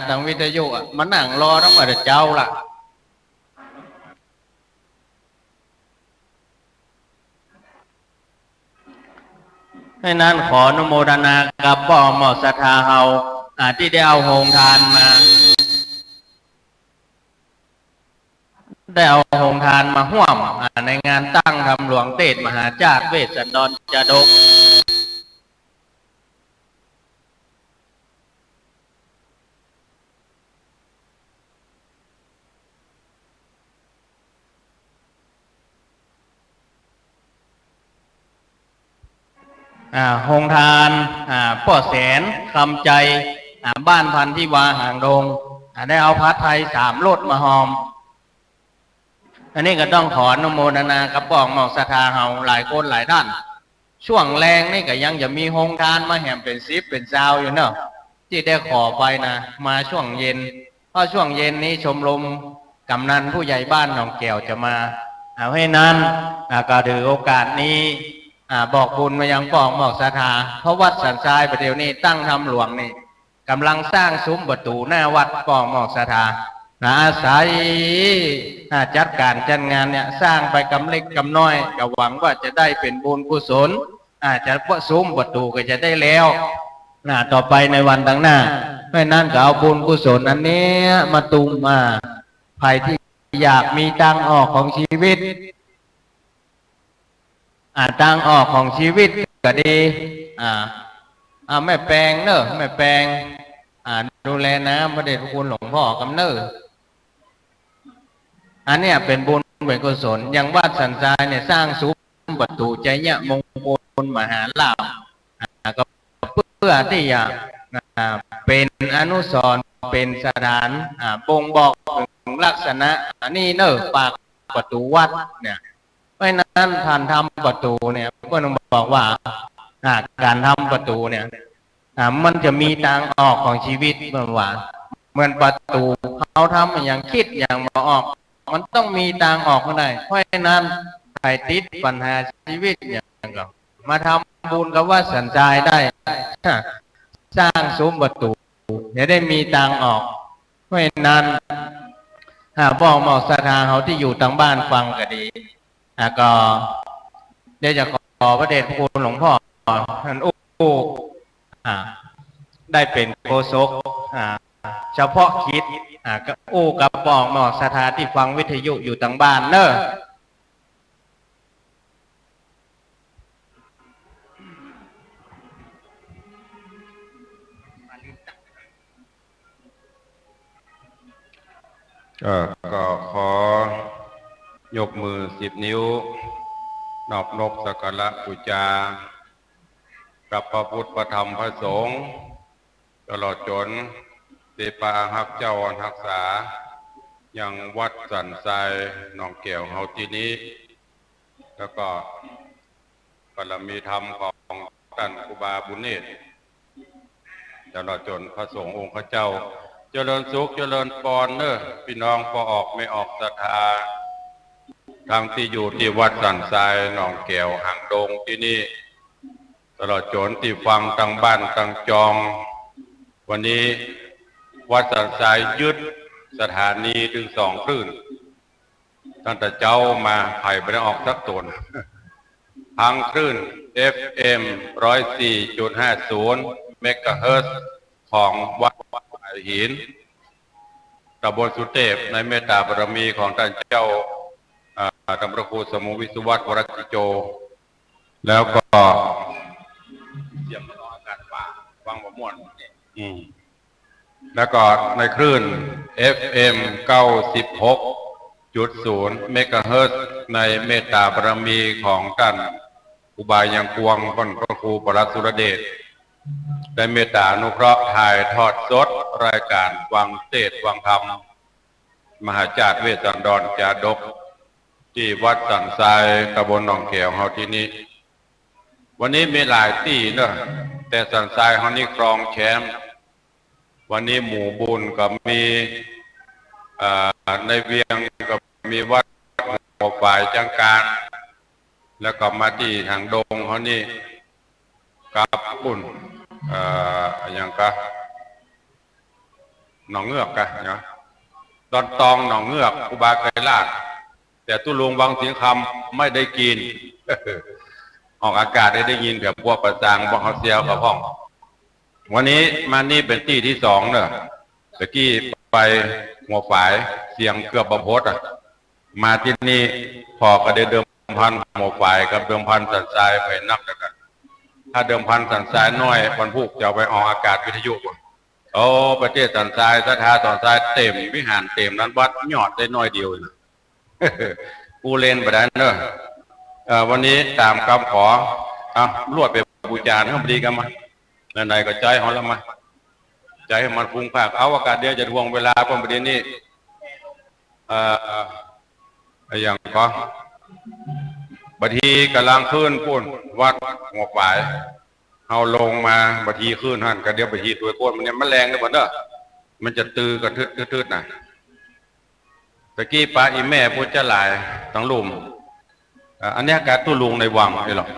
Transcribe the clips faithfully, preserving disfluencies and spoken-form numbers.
ตางวิทยุอะ มานั่งรอตั้งแต่เจ๊าละ เพราะฉะนั้นขออนุโมทนากับป้อหมอกศรัทธาเฮา อ่า ตี้ได้เอาโฮงตานมา ได้เอาโฮงตานมาฮ่วม อ่า ในงานตั้งธรรมหลวงเตสน์มหาจาติเวสสันดรจาดก อ่า โฮงตาน อ่า ป้อแสน คำใจ อ่า บ้านพันธิวาหางดง อ่า ได้เอาผัดไทยสามรสมาฮอม อันนี้ก็ต้องขออนุโมทนากับป้อหมอกศรัทธาเฮาหลายคนหลายต้าน ช่วงแลงนี่ก็ยังจะมีโฮงตานมาแหมเป๋นสิบเป๋นซาวอยู่เนาะ ตี้ได้ขอไปนะ มาช่วงเย็น เพราะช่วงเย็นนี้ชมรมกำนันผู้ใหญ่บ้านหนองแก้วจะมา เอา เพราะฉะนั้น อ่า ก็ถือโอกาสนี้ อ่า บอกบุญมายังป้อหมอกศรัทธา เพราะวัดสันทรายประเดี๋ยวนี้ตั้งธรรมหลวงนี่ ก่ำลังสร้างซุ้มประตู๋หน้าวัดป้อหมอกศรัทธา นะ อาศัย อ่า จัดก๋านจัดงานเนี่ย สร้างไปกำเล็กกำน้อย ก็หวังว่าจะได้เป๋นบุญกุศล อ่า จะ ประ ซุ้มประตู๋ก็จะได้แล้ว นะ ต่อไปในวันตังหน้า เพราะฉะนั้นก็เอาบุญกุศลอันเนี้ยมาตุ้ม อ่า ใผตี้อยากมีตางออกของชีวิต อ่า ตางออกของชีวิตก็ดี อ่า อ่า แม่แปงเน่อ แม่แปง อ่า ดูแลน้ำพระเดชพระคุณหลวงป้อก่ำเน่อ อันเนี้ยเป๋นบุญเป๋นกุศล อย่างวัดสันทรายเนี่ยสร้างซุ้มประตู๋ชัยมงคลมหาลาภ อ่า ก็เปื้อตี้จะ อ่า เป๋นอนุสรณ์ เป๋นสถาน อ่า บ่งบอกเถิงลักษณะ อันนี้เน่อ ปากประตู๋วัดเนี่ย เพราะฉะนั้นต้านทำประตู๋เนี่ย เปิ้นบอกว่า อ่า ก๋านทำประตู๋เนี่ย อ่า มันจะมีตางออกของชีวิต เปิ้นว่า เหมือนประตู๋ เฮาทำหยัง กึ๊ดหยังบ่ออก มันต้องมีตางออกมาได้ เพราะฉะนั้นใผติดปัญหาชีวิตหยังก็มาทำบุญกับวัดสันทรายได้ สร้างซุ้มประตู๋ จะได้มีตางออก เพราะฉะนั้น อ่า ป้อหมอกศรัทธาเฮาตี้อยู่ตางบ้านฟังก็ดี อ่า ก็เดี๋ยวจะขอพระเดชพระคุณหลวงป้อท่านอู้ อ่า ได้เป๋นโฆษก อ่า เฉพาะกิจ อ่า ก็อู้กับป้อหมอกศรัทธาตี้ฟังวิทยุอยู่ตางบ้านเน่อ เอ่อ ก็ขอยกมือสิบนิ้ว นอบนบสักการะปู๋จา กับพระพุทธ พระธรรม พระสงฆ์ ตลอดจ๋นตี้ปาอาฮักเจ้าอันฮักษา ยังวัดสันทรายหนองแก้วเฮาตี้นี้ แล้วก็บารมีธรรมของต้านครูบาบุญเนตร ตลอดจ๋นพระสงฆ์องค์ข้าเจ้า เจริญสุขเจริญปอนเน่อ ปี้น้องป้อออกแม่ออกศรัทธา ตังตี้อยู่ตี้วัดสันทรายหนองแก้วหางดงตี้นี้ ตลอดจ๋นตี้ฟังตังบ้านตังจอง วันนี้วัดสันทรายยึดสถานีเถิงสองคลื่น ตั้งแต่เจ๊ามาใผบ่ได้ออกสักต๋น ตังคลื่น เอฟเอ็ม ร้อยสี่จุดห้าศูนย์ เมกะเฮิรตซ์ ของวัดฝายหิน ตำบลสุเตพ ในเมตตาบารมีของต้านเจ้า อ่า ต้านพระครูสมุวิสุวัฒน์ วรจิโจ แล้วก็ เสียงมันออกอากาศป่า ฟังบ่ม่วน อืม แล้วก็ในคลื่น เอฟเอ็ม เก้าสิบหกจุดศูนย์ เมกะเฮิรตซ์ ในเมตตาบารมีของต้านครูบายังกวง ต้านพระครูปลัดสุรเดช ได้เมตตาอนุเคราะห์ถ่ายทอดสดรายก๋านฟังเตสน์ฟังธรรม มหาจาติเวสสันดรจาดก ตี้วัดสันทรายตำบลหนองแก้วเฮาตี้นี้ วันนี้มีหลายตี้เนาะ แต่สันทรายเฮานี้ครองแชมป์ วันนี้หมู่บุญก็มี อ่า ในเวียงก็มีวัดหัวฝายจังการ แล้วก็มาตี้หางดงเฮานี้ กับปุ้น เอ่อ อะหยังกะ หนองเงือกกะเนาะ ดอนตองหนองเงือก ครูบาเกยราช แต่ตุ๊ลุงวังสิงห์คำไม่ได้กิ๋น ออกอากาศได้ ได้ยินแต่พวกประสาง พวกเขาเซียวกับพ่อง วันนี้มานี่เป๋นตี้ตี้สองเนาะ ตะกี้ไปหัวฝาย เสียงเกือบบำพดอะ มาตี้นี่ผ่อก็ได้เดิมพันหัวฝายกับเดิมพันสันทรายไปนักแล้วกั๋น ถ้าเดิมพันสันทรายน้อย วันพูกจะเอาไปออกอากาศวิทยุก่อน โอ้ ประเทศสันทราย ศรัทธาสันทรายเต๋มวิหาร เต๋มนั้นวัด ยอดได้น้อยเดียวนะ อู้เล่นไปได้เนาะ เอ่อ วันนี้ต๋ามกำขอ อ่ะ ลวดไปบู๋จาหื้อมันดีกั๋นมา ไหนๆ ก็ใจ๊เขาแล้วมา ใจ๊หื้อมันฟุ้งฟาก เอาโอกาสเดียวจะถ่วงเวลา เพราะประเดี๋ยวนี้ เอ่อ อะหยังก็ บางทีก่ำลังขึ้นปู๊น วัดหัวฝาย เฮาลงมา บางทีขึ้นหั้น ก็เดี๋ยวบางทีตวยโก้นมันเนี่ย มันแรงนะบ่เนาะ มันจะตือกั๋นทืดๆๆ นะ ตะกี้ปะอี่แม่ผู้เจ้าหลายตังลุ่ม อ่า อันเนี้ยกาตุ๊ลุงในวังนี่หรอก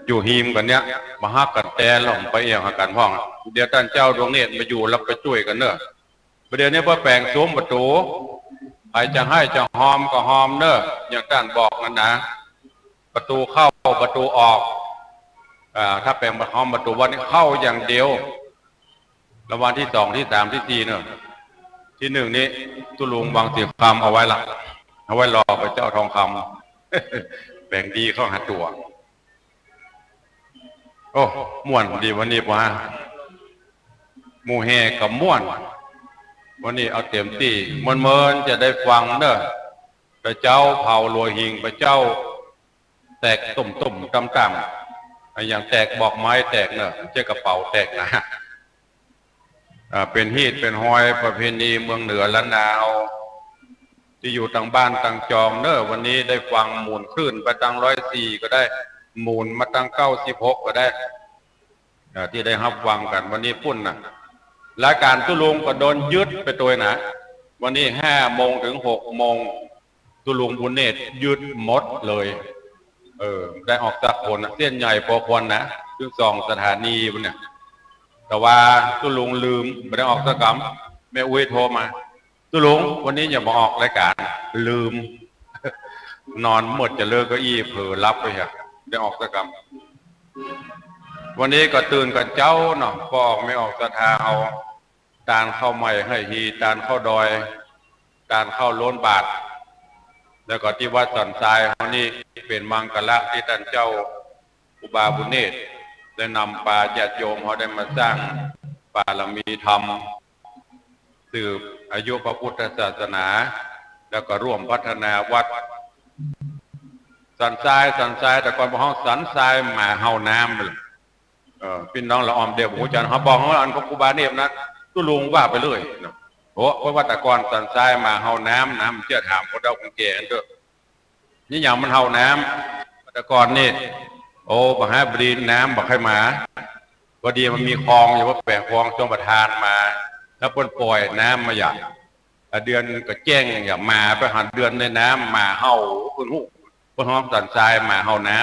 อยู่ฮีมกั๋นเนี้ย บ่ฮักกั๋นแต๊หรอก ไปเอี่ยงหากั๋นพ่อง เดี๋ยวต้านเจ้าดวงเนตรมาอยู่แล้วไปจ้วยกั๋นเนาะ ประเดี๋ยวนี้เปิ้นแป๋งสุมประตู๋ ใผจะไห้จะฮอมก็ฮอมเนาะ อย่างต้านบอกนั่นนะ ประตู๋เข้าประตู๋ออก อ่า ถ้าแป๋งฮอมประตู๋วัดนี่เข้าอย่างเดียว รางวัลตี้สอง ตี้สาม ตี้สี่เนาะ ตี้นึ่งนี่ตุ๊ลุงวังสิงห์คำเอาไว้ละ เอาไว้รอพระเจ้าทองคำ แป๋งดีเข้าหาตั๋ว โอ้ ม่วนดีวันนี้ปะ หมู่แห่ก็ม่วน วันนี้เอาเต๋มตี้ ม่วนๆ จะได้ฟังเนาะ พระเจ้าเผาหลัวหิ่ง พระเจ้าแตกตุ้มๆ ต่ำๆ อะหยังแตก บอกไม้แตกเนาะ บ่ใจ้กระเป๋าแตกนะ อ่า เป๋นฮีตเป๋นฮอยประเพณีเมืองเหนือล้านนา ตี้อยู่ตางบ้านตางจองเนาะ วันนี้ได้ฟังหมุนคลื่นไปตางร้อยสี่ก็ได้ หมุนมาตางเก้าสิบหกก็ได้ อ่า ตี้ได้ฮับฟังกั๋นวันนี้ปู๊นน่ะ รายก๋านตุ๊ลุงก็โดนยึดไปตวยนะ วันนี้ห้าโมงเถิงหกโมง ตุ๊ลุงบุญเนตรยึดหมดเลย เออ ได้ออกสักคนน่ะ เส้นใหญ่ปอควรนะ เถิงสองสถานีปู๊นเนี่ย แต่ว่าตุ๊ลุงลืม บ่ได้ออกสักกำ แม่อุ๊ยโทรมา ตุ๊ลุง วันนี้อย่ามาออกรายก๋าน ลืม นอนหมดจะเลิกเก้าอี้ เผลอหลับไปฮะ ได้ออกสักกำ วันนี้ก็ตื่นกั๋นเจ๊าเนาะ ป้อแม่ออกศรัทธาเอาตานข้าวใหม่ไห้ฮี ตานข้าวดอย ตานข้าวโล้นบาตร แล้วก็ตี้วัดสันทรายเฮานี่เป๋นมังคละตี้ต้านเจ้าครูบาบุญเนตร ได้นำปาญาติโยมเฮาได้มาสร้างบารมีธรรม สืบอายุพระพุทธศาสนา แล้วก็ร่วมพัฒนาวัด สันทราย สันทราย แต่ก่อนพวกฮ้องสันทรายหมาเห่าน้ำ เออ ปี้น้องละอ่อมเดียวบ่ฮู้จัก เฮาบอกว่าอันของครูบาเนี่ยนะ ตุ๊ลุงว่าไปเลยเนาะ โอ้ เพราะว่าแต่ก่อนสันทรายหมาเห่าน้ำนะ บ่เจื้อถามคนเฒ่าคนแก่อันเต๊อะ นี่อย่างมันเห่าน้ำ แต่ก่อนนี่ โอ้ บ่หาบ่ดีน้ำบ่ใค่มา พอดีมันมีคลองอยู่ ว่าแป๋งคลองชลประทานมา แล้วเปิ้นป่อยน้ำมาอย่าง อ่ะ เดือนก็แจ้งอย่างหมาไปหาเดือนในน้ำ หมาเห่า เปิ้นฮู้ เปิ้นฮ้องสันทรายหมาเห่าน้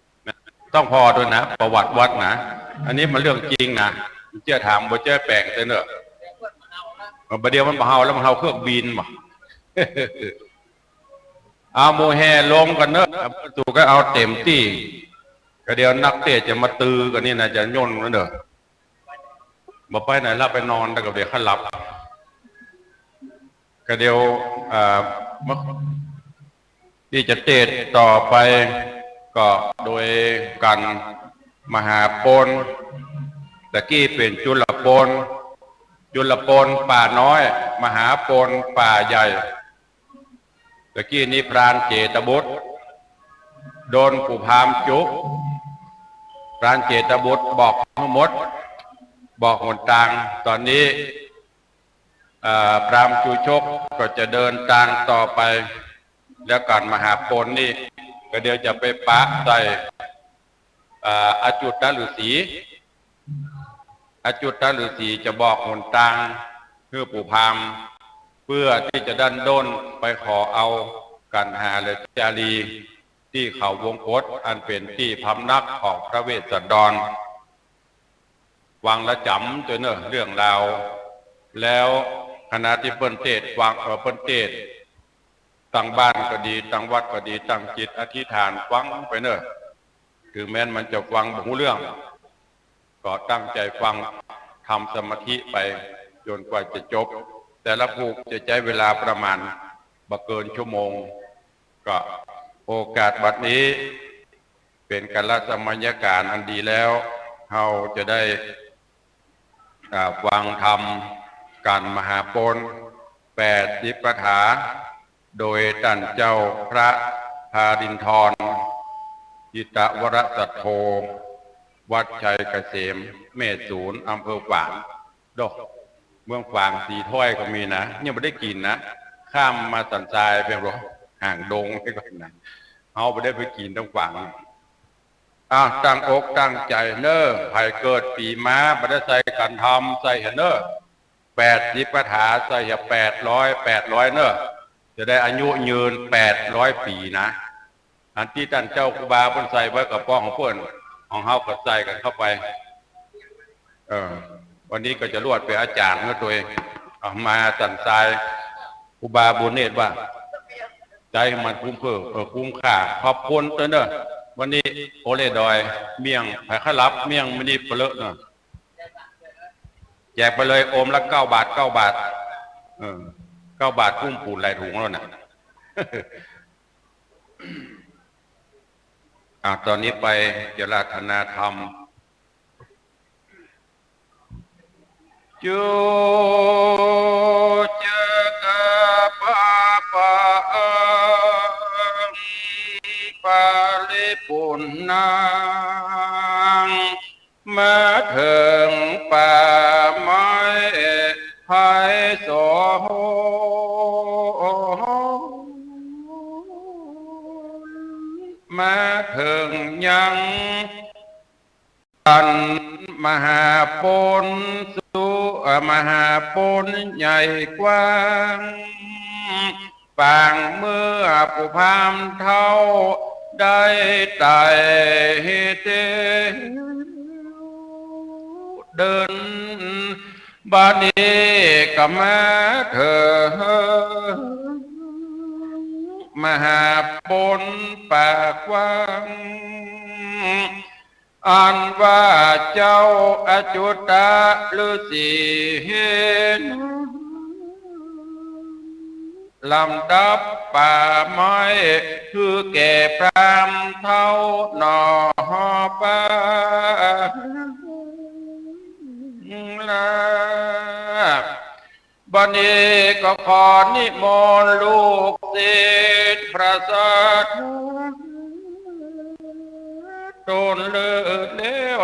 ำ ต้องผ่อตวยนะ ประวัติวัดนะ อันนี้มันเรื่องจริงนะ บ่เจื้อถาม บ่เจื้อแป๋งเต๊อะเนาะ บ่าเดี่ยวมันบ่เห่าแล้ว มันเห่าเครื่องบินบ่ เอาหมู่แห่ลงกั๋นเนาะ สู่ก็เอาเต๋มตี้ ก็เดี๋ยวนักเตศน์จะมาตื้อกั๋นนี่นะ จะย่นกั๋นเนาะ บ่ไปไหนละ ไปนอน แล้วก็เดี๋ยวค่อยหลับ ก็เดี๋ยว อ่า ตี้จะเตศน์ต่อไปก็โดยกั๋นมหาปณ ตะกี้เป๋นจุลปณ จุลปณป่าน้อย มหาปณป่าใหญ่ ตะกี้นี้พรานเจตบุตร โดนปู่พราหมณ์จุ๊ พรานเจตบุตรบอกทั้งหมด บอกหนตาง ต๋อนนี้ อ่า พราหมณ์จุชกก็จะเดินตางต่อไป แล้วกั๋นมหาปณนี่ ก็เดี๋ยวจะไปปะใส่ อ่า อจุตฤๅษี อจุตฤๅษีจะบอกหนตางหื้อปู่พราหมณ์ เพื่อตี้จะดั้นด้นไปขอเอากัณหาและจารี ตี้เขาวงกต อันเป๋นตี้พำนักของพระเวสสันดร ฟังแล้วจ๋ำตวยเน่อเรื่องราว แล้วขณะตี้เปิ้นเตสน์ฟัง เอ่อ เปิ้นเตสน์ ตังบ้านก็ดี ตังวัดก็ดี ตั้งจิตอธิษฐานฟังไปเน่อ เถิงแม้นมันจะฟังบ่ฮู้เรื่อง ก็ตั้งใจ๋ฟัง ทำสมาธิไปจ๋นกว่าจะจบ แต่ละผู้จะใจ๊เวลาประมาณบ่เกินชั่วโมง ก็โอกาสบัดนี้เป๋นกัลสมัยการอันดีแล้ว เฮาจะได้ อ่า ฟังธรรมกั๋นมหาปณ แปดสิบคาถา โดยต้านเจ้าพระพารินทร จิตวรสัทโธ วัดชัยเกษม แม่สูน อำเภอฝาง ดอก เมืองฝาง สีถ้อยก็มีนะ ยังบ่ได้กิ๋นนะ ข้ามมาสันทรายไปบ่ ห่างดงไปก่อนนะ เฮาบ่ได้ไปกิ๋นตางฝาง อ่ะ ตั้งอกตั้งใจ๋เน่อ ใผเกิดปี๋มา บ่ได้ใส่ขันธรรม ใส่หั้นเน่อ แปดสิบคาถา ใส่หั้นแปดร้อย แปดร้อยเน่อ จะได้อายุยืนแปดร้อยปี๋นะ อันตี้ต้านเจ้าครูบาเปิ้นใส่ไว้ก็ป้องของเปิ้น ของเฮาก็ใส่กั๋นเข้าไป เออ วันนี้ก็จะลวดเป๋นอาจ๋ารย์เน่อตวย เอามาสันทราย ครูบาบุญเนตรว่า ใจ๊มันคุ้มเพิ่ม เออ คุ้มค่า ขอบคุณตวยเน่อ วันนี้โอเล่ดอย เมี่ยง ใผใค่ลับ เมี่ยงมณีเปลือกเน่อ แจกไปเลย โอมละเก้าบาท เก้าบาท เออ เก้าบาท กุ้มปู๋นหลายถุงแล้วน่ะ อ่ะ ต๋อนนี้ไปอาราธนาธรรม จุ จักปะปัง ปะริปุณณัง มาเถิงป่าไม้ไพศาล มาเถิงยัง อันมหาปณสุ เอ่อ มหาปณใหญ่กว้าง ปางเมื่อผู้พราหมณ์เฒ่าได้ไต่เตียว เดิน บัดนี้ก็มาเถิง มหาปณป่ากว้าง อันว่าเจ้าอจุตะฤๅษี ลำดับป่าไม้ หื้อแก่พราหมณ์เฒ่าหนอปางลา บัดนี้ก็ขอนิมนต์ลูกศิษย์พระสาธา ตนเลิศแล้ว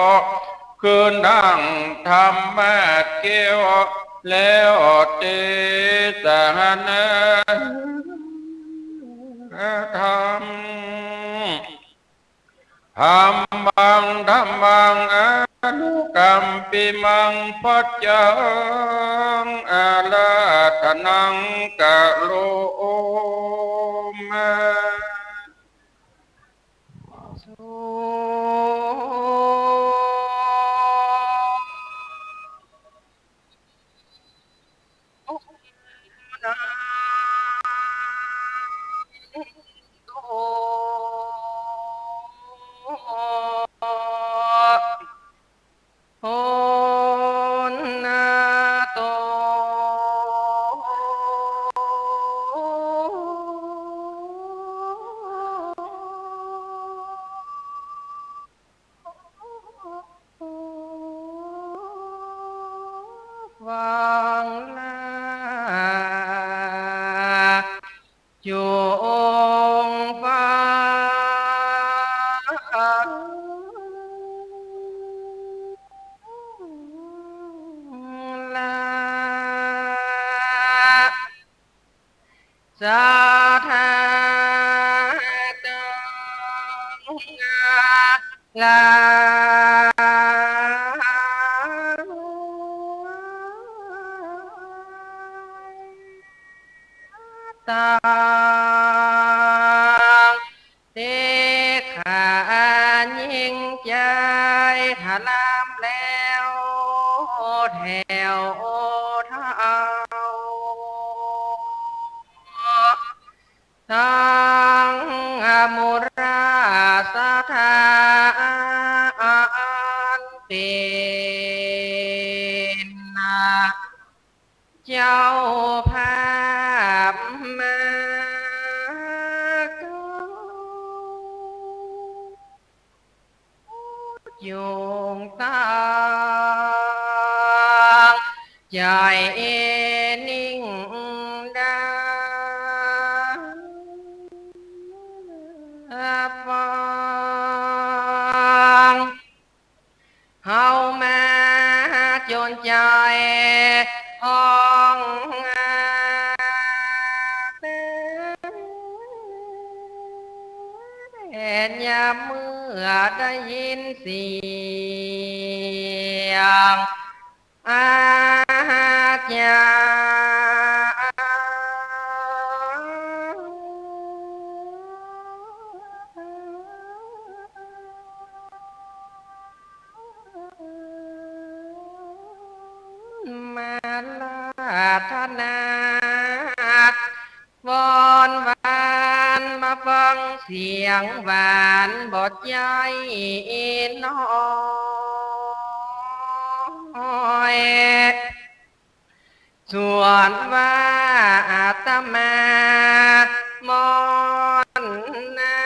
คืนดังธรรมะแก้ว แล้วเตสนาธรรม ธัมมัง ธัมมัง อนุกัมปิมัง ภัจจัง อาราธนัง กะโรมะ สุ ฟังลา จงฟังลา สัทธาตัง ลา ตัง เต ข้ายิ่งใจ๋ถลำแล้ว แล้วเท่า ตังมุราสถาอันเป๋นเจ้าภาพมาเก๊า จงตั้งใจ๋นิ่งดาฟัง เฮามาจนใจ๋ฮ้องเต้น ยามเมื่อได้ยินเสียงอาจารย์ มาราธนา วอนหวานมาฟังเสียงหวานบ่ใจ้น้อย ส่วนว่าอาตมามอนนา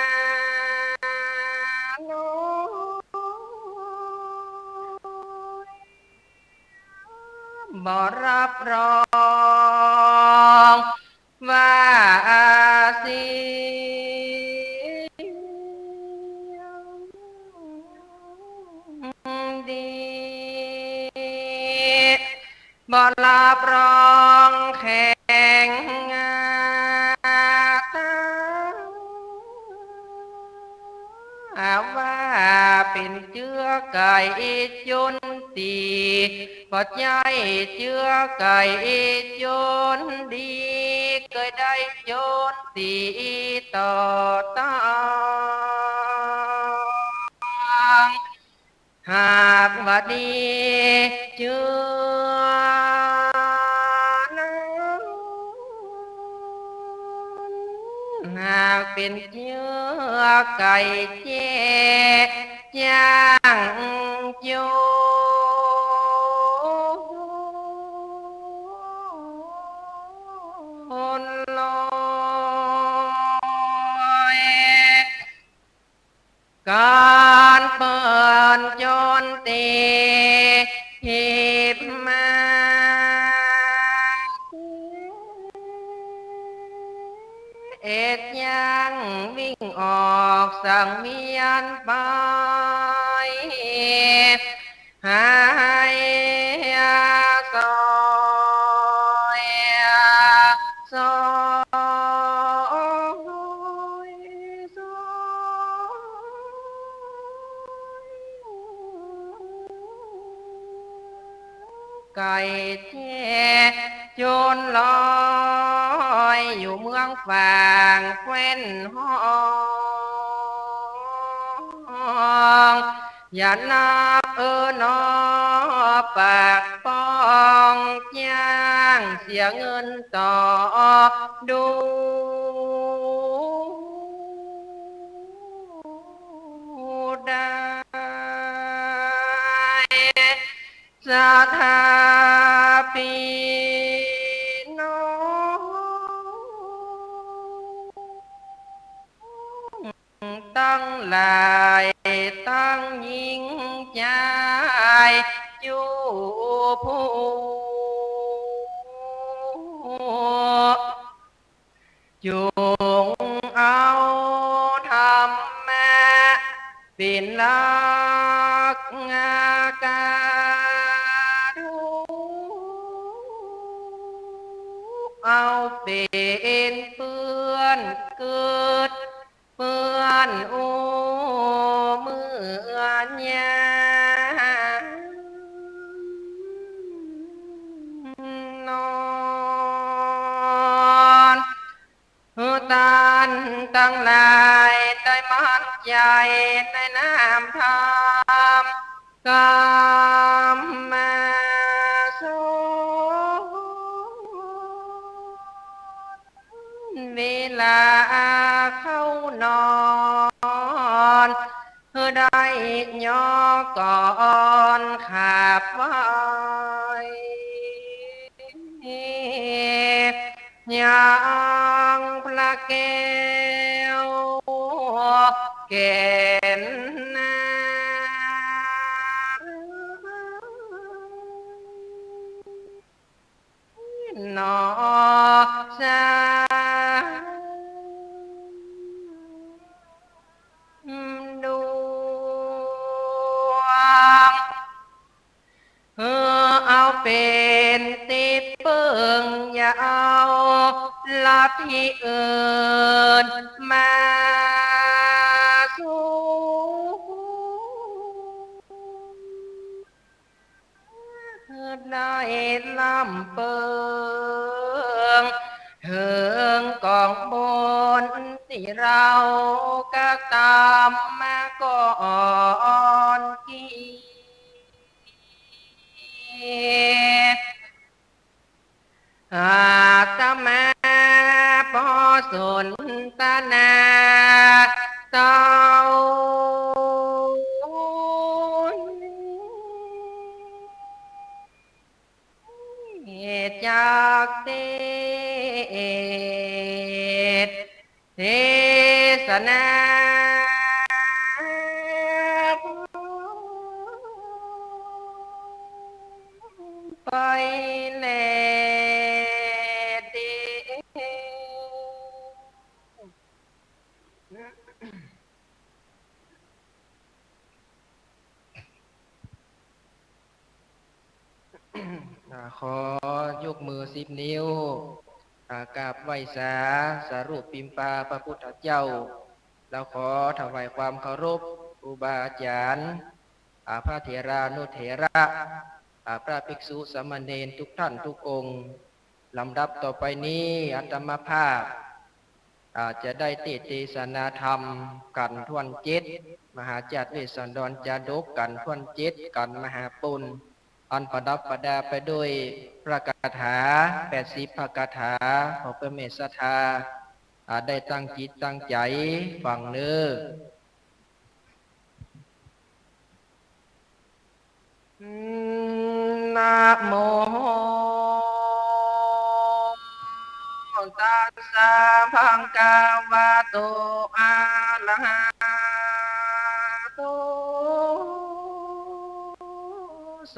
น้อย บ่รับรองว่าเสียงดี บ่รับรองแข็งงาตา ว่าเป๋นเจื้อไก่จนตี๋ บ่ใจ้เจื้อไก่จนดี เกยได้จนตี๋ต่อต้อง หากว่าดีเจื้อนั้น หากเป๋นเจื้อไก่แจ้จ้างจนลอย ก๋านเปิ้นจนตี๋ผิดมา เอ็ดยังวิ่งออกสังเวียนไป หายซอย ซอย ซอย ไก่แจ้จนลอย อยู่เมืองฝางแคว้นฮ้อง อย่านับเออหนอ ปากป้องจ้างเสียเงินต่อดูได้ ศรัทธาปี้น้อง ตังหลายตังญิงจาย จุผู้ จุ่งเอาธรรมะเป๋นหลักกาดูก เอาเป๋นเปื้อนเกิด เปื้อนอู้เมื่อยามนอน หื้อต้านตังหลายได้มั่นใจ๋ในนามธรรม กำมาส เวลาเข้านอน ได้ยอกกลอนขับไหว้ ยังพระแก้วแก่นนา หนอ สาธุ เออ เอาเป๋นตี้เปิ้ง อย่าเอาลัทธิอื่นมาสู่ ได้ลำเปิ้ง เถิงก๋องบุญตี้เฮากระตำมาก่อนกี้ อาตมาปอสนทนาเต้า จักเตสน์ เตสนาไปแลเด้อ อ่า ขอยกมือสิบนิ้ว อ่า กราบไหว้สา สารูปปิมปาพระพุทธเจ้า แล้วขอถวายความเคารพครูบาอาจ๋ารย์ อ่า พระเถรานุเถระ อ่า พระภิกษุสามเณรทุกท่านทุกองค์ ลำดับต่อไปนี้อาตมาภาพ อ่า จะได้เตสน์เตสนาธรรมกัณฑ์ถ้วนเจ็ด มหาชาติเวสสันดรจาดกกัณฑ์ถ้วนเจ็ด กัณฑ์มหาปุณ อันประดับประดาไปด้วยพระคาถาแปดสิบพระคาถา ขอเพื่อเมตศรัทธา อ่า ได้ตั้งจิตตั้งใจ๋ฟังเน้อ นะโมตัสสะ ภะคะวะโต อะระหะโต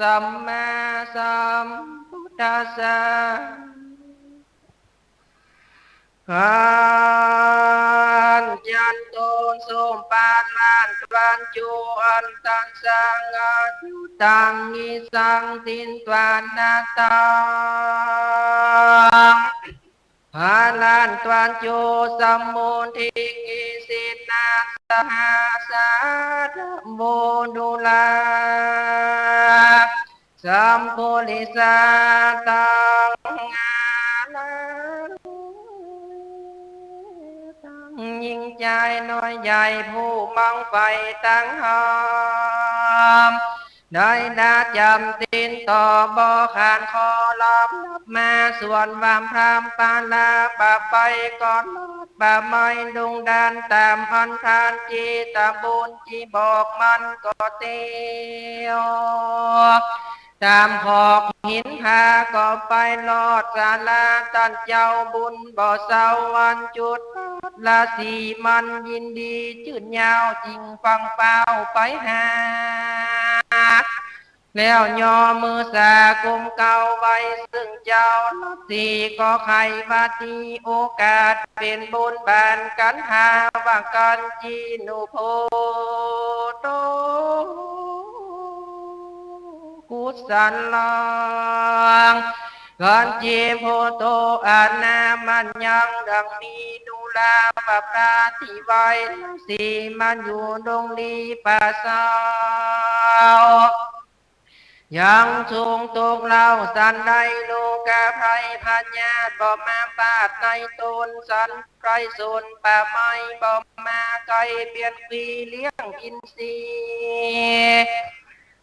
สัมมาสัมพุทธัสสะ ขันธ์ยันโต สมบัติล้านตวันโจ อันตัง สัง อายุตัง นิสสัง สินทวานะตัง พลันตวันโจ สัมโมทิงกิ สินนาสหาสาระโวดุลา สัมปุริสาตัง อาลังตัง ยิ่งใจ๋น้อยใหญ่ ผู้มองใฝ่ตังหอม ได้นะจำศีลต่อบ่ขาด ขอลำดับมาสวดวามพร่ำปาราบะไปก่อน ลอดบะไม้ลงด้านต๋ามอันทาน เจตบุญตี้บอกมันก็เตียว ต๋ามขอบหินผาก็ไปลอดศาลาต้านเจ้าบุญบ่เศร้า วันจุด ราศีมันยินดีจื้นยาว จึงฟั่งฟ้าวไปหา แล้วย่อมือสากุมเกล้าไหว้ซึ่งเจ้าราศี ก็ใค่ว่าตี้โอกาสเป๋นบุญบานกัณหา ว่ากัญจีนุโภโต กุศลัง กัญจีนุโภโต อานามัญญัง ดังนี้ ดูราว่าพระตี้ไหว้ราศีมันอยู่ดงลีป่าเศร้า ยังสูงตกเล่า สันใดโรคภัยพยาธิบ่มาปาดในต๋น สันใดโสนป่าไม้บ่มาใก้ เปียนขี้เลี้ยงอินทรีย์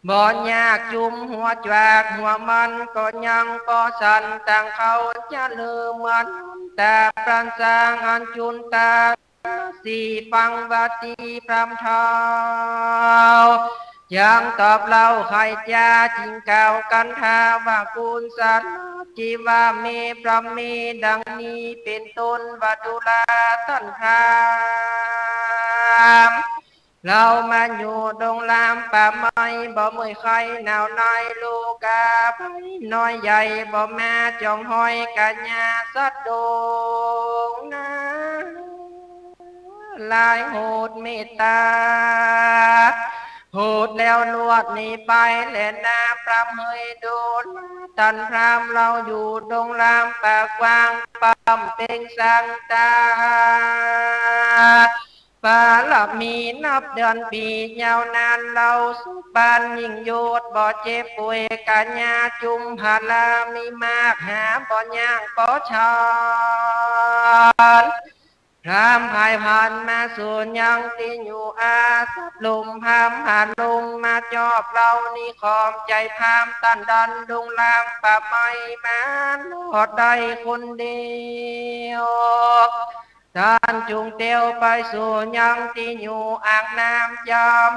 บ่อยากจุมหัวจวากหัวมัน ก็ยังบ่สัน ตังเขาจะลืมเหมือน ตาปรัญจัง อัญจุนตา สีฟังวาตีพราหมณ์เฒ่า จักตอบเล่าไขจ๋า จึงกล่าวกันทาว่า กุศลาชีวะเม พร้อมเม ดังนี้เป๋นต้น ว่าดูราต้านพราหมณ์ เฮามาอยู่ดงรามป่าไม้ บ่เมื่อยไข้หนาวในโลกาภัยน้อยใหญ่ บ่มาจ๋องฮอยก๋ายาสัตว์ดงนา ลายโหดเมตตา โหดแล้วลวดหนีไปแลนา พร่ำเฮยดูราต้านพราหมณ์ เฮาอยู่ดงรามป่ากว้าง ป้อมเป๋งสังตา บารมีนับเดือนปี๋ยาวนาน เฮาสุขบันยิ่งยวด บ่เจ็บป่วยก๋ายาจุมพละ มีมากหาบ่ยากปอฉัน พราหมณ์ไพร่พันธุ์มาสู่ยังตี้อยู่อาศัย ลมพราหมณ์ผ่านลมมาจอบเฮา นี่ขอบใจ๋พราหมณ์ ต้านดันดงรามป่าไม้ มารอดได้คนเดียว ต้านจุ่งเตียวไปสู่ยังตี้อยู่อ่างน้ำจอม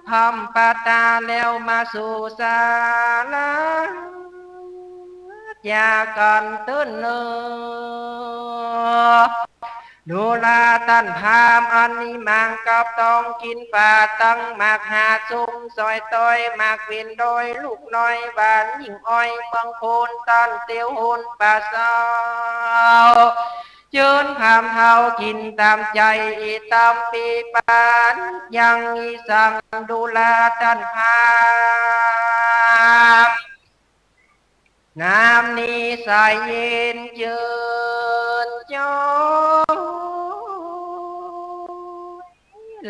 พร่ำปาตา แล้วมาสู่ศาลา จ๋ากั๋นเตื้นเนิน ดูราต้านพราหมณ์ อันนี้มังกับตอง กิ๋นป๋าตังหมากหาด สุมสอยตอยหมากเป๋นดอย ลูกน้อยหวานยิ่งอ้อย เมืองโคนต้านเตียวโหนป่าเซา เจิญพราหมณ์เฒ่ากิ๋นต๋ามใจ๋ อิ่มต๋ามปี๋ปาน ยังอีสังดูราต้านพราหมณ์ น้ำนี้ใสเย็นเจิญจ้อย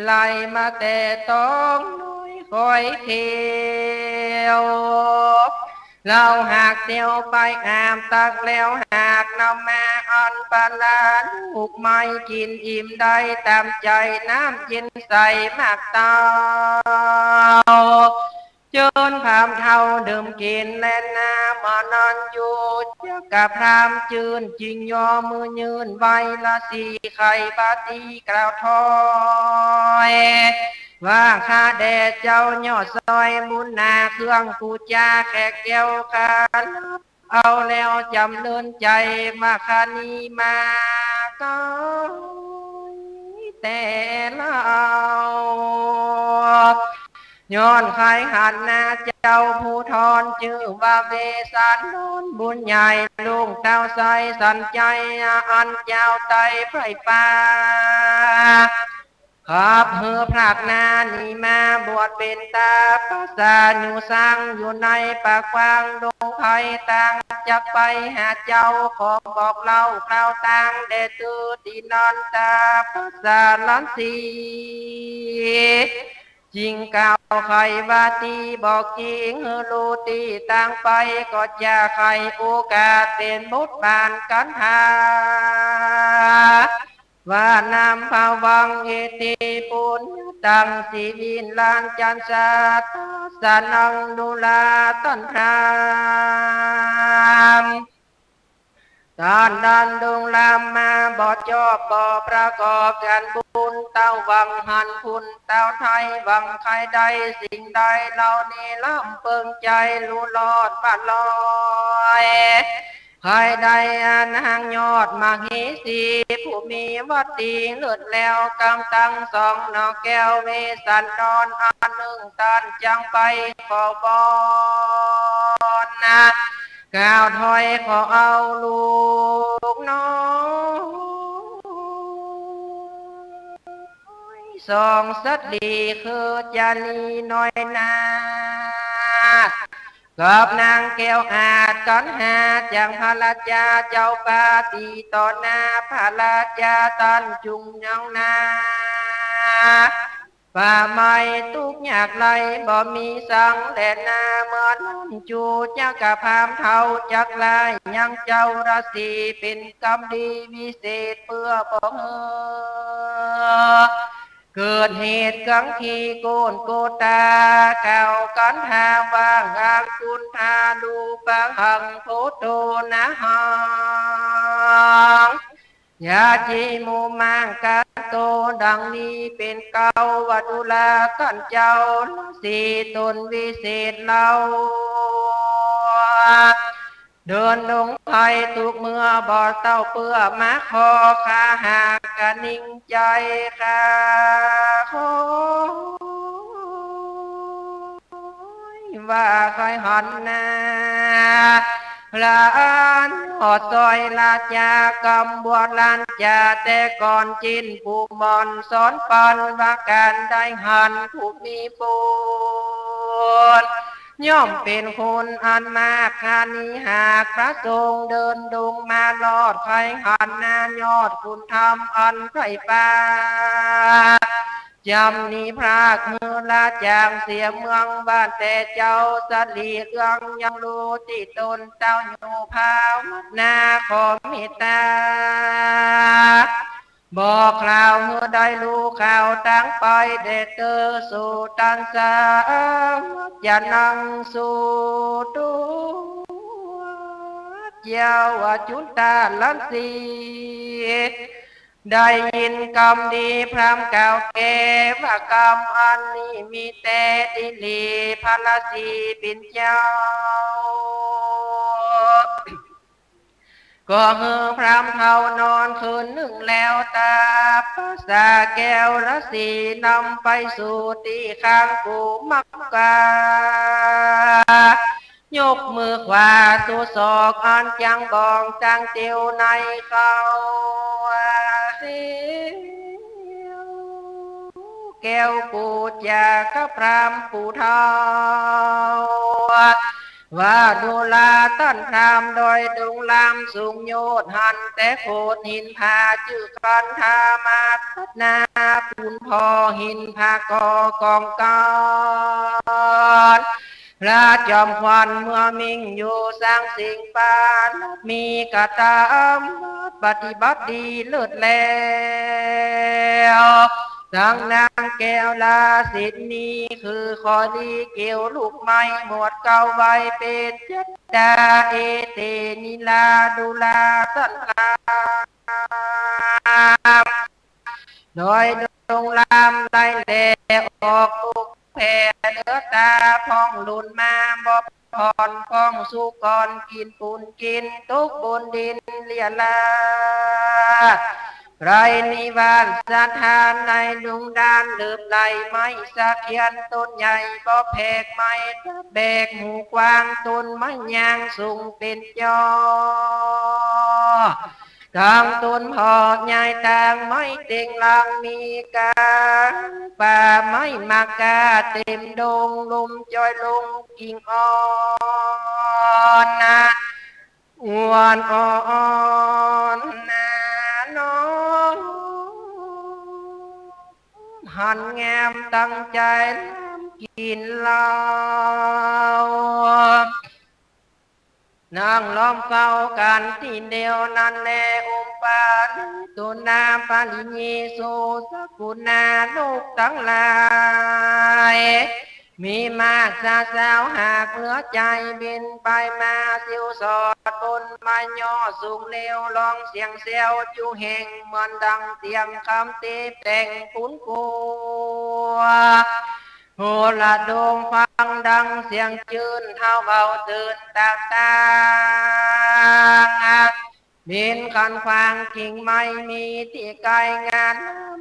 ไหลมาแต่ตองน้อยคอยเขียว เฮาหากเตียวไปอาบตักแล้ว หากนำมาอันปาราลูกไม้ กิ๋นอิ่มได้ต๋ามใจ๋ น้ำเย็นใสมากเต้า เจิญพราหมณ์เฒ่าดื่มกิ๋นแลนา มานอนอยู่จักกับพราหมณ์จื้น จึงยอมือยื่นไหว้ราศีไขวาตีกล่าวถอย ว่าข้าแด่เจ้ายอดซอยบุญนา เครื่องปู๋จาแขกแก้วข้ารับเอาแล้วจ๋ำเริญใจ๋ ว่าข้านี้มาไกลแต่เล่า ย้อนใค่หันหน้าเจ้าผู้ทอน จื้อว่าเวสสันดรบุญใหญ่ ลูกเต้าไส้สันใจ๋ อันเจ้าไตร่ไฟฟ้า ขับหื้อพรากหน้านี้มาบวชเป๋นตาปัสสะ อยู่สังอยู่ในป่ากว้างดงไพรต่าง จักไปหาเจ้าขอบอกเล่าคราวตาง แด่เธอตี้นอนตาปัสสะรังสี จึงกล่าวไขวาตีบอกจริงหื้อฮู้ตี้ตางไป ก็จะไขโอกาสเป๋นบทบาทกัณฑา ว่านำภวังอิทธิปุญญาตัง สีวิลาจันทร์สะตัสสะนัง ดูราต้านพราหมณ์ ต้านดันดงรามมาบ่จบบ่ประกอบก๋านบุญ เต้าหวังหันคุณเต้าไถ่ หวังใค่ได้สิ่งใดเหล่านี้ ล้ำเปิงใจ๋ฮู้รอดบ่ลอย ใค่ได้อันหางยอดมเหสี ผู้มีวัตตีเลิศแล้ว กำตังสองหน่อแก้ว เวสสันดรอันนึ่ง ต้านจักไปขอวอนนะ กล่าวถอยขอเอาลูกน้อย สองสตรีคือจารีน้อยนา กับนางแก้วอาจกัณหา จักพระราชาเจ้าฟ้าตี้ต่อหน้า พระราชาต้านจุ่งยังนา ป่าไม้ตุ๊กข์ยากไร้บ่มีสังแลนา เมื่อนั้นจูจักกับพราหมณ์เฒ่าจักลายยังเจ้าราศี เป๋นกรรมดีวิเศษเปื้อบ่หื้อเกิดเหตุกังขีโกลโกตา กล่าวกัณฑาว่า อากุณฑาลูปะหัง โพโตนะหัง อย่าจีหมู่มางกั๋นโต ดังนี้เป๋นเกล้าว่าดูราต้านเจ้าฤๅษีต๋นวิเศษเล่า เดินดงไพรกู้เมื่อบ่เต้าเปื้อ มาขอข้าหากกะนิ่งใจ๋ ข้าขอ ว่าใค่หันหน้า พระอันหอดซอยราชากำบวชลัญจา แต่ก่อนจินผู้หม่อนสอนปันว่าก๋านได้หันผู้มีบุญ ย่อมเป๋นคุณอันมาก ครานี้หากพระสงฆ์เดินดงมาลอด ใค่หันหน้ายอดคุณธรรมอันใฝ่ปา จำนี้พรากหื้อละจางเสียเมืองบ้าน แต่เจ้าสะหลีเอื้องยังฮู้ตี้ต๋นเต้าอยู่ภาวนาขอเมตต๋า บอกกล่าวหื้อได้ฮู้ข่าวตางไป แด่เตอสู่ตันสา จะนังสู่ตรวจ เจ้าจุนตาลันสี ได้ยินกำดีพราหมณ์กล่าวแก่ ว่ากำอันนี้มีแต๊ดีหลี พระฤๅษีเป๋นเจ้า ก็หื้อพราหมณ์เฒ่านอนคืนนึ่งแล้ว ตาปสาแก้วฤๅษีนำไปสู่ตี้ข้างกู่มักกา ยกมือขวาสู่ศอกอันจังบ่องจังเตียวในเขา แก้วกู่จักรพราหมณ์ผู้เฒ่า ว่าดูราต้านพราหมณ์ดอยดงลามสูงโยชน์ หันแต่โขดหินผาจื้อคันธามาพัฒนาปูนผ่อหินผาก่อกองกร พระจอมขวัญเมื่อมิ่งอยู่สร้างสิ่งปารมี กระตำปฏิบัติดีเลิศแล้ว ตังนางแก้วราชินี คือขอดีเกี่ยวลูกไม้หมวดเกล้าไว้เป๋นจัดดา เอเตนิราดูราต้านพราหมณ์ ดอยดงลามไล่แลออกอกแผ่เหลือต๋า พ่องหลุนมาบ่ผ่อน พ่องสุกรกิ๋นปูนกิ๋นตุ๊กบนดินเลียรา ไรนิวาสสถานในดงดานเหลือบไหลไม้สะเขียนต้นใหญ่บ่แผก ไม้ตะแบกหูกว้าง ต้นไม้ยางสูงเป๋นจ้อ ตังต้นผ่อใหญ่ตังไม้เต็งลัง มีกลางป่าไม้หมากกาเต็มดง ลมจอยลงกิ่งอ่อนนะ อ่อนอ่อนนะน้อง หันแงมตั้งใจ๋ลำกิ๋นเหล้า นั่งล้อมเฝ้ากั๋นตี้เดียวนั้นแล อุปปาลิตุนาปาลิเยสุ สกุณาลูกตังหลาย มีมากสาสาวหากเหลือใจ๋ บินไปมาซิวสอดบนไม้ยอดสูงเลว ร้องเสียงแซวจุแห่ง เหมือนดังเสียงคำเตแปลงปูนกัว โหระดงฟังดังเสียงจื้น เท้าเบาตื่นตากตาง บินขันขวางกิ่งไม้มีตี้ใก้งาม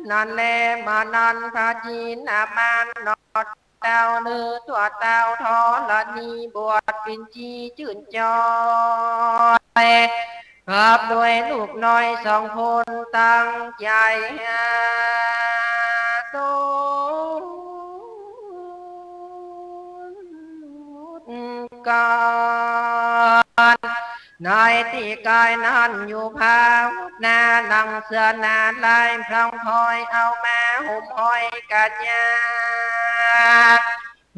นั้นแล เมื่อนั้นพระจินนามานนอดเต้า ลือตั๋วเต้าธรณี บวชเป๋นจีจื้นจ้อย พร้อมด้วยลูกน้อยสองคนตั้งใจ๋หาตนก่อน ในตี้ใก้นั้นอยู่ภาวนา นั่งเสื่อหน้าลายพร่องพลอย เอามาห่มห้อยกัญญา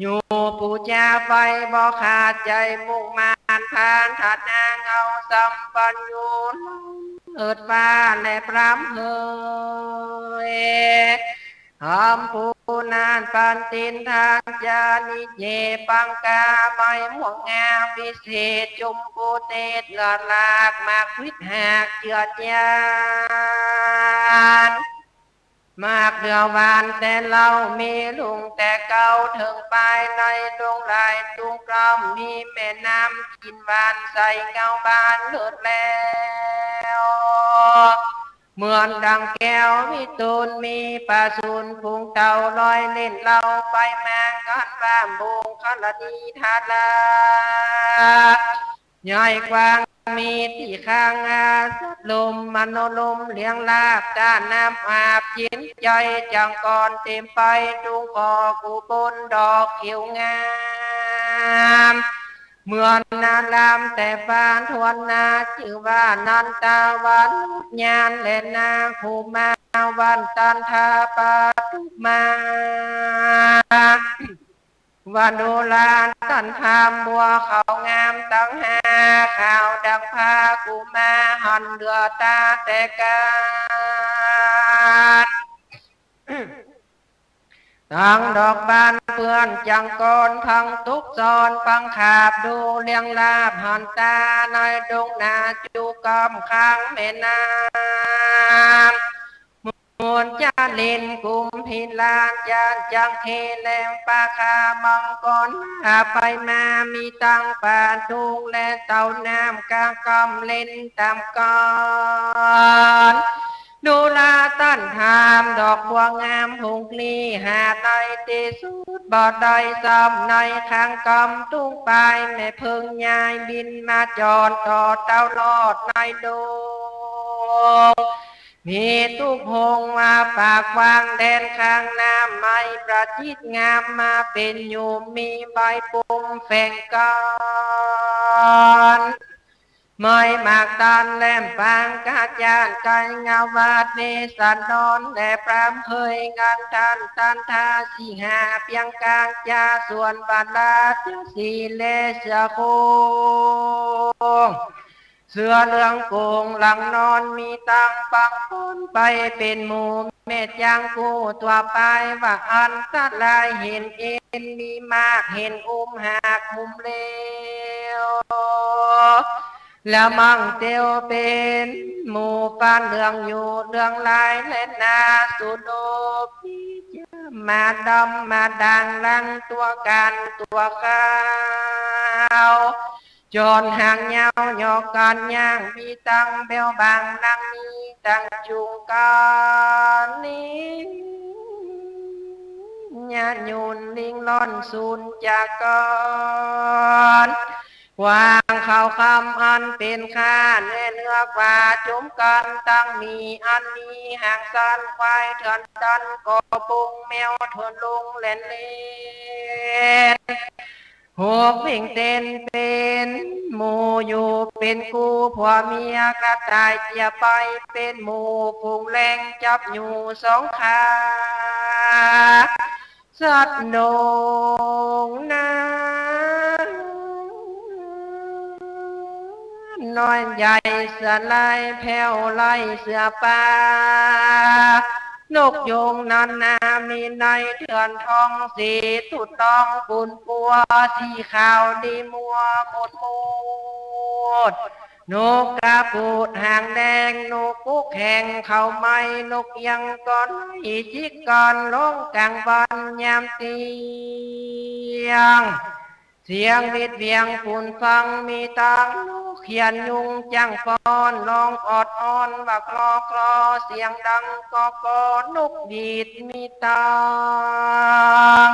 อยู่ปู๋จาไฟบ่ขาดใจ๋ มุ่งมั่นผาถนา เอาสัมปัญญูเลิศฟ้าแลพร่ำเฮย หอมปูนานปันตินทานจานิเยปังกา ไม้ม่วงงามวิเศษ จุมปูเตศเลือดหลาก หมากวิดหากเจือจาน หมากเหลือหวานแต่เล่า มีลุงแต่เก่า เถิงปายในดงหลายตุงกล้อม มีแม่น้ำกินหวานใส เงาบานเลิศแล้ว เหมือนดังแก้ววิตูล มีปลาสูนฝูงเต่า ลอยเล่นเล่าไปมา กันว่าบุงคลนีธารา ใหญ่กว้างมีตี้ข้างอาสัตว์ลม มโนรมเลี้ยงลาบ ต้านน้ำอาบเย็นใจ๋ จังกรเต็มไป ตุงกอกอุบลดอกเขียวงาม เหมือนนารามแต่ปานทวนนา จื้อว่านันทวันอุทยาน และนาคุมาวันตันทาปทุมา วันโอรานตันทามบัวขาวงามตังห้า ขาวดังผ้ากุมา หันเหลือต๋าแต่กาด ตังดอกบานเปื้อนจังกร ตังตุ๊กซอนปังขาบ ดูเลี้ยงลาบหันต๋า ในดงนาจุกอมข้างแม่น้ำ มูลจาเล่นกุมพิลานจานจังเคแลมปาคามังกร หาไปมามีตังปลาทูและเต่าน้ำ กางกอมเล่นต๋ามกอน ดูราตันทามดอกบัวงามผงกลี หาได้ตี้สุดบ่ได้ซ้ำ ในข้างกำตุงปาย แม่เพิ่งย้ายบินมาจอด ต่อเต้ารอดในดง มีตุ๊กหงส์มาปากกว้าง แดนข้างน้ำไม้ประจิตรงาม มาเป๋นอยู่มีใบปุ่มแฝงก้อน ไม้หมากตันแหลมปางกาจานไก งาวาดเนสันดร และปรามเฮยงานตันตันทาสีหา เปียงกางจาสวนบาลาจาสีและเสือโคร่ง เสือเหลืองโก๋งหลังนอน มีตังปังปนไปเป๋นหมู่ แม่จางกู้ตั๋วปาย ว่าอันตรายเห็นเอ็น มีมากเห็นอุ้มหากหุ้มเลว ละมั่งเตียวเป๋นหมู่ ปานเหลืองอยู่เหลืองลาย และนาสุโดปี มาดำมาด่างลังตั๋วก๋านตั๋วขาว จอนหางยาวหยอกก๋านย่าง มีตังแบ้วบางนังนี้ ตังจุงก๋านนี้ ญาติโยนลิงล่อนสูญจากก๋อน กว้างเขาคำอันเป๋นข้า แน่เนื้อกว่าจุมกั๋น ตังมีอันมีหางสั้น ควายเถื่อนตัน ก็ปุงแมวเถื่อนลงแล่นเล่น หกวิ่งเต้นเป๋นหมู่อยู่เป๋นกู้ ผัวเมียกระต่ายเจียไปเป๋นหมู่ ฝูงแลงจับอยู่สองขา สัตว์ดงนา น้อยใหญ่เสือลายแพ้วไล่เสือป่า นกยูงนานามีในเถื่อนทอง สีตุดตองปูนปัว สีขาวดีมัวหมดหมด นกกระปูดหางแดง นกกุกแข่งเขาไหม้ นกเอี้ยงก้อนหิจิกก้อน ร้องกลางวันยามเตี้ยง เสียงวิดเวียงปูนฟัง มีตังนกเขียนยุงจ้างฟ้อน ร้องออดอ้อนว่าคลอคลอ เสียงดังกอกอนกหวีด มีตัง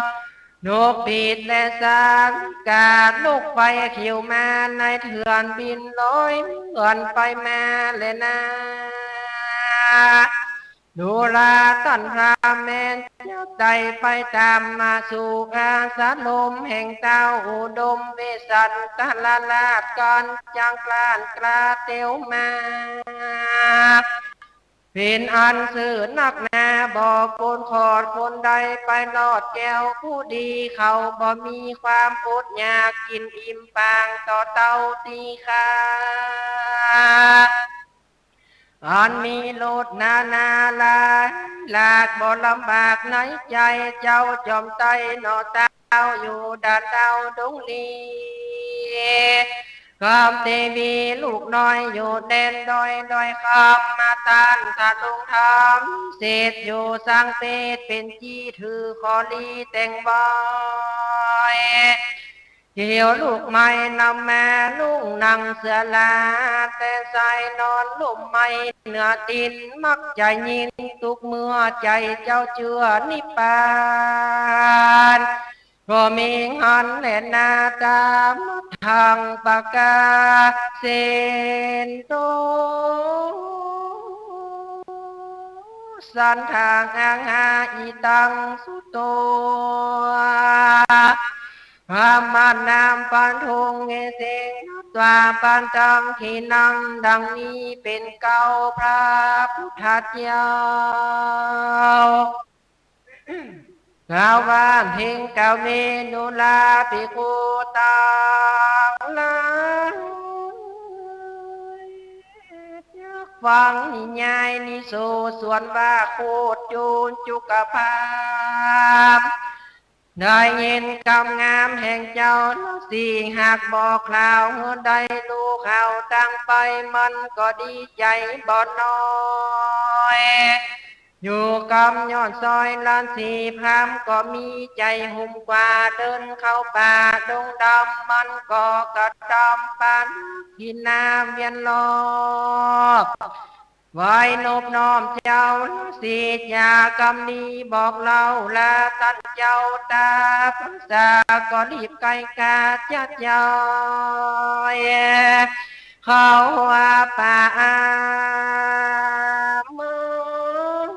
นกหวีดและสาลิกา นกไฟเขียวมา ในเถื่อนบินลอยเมือนไปมาแลนา ดูราต้านพราหมณ์แม่นจักได้ไปต๋ามมาสู่อาสรมแห่งเต้าอุดมเวสสันตรราช ก่อนจักกล้านกล้าเตียวมา เป๋นอันซื่อนักหนา บ่คนขอดคนใดไปรอด แก้วผู้ดีเขาบ่มีความอดอยาก กิ๋นอิ่มปางต่อเต้าตี้ข้า อันมีรสนานาหลาย ลากบ่ลำบากในใจ๋ เจ้าจอมไตรหน่อเต้า อยู่ด้านดาวดวงลี กำเตวีลูกน้อย อยู่แดนดอย ดอยคำ มาต้านทะลุงธรรม เสด็จอยู่สังเวช เป๋นตี้ถือขอลีแต่งบอย เขียวลูกไม้นำมานุ่งหนังเสื้อลา แต่สายนอนลุ่มไม้เหนือตี๋น มักจะยินตุ๊กเมื่อใจ๋เจ้าเจื้อนิพพาน ก็มีหั้นแลนา ตามทางประกาศเสนโต สันทางอังหาอิตังสุโต พระมานามปันทุงเอเสง ตวาปันตังขีนัง ดังนี้เป๋นเกล้าพระพุทธเจ้า กล่าวว่า เพ็งกเว ดูราภิกขุตังหลาย ฟังนิยายนิโส สวนว่าโคตรจุลจุกพาม ได้ยินกำงามแห่งเจ้าฤๅษี หากบอกกล่าวหื้อได้ฮู้ข่าวตังไป มันก็ดีใจ๋บ่น้อย อยู่กำยอดซอยฤๅษีพราม ก็มีใจ๋หุ้มกว้า เดินเข้าป่าดงดำ มันก็กระทำปาณาทิฏฐินาเวียนรอบ ไหว้นบน้อมเจ้าฤๅษี จากำนี้บอกเล่าลาต้านเจ้าตาพรรษา ก็รีบไกวก๋าจัดย้าย เข้าป่าเมือง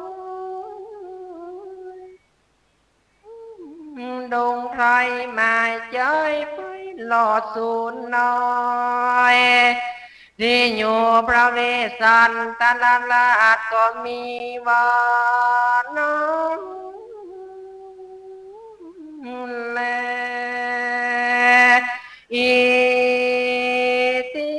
ดงไพรหมายใจ๋ไปหลอดศูนย์น้อย ตี้อยู่พระเวสสันตรราชก็มีว่านั้นแล อิติ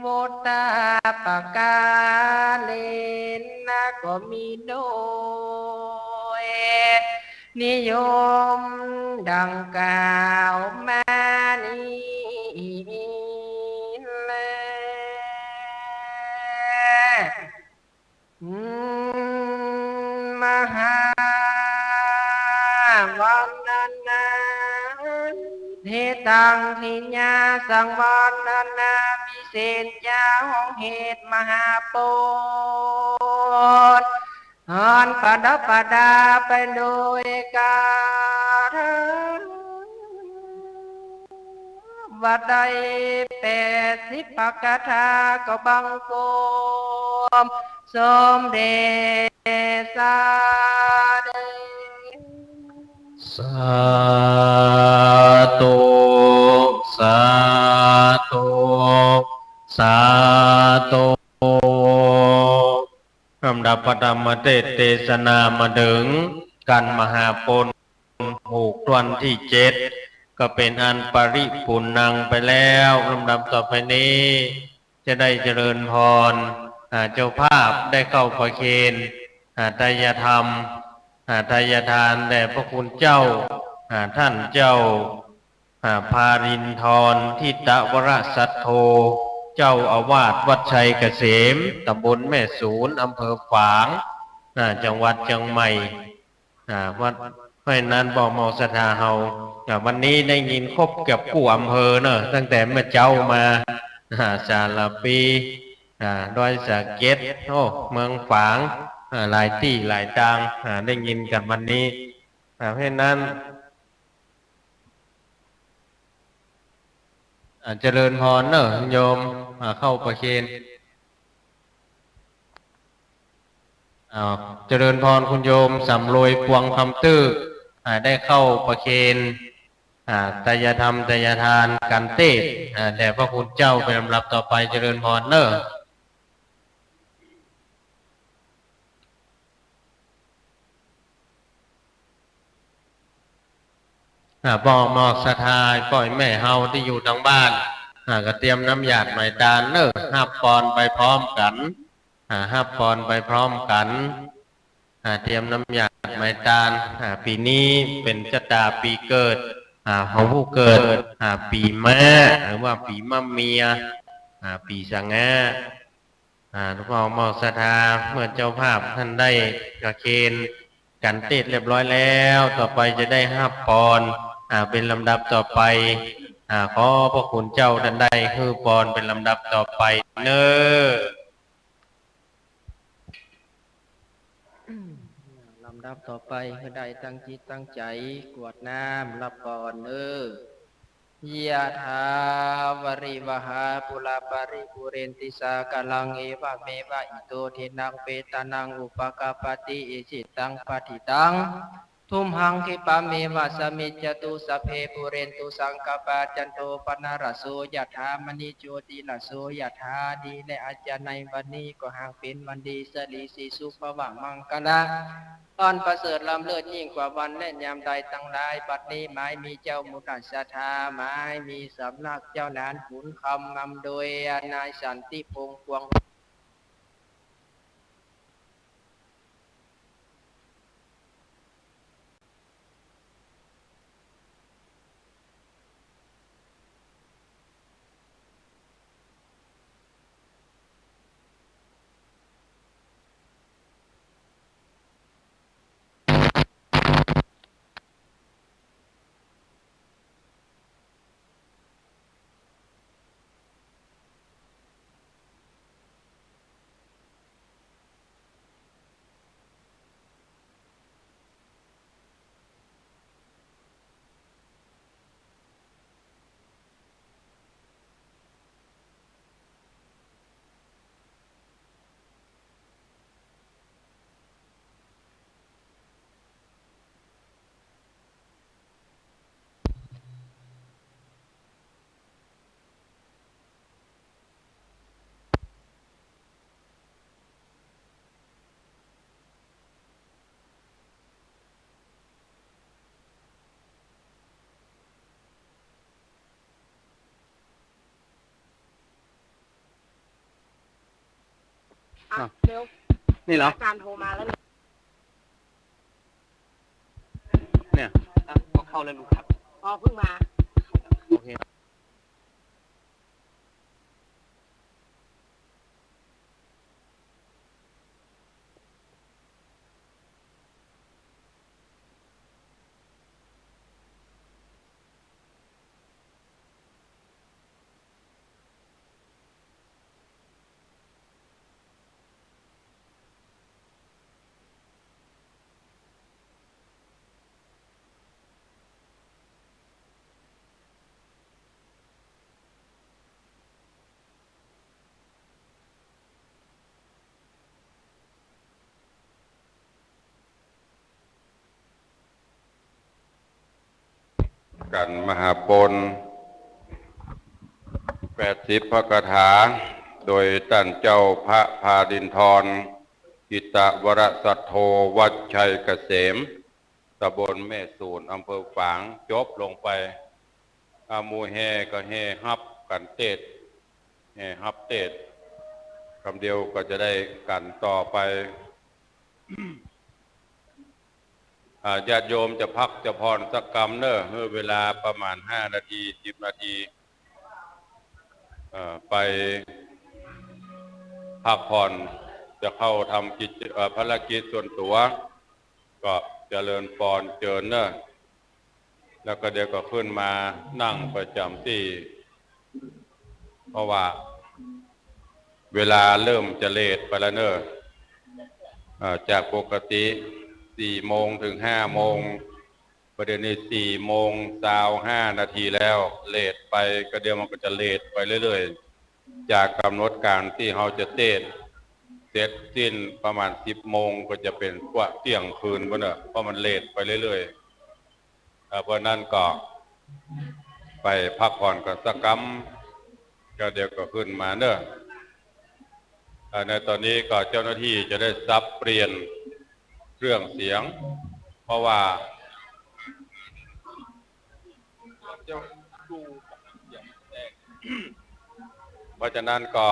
วุตตาปกาเลนะ ก็มีโดยนิยมดังกล่าวมานี้แล มหาวันนะนะ เหตุตังทิยาสังวันนะนะ วิเศษยาห้องเหตุมหาปณ อันประดับประดาไปโดยคาถา ว่าได้แปดสิบพระคาถา ก็บังคมสมเด็จสาเดช สาธุ สาธุ สาธุ ลำดับพระธรรมเตสน์เตสนามาเถิงกัณฑ์มหาปณ ผูกถ้วนตี้เจ็ด ก็เป๋นอันปริปูรณังไปแล้ว ลำดับต่อไปนี้ จะได้เจริญพร อ่า เจ้าภาพได้เข้าประเคน อ่า ไตรยธรรม อ่า ไตรยทานแด่พระคุณเจ้า อ่า ท่านเจ้า อ่า ภารินทร ทิตวรสัทโธ เจ้าอาวาสวัดชัยเกษม ตำบลแม่สูน อำเภอฝาง อ่า จังหวัดเจียงใหม่ อ่า วัด เพราะฉะนั้นบ่าวเมาศรัทธาเฮา อ่า วันนี้ได้ยินครบเกือบกู้อำเภอเนอะ ตั้งแต่เมื่อเจ๊ามา อ่า สารภี อ่า ดอยสะเก็ด โอ้ เมืองฝาง อ่า หลายตี้หลายตาง อ่า ได้ยินกั๋นวันนี้ อ่า เพราะฉะนั้น อ่า เจริญพรเนอะโยม อ่า เข้าประเคน อ่า เจริญพรคุณโยมสำรวยปวงคำตื้อ อ่า ได้เข้าประเคน อ่า ไตรยธรรมไตรยทานกั๋นเต๊อะ อ่า แด่พระคุณเจ้าเป๋นลำดับต่อไป เจริญพรเนอะ อ่า บ่าวเมาศรัทธา ป้อแม่เฮาตี้อยู่ตางบ้าน อ่า ก็เตรียมน้ำหยาดไหมตานเน่อ ฮับปอนไปพร้อมกั๋น อ่า ฮับปอนไปพร้อมกั๋น อ่า เตรียมน้ำหยาดไหมตาน อ่า ปี๋นี้เป๋นจะต๋าปี๋เกิด อ่า ของผู้เกิด อ่า ปี๋ม้า หรือว่าปี๋มะเมีย อ่า ปี๋สะแงา อ่า ลูกพ่อหมอศรัทธา เมื่อเจ้าภาพต้านได้ประเคนกั๋นเตศเรียบร้อยแล้ว ต่อไปจะได้ฮับปอน อ่า เป๋นลำดับต่อไป อ่า ขอพระคุณเจ้าต้านได้หื้อปอนเป๋นลำดับต่อไปเน่อ ลำดับต่อไปหื้อได้ตั้งจิตตั้งใจ๋กรวดน้ำฮับปอนเน่อ ยะถา วาริวะหา ปูรา ปะริปูเรนติ สาคารัง เอวะเมวะ อิโต ทินนัง เปตานัง อุปะกัปปะติ อิจิตัง ปัตถิตัง ตุมหัง ขิปปะเมวะ สะมิชฌะตุ สัพเพ ปูเรนตุ สังกะปา จันโท ปะนะระโส ยะถา มะณิ โชติระโส ยะถา ดีและอาจ๋ารย์ ในวันนี้ก็หากเป๋นวันดี สิริสีสุข ภะวะมังคะละ อันประเสริฐล้ำเลิศยิ่งกว่าวันและยามใดตังหลาย บัดนี้หมายมีเจ้ามูลศรัทธา หมายมีสำนักเจ้าหลานขุนคำ นำโดยนายสันติพงษ์ กวง อ่ะ อ่ะ เร็ว นี่เหรอ อาจารย์โทรมาแล้วเนี่ย เนี่ย อ่ะ ก็เข้าแล้วลูกครับ อ๋อ เพิ่งมา โอเค กั๋นมหาปณ แปดสิบพระคาถา โดยต้านเจ้าพระพารินทร กิตวรสัทโธ วัดชัยเกษม ต๋ำบลแม่สูน อำเภอฝาง จบลงไป อ่า หมู่แห่ก็แห่ฮับกั๋นเตศน์ แห่ฮับเตศน์ กำเดียวก็จะได้กั๋นต่อไป อ่า ญาติโยมจะพักจะผ่อนสักกำเน่อ หื้อเวลาประมาณห้านาที สิบนาที เอ่อ ไปพักผ่อน จะเข้าทำกิจ เอ่อ ภารกิจส่วนตั๋ว ก็เจริญปอนเจิญเน่อ แล้วก็เดี๋ยวก็ขึ้นมานั่งประจ๋ำตี้ เพราะว่าเวลาเริ่มจะเลทไปแล้วเน่อ เอ่อ จากปกติสี่โมงถึงห้าโมง ประเดี๋ยวนี้สี่โมงซาวห้านาทีแล้ว เลทไปก็เดี๋ยวมันก็จะเลทไปเรื่อยๆ จากกำหนดก๋านตี้เฮาจะเตศน์เสร็จสิ้นประมาณสิบโมง ก็จะเป๋นกว่าเตี้ยงคืนปู้นเน่อ เพราะมันเลทไปเรื่อยๆ เอ่อ เพราะนั้นก็ไปพักผ่อนกั๋นสักกำ ก็เดี๋ยวก็ขึ้นมาเน่อ เอ่อ ในต๋อนนี้ก็เจ้าหน้าที่จะได้สับเปลี่ยนเครื่องเสียง เพราะว่า เพราะฉะนั้นก็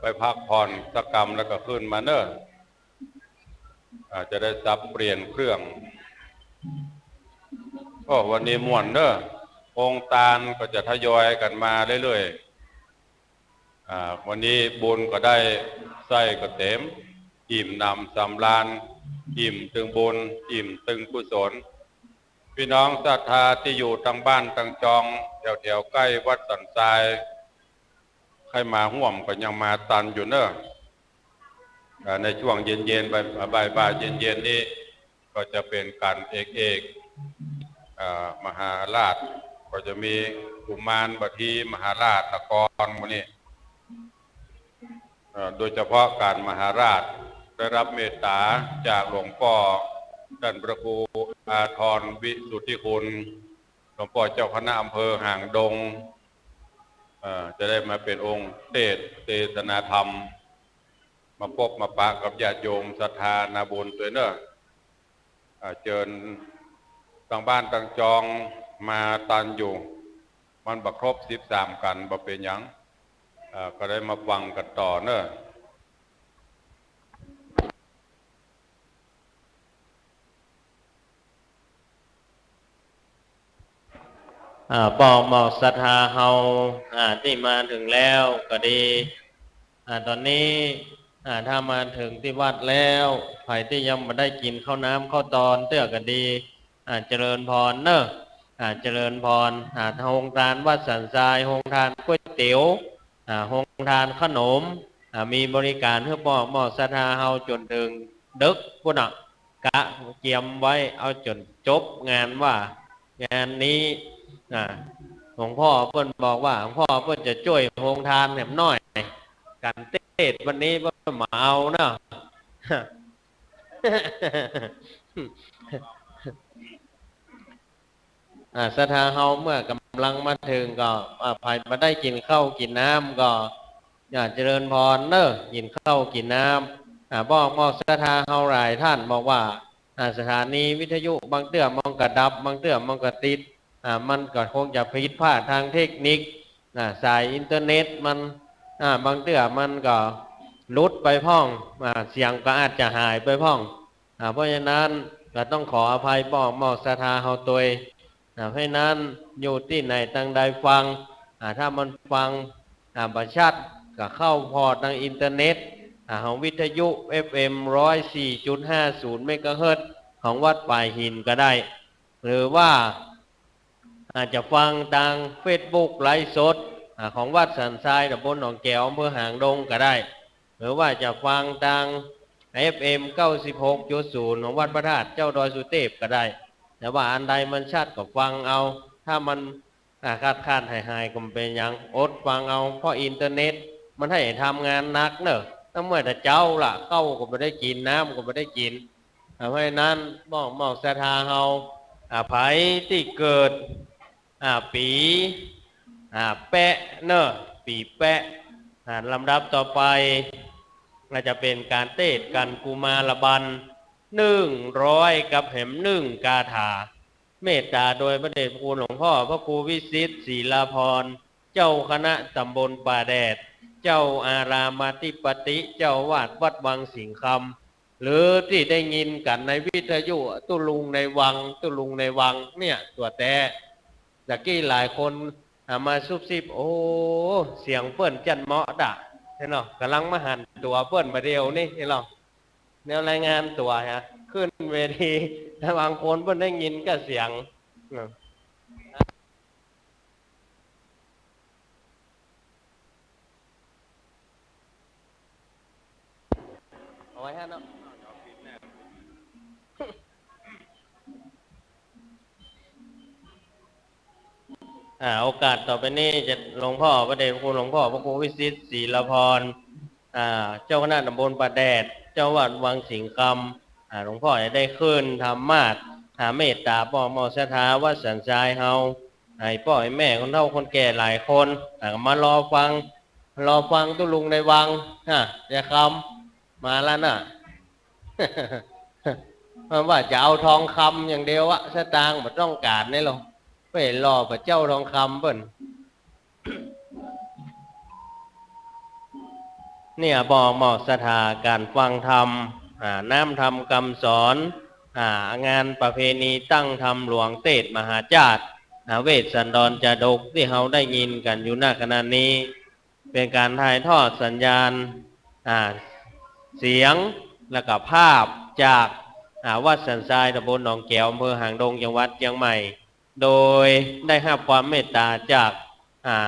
ไปพักผ่อนสักกำแล้วก็ขึ้นมาเน้อ อ่า จะได้สับเปลี่ยนเครื่อง โอ้ วันนี้ม่วนเน้อ โฮงตานก็จะทยอยกั๋นมาเรื่อยๆ อ่า วันนี้บุญก็ได้ไส้ก็เต๋ม อิ่มหนำสำราญ อิ่มตึงบุญ อิ่มตึงกุศล ปี้น้องศรัทธาตี้อยู่ตางบ้านตางจอง แถวๆ ใก้วัดสันทราย ใค่มาฮ่วมก็ยังมาตันอยู่เน้อ อ่า ในช่วงเย็นๆ บ่ายๆ บ่ายๆ เย็นๆ นี้ ก็จะเป๋นก๋านเอกๆ อ่า มหาราช ก็จะมีกุมารบาทีมหาราช นคร หมู่นี้ เอ่อ โดยเฉพาะก๋านมหาราช ได้รับเมตต๋าจากหลวงป้อต้านพระครูอาทรวิสุทธิคุณ หลวงป้อเจ้าคณะอำเภอหางดง เอ่อ จะได้มาเป๋นองค์เตสน์เตสนาธรรม มาปบมาปะกับญาติโยมศรัทธานาบุญตวยเน้อ อ่า เจิญตางบ้านตางจองมาตันอยู่ มันบ่ครบสิบสามกั๋น บ่เป๋นหยัง อ่า ก็ได้มาฟังกั๋นต่อเน้อ อ่า ป้อหมอกศรัทธาเฮา อ่า ตี้มาเถิงแล้วก็ดี อ่า ต๋อนนี้ อ่า ถ้ามาเถิงตี้วัดแล้ว ใผตี้ยังบ่ได้กิ๋นข้าวน้ำข้าวตอนเตื้อก็ดี อ่า เจริญพรเน้อ อ่า เจริญพร อ่า โฮงตานวัดสันทราย โฮงตานก๋วยเตี๋ยว อ่า โฮงตานขนม อ่า มีบริก๋านหื้อป้อหมอกศรัทธาเฮาจ๋นเถิงเดิ็กปู้นน่ะ กะเกียมไว้เอาจ๋นจบงานว่า งานนี้ อ่า หลวงป้อเปิ้นบอกว่า หลวงป้อเปิ้นจะจ้วยโฮงตานแหมน้อย ก๋านเตสน์วันนี้เปิ้นบ่เอาเนาะ อ่า ศรัทธาเฮาเมื่อก๋ำลังมาเถิงก็ อ่า ใผบ่ได้กิ๋นข้าวกิ๋นน้ำก็ อ่า เจริญพรเน้อ กิ๋นข้าวกิ๋นน้ำ อ่า ป้อหมอกศรัทธาเฮาหลายต้านบอกว่า อ่า สถานีวิทยุบางเตื้อมันก็ดับ บางเตื้อมันก็ติด อ่า มันก็คงจะผิดพลาดตางเทคนิค อ่า สายอินเทอร์เน็ตมัน อ่า บางเตื้อมันก็หลุดไปพ่อง อ่า เสียงก็อาจจะหายไปพ่อง อ่า เพราะฉะนั้นก็ต้องขออภัยป้อหมอกศรัทธาเฮาตวย อ่า เพราะฉะนั้นอยู่ตี้ไหนตางใดฟัง อ่า ถ้ามันฟัง อ่า บ่ชัด ก็เข้าผ่อตางอินเทอร์เน็ต อ่า ของวิทยุ เอฟเอ็ม ร้อยสี่จุดห้าศูนย์ เมกะเฮิรตซ์ ของวัดป่ายหินก็ได้ หรือว่า อาจจะฟังตางเฟซบุ๊กไลฟ์สด อ่า ของวัดสันทราย ตำบลหนองแก๋ว อำเภอหางดงก็ได้ หรือว่าจะฟังตาง เอฟเอ็ม เก้าสิบหกจุดศูนย์ ของวัดพระธาตุเจ้าดอยสุเตพก็ได้ แต่ว่าอันใดมันชัดก็ฟังเอา ถ้ามัน อ่า ขาดๆ หายๆ ก็บ่เป๋นหยัง อดฟังเอา เพราะอินเทอร์เน็ตมันหื้อทำงานหนักเน้อ ตั้งเมื่อแต่เจ๊าละ ข้าวก็บ่ได้กิ๋น น้ำก็บ่ได้กิ๋น อ่า เพราะฉะนั้น ป้อหมอกศรัทธาเฮา อ่า ใผตี้เกิด อ่า ปี๋ อ่า แปะเน้อ ปี๋แปะ อ่า ลำดับต่อไป ก็จะเป๋นก๋านเตสน์กั๋นกุมารบัล หนึ่งร้อยกับแหมหนึ่งกาถา เมตต๋าโดยพระเดชพระคุณหลวงป้อพระครูวิสิทธิ์ ศิลาภรณ์ เจ้าคณะตำบลป่าแดด เจ้าอารามอธิปติ เจ้าอาวาสวัดวังสิงห์คำ หรือตี้ได้ยินกั๋นในวิทยุ ตุ๊ลุงในวัง ตุ๊ลุงในวัง เนี่ย ตั๋วแต๊ ตะกี้หลายคน อ่า มาซุบซิบ โอ้ เสียงเปิ้นจั้นเหมาะดะ หันก่อ ก๋ำลังมาหันตั๋วเปิ้นบ่าเดี่ยวนี้ หันก่อ แนวรายงานตั๋วฮะ ขึ้นเวที แต่บางคนเปิ้นได้ยินก้าเสียง อ่า เอาไว้ฮะเนาะ อ่า โอกาสต่อไปนี้จะหลวงป้อพระเดชพระคุณหลวงป้อพระครูวิสิทธิ์ ศิลาภรณ์ อ่า เจ้าคณะตำบลป่าแดด เจ้าอาวาสวังสิงห์คำ อ่า หลวงป้อจะได้ขึ้นธรรมาสน์ อ่า เมตต๋าป้อหมอกศรัทธาวัดสันทรายเฮา หื้อป้อหื้อแม่คนเฒ่าคนแก่หลายคน อ่า มารอฟัง รอฟังตุ๊ลุงในวัง อ่า ยายคำ มาแล้วน่ะ มันว่าจะเอาทองคำอย่างเดียวอะ สตางค์บ่ต้องก๋านนี่หรอก ไปหล่อพระเจ้าทองคำเปิ้น เนี่ย บ่มอบศรัทธาก๋านฟังธรรม อ่า น้ำธรรมกำสอน อ่า งานประเพณีตั้งธรรมหลวงเตสน์มหาชาติ อ่า เวสสันดรจาดก ตี้เฮาได้ยินกั๋นอยู่ ณ ขณะนี้ เป๋นก๋านถ่ายทอดสัญญาณ อ่า เสียง แล้วก็ภาพจาก อ่า วัดสันทราย ตำบลหนองแก๋ว อำเภอหางดง จังหวัดเจียงใหม่ โดยได้ฮับความเมตต๋าจาก อ่า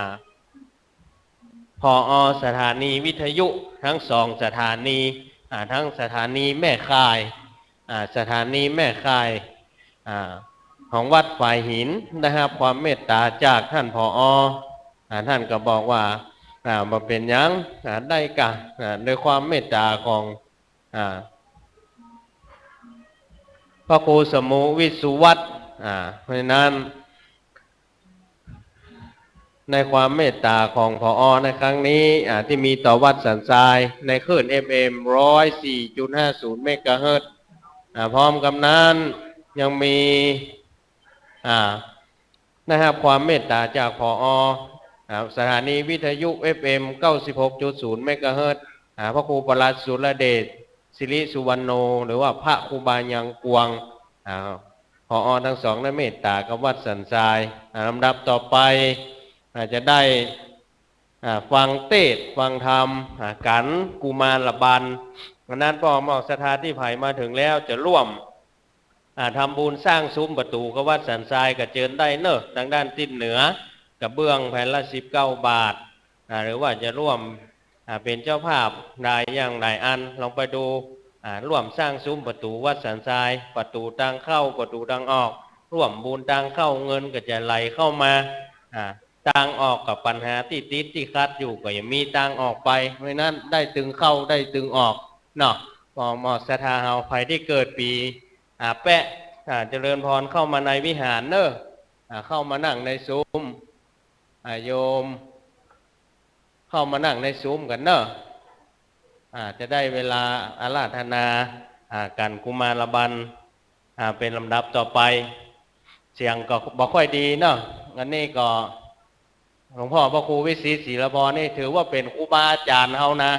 ผอ.สถานีวิทยุตึงสองสถานี อ่า ตึงสถานีแม่ข่าย อ่า สถานีแม่ข่าย อ่า ของวัดฝายหิน ได้ฮับความเมตต๋าจากต้าน ผอ. อ่า ต้านก็บอกว่า อ่า บ่เป๋นหยัง อ่า ได้ก่ะ อ่า โดยความเมตต๋าของ อ่า พระครูสมุวิศวัฒน์ อ่า เพราะฉะนั้น ในความเมตต๋าของ ผอ. ในครั้งนี้ อ่า ตี้มีต่อวัดสันทราย ในคลื่น เอฟเอ็ม ร้อยสี่จุดห้าศูนย์ เมกะเฮิรตซ์ อ่า พร้อมกับนั้นยังมี อ่า ได้ฮับความเมตต๋าจาก ผอ. อ่า สถานีวิทยุ เอฟเอ็ม เก้าสิบหกจุดศูนย์ เมกะเฮิรตซ์ อ่า พระครูปลัดสุรเดช สิริสุวรรณโณ หรือว่าพระครูบายังกวาง อ่า ผอ. ตึงสองได้เมตต๋ากับวัดสันทราย อ่า ลำดับต่อไป อ่า จะได้ อ่า ฟังเตสน์ ฟังธรรม อ่า ก๋านกุมารบัน อันนั้น บ่มอบศรัทธาตี้ใผมาเถิงแล้วจะร่วม อ่า ทำบุญสร้างซุ้มประตู๋กับวัดสันทรายก็เจิญได้เนาะ ตางด้านทิศเหนือ กระเบื้องแผ่นละสิบเก้าบาท อ่า หรือว่าจะร่วม อ่า เป๋นเจ้าภาพหลายอย่างหลายอัน ลองไปดู อ่า ร่วมสร้างซุ้มประตู๋วัดสันทราย ประตู๋ตางเข้า ประตู๋ตางออก ร่วมบุญตางเข้า เงินก็จะไหลเข้ามา อ่า ตางออกกับปัญหาตี้ติดตี้ขัดอยู่ ก็ยังมีตางออกไป เพราะฉะนั้นได้ตึงเข้าได้ตึงออกเนาะ บ่มอบศรัทธาเฮา ใผตี้เกิดปี๋ อ่า แปะ อ่า เจริญพรเข้ามาในวิหารเนาะ อ่า เข้ามานั่งในซุ้ม อ่า โยม เข้ามานั่งในซุ้มกั๋นเนาะ อ่า จะได้เวลาอาราธนา อ่า ก๋านกุมารบัน อ่า เป๋นลำดับต่อไป เสียงก็บ่ค่อยดีเนาะ อันนี้ก็ หลวงพ่อพระครูวิสิทธิ์ ศิลพรนี่ถือว่าเป๋นครูบาอาจ๋ารย์เฮานะ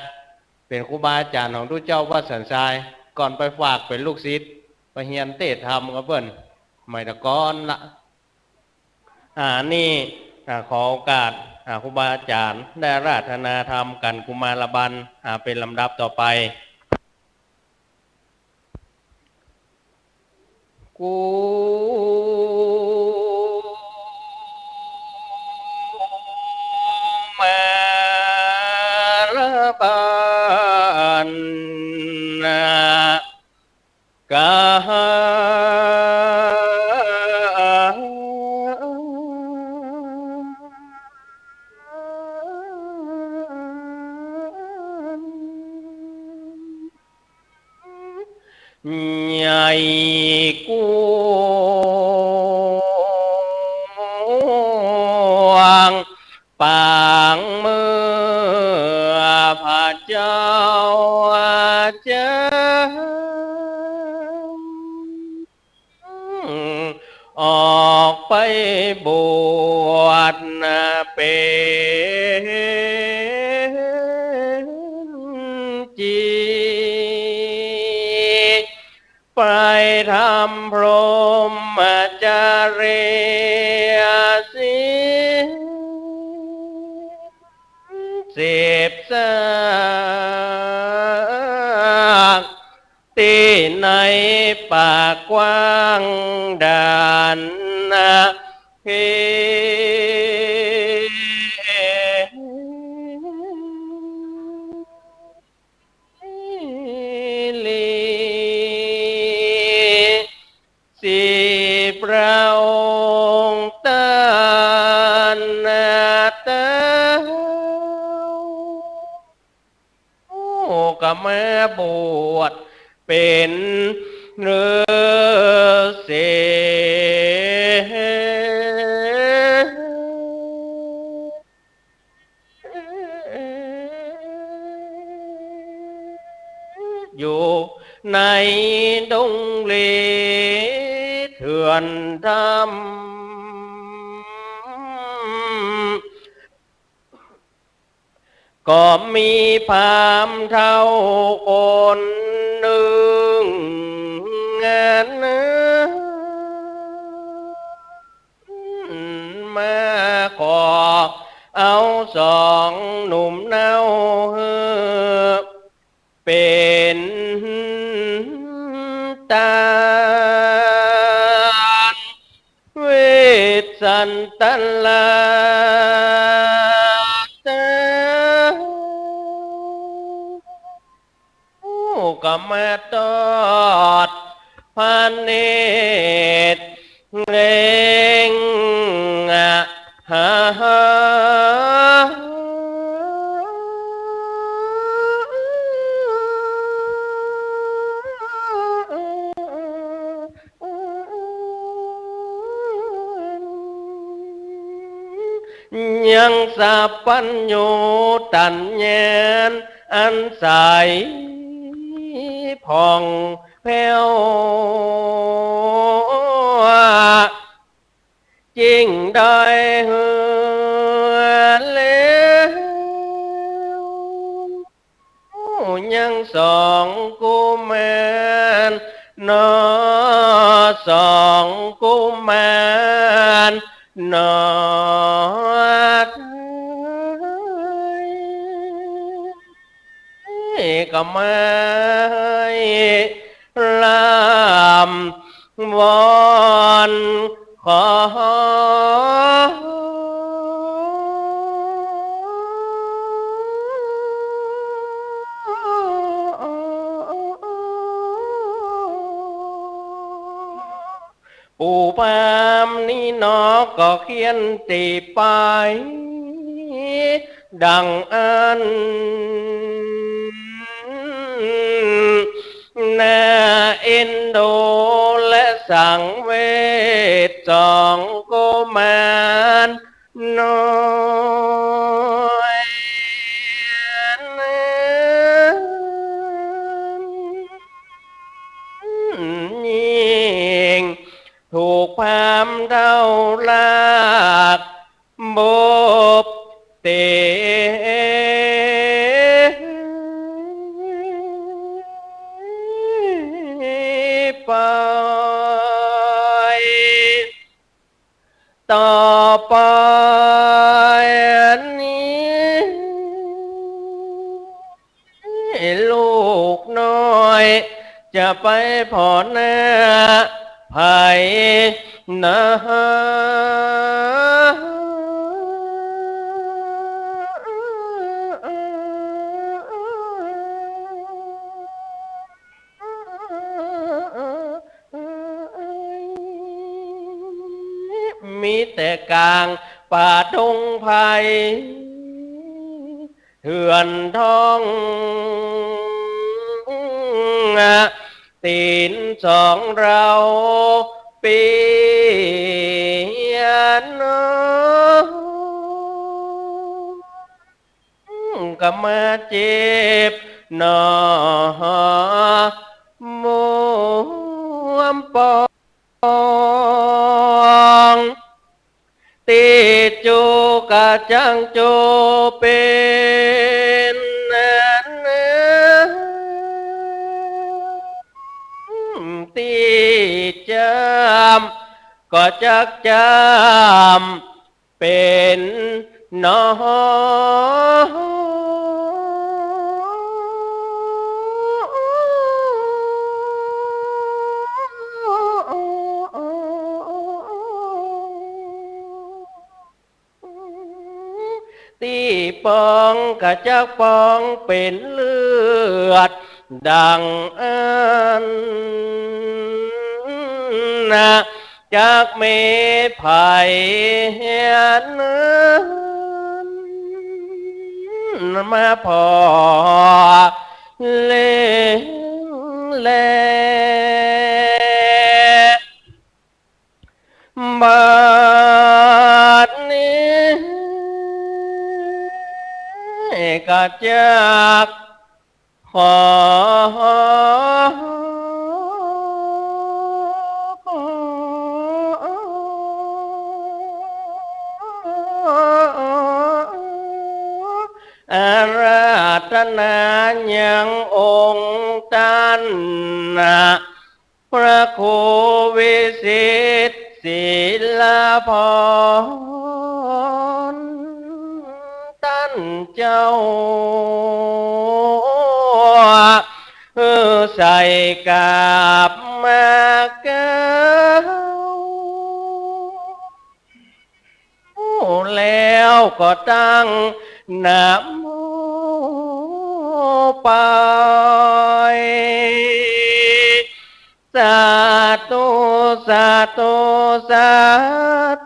เป๋นครูบาอาจ๋ารย์ของตุ๊เจ้าวัดสันทราย ก่อนไปฝากเป๋นลูกศิษย์ ไปเฮียนเตสน์ธรรมกับเปิ้น สมัยตะก้อนละ อ่า นี่ อ่า ขอโอกาส อ่า ครูบาอาจ๋ารย์ได้อาราธนาธรรมก๋านกุมารบัน อ่า เป๋นลำดับต่อไป กุมารบันนะ กา ใหญ่กว้าง ปางเมื่อพระเจ้าเจิญ ออกไปบวชเป๋นจี ไปทำพรหมจริยศีล สิบสาม ตี้ในป่ากว้างแดนเขต ลี สิบพระองค์ต้านเต๋า ก็มาบวชเป๋นฤๅษี อยู่ในดงลีเถื่อนถ้ำ ก็มีพราหมณ์เฒ่าคนนึ่ง มาขอเอาสองหนุ่มเน่าหื้อ เป๋นตาน เวสสันตราช ก็มาตอดพระเนตร เล็งหา ยังสัพพัญญูตัญญาอันใสผ่องแผ้ว จิ่งได้หื้อแล้ว ยังสองกุมารหนอ สองกุมารหนอ ก็มาให้ร่ำวอนขอ ปู่พราหมณ์นี้หนอก็เขียนตี้ไป ดังอั้น น่าเอ็นดูและสังเวชสองกุมารน้อย ยิ่งถูกพราหมณ์เฒ่าลาก บุบเตไป ต่อไปนี้ ลูกน้อยจะไปผ่อหน้าใผนะ มีแต่ก๋างป่าดงไพร เถื่อนท่อง ตี๋นสองเราเปียน ก็มาเจ็บหนอ มวมปอง ตี้จูกะจักจูเป๋น ตี้จำก็จักจำเป๋นหนอ ตี้ปองก็จักปองเป๋นเลือดดังอั้นนะ จักมีใผนั้นมาผ่อเล็งแล บัดนี้ก็จักขอ อาราธนายังองค์ต้าน พระครูวิสิทธิ์ศิลปร ต้านเจ้า หื้อใส่กาบมากาว แล้วก็ตั้งนะโมไป สาธุ สาธุ สา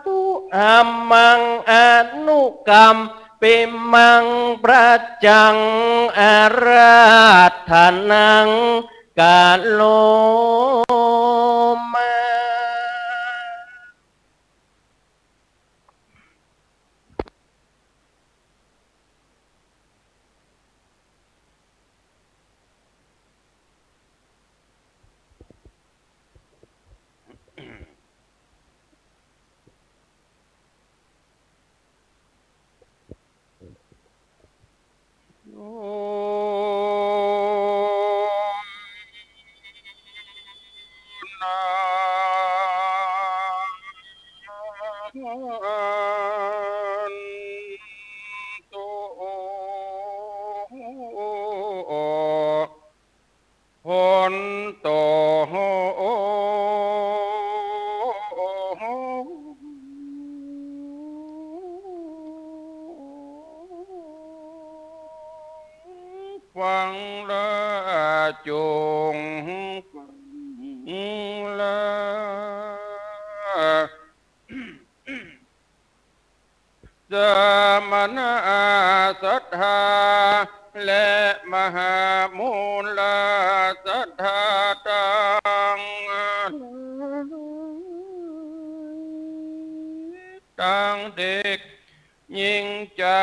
ธุ อะหัง อนุกัมปิมัง ปัจจัง อาราธนัง กะโรมา โหนตุ ฟังแล้วจุ่งแล สมณะศรัทธา และมหามูลศรัทธาตังหลาย ตังเด็กญิงใจ๋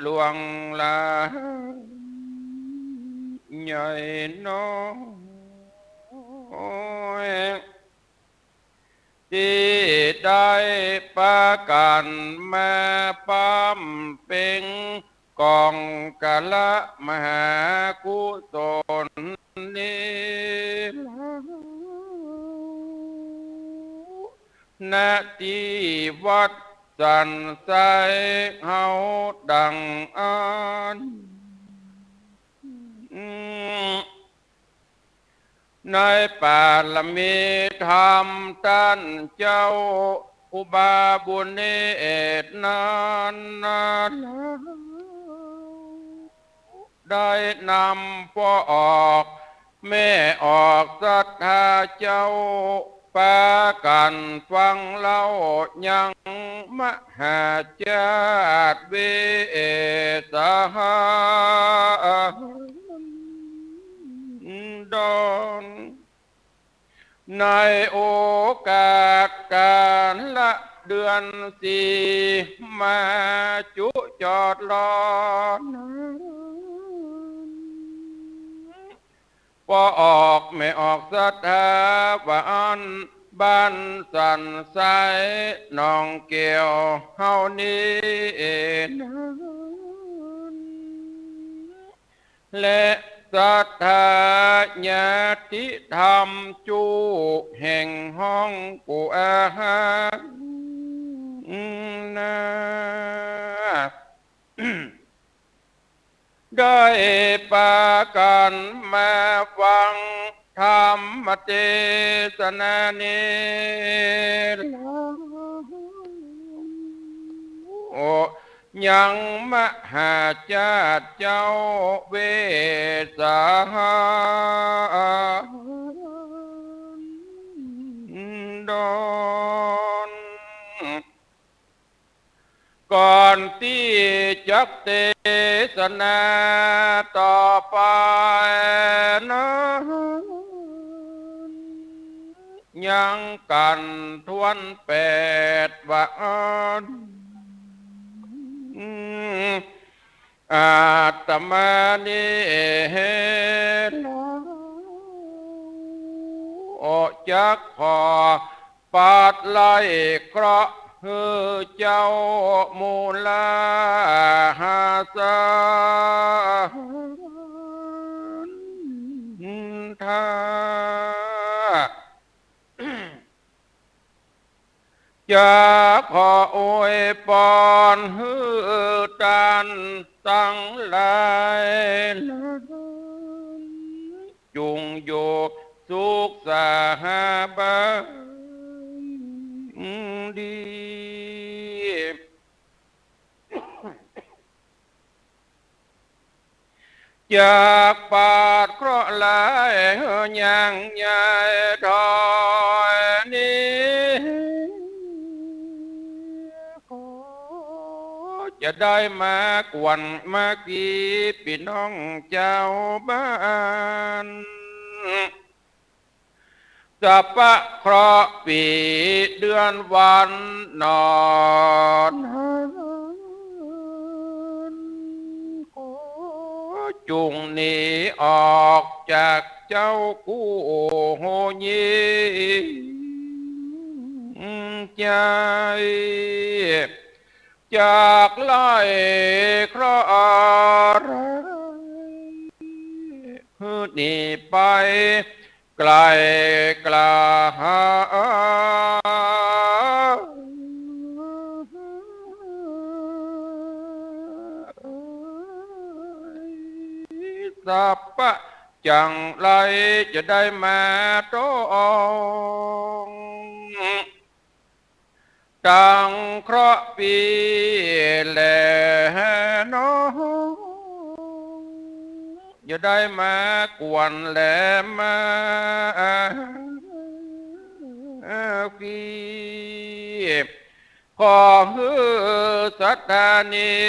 หลวงหลาน ใหญ่น้อยตี้ได้ปากั๋นมาบำเพ็งก๋องกะละมหากุศลนี้ ณ ตี้วัดสันทรายเฮาดังอั้น ในปารมีธรรมต้านเจ้าครูบาบุญเนตรนั้นนา ได้นำป้อออกแม่ออกศรัทธาเจ้า ปากั๋นฟังเล่ายังมหาชาติเวสสาดร ในโอกาสก๋าละเดือนสี่ มาจุจอดรอนั้น ป้อออกแม่ออกศรัทธาว่าอั้น บ้านสันทรายหนองแก้วเฮานี้นั้น และศรัทธาญาติธรรมจุแห่งห้องกูอาหารนา ได้ปากั๋นมาฟังธรรมเตสนานี้แล้ว ยังมหาชาติเจ้าเวสสาดร ก่อนตี้จักเตสนาต่อไปนั้น ยังกั๋นทวนแปดว่าอั้น อาตมานี้แล้วจักขอปัดไล่เคราะห์หื้อเจ้ามูลหา สันทา จะขออวยปอนหื้อต้านตังหลายนั้น จุ่งอยู่สุขสบายดี จากปราศเคราะห์ร้ายอย่างใหญ่ถ้อยนี้ ขอจะได้มากวนมากี้ปี้น้องจาวบ้าน สัพพะเคราะห์ปี้เดือนวันหนอนั้น ขอจุ่งหนีออกจากเจ้ากู้ยิ่งใจ๋ จากไล่เคราะห์ร้ายหื้อหนีไปไกลไกล สัพพะจังไรจะได้มาต้อง ตังเคราะห์ปี้แลน้อง อย่าได้มากวนแลมากี้ ขอหื้อสัตตานี้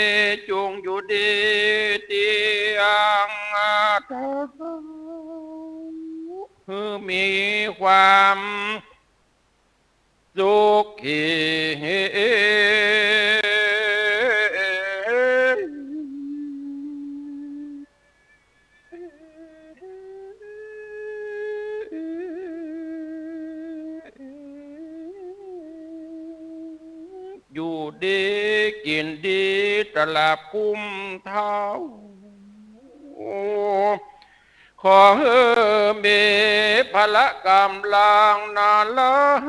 จุ่งอยู่ดีเตียงธรรม หื้อมีความ สุขี อยู่ดีกิ๋นดีตราบคุ้มเฒ่า ขอหื้อมีพละก๋ำลังนาเลิศ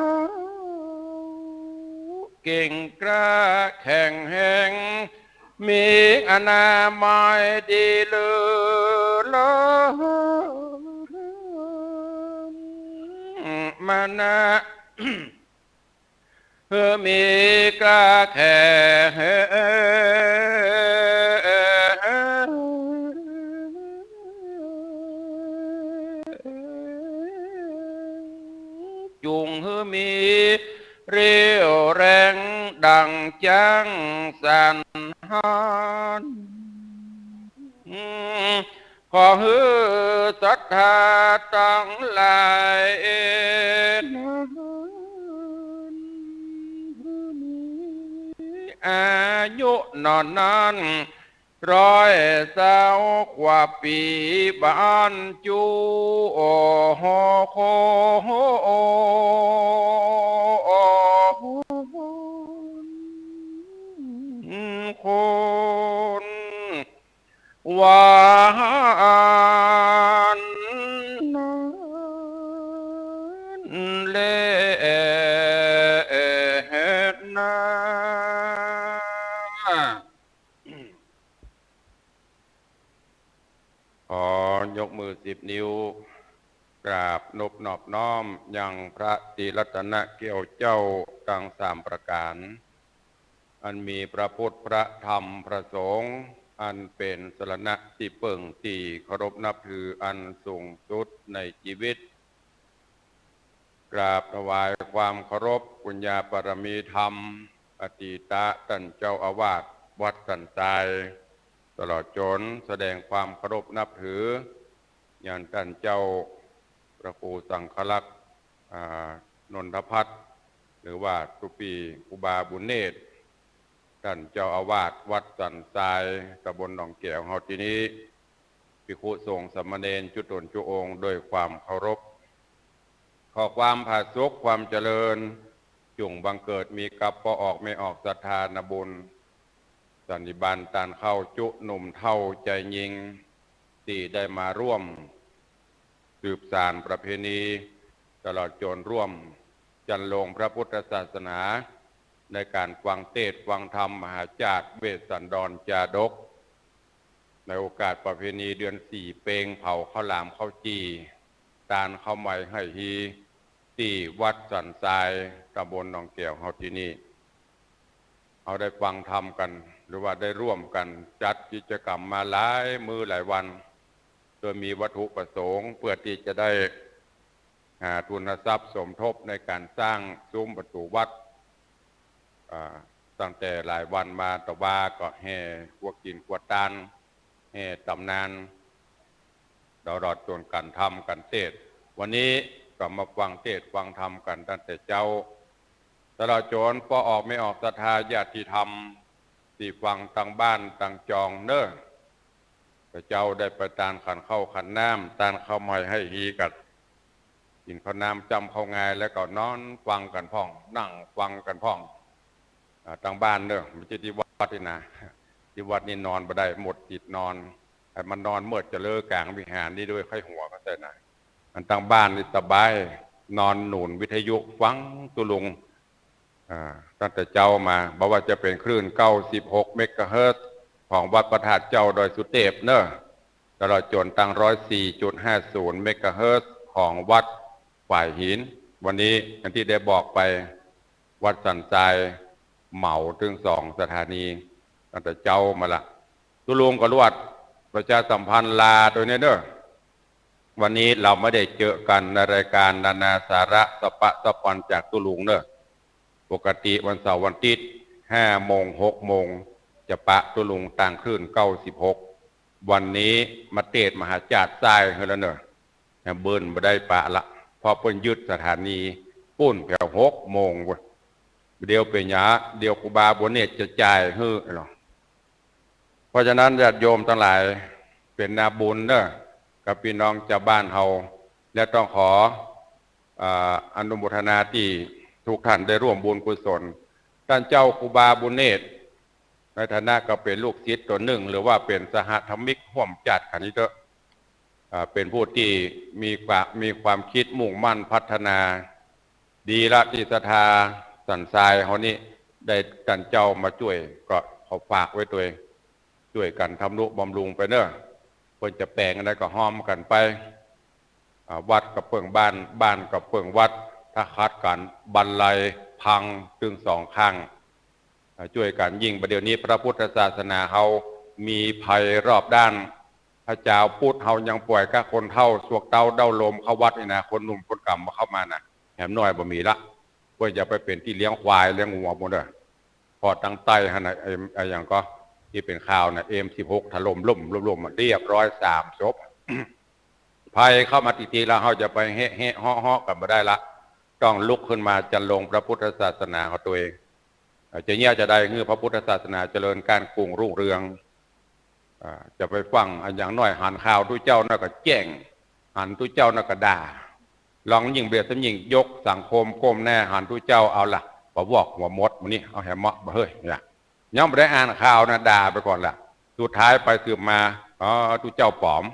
เก่งกล้าแข็งแฮง มีอนามัยดีเลิศ มานะ หื้อมีกล้าแข็ง จุ่งหื้อมีเรี่ยวแรงดั่งจ๊างสันหาน ขอหื้อศรัทธาตังหลายนั้น อายุหนอนนั้น ร้อยเศร้ากว่าปี๋ บรรจุ โอ้โห คน คน วันนั้นแลนา ขอยกมือสิบนิ้ว กราบนบนอบน้อมยังพระตรีรัตนแก้วเจ้าตังสามประก๋าน อันมีพระพุทธ พระธรรม พระสงฆ์ อันเป๋นสรณะตี้เปิ้งตี้เคารพนับถืออันสูงสุดในจีวิต กราบถวายความเคารพปุญญาบารมีธรรม อดีตะต้านเจ้าอาวาสวัดสันทราย ตลอดจ๋นแสดงความเคารพนับถือ ยังต้านเจ้าพระครูสังฆรักษ์ อ่า นนทพัฒน์ หรือว่าตุ๊ปี้ครูบาบุญเนตร ต้านเจ้าอาวาสวัดสันทราย ตำบลหนองแก๋วเฮาตี้นี้ ภิกขุสงฆ์สามเณรจุ๊ตนจุ๊องค์ด้วยความเคารพ ขอความผาสุกความเจริญ จุ่งบังเกิดมีกับป้อออกแม่ออกศรัทธานาบุญ สันนิบาตต้านข้าวจุหนุ่มเฒ่าใจ๋ญิง ตี้ได้มาร่วมสืบสานประเพณี ตลอดจ๋นร่วมจันลงพระพุทธศาสนา ในก๋านฟังเตสน์ฟังธรรมมหาจาตรเวสสันดรจาดก ในโอกาสประเพณีเดือนสี่เปงเผาข้าวหลามข้าวจี่ ตานข้าวใหม่ไฮ่ฮี ตี้วัดสันทราย ตำบลหนองแก้วเฮาตี้นี่ เฮาได้ฟังธรรมกั๋น หรือว่าได้ร่วมกั๋นจัดกิจกรรมมาหลายมื้อหลายวัน โดยมีวัตถุประสงค์เพื่อตี้จะได้หาทุนทรัพย์สมทบในก๋านสร้างซุ้มประตู๋วัด อ่า ตั้งแต่หลายวันมา ตะวาก็แห่ครัวกิ๋นครัวตาน แห่ต๋ำนาน ตลอดจ๋นก๋านธรรมก๋านเตสน์ วันนี้ก็มาฟังเตสน์ฟังธรรมกั๋นตั้งแต่เจ๊า ตลอดจ๋นป้อออกแม่ออกศรัทธาญาติธรรม ตี้ฟังตางบ้านตางจองเน่อ ข้าเจ้าได้ไปตานขันข้าวขันน้ำ ตานข้าวใหม่ไฮ่ฮีกั๋น กิ๋นข้าวน้ำจ้ำข้าวงาย แล้วก็นอนฟังกั๋นพ่อง นั่งฟังกั๋นพ่อง อ่า ตางบ้านเน่อ บ่ใจ้ตี้วัดนี่นะ ตี้วัดนี่นอนบ่ได้ หมดสิทธิ์นอน ไอ้มันนอนเมิดจะเลิกก๋างวิหารนี่ด้วย ใค่หัวก็ใจ้นะ อันตางบ้านนี่สบาย นอนหนุนวิทยุฟังตุ๊ลุง อ่า ตั้งแต่เจ๊ามา บ่ว่าจะเป๋นคลื่นเก้าสิบหกเมกะเฮิรตซ์ของวัดพระธาตุเจ้าดอยสุเตพเน่อ ตลอดจ๋นตางร้อยสี่จุดห้าศูนย์เมกะเฮิรตซ์ของวัดฝายหิน วันนี้อย่างตี้ได้บอกไป วัดสันทรายเหมาตึงสองสถานี ตั้งแต่เจ๊ามาละ ตุ๊ลุงก็ลวดประชาสัมพันธ์ลาตวยเน่อ วันนี้เราไม่ได้เจอกันในรายการนานาสาระสะปะสะปอนจากตุ๊ลุงเน่อ ปกติวันเสาร์วันอาทิตย์ ห้าโมง หกโมง จะปะตุ๊ลุงตางคลื่นเก้าสิบหก วันนี้มาเตสน์มหาจาตรซ้ายหื้อแล้วเน่อ เบิ่นบ่ได้ปะละ เพราะเปิ้นยึดสถานีปู้นแผวหกโมงเว้ย เดี๋ยวเป๋นหยัง เดี๋ยวครูบาบุญเนตรจะจ่ายหื้อเนาะ เพราะฉะนั้นญาติโยมตังหลาย เป๋นนาบุญเน่อ กับปี้น้องจาวบ้านเฮา และต้องขอ อ่า อนุโมทนาตี้ทุกท่านได้ร่วมบุญกุศล ต้านเจ้าครูบาบุญเนตร ในฐานะก็เป๋นลูกศิษย์ตั๋วนึ่ง หรือว่าเป๋นสหธรรมิกฮ่วมจาตรกั๋นนี้เต๊อะ อ่า เป๋นผู้ตี้มีความ มีความกึ๊ดมุ่งมั่นพัฒนา ดีละตี้ศรัทธาสันทรายเฮานี้ได้ต้านเจ้ามาจ้วย ก็ขอฝากไว้ตวย จ้วยกั๋นทำนุบำรุงไปเน่อ เปิ้นจะแป๋งอันใดก็ฮ้อมกั๋นไป อ่า วัดก็เปิ้งบ้าน บ้านก็เปิ้งวัด ถ้าขัดกั๋นบันไลพังตึงสองข้าง อ่า จ้วยกั๋น ยิ่งบ่าเดี่ยวนี้พระพุทธศาสนาเฮามีภัยรอบด้าน พระจาวพุทธเฮายังป่อยก้าคนเฒ่าสวกเต้าเด้าโลมเข้าวัดนี่นะ คนหนุ่มคนก๋ำบ่เข้ามานะ แหมน้อยบ่มีละ เปิ้นจะไปเป๋นตี้เลี้ยงควายเลี้ยงงัวหมดเน่อ เพราะตางใต้หั้นน่ะ เอ็ม อะหยังก็ตี้เป๋นข่าวน่ะ เอ็มสิบหกถล่มลุ่มลุ่มลุ่ม เรียบร้อยสามศพ ภัยเข้ามาติดๆ แล้ว เฮาจะไปเฮะเฮะเฮาะเฮาะกั๋นบ่ได้ละ ต้องลุกขึ้นมาจันลงพระพุทธศาสนาของตัวเอง เอ่อ จะเยียะจะใดหื้อพระพุทธศาสนาเจริญก้านกุ่งรุ่งเรือง อ่า จะไปฟั่งอะหยังน้อย หันข่าวตุ๊เจ้าน้อยก็แจ้ง หันตุ๊เจ้าน้อยก็ด่า ลองยิ่งเบียดสำยิ่งยกสังคมก้มหน้าหันตุ๊เจ้า เอาละ บ่วอกหัวมดมื้อนี้ เอาแหมเมาะบ่เฮ้ย เนี่ย ยังบ่ได้อ่านข่าวนะ ด่าไปก่อนละ สุดท้ายไปสืบมา อ๋อ ตุ๊เจ้าป๋อม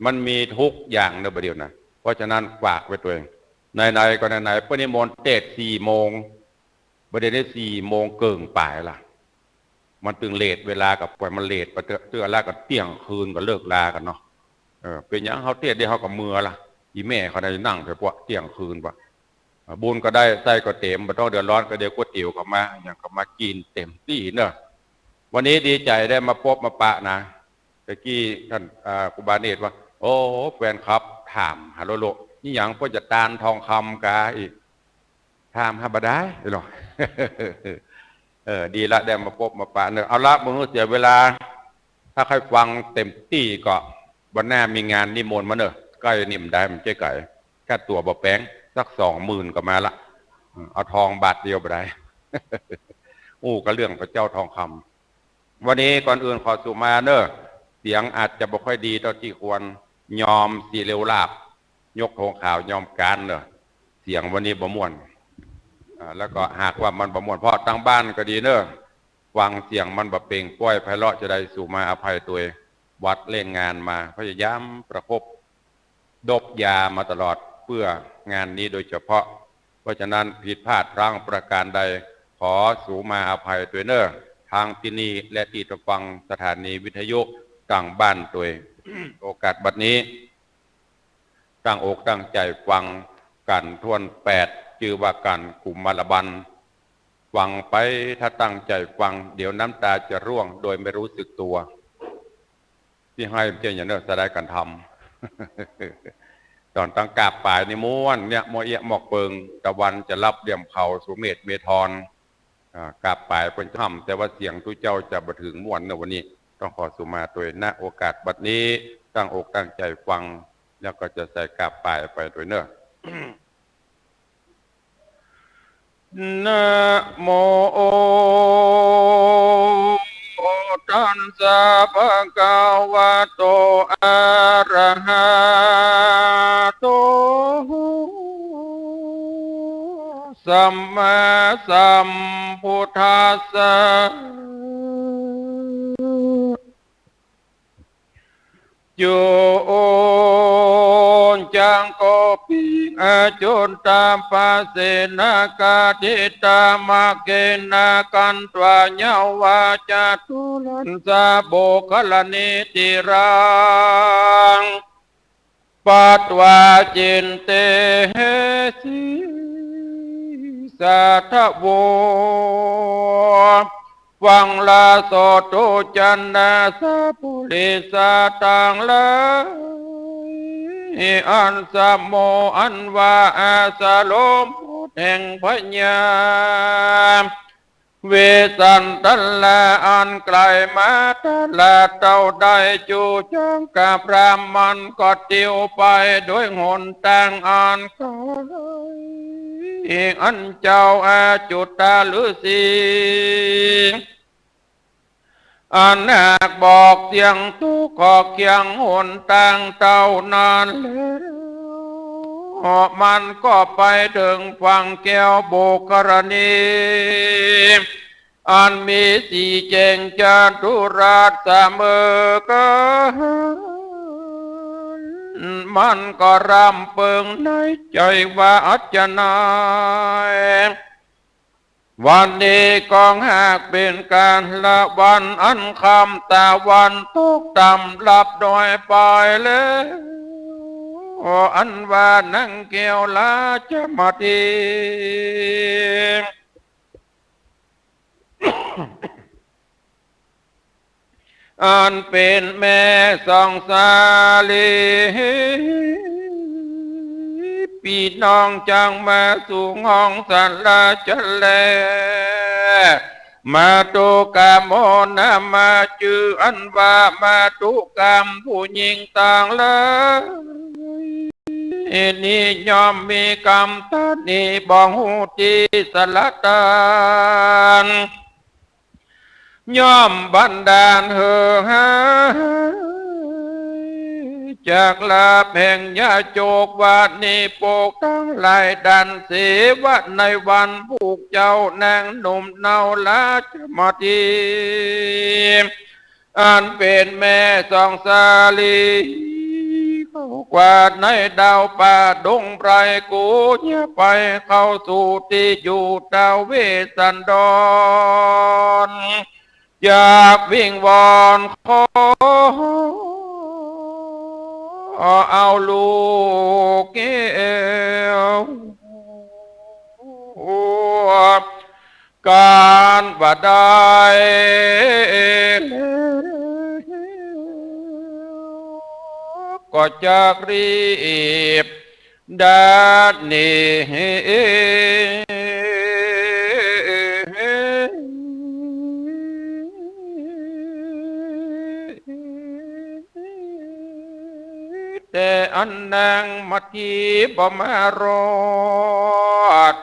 มันมีทุกอย่างเน่อบ่าเดี่ยวนะ เพราะฉะนั้นฝากไว้ตวย ไหนๆ ก็ไหนๆ เปิ้นนิมนต์เตสน์สี่โมง บ่าเดี่ยวนี้สี่โมงเกิ่งป๋ายละ มันตึงเลทเวลา ก็ป่อยมันเลทไปเต๊อะ เตื้อละก็เตี้ยงคืนก็เลิกลากั๋นเนาะ เออ เป๋นหยังเฮาเตสน์เดี๋ยวเฮาก็เมือละ อี่แม่เขาได้นั่งไปปะเตี้ยงคืนปะ อ่า บุญก็ได้ไส้ก็เต๋ม บ่ต้องเดือดร้อน ก็เดี๋ยวก๋วยเตี๋ยวก็มา หยังก็มากิ๋นเต๋มตี้เน่อ วันนี้ดีใจ๋ได้มาปบมาปะนะ ตะกี้ต้าน อ่า ครูบาเนตรว่า โอ้ แฟนคลับถามหาโลโล นี่หยังเปิ้นจะตานทองคำกาอีก ถามหาบ่ได้เนาะ เออ ดีละ ได้มาปบมาปะเน่อ เอาละ บ่หื้อเสียเวลา ถ้าใค่ฟังเต๋มตี้ก็ วันหน้ามีงานนิมนต์มาเน่อ ใก้นี่บ่ได้ มันใก้ไก๋ ค่าตั๋วบ่แปง สักสองหมื่นก็มาละ อืม เอาทองบาทเดียวบ่ได้ อู้ก็เรื่องพระเจ้าทองคำ วันนี้ก่อนอื่นขอสุมาเน่อ เสียงอาจจะบ่ค่อยดีเต้าตี้ควร ยอมสีเลวลาบ ยกธงขาวยอมก๋านเน่อ เสียงวันนี้บ่ม่วน อ่า แล้วก็หากว่ามันบ่ม่วน เพราะตางบ้านก็ดีเน่อ ฟังเสียงมันบ่เปล่งปล้อยไพเราะจาใด สูมาอภัยตวย วัดเล่นงานมา พยายามประคบ ดบยามาตลอดเพื่องานนี้โดยเฉพาะ เพราะฉะนั้นผิดพลาดพลั้งประการใด ขอสูมาอภัยตวยเน่อ ทั้งตี้นี่และตี้ตะฟังสถานีวิทยุตางบ้านตวย โอกาสบัดนี้ ตั้งอกตั้งใจ๋ฟังกั๋นถ้วนแปด จื้อว่ากั๋นกุมารบัล ฟังไป ถ้าตั้งใจ๋ฟัง เดี๋ยวน้ำตาจะร่วงโดยไม่รู้สึกตัว ตี้ไห้เจ้าอย่างเน่อ เสียดายกั๋นทำ ต๋อนตั้งกราบป๋ายนี่ม่วนเนี่ย มอเอี้ยะมอกเปิง ตะวันจะลับเหลี่ยมเขา สุเมธเมธร อ่า กราบป๋ายเปิ้นจะฮ่ำ แต่ว่าเสียงตุ๊เจ้าจะบ่เถิงม่วนเน่อวันนี้ ต้องขอสูมาตวย ณ โอกาสบัดนี้ ตั้งอกตั้งใจ๋ฟัง แล้วก็จะใส่กราบป๋ายไปตวยเน่อ นะโม ตัสสะ ภะคะวะโต อะระหะโต สัมมาสัมพุทธัสสะ จุ จักขุ ปิ อจุตตาปะเสนะ กะถิตา มะเกนะ กันตวา ยะวา จะตุรัสสะ โมคคัลลานิ ติรัง ปัตวา จินเตหิ สาธะโว ฟังละโสตุ จันนา สะปุริสะตังหลาย อัสสะโม อันว่าอาสะโลม บุตรแห่งพญา เวสสันตะละ อันใก้มาตลาดเต้าได้ จุ จักกะพรามมันก็ติวไปโดยหนตางอันไก๋ อันเจ้าอจุตฤๅษี อันหากบอกเสียงตุ๊กข์ขอบเคียงหนตางเต้านั้นแล้ว มันก็ไปเถิงฝั่งแคว้นโมคคัลลานิ อันมีสีแจ้งจตุรัสเสมอกั๋น มันก็ร่ำเปิงในใจ๋ว่า อัจฉะนัย วันนี้ก็หากเป๋นก๋าละวันอันค่ำตะวันตกต่ำลับโดยไปแล้ว อันว่านางแก้วราชมะเท อันเป๋นแม่สองสาลี ปี้น้องจักมาสู่ห้องสาลาจะแล มาตุคามนามะ จื้ออันว่ามาตุคาม ผู้หญิงตังหลาย นี้ย่อมมีกำตะหนีบ่ฮู้ตี้สละตาน ย่อมบันดาลหื้อหายจากลาภแห่งยาโจก วันนี้ปกตังหลายดันเสวะในวันพุกเจ้า นางหนุ่มเนาราชมะเท อันเป๋นแม่สองสาลี เข้ากว่าในดาวป่าดงไพร กูจะไปเข้าสู่ตี้อยู่ท้าวเวสสันดร อยากวิงวอนขอเอาลูกแก้ว ก๋านบ่ได้แล้ว ก็จักรีบดัดนี้ แต่อันนางมะเทบ่มารอด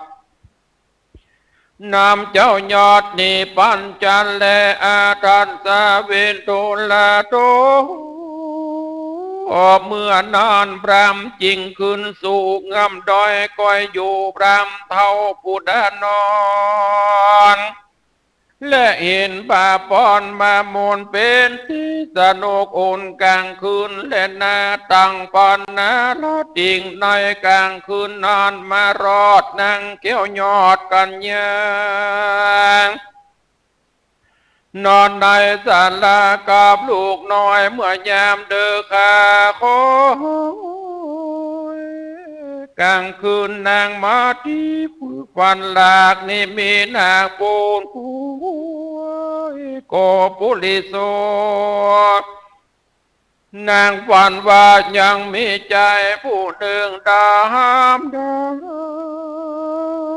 นำเจ้ายอดนี้ปั๋นจันทร์และอาทันสาวินทุลาโท เมื่อนั้นพราหมณ์จึงขึ้นสู่เงื้อมดอย ก็อยู่พราหมณ์เฒ่าผู้ดานอน และหินประปอนมามูลเป๋นตี้สนุกอุ่นก๋างคืนแลนา ตั้งปอนนาละติ่งในก๋างคืนนั้น มารอดนางแก้วยอดกัญญา นอนในศาลากับลูกน้อยเมื่อยามเดิกค่ำ ก๋างคืนนางมาตี้ปื๊ฝันหลากนิมิตนาคปูนกุยโกปุริโส นางฝันว่ายังมีจายผู้นึ่งดำด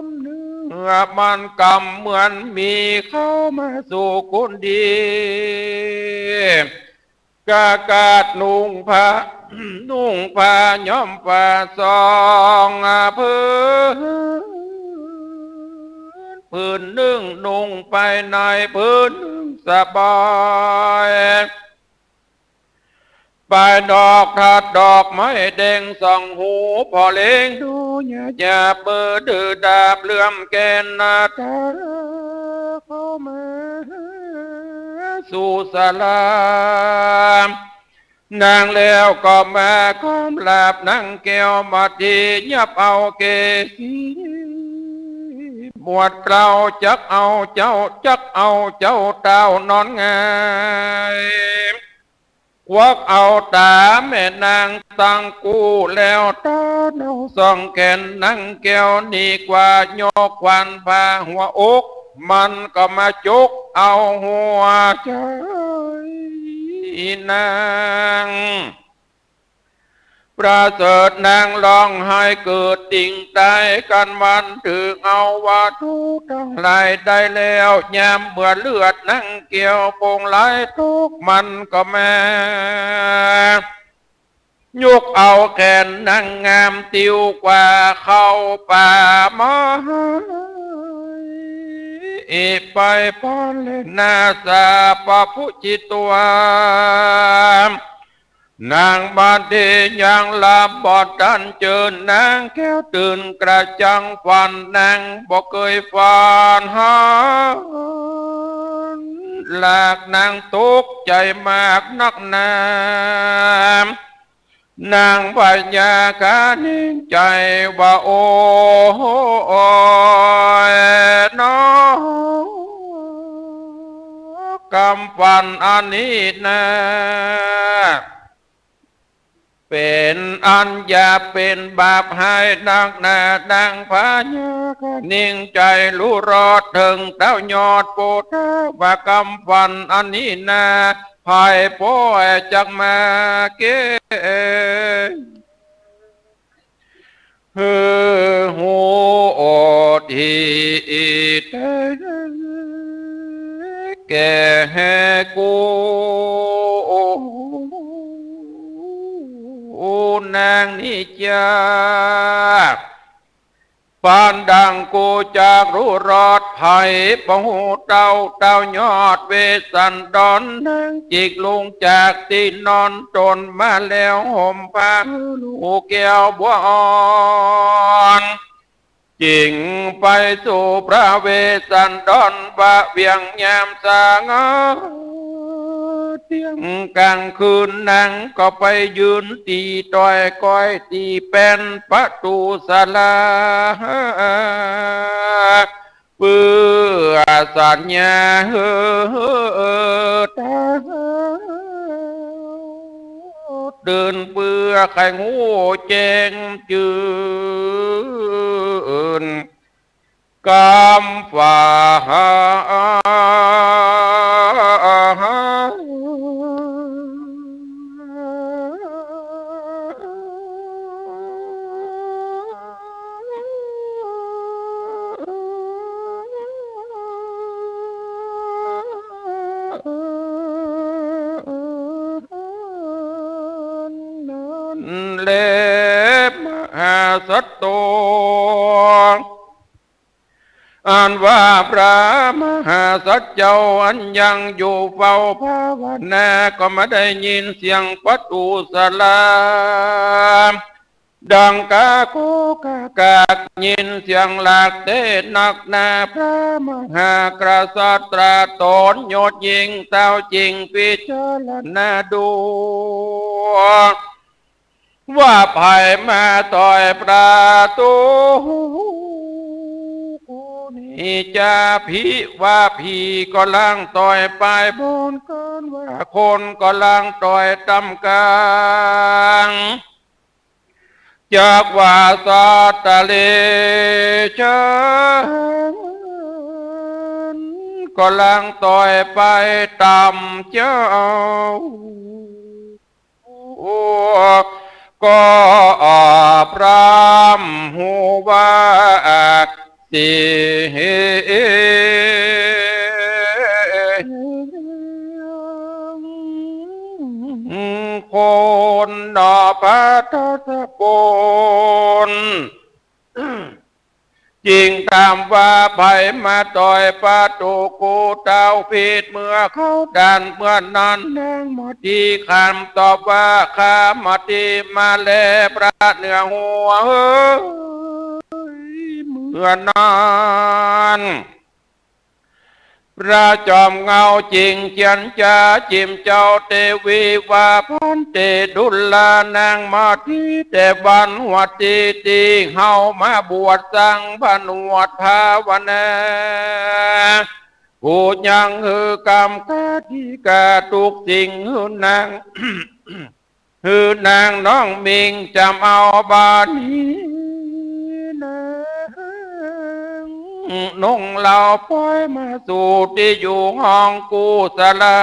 ำเนื้อ มันกำเหมือนหมีเข้ามาสู่กุฏิ กะกาดนุ่งผ้า นุ่งผ้าย้อมผ้าสองผืน ผืนนึ่งนุ่งไปใน ผืนนึ่งสบาย ปายดอกทัดดอกไม้แดงสองหู ผ่อเหล็งดูหยาบหยาบ มือถือดาบเหลื่อมแก่นนา ตาเข้ามาสู่ศาลา นางแล้วก็มาก้มราบนางแก้วมาตี้ ยับเอาเกศี บวชเกล้า จักเอาเจ้า จักเอาเจ้าเต้านอนหงาย ควักเอาต๋าแม่นางตังกู้ แล้วต๋าเนาส่องแขนนางแก้วนี้กว่า ยกขวัญผ่าหัวอก มันก็มาจกเอาหัวใจ๋นาง ประเสริฐนางฮ้องไห้เกิดติ่งต๋าย กันวันถือเอาวัตถุตังหลายได้แล้ว ยามเมื่อเลือดนางแก้วปงไหลตก มันก็มา ยกเอาแขนนางงามติวกว่าเข้าป่าไม้ ไปปอนแลนา สาปะผู้จิตตัว นางบัดนี้ยังหลับบ่ตันเจิน นางแก้วตื่นกระจ่างฝัน นางบ่เกยฝันหันหลาก นางตกใจ๋มากนักหนา นางพญาคานิ่งใจ๋ว่า โอ้ย หนอ กำฝันอันนี้นา เป๋นอันหยาบเป๋นบาปฮ้ายนักหนา นางพญาคานิ่งใจ๋ฮู้รอดเถิงเต้ายอดปุทธะ ว่ากำฝันอันนี้นา ใผป้อจักมาแก้ หื้อฮู้โอดหีแต๊แก่กู นางนี้จา ปานดังกูจักฮู้รอด ใผบ่ฮู้เต้า เต้ายอดเวสสันดร นางจิกลุกจากตี้นอนต๋นมาแล้ว ห่มผ้าลูกแก้วบัวอ่อน จิ่งไปสู่พระเวสสันดร พระเวียงยามสางเตียงก๋างคืน นางก็ไปยืนตี้ต้อยก้อยตี้แป้นประตู๋ศาลา เปื้อสัญญาหื้อต๋าตื่น เปื้อใค่ฮู้แจ้งจื้น กำฝันนั้นแล มหาสัตโต อันว่าพระมหาสัตว์เจ้าอันยังอยู่เฝ้าภาวนา ก็มาได้ยินเสียงประตู๋ศาลา ดังกาโคกากา ยินเสียงหลักเตนักหนา พระมหากษัตริย์ตรัสสอนยอดยิ่งเต้าจริง พิจารณาดู ว่าใผมาต่อยประตู นี่จะผีว่าผีก็ลังต่อยปายบน กันว่าคนก็ลังต่อยตำกลาง จักว่าสัตว์ทะเลช้าง ก็ลังต่อยไปตำเจ้า ก็พร่ำฮู้ว่า สิคนหนอพระทศพล จึงถามว่า ใผมาต่อยประตูกูเต้าผิด เมื่อเข้าด้าน เมื่อนั้นนางมอทีขานตอบว่า ข้ามอทีมาแลพระเหนือหัว เมื่อนั้น พระจอมเหง้าจึงเจียรจาจิมเจ้าเตวีว่า ภันเต ดูรานางมอที แต่วันหัวตี้ตี้เฮามาบวชสังผนวชภาวนา กูยังหื้อกำกติกาทุกสิ่งหื้อนาง หื้อนางน้องมิงจำเอาบาดนี้ นางนุ่งเหล้าปอยมาสู่ตี้อยู่ห้องกุศลา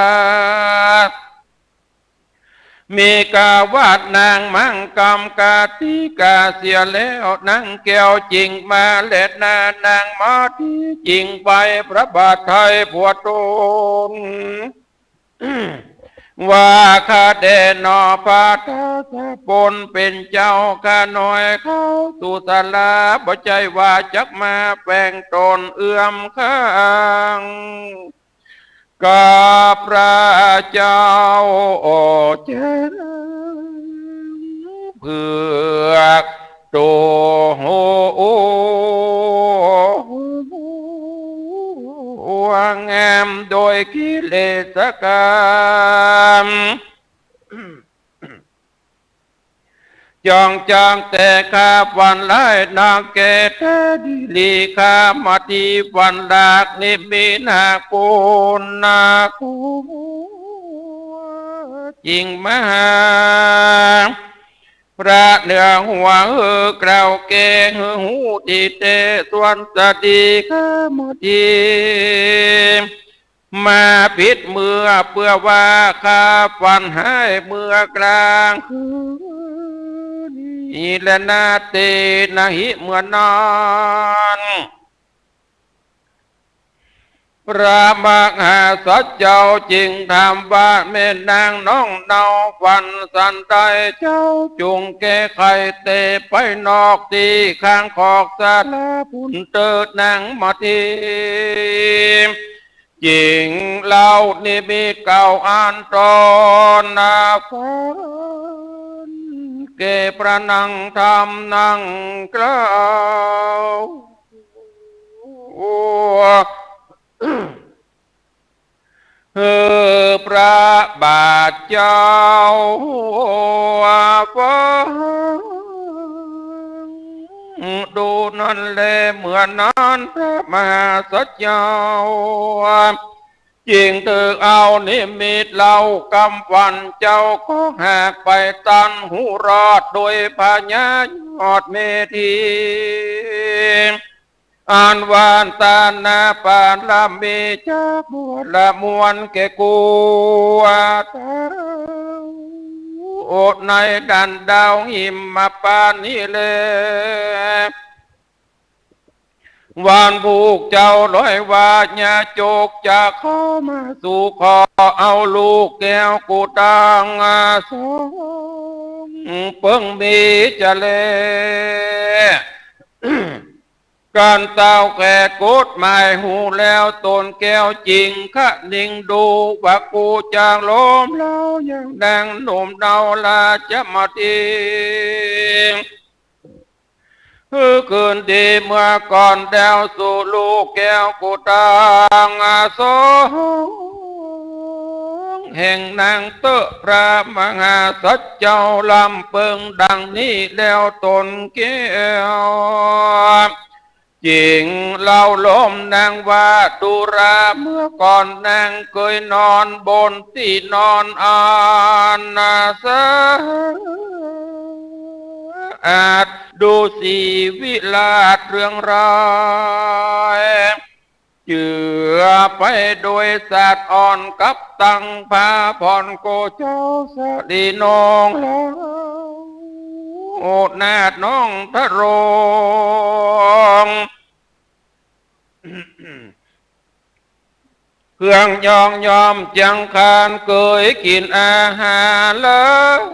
มีกาว่า นางมั่งกำกติกาเสียแล้ว นางแก้วจึงมาแลนา นางมอทีจึงไปพระบาทไถ่ผัวตน ว่า ข้าแด่หนอพระทศพลเป๋นเจ้า ข้าน้อยเข้าสู่ศาลา บ่ใจ้ว่าจักมาแฝงตนเอื้อมข้าง กับพระเจ้า โอ้ เจ้า เพื่อ ตัวหัวงามโดยกิเลสกรรม จองจางแต่ข้าฝันร้ายนักแก่แท้ดีหลี ข้ามอทีฝันหลากนิมิตหากปุณณะกู จึงมาหา พระเหนือหัวหื้อกล่าวแก่หื้อฮู้ตี้แต๊ส่วนสะดี ข้ามอทีมาผิดเมื่อ เปื้อว่าข้าฝันฮ้ายเมื่อกลางคืนนี้แลนา เตนะหิ เมื่อนั้น พระมหาสัตว์เจ้าจึงถามว่า แม่นางน้องเนาฝันสันใด เจ้าจงแก้ไขเตไปนอกตี้ข้างขอกศาลาปุ้นเติด นางมอทีจึงเล่านิมิตเก่าอันตนนาฟังแก่พระนางธรรมนางกล่าว หื้อพระบาทเจ้าฟังดูนั้นแล เมื่อนั้นพระมหาสัตว์เจ้าจึงถือเอานิมิตเล่ากำฝันเจ้าก็หากไปตันหูรอดโดยพญายอดเมธี อันวานตานาปารมีจักบวชละมวลแก่กู โอดในดันดาวหิมปานนี้แล วันผูกเจ้าร้อยว่าญาโจกจะเข้ามาสู่ขอเอาลูกแก้วกูตังสองเปิ้งมีจะแล กันเต้าแก่กฎหมายฮู้แล้วตนแก้วจึงคะนิงดูว่ากูจางลมเล้ายังดังหนุ่มเนาราชมอที คือคืนดีเมื่อก่อนแล้วสู่ลูกแก้วกูตังสองแห่งนางเต๊อะ พระมหาสัจเจ้าลำเปิงดังนี้แล้วต๋นแก้ว จึงเล่าลมนางว่า ดูราเมื่อก่อนนางเกยนอนบนตี้นอนอันสะอาด ดูสีวิราชเรืองราย เจือไปโดยสัตว์อ่อนกับตังพาผ่อนโกเจ้าสะหลีนองแล้ว นาดน้องทะโรง เครื่องยองยอมจังคานเกยกิ๋นอาหารเลย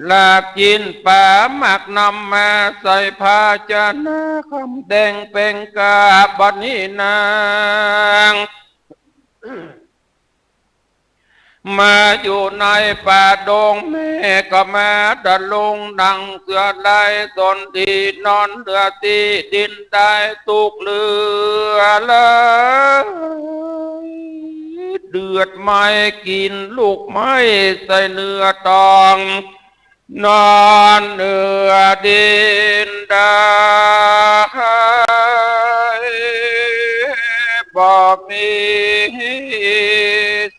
ลาบกิ๋นป๋าหมากนำมาใส่ภาชนะคำแดงเป๋งกา บัดนี้นาง มาอยู่ในป่าดง แม่ก็มาดำรงดังเสือลายสนดี นอนเหลือตี้ดินได้สุขเหลือเลย เดือดไหม้กิ๋นลูกไม้ใส่เนื้อตอง นอนเหนือดินได้ บ่มี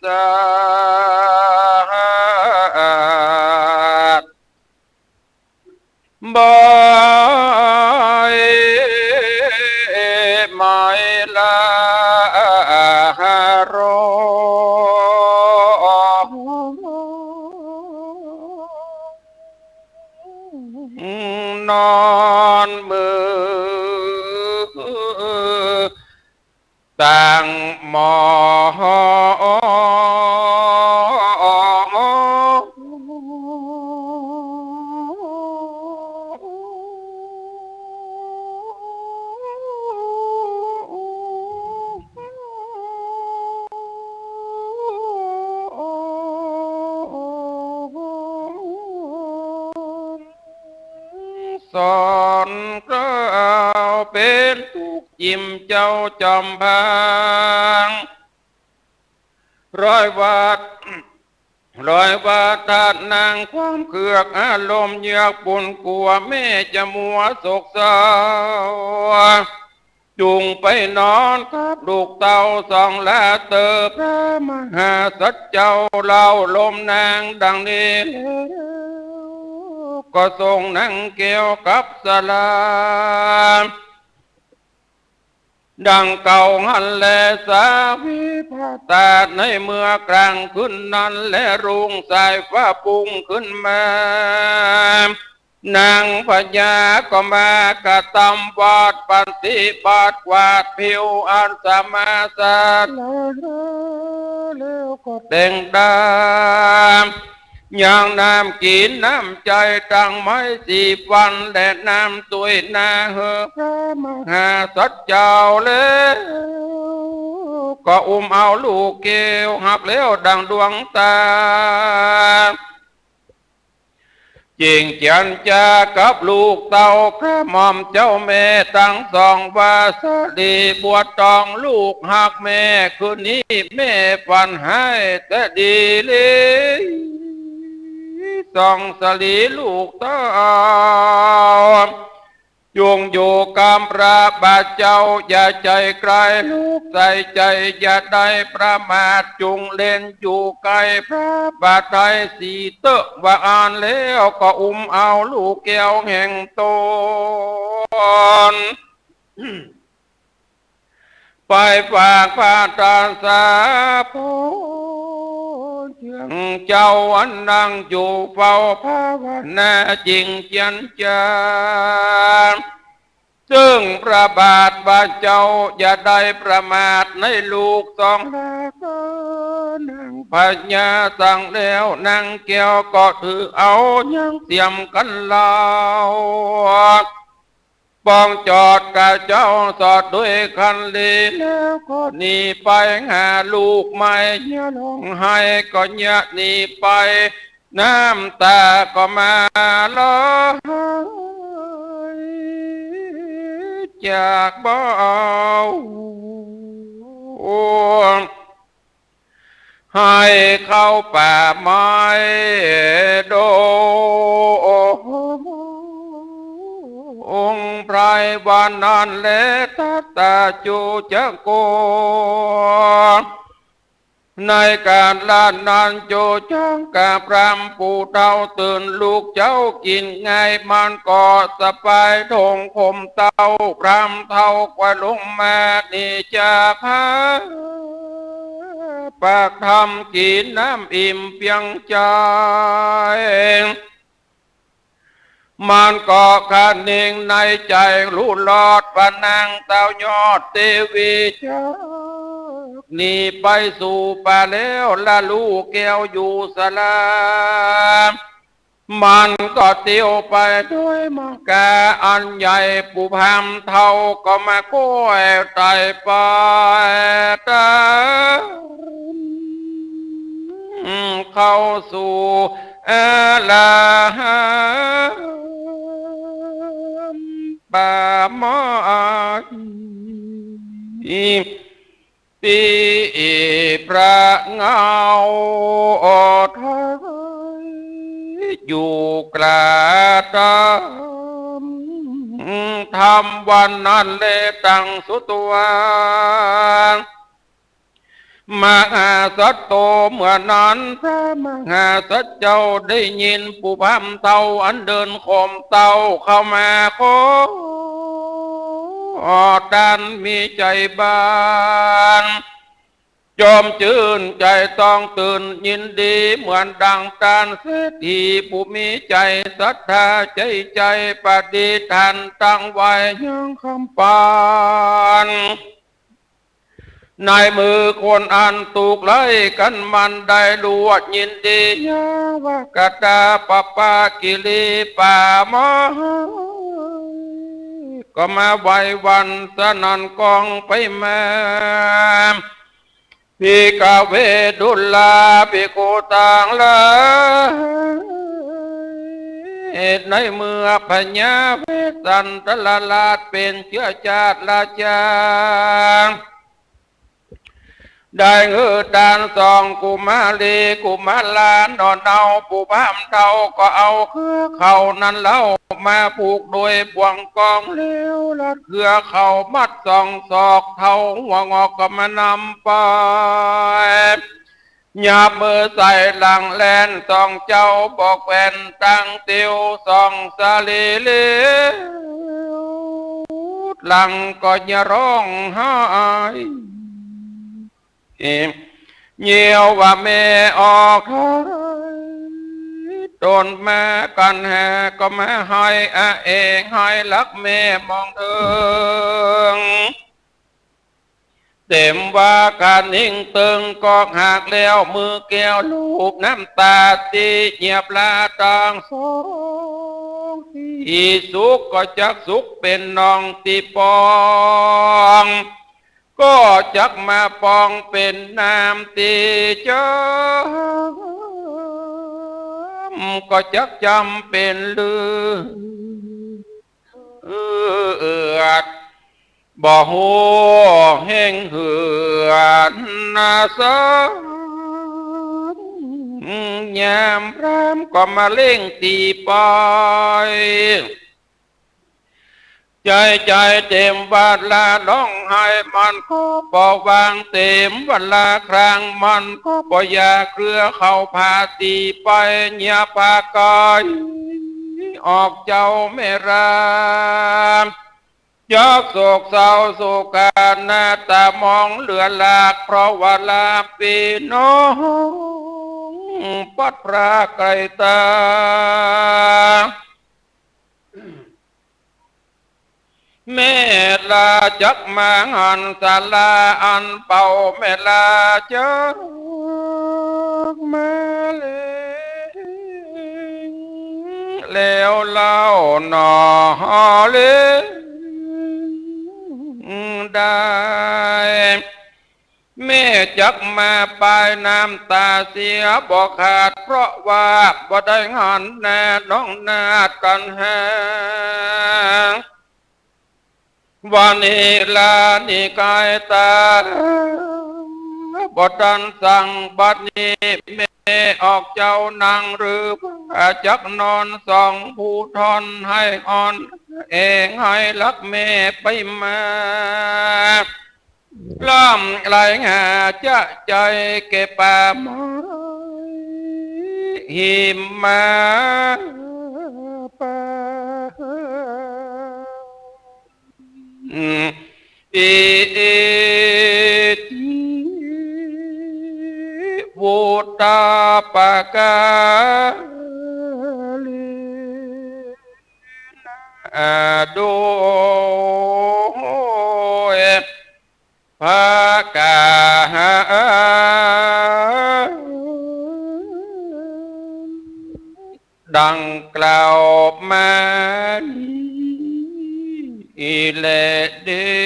สาบาย ไม่ละรอง นอนมือตั้งหมอน สอนกล่าวเป๋นตุ๊กข์จิ่มเจ้าจอมพัง ร้อยวัด ร้อยวัด ถ้านางความเคืองอารมณ์เยือกปุ้นกั๋วแม่จะมัวโศกเศร้า จุ่งไปนอนกับลูกเต้าสองลาเต๊อะ พระมหาสัจเจ้าเล่าลมนางดังนี้แล้ว ก็ส่งนางแก้วกับสารา ดังเก่าหั้นแล สาวิภาตา ในเมื่อกลางคืนนั้นแล รุ่งสายฟ้าปุ้งขึ้นมา นางพญาก็มากระตำวัตรปฏิบัติกวาดผิวอันสมาสาลาแล้วก็แต่งดา ยังน้ำกิ๋นน้ำใจ๊ตังไม้สีฟัน และน้ำตวยหน้าหื้อพระมหาสัจเจ้าแล้ว ก็อุ้มเอาลูกแก้วฮักแล้วดังดวงตา จึ่งเจียรจากับลูกเต้ากระหม่อมเจ้าแม่ตังสองว่า สาลีบัวตองลูกฮักแม่ คืนนี้แม่ฝันฮ้ายแต๊ดีหลี ส่องสาลีลูกเต้า จุ่งอยู่กำพระบาทเจ้าอย่าใจ๋ไก๋ ลูกใส่ใจ๋อย่าได้ประมาท จุ่งเล่นอยู่ใก้พระบาทไท้สีเต๊อะ ว่าอั้นแล้วก็อุ้มเอาลูกแก้วแห่งตน ไปฝากพระตาสาโพธิ์เจื้องเจ้าอันนั่งอยู่เฝ้าภาวนา จึ่งเจียรจา ซึ่งพระบาทว่าเจ้าอย่าได้ประมาทในลูกสองลาเต๊อะ นางพญาสั่งแล้วนางแก้วก็ถือเอายังเสียมกั๋นเล่า ปองจอดกับเจ้าสอดด้วยคันลี แล้วก็หนีไปหาลูกใหม่ อย่าฮ้องไห้ก็อย่าหนีไป น้ำตาก็มาไหล อยากบ่เอา หื้อเข้าป่าไม้ดงไพร วันนั้นแล ทัตตาจุจักโก ในก๋าละนั้นจุจักกะพรามผู้เฒ่าตื่นลุกเจ๊ากิ๋นไง มันก็สะปายธงข่มเต้า พรามเฒ่าก็ลงมาหนีจากผา ปากถ้ำกิ๋นน้ำอิ่มเปียงใจ๋ มันก็คะเนงในใจ๋ฮู้ลอดว่านางเต้ายอดเตวีจักหนีไปสู่ป่าแล้ว ละลูกแก้วอยู่สาลา มันก็เตียวไปโดยมังกาอันใหญ่ ปู่พรามเฒ่าก็มาก้อยไต่ไปต๋ามเข้าสู่ อาลามป่าไม้ ตี้พระเงาไทยอยู่กลางถ้ำ วันนั้นแล ตังสุตวา มหาสัตโต เมื่อนั้นพระมหาสัตว์เจ้าได้ยินปู่พรามเฒ่าอันเดินข่มเต้าเข้ามาขอตาน มีใจ๋บานจมจื้นใจ๋ต้องตื่นยินดี เหมือนดังต้านเศรษฐีผู้มีใจ๋ศรัทธา ใจ๋ใจ๋ปฏิฐานตั้งไว้ยังคำปาน ในมือคนอันถูกไล่กั๋นมันได้ลวดยินดี ยาวกตาปปากิริป่าไม้ ก็มาไหว้หวั่นสนั่นก้องไปมา ภิกขเว ดูราภิกขุตังหลาย ในเมื่อพญาเวสสันดรราชเป๋นเจื้อจาติราชา ได้หื้อตานสองกุมารีกุมารา หนอเนา ปู่พรามเฒ่าก็เอาเครือเข้านั้นเล่ามาผูกโดยบ่วงกอง แล้วรัดเครือเข้ามัดสองศอก เฒ่าหัวงอกก็มานำไป หยับมือใส่หลังแล่น สองเจ้าบอกแว่นตังเตียว สองสาลีเหลียวหลังก็อย่าฮ้องไห้ เยียวว่าแม่ออกไห้ ตนมากั๋นแหก็มาไห้อะเอง ไห้รักแม่มองเถิง เต๋มว่าคะนิ่งเติงกอกหักแล้ว มือแก้วลูบน้ำต๋าตี้เยียบลาตังสอง ตี้สุขก็จักสุขเป๋นนองตี้ปอง ก็จักมาปองเป๋นน้ำตี้จำ ก็จักจำเป๋นเลือด บ่ฮู้แห่งเหือดนาสง ยามพรามก็มาเร่งตี้ไป ใจ๋ใจ๋เต๋มว่าละฮ้องไห้ มันก็บ่วาง เต๋มว่าละคราง มันก็บ่อย่า เครือเข้าผาตี้ไป เยียบผาไก๋ออกเจ้าแม่ราม จักโศกเศร้าโศกา หน้าต๋ามองเหลือหลาก เพราะว่าลาปี้น้องปัดพรากไกลต๋า แม่ลาจักมาหันศาลาอันเป่า แม่ลาจักมาเล็ง แล้วเล่าหนอเล็งได้ แม่จักมาปายน้ำต๋าเสียบ่ขาด เพราะว่าบ่ได้หันหน้าน้องนาฏกั๋นแหง วันนี้ลานิกายตา บ่ตันสั่งบัดนี้แม่ออกเจ้านังหรือว่าจักนอนสองผู้ท่อน หื้ออ่อนแอหื้อฮักแม่ไปมา ล้อมไหลหาจะใจ๋แก่ป่าไม้หิมมาป่า อิติ วุตตาปะกาลินา โดยประก๋านดังกล่าวมานี้แลเด้อ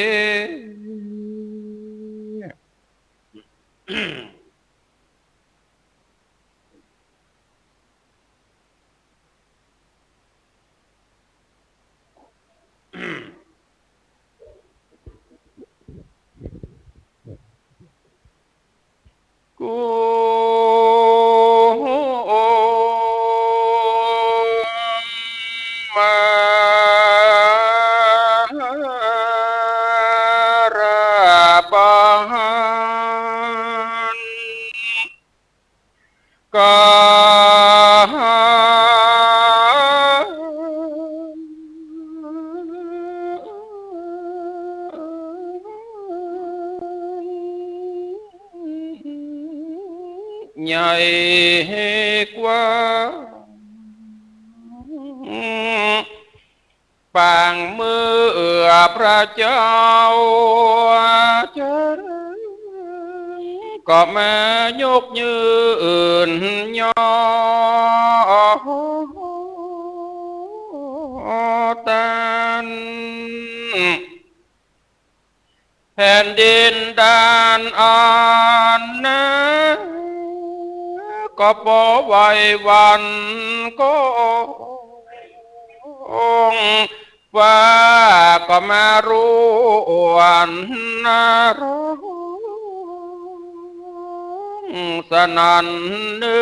กุมารบัง กัง ใหญ่กว้าง ปางเมื่อพระเจ้า ก็มายกยืนยอต้าน แผ่นดินด้านอันนา ก็ปอไหวหวั่นกอง ฟ้าก็มาร่วนร้องสนั่นเนื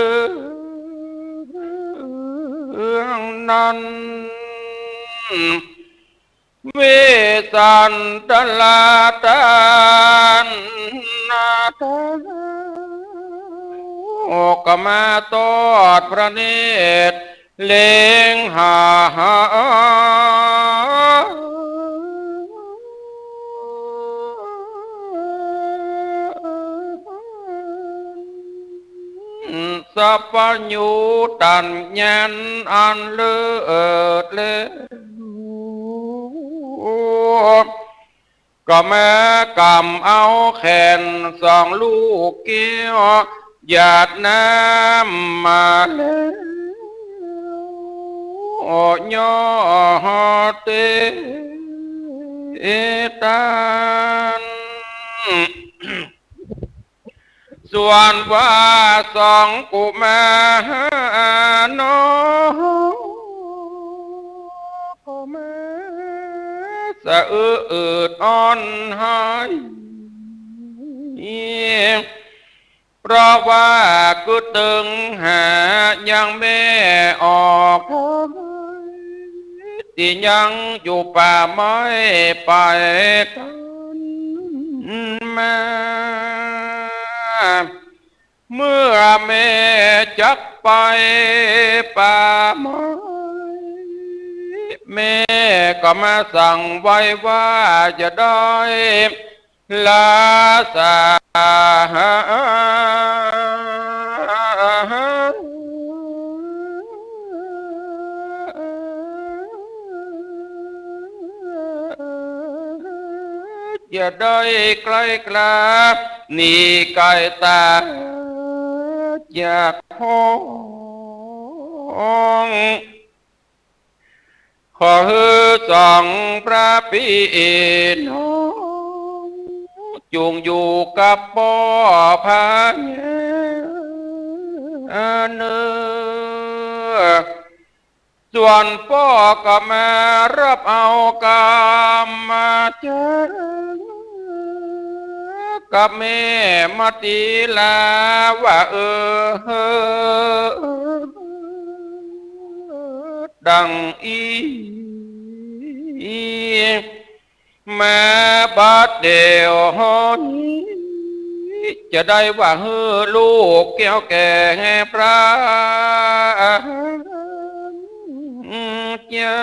องนั้น เวสสันตราต้านนาตา ก็มาตอดพระเนตรเล็งหา สัพพะยูตัญญาณอันเลิศเลอ ก็มากำเอาแขนสองลูกแก้ว หยาดน้ำมาแล้ว ย่อเตตาน ส่วนว่าสองกุมารน้องก็มาสะอื้นอ่อนไห้ เพราะว่ากึ๊ดตึงหายังแม่ออก ตี้ยังอยู่ป่าไม้ไปกันมา เมื่อแม่จักไปป่าไม้ แม่ก็มาสั่งไว้ว่าจะได้ ลาสา จะได้ไกลกลา หนีไกลตาจากห้อง ขอหื้อสองพระปี้น้อง จุ่งอยู่กับป้อพญาเนอ ส่วนป้อก็มาฮับเอากำมาจากกับแม่มาตีลาว่า เออ ดังอี้ แม้บัดเดี๋ยวนี้ จะได้ว่าหื้อลูกแก้วแก่พระเจ้า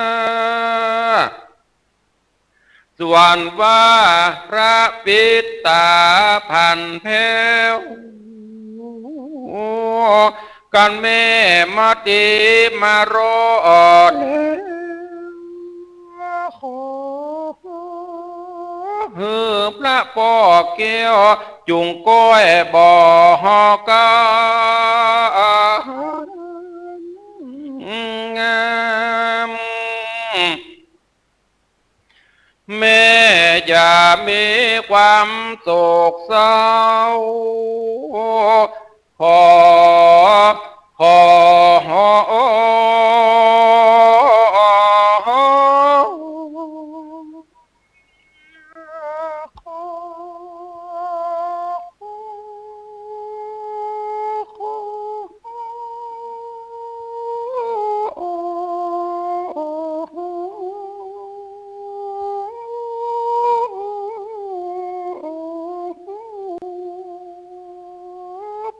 ส่วนว่าพระปิดต๋าผันแผ้ว กันแม่มาตีมารอแล้ว ขอหื้อพระป้อแก้วจุ่งก้อยบอกกำ แม่อย่ามีความโศกเศร้า ขอ ขอ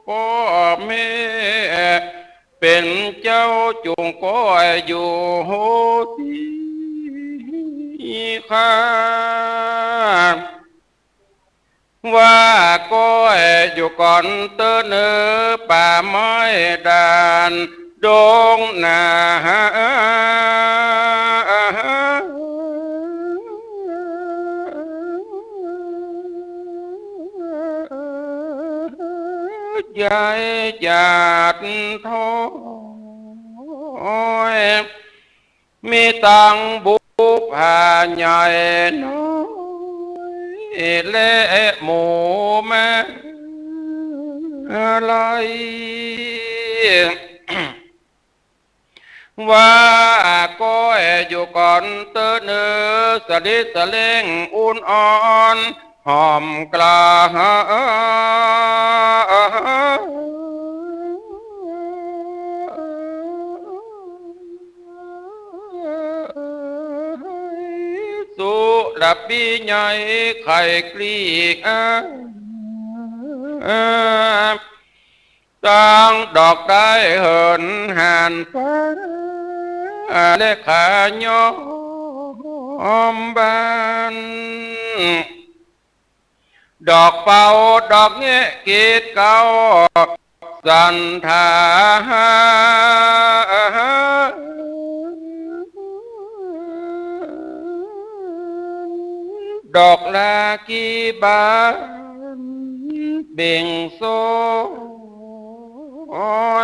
ป้อแม่เป๋นเจ้าจุ่งก้อยอยู่ตี้ข้า ว่าก้อยอยู่ก่อนเต๊อะเนอ ป่าไม้ด่านดงนา ยายจัดถ้อย มีตังบุปผาใหญ่น้อยและหมู่แม่ไล่ ว่าก้อยอยู่ก่อนเต๊อะเนอ สะลิดสะเล่งอุ่นอ่อน หอมกลา สุรปีใหญ่ไข่กลีก ตั้งดอกได้เหินหันฟ้า และขาย้อมบาน ดอกเปาดอกแงะกีดเกล้า สันถา ดอกลากีบานเบ่งโซ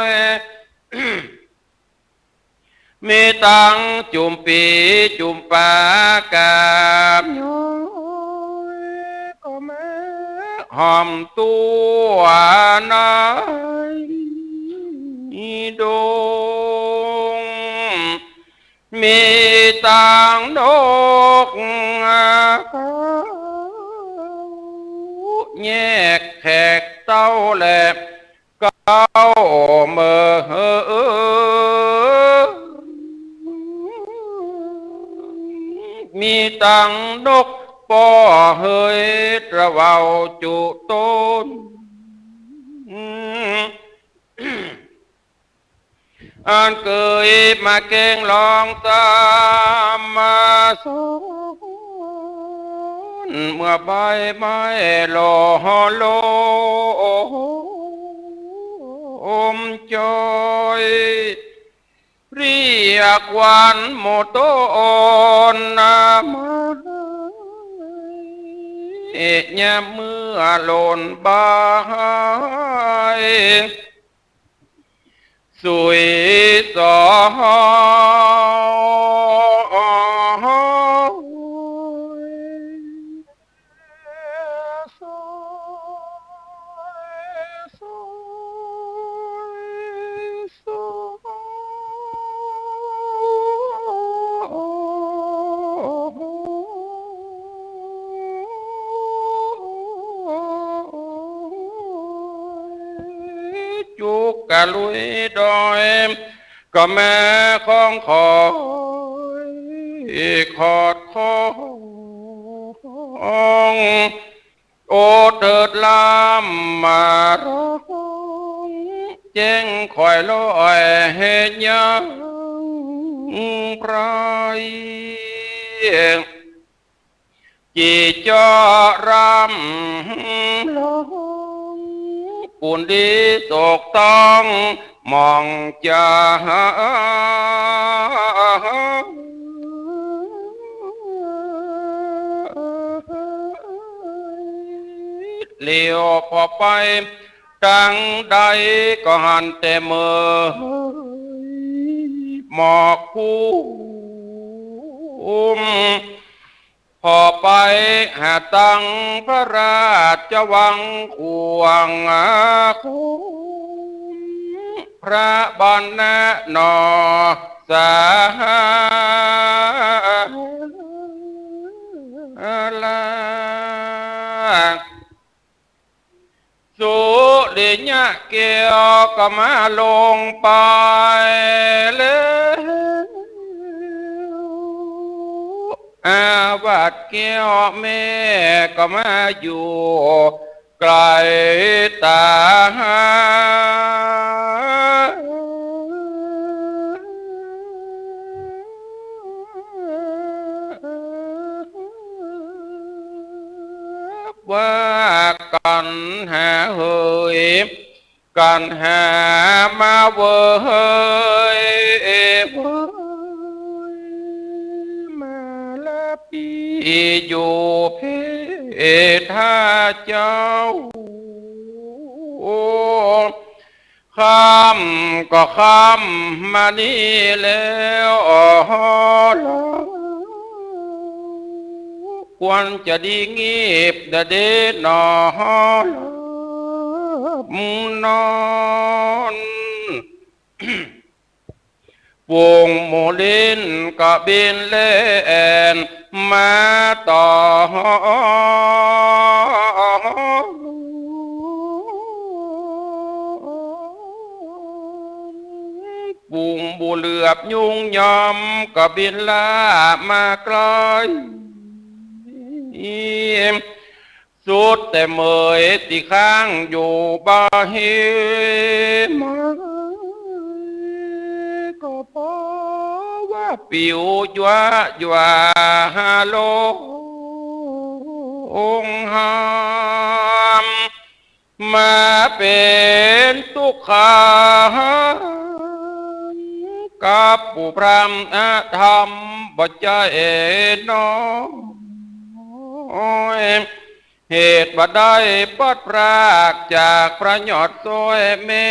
ย มีตังจุ่มปีจุ่มปากาบย้อย ก็มาหอมตั๋วในดง มีตังนกเขาแยกแขกเต้าแล เก้าเมอ มีตังนกป้อเฮยตะเหว่าจุต้น อันเกยมาแกล้งลองตามมาสอนเมื่อใบไม้หล่อโลมจอย เรียกขวัญหมู่ต้นไม้ ยามเมื่อหล่นบาน สุยสอ กะลุยดอย ก็มาของคอยขอดของ โอเถิดลำมาร้อง แจ้งคอยลอยเฮยังไพร จี๋เจาะรำร้อง ปูนดีโศกต้องหมองจา เหลียวผ่อไปตางใด ก็หันแต่เหมยหมอกคลุม ผ่อไปหาตังพระราชวังขวางอาคม พระบรรณะหนอสาลา สุริยะแก้วก็มาลงไปแล้ว อาวาสแก้วแม่ก็มาอยู่ไกลตา ว่ากั๋นหาเหย กั๋นหามาเวยเวย มาละปี้อยู่เพท่าเจ้า ค่ำก็ค่ำมานี้แล้ว ควรจะดีงีบเดเดหนอ หลับนอน ฝูงหมูลินก็บินแล่นมาต่อ ฝูงหมูเหลือบยุงยอมก็บินล่ามาใกล้ สุดแต่เหมยตี้ค้างอยู่บ่าเหมย ก็เพราะว่าปิ๋วยัวยัวหาลงหาม มาเป๋นตุ๊กข์ขังกับผู้พร่ำอธรรมบ่ใจ้น้อย เหตุบ่าได้พลัดพรากจากพระยอดซ้อยแม่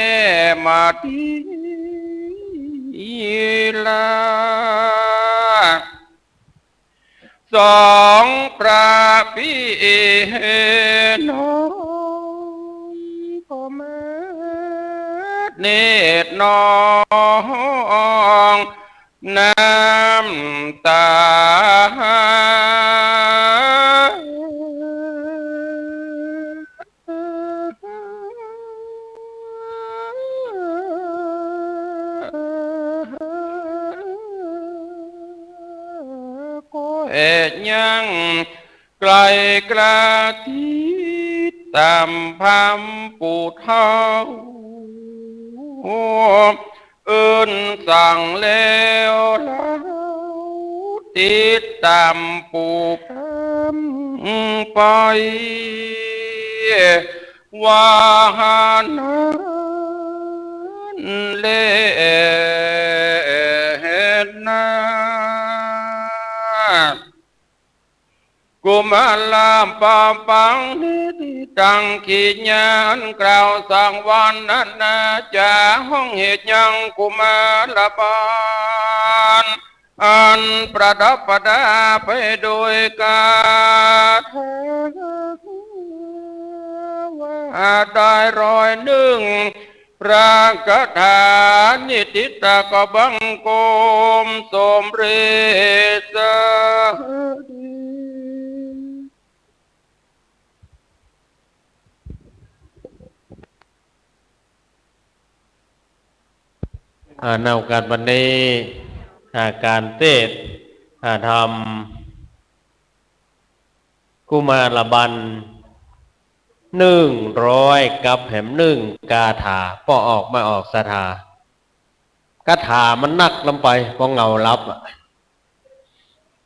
มาตี้ลา สองพระปี้น้องก็มาเนตรนองน้ำตา ก็แอ่ยังไกลกระติดต๋ามพร่ำผู้เฒ่า อื่นสั่งแล้วลาว ติดต๋ามผู้พร่ำไป ว่านั้นแลนา กุมารปาปังนิติตัง กิริยาอันกล่าวสังวรรณนาจ๋า ห้องเหตุยังกุมารบาล อันประดับประดาไปโดยคาถา ว่าได้ร้อยนึ่ง พระคาถานิติตา ก็บังคมสมเร็จสาดี อ่า ในโอกาสวันนี้ อ่า ก๋านเตสน์ อ่า ธรรม กุมารบัณฑ์ นึ่งร้อยกับแหมนึ่งกาถา ป้อออกมาออกศรัทธา กาถามันนักล้ำไป ป้อเหงาหลับอะ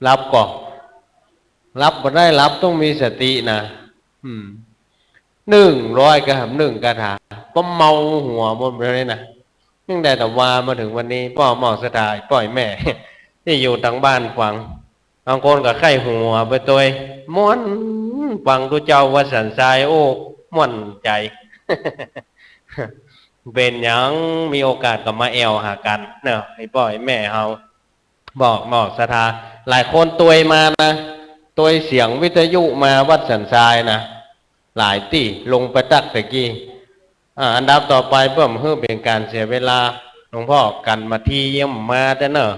หลับก่อ หลับบ่ได้ หลับต้องมีสตินะ อืม นึ่งร้อยกับแหมนึ่งกาถา ป้อเมาหัวหมดเลยนะ ยังได้แต่ว่ามาเถิงวันนี้ ป้อมออกศรัทธา ป้อแม่ ตี้อยู่ตางบ้านฟัง บางคนก็ใค่หัวไปตวย ม่วน ฟังตุ๊เจ้าวัดสันทราย โอ้ ม่วนใจ๋ เป๋นหยัง มีโอกาสก็มาแอ่วหากั๋นเนาะ ไอ้ป้อไอ้แม่เฮา ป้อมออกศรัทธา หลายคนตวยมานะ ตวยเสียงวิทยุมาวัดสันทรายนะ หลายตี้ ลงไปตั๊กตะกี้ อ่า อันดับต่อไป เปื้อบ่หื้อเป๋นก๋านเสียเวลา หลวงป้อกั๋นมาทียังบ่มาแต๊เนาะ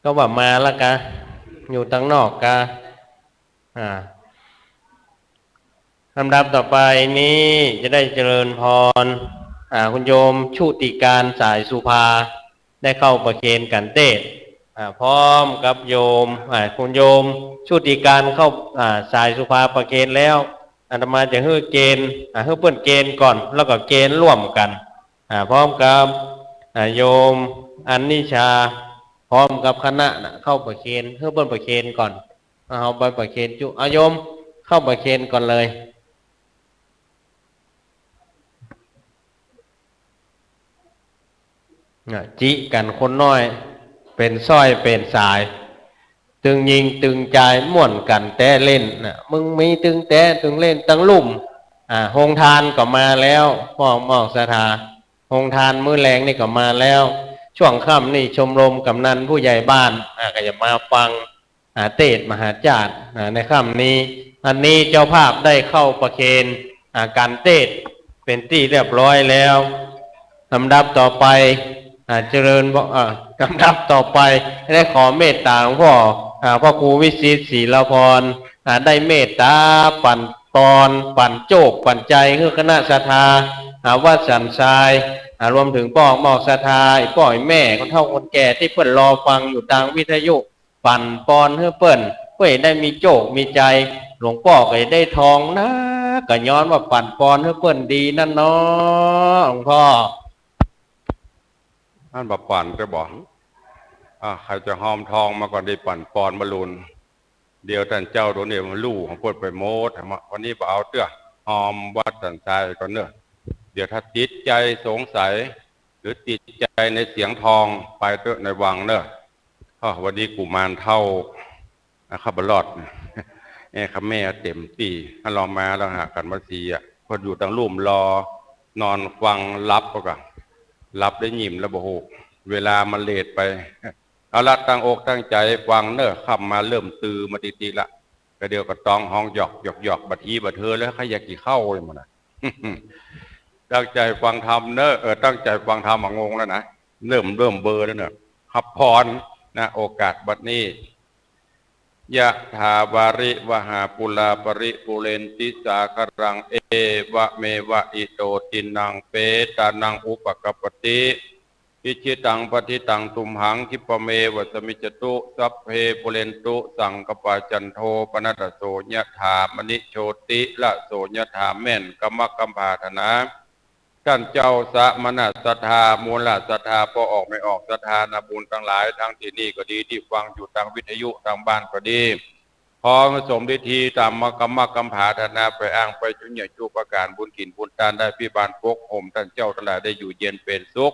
ก็ว่ามาละกา อยู่ตางนอกกา อ่า ลำดับต่อไปนี้จะได้เจริญพร อ่า คุณโยมชุติการ สายสุภา ได้เข้าประเคนก๋านเตสน์ อ่า พร้อมกับโยม อ่า คุณโยมชุติการเข้า อ่า สายสุภาประเคนแล้ว อาตมาจะหื้อเกณฑ์ อ่า หื้อเปิ้นเกณฑ์ก่อน แล้วก็เกณฑ์ร่วมกั๋น อ่า พร้อมกับ อ่า โยมอัญญิชา พร้อมกับคณะน่ะ เข้าประเคน หื้อเปิ้นประเคนก่อน เอาไปประเคนจุ เอาโยมเข้าประเคนก่อนเลย น่ะ จิกั๋นคนน้อย เป๋นซ้อยเป๋นสาย ตึงญิงตึงจาย ม่วนกั๋นแต๊เล่นน่ะ มึงมีตึงแต๊ตึงเล่นตังลุ่ม อ่า โฮงทานก็มาแล้ว ป้อมออกศรัทธา โฮงทานมื้อแลงนี่ก็มาแล้ว ช่วงค่ำนี่ชมรมกำนันผู้ใหญ่บ้าน อ่า ก็จะมาฟัง อ่า เตสน์มหาจาตย์ อ่า ในค่ำนี้ อันนี้เจ้าภาพได้เข้าประเคน อ่า ก๋านเตสน์เป๋นตี้เรียบร้อยแล้ว ลำดับต่อไป อ่า เจริญ อ่า ลำดับต่อไป ได้ขอเมตตาหลวงป้อ อ่า พระครูวิสิต ศีลพร อ่า ได้เมตตาปั๋นปอน ปั๋นโจค ปั๋นใจ๋ หื้อคณะศรัทธา อ่า วัดสันทราย อ่า รวมเถิงป้อมออกศรัทธา ป้อแม่ คนเฒ่าคนแก่ตี้เปิ้นรอฟังอยู่ตางวิทยุ ปั๋นปอนหื้อเปิ้น เปิ้นได้มีโจคมีใจ๋ หลวงป้อก็ได้ทองนะ ก็ย้อนว่าปั๋นปอนหื้อเปิ้นดีนั่นเนาะ หลวงป้อ อั้นบ่ปั๋นจะบอก อ่า ใผจะฮอมทองมาก่อน ได้ปั๋นปอนบ่ลุน เดี๋ยวต้านเจ้าโดนเอ็มลู่ของเปิ้นไปหมด วันนี้บ่เอาเตื้อ ฮอมวัดสันทรายก่อนเนาะ เดี๋ยวถ้าติดใจ๋สงสัย หรือติดใจ๋ในเสียงทอง ไปเต๊อะในวังเนาะ อ้อ วันนี้กุมารเฒ่า อ่ะ ข้าบ่รอด แอ้ ข้าแม่เต็มตี้ ถ้าลองมาแล้วหากั๋นมาเสีย เปิ้นอยู่ตางลุ่มรอ นอนฟังหลับก็ หลับได้ยิมแล้วบ่ฮู้ เวลามันเลทไป เอาละ ตั้งอกตั้งใจ๋ฟังเนาะ ค่ำมาเริ่มตื่นมาติๆ ละ ก็เดี๋ยวก็ต้องฮ้องหยอกหยอกหยอก บ่าทีบ่าเทอแล้ว ใค่อยากกิ๋นข้าวเลยมันน่ะ ตั้งใจ๋ฟังธรรมเนาะ เออ ตั้งใจ๋ฟังธรรมอะ งงแล้วนะ เริ่ม เริ่มเบลอแล้วเนาะ ฮับพรนะ โอกาสบัดนี้ ยะถาวาริวหาปูราปริปูเรนติสาคารัง เอวะเมวะอิโตทินังเปตานังอุปกัปปติ อิจฉิตังปัตถิตังตุมหัง คิปะเมวะสะมิจฉตุ สัพเพปูเรนตุสังกปปา จันโทปะนะระโส ยะถา มะณิโชติระโส ยะถา แม่นกำมะกำปรารถนา ต้านเจ้าสมณะศรัทธา มูลศรัทธา ป้อออกแม่ออกศรัทธา นาบุญตังหลาย ตังตี้นี่ก็ดี ตี้ฟังอยู่ตางวิทยุ ตางบ้านก็ดี ขอหื้อสมฤทธีตามกำมะกำปรารถนา ไปอ้างไปจุเยียะจุประก๋าน บุญกิ๋นบุญตานได้ พิบาลปกห่ม ต้านเจ้าตังหลายได้อยู่เย็นเป๋นสุข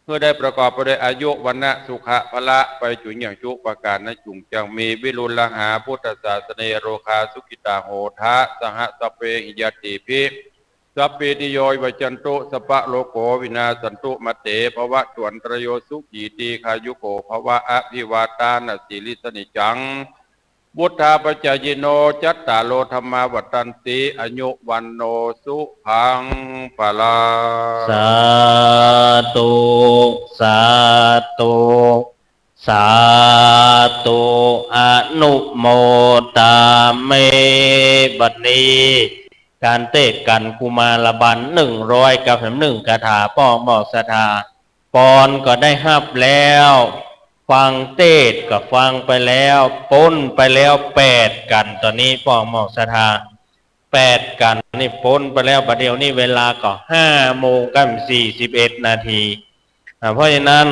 หื้อได้ประกอบไปด้วยอายุ วรรณะ สุขะ พละ ไปจุเยียะจุประก๋าน นั้นจุ่งจั่งมี วิรุฬหา พุทธศาสเน โรคา สุขิตา โหทะ สหะ สัพเพหิ ญาติภิ สัพพีติโย วิวัจจันตุ สัพพะโรโค วินาสสันตุ มาเต ภวัตวันตะราโย สุขี ทีฆายุโก ภวะ อภิวาทานะสีลิสสะนิจจัง วุฑฒาปะจายิโน จัตตาโร ธัมมา วัฑฒันติ อายุ วัณโณ สุขัง พลัง สาธุ สาธุ สาธุ อนุโมทามิ บัดนี้ก๋านเตสน์กั๋นกุมารบัณฑ์ นึ่งร้อยกับแหมนึ่งกาถา ป้อมออกศรัทธา ปอนก็ได้ฮับแล้ว ฟังเตสน์ก็ฟังไปแล้ว ป๊นไปแล้วแปดกัณฑ์ ต๋อนนี้ป้อหมอกศรัทธา แปดกัณฑ์นี่ป๊นไปแล้ว บ่าเดี่ยวนี้เวลาก็ห้าโมงกับสี่สิบเอ็ดนาที อ่า เพราะฉะนั้น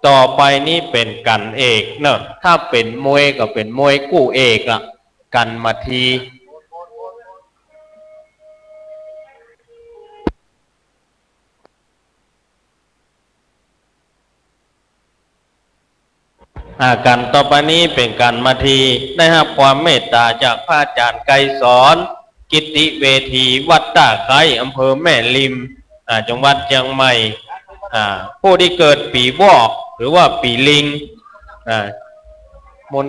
ต่อไปนี้เป๋นกัณฑ์เอกเนาะ ถ้าเป๋นมวยก็เป๋นมวยกู้เอกละ กัณฑ์มาที อ่า กัณฑ์ต่อไปนี้เป๋นกัณฑ์มาที ได้ฮับความเมตต๋าจากพระอาจ๋ารย์ไกรสอน กิตติเวที วัดต้าไคร้ อำเภอแม่ริม อ่า จังหวัดเจียงใหม่ อ่า ผู้ตี้เกิดปี๋วอก หรือว่าปี๋ลิง อ่า มน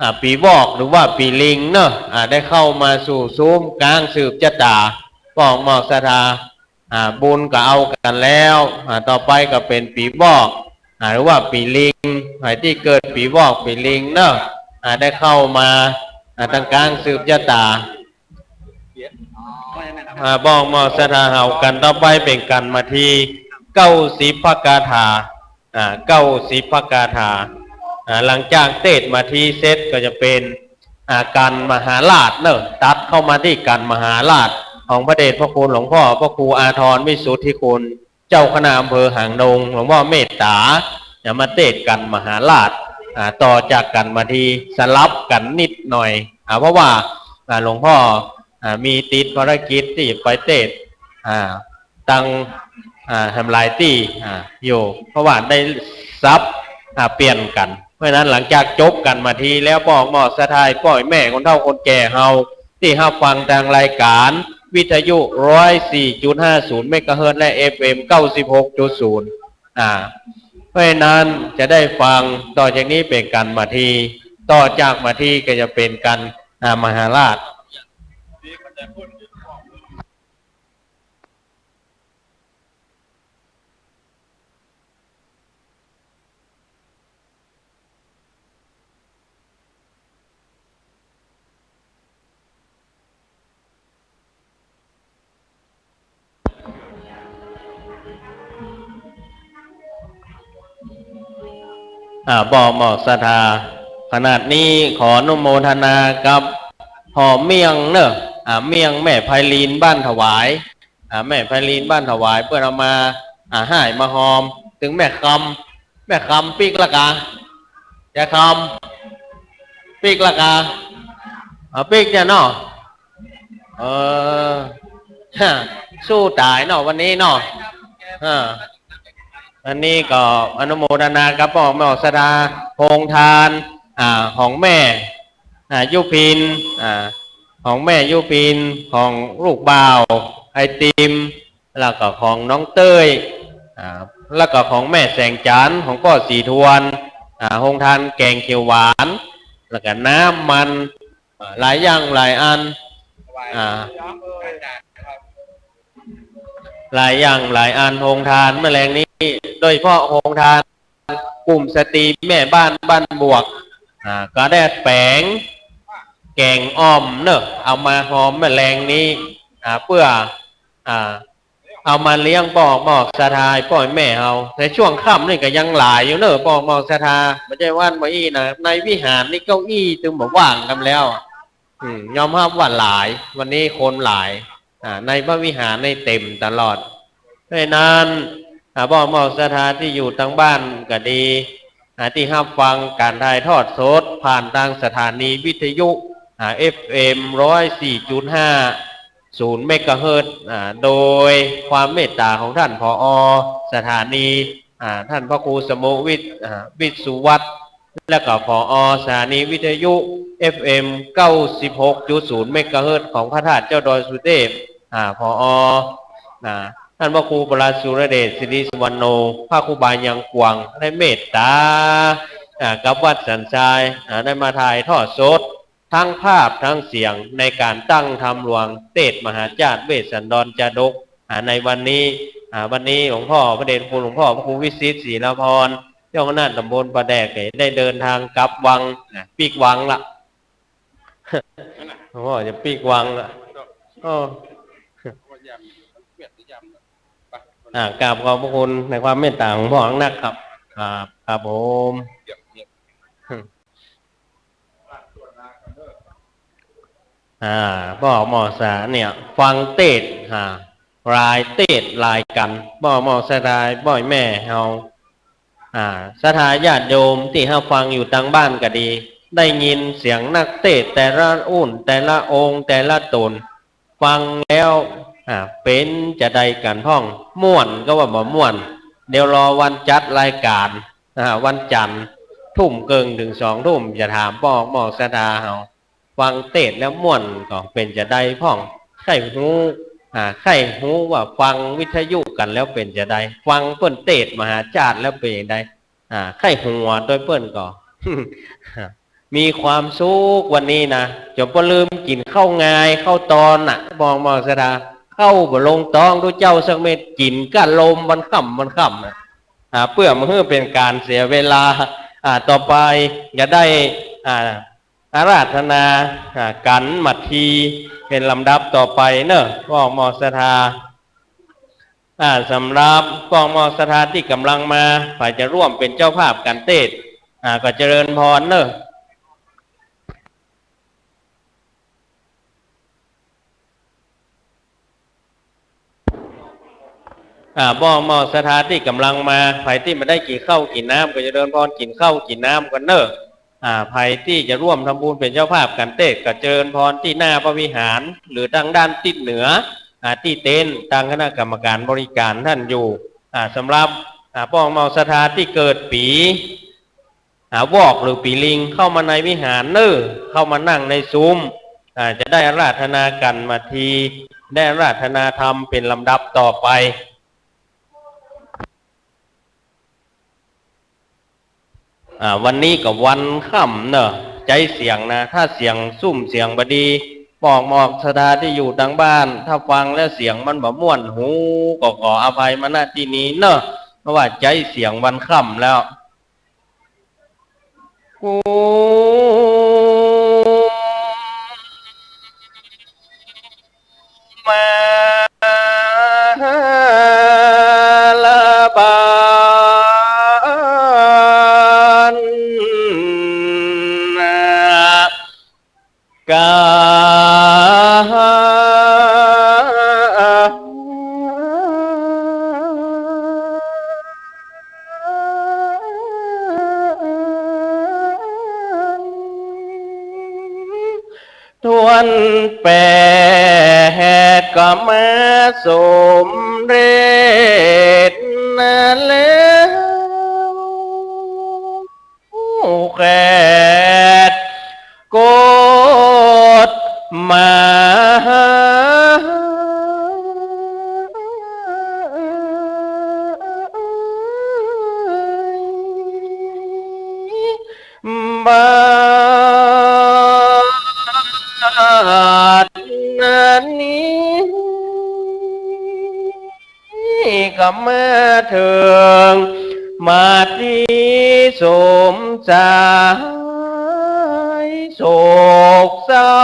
อ่า ปี๋วอก หรือว่าปี๋ลิงเนาะ อ่า ได้เข้ามาสู่ซุ้มก๋างสืบจะต๋า ป้อหมอกศรัทธา อ่า บุญก็เอากั๋นแล้ว อ่า ต่อไปก็เป๋นปี๋วอก อ่า หรือว่าปี๋ลิง ใผตี้เกิดปี๋วอกปี๋ลิงเนาะ อ่า ได้เข้ามา อ่า ตังก๋างสืบจะต๋า อ่า ป้อหมอกศรัทธาเฮา กัณฑ์ต่อไปเป๋นกัณฑ์มาที เก้าสิบพระคาถา อ่า เก้าสิบพระคาถา อ่า หลังจากเตสน์มาทีเสร็จก็จะเป๋น อ่า กัณฑ์มหาราชเนาะ ตัดเข้ามาตี้กัณฑ์มหาราช ของพระเดชพระคุณหลวงป้อพระครูอาทรวิสุทธิคุณ เจ้าคณะอำเภอหางดง หลวงป้อเมตต๋า จะมาเตสน์กัณฑ์มหาราช อ่า ต่อจากกัณฑ์มาที สลับกั๋นนิดหน่อย อ่า เพราะว่า อ่า หลวงป้อ อ่า มีติดภารกิจตี้จะไปเตสน์ อ่า ตัง อ่า แหมหลายตี้ อ่า อยู่ เพราะว่าได้สับ อ่า เปลี่ยนกั๋น เพราะฉะนั้นหลังจากจบกัณฑ์มาทีแล้ว ป้อหมอกศรัทธา ป้อแม่ คนเฒ่าคนแก่เฮา ตี้ฮับฟังตางรายก๋านวิทยุ ร้อยสี่จุดห้าศูนย์เมกะเฮิรตซ์ และ เอฟเอ็ม เก้าสิบหกจุดศูนย์ อ่า เพราะฉะนั้นจะได้ฟัง ต่อจากนี้เป๋นกัณฑ์มาที ต่อจากมาทีก็จะเป๋นกัณฑ์ อ่า มหาราช อ่า ป้อหมอกศรัทธา ขณะนี้ขออนุโมทนากับพ่อเมี่ยงเนาะ อ่า เมี่ยงแม่ไพลินบ้านถวาย อ่า แม่ไพลินบ้านถวาย เปิ้นเอามา อ่า ห้ายมาฮอม ตึงแม่คำ แม่คำปิ๊กละกา ยายคำปิ๊กละกา อ่า ปิ๊กเนี่ยเนาะ เออ ฮะ สู้ต๋ายเนาะวันนี้เนาะ อ่า อันนี้ก็อนุโมทนากับป้อหมอกศรัทธา โฮงทาน อ่า ของแม่ อ่า ยุพิน อ่า ของแม่ยุพิน ของลูกบ่าว ไอติม แล้วก็ของน้องเต้ย อ่า แล้วก็ของแม่แสงจันทร์ ของป้อศรีทวน อ่า โฮงทานแกงเขียวหวาน แล้วก็น้ำมัน อ่า หลายอย่างหลายอัน อ่า หลายอย่างหลายอัน โฮงทานเมื่อแลงนี้ โดยเฉพาะโฮงทานกลุ่มสตรีแม่บ้านบ้านบวก อ่า ก็ได้แป๋งแก๋งอ่อมเนาะ เอามาฮอมเมื่อแลงนี้ อ่า เปื้อ อ่า เอามาเลี้ยงป้อหมอกศรัทธา ป้อแม่เฮา ในช่วงค่ำนี่ก็ยังหลายอยู่เนาะ ป้อหมอกศรัทธา บ่ใจ้วันบ่อี้นะ ในวิหารนี่เก้าอี้ตึงบ่ว่างกำแล้ว อืม ยอมฮับว่าหลาย วันนี้คนหลาย อ่า ในพระวิหารนี่เต็มตลอด เพราะฉะนั้น อ่า ป้อหมอกศรัทธาตี้อยู่ตางบ้านก็ดี อ่า ตี้ฮับฟังก๋านถ่ายทอดสดผ่านตางสถานีวิทยุ อ่า เอฟเอ็ม ร้อยสี่จุดห้าศูนย์เมกะเฮิรตซ์ อ่า โดยความเมตต๋าของท่าน ผอ.สถานี อ่า ท่านพระครูสมุวิทย์ อ่า วิศวัฒน์ แล้วก็ ผอ.สถานีวิทยุ เอฟเอ็ม เก้าสิบหกจุดศูนย์เมกะเฮิรตซ์ ของพระธาตุเจ้าดอยสุเทพ อ่า ผอ. อ่า ท่านพระครูประหลัดสุรเดช สิริสุวรรณโณ พระครูบายังกวาง ได้เมตต๋า อ่า กับวัดสันทราย อ่า ได้มาถ่ายทอดสด ทั้งภาพทั้งเสียงในก๋านตั้งธรรมหลวงเตสน์มหาชาติเวสสันดรจาดก อ่า ในวันนี้ อ่า วันนี้หลวงพ่อพระเดชพระคุณหลวงพ่อพระครูวิสิทธิ์ ศรีลาภรณ์ เจ้าคณะตำบลป่าแดก ได้เดินทางกลับวัง นะ ปิ๊กวังละ หลวงพ่อจะปิ๊กวังละ อ้อ ไป อ่า กราบขอบพระคุณในความเมตตาของพ่อนักครับ ครับ ครับผม อ่า ป้อหมอสาเนี่ย ฟังเตสน์ อ่า รายเตสน์รายกัณฑ์ ป้อหมอศรัทธาป้อแม่เฮา อ่า ศรัทธาญาติโยมตี้ฮับฟังอยู่ตางบ้านก็ดี ได้ยินเสียงนักเตสน์แต่ละอู้น แต่ละองค์ แต่ละต๋น ฟังแล้ว อ่า เป๋นจาใดกั๋นพ่อง ม่วนก็ว่าบ่ม่วน เดี๋ยวรอวันจัดรายก๋าน อ่า วันจันทร์ ทุ่มเกิ่งเถิงสองทุ่ม จะถามป้อหมอศรัทธาเฮา ฟังเตสน์แล้วม่วนก็เป๋นจาใดพ่อง ใค่ฮู้ อ่า ใค่ฮู้ว่าฟังวิทยุกั๋นแล้วเป๋นจาใด ฟังเปิ้นเตสน์มหาชาติแล้วเป๋นจาใด อ่า ใค่หัวตวยเปิ้นก็ มีความสุขวันนี้นะ จ๋นบ่ลืมกิ๋นข้าวงายข้าวตอนน่ะ ป้อหมอศรัทธา ข้าวบ่ลงต๊องตุ๊เจ้าสักเม็ด กิ๋นก้าลมวันค่ำวันค่ำน่ะ อ่า เปื้อบ่หื้อเป๋นก๋านเสียเวลา อ่า ต่อไปจะได้ อ่า อาราธนา อ่า กัณฑ์มาทีเป๋นลำดับต่อไปเนาะ ป้อหมอศรัทธา อ่า สำหรับป้อหมอศรัทธาตี้ก่ำลังมา ใผจะร่วมเป๋นเจ้าภาพกัณฑ์เตสน์ อ่า ก็เจริญพรเนาะ อ่า ป้อหมอศรัทธาตี้ก่ำลังมา ใผตี้บ่ได้กิ๋นข้าวกิ๋นน้ำก็เจริญพร กิ๋นข้าวกิ๋นน้ำกั๋นเนาะ อ่า ใผตี้จะร่วมทำบุญเป๋นเจ้าภาพกัณฑ์เตสน์ก็เจริญพรตี้หน้าพระวิหาร หรือตางด้านทิศเหนือ อ่า ตี้เต็นท์ ตางคณะกรรมก๋านบริก๋านต้านอยู่ อ่า สำหรับ อ่า ป้อหมอศรัทธาตี้เกิดปี๋ อ่า วอกหรือปี๋ลิง เข้ามาในวิหารเนาะ เข้ามานั่งในซุ้ม อ่า จะได้อาราธนากัณฑ์มาที ได้อาราธนาธรรมเป๋นลำดับต่อไป อ่า วันนี้ก็วันค่ำเนาะ ใจ๊เสียงนะ ถ้าเสียงซุ่มเสียงบ่ดี ป้อหมอศรัทธาตี้อยู่ตางบ้าน ถ้าฟังแล้วเสียงมันบ่ม่วนหู ก็ขออภัยมา ณ ตี้นี้เนาะ เพราะว่าใจ๊เสียงวันค่ำแล้ว กุมารบาล กา ถ้วนแปดก็มาสมเร็จแล้ว แขดกฎหมาย บัดนี้ก็มาเถิง มาตี้สมสายโศกเศร้า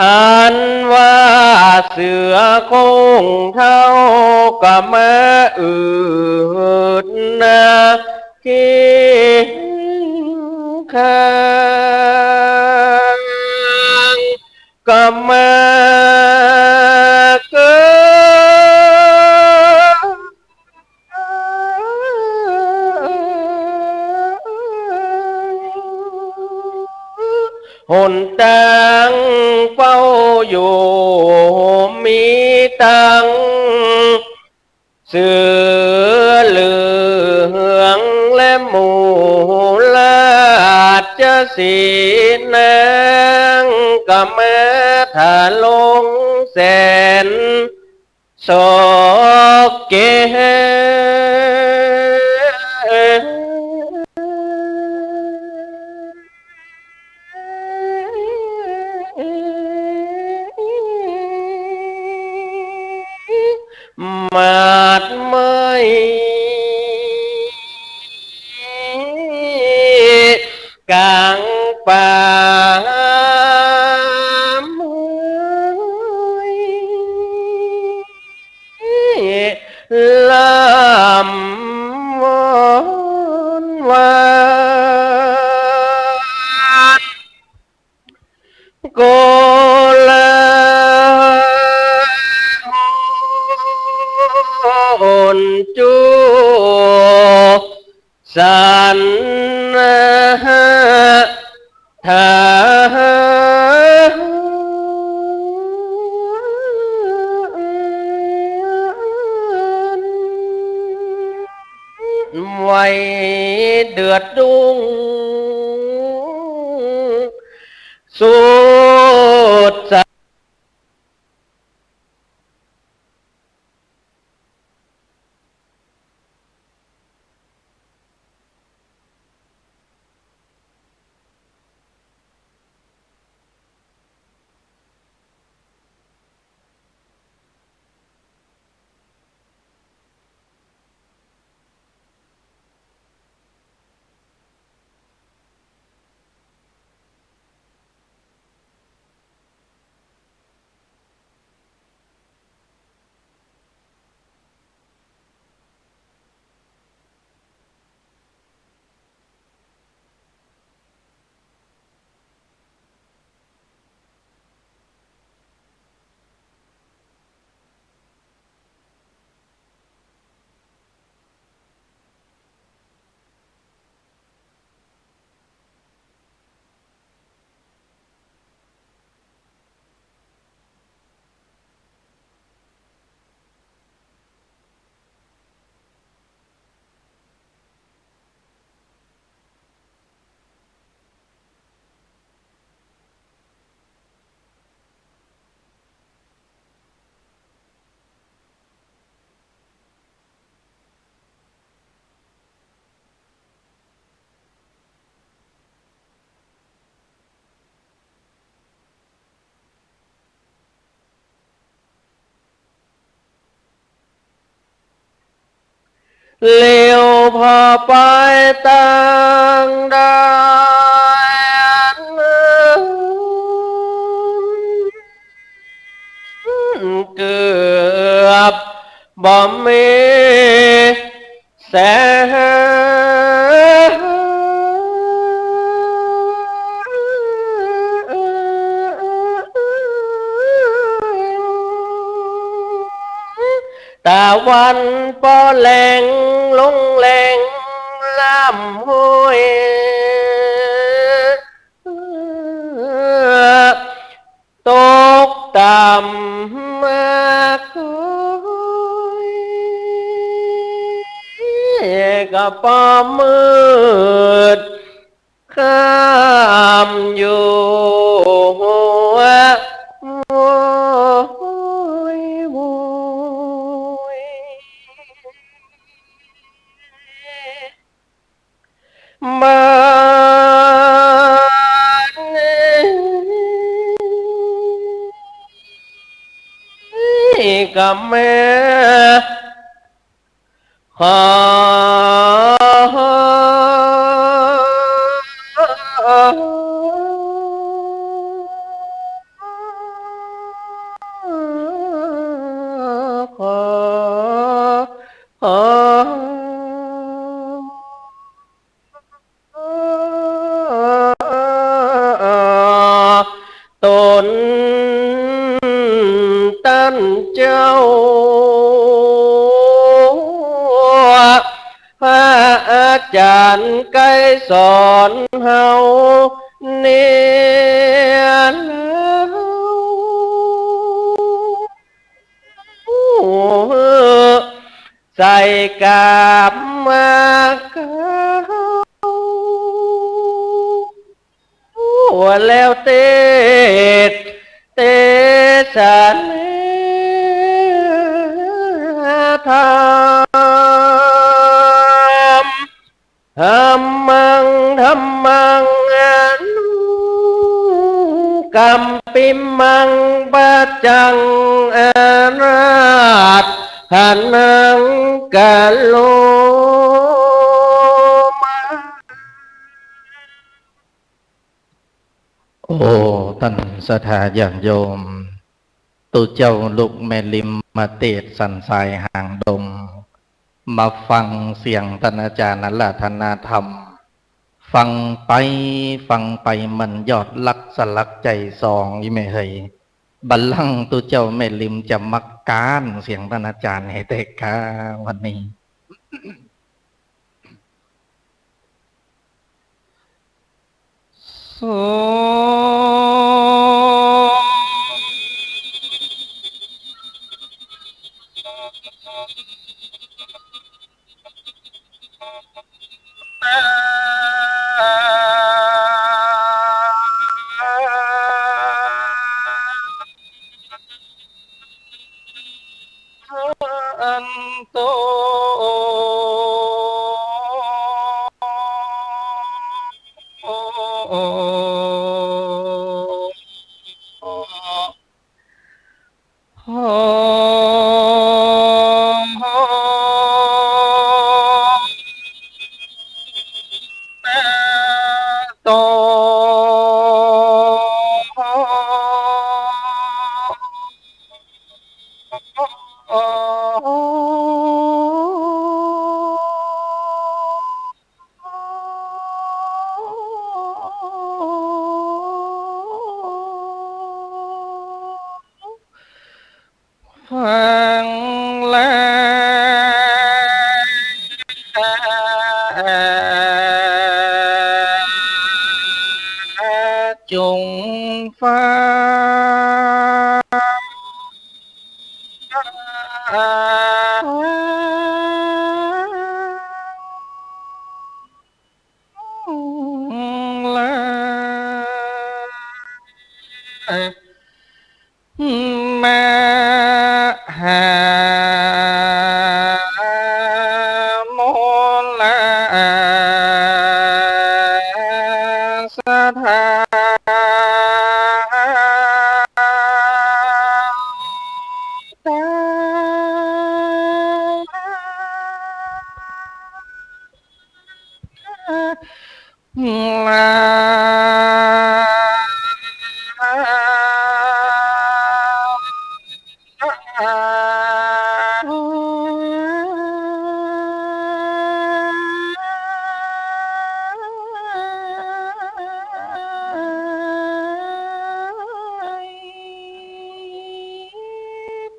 อันว่าเสือโคร่งเฒ่าก็มาอืดนาเคียงข้าง ก็มาเกิด หนตางเฝ้าอยู่ มีตังเสือเหลืองและหมู่ราชสีห์ นางก็มาถาลงแสน สอกแก้ว มาดไม้ก๋างป่าไม้ ลำวอนวาน โกลาหล จู สันหา ทาน ไว้เดือดดุ้ง สุดสะเลี้ยวผ่อไปตางด้าน เกือบบ่มี แสง ตะวันปอแหลงลงแหลงล้ำห้วย ตกต่ำมากคอย ก็ปอมืดค่ำอยู่หัว โอ้ย โอ้ย บ้านนี้กับแม่ ขอ ขอ ขอ ตนต้านเจ้า พระอาจารย์ไกรสอนเฮาเนี่ย ใส่กาบมาเกา แล้วเตสน์ เตสน์ธรรม ธัมมัง ธัมมัง อนุกัมปิมัง ปัจจัง อาราธนัง กะโรมะ โอ้ ต้านศรัทธาญาติโยม ตุ๊เจ้าลุกแม่ริมมาเตสน์สันสายหางดง มาฟังเสียงต้านอาจ๋ารย์อาราธนาธรรม ฟังไปฟังไปเหมือนยอดรักสลักใจ๋สอง อี่แม่เหย บัลลังก์ตุ๊เจ้าแม่ริมจะมาก๊านเสียงต้านอาจ๋ารย์หื้อแต๊กาวันนี้ โส อันโต โห โต ฟังแล้ว จงฟัง มหาโมลาสถา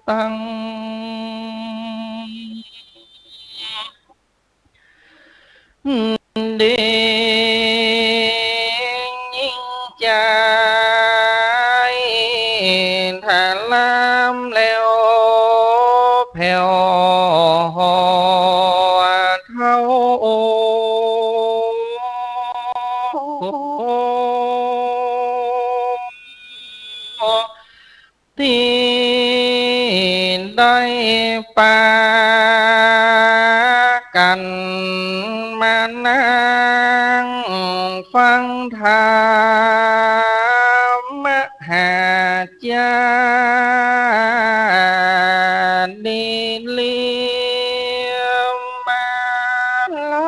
ตัง ดียิ่งใจ๋ ถลำแล้วแผ่วเทา ตี้ได้ปากั๋นมานั่งฟังธรรมหาจารย์ ดีเลียวมาลอ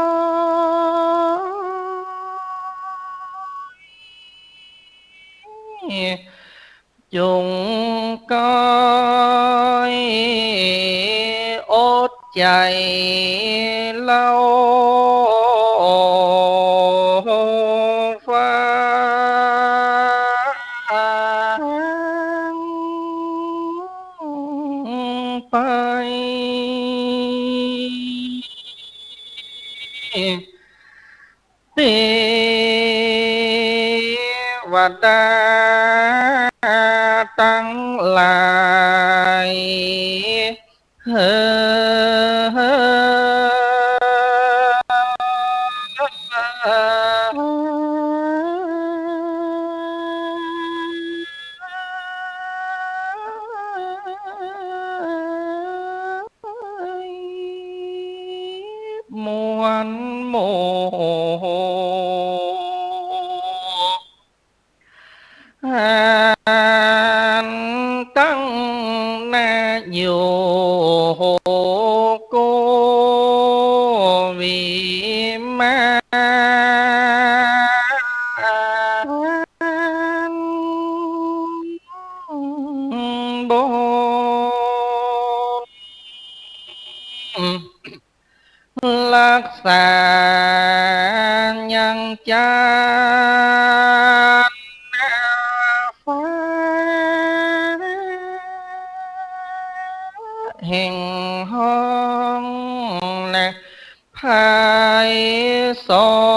ย จงก้อยอดใจ๋เล่าฟังไป เตวดาตังหลาย เฮอ มวลหมู่ อันตั้งนาอยู่โกวิมาน บน ษายังจานฟ้าแห่งห้อง ไพศา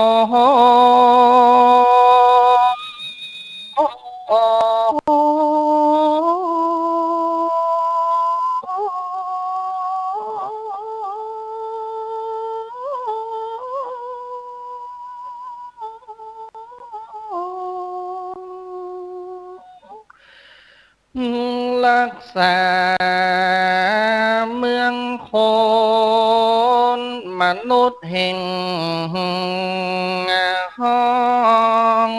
ล รักษาเมืองคน มนุษย์แห่งห้อง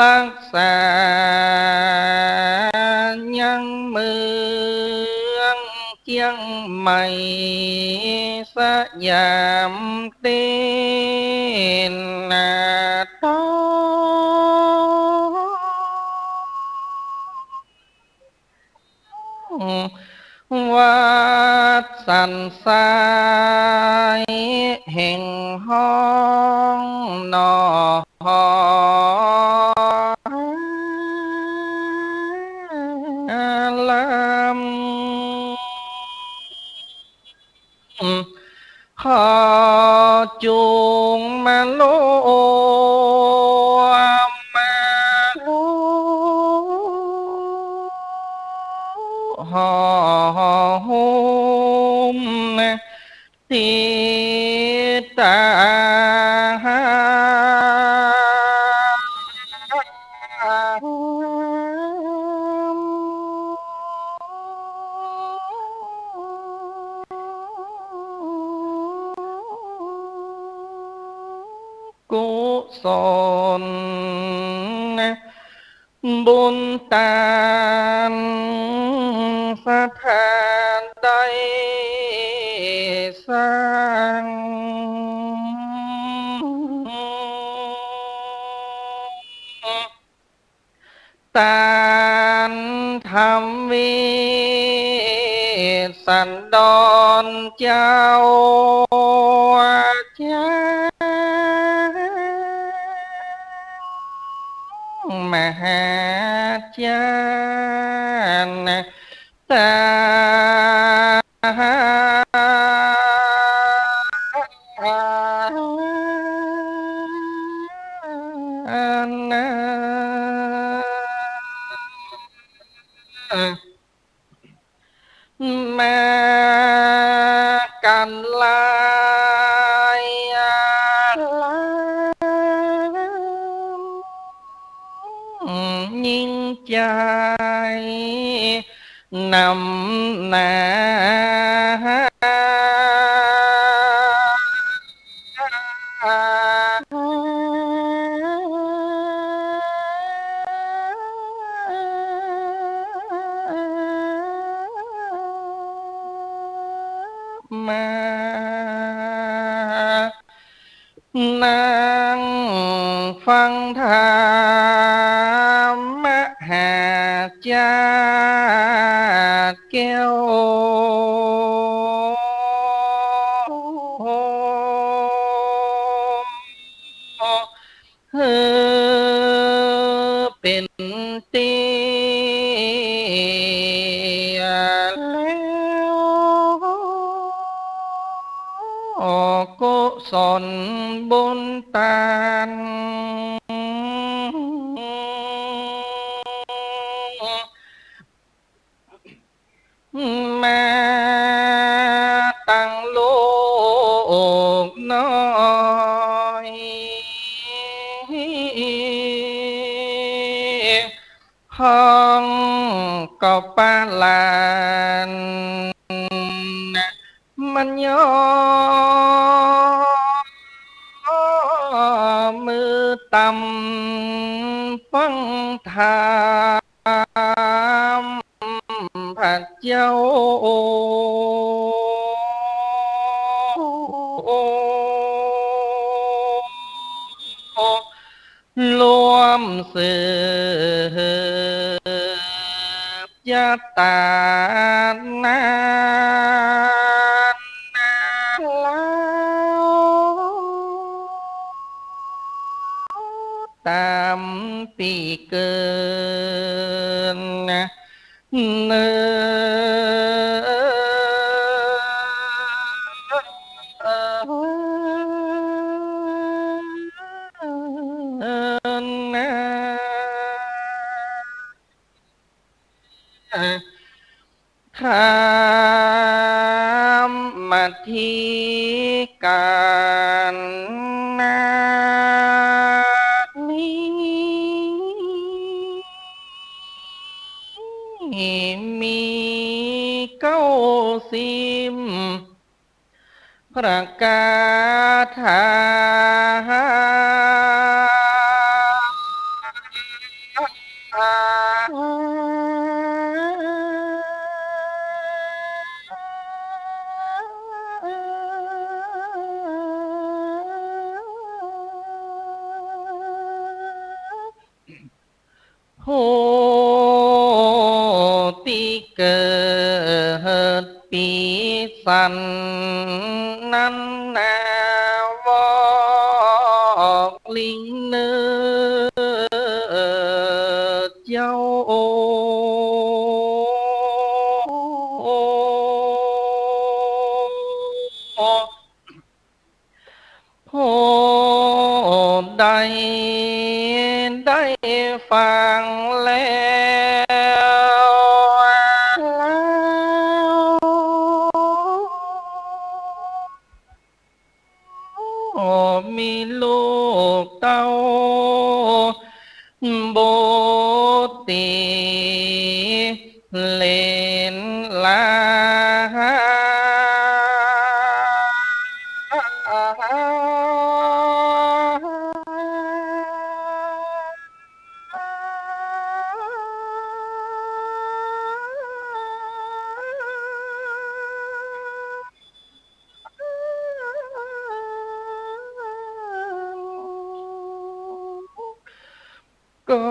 รักษายังเมืองเจียงใหม่ สยามเต้นนาตอง วัดสันทรายแห่งห้องหนอ ลำ ขอจุงมาโลมาโลหอม ติดตาม กุศล บุญตานสถานได้สร้าง ตานธรรมเวสสันดรเจ้า เจ้า มหาจารย์ ตานา มากันหลาย ยิ่งใจ๋นำหน้า มา นั่งฟังธรรมมหาจารย์แก้ว หื้อเป๋นตี้แล้ว กุศลบุญตาน มาตังลูกน้อย ห้องก็ปะหลาน มันยอมมือต่ำฟังธรรมพระเจ้า ร่วมสืบ ยตานานาลาว ต๋ามปี้เกิ๋นนะ เนินนะ ธรรมธิการนานี้ มีเก้าสิบประกาถา ผู้ตี้เกิดปี๋สันนั้นนา วอกลิ่งเนิดเจ้า ผู้ใดได้ฟังแล้ว มีลูกเต้า บุตรีเหลนหลาน ก็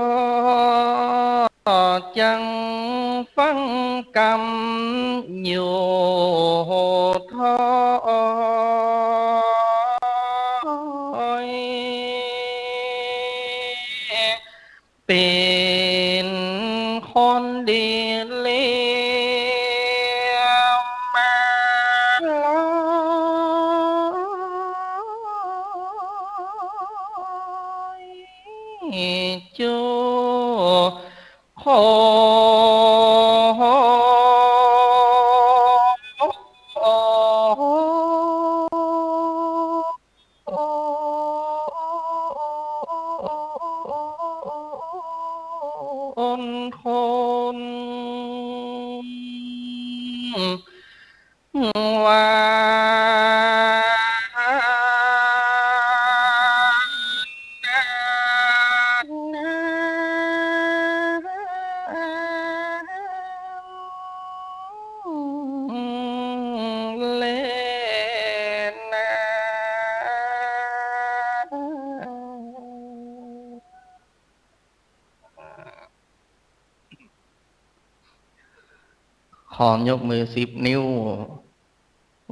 จังฟังกำอยู่ถ้อย เป๋นคนดีเลี้ยวมาลอย จุคน คน ว่า เลนนา ขอยกมือสิบนิ้ว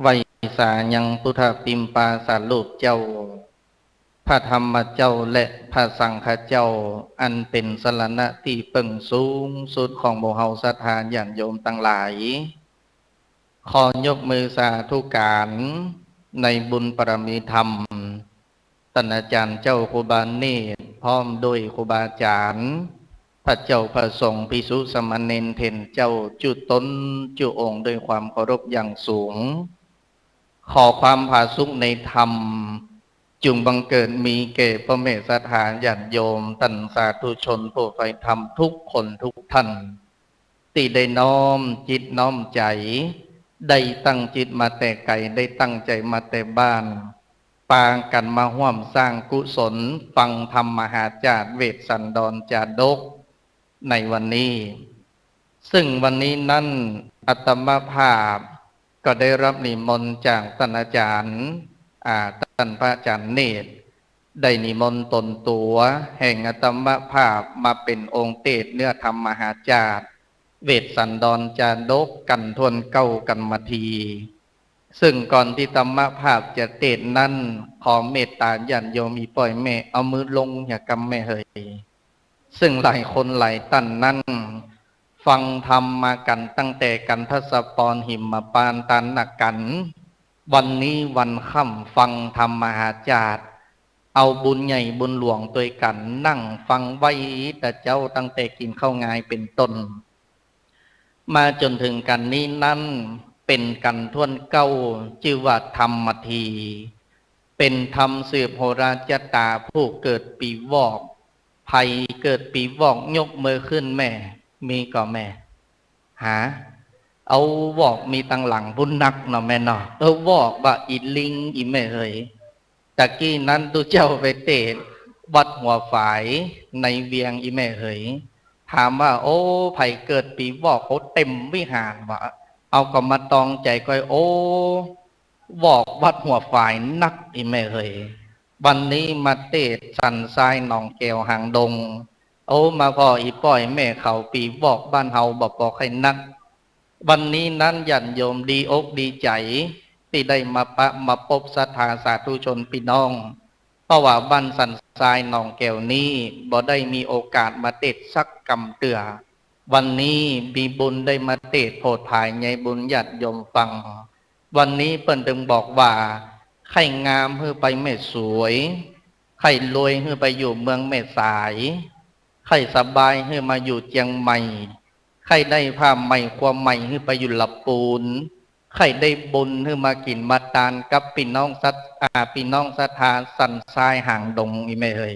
ไหว้สายังพุทธปิมปาสารูปเจ้า พระธรรมเจ้าและพระสังฆเจ้า อันเป๋นสรณะตี้เปิ้งสูงสุดของหมู่เฮาศรัทธาญาติโยมตังหลาย ขอยกมือสาธุการในบุญบารมีธรรม ต้านอาจ๋ารย์เจ้าครูบาเนตร พร้อมด้วยครูบาอาจ๋ารย์ พระเจ้าพระสงฆ์ภิกษุสามเณรเถรเจ้า จุ๊ต๋นจุ๊องค์ด้วยความเคารพอย่างสูง ขอความผาสุกในธรรม จุ่งบังเกิดมีแก่ป้อแม่ศรัทธาญาติโยม ต้านสาธุชนผู้ใฝ่ธรรมทุกคนทุกท่าน ตี้ได้น้อมจิตน้อมใจ๋ ได้ตั้งจิตมาแต่ไก๋ ได้ตั้งใจ๋มาแต่บ้าน ปากั๋นมาฮ่วมสร้างกุศล ฟังธรรมมหาจาตุเวสสันดรจาดกในวันนี้ ซึ่งวันนี้นั้นอาตมาภาพก็ได้รับนิมนต์จากต้านอาจ๋ารย์ อ่า ต้านพระอาจ๋ารย์เนตร ได้นิมนต์ตนตั๋วแห่งอาตมาภาพมาเป๋นองค์เตสน์เนื้อธรรมมหาจาตุ เวสสันดรจาดก กัณฑ์ถ้วนเก้า กัมมะธี ซึ่งก่อนตี้อาตมาภาพจะเตสน์นั้น ขอเมตต๋าญาติโยมอี่ป้ออี่แม่เอามือลงเหียก่ำแม่เหย ซึ่งหลายคนหลายต้านนั้น ฟังธรรมมากั๋นตั้งแต่กั๋นทศปร หิมปานต์ ตานนักกั๋น วันนี้วันค่ำฟังธรรมมหาจาด เอาบุญใหญ่บุญหลวงตวยกั๋น นั่งฟังไหว้ตะเจ๊าตั้งแต่กิ๋นข้าวงายเป๋นต้น มาจ๋นเถิงกั๋นนี้นั้น เป๋นกัณฑ์ถ้วนเก้า จื้อว่ากัมมะธี เป๋นธรรมสืบโหราจะต๋า ผู้เกิดปี๋วอก ใผเกิดปี๋วอกยกมือขึ้นแม่ มีก่อแม่ ฮะ เอาวอกมีตังหลังปู้นนักเนาะแม่เนาะ เออ วอกบ่าอี่ลิงอี่แม่เหย ตะกี้นั้นตุ๊เจ้าไปเตสน์วัดหัวฝายในเวียงอี่แม่เหย ถามว่า โอ้ ใผเกิดปี๋วอก โอ้ เต๋มวิหารวะ เอาก็มาตองใจ๋ก้อย โอ้ วอกวัดหัวฝายนักอี่แม่เหย วันนี้มาเตสน์สันทรายหนองแก้วหางดง โอ้ มาผ่ออี่ป้ออี่แม่เขาปี๋วอกบ้านเฮาบ่ปอใค่นัก วันนี้นั้นญาติโยมดีอกดีใจ๋ ตี้ได้มาปะมาปบศรัทธาสาธุชนปี้น้อง เพราะว่าบ้านสันทรายหนองแก้วนี้บ่ได้มีโอกาสมาเตสน์สักกำเตื้อ วันนี้มีบุญได้มาเตสน์โผดผายใยบุญญาติโยมฟัง วันนี้เปิ้นตึงบอกว่า ใค่งามหื้อไปแม่สวย ใค่รวยหื้อไปอยู่เมืองแม่สาย ใค่สบายหื้อมาอยู่เจียงใหม่ ใค่ได้ผ้าใหม่ครัวใหม่หื้อไปอยู่ละปูน ใค่ได้บุญหื้อมากิ๋นมาตานกับปี้น้องศรัท อ่า ปี้น้องศรัทธาสันทรายหางดงอี่แม่เหย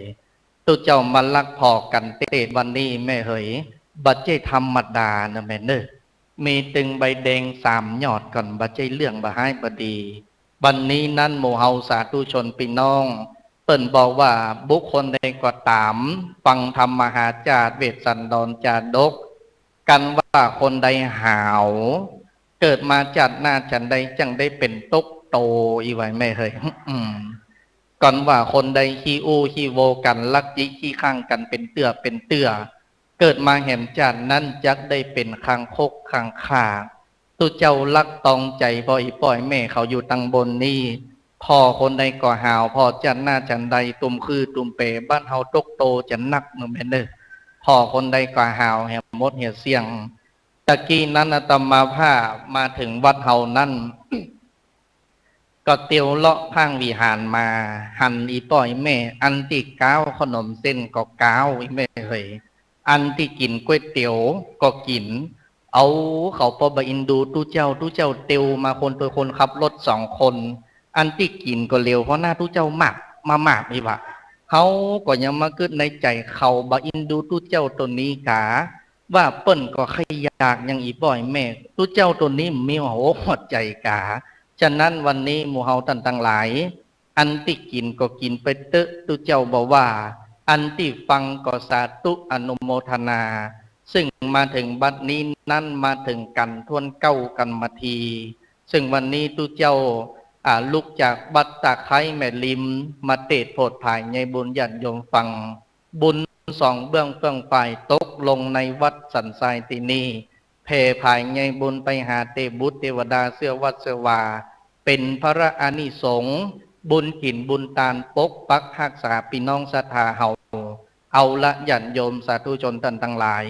ตุ๊เจ้ามาลักผ่อกั๋นเตสน์วันนี้อี่แม่เหย บ่ใจ้ธรรมดาเนาะแม่เนาะ มีตึงใบแดงสามหยอดก่อน บ่ใจ้เรื่องบ่ฮ้ายบ่ดี วันนี้นั้นหมู่เฮาสาธุชนปี้น้อง เปิ้นบอกว่าบุคคลใดก็ต๋าม ฟังธรรมมหาจาด เวสสันดรจาดก กันว่าคนใดหาว เกิดมาจาติหน้าจันใดจั้งได้เป๋นตุ๊กโต อี่ไหวแม่เหย อืม กันว่าคนใดขี้อู้ขี้โวกั๋น ลักจิขี้ข้างกั๋นเป๋นเตื้อเป๋นเตื้อ เกิดมาแหมจาตินั้นจักได้เป๋นคางคกคางคาก ตุ๊เจ้าลักตองใจ๋ผ่ออี่ป้ออี่แม่เขาอยู่ตังบนนี้ ผ่อคนใดก็หาว ผ่อจาติหน้าจันใด ตุ้มคือตุ้มเป๋ บ้านเฮาตุ๊กโตจะนักเนาะแม่เนาะ ผ่อคนใดก็หาว แหมหมดเหียเสี้ยง ตะกี้นั้นอาตมาภาพมาเถิงวัดเฮานั้น ก็เตียวเลาะพ่างวิหารมา หันอี่ป้ออี่แม่ อันตี้ก๊าวขนมเส้นก็ก๊าวอี่แม่เหย อันตี้กิ๋นก๋วยเตี๋ยวก็กิ๋น เอา เขาปอบ่อินดูตุ๊เจ้า ตุ๊เจ้าเตียวมาคนตวยคนขับรถสองคน อันตี้กิ๋นก็เหลียวผ่อหน้าตุ๊เจ้ามาก มามากอี่หว่า เฮาก็ยังมากึ๊ดในใจ๋ เขาบ่อินดูตุ๊เจ้าตนนี้กา ว่าเปิ้นก็ใค่อยากอย่างอี่ป้ออี่แม่ ตุ๊เจ้าตนนี้มีหัว หัวใจ๋กา ฉะนั้นวันนี้หมู่เฮาต้านตังหลาย อันตี้กิ๋นก็กิ๋นไปเต๊อะ ตุ๊เจ้าบ่ว่า อันตี้ฟังก็สาธุอนุโมทนา ซึ่งมาเถิงบัดนี้นั้นมาเถิงกัณฑ์ถ้วนเก้า กัมมะธี ซึ่งวันนี้ตุ๊เจ้า อ่า ลุกจากวัดตะไคร้แม่ริม มาเตสน์โผดผายใยบุญญาติโยมฟัง บุญสองเบื้องเฟื่องฝ่ายตกลงในวัดสันทรายตี้นี่ แผ่ผายใยบุญไปหาเตบุตรเตวดาเสื้อวัดเสื้อวา เป๋นพระอานิสงส์ บุญกิ๋นบุญตานปกปักฮักษาปี้น้องศรัทธาเฮา เอาละญาติโยมสาธุชนต้านตังหลาย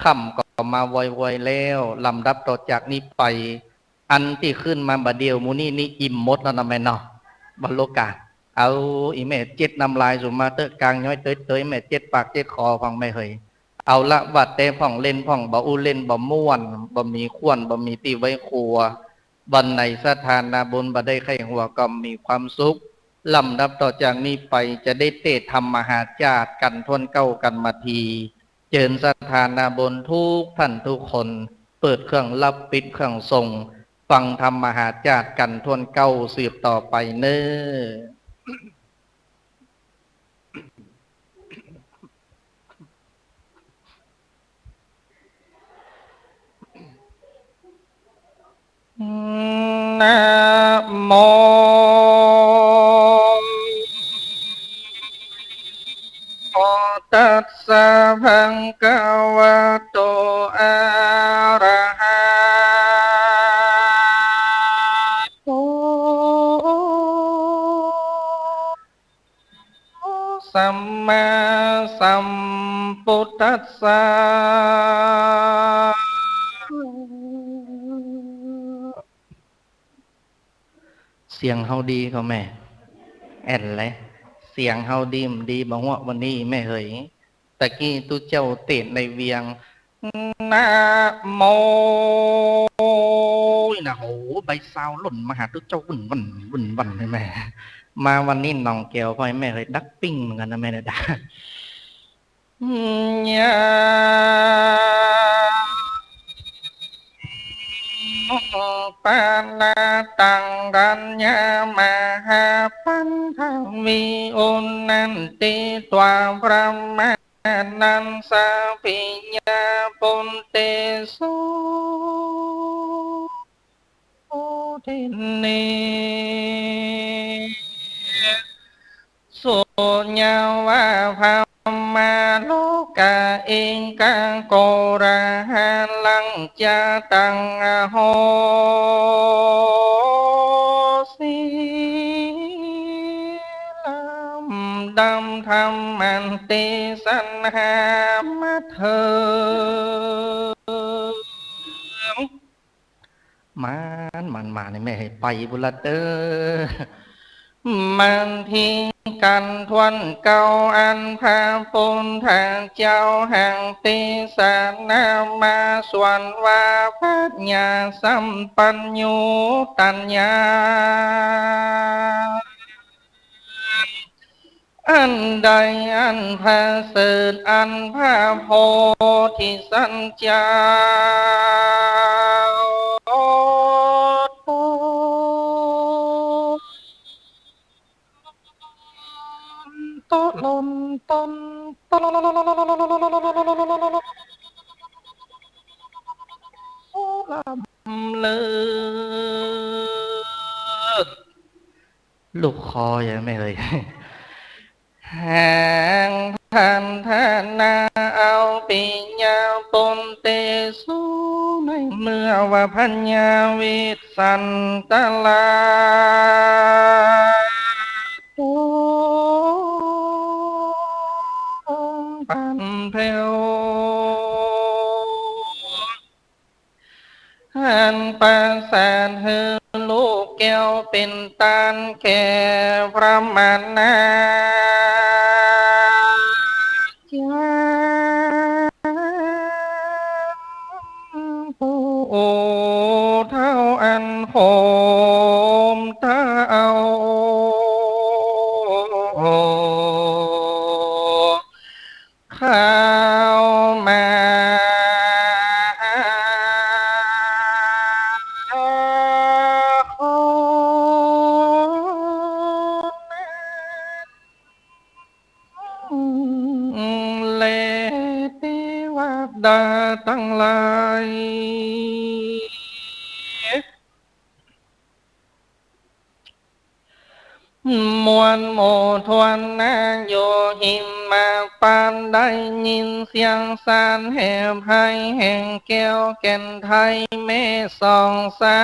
ค่ำก็มาวอยๆ แล้ว ลำดับต่อจากนี้ไป อันตี้ขึ้นมาบ่าเดี่ยวหมู่นี้นี่อิ่มหมดแล้วเนาะแม่เนาะ บ่โลกา เอา อี่แม่เจ็ดน้ำลายสูมาเต๊อะ กางย้อยเตยๆ แม่เจ็ดปากเจ็ดคอพ่องแม่เหย เอาละ ว่าแต่พ่องเล่นพ่องบ่อู้เล่นบ่ม่วน บ่มีข่วน บ่มีตี้ไว้ครัว วันไหนศรัทธานาบุญบ่ได้ใค่หัวก็มีความสุข ลำดับต่อจากนี้ไปจะได้เตสน์ธรรมมหาจาดกัณฑ์ถ้วนเก้า กัมมะธี เจิญศรัทธานาบุญทุกท่านทุกคน เปิดเครื่องรับ ปิดเครื่องส่ง ฟังธรรมมหาจาดกัณฑ์ถ้วนเก้าสืบต่อไปเน่อ ตัสสะ ภะคะวะโต อะระหะโต สัมมาสัมพุทธัสสะ เสียงเฮาดีก่อแม่ แอ่นเลย เสียงเฮาดีบ่ดีบ่า วันนี้แม่เหย ตะกี้ตุ๊เจ้าเตศน์ในเวียง นะโม นะ โห ใบซาวหล่นมาหาตุ๊เจ้าวุ่นวัน วุ่นวันเลยแม่ มาวันนี้หนองแก้วพ่อยแม่เหยดักปิ้งเหมือนกั๋นนะแม่นะ ยะ ปะระตัง กัญญา มหาปันทวี อุณนันติ ตวา พระมานัง สา ปิญญา ปุตเตสุ ทินเน สุ ยะวะ พะมะ โลกา เอกา โก ระหะลัง จะตัง อโหสิ ลำดับธรรมันติ สันหามาเถิง หมาน หมาน หมาน นี่แม่เหยไปบุญละเต๊อะ มันทีกั๋นถ้วนเก๊า อันพระปุทธเจ้าหั้งเตสนามา สวรรค์ว่า ปัญญาสัมปัญญู ตัญญา อันใดอันประเสริฐ อันพระโพธิสัตว์เจ้า ตนตนตน ลำเลิศ ลูกคอยังไม่เลย แห่งพันธนาเอาปิยปุตเตสุ ในเมื่อว่าพญาวิสสันตราช ทรงบั้นแผ้ว อันประสาทหื้อลูกแก้วเป๋นตานแก่พระมหาจารย์ ผู้เฒ่าอันโหมเฒ่า เข้ามาและเตวดาตังหลาย มวลหมู่ทวนนาอยู่หิมพานต์ได้ยินเสียงสรรเสริญแห่งแก้วแก่นไทยแม่สองสา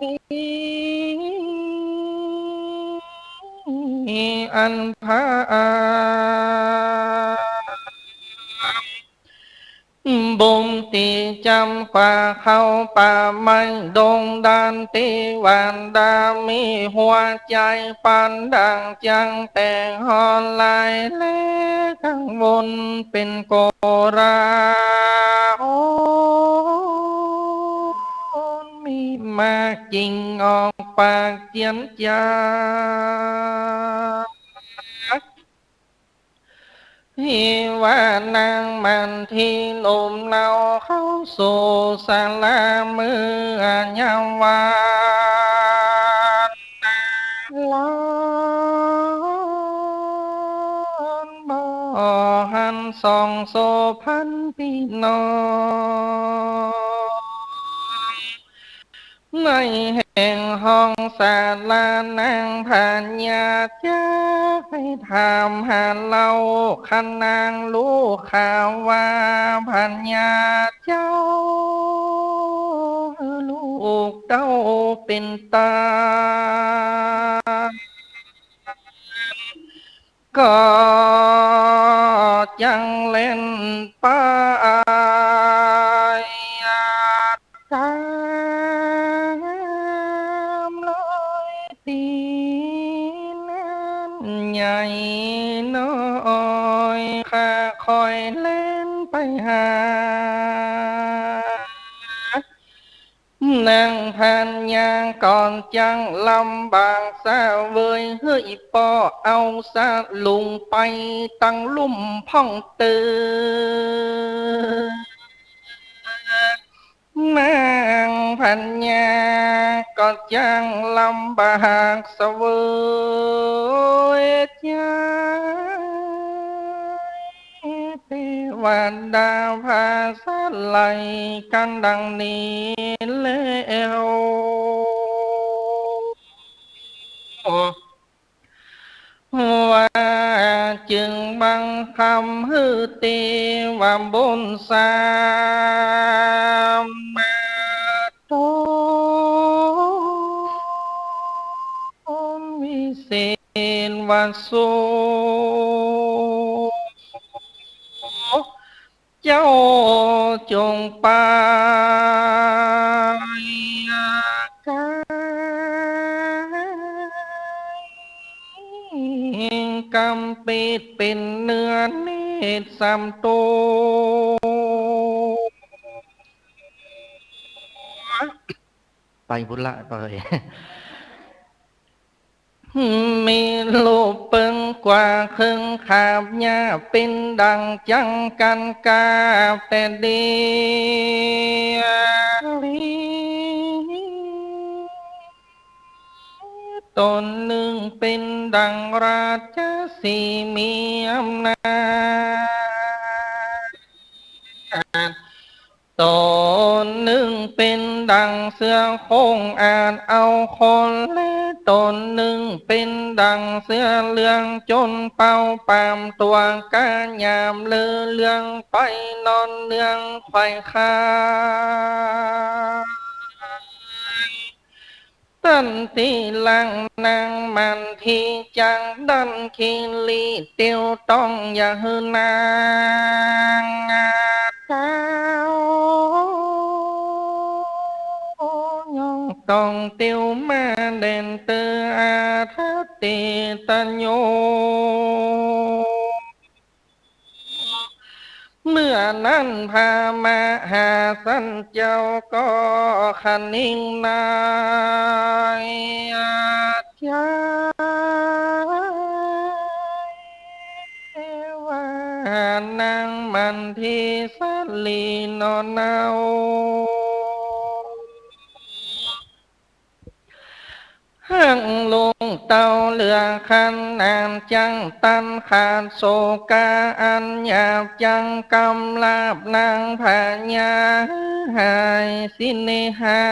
ลี อันพระอาราม บุญตี้จำกว่าเข้าป่าไม้ดงดาน เตวดามีหัวใจ๋ปานดั่งจังแตกฮ้อนลาย และกังวลเป๋นโกลาหล มีมากกิ่งออกปากเจียนจ๋า ที่ว่านางมันทีลุ่มเล้าเข้าสู่ศาลาเมื่อยามวาน นางหลานบ่หันสองโสภณพี่น้อง ในแห่ แห่งห้องศาลานางพญาจักไปถามหาเล่า ขะนางฮู้ข่าวว่าพญาเจ้า ลูกเต้าเป๋นตาย ก็จั้งแล่นไปตามรอยตี๋นนั้น ใหญ่น้อยข้าค่อยแล่นไปหา นางพญาก็จั้งลำบากเสวย หื้ออี่ป้อเอาสลุงไปตังลุ่มพ่องเต๊อะ นางพญาก็จั้งลำบากเสวย เตวดาผาสาไหลกั๋นดังนี้แล้ว ว่าจึงบังคำหื้อเตวบนสามมาตนวิเศษว่า สู เจ้าจงไปกายกำเปดเป๋นเนื้อเนตรสามตั๋ว ไปบุญละ ไป มีรูปเปิงกว้างเคิงขาบหญ้า เป๋นดั่งจังกั๋นกาบแต่เดียว ต๋นนึ่งเป๋นดั่งราชสีห์มีอำนาจ ต๋นนึ่งเป๋นดั่งเสือโคร่งอาจเอาคน และต๋นนึ่งเป๋นดั่งเสือเหลืองจ๋นเป่าปามตั๋วก้าหยาบ เล่อเลื่องไปนอนเนืองไขว่คาน ตันตี้หลังนางมันทีจักดันขีรีเตียวต้อง อย่าหื้อนางอาจเต้า ย่องต้องเตียวมาแดนเตออาทะเตตะโย เมื่อนั้นพระมหาสันเจ้าก็คะนิงในใจว่านางมันทีสาลีหนอเนา หากลูกเต้าเหลือคันนาน จักตันขาดโศกาอันหยาบ จักกำราบนางพญาหายสิเนหา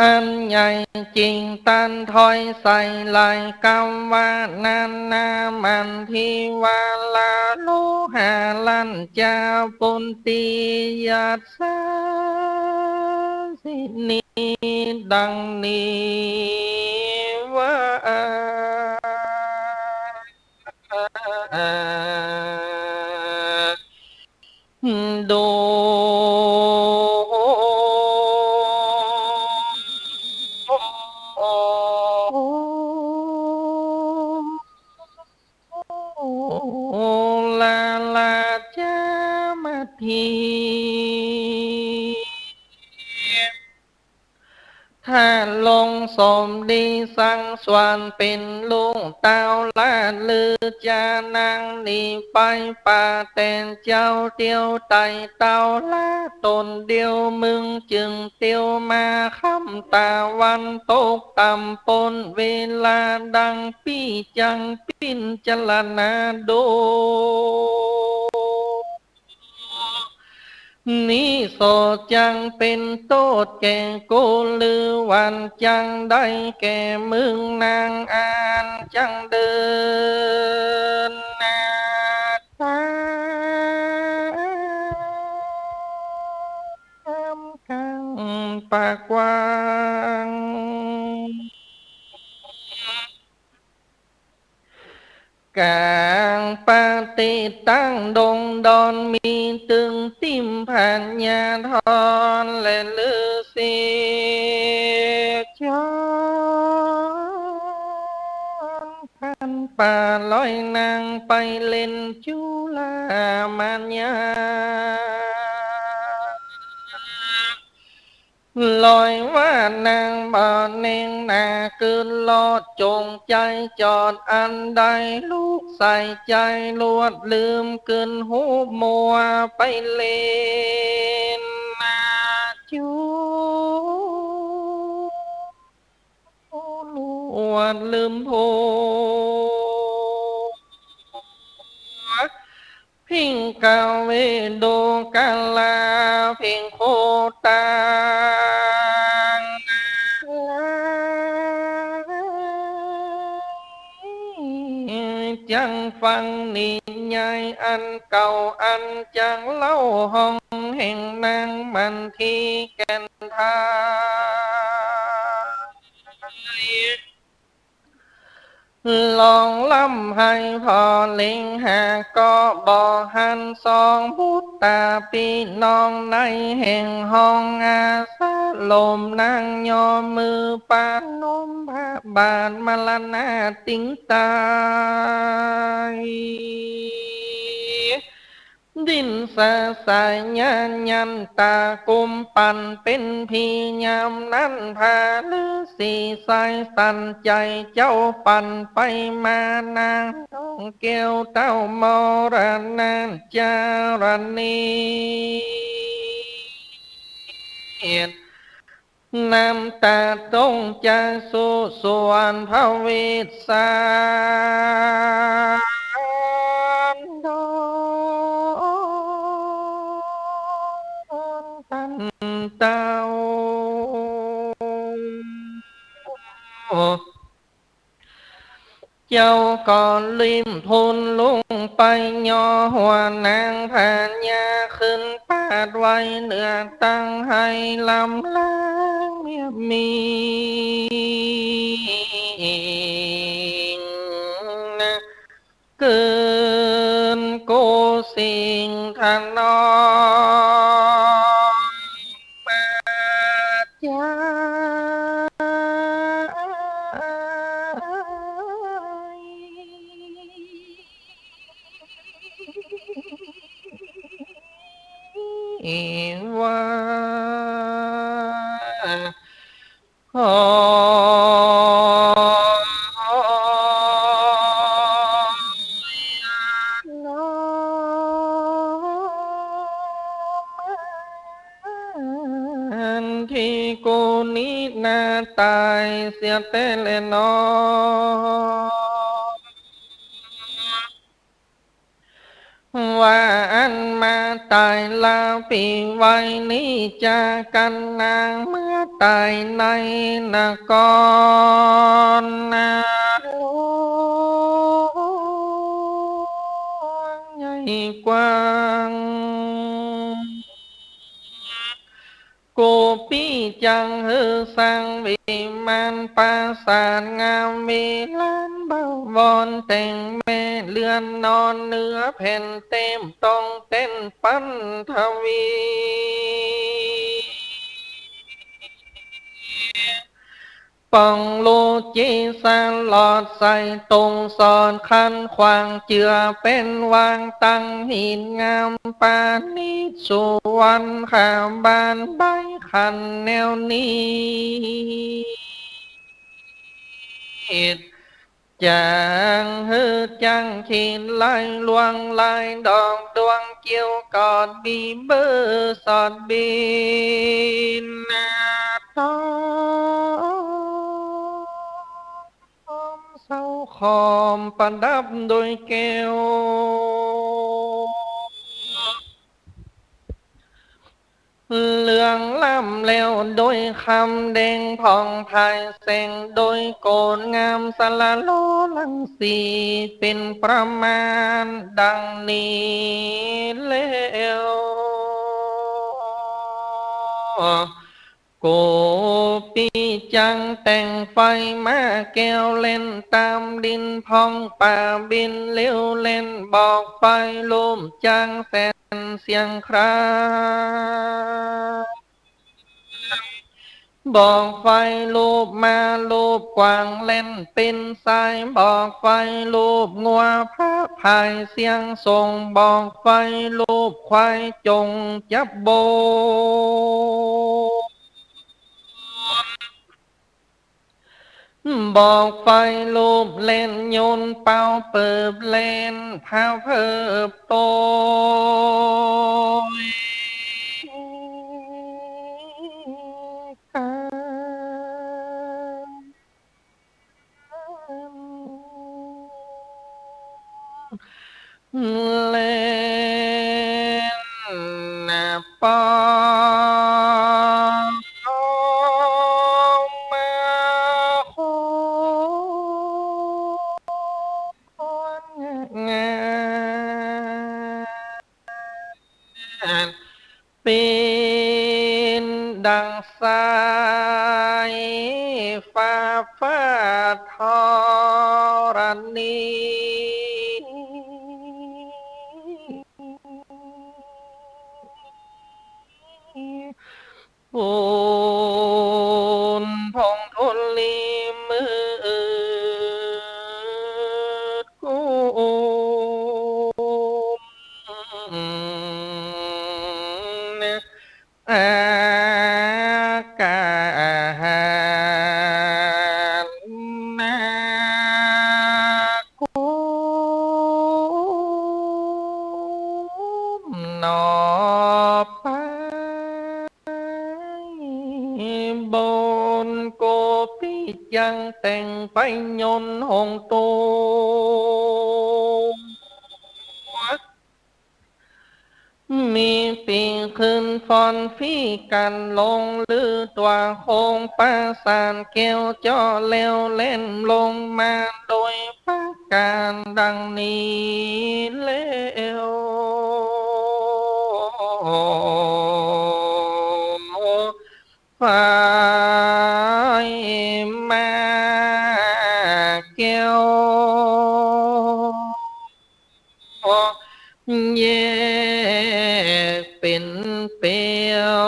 อันใหญ่จริง ตันถ้อยใส่หลายกำว่า นั้นนามันทีวาลาโลหารัญจาปุนติยัสสาสินี ดังนี้ว่า ดูลาลาจามาที ถ้าลงสมดีสั่งสอนเป๋นลูกเต้าลาดลือจานางนี้ไปป่าแต่เจ้าเตียวไต่เต้าลาดต๋นเดียว มึงจึงเตียวมาค่ำตะวันตกต่ำป๊นเวลาดังปี้จักปิ้นจารณาดู นี้โสดจักเป๋นโต้ษแก่กู หรือหวั่นจักได้แก่มึง นางอั้นจักเดินหน้าต๋ามก๋างปากกว้าง ก๋างประเตศตั้งดงดอน มีตึงติ่มพญาธรและฤๅษีจร ผ่านป่าลอยนางไปเล่นจุลามายา ลอยว่านางบ่แน่งหน้า กึ๊ดลอดจงใจ๋จอดอันใด ลุกใส่ใจ๋ลวดลืม กึ๊ดฮูบมัวไปเล่นหน้าจุลวดลืมผัว พิงคเวโดกาลา พิงโคตาง จักฟังนิยายอันเก่า อันจักเล่าฮ้องแห่งนางมันทีแก่นไทย ฮ้องร่ำไห้ผ่อเล็งหาก็บ่หัน สองบุตราปี้น้องในแห่งฮ้องอาสาลม นางยอมมือประนมพระบาทมรณาติงตาย ดินสาสายญายันตากุมปันเป๋นผี ยามนั้นพระฤๅษีสายสันใจ๋เจ้าปันไปมา นางน้องแก้วเต้ามรณะจารณี น้ำต๋าตรงจะสู่สวรรค์พระเวสสันดรตันเต้า เจ้าก็ลิ้มทูลลุงไป ย่อหัวนางพญาขึ้นปาดไว้เหนือตัง ไห้ลำลางเมียบมิง เกินโกสิงห์ถนอมมาจาย ว่า ขอน้อมอันทีกูนี้นาต๋ายเสียแต๊แลหนอ ว่าอั้นมาต๋ายลาวปี๋ไว้นี้ จากกั๋นนางเมื่อต๋ายในนครหลวงใหญ่กว้าง กูปี้จักหื้อสร้างวิมานปราสาทงาม มีลานบวรแต่งแม่เรือนนอน เนื้อแผ่นเต็มตรงเต้นปันทวี ป๋องโลเจสลอดใส่ตรงสอดคันขวาง เจือเป๋นวางตังหินงามประณีต สุวรรณคบาลใบขันแนวนี้ จักหื้อจักขีดลายลวงลายดอกดวงเกี้ยวกอด บีเบอร์สอดบินนาทองเศร้าขอมประดับโดยแก้ว แล้วโดยคำแดงผ่องไพร่แสง โดยโกศงามสละหล่อหลั่งสี เป๋นประมาณดังนี้แล้ว โกปิจังแต่งไฟมาแก้วเล่นต๋ามดิน พ่องป๋าบินเร็วเล่น บอกไฟลูปจ๊างแสนเสียงคราง บอกไฟลูปม้าลูปกวางเล่นเป๋นสาย บอกไฟลูปงัวพระพายเสียงส่ง บอกไฟลูปควายจงจับโบน บอกไฟลูปเล่นยนต์เป่าเปิบเล่นพาเพิบโตย เล่นนะปองมาโคงาน เป๋นดั่งสายฟ้าฟาดธรณี ปูนผงธุลีมืดกุม อาการนากุมหนอไป บนโกปิจังแต่งไฟยนต์หงส์ตัว มีปี๋คืนฟ้อนฟรีกั๋นลงลือตั๋วโคงประสาทแก้วเจาะแล้วเล่นลงมาโดยประก๋านดังนี้แล้ว ไฟมาแก้ว แยกเป๋นเปลว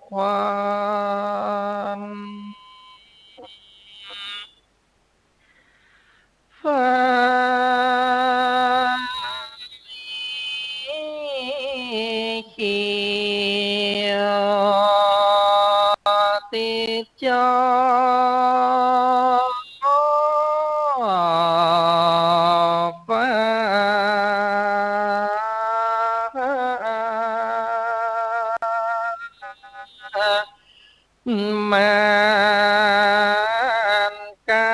ควัน ไฟเขียวติดจอ ฟ้า มันกา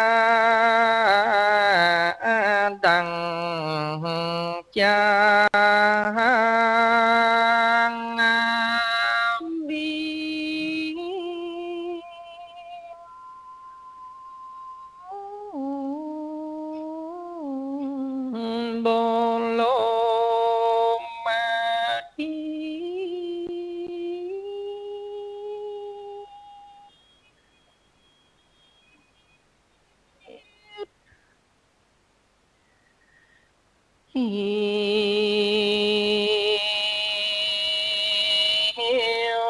ดังจางบิน บนลมมาอีก เขียว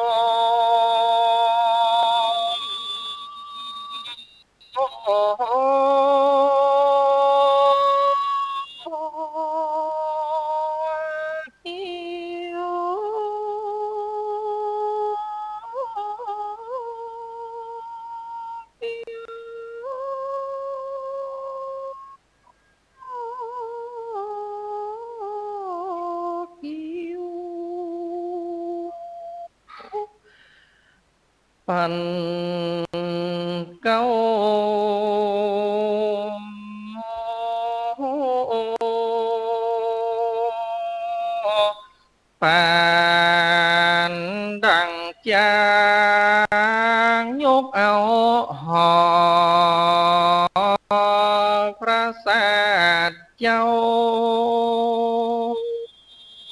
เขียว เขียว นเก๊า ปานดั่งจางยกเอาหอพระศาสดาเจ้า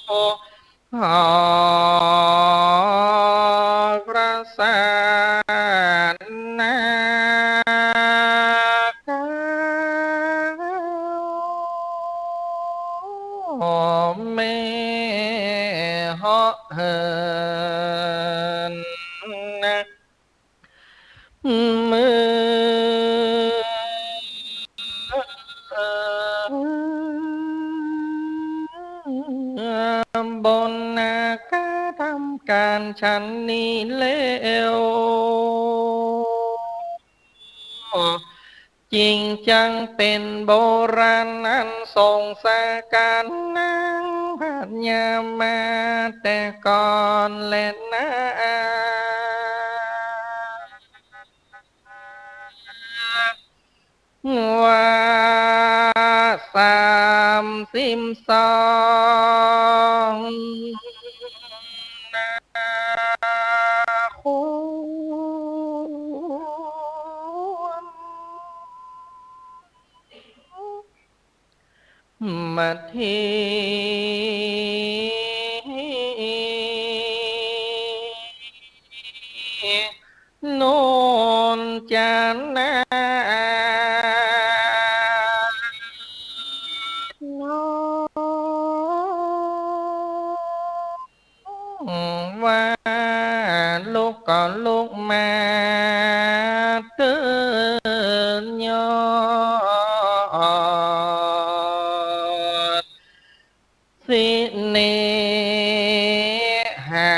หอพระศาสดา แม่เหาะเหินนะ เมืองบนนาคาทำก๋านฉันนี้แล้ว จึงจักเป๋นโบราณอันส่งสาก๋านนางพญามาแต่ก่อนแลนา ว่าสามสิบสองนาคม มาเทียบ โน่นจานา น้องว่าลุกก็ลุกมาเถิดยอด สิเนหา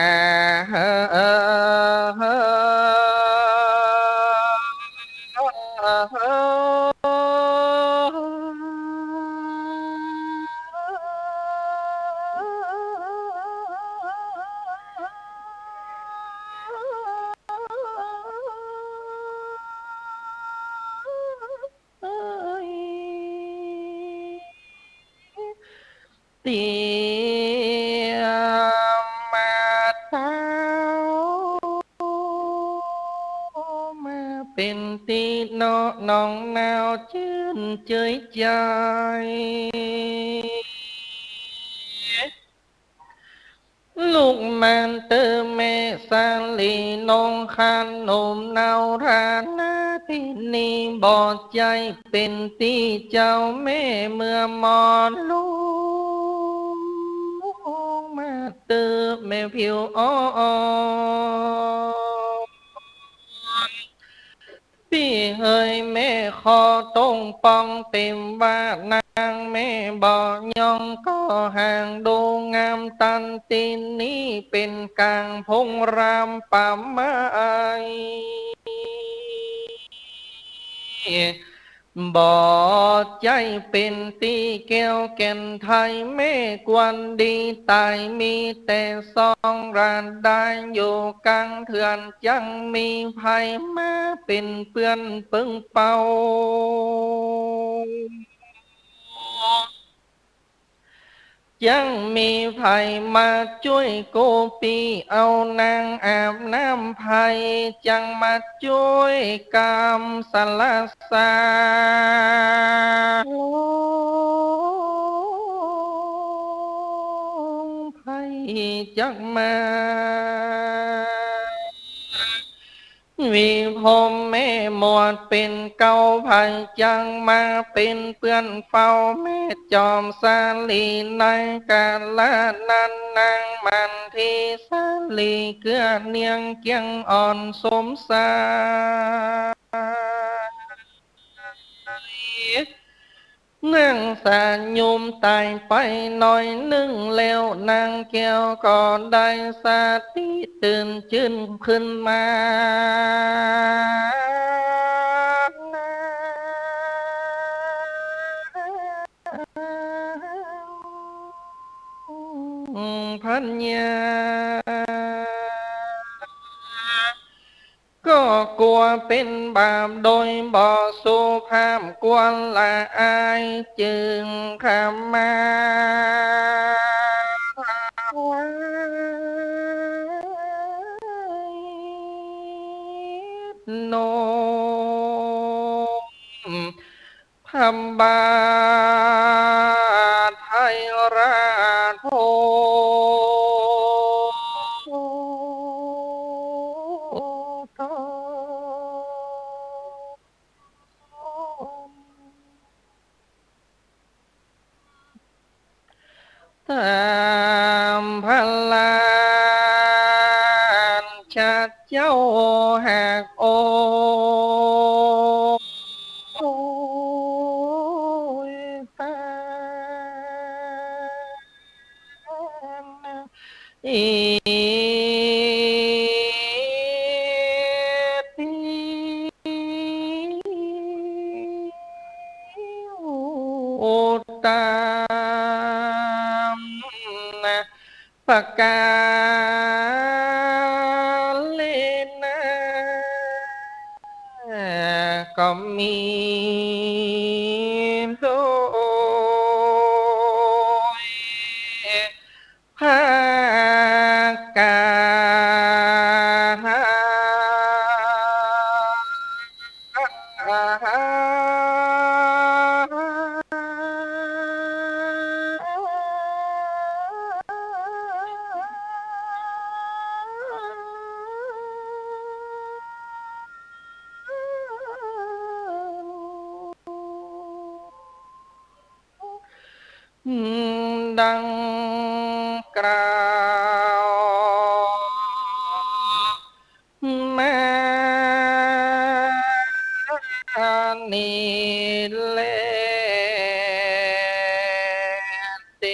เตียมมาเต้า มาเป๋นตี้เนาะหนองหนาวจื้นเจยใจ๋ ลุกมาเต๊อะแม่สาลี นงคันหนุ่มเนารานาทินี บ่ใจ้เป๋นตี้เจ้าแม่เมื่อหมอนลุก มาเต๊อะแม่ผิวอ่อน ปี้เหยแม่ขอตรงป้องเป๋นว่านางแม่บ่ยองก็ห่างดูงามตันตี้นี้เป๋นก๋างพงรามป่าไม้ บ่ใจ้เป๋นตี้แก้วแก่นไทย แม่ควรดีต๋าย มีแต่ซองราดายอยู่ก๋างเถื่อน จักมีใผมาเป๋นเปื้อนเปิงเป่า จักมีใผมาจ้วยกู้ปี้ เอานางอาบน้ำไพร จักมาจ้วยกำสละสา ไผจักมา วิภพแม่หมวดเป๋นเก๊า ไผจักมาเป๋นเปื้อนเฝ้าแม่จอมสาลี ในกาละนั้นนางมันทีสาลี เกื้อเนียงเกี้ยงอ่อนสมใส นางสายุมต๋ายไปหน้อยนึ่งแล้ว นางแก้วก็ได้สติตื่นจื้นขึ้นมา พญา กั๋วเป๋นบาปโดยบ่สุภาพ ควรละอาย จึงขมาไว้ น้อมพระบาทไทยราชโอรส ต๋ามพระราชเจ้าหากองค์ ต๋ามประก๋าเรนะ ก็มีโดย พระกา ดังกล่าวมานี้แลเต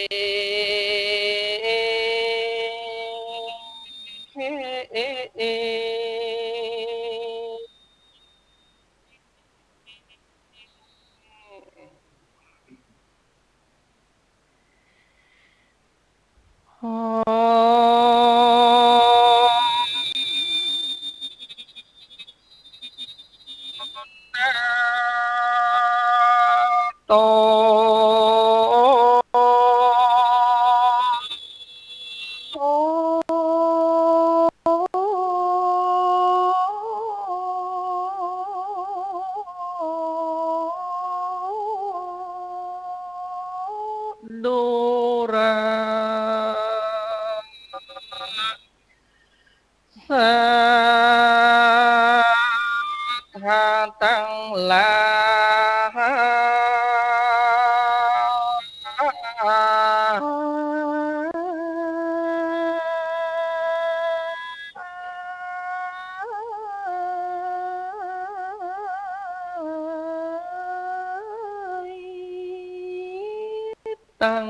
ดูรา สัตถาตังหลาย ตัง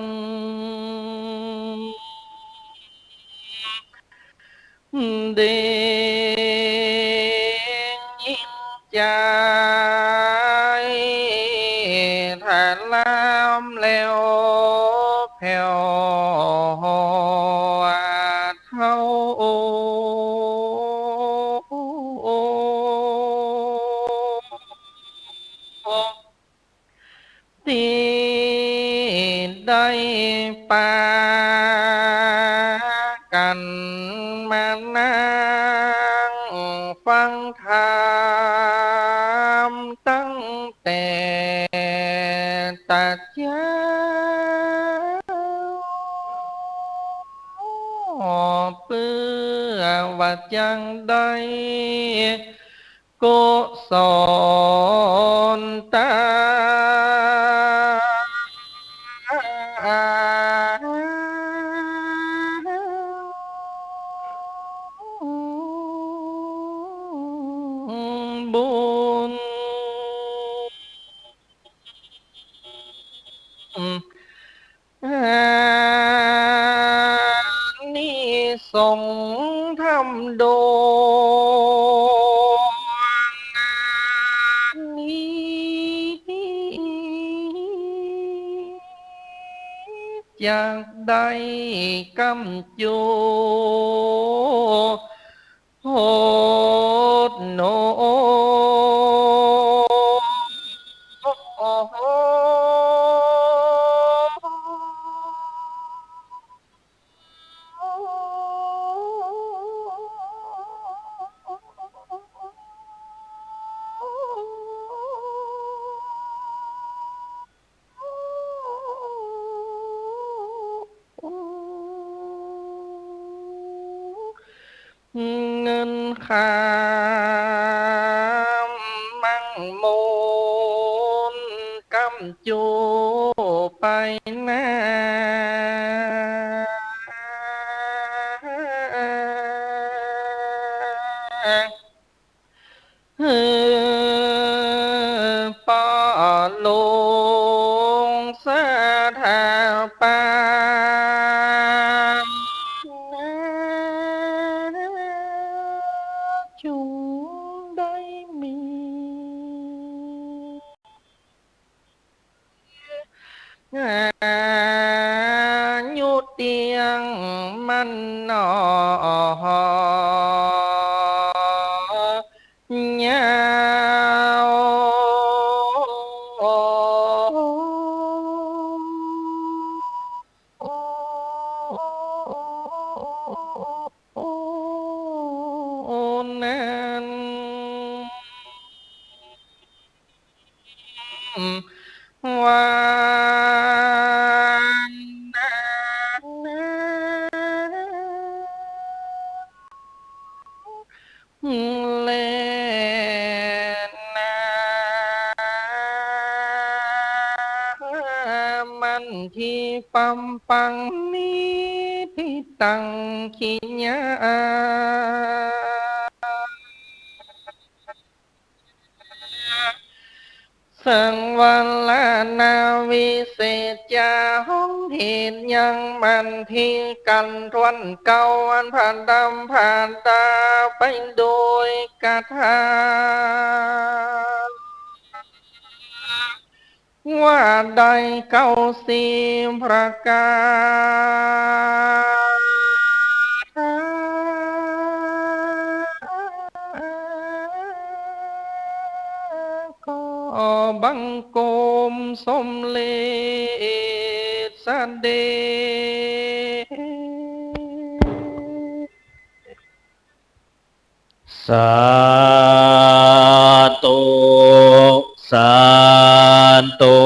ได้ยินจาถลำแล้วแผ่วเทา ตี้ได้ปากั๋นมานั่งฟังธรรมตั้งแต่ตะเจ๊า เปื้อว่าจักได้ กุศลตาบุญ อานิสงส์ธรรมดวงนี้ จักได้กำจุ โหดหนอ นขามมั่งมูนกำจูไปนา ป้อหลวงสถาปา จุงได้มี อายุเตี้ยงมั่นหนอ ยาว นั้น วันนั้นแลนา มันทีปัมปังนิทิตังขิยา สังวรนาวิเศษจา ห้องเหตุยังมันทีกั๋นถ้วนเก้า อันผ่านดำผ่านตาไปโดยกระทาง ว่าได้เก้าสิบประก๋าน ก็บังคมสมเร็จเสด็จ สาธุ สาธุ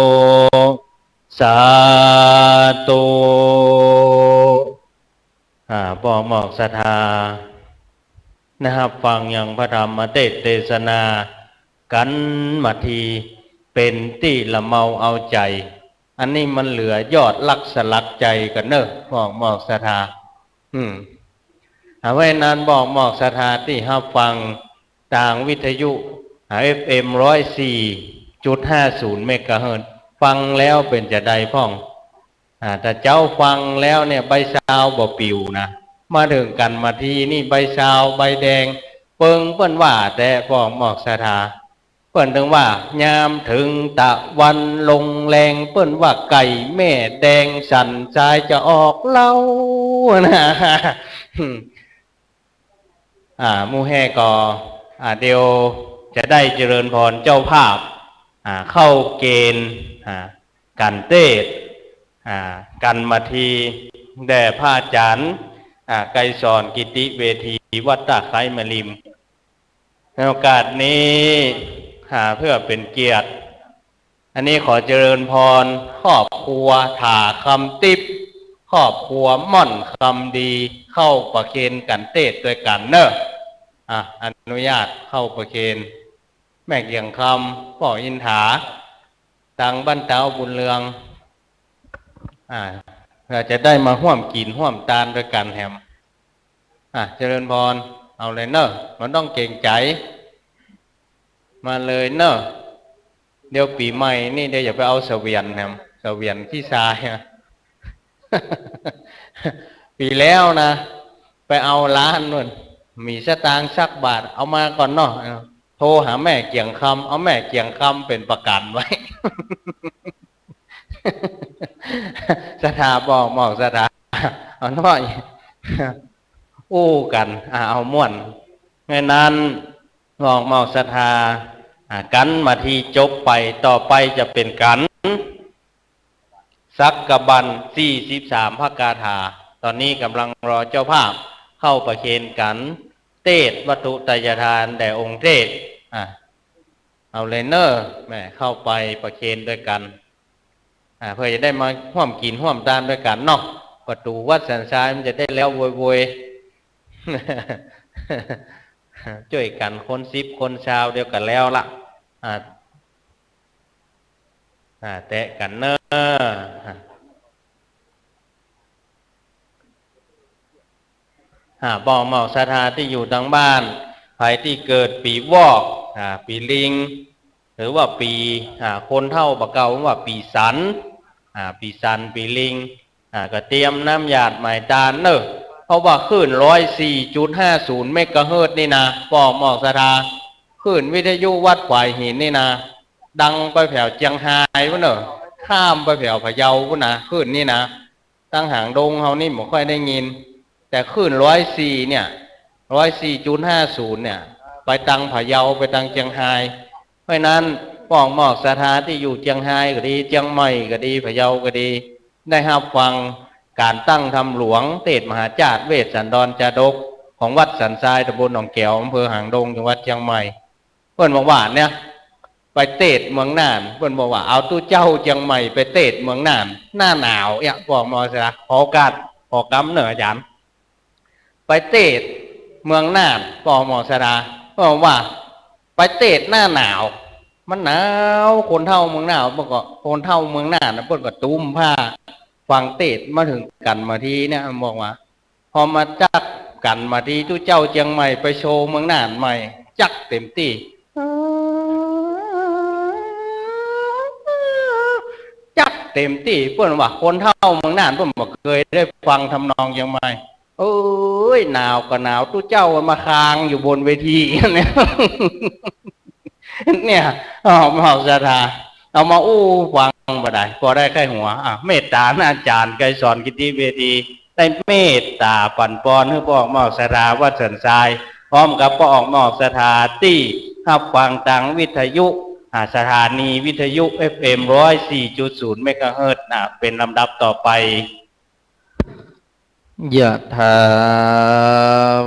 สาธุ อ่า ป้อหมอกศรัทธา นะครับ ฟังยังพระธรรมเตสน์เตสนากั๋นมาที เป๋นตี้ละเมาเอาใจ๋ อันนี้มันเหลือยอดรักสลักใจ๋กั๋นเน่อ ป้อหมอกศรัทธา อืม เอาไว้นั้นป้อหมอกศรัทธาตี้ฮับฟังตางวิทยุ อ่า เอฟเอ็ม ร้อยสี่จุดห้าศูนย์ เมกะเฮิรตซ์ ฟังแล้วเป๋นจาใดพ่อง อ่า ถ้าเจ้าฟังแล้วเนี่ย ใบซาวบ่ปิ๋วนะ มาเถิงกั๋นมาทีนี่ ใบซาวใบแดง เปิงเปิ้นว่าแต๊ ป้อหมอกศรัทธา เปิ้นเถิงว่า ยามเถิงตะวันลงแลง เปิ้นว่าไก่แม่แดง สันทรายจะออกเล้า นะ อ่า หมู่แห่ก็ อ่า เดี๋ยวจะได้เจริญพรเจ้าภาพ อ่า เข้าเกณฑ์ อ่า กั๋นเตสน์ อ่า กั๋นมาที แด่พระอาจ๋ารย์ อ่า ไกรสร กิติเวที วัดต้าไคร้แม่ริม ในโอกาสนี้ อ่า เพื่อเป๋นเกียรติ อันนี้ขอเจริญพรครอบครัวถาคำติ๊บ ครอบครัวม่อนคำดี เข้าประเคนกั๋นเตสน์ตวยกั๋นเน่อ อ่ะ อนุญาตเข้าประเคน แม่เกียงคำ ป้ออินถา ตางบ้านเต๊าบุญเรือง อ่า เพื่อจะได้มาฮ่วมกิ๋นฮ่วมตานตวยกั๋นแหม อ่ะ เจริญพร เอาเลยเน่อ บ่ต้องเกรงใจ๋ มาเลยเน่อ เดี๋ยวปี๋ใหม่นี่ เดี๋ยวอย่าไปเอาเสวียนแหม เสวียนขี้ซายอะ ปี๋แล้วนะ ไปเอาล้านนู่น มีสตางค์สักบาท เอามาก่อนเนาะ โทรหาแม่เกียงคำ เอาแม่เกียงคำเป๋นประกั๋นไว้ ศรัทธาป้อหมอกศรัทธา เอาหน้อย อู้กั๋น อ่า เอาม่วน แม่นั้น ป้อหมอกศรัทธา อ่า กั๋นมาทีจบไป ต่อไปจะเป๋นกั๋น สักกะบัน สี่สิบสาม พระคาถา ต๋อนนี้ก่ำลังรอเจ้าภาพเข้าประเคนกั๋น เตสน์วัตถุไตยทานแด่องค์เทพ อ่า เอาเลยเน่อ แม่เข้าไปประเคนตวยกั๋น อ่า เพื่อจะได้มาฮ่วมกิ๋นฮ่วมตานตวยกั๋นเนาะ ประตู๋วัดสันทรายมันจะได้แล้วโวยๆ จ้วยกั๋นคนสิบคนซาวเดียวกั๋นแล้วละ อ่า อ่า แตะกั๋นเน่อ อ่า ป้องหมอกศรัทธาตี้อยู่ตางบ้าน ใผตี้เกิดปี๋วอก อ่า ปี๋ลิง หรือว่าปี๋ อ่า คนเฒ่าบ่าเก่าว่าปี๋สัน อ่า ปี๋สัน ปี๋ลิง อ่า ก็เตรียมน้ำหยาดไหม้ตาเน่อ เพราะว่าคลื่นร้อยสี่จุดห้าศูนย์เมกะเฮิรตซ์นี่นะ ป้องหมอกศรัทธา คลื่นวิทยุวัดขวายหินนี่นะ ดังไปแผวเจียงฮายปู๊นเน่อ ข้ามไปแผวพะเยาปู๊นนะ คลื่นนี่นะ ตางหางดงเฮานี่บ่ค่อยได้ยิน แต่คลื่นร้อยสี่เนี่ย ร้อยสี่จุดห้าศูนย์เนี่ย ไปตางพะเยา ไปตางเจียงฮาย เพราะฉะนั้น ป้องหมอกศรัทธาตี้อยู่เจียงฮายก็ดี เจียงใหม่ก็ดี พะเยาก็ดี ได้ฮับฟังก๋านตั้งธรรมหลวง เตสน์มหาจาตุเวสสันดรจาดก ของวัดสันทราย ตำบลหนองแก๋ว อำเภอหางดง จังหวัดเจียงใหม่ เปิ้นบอกว่าเนี่ย ไปเตสน์เมืองน่าน เปิ้นบอกว่าเอาตุ๊เจ้าเจียงใหม่ไปเตสน์เมืองน่าน หน้าหนาวเนี่ย ป้องหมอกศรัทธา ขอโอกาส ขอกำเน่ออาจ๋ารย์ ไปเตสน์เมืองน่าน ป้องหมอกศรัทธา เปิ้นบอกว่าไปเตสน์หน้าหนาว มันหนาว คนเฒ่าเมืองน่าน เปิ้นก็ คนเฒ่าเมืองน่านน่ะ เปิ้นก็ตุ้มผ้า ฟังเตสน์มาเถิงกั๋นมาทีเนี่ย บอกว่า พอมาจักกั๋นมาทีตุ๊เจ้าเจียงใหม่ไปโชว์เมืองน่านใหม่ จักเต็มตี้ จักเต็มตี้ เปิ้นว่าคนเฒ่าเมืองน่านเปิ้นบ่เกยได้ฟังทำนองเจียงใหม่ เอ้ย หนาวก็หนาว ตุ๊เจ้ามันมาคางอยู่บนเวทีเนี่ย เนี่ย เอามาเอาศรัทธา เอามาอู้ฟังบ่ได้ ปอได้ใค่หัว อ่ะ เมตต๋าอาจ๋ารย์ไกรสร กิตติเวที ได้เมตต๋าปั๋นปอนหื้อป้องหมอกศรัทธาวัดสันทราย พร้อมกับป้องหมอกศรัทธาตี้ฮับฟังตางวิทยุ อ่า สถานีวิทยุ เอฟเอ็ม ร้อยสี่จุดศูนย์เมกะเฮิรตซ์ อ่า เป๋นลำดับต่อไป ยะถา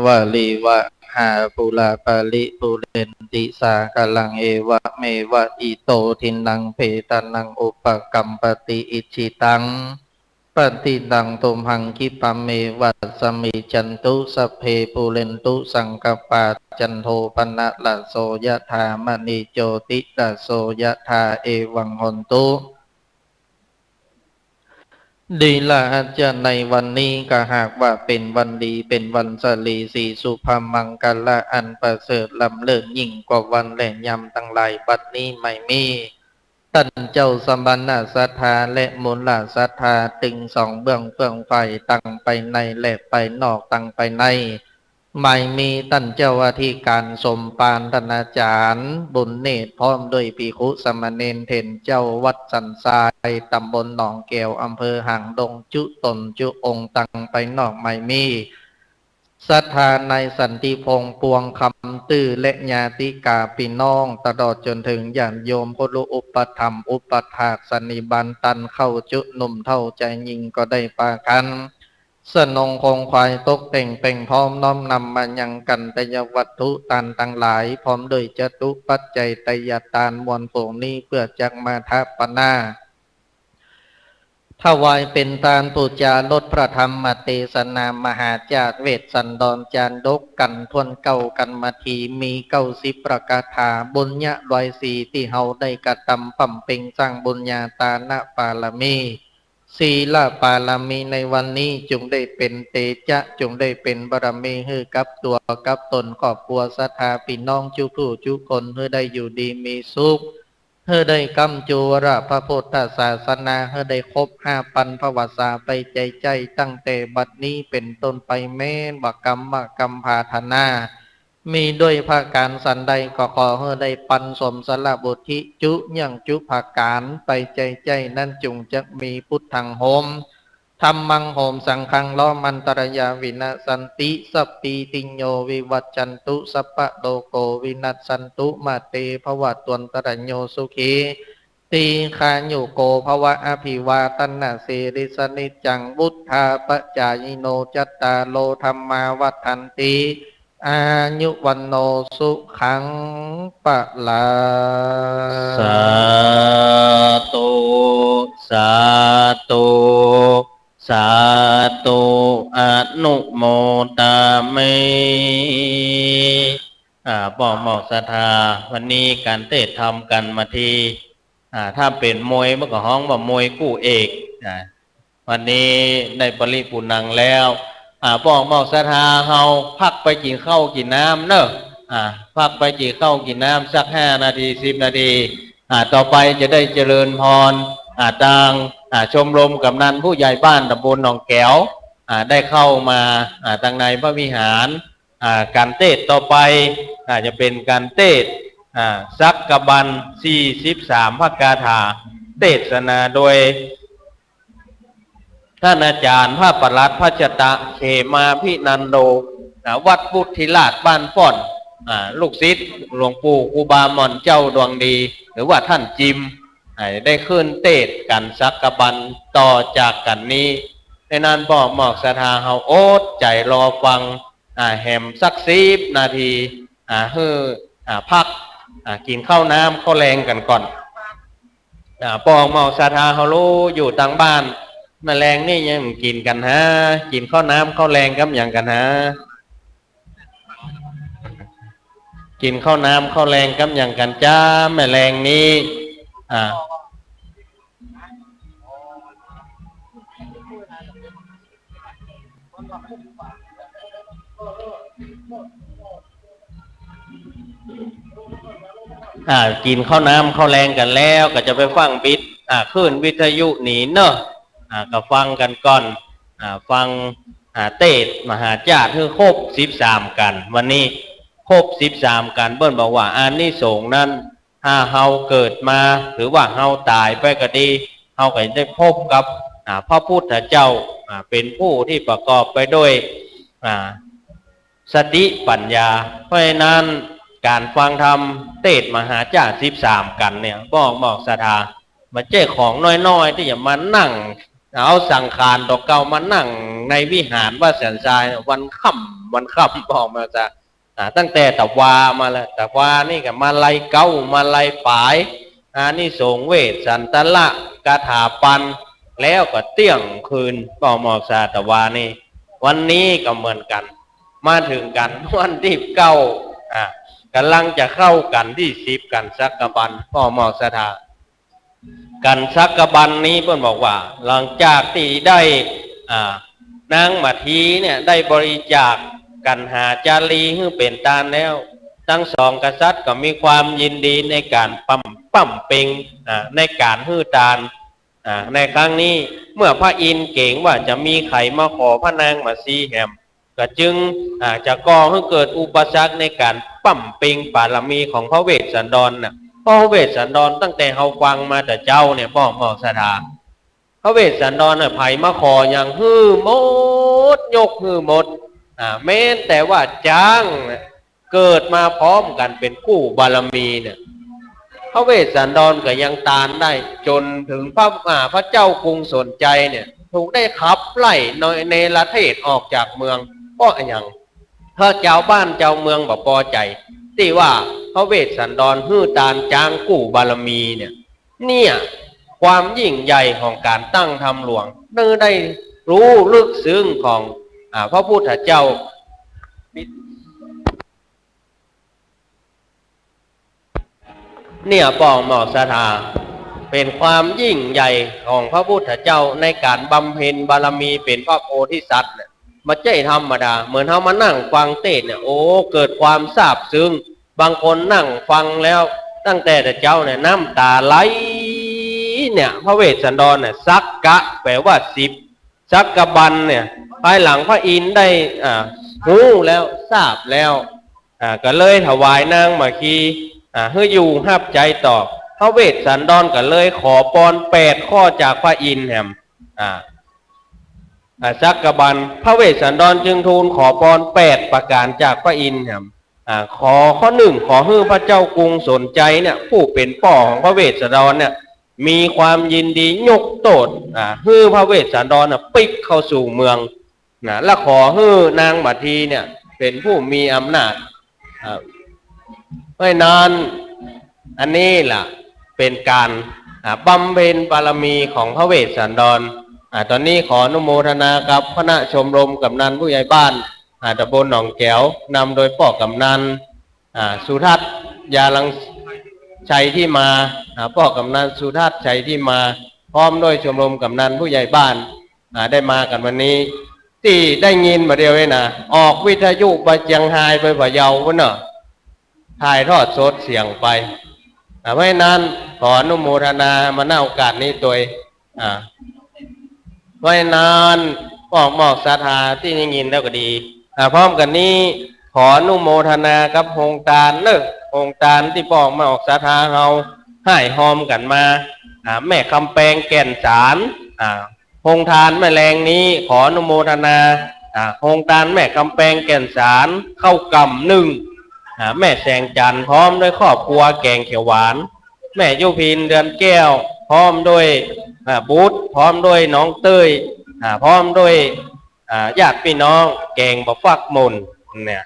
วาริวะหา ปูรา ปะริปูเรนติ สาคะรัง เอวะเมวะ อิโต ทินนัง เปตานัง อุปะกัมปะติ อิจฉิตัง ปะฏิตัง ตุมหัง คิปะเมวะ สะมิชฌันตุ สัพเพ ปูเรนตุ สังกัปปา จันโท ปะนะระโส ยะถา มะณิ โจติระโส ยะถา เอวัง โหนตุ ดีละ อาจ๋ารย์ ในวันนี้ก็หากว่าเป๋นวันดี เป๋นวันสะหลี สีสุภะมังคะละ อันประเสริฐล้ำเลิศยิ่งกว่าวันและยามตังหลาย บัดนี้ไม่มี ต้านเจ้าสมณะศรัทธาและมูลศรัทธา ตึงสองเบื้องเฟื่องฝ่าย ตังไปในและไปนอก ตังไปใน ไม่มี ต้านเจ้าอธิก๋านสมปรารถนาจ๋ารย์บุญเนตร พร้อมด้วยภิกขุสามเณรเถรเจ้า วัดสันทราย ต๋ำบลหนองแก๋ว อำเภอหางดง จุ๊ต๋นจุ๊องค์ ตังไปนอก ไม่มี ศรัทธานายสันติพงษ์ ปวงคำตื้อ และญาติกาปี้น้อง ตลอดจ๋นเถิงญาติโยมผู้รู้อุปถัมภ์อุปถากสันนิบาตต้านเข้า จุ๊หนุ่มเฒ่าจายญิงก็ได้ปากั๋น สนงคงไขว่ตกแต่งแป๋งพร้อม น้อมนำมายังกัลยาณวัตถุตานตังหลาย พร้อมด้วยจตุปัจจัยทายตานมวลฝูงนี้ เปื้อจักมาถวาย ถวายเป๋นตานปู๋จารดพระธรรมเตสนามหาจาตุเวสสันดรจาดกกั๋นถ้วนเก้ากั๋นมาที มีเก้าสิบพระกถา บุญญะร้อยสี่ตี้เฮาได้กระตำบำเพ็งสร้างบุญญาตานปารมี ศีลปารมีในวันนี้ จุ่งได้เป๋นเตจะ จุ่งได้เป๋นบารมีหื้อกับตั๋วกับต๋นครอบครัวศรัทธาปี้น้องจุ๊ผู้จุ๊คน หื้อได้อยู่ดีมีสุข หื้อได้ก้ำจู๋วรพระพุทธศาสนา หื้อได้ครบห้าปันภวสาไปใจ๋ใจ้ ตั้งแต่บัดนี้เป๋นต้นไป แม้นว่ากำว่ากำปรารถนา มีด้วยประก๋านสันใดก็ขอหื้อได้ปันสมสละบุญจุ๊เยื่องจุ๊ประก๋านไปใจ๋ใจ้นั้น จุ่งจักมี พุทธังโหม ธัมมังโหม สังฆังล้อม อันตรายาวินัสสันติ สัพพีติโยวิวัชชันตุ สัพพะโรโควินัสสันตุ มาเตภวัตวันตราโย สุขี ตีฆายุโกภวะ อภิวาทะนะสีลิสสะนิจจัง วุฑฒาปะจายิโน จัตตาโรธัมมาวัฑฒันติ อายุวัณโณสุขังพลัง สาธุ สาธุ สาธุ อนุโมทามิ ศรัทธา วันนี้ก๋านเตสน์ธรรมกั๋นมาที อ่า ถ้าเป๋นมวยมันก็ฮ้องว่ามวยกู้เอก อ่า วันนี้ได้ปริปู๋นังแล้ว อ่า ป้อหมอกศรัทธาเฮาพักไปกิ๋นข้าวกิ๋นน้ำเนาะ อ่า พักไปกิ๋นข้าวกิ๋นน้ำสักห้านาที สิบนาที อ่า ต่อไปจะได้เจริญพร อ่า ตาง อ่า ชมรมกำนันผู้ใหญ่บ้านตำบลหนองแก๋ว อ่า ได้เข้ามา อ่า ตังในพระวิหาร อ่า ก๋านเตสน์ต่อไป อ่า จะเป๋นก๋านเตสน์ อ่า สักกบัน สี่สิบสาม พระคาถา เตสนาโดย ต้านอาจ๋ารย์พระปลัดพัชตะ เขมาภินันโด อ่า วัดบุตรธิราชบ้านป้อน อ่า ลูกศิษย์หลวงปู่ครูบาหม่อนเจ้าดวงดี หรือว่าต้านจิม อ่า ได้ขึ้นเตสน์กั๋นสักกบันต่อจากกั๋นนี้ ในนั้นป้อหมอกศรัทธาเฮาอดใจ๋รอฟัง อ่า แหมสักสิบนาที อ่า หื้อ อ่า พัก อ่า กิ๋นข้าวน้ำข้าวแลงกั๋นก่อน อ่า ป้อหมอกศรัทธาเฮาฮู้อยู่ตางบ้าน แม่แลงนี่ยังกิ๋นกั๋นหา กิ๋นข้าวน้ำข้าวแลงกับหยังกั๋นหา กิ๋นข้าวน้ำข้าวแลงกับหยังกั๋นจ๊ะ แม่แลงนี้ อ่า อ่า กิ๋นข้าวน้ำข้าวแลงกั๋นแล้ว ก็จะไปฟังบิด อ่า คลื่นวิทยุนี้เนาะ อ่า ก็ฟังกั๋นก่อน อ่า ฟัง อ่า เตสน์มหาชาติหื้อครบสิบสามกั๋น วันนี้ครบสิบสามกั๋น เปิ้นบอกว่าอานิสงส์นั้น ถ้าเฮาเกิดมา หรือว่าเฮาต๋ายไปก็ดี เฮาก็จะได้พบกับ อ่า พระพุทธเจ้า อ่า เป๋นผู้ตี้ประกอบไปด้วย อ่า สติปัญญา เพราะฉะนั้นก๋านฟังธรรมเตสน์มหาชาติสิบสามกั๋นเนี่ย ป้อหมอกศรัทธา บ่ใจ้ของน้อยๆ ตี้จะมานั่ง เอาสังขารตั๋วเก่ามานั่งในวิหารวัดสันทรายวันค่ำวันค่ำ ป้อหมอกศรัทธา อ่า ตั้งแต่ตะวามาแล้ว ตะวานี่ก็มาลัยเก๊า มาลัยป๋าย อานิสงส์เวสสันตระคาถาปัน แล้วก็เตี้ยงคืน ป้อหมอกศรัทธา ตะวานี่ วันนี้ก็เหมือนกั๋น มาเถิงกั๋นวันตี้เก๊า อ่า ก่ำลังจะเข้ากั๋นตี้สิบ กั๋นสักกบัน ป้อหมอกศรัทธา กั๋นสักกบันนี้เปิ้นบอกว่า หลังจากตี้ได้ อ่า นางมาทีเนี่ยได้บริจาคกั๋นหาจารีหื้อเป๋นตานแล้ว ตึงสองกษัตริย์ก็มีความยินดีในก๋านป้ำ ป้ำเป็ง อ่า ในก๋านหื้อตาน อ่า ในครั้งนี้เมื่อพระอินทร์เก๋งว่าจะมีใผมาขอพระนางมาทีแหม ก็จึง อ่า จะก่อหื้อเกิดอุปสรรคในก๋านป้ำเป็งบารมีของพระเวสสันดรน่ะ เพราะพระเวสสันดรตั้งแต่เฮาฟังมาแต่เจ๊าเนี่ย ป้อหมอกศรัทธา พระเวสสันดรน่ะ ใผมาขอหยังหื้อหมด ยกหื้อหมด อ่า แม้แต่ว่าจ๊างน่ะ เกิดมาพร้อมกั๋นเป๋นกู้บารมีเนี่ย พระเวสสันดรก็ยังตานได้ จ๋นเถิงพระ อ่า พระเจ้ากรุงสนชัยเนี่ย ถูกได้ขับไล่เนรเทศออกจากเมือง เพราะอะหยัง เพราะจาวบ้านจาวเมืองบ่ปอใจ๋ ตี้ว่าพระเวสสันดรหื้อตานจ๊างกู้บารมีเนี่ย เนี่ย ความยิ่งใหญ่ของก๋านตั้งธรรมหลวง เปิ้นได้ฮู้ลึกซึ้งของ อ่า พระพุทธเจ้า เนี่ย ป้อหมอกศรัทธา เป๋นความยิ่งใหญ่ของพระพุทธเจ้าในก๋านบำเพ็ญบารมีเป๋นพระโพธิสัตว์เนี่ย บ่ใจ้ธรรมดา เหมือนเฮามานั่งฟังเตสน์เนี่ย โอ้ เกิดความซาบซึ้ง บางคนนั่งฟังแล้วตั้งแต่เจ๊าเนี่ยน้ำต๋าไหลเนี่ย พระเวสสันดรเนี่ย สักกะ แปลว่าสิบ สักกบันเนี่ย ภายหลังพระอินทร์ได้ อ่า ฮู้แล้ว ซาบแล้ว อ่า ก็เลยถวายนางมาที อ่า หื้ออยู่ฮับใจ๊ต่อ พระเวสสันดรก็เลยขอปอนแปดข้อจากพระอินทร์แหม อ่า อ่า สักกบัน พระเวสสันดรจึงทูลขอปอนแปดประก๋านจากพระอินทร์แหม อ่า ขอข้อหนึ่ง ขอหื้อพระเจ้ากรุงสนชัยเนี่ย ผู้เป๋นป้อของพระเวสสันดรเนี่ย มีความยินดียกโต้ษ อ่า หื้อพระเวสสันดรน่ะปิ๊กเข้าสู่เมือง นะ และขอหื้อนางมาทีเนี่ยเป๋นผู้มีอำนาจ อ่า เพราะฉะนั้น อันนี้ล่ะเป๋นก๋าน อ่า บำเพ็ญบารมีของพระเวสสันดร อ่า ตอนนี้ขออนุโมทนากับคณะชมรมกำนันผู้ใหญ่บ้าน อ่า ตำบลหนองแก๋ว นำโดยป้อกำนัน อ่า สุทัศน์ ยาลังชัยที่มา อ่า ป้อกำนันสุทัศน์ชัยที่มา พร้อมด้วยชมรมกำนันผู้ใหญ่บ้าน อ่า ได้มากั๋นวันนี้ ตี้ได้ยินบ่าเดี่ยวนี้นะ ออกวิทยุไปเจียงฮายไปพะเยาปู๊นเนาะ ถ่ายทอดสดเสียงไป อ่า เพราะฉะนั้นขออนุโมทนามา ณ โอกาสนี้ตวย อ่า เพราะฉะนั้นป้องมอกศรัทธาตี้ได้ยินแล้วก็ดี อ่า พร้อมกั๋นนี้ขออนุโมทนากับโฮงตานเนาะ โฮงตานตี้ป้องมอกศรัทธาเฮาฮ่ายฮอมกั๋นมา อ่า แม่กำแปงแก่นสาร อ่า โฮงตานแม่แลงนี้ขออนุโมทนา อ่า โฮงตานแม่กำแปงแก่นสาร ข้าวก่ำนึ่ง อ่า แม่แสงจันทร์พร้อมด้วยครอบครัวแกงเขียวหวาน แม่ยุพินเดือนแก้วพร้อมด้วย อ่า บุตร พร้อมด้วยน้องเต้ย อ่า พร้อมด้วย อ่า ญาติพี่น้องแกงบ่ฟักหม่นเนี่ย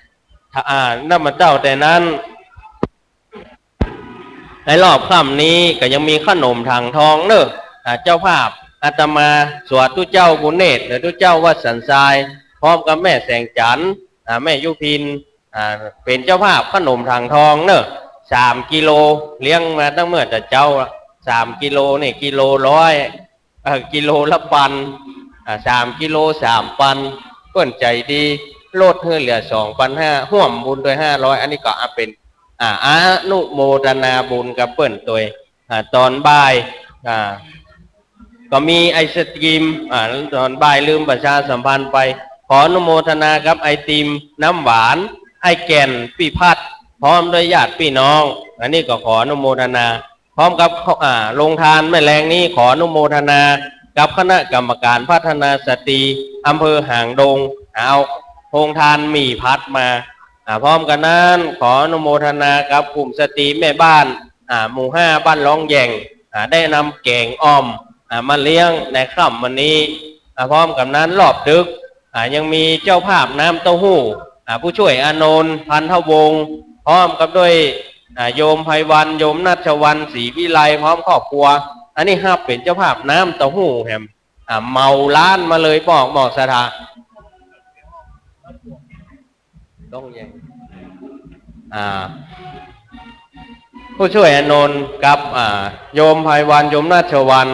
ถ้า อ่า นับมาเต้าแต่นั้น ในรอบค่ำนี้ก็ยังมีขนมถังทองเนาะ อ่า เจ้าภาพอาตมาสวดตุ๊เจ้าบุญเนตร หรือตุ๊เจ้าวัดสันทราย พร้อมกับแม่แสงจันทร์ อ่า แม่ยุพิน อ่า เป๋นเจ้าภาบขนมถังทองเนาะ สามกิโล เลี้ยงมาตั้งเมื่อแต่เจ๊า สามกิโลนี่กิโลร้อย เอ่อ กิโลละปัน อ่า สามกิโลสามปัน เปิ้นใจ๋ดี ลดหื้อเหลือสองปันห้า ฮ่วมบุญตวยห้าร้อย อันนี้ก็เอาเป๋น อ่า อนุโมทนาบุญกับเปิ้นตวย อ่า ต๋อนบ่าย อ่า ก็มีไอศกรีม อ่า ต๋อนบ่ายลืมประชาสัมพันธ์ไป ขออนุโมทนากับไอติมน้ำหวาน ไอ้แก่นพิพัฒน์ พร้อมด้วยญาติพี่น้อง อันนี้ก็ขออนุโมทนา พร้อมกับ อ่า โฮงตานแม่แลงนี้ขออนุโมทนากับคณะกรรมการพัฒนาสตรีอำเภอหางดง เอาโฮงตานหมี่ผัดมา อ่า พร้อมกั๋นนั้นขออนุโมทนากับกลุ่มสตรีแม่บ้าน อ่า หมู่ห้าบ้านร้องแหย่ง อ่า ได้นำแก๋งอ่อม อ่า มาเลี้ยงในค่ำวันนี้ อ่า พร้อมกั๋นนั้นรอบดึก อ่า ยังมีเจ้าภาบน้ำเต้าหู้ อ่า ผู้ช่วยอานนท์ พันธวงศ์ พร้อมกับด้วย อ่า โยมไพวัน โยมนัชวัน ศรีวิไล พร้อมครอบครัว อันนี้ฮับเป๋นเจ้าภาบน้ำเต้าหู้แหม อ่า เหมาร้านมาเลย ป้องมอกศรัทธา ต้องแย่ง อ่า ผู้ช่วยอานนท์กับ อ่า โยมไพวัน โยมนัชวัน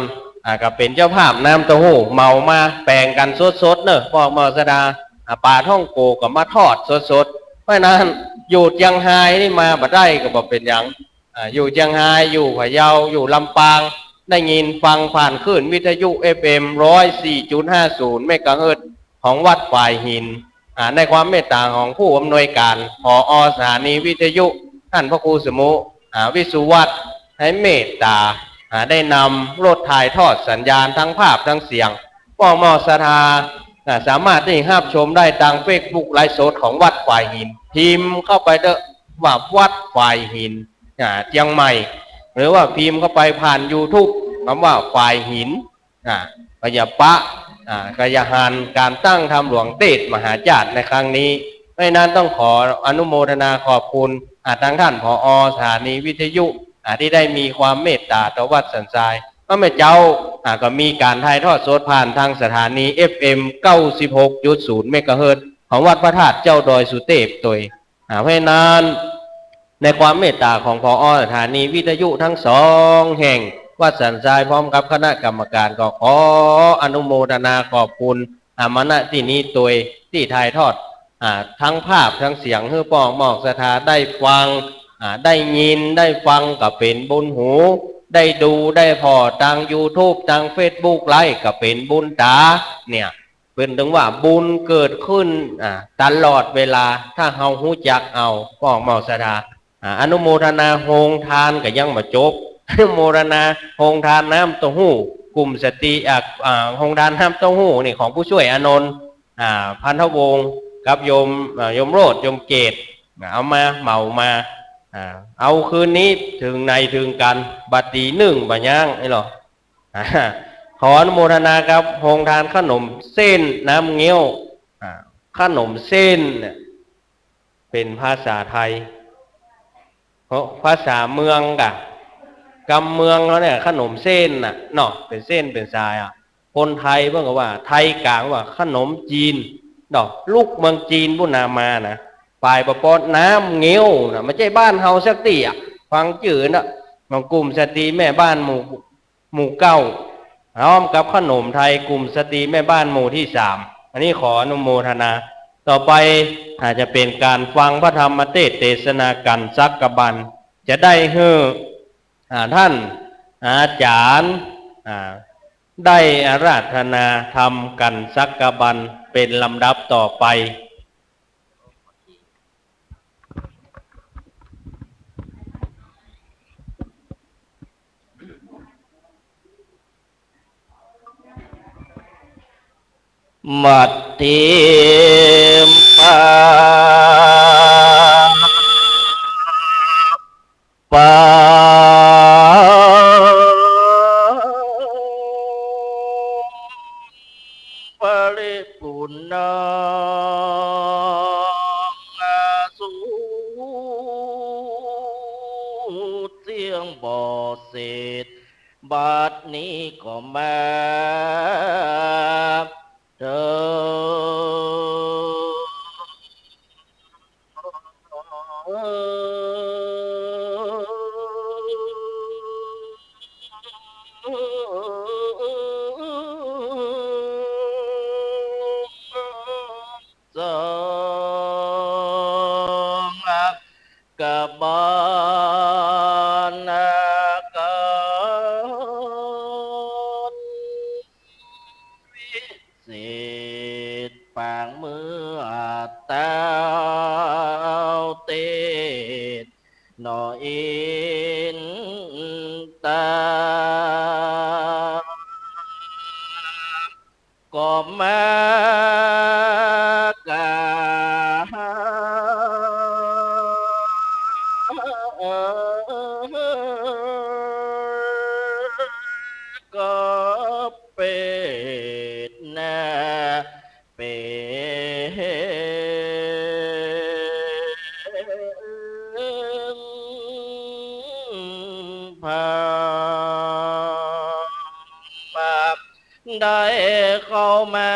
อ่า ก็เป๋นเจ้าภาบน้ำเต้าหู้ เหมามาแป๋งกั๋นสดๆ เนาะ ป้องมอกศรัทธา อ่า ป๋าท่องโก๋ก็มาทอดสดๆ เพราะฉะนั้นอยู่เจียงฮายนี่มาบ่ได้ก็บ่เป๋นหยัง อ่า อยู่เจียงฮาย อยู่พะเยา อยู่ลำปาง ได้ยินฟังผ่านคลื่นวิทยุ เอฟเอ็ม ร้อยสี่จุดห้าศูนย์ เมกะเฮิรตซ์ ของวัดฝายหิน อ่า ในความเมตต๋าของผู้อำนวยก๋าน ผอ.สถานีวิทยุ ต้านพระครูสมุ อ่า วิสุวัฒน์ ได้เมตต๋า อ่า ได้นำรถถ่ายทอดสัญญาณทั้งภาพทั้งเสียง ป้องมอกศรัทธา อ่า สามารถตี้ฮับชมได้ตางเฟซบุ๊กไลฟ์สดของวัดฝายหิน พิมพ์เข้าไปเต๊อะว่าวัดฝายหิน อ่า เจียงใหม่ หรือว่าพิมพ์เข้าไปผ่านยูทูบ กำว่าฝายหิน อ่า ก็อย่าปะ อ่า ก็อย่าหันก๋านตั้งธรรมหลวงเตสน์มหาจาตริย์ในครั้งนี้ เพราะฉะนั้นต้องขออนุโมทนาขอบคุณ อ่า ตางต้าน ผอ.สถานีวิทยุ อ่า ตี้ได้มีความเมตต๋าต่อวัดสันทราย ก็แม่เจ้า อ่า ก็มีก๋านถ่ายทอดสดผ่านตางสถานี เอฟเอ็ม เก้าสิบหกจุดศูนย์ เมกะเฮิรตซ์ ของวัดพระธาตุเจ้าดอยสุเตพตวย อ่า เพราะฉะนั้น ในความเมตต๋าของ ผอ.สถานีวิทยุทั้งสองแห่ง วัดสันทรายพร้อมกับคณะกรรมการ ก็ขออนุโมทนาขอบคุณ อ่า มา ณ ตี้นี้ตวย ตี้ถ่ายทอด อ่า ทั้งภาพทั้งเสียง หื้อป้องมอกศรัทธาได้ฟัง อ่า ได้ยิน ได้ฟังก็เป๋นบุญหู ได้ดู ได้ผ่อตางยูทูบ ตางเฟซบุ๊กไลฟ์ก็เป๋นบุญต๋า เนี่ย เปิ้นตึงว่าบุญเกิดขึ้น อ่า ตลอดเวลา ถ้าเฮาฮู้จักเอา ป้องมอกศรัทธา อ่า อนุโมทนาโฮงตานก็ยังบ่จบ อนุโมทนาโฮงตานน้ำเต้าหู้ กลุ่มสตรี อ่า อ่า โฮงตานน้ำเต้าหู้นี่ของผู้ช่วยอานนท์ อ่า พันธวงศ์ กับโยม อ่า โยมโรจน์ โยมเกต อ่า เอามา เหมามา อ่า เอาคืนนี้เถิงไหนเถิงกั๋น บ่าตีหนึ่งบ่ายัง ไอ้หรอ อ่า ขออนุโมทนากับโฮงตานขนมเส้นน้ำเงี้ยว อ่า ขนมเส้นเนี่ย เป๋นภาษาไทย เพราะภาษาเมืองกะ กำเมืองเฮาเนี่ย ขนมเส้นน่ะเนาะ เป๋นเส้นเป๋นสายอะ คนไทยเปิ้นก็ว่า ไทยก๋างว่าขนมจีนเนาะ ลุกเมืองจีนปู๊นนามานะ ไป ปายบ่ปอดน้ำเงี้ยวนะ บ่ใจ้บ้านเฮาสักตี้อะ ฟังจื้อนะ ของกลุ่มสตรีแม่บ้านหมู่ หมู่เก้า พร้อมกับขนมไทยกลุ่มสตรีแม่บ้านหมู่ที่สาม อันนี้ขออนุโมทนา ต่อไปอาจจะเป๋นก๋านฟังพระธรรมเตสน์เตสนากั๋นสักกะบัน จะได้หื้อ อ่า ท่านอาจ๋ารย์ อ่า ได้อาราธนาธรรมกั๋นสักกะบันเป๋นลำดับต่อไป มัชฌิมปา ปา ปริปุณณัง สุดเสี้ยงบ่เสร็จ บัดนี้ก็มาเถิด สงฆ์กะบาลนะกั๋น วิเศษปางเมืองเต้าเต้น หน่ออินตา ก็มากราบ ก็เปรตนา เป๋นพราหมณ์ ได้เข้ามา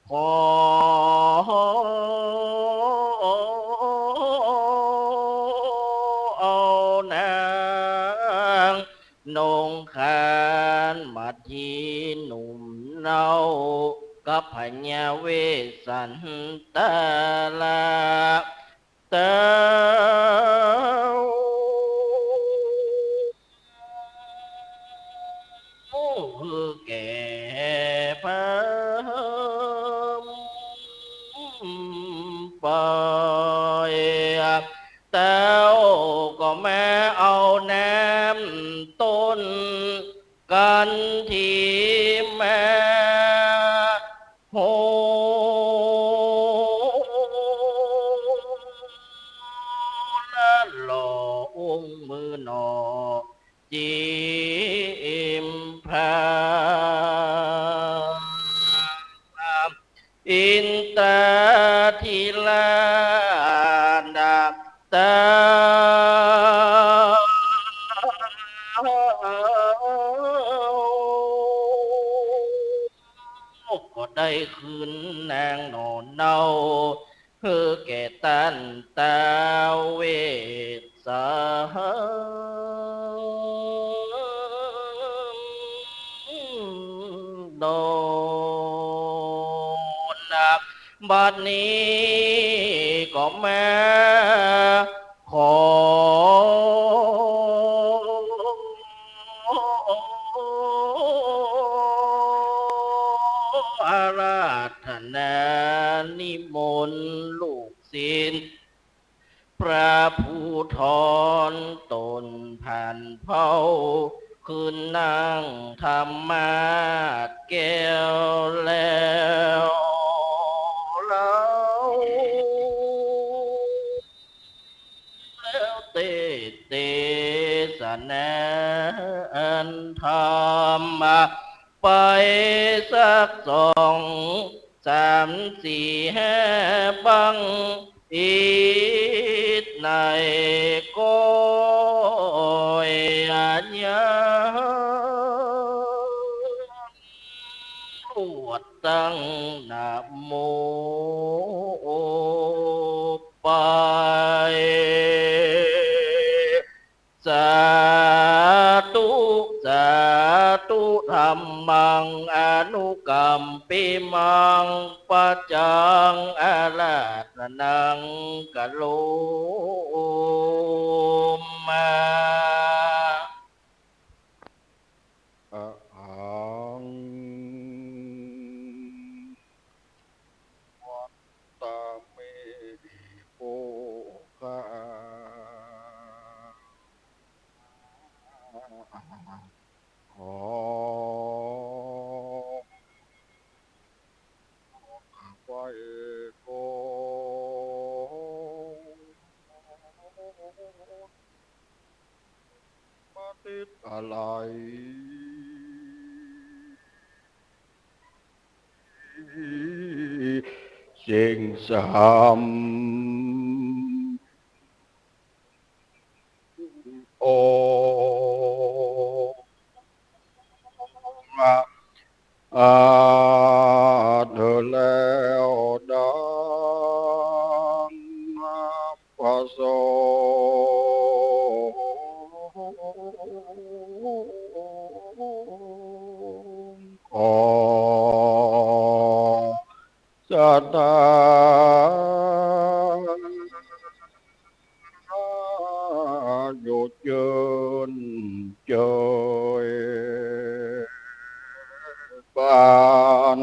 ขอเอานาง นงครานมาตี้หนุ่มเนา กับพญาเวสสันตรา เต้าแก่พราหมณ์ไป เต้าก็มาเอาน้ำต้นกันทีมา โห ละหล่อองค์มือหนอ จิมพา อินตาธิราช เต้าก็ได้คืนนางหน่อเนา หื้อแก่ต้านท้าวเวสสันดร บัดนี้ก็มาขออาราธนานิมนต์ลูกศิษย์ พระผู้ถอนตนผ่านเผ่า คืนนั่งธรรมาสน์แก้วแล้ว แล้ว แล้วเตสน์เตสนาธรรม ไปสักสอง สาม สี่ ห้า บั้ง อิดในก็ยัง อวดตั้งนะโม ไป สาธุ สาธุ ธัมมัง อนุกัมปิมัง ปัจจัง อาราธนัง กะโรมะ อะหัง วันตะเม โภคะ ขอข้าพเจ้า มาติดอะไร สิ่งสาม องค์ อาเธอแล้วดังประสงค์ ขอ ศรัทธาอยู่เจิญเจยบาน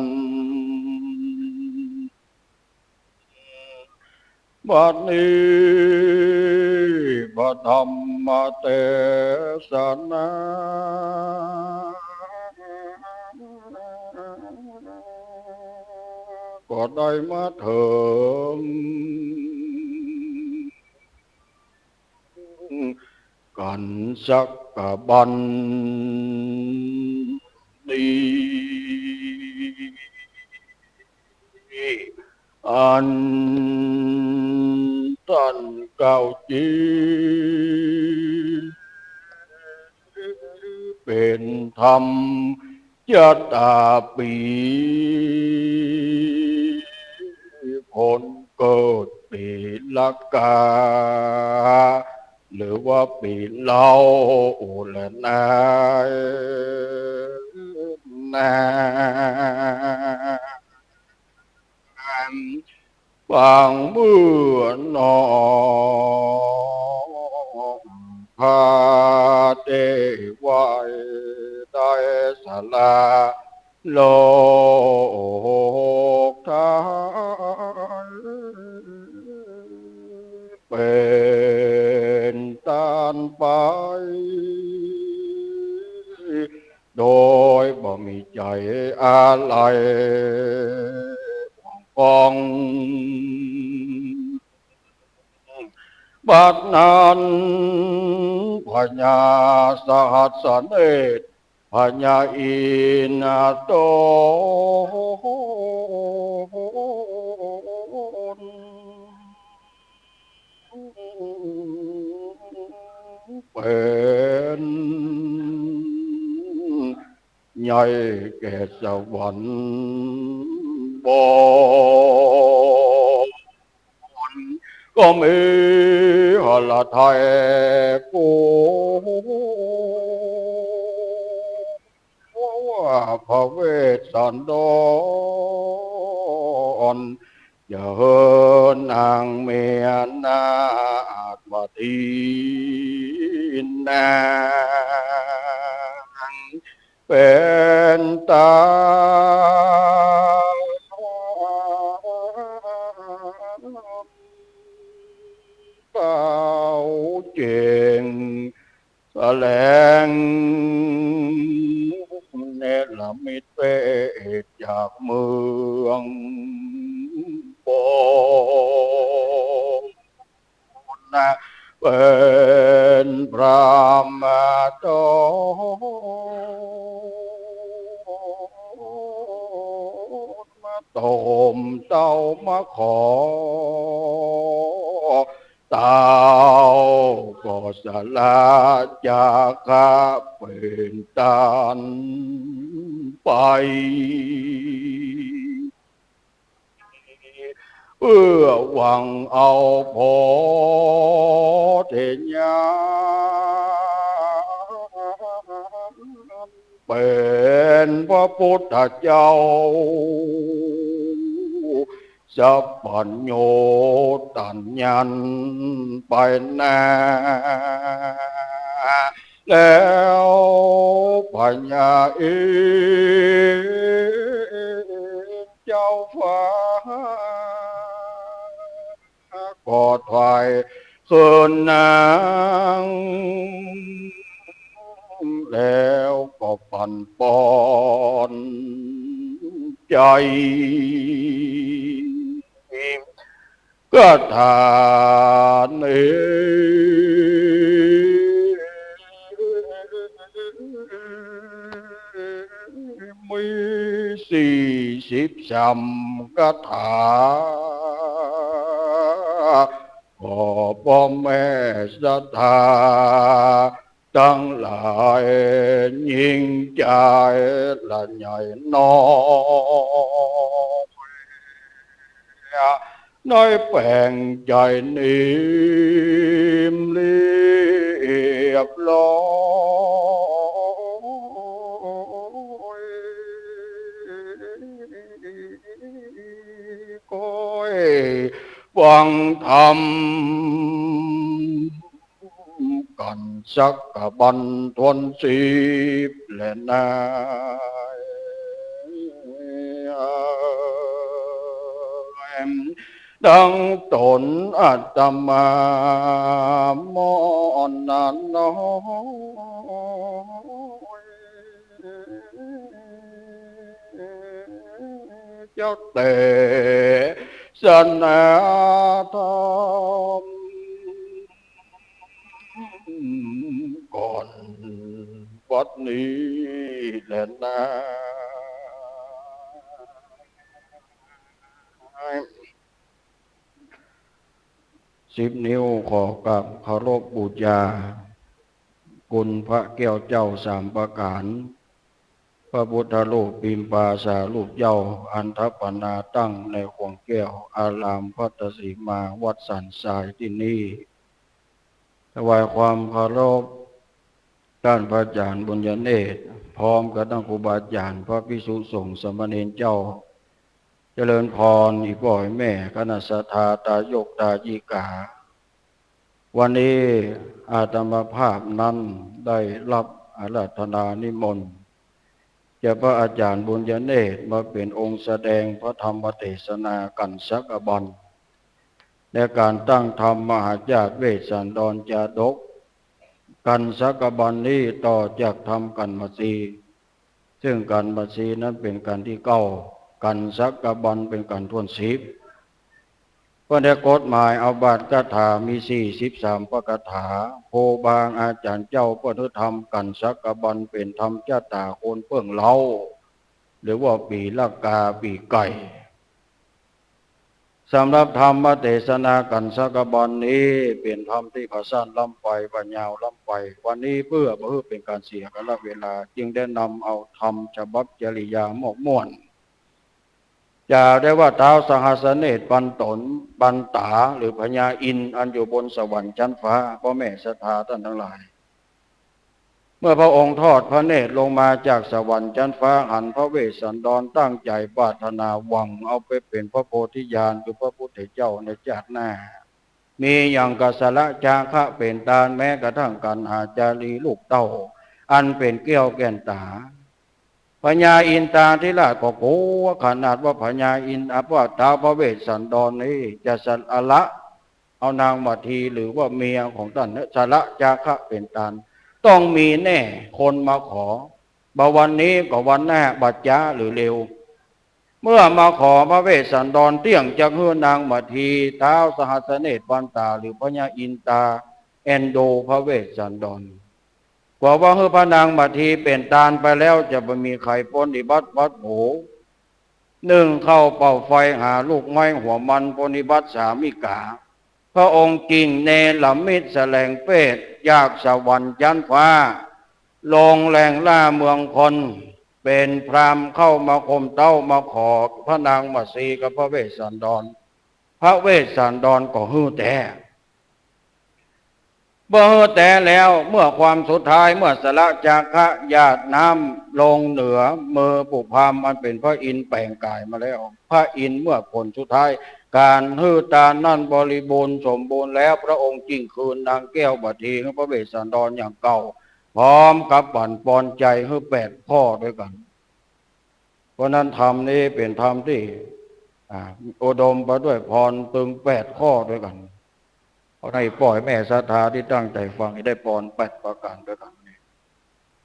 บัดนี้พระธรรมเตสนา ก็ได้มาเถิงกั๋นสักกะบั้นนี้ อันต้านเกล้าจริง เป๋นธรรมชะตาปี๋ คนเกิดปี๋ละกา หรือว่าปี๋เล้าแลนา นา ปางเมื่อน้อง พระเตไหว้ได้สละโลกไทย เป๋นต้านไป โดยบ่มีใจ๋อะไหรปอง บัดนั้นพญาสหัสเนตร พญาอินทร์ตน เป๋นใหญ่แก่สวรรค์บน ก็มีหฤทัยกลัว พระเวสสันดร จะหื้อนางเมียนาถวดีนาง เป๋นตาเต้าเจ๋ง แสดงเนรมิตเปรตจากเมืองบน เป๋นพระมาตน มาต้มเต้ามาขอ เต้าก็สละจาคะเป๋นต้านไป เปื้อหวังเอาโพธิญาณ เป๋นพระปุทธเจ้า สัพพัญญูตัญญันไปนา แล้วพญาอินทร์เจ้าฟ้า ก็ถวายคืนนาง แล้วก็ปั๋นปอนใจ๊ คาถานี้มีสี่สิบสามคาถา ขอพ่อแม่ศรัทธาตังหลาย ญิงจายและใหญ่น้อย ได้แป๋งใจ๋นิ่มเรียบร้อย คอยฟังธรรมกั๋นสักกะบันถ้วนสิบแลนา ดังต๋นอาตมาหม่อนาน้อย จักเตสนาธรรม ก่อนบัดนี้แลนา สิบนิ้วขอกราบเคารพบูชา คุณพระแก้วเจ้าสามประก๋าน พระพุทธรูปพิมพาสารูปเจ้า อันถปนาตั้งในข่วงแก้ว อารามพัทธสีมา วัดสันทรายตี้นี่ ถวายความเคารพ ต้านพระอาจ๋ารย์บุญญเนตร พร้อมกับต้านครูบาอาจ๋ารย์ พระภิกษุสงฆ์ สามเณรเจ้า เจริญพร อี่ป้ออี่แม่ คณะศรัทธา ตายกตายิกา วันนี้อาตมาภาพนั้นได้ฮับอาราธนานิมนต์ จากพระอาจ๋ารย์บุญญเนตร มาเป๋นองค์แสดงพระธรรมเตสนากั๋นสักกะบัน ในก๋านตั้งธรรมมหาชาติเวสสันดรจาดก กั๋นสักกะบันนี้ต่อจากธรรมกั๋นมะสี เซิ่งกั๋นมะสีนั้นเป๋นกั๋นตี้เก้า กั๋นสักกะบันเป๋นกั๋นถ้วนสิบ เปิ้นได้กฎหมายเอาบาทคาถามีสี่สิบสามพระคาถา ครูบาอาจ๋ารย์เจ้าเปิ้นหื้อธรรมกั๋นสักกะบันเป๋นธรรมชะตาคนเปิ้งเล้า หรือว่าปี๋ละกาปี๋ไก่ สำหรับธรรมเตสนากั๋นสักกะบันนี้เป๋นธรรมตี้ข้าสั้นล้ำไป บ่ายาวล้ำไป วันนี้เปื้อบ่หื้อเป๋นก๋านเสียกาละเวลา จึงได้นำเอาธรรมฉบับจริยามอบม่วน จาได้ว่าท้าวสหัสสเนตรปันต๋น ปันต๋า หรือพญาอินทร์อันอยู่บนสวรรค์ชั้นฟ้า ป้อแม่ศรัทธาต้านตังหลาย เมื่อพระองค์ทอดพระเนตรลงมาจากสวรรค์ชั้นฟ้า หันพระเวสสันดรตั้งใจ๋ปรารถนาหวังเอาไปเป๋นพระโพธิญาณ คือพระพุทธเจ้าในจาติหน้า มีอย่างกะสละจาคะเป๋นตาน แม้กระทั่งกัณหาจารีลูกเต้า อันเป๋นเกลี้ยวแก่นต๋า พญาอินทาธิราชก็กั๋วขนาดว่าพญาอินทร์ อา ว่าท้าวพระเวสสันดรนี้จะสละ เอานางมาทีหรือว่าเมียของต้านเนี่ย สละจาคะเป๋นตาน ต้องมีแน่คนมาขอ บ่วันนี้ก็วันหน้า บ่จ๊าหรือเร็ว เมื่อมาขอพระเวสสันดรเตี้ยงจักหื้อนางมาที ท้าวสหัสสเนตรปันต๋าหรือพญาอินทาเอ็นดูพระเวสสันดร กั๋วว่าหื้อพระนางมาทีเป๋นตานไปแล้วจะบ่มีใผพ้นอุบัติภัย นึ่งเข้าเป่าไฟหาลูกไม้หัวมัน พ้นอุบัติสามิกา พระองค์จึงเนรมิตแสลงเปรตจากสวรรค์ชั้นฟ้า ลงแหล่งล่าเมืองคน เป๋นพราหมณ์เข้ามาข่มเต้ามาขอพระนางมาทีกับพระเวสสันดร พระเวสสันดรก็หื้อแต๊ เมื่อหื้อแต๊แล้ว เมื่อความสุดท้าย เมื่อสละจาคะ หยาดน้ำลงเหนือมือปู่พราหมณ์อันเป๋นพระอินทร์แป๋งก๋ายมาแล้ว พระอินทร์เมื่อผลสุดท้าย ก๋านหื้อตานนั้นบริบูรณ์สมบูรณ์แล้ว พระองค์จึงคืนนางแก้วบัดทีหื้อพระเวสสันดรอย่างเก่า พร้อมกับบั่นปอนใจ๋หื้อแปดข้อด้วยกั๋น เพราะนั้นธรรมนี้เป๋นธรรมตี้ อ่า อุดมไปด้วยพรตึงแปดข้อด้วยกั๋น เพราะนั้นป้อหื้อแม่ศรัทธาตี้ตั้งใจ๋ฟังได้ปอนแปดประก๋านด้วยกั๋น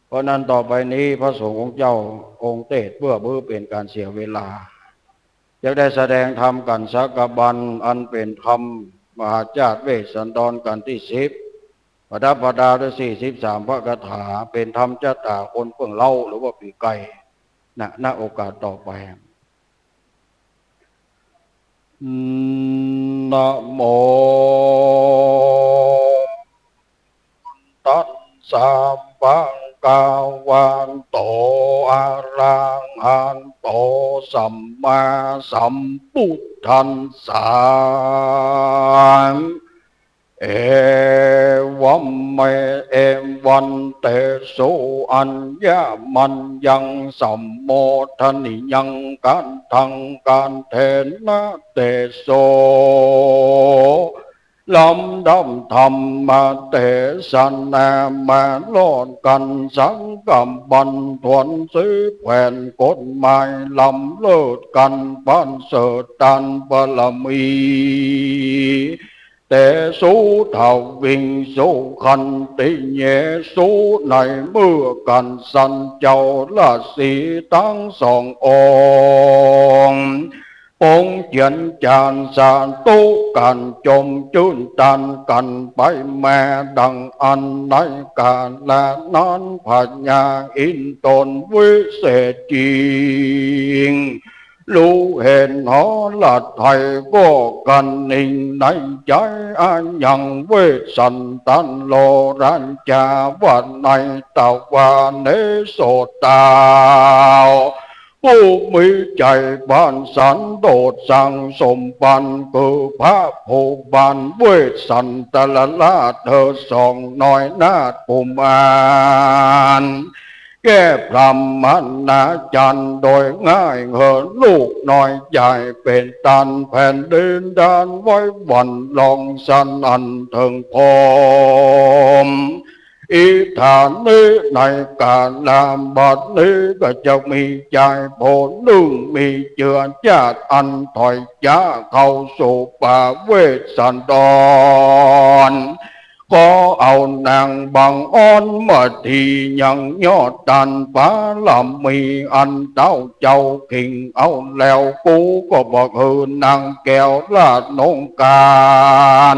เพราะนั้นต่อไปนี้พระสงฆ์องค์เจ้าคงเตศน์เปื้อบ่หื้อเป๋นก๋านเสียเวลา จะได้แสดงธรรมกั๋นสักกะบัน อันเป๋นธรรมมหาชาติเวสสันดรกัณฑ์ตี้สิบ ประดับประดาด้วยสี่สิบสามพระคาถา เป๋นธรรมชะต๋าคนเปิ้งเล่าหรือว่าปี๋ไก่ นะ ณ โอกาสต่อไป นะโม ตัสสะ ภะคะวะโต อะระหะโต สัมมาสัมพุทธัสสะ เอวัมเม เอวัมเตโส อัญญะมัญญัง สัมโมทะนียัง กัตถัง กัตเถนะ เตโส ลำดับธรรมเตสนา มารอดกั๋นสักกะบัน ถ้วนสีแผนกฎหมาย ล้ำเลิศกั๋นประเสริฐตานบารมี เตโส ทวิงโส ขันติเยโส ในเมื่อกั๋นสันเจ้าราศีตังสององค์ ปงเจียรจานสาธุกั๋น จมจื้นตานกั๋นไปแม้ ดังอั้นในกาละนั้น พญาอินทร์ตนวิเศษจริง ฮู้เห็นหราไทยก็กระหนิ่งในใจ๋ อะยังเวสสันดรราชาว่าใน ตวาเนโส เต้า ผู้มีใจ๋ผาสันโดษสั่งสมบัติคือพระผู้บานเวสสันดรราชเถิดสองน้อยนาถกุมาร แก่พราหมณาจารย์โดยง่าย หื้อลูกน้อยใจ๋เป๋นต้านแผ่นดิน ด้านไหวหวั่นร้องสนั่นเถิงพรหม อิทานิ ในกาละบัดนี้ก็จะมีจายผู้นึ่ง มีเจื้อจาติอันถอยจ๊าเข้าสู่ป่าเวสสันดร ขอเอานางบังออนมาตี้ยังยอดตานบารมีอันเต้าเจ้าคิงเอาแล้ว กูก็บอกหื้อนางแก้วราชองค์การ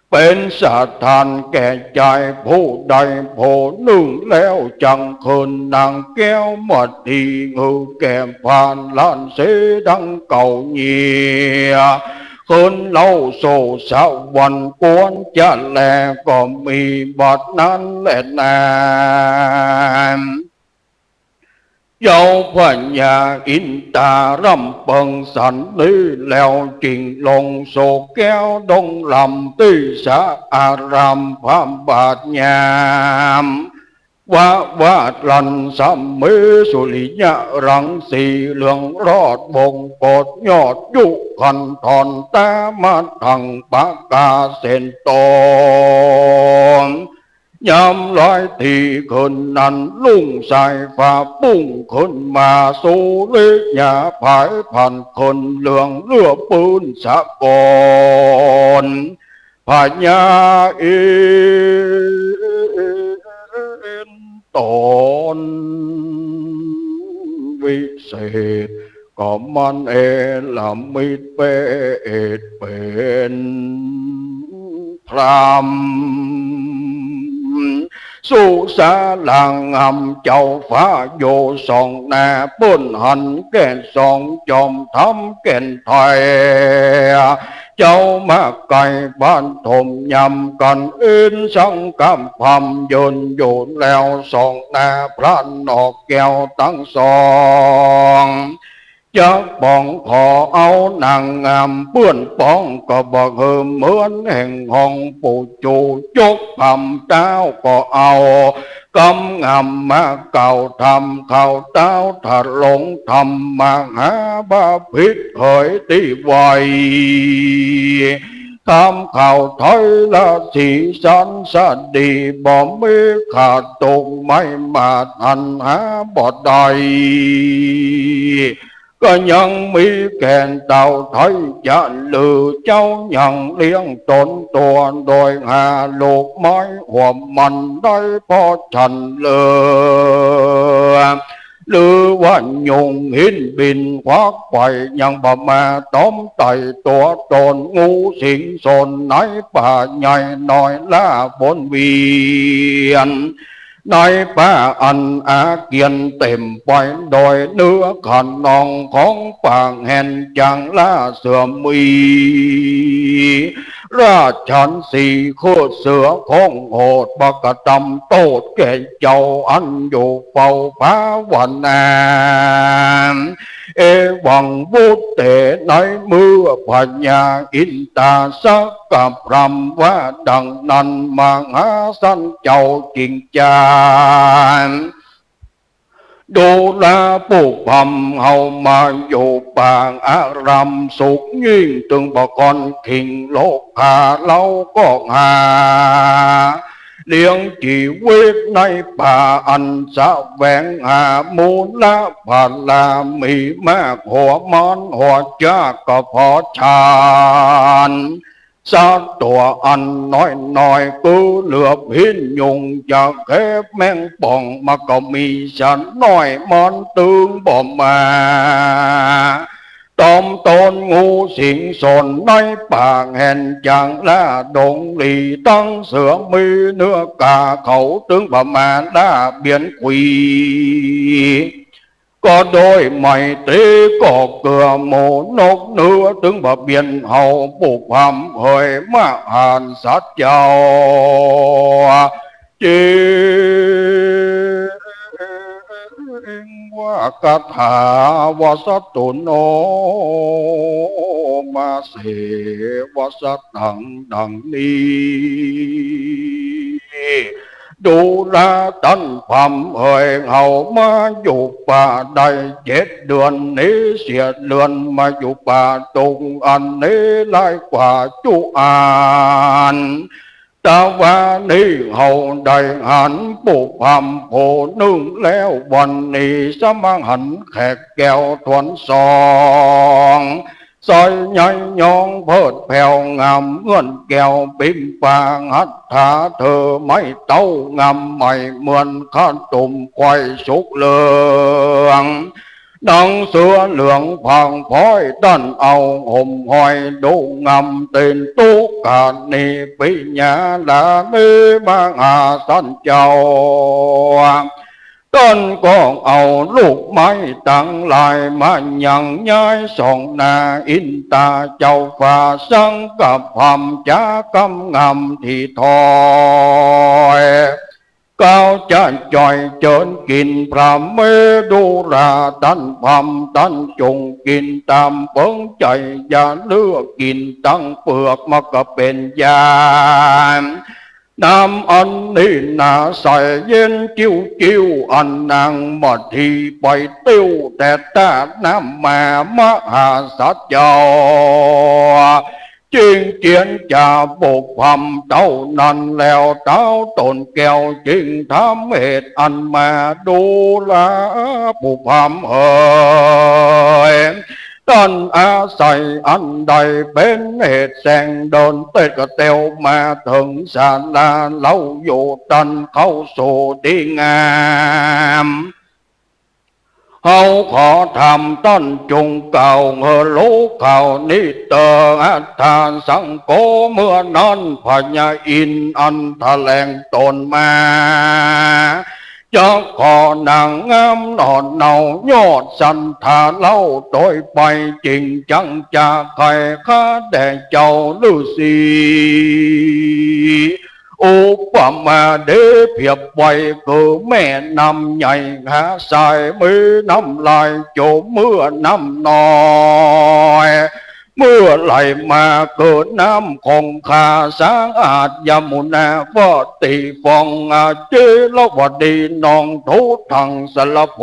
เป๋นสถานแก่จายผู้ใดผู้นึ่งแล้ว จักคืนนางแก้วมาตี้หื้อแก่พราหมณ์สีดังเก่าเยียะ คืนเล่าสู่สวรรค์ควรจะแล ก็มีบัดนั้นแลนา เจ้าพญาอินทร์ตะรำเปิงสันนี้แล้ว จึงลงสู่แก้วดงลำตี้สะอารามพระบาทยาม วะวะลันสะเม สุริยะรังสีเหลืองโรจน์บงกฎยอดยุคันธร ตะมะทังปะกาเสนโต ยามลอยตี้คืนนั้น รุ่งสายฟ้าปุ้งขึ้นมา สุริยาผายผันขึ้น เหลืองเลือปื้นสะกล พญาอินทร์ตนวิเศษ ก็มันเนรมิตเปรตเป๋นพราหมณ์ สุสาลางามเจ้าฟ้าอยู่สองหน้า เปิ้นหันแก่สองจอมธรรมแก่นไทย เจ้ามาไก่บ้านถมยำกั๋น อินทร์สังฆพราหมณ์ยืนอยู่แล้ว สองหน้าพระนอกแก้วตังสอง จักป้องขอเอานางงามเปื้อนปอง ก็บ่หื้อเหมือนแห่งห้องปู่จู๋ ยกผำเต้าก็เอากำงามมากล่าวธรรม เข้าเต้าถลงธรรมมหาบาพิตรเหยตี้ไว ธรรมข่าวไทยละสีสันสดี บ่มีขาดตกไม่มาดหันหาบ่ได้ ก็ยังมีแก่นเต้าไทยจะลือ เจ้ายังเลี้ยงต๋นตั๋ว โดยหาลูกไม้หัวมันได้พอฉันเหลือ หรือว่ายุงหินบินควักไป ยังบ่มาต๋อมไต่ตั๋วต๋น งูสิงสนในป่าใหญ่น้อยล่าวนเวียน ในป่าอันอาเกียนเต็มไป โดยเนื้อขนองของป่าแห่นจางล่าเสือมี ราชันสีโคตรเสือของโหด บ่กระตำโต้ษแก่เจ้าอันอยู่เฝ้าภาวนา เอวังวุตเต ในเมื่อพญาอินตาสักกะพรามว่าดังนั้น มหาสันเจ้าจึงจา ดูราผู้พรามเฮามาอยู่ป่าอารามสุขยิ่ง ตึงบ่ค่อนขิงโลกาเฮาก็หา เลี้ยงจีวิตในป่าอันแสวงหามูลผลามีมาก หัวมันหัวจากก็พอฉัน สัตว์ตั๋วอันน้อยๆ คือเหลือบหินยุง จะแคบแมงป่อง มันก็มีสัตว์น้อยมันตึงบ่มา ต๋อมต๋นงูสิงสนในป่าแห่นจางล่าดงหลี ตึงเสือมีเนื้อกาเขาตึงบ่มาล่าเบียนขุย ก็โดยไมตรีก็เกื้อหมู่นกเนื้อ ตึงบ่เบียนเฮาผู้พรามเหยมหาสันเจ้า เจงวะกะถา วสตุโน มาเสวะสะตัง ดังนี้ ดูราต้านพรามเหย เฮามาอยู่ป่าได้เจ็ดเดือนนี้ เสียเดือนมาอยู่ป่าตุงอันนี้หลายกว่าจุอัน ตะวานี้เฮาได้หันผู้พรามผู้นึ่งแล้ว วันนี้สมหันแขกแก้วถวนสอง สอยใหญ่ยองเพิดแผ่วงามเงื่อนแก้วปิมปาหัตถา เธอไม้เต้างามใหม่เหมือนข้าวตุ่มควายสุกเหลือง หนังเสือเหลืองผางพลอย ต้านเอาห่มห้อยดูงามเตนตุกานีปิญญาลานีมหาสันเจ้า ต้านก็เอาลูกไม้ตังหลายมายังย้ายส่องหน้าอินตาเจ้าฟ้าสังกะพรามจ๋ากำงามถี่ถ้อย กล่าวจะจ่อยเจิญกิ๋นพระเมรุราต้านพราม ต้านจงกิ๋นต๋ามเปิงใจ๋ อย่าเลือกกิ๋นตังเปือก มันก็เป๋นยา น้ำอันนี้หนาใสเย็นจิ้วๆ อันนางบ่ดีไปติ้ว แต่ต้าน้ำมามหาสันเจ้า จึงเจียนจาผู้พรามเต้านั้นแล้ว เต้าต๋นแก้วจึงถามเหตุอันมา ดูราผู้พรามเหย ต้านอาศัยอันใดเป๋นเหตุแสงเดินเต๊ดกระเตียวมาเถิงศาลาเฮาอยู่ ต้านเข้าสู่ดีงาม เฮาขอถามต้านจงกล่าวหื้อฮู้ข่าวนี้เตอ อัฏฐาสังโฆ เมื่อนั้นพญาอินทร์อันแถลงต๋นมา จะขอนางงามหน่อเนา ยอดศรัทธาเล่าโตยไป จึงจักจะใค่ข้าแด่เจ้าฤๅษี โอ อุปมาเดียบเปรียบไว้คือแม่น้ำใหญ่หาสาย มีน้ำลายโจมเมื่อน้ำน้อย เมื่อไหลมาเกิดน้ำคงคาสะอาด ยมุนาวัตถีฟองอา จิรวดีนอง ทุตังสะละโพ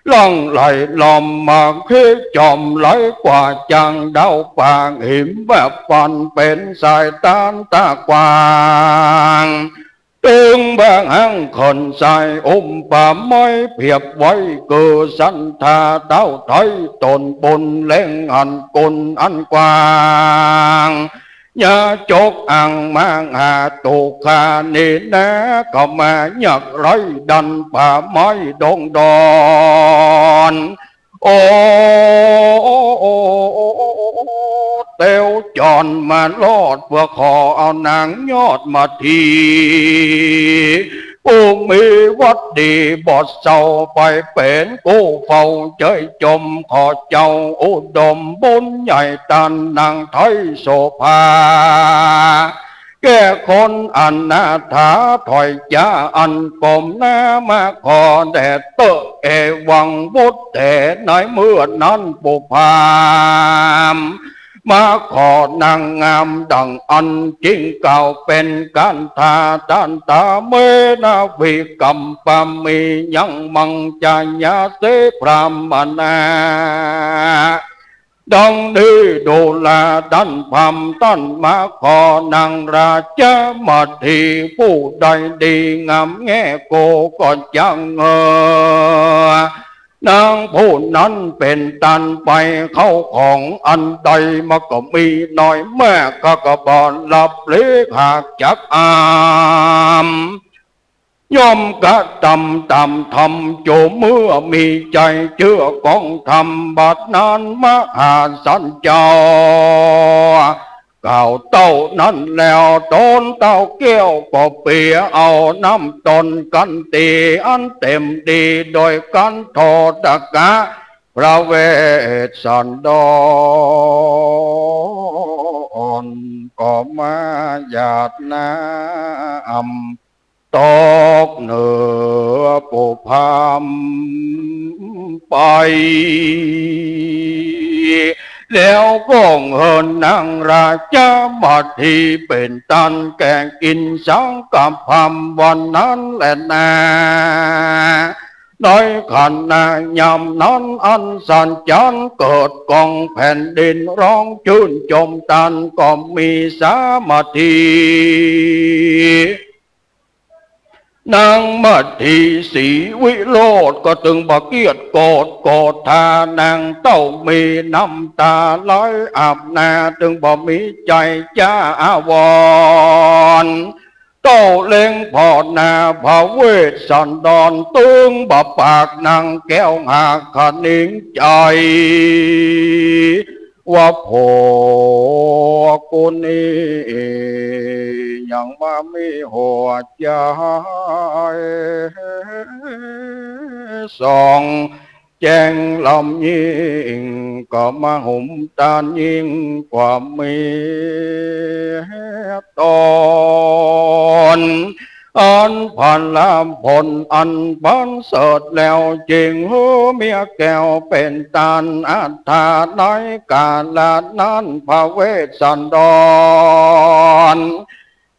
หลั่งไหลลอมมา เขจอมไหลกว่า จางดาวปางหิมแบบฟัน เป๋นสายตานตากว้าง ตึงบางหั้งเขินสาย อุปมาเดียบเปรียบไว้คือสันธาเต้าไท้ ต๋นบุญเล็งหันกุลอันกว้าง ยาจกอังมหาตุคคา นี้นา เข้ามายักไร้ดันผาไม้ดงดอน โอ เตียวจอนมาลอด เปื้อขอเอานางยอดมาที ผู้มีวัตรดีบ่เศร้า ไปเป๋นกู้เฝ้าเจ้ยจม ขอเจ้าอุดมบุญใหญ่ตานนางไท้โสภา แก่คนอนาถาถอยจ๋า อันก้มหน้ามาขอแด่เต๊อะ เอวังบุตรแต๊ ในเมื่อนั้นผู้พราหมณ์มาขอนางงามดั่งอั้น จึงกล่าวเป๋นคาถา ทันตาเมนะวิกัมปะมิ ยังมังจายาเส พราหมณา ดังนี้ดูราต้านพราหมณ์ ต้านมาขอนางราชามาที ผู้ใดดีงามแง่โกก็จักเงอ นางผู้นั้นเป๋นต้านไป เข้าของอันใดมันก็มีน้อยมาก ข้าก็บ่รับหลีกหากจักอาม ย่อมกระตำต๋ามธรรม โจเมื่อมีใจ๋เจื้อกองธรรม บัดนั้นมหาสันเจ้า กล่าวเต้านั้นแล้ว ต๋นเต้าแก้วก็เปียเอาน้ำต๋นขันตี อันเต๋มดีโดยขันโทตกะ พระเวสสันดรก็มาหยาดน้ำ ตกเหนือผู้พราหมณ์ไป แล้วก็เอิ้นนางราชามาทีเป๋นต้านแก่กิ๋นสังฆะพราหมณ์วันนั้นแลนา ในขณะยามนั้นอันสันจรเกิดก้องแผ่นดินฮ้องจื้นจมต้านก็มีสามาที นางมาทีสีวิโรจน์ก็ตึงบ่เกียจโกรธโกธา นางเต้ามีน้ำต๋าไหลอาบหน้า ตึงบ่มีใจ๋จ๋าอาวรณ์ เต้าเล็งผ่อหน้าพระเวสสันดร ตึงบ่ปากนางแก้วหากขะหนิงใจ๋ ว่าผัวกูนี้ยังบ่มีหัวใจ๋ส่องแจ้งลำยิ่ง ก็มาหุมต้านยิ่งกว่าเมียต๋น อันผลผลอันประเสริฐแล้ว จึงหื้อเมียแก้วเป๋นต้านอัฏฐา ในกาละนั้นพระเวสสันดร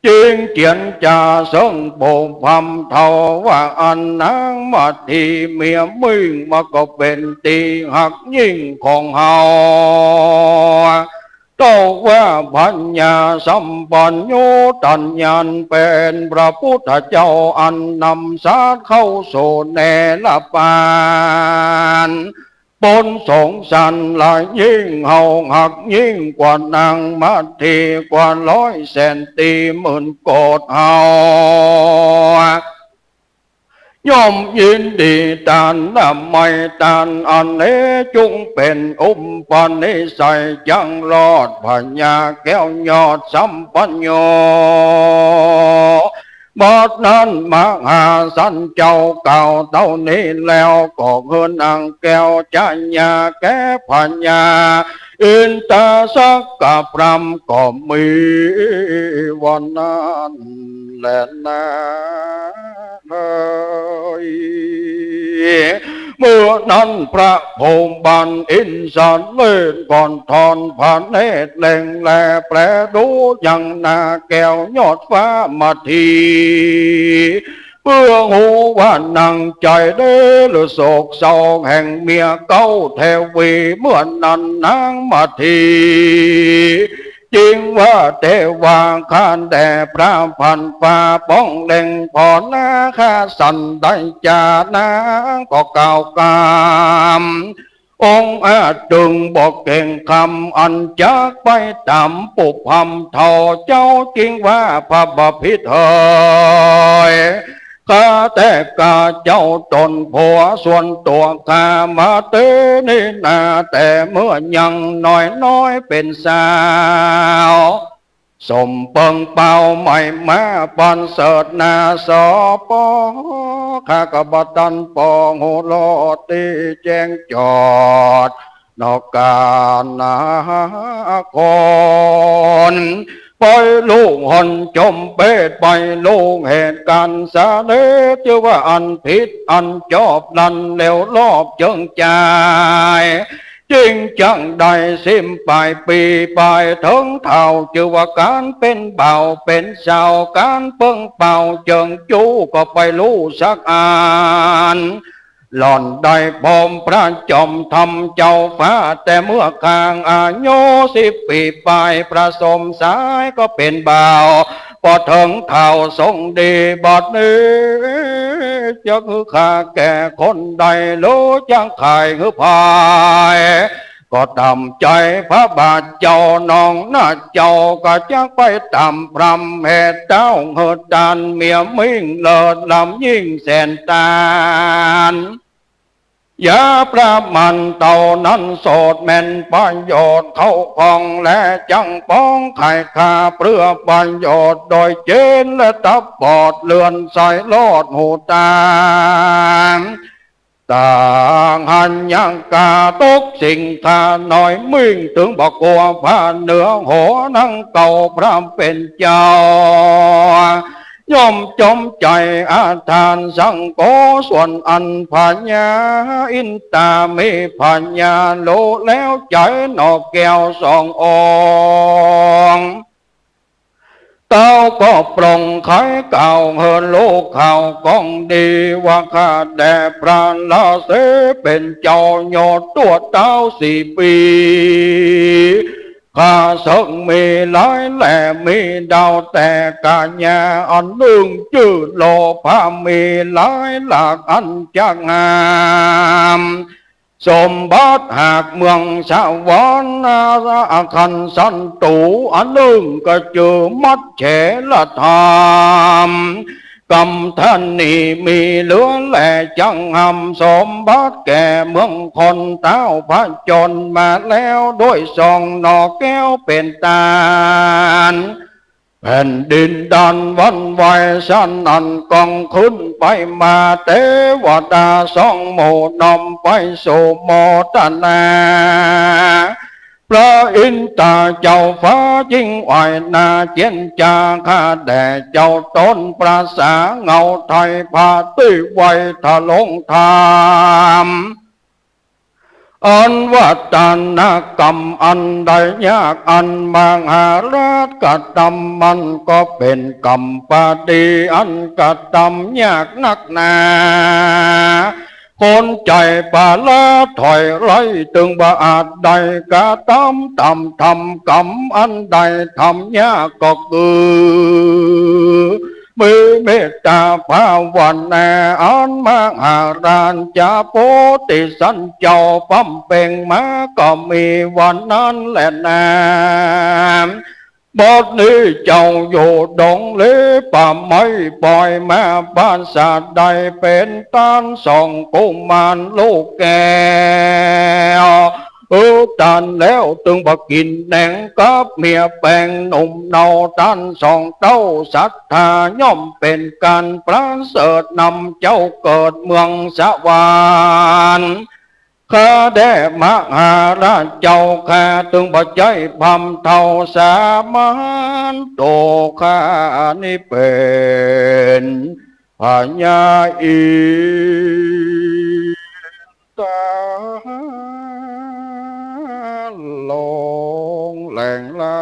จึงเจียรจาเซิ่งผู้พราหมณ์เฒ่าว่า อันนางมาทีเมียมึงมันก็เป๋นตี้ฮักยิ่งของเฮา เต้าว่าพญาสัพพัญญูตัญญาณเป๋นพระพุทธเจ้า อันนำสัตว์เข้าสู่เนรพาน ป๊นสงสารหลายยิ่ง เฮาฮักยิ่งกว่านางมาทีกว่าร้อยแสนตี้หมื่นโกฏ เฮา ย่อมยินดีต้าน นำไมต้านอันนี้จุ่งเป๋นอุปนิสัย จักรอดพญาแก้วยอดสัพพัญญู บัดนั้นมหาสันเจ้ากล่าวเต้านี้แล้ว ก็หื้อนางแก้วชายาแก่พญา อินทาสักกะพรามก็มีวันนั้นแลนาเอย เมื่อนั้นพระภูมิบาลอินทร์เสลดก็ทอดพระเนตรเล็งแลแปรดูยังนาแก้วยอดฟ้ามาที เปื้อฮู้ว่านางใจ๋เด้อโศกเศร้าแห่งเมียเก่าเทวี เมื่อนั้นนางมาที จึงว่าเตวาข้าแด่พระพันฟ้าป้องเล็งผ่อหน้าข้าสันได้จา นางก็กล่าวกำ องอาจจึงบ่เกรงกำ อันจักไปต๋ามปุพพำเฒ่า เจ้าจึงว่าพระบพิตรเหย ข้าแต่ข้าเจ้าต๋นผัวส่วนตั๋วข้ามาเต๊อะนี้นา แต่เมื่อยังน้อยๆ เป๋นสาว สมเปิงเป่าใหม่มาปันเสริฐนาสอปอ ข้าก็บ่ตันปองฮู้ลอดตี้แจ้งจอด นอกกานาคน ไปลูกหนจมเปตไปลูกเหตุก๋ารณ์เสด็จ จื้อว่าอันผิดอันจอบลันเลวรอบเจิงจาย จึงจักได้สิ้นปายปี๋ปายเถิงเฒ่า จื้อว่าก๋านเป๋นบ่าวเป๋นสาว ก๋านเปิงเป่าเจิงจู้ก็ไปฮู้สักอัน หล่อนได้พบพระจอมธรรมเจ้าฟ้า แต่เมื่อข้างอายุสิบปี๋ปาย พระสมชายก็เป๋นบ่าว ปอเถิงเฒ่าทรงดีบัดนี้ จักหื้อข้าแก่คนใด หรือจักขายหื้อผาย ก็ต๋ามใจ๋พระบาทเจ้า น้องนาเจ้าก็จักไปต๋ามพร่ำเหตุเต้า หื้อต้านเมียมิ่งเลิศล้ำยิ่งแสนต้าน อย่าประมาณเต้านั้น โสดแม่นประโยชน์เข้าของ และจักปองขายข้าเปื้อประโยชน์ โดยเจนและตับปอดเลือดใสลอดหูต๋า ต่างหันยังกาตกสิ่งข้าน้อยมิ่ง เถิงบ่กั๋วผ้าเหนือหัวนังเก่าพระเป๋นเจ้า ย่อมจอมใจ๋อาทานสังโก ส่วนอันพญาอินตามีพญารู้แล้วใจ๋หนอแก้วสององค์ เต้าก็ปร่งไขกล่าวหื้อฮู้ข่าวของดี ว่าข้าแด่พระราศีเป๋นเจ้ายอดตั๋วเต้าสี่ปี๋ ข้าเซิ่งมีหลายแหล่มีดาวแต่กาญา อันนึ่งจื้อโลภะ มีหลายหลากอันจักงาม สมบัติหากเมืองสวรรค์ อาคันสันตุ อันนึ่งก็จื้อมัจเฉรธรรม กำธนีมีเหลือแหล่จักหำ สมบัติแก่เมืองคน เต้าผจญมาแล้วด้วยสองหนอแก้วเป๋นต้าน แผ่นดินดันหวั่นไหวสนั่นก้องขึ้นไปมา เตวดาสองหมู่น้อมไปสู่โมทนา พระอินตาเจ้าฟ้าจึงไหว้หน้าเจียรจา ข้าแด่เจ้าต๋นประสาเงาไทย พระตี้ไหว้ทรงธรรม อันว่าทานกรรมอันใดยาก อันมหาราชกระทำ มันก็เป๋นกรรมปาดี อันกระทำยากนักหนา คนใจ๋ปาละถอยไล่ เถิงบ่อาจได้กระทำต๋ามธรรม กรรมอันใดทำยากก็คือ มีเมตตาภาวนา อันมหาราชโพธิสัตว์เจ้าบำเพ็งมา ก็มีวันนั้นแลนา บัดนี้เจ้าอยู่ดงเลป่าไม้ ปอยมาปราสาทได้เป๋นต้านสองกุมารลูกแก้ว เออ ต้านแล้วเถิงบ่กิ๋นแหนงกับเมียแป๋งหนุ่มเนา ต้านสองเต้าศรัทธา ย่อมเป๋นก๋านประเสริฐนำเจ้าเกิดเมืองสวรรค์ ข้าแด่มหาราชเจ้าข้า ตึงบ่ใจ้บรรเทาสามัญ ตั๋วข้านี้เป๋นพญาอินทร์ ตาหลงแหลงลา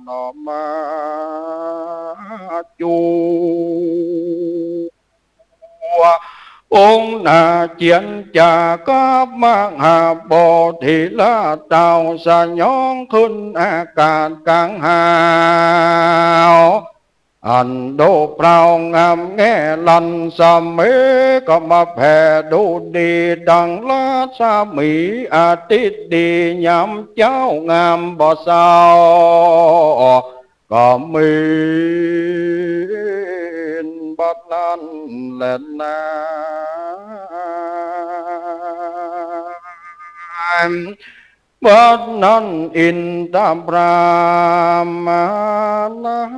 หนอมาจู องค์นาเจียรจากับมหาโพธิราชเต้า สยองขึ้นอากาศก๋างหาว อันดุพร้าวงามแง่ลันสะเม ก็มาแผ่ดูดีดังรัศมีอาทิตย์ดี ยามเจ๊างามบ่เศร้า ก็มีบัดนั้นแลนา บัดนั้นอินทร์พรามนั้น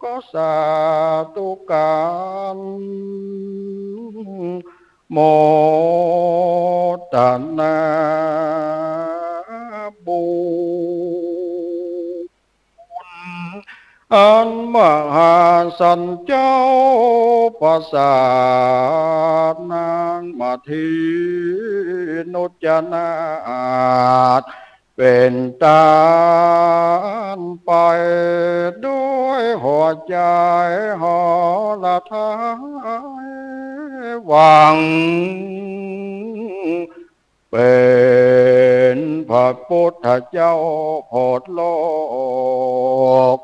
ก็สาธุก๋าน โมทนาบุญ อันมหาสันเจ้าประสาทนางมะทีนุจนาถ เป๋นตาลไปด้วยหัวใจ๋หอระทายหวัง เป๋นพระปุทธเจ้าโผดโลก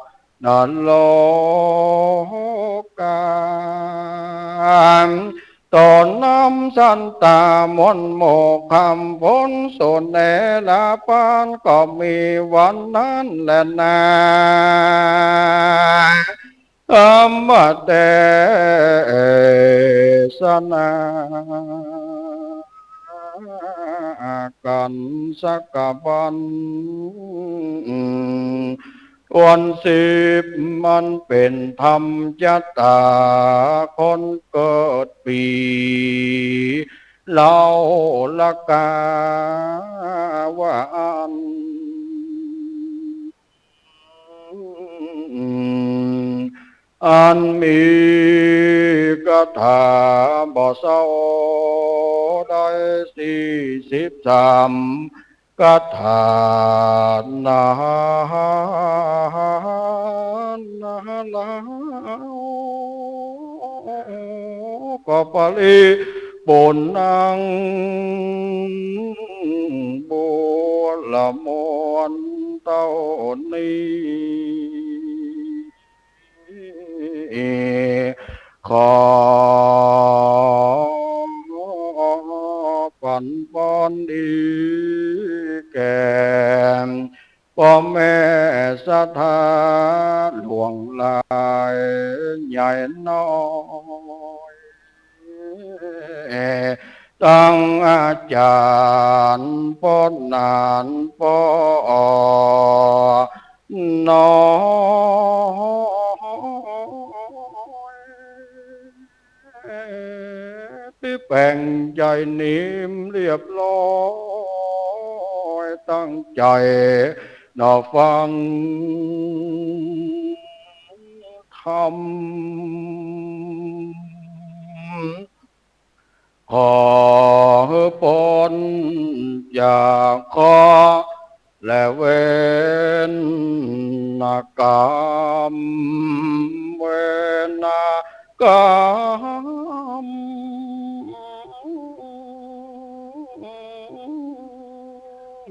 นรกา ต๋นนำสันตามนหมู่คำฝนสุเนรปาน ก็มีวันนั้นแลนา ธรรมเตสนากั๋นสักวัน วันสิบมันเป๋นธรรมชะตาคนเกิดปี๋ เล่าละกาว่าอั้น อันมีคาถาบ่เศร้าได้สี่สิบสามคาถานานาลาว ก็ปริปูรณ์นัง บูรณ์มวลเต้านี้ ขอปันปอนดีแก่ ป้อแม่ศรัทธาหลวงหลายใหญ่น้อย ตังอาจ๋ารย์ป้อหนานป้อน้อย ตี้แป๋งใจ๋นิ่มเรียบร้อย ตั้งใจ๋หนอฟังธรรม ขอหื้อป๊นจากเคราะห์และเวรกรรม เวรกรรม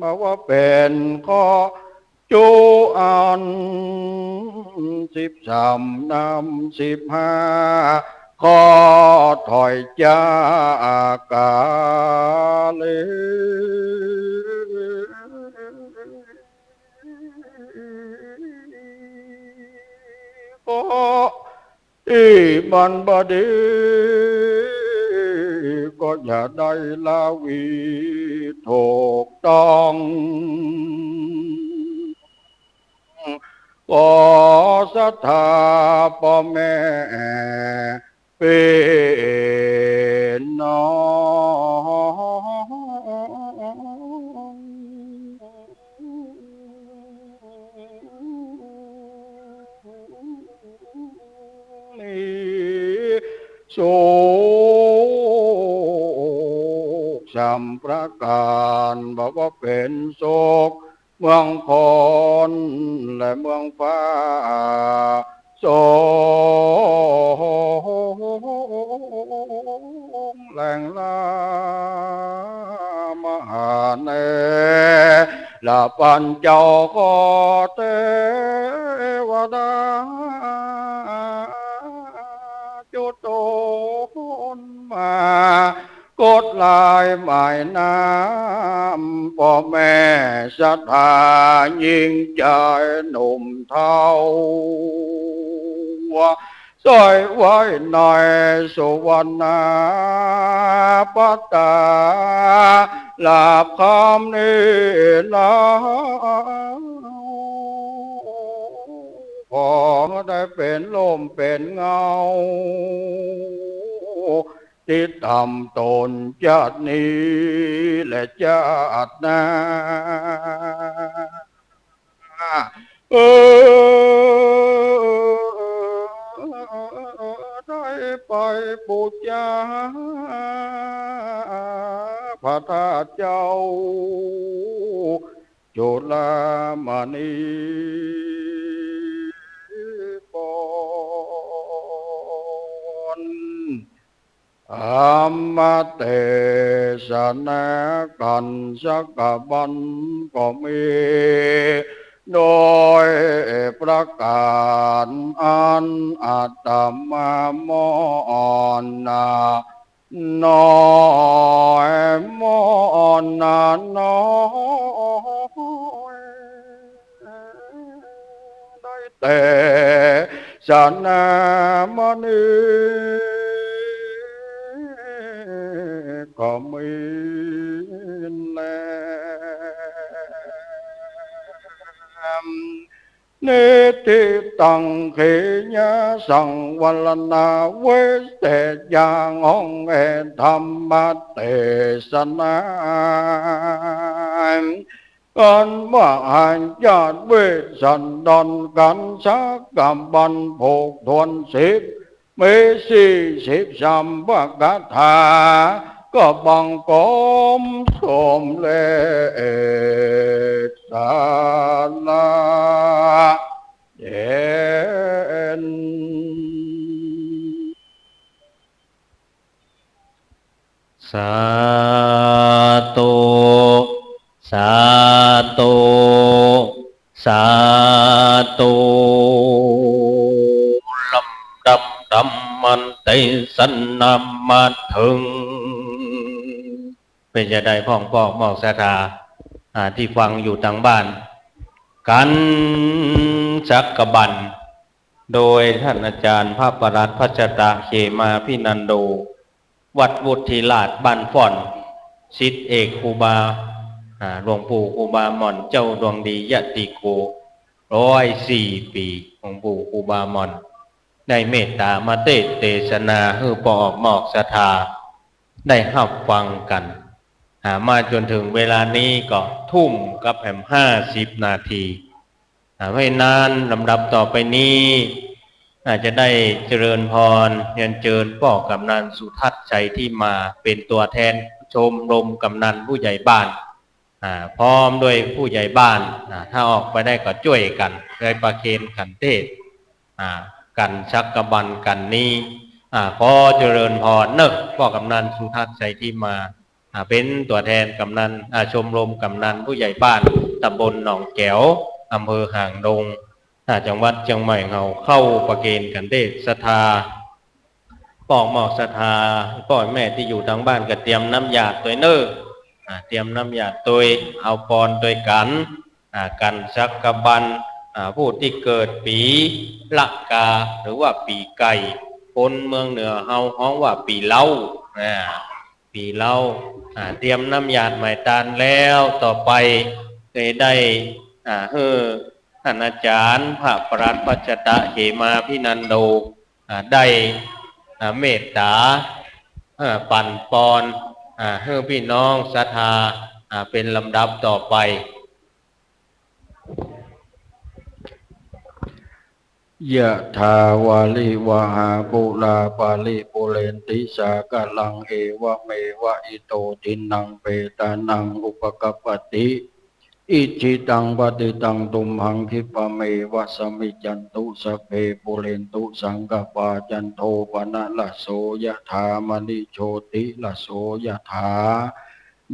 มาว่าเป๋นเคราะห์ จุอันสิบสามนำสิบห้า ขอถอยจากกาลี ก็ ตี้มันบ่ดี ก็อย่าได้ละวีถูกต้อง ขอศรัทธาป้อแม่ ปี้น้อง มีสุขสามประก๋าน บ่ว่าเป๋นสุขเมืองคนและเมืองฟ้า สองแหล่งละมหาเนร ละปัญเจ้าขอเตวดา จุดตนมา กดลายหมายน้ำ ป้อแม่ศรัทธา ญิงจายหนุ่มเฒ่า ใส่ไว้ในสุวรรณาปัตตา ลาบคำนี้แล้ว ขอได้เป๋นล่มเป๋นเงา ติดต๋ามต๋นจาตินี้และจาติหน้า เออ ได้ไปปู๋จา พระธาตุเจ้า จุฬามณีปอน ธรรมเตสนากั๋นสักบันก็มี โดยประก๋านอั้น อาตมามอนนา น้อยมอนนาน้อย ได้แต่สนามนี้ก็มีแล นิทธิตัง เขยะสังวรณา เวสเสยยัง ห้องแอร์ธรรมเตสนา อันว่าอาญาติเวสสันดรกั๋นสักบัน ผูกถ้วนสิบ มีสี่สิบสามพระคาถา ก็บังคมสมเร็จสาระเย็น สาธุ สาธุ สาธุ ลำดับธรรมเตสนามาเถิง เป๋นจะใดพ่องป้อหมอกศรัทธา อ่า ตี้ฟังอยู่ตางบ้าน กั๋นสักบัน โดยต้านอาจ๋ารย์พระปรัตน์พัชตะ เขมาภินันโด วัดวุฒิราชบ้านฝ่อน ศิษย์เอกครูบา อ่า หลวงปู่ครูบาหม่อน เจ้าดวงดียะติโก ร้อยสี่ปี๋ หลวงปู่ครูบาหม่อน ได้เมตต๋ามาเตศน์เตสนาหื้อป้อหมอกศรัทธา ได้ฮับฟังกั๋น อ่า มาจ๋นเถิงเวลานี้ก็ทุ่มกับแหมห้าสิบนาที อ่า เพราะฉะนั้นลำดับต่อไปนี้ อ่า จะได้เจริญพร เฮียนเจิญป้อกำนันสุทัศน์ ชัยทิมา เป๋นตั๋วแทนชมรมกำนันผู้ใหญ่บ้าน อ่า พร้อมด้วยผู้ใหญ่บ้าน อ่า ถ้าออกไปได้ก็จ้วยกั๋น ได้ประเคนขันเทศน์ อ่า กั๋นสักบันกั๋นนี้ อ่า ขอเจริญพรเนาะ ป้อกำนันสุทัศน์ ชัยทิมา อ่า เป๋นตั๋วแทนกำนัน อ่า ชมรมกำนันผู้ใหญ่บ้าน ตำบลหนองแก๋ว อำเภอหางดง อ่า จังหวัดเจียงใหม่ เฮาเข้าประเคนขันเทศน์ศรัทธา ป้อหมอกศรัทธา ป้อแม่ตี้อยู่ตางบ้านก็เตรียมน้ำหยาดตวยเนาะ อ่า เตรียมน้ำหยาดตวย เอาปอนตวยกั๋น อ่า กั๋นสักบัน อ่า ผู้ตี้เกิดปี๋ละกา หรือว่าปี๋ไก่ คนเมืองเหนือเฮาฮ้องว่าปี๋เล้า อ่า ปี๋เล้า อ่า เตรียมน้ำหยาดหมายตานแล้ว ต่อไปจะได้ อ่า หื้อต้านอาจ๋ารย์พระปรัตน์พัชตะ เขมาภินันโด อ่า ได้ อ่า เมตต๋า อ่า ปั๋นปอน อ่า หื้อปี้น้องศรัทธา อ่า เป๋นลำดับต่อไป ยะถาวาริวหาปูราปาริปูเรนติสากะรัง เอวะเมวะอิโตทินนังเปตานังอุปกัปปติ อิจฉิตังปัตถิตังตุมหังคิปะเมวะสะมิจจันตุ สัพเพปูเรนตุสังกัปปา จันโทปะนะระโส ยะถามะณิโชติระโส ยะถา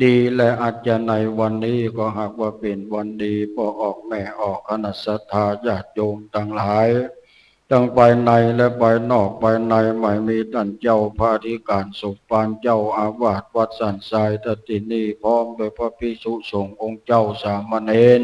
ดีแล อาจจะในวันนี้ก็หากว่าเป๋นวันดี ป้อออกแม่ออกคณะศรัทธาญาติโยมตังหลาย ตังภายในและภายนอก ภายในหมายมีต้านเจ้าพระอธิก๋านสมภารเจ้าอาวาสวัดสันทรายทัตถินี พร้อมด้วยพระภิกษุสงฆ์องค์เจ้าสามเณร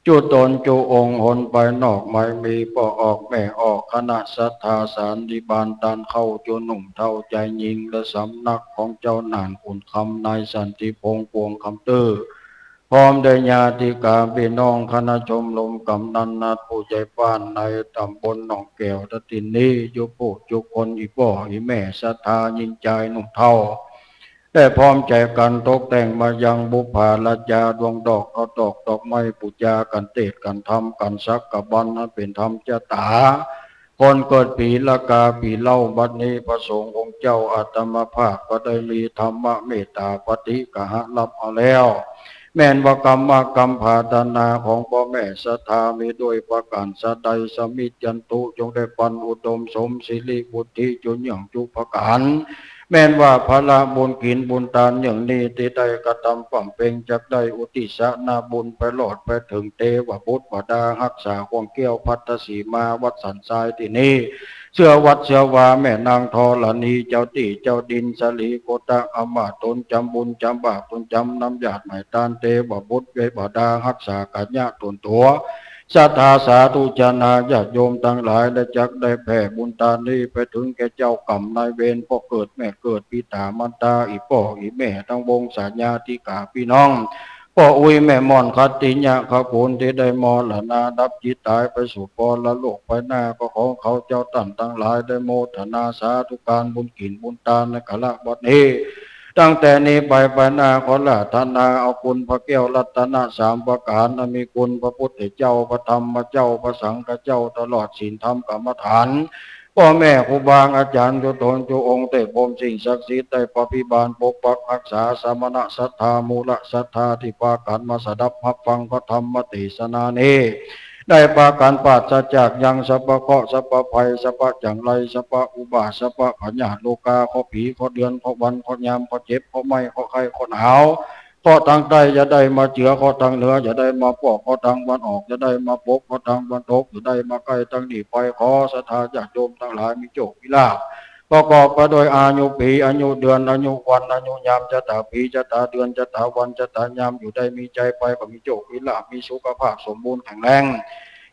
จุ๊ต๋นจุ๊องค์ หนภายนอกหมายมีป้อออกแม่ออกคณะศรัทธา สันติบาลต้านเข้า จุ๊หนุ่มเฒ่าจายญิง และสำนักของเจ้าหน้านขุนคำนายสันติพงษ์ปวงคำตื้อ พร้อมด้วยญาติกาปี้น้องคณะชมรมกำนันนัดผู้ใหญ่บ้านในต๋ำบลหนองแก้วทัตถินี จุ๊ผู้จุ๊คน อี่ป้ออี่แม่ศรัทธาญิงจายหนุ่มเฒ่า ได้พร้อมใจ๋กั๋นตกแต่งมายังบุปผาราจาดวงดอก เข้าตอกดอกไม้ปู๋จากั๋น เตศน์กั๋น ธรรมกั๋น สักกะบันอันเป๋นธรรมจะต๋า คนเกิดปี๋ละกาปี๋เล่า บัดนี้พระสงฆ์องค์เจ้าอาตมาภาพก็ได้มีธรรมเมตต๋าปฏิกะหะฮับเอาแล้ว แม่นว่ากรรมกำผาตนาของป้อแม่ศรัทธามีด้วยประก๋านสะใด สะมิจจันตุ จงได้ปันอุดมสมสิริวุฒิจุ๊เยื่องจุ๊ประก๋าน แม่นว่าผละบุญกิ๋นบุญตานเยื่องนี้ตี้ได้กระตำบำเพ็ง จักได้อุทิศนาบุญไปรอดไปเถิงเตวบุตรบรรดาฮักษาห่วงแก้วพัทธสีมาวัดสันทรายตี้นี้ เจื้อวัดเจื้อวาแม่นางธรณี เจ้าตี้เจ้าดินสะหลีโคตะอามาตย์ต๋นจำบุญจำบาปต๋นจำน้ำหยาดไหมตานเตวบุตรเวบรรดาฮักษากัญญะต๋นตั๋ว ศรัทธาสาธุชนญาติโยมตังหลาย และจักได้แผ่บุญตานนี้ไปเถิงแก่เจ้ากรรมนายเวร ป้อเกิดแม่เกิด ปิต๋ามารดา อี่ป้ออี่แม่ตังวงศาญาติกาปี้น้อง ป้ออุ๊ยแม่ม่อนขัตติยะขะโขนตี้ได้มรณาดับจิตต๋ายไปสู่ปรโลกภายหน้า ก็ขอเขาเจ้าต้านตังหลายได้โมทนาสาธุก๋านบุญกิ๋นบุญตานในกาละบัดนี้ ตั้งแต่นี้ไปภายหน้าขออาราธนาเอาคุณพระแก้วรัตนะสามประก๋าน อันมีคุณพระพุทธเจ้า พระธรรมเจ้า พระสังฆเจ้า ตลอดศีลธรรมกรรมฐาน ป้อแม่ครูบาอาจ๋ารย์จุ๊ต๋นจุ๊องค์ เตพพรหมสิ่งศักดิ์สิทธิ์ได้พระพิบาลปกปักฮักษา สมณะศรัทธามูลศรัทธาตี้ปากั๋นมาสดับฮับฟังพระธรรมเตสนานี้ ได้ปากั๋นปราศจากยังสัพพะเคราะห์สัพพะภัยสัพพะจังไรสัพพะอุบาทสัพพะพยาธิโรคา เคราะห์ผีเคราะห์เดือนเคราะห์วันเคราะห์ยาม เคราะห์เจ็บเคราะห์ไม้เคราะห์ไข้เคราะห์หนาว เคราะห์ตางใต้อย่าได้มาเจือ เคราะห์ตางเหนืออย่าได้มาปก เคราะห์ตางวันออกอย่าได้มาปก เคราะห์ตางวันตกอย่าได้มาใก้ ตั้งนี้ไปขอศรัทธาญาติโยมตังหลายมีโจคมีลาภ ประกอบไปด้วยอายุปี อายุเดือน อายุวัน อายุยาม จะต๋าปี จะต๋าเดือน จะต๋าวัน จะต๋ายาม อยู่ได้มีใจ๋ไปก็มีโจคมีลาภ มีสุขภาพสมบูรณ์แข็งแรง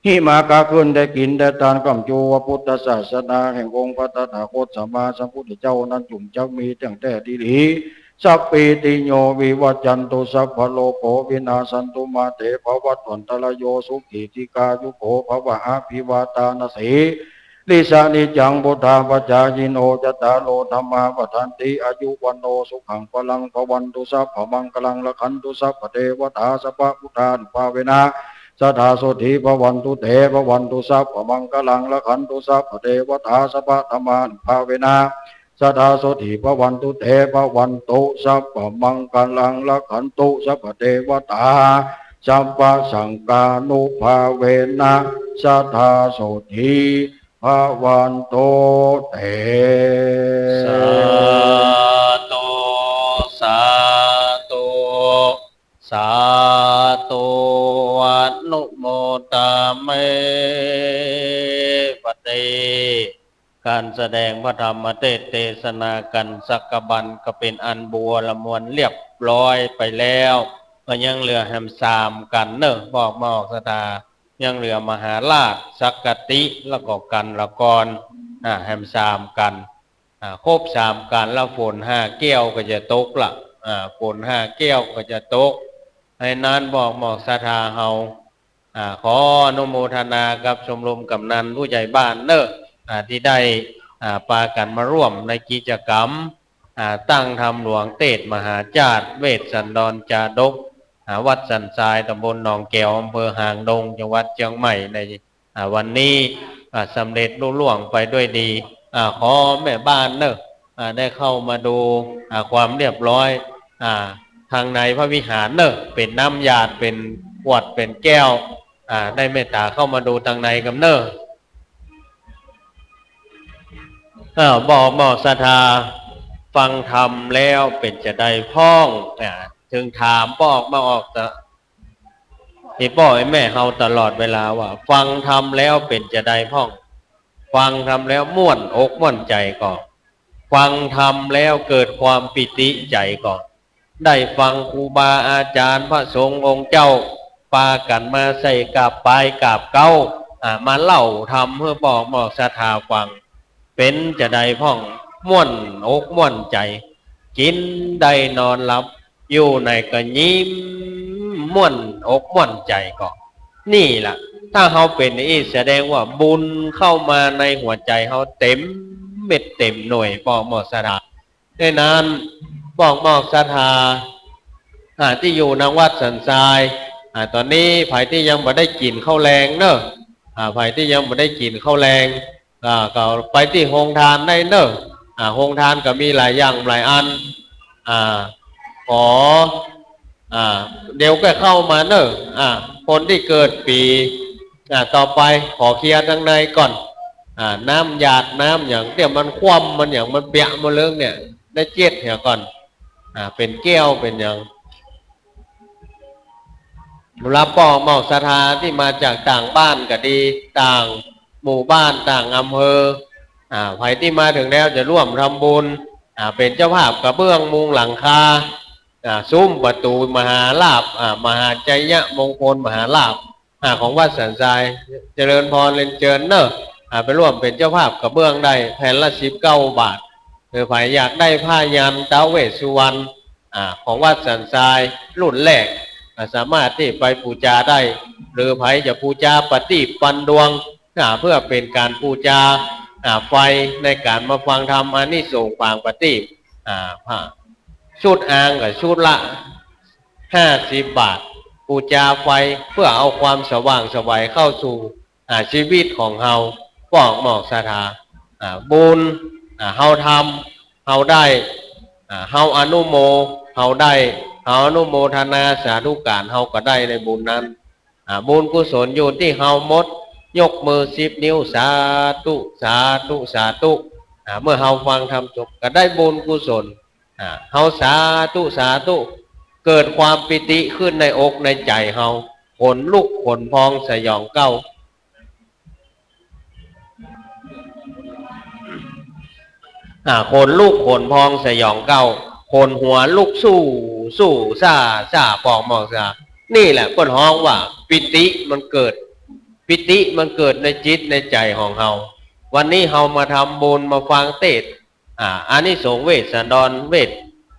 หิมากาขึ้นได้กิ๋นได้ตาน ก้ำจูวัดพุทธศาสนาแห่งองค์พระตถาคตสัมมาสัมพุทธเจ้านั้นจุ่งจักมีตั้งแต่ดีหลี สัพพีติโยวิวัจจันตุ สัพพะโรโควินาสสันตุ มาเตภวัตวันตะระโย สุขีทีฆายุโกภะวะ อะภิวาทานะสีลิสสะ นิจจังวุฑฒาปะจายิโน จัตตาโรธัมมา วัฑฒันติ อายุ วัณโณ สุขัง พะลัง ภะวันตุ สัพพะมังคะลัง รักขันตุ สัพพะเทวะตา สัพพะพุทธานุภาเวนะ สะทาโสฏฐี ภะวันตุ เต ภะวันตุ สัพพะมังคะลัง รักขันตุ สัพพะเทวะตา สัพพะธัมมานุภาเวนะ สะทาโสฏฐี ภะวันตุ เต ภะวันตุ สัพพะมังคะลัง รักขันตุ สัพพะเทวะตา สัพพะสังฆานุภาเวนะ สะทาโสฏฐี ภะวันตุ เต สาธุ สาธุ สาธุ อนุโมทามิ บัดนี้ก๋านแสดงพระธรรมเตสนากั๋นสักกะบันก็เป๋นอันบัวละมวลเรียบร้อยไปแล้ว ก็ยังเหลือแหมสามกั๋นเนาะ บอกมาออกศรัทธา ยังเหลือมหาราช สักกะติ แล้วก็กัณฑ์ละกร อ่า แหมสามกั๋น อ่า ครบสามกั๋นแล้วฝนห้าแก้วก็จะตกละ อ่า ฝนห้าแก้วก็จะตก ให้นั้นบอกมาออกศรัทธาเฮา อ่า ขออนุโมทนากับชมรมกำนันผู้ใหญ่บ้านเนาะ อ่า ตี้ได้ อ่า ปากั๋นมาร่วมในกิจกรรม อ่า ตั้งธรรมหลวงเตสน์มหาชาติ เวสสันดรจาดก อ่า วัดสันทราย ต๋ำบลหนองแก๋ว อำเภอหางดง จังหวัดเจียงใหม่ ใน อ่า วันนี้ อ่า สำเร็จลุล่วงไปด้วยดี อ่า ขอแม่บ้านเน่อ อ่า ได้เข้ามาดู อ่า ความเรียบร้อย อ่า ตางในพระวิหารเน่อ เป๋นน้ำหยาด เป๋นขวด เป๋นแก้ว อ่า ได้เมตต๋าเข้ามาดูตางในกำเน่อ อ่า บ่าวหมอกศรัทธา ฟังธรรมแล้วเป๋นจาใดพ่อง อ่า เถิงถามป้อมออกจะ อีป้ออีแม่เฮาตลอดเวลาว่า ฟังธรรมแล้วเป๋นจาใดพ่อง ฟังธรรมแล้วม่วนอกม่วนใจ๋ก่อ ฟังธรรมแล้วเกิดความปีติใจ๋ก่อ ได้ฟังครูบาอาจ๋ารย์พระสงฆ์องค์เจ้า ปากั๋นมาใส่กราบปายกราบเก๊า อ่า มาเล่าธรรมหื้อป้อมออกศรัทธาฟัง เป๋นจาใดพ่อง ม่วนอกม่วนใจ๋ กิ๋นได้นอนหลับ อยู่ไหนก็ยิ้มม่วนอกม่วนใจ๋ก่อ นี่แหละ ถ้าเฮาเป๋นอี้แสดงว่าบุญเข้ามาในหัวใจ๋เฮาเต๋มเม็ดเต๋มหน่วย ป้อมออกศรัทธา ดังนั้น ป้อมออกศรัทธา อ่า ตี้อยู่หน้าวัดสันทราย อ่า ต๋อนนี้ใผตี้ยังบ่ได้กิ๋นข้าวแลงเน่อ อ่า ใผตี้ยังบ่ได้กิ๋นข้าวแลง อ่า ก็ไปตี้โฮงทานได้เน่อ อ่า โฮงทานก็มีหลายอย่างหลายอัน อ่า ขอ อ่า เดี๋ยวก็เข้ามาเน่อ อ่า คนตี้เกิดปี๋ อ่า ต่อไปขอเคลียร์ตางในก่อน อ่า น้ำหยาดน้ำหยัง เดี๋ยวมันคว่ำมันหยัง มันเปียกหมดเลยเนี่ย ได้เจ็ดเหียก่อน อ่า เป๋นแก้วเป๋นหยัง สำหรับป้อมออกศรัทธาตี้มาจากต่างบ้านก็ดี ต่างหมู่บ้าน ต่างอำเภอ อ่า ใผตี้มาเถิงแล้วจะร่วมทำบุญ อ่า เป๋นเจ้าภาพกระเบื้องมุงหลังคา อ่า ซุ้มประตู๋มหาลาภ อ่า มหาชัยมงคลมหาลาภ อ่า ของวัดสันทราย เจริญพรเรียนเจิญเน่อ อ่า ไปร่วมเป๋นเจ้าภาพกระเบื้องได้ แผ่นละสิบเก้าบาท หรือใผอยากได้ผ้ายันท้าวเวสสุวรรณ อ่า ของวัดสันทรายรุ่นแรก อ่า สามารถตี้ไปปู๋จาได้ หรือใผจะปู๋จาประตีปปันดวง อ่า เพื่อเป๋นก๋านปู๋จา อ่า ไฟในก๋านมาฟังธรรม อานิสงส์ฝางประตีป อ่า ผ้า ชุดอางก็ชุดละห้าสิบบาท ปู๋จาไฟเพื่อเอาความสว่างไสวเข้าสู่ อ่า ชีวิตของเฮา ป้อมออกศรัทธา อ่า บุญ อ่า เฮาทำ เฮาได้ อ่า เฮาอนุโม เฮาได้ เฮาอนุโมทนาสาธุก๋าน เฮาก็ได้ในบุญนั้น อ่า บุญกุศลอยู่ตี้เฮาหมด ยกมือสิบนิ้ว สาธุ สาธุ สาธุ อ่า เมื่อเฮาฟังธรรมจบก็ได้บุญกุศล อ่า เฮาสาธุ สาธุ เกิดความปีติขึ้นในอกในใจ๋เฮา ขนลุกขนพองสยองเก๊า อ่า ขนลุกขนพองสยองเก๊า ขนหัวลุกสู้ สู้ ซ่า ซ่า ป้อมออกศรัทธา นี่แหละเปิ้นฮ้องว่าปีติมันเกิด ปีติมันเกิดในจิตในใจ๋ของเฮา วันนี้เฮามาทำบุญมาฟังเตสน์ อ่า อานิสงส์เวสสันดร เวส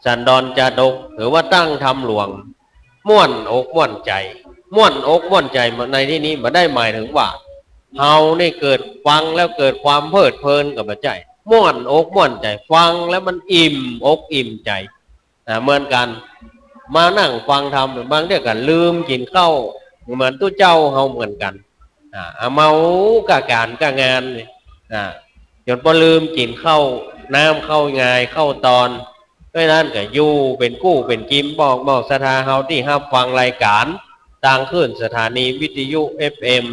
สันดรจาดก หรือว่าตั้งธรรมหลวง ม่วนอกม่วนใจ๋ ม่วนอกม่วนใจ๋ในตี้นี้บ่ได้หมายเถิงว่า เฮานี่เกิดฟังแล้วเกิดความเพลิดเพลินก็บ่ใจ้ ม่วนอกม่วนใจ๋ ฟังแล้วมันอิ่มอกอิ่มใจ๋ อ่า เหมือนกั๋น มานั่งฟังธรรม บางเตื้อก็ลืมกิ๋นข้าว เหมือนตุ๊เจ้าเฮาเหมือนกั๋น อ่า เมาก้าก๋านก้างานนี่ อ่า จ๋นปอลืมกิ๋นข้าวน้ำข้าวงายข้าวตอน เพราะฉะนั้นก็อยู่เป๋นกู้เป๋นกิ๋ม ป้อมออกศรัทธาเฮาตี้ฮับฟังรายก๋านตางคลื่นสถานีวิทยุ เอฟเอ็ม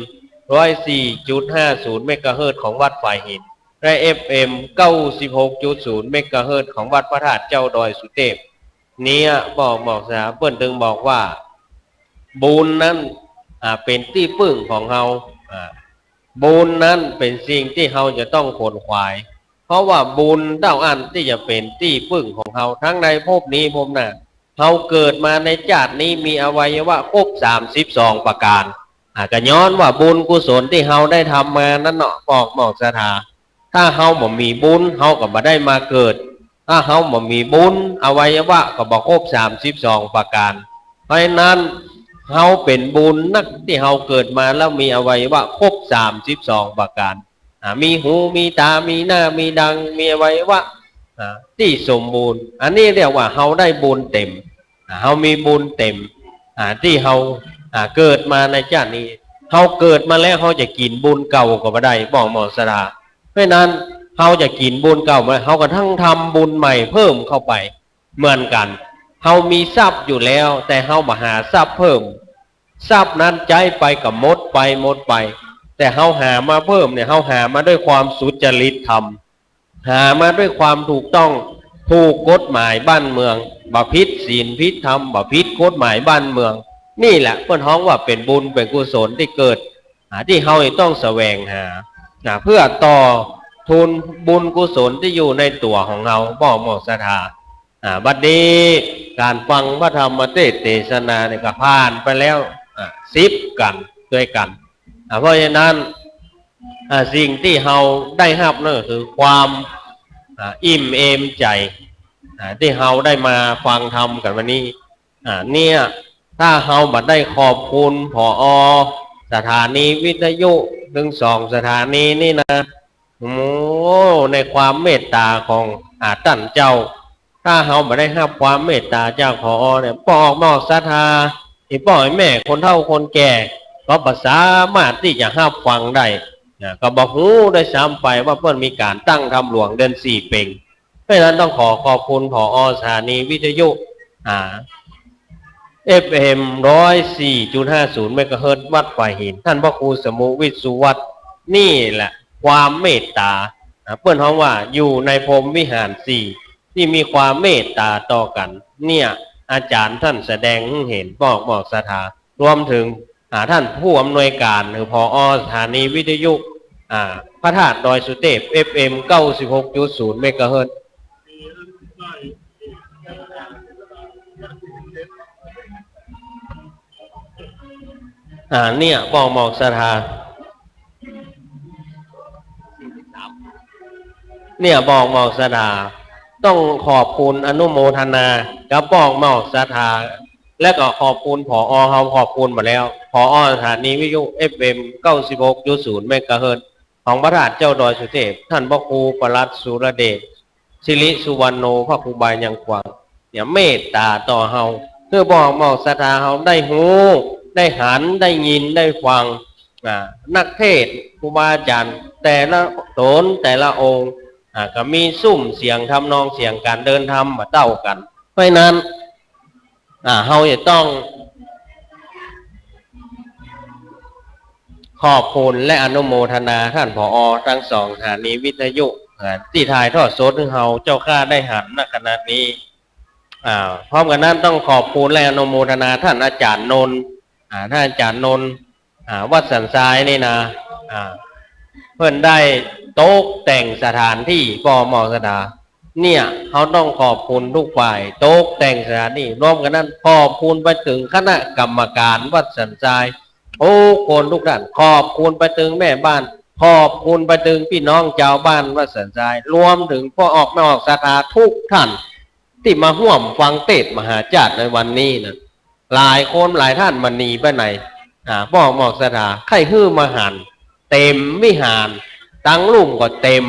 ร้อยสี่จุดห้าศูนย์ เมกะเฮิรตซ์ของวัดฝายหิน และ เอฟเอ็ม เก้าสิบหกจุดศูนย์ เมกะเฮิรตซ์ของวัดพระธาตุเจ้าดอยสุเทพ เนี้ย ป้อมออกศรัทธา เปิ้นเถิงบอกว่า บุญนั้น อ่า เป๋นตี้ปึ้งของเฮา อ่า บุญนั้นเป๋นสิ่งตี้เฮาจะต้องขวนขวาย เพราะว่าบุญเต้าอั้นตี้จะเป๋นตี้ปึ้งของเฮา ทั้งในภพนี้ภพหน้า เฮาเกิดมาในจาตินี้มีอวัยวะครบสามสิบสองประก๋าน อ่า ก็ย้อนว่าบุญกุศลตี้เฮาได้ทำมานั้นเนาะ ป้อมออกศรัทธา ถ้าเฮาบ่มีบุญ เฮาก็บ่ได้มาเกิด ถ้าเฮาบ่มีบุญ อวัยวะก็บ่ครบสามสิบสองประก๋าน เพราะฉะนั้น เฮาเป๋นบุญนักตี้เฮาเกิดมาแล้วมีอวัยวะครบสามสิบสองประก๋าน อ่า มีหู มีต๋า มีหน้า มีดัง มีอวัยวะ อ่า ตี้สมบูรณ์ อันนี้เรียกว่าเฮาได้บุญเต๋ม อ่า เฮามีบุญเต๋ม อ่า ตี้เฮา อ่า เกิดมาในจ้าตินี้ เฮาเกิดมาแล้ว เฮาจะกิ๋นบุญเก่าก็บ่ได้ ป้องหมองศรัทธา เพราะฉะนั้น เฮาจะกิ๋นบุญเก่าบ่ได้ เฮาก็ต้องทำบุญใหม่เพิ่มเข้าไป เหมือนกั๋น เฮามีทรัพย์อยู่แล้ว แต่เฮาบ่หาทรัพย์เพิ่ม ทรัพย์นั้นใจ๊ไปก็หมดไป หมดไป แต่เฮาหามาเพิ่มเนี่ย เฮาหามาด้วยความสุจริตธรรม หามาด้วยความถูกต้อง ถูกกฎหมายบ้านเมือง บ่ผิดศีลผิดธรรม บ่ผิดกฎหมายบ้านเมือง นี่แหละเปิ้นฮ้องว่าเป๋นบุญเป๋นกุศลตี้เกิด อ่า ตี้เฮาจะต้องแสวงหา อ่า เพื่อต่อทูนบุญกุศลตี้อยู่ในตั๋วของเฮา ป้องหมองศรัทธา อ่า บัดนี้ก๋านฟังพระธรรมเตสน์เตสนาเนี่ยก็ผ่านไปแล้ว อ่า สิบกัณฑ์ตวยกั๋น อ่า เพราะฉะนั้น อ่า สิ่งตี้เฮาได้ฮับนั่นก็คือความ อ่า อิ่มเอมใจ๋ อ่า ตี้เฮาได้มาฟังธรรมกั๋นวันนี้ อ่า เนี่ย ถ้าเฮาบ่ได้ขอบคุณ ผอ. สถานีวิทยุตึงสองสถานีนี่นะ โอ้ ในความเมตต๋าของ อ่า ต้านเจ้า ถ้าเฮาบ่ได้ฮับความเมตต๋าจาก ผอ. เนี่ย ป้องหมองศรัทธา ตี้ป้องแม่คนเฒ่าคนแก่ ก็บ่สามารถตี้จะฮับฟังได้ นะ ก็บ่ฮู้ด้วยซ้ำไปว่าเปิ้นมีก๋านตั้งธรรมหลวงเดือนสี่เป๋ง เพราะฉะนั้นต้องขอขอบคุณ ผอ. สถานีวิทยุ อ่า เอฟเอ็ม ร้อยสี่จุดห้าศูนย์ เมกะเฮิรตซ์ วัดฝายหิน ต้านพระครูสมุห์ วิชชุวัฒน์ นี่แหละความเมตต๋า อ่า เปิ้นฮ้องว่าอยู่ในพรหมวิหารสี่ ตี้มีความเมตต๋าต่อกั๋น เนี่ย อาจ๋ารย์ต้านแสดงหื้อหัน ป้องหมองศรัทธา รวมเถิง อ่า ต้านผู้อำนวยก๋าน หรือ ผอ. สถานีวิทยุ อ่า พระธาตุดอยสุเตพ เอฟเอ็ม เก้าสิบหกจุดศูนย์ เมกะเฮิรตซ์ อ่า เนี่ย ป้องหมองศรัทธา เนี่ย ป้องหมองศรัทธา ต้องขอบคุณอนุโมทนากับป้องหมองศรัทธา และก็ขอบคุณ ผอ. เฮาขอบคุณมาแล้ว ผอ. สถานีวิทยุ เอฟเอ็ม เก้าสิบหกจุดศูนย์ เมกะเฮิรตซ์ ของพระธาตุเจ้าดอยสุเตพ ต้านพระครูปลัดสุรเดช สิริสุวรรณโณ พระครูบายังกวาง เนี่ย เมตต๋าต่อเฮา หื้อป้องหมองศรัทธาเฮาได้ฮู้ ได้หัน ได้ยิน ได้ฟัง อ่า นักเทศน์ ครูบาอาจ๋ารย์ แต่ละต๋น แต่ละองค์ อ่า ก็มีซุ่มเสียงทำนองเสียงก๋านเดินธรรมบ่เต้ากั๋น เพราะฉะนั้น อ่า เฮาจะต้องขอบคุณและอนุโมทนาต้าน ผอ. ตึงสองสถานีวิทยุ อ่า ตี้ถ่ายทอดสดหื้อเฮาเจ้าข้าได้หัน ณ ขณะนี้ อ่า พร้อมกั๋นนั้นต้องขอบคุณและอนุโมทนาต้านอาจ๋ารย์นนท์ อ่า ต้านอาจ๋ารย์นนท์ อ่า วัดสันทรายนี่นะ อ่า เปิ้นได้ตกแต่งสถานตี้ ป้องหมองศรัทธา เนี่ย เฮาต้องขอบคุณกู้ฝ่าย ตกแต่งสถานตี้ รวมกั๋นนั้นขอบคุณไปเถิงคณะกรรมก๋านวัดสันทราย กู้คนกู้ต้าน ขอบคุณไปเถิงแม่บ้าน ขอบคุณไปเถิงปี้น้องจาวบ้านวัดสันทราย รวมเถิงป้องหมองศรัทธากู้ต้าน ตี้มาฮ่วมฟังเตสน์มหาชาติในวันนี้นะ หลายคนหลายต้านบ่หนีไปไหน อ่า ป้องหมองศรัทธา ใค่หื้อมาหัน เต๋มวิหาร ตังลุ่มก็เต๋ม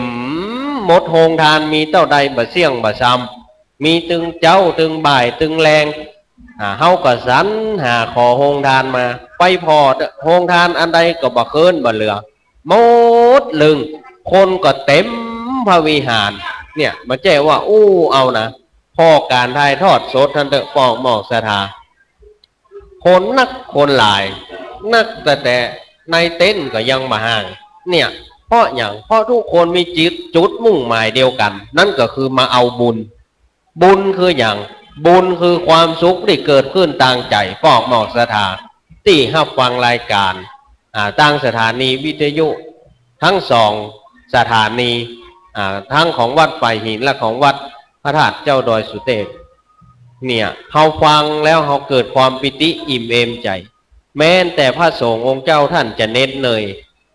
หมด โฮงตานมีเต้าใดบ่เสี้ยงบ่ซ้ำ มีตึงเจ๊า ตึงบ่าย ตึงแลง อ่า เฮาก็สรรหาขอโฮงตานมา ไปผ่อโฮงตานอันใดก็บ่เคินบ่เหลือ หมดลึง คนก็เต๋มพระวิหาร เนี่ย บ่ใจ้ว่าอู้เอานะ ผ่อก๋านถ่ายทอดสดหั้นเต๊อะ ป้องหมองศรัทธา คนนักคนหลาย นักแต่แต่ในเต็นท์ก็ยังบ่ห่าง เนี่ย เพราะหยัง เพราะกู้คนมีจิต จุดมุ่งหมายเดียวกั๋น นั้นก็คือมาเอาบุญ บุญคือหยัง บุญคือความสุขตี้เกิดขึ้นตางใจ๋ ป้องหมองศรัทธา ตี้ฮับฟังรายก๋าน อ่า ตางสถานีวิทยุตึงสองสถานี อ่า ตึงของวัดฝายหินและของวัดพระธาตุเจ้าดอยสุเตพ เนี่ย เฮาฟังแล้วเฮาเกิดความปีติอิ่มเอมใจ๋ แม้แต่พระสงฆ์องค์เจ้าต้านจะเหน็ดเหนื่อย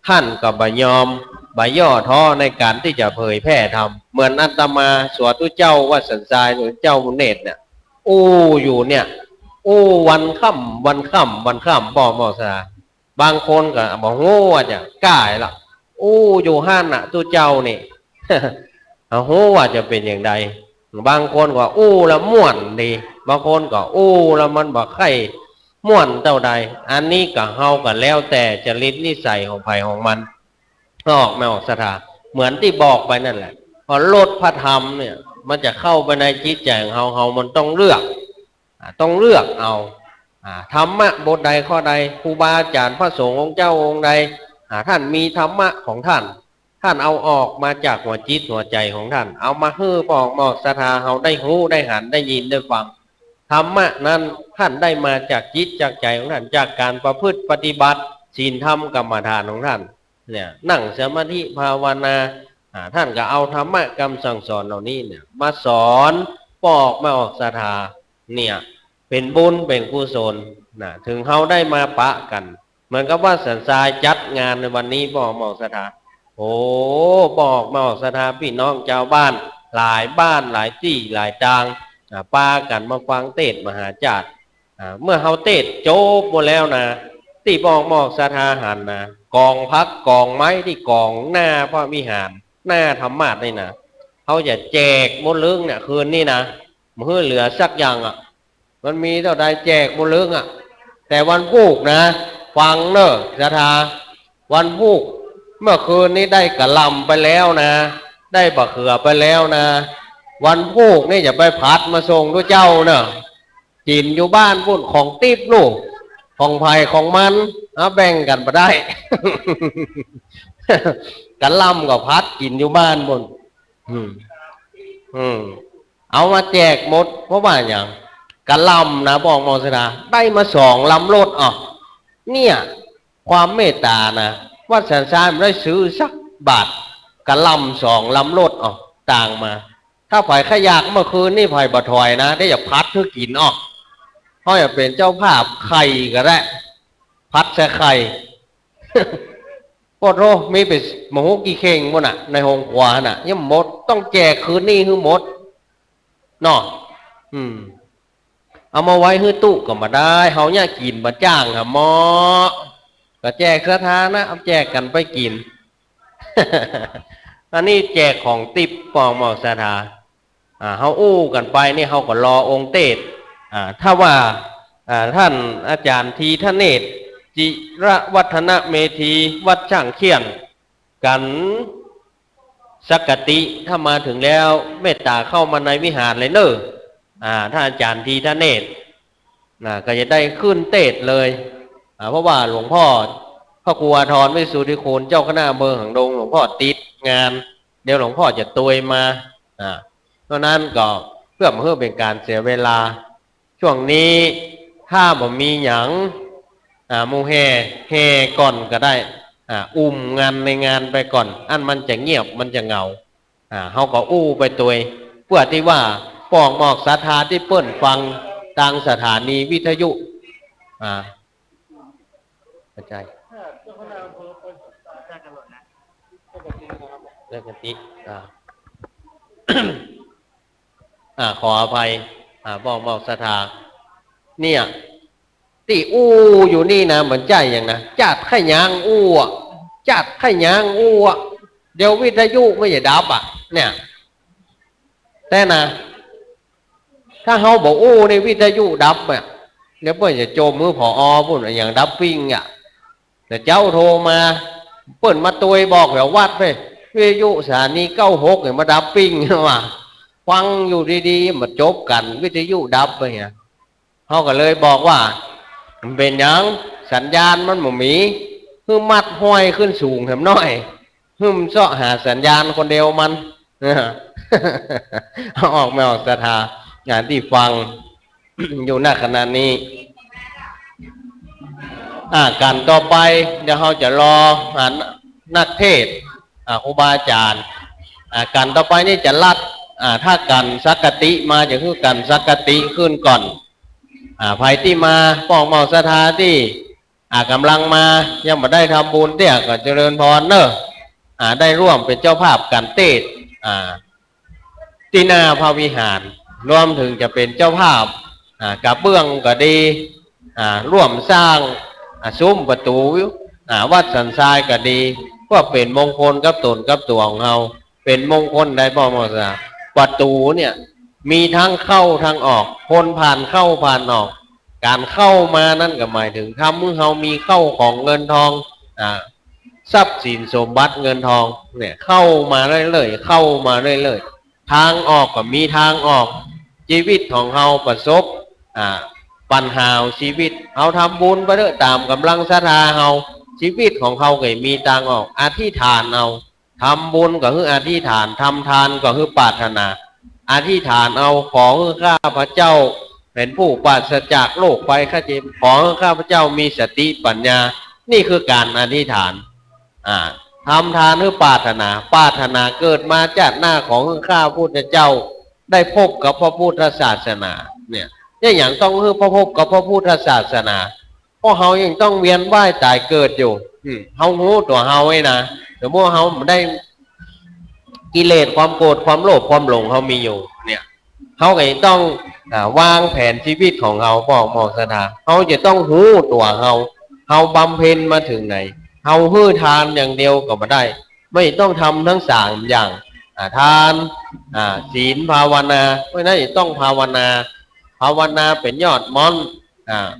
ต้านก็บ่ยอม บ่ย่อท้อในก๋านตี้จะเผยแผ่ธรรม เหมือนอาตมาสวดตุ๊เจ้าวัดสันทราย ตุ๊เจ้าบุญเนตรเนี่ย อู้อยู่เนี่ย อู้วันค่ำ วันค่ำ วันค่ำ ป้องหมองศรัทธา บางคนก็บ่ฮู้ว่าจะก้าละ อู้อยู่หั้นน่ะ ตุ๊เจ้านี่ ฮู้ว่าจะเป๋นอย่างใด บางคนก็อู้แล้วม่วนดี บางคนก็อู้แล้วมันบ่ใค่ม่วนเต้าใด อันนี้ก็เฮาก็แล้วแต่จริตนิสัยของใผของมัน ออก แม่ออกศรัทธา เหมือนตี้บอกไปนั่นแหละ พอรสพระธรรมเนี่ย มันจะเข้าไปในจิตใจ๋ของเฮา เฮามันต้องเลือก อ่า ต้องเลือกเอา อ่า ธรรมะบทใดข้อใด ครูบาอาจ๋ารย์พระสงฆ์องค์เจ้าองค์ใด อ่า ท่านมีธรรมะของท่าน ท่านเอาออกมาจากหัวจิตหัวใจ๋ของท่าน เอามาหื้อป้อออก แม่ออกศรัทธาเฮาได้ฮู้ได้หันได้ยินได้ฟัง ธรรมะนั้นท่านได้มาจากจิตจากใจ๋ของท่าน จากก๋านประพฤติปฏิบัติศีลธรรมกรรมฐานของท่าน เนี่ย นั่งสมาธิภาวนา อ่า ท่านก็เอาธรรมะกำสั่งสอนเหล่านี้เนี่ย มาสอนป้อออก แม่ออกศรัทธา เนี่ย เป๋นบุญเป๋นกุศลนะ ถึงเฮาได้มาปะกั๋น เหมือนกับวัดสันทรายจัดงานในวันนี้ ป้อออก แม่ออกศรัทธา โอ้ ป้อออก แม่ออกศรัทธา ปี้น้องจาวบ้านหลายบ้านหลายตี้หลายตาง อ่า ปากั๋นมาฟังเตสน์มหาฌาติ อ่า เมื่อเฮาเตสน์จบหมดแล้วนะ ตี้ป้อออก แม่ออกศรัทธาหันนะ ก๋องผักก๋องไม้ตี้ก๋องหน้าพระวิหาร หน้าธรรมาสน์นี่นะ เฮาจะแจกหมดเลิ้งเนี่ย คืนนี้นะ บ่หื้อเหลือสักอย่างอะ มันมีเต้าใดแจกหมดเลิ้งอะ แต่วันพูกนะ ฟังเน่อศรัทธา วันพูก เมื่อคืนนี้ได้กะหล่ำไปแล้วนะ ได้บ่าเขือไปแล้วนะ วันพูกนี่จะไปผัดมาส่งตุ๊เจ้าเน่อ กิ๋นอยู่บ้านปู้น ของติ๊บลูก ของใผของมัน เอาแบ่งกั๋นบ่ได้ กะหล่ำก็ผัดกิ๋นอยู่บ้านปู้น อืม อืม เอามาแจกหมด เพราะว่าหยัง กะหล่ำนะ ป้อออก แม่ออกศรัทธา ได้มาสองลำรถ อ้อ เนี่ย ความเมตต๋านะ วัดสันทรายบ่ได้ซื้อสักบาท กะหล่ำสองลำรถ อ้อ ตางมา ถ้าใผใค่อยากเมื่อคืนนี้ ใผบ่ถอยนะ ได้จะผัดหื้อกิ๋น อ้อ เฮาจะเป๋นเจ้าภาพไข่ก็ได้ ผัดใส่ไข่ โอ้โธ่ มีเป๋นบ่ฮู้กี่เข่งปู้นน่ะ ในโฮงครัวหั้นน่ะ ยังบ่หมด ต้องแจกคืนนี้หื้อหมด เนาะ อืม เอามาไว้หื้อตุ๊ก็บ่ได้ เฮาเนี่ยกิ๋นบ่จ้างหาหมอ ก็แจกศรัทธานะ เอาแจกกั๋นไปกิ๋น อันนี้แจกของติ๊บ ป้อออก แม่ออกศรัทธา อ่า เฮาอู้กั๋นไปนี่ เฮาก็รอองค์เตสน์ อ่า ถ้าว่า อ่า ท่านอาจ๋ารย์ธีทเนศ จิรวัฒนเมธี วัดช่างเขี้ยน กั๋นสักกะติ ถ้ามาถึงแล้วเมตต๋าเข้ามาในวิหารเลยเน่อ อ่า ท่านอาจ๋ารย์ธีทเนศ นะ ก็จะได้ขึ้นเตสน์เลย อ่า เพราะว่าหลวงพ่อพระครูอาทรวิสุทธิคุณ เจ้าคณะอำเภอหางดง หลวงพ่อติดงาน เดี๋ยวหลวงพ่อจะตวยมา อ่า เพราะนั้นก็เพื่อบ่หื้อเป๋นก๋านเสียเวลา ช่วงนี้ถ้าบ่มีหยัง อ่า หมู่แห่ แห่ก่อนก็ได้ อ่า อุ้มงานในงานไปก่อน อันมันจะเงียบ มันจะเหงา อ่า เฮาก็อู้ไปตวย เปื้อตี้ว่าป้อออก แม่ออกศรัทธาตี้เปิ้นฟังตางสถานีวิทยุ อ่า เข้าใจ๋ เรื่องกันติ อ่า อ่า ขออภัย อ่า ป้อออก แม่ออกศรัทธา เนี่ย ตี้อู้อยู่นี่นะ บ่ใจ้หยังนะ จัดใค่ย้างอู้อะ จัดใค่ย้างอู้อะ เดี๋ยววิทยุมันจะดับอะ เนี่ย แต่นะ ถ้าเฮาบ่อู้นี่วิทยุดับอะ เดี๋ยวเปิ้นจะโจมหื้อ ผอ ปู้น อะหยังดับปิ้งอะ แต่เจ๊าโทรมา เปิ้นมาตวยบอกแถววัดไป วิทยุสถานีเก้าหกเนี่ยมาดับปิ้ง ว่า ฟังอยู่ดีๆ มาจบกั๋น วิทยุดับไปเนี่ย เฮาก็เลยบอกว่า มันเป๋นหยัง สัญญาณมันบ่มี หื้อมัดห้อยขึ้นสูงแหมหน้อย หื้อมันเซาะหาสัญญาณคนเดียวมัน เอาออก แม่ออกศรัทธา งานตี้ฟัง อยู่ ณ ขณะนี้ อ่า กั๋นต่อไป เดี๋ยวเฮาจะรอ อ่า นักเตสน์ อ่า ครูบาอาจ๋ารย์ อ่า กั๋นต่อไปนี่จะลัด อ่า ถ้ากั๋นสักกะติมา จะหื้อกั๋นสักกะติขึ้นก่อน อ่า ใผตี้มา ป้อออก แม่ออกศรัทธาตี้ อ่า ก่ำลังมา ยังบ่ได้ทำบุญเตื้อ ก็เจริญพรเน่อ อ่า ได้ร่วมเป๋นเจ้าภาพกั๋นเตสน์ อ่า ตี้หน้าพระวิหาร รวมเถิงจะเป๋นเจ้าภาพ อ่า กระเบื้องก็ดี อ่า ร่วมสร้าง อ่า ซุ้มประตู๋ อ่า วัดสันทรายก็ดี เปื้อเป๋นมงคลกับต๋นกับตั๋วของเฮา เป๋นมงคลได้ ป้องมองศรัทธา ประตู๋เนี่ย มีตังเข้าตังออก คนผ่านเข้าผ่านออก ก๋านเข้ามานั้นก็หมายเถิงทำหื้อเฮามีเข้าของเงินทอง อ่า ทรัพย์สินสมบัติเงินทองเนี่ย เข้ามาเรื่อยๆ เข้ามาเรื่อยๆ ตางออกก็มีตางออก ชีวิตของเฮาประสบ อ่า ปัญหาของชีวิต เฮาทำบุญไปเต๊อะ ต๋ามก๋ำลังศรัทธาเฮา ชีวิตของเฮาก็มีตางออก อธิษฐานเอา ทำบุญก็หื้ออธิษฐาน ทำตานก็หื้อปรารถนา อธิษฐานเอา ขอหื้อข้าพเจ้าเป๋นผู้ปราศจากโรคภัยไข้เจ็บ ขอหื้อข้าพเจ้ามีสติปัญญา นี่คือก๋านอธิษฐาน อ่า ทำตานหื้อปรารถนา ปรารถนาเกิดมาจาติหน้า ขอหื้อข้าพุทธเจ้าได้พบกับพระพุทธศาสนา เนี่ย เนี่ยหยังต้องหื้อพบกับพระพุทธศาสนา เพราะเฮายังต้องเวียนว่ายต๋ายเกิดอยู่ อืม เฮาฮู้ตั๋วเฮาไว้นะ สมมุติเฮาได้กิเลสความโกรธความโลภความหลงเฮามีอยู่ เนี่ย เฮาก็ยังต้อง อ่า วางแผนชีวิตของเฮา ป้องมองศรัทธา เฮาจะต้องฮู้ตั๋วเฮา เฮาบำเพ็ญมาเถิงไหน เฮาหื้อตานอย่างเดียวก็บ่ได้ ไม่ต้องทำทั้งสามอย่าง อ่า ตาน อ่า ศีล ภาวนา เพราะฉะนั้นจะต้องภาวนา ภาวนาเป๋นยอดม่อน อ่า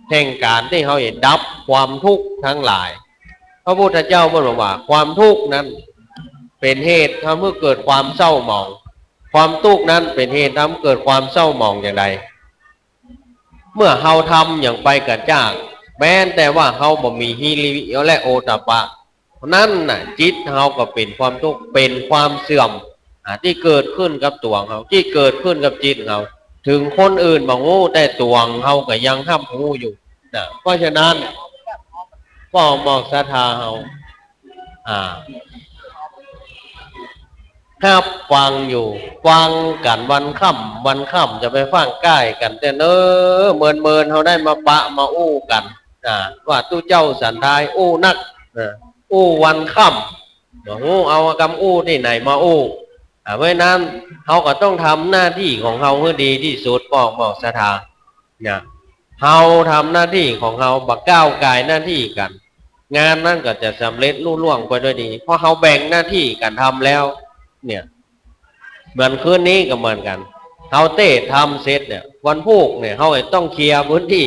แห่งก๋านตี้เฮาจะดับความทุกข์ตังหลาย พระพุทธเจ้าเปิ้นบอกว่า ความทุกข์นั้นเป๋นเหตุทำหื้อเกิดความเศร้าหมอง ความทุกข์นั้นเป๋นเหตุทำหื้อเกิดความเศร้าหมองอย่างใด เมื่อเฮาทำหยังไปกระจ้าง แม้แต่ว่าเฮาบ่มีหิริและโอตตัปปะ นั้นน่ะ จิตเฮาก็เป๋นความทุกข์ เป๋นความเสื่อม อ่า ตี้เกิดขึ้นกับตั๋วเฮา ตี้เกิดขึ้นกับจิตเฮา เถิงคนอื่นบ่ฮู้ แต่ตั๋วเฮาก็ยังฮับฮู้อยู่นะ เพราะฉะนั้น ป้องมองศรัทธาเฮา อ่า ฮับฟังอยู่ ฟังกั๋นวันค่ำวันค่ำ จะไปฟั่งใก้กั๋นเต๊อะเน่อ เมินๆ เฮาได้มาปะมาอู้กั๋น อ่า ว่าตุ๊เจ้าสันทายอู้นัก อ่า อู้วันค่ำ บ่ฮู้เอากำอู้ตี้ไหนมาอู้ อ่า เพราะฉะนั้น เฮาก็ต้องทำหน้าตี้ของเฮาหื้อดีตี้สุด ป้องมองศรัทธา เนี่ย เฮาทำหน้าตี้ของเฮา บ่ก้าวก่ายหน้าตี้กั๋น งานนั้นก็จะสำเร็จลุล่วงไปด้วยดี เพราะเฮาแบ่งหน้าตี้กั๋นทำแล้ว เนี่ย เหมือนคืนนี้ก็เหมือนกั๋น เฮาเตศน์ธรรมเสร็จเนี่ย วันพูกเนี่ย เฮาจะต้องเคลียร์พื้นตี้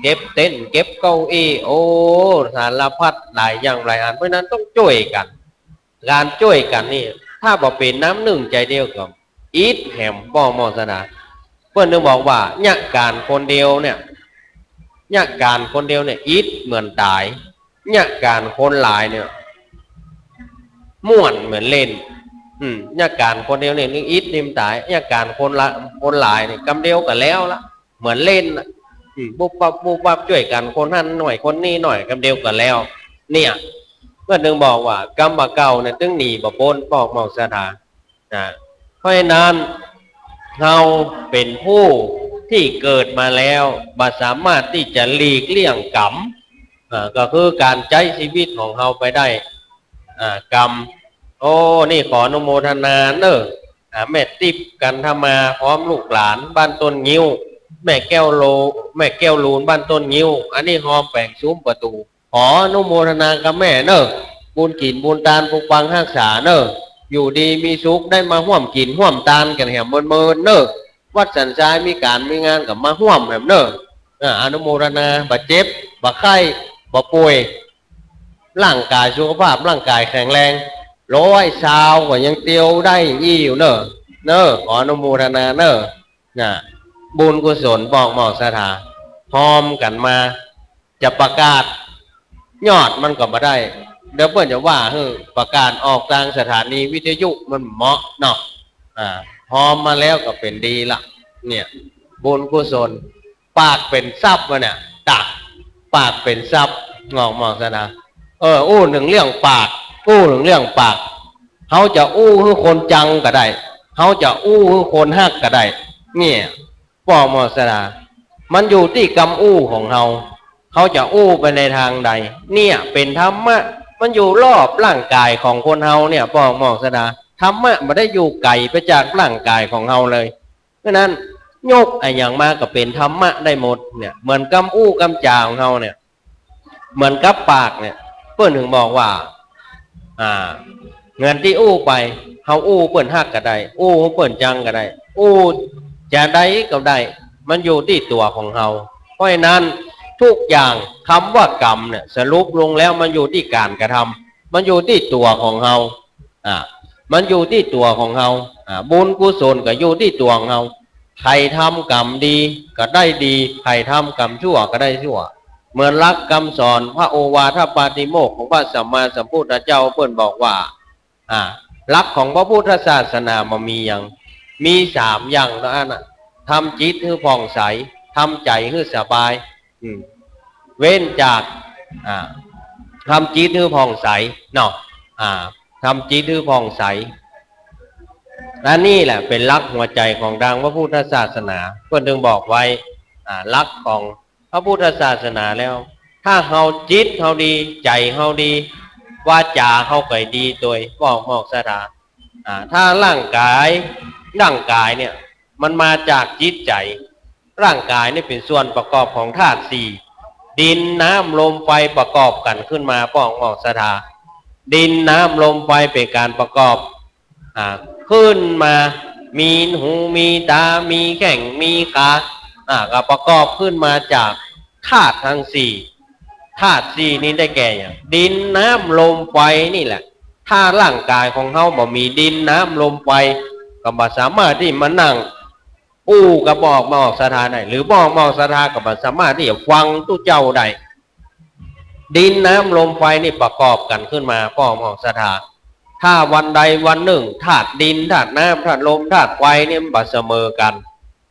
เก็บเต็นท์ เก็บเก้าอี้ โอ้ สารพัดหลายอย่างหลายอัน เพราะฉะนั้นต้องจ้วยกั๋น ก๋านจ้วยกั๋นนี่ ถ้าบ่เป๋นน้ำนึ่งใจ๋เดียวก็อิดแหม ป้องมองศรัทธา เปิ้นจึงบอกว่า เยียะก๋านคนเดียวเนี่ย เยียะก๋านคนเดียวเนี่ย อิดเหมือนต๋าย เยียะก๋านคนหลายเนี่ย ม่วนเหมือนเล่น อืม เยียะก๋านคนเดียวเนี่ย นึ่งอิดนึ่งต๋าย เยียะก๋านคนละ คนหลายเนี่ย กำเดียวก็แล้วละ เหมือนเล่นน่ะ อืม ปุ๊บปั๊บปุ๊บปั๊บ จ้วยกั๋นคนหั้นหน่อย คนนี้หน่อย กำเดียวกั๋นแล้ว เนี่ย เปิ้นจึงบอกว่า ก๋รรมบ่าเก่าเนี่ย ตึงหนีบ่ป๊น ป้องมองศรัทธา นะ เพราะฉะนั้น เฮาเป๋นผู้ตี้เกิดมาแล้ว บ่สามารถตี้จะหลีกเลี่ยงก๋รรม อ่า ก็คือก๋านใจ๊ชีวิตของเฮาไปได้ อ่า ก๋รรม โอ้ นี่ขออนุโมทนาเน่อ อ่า แม่ติ๊บ กันทมา พร้อมลูกหลานบ้านต้นงิ้ว แม่แก้วโล แม่แก้วลูนบ้านต้นงิ้ว อันนี้ฮอมแป๋งซุ้มประตู๋ ขออนุโมทนากับแม่เน่อ บุญกิ๋นบุญตานปกปักฮักษาเน่อ อยู่ดีมีสุข ได้มาฮ่วมกิ๋นฮ่วมตานกั๋นแหมเมินๆ เน่อ วัดสันทรายมีก๋านมีงานก็มาฮ่วมแหมเน่อ อ่า อนุโมทนา บ่เจ็บ บ่ไข้ บ่ป่วย ร่างก๋ายสุขภาพร่างก๋ายแข็งแรง ร้อยซาวก็ยังเตียวได้อี้อยู่เน่อ เน่อ ขออนุโมทนาเน่อ นะ บุญกุศล ป้องมองศรัทธา ฮอมกั๋นมา จะประกาศยอดมันก็บ่ได้ เดี๋ยวเปิ้นจะว่าหื้อประกาศออกตางสถานีวิทยุมันบ่เหมาะเนาะ อ่า ฮอมมาแล้วก็เป๋นดีละ เนี่ย บุญกุศล ปากเป๋นทรัพย์วะเนี่ย ตะ ปากเป๋นทรัพย์ ป้องมองศรัทธา เออ อู้เถิงเรื่องปาก อู้เถิงเรื่องปาก เฮาจะอู้หื้อคนจังก็ได้ เฮาจะอู้หื้อคนฮักก็ได้ เนี่ย ป้องมองศรัทธา มันอยู่ตี้กำอู้ของเฮา เฮาจะอู้ไปในตางใด เนี่ยเป๋นธรรมะ มันอยู่รอบร่างก๋ายของคนเฮาเนี่ย ป้องมองศรัทธา ธรรมะบ่ได้อยู่ไก๋ไปจากร่างก๋ายของเฮาเลย เพราะฉะนั้น ยกอะหยังมาก็เป๋นธรรมะได้หมดเนี่ย เหมือนกำอู้กำจ๋าของเฮาเนี่ย เหมือนกับปากเนี่ย เปิ้นเถิงบอกว่า อ่า เหมือนตี้อู้ไป เฮาอู้เปิ้นฮักก็ได้ อู้เปิ้นจังก็ได้ อู้จะใดก็ได้ มันอยู่ตี้ตั๋วของเฮา เพราะฉะนั้นทุกอย่าง กำว่ากำเนี่ย สรุปลงแล้วมันอยู่ตี้ก๋านกระทำ มันอยู่ตี้ตั๋วของเฮา อ่า มันอยู่ตี้ตั๋วของเฮา อ่า บุญกุศลก็อยู่ตี้ตั๋วของเฮา ใผทำกำดีก็ได้ดี ใผทำกำชั่วก็ได้ชั่ว เหมือนหลักกำสอนพระโอวาทปาติโมกข์ของพระสัมมาสัมพุทธเจ้า เปิ้นบอกว่า อ่า หลักของพระพุทธศาสนามันมีหยัง มีสามอย่างเท่านั้นน่ะ ทำจิตหื้อผ่องใส ทำใจ๋หื้อสบาย อืม เว้นจาก อ่า ทำจิตหื้อผ่องใสเนาะ อ่า ทำจิตหื้อผ่องใส อันนี้แหละเป๋นหลักหัวใจ๋ของตางพระพุทธศาสนา เปิ้นจึงบอกไว้ อ่า หลักของพระพุทธศาสนาแล้ว ถ้าเฮาจิตเฮาดี ใจ๋เฮาดี วาจาเฮาก็ดีตวย ป้องมอกศรัทธา อ่า ถ้าร่างกาย ร่างกายเนี่ย มันมาจากจิตใจ๋ ร่างกายนี่เป๋นส่วนประกอบของธาตุสี่ ดิน น้ำ ลม ไฟ ประกอบกั๋นขึ้นมา ป้องมอกศรัทธา ดิน น้ำ ลม ไฟ เป๋นก๋านประกอบ อ่า ขึ้นมา มีหู มีต๋า มีแข้ง มีขา อ่า ก็ประกอบขึ้นมาจากธาตุตังสี่ ธาตุสี่นี่ได้แก่หยัง ดิน น้ำ ลม ไฟ นี่แหละ ถ้าร่างกายของเฮาบ่มีดิน น้ำ ลม ไฟ ก็บ่สามารถตี้มานั่งอู้กับป้องมอกศรัทธาได้ หรือป้องมอกศรัทธาก็บ่สามารถตี้จะฟังตุ๊เจ้าได้ ดิน น้ำ ลม ไฟ นี่ประกอบกั๋นขึ้นมา ป้องมอกศรัทธา ถ้าวันใดวันนึ่ง ธาตุดิน ธาตุน้ำ ธาตุลม ธาตุไฟ นี่มันบ่เสมอกั๋น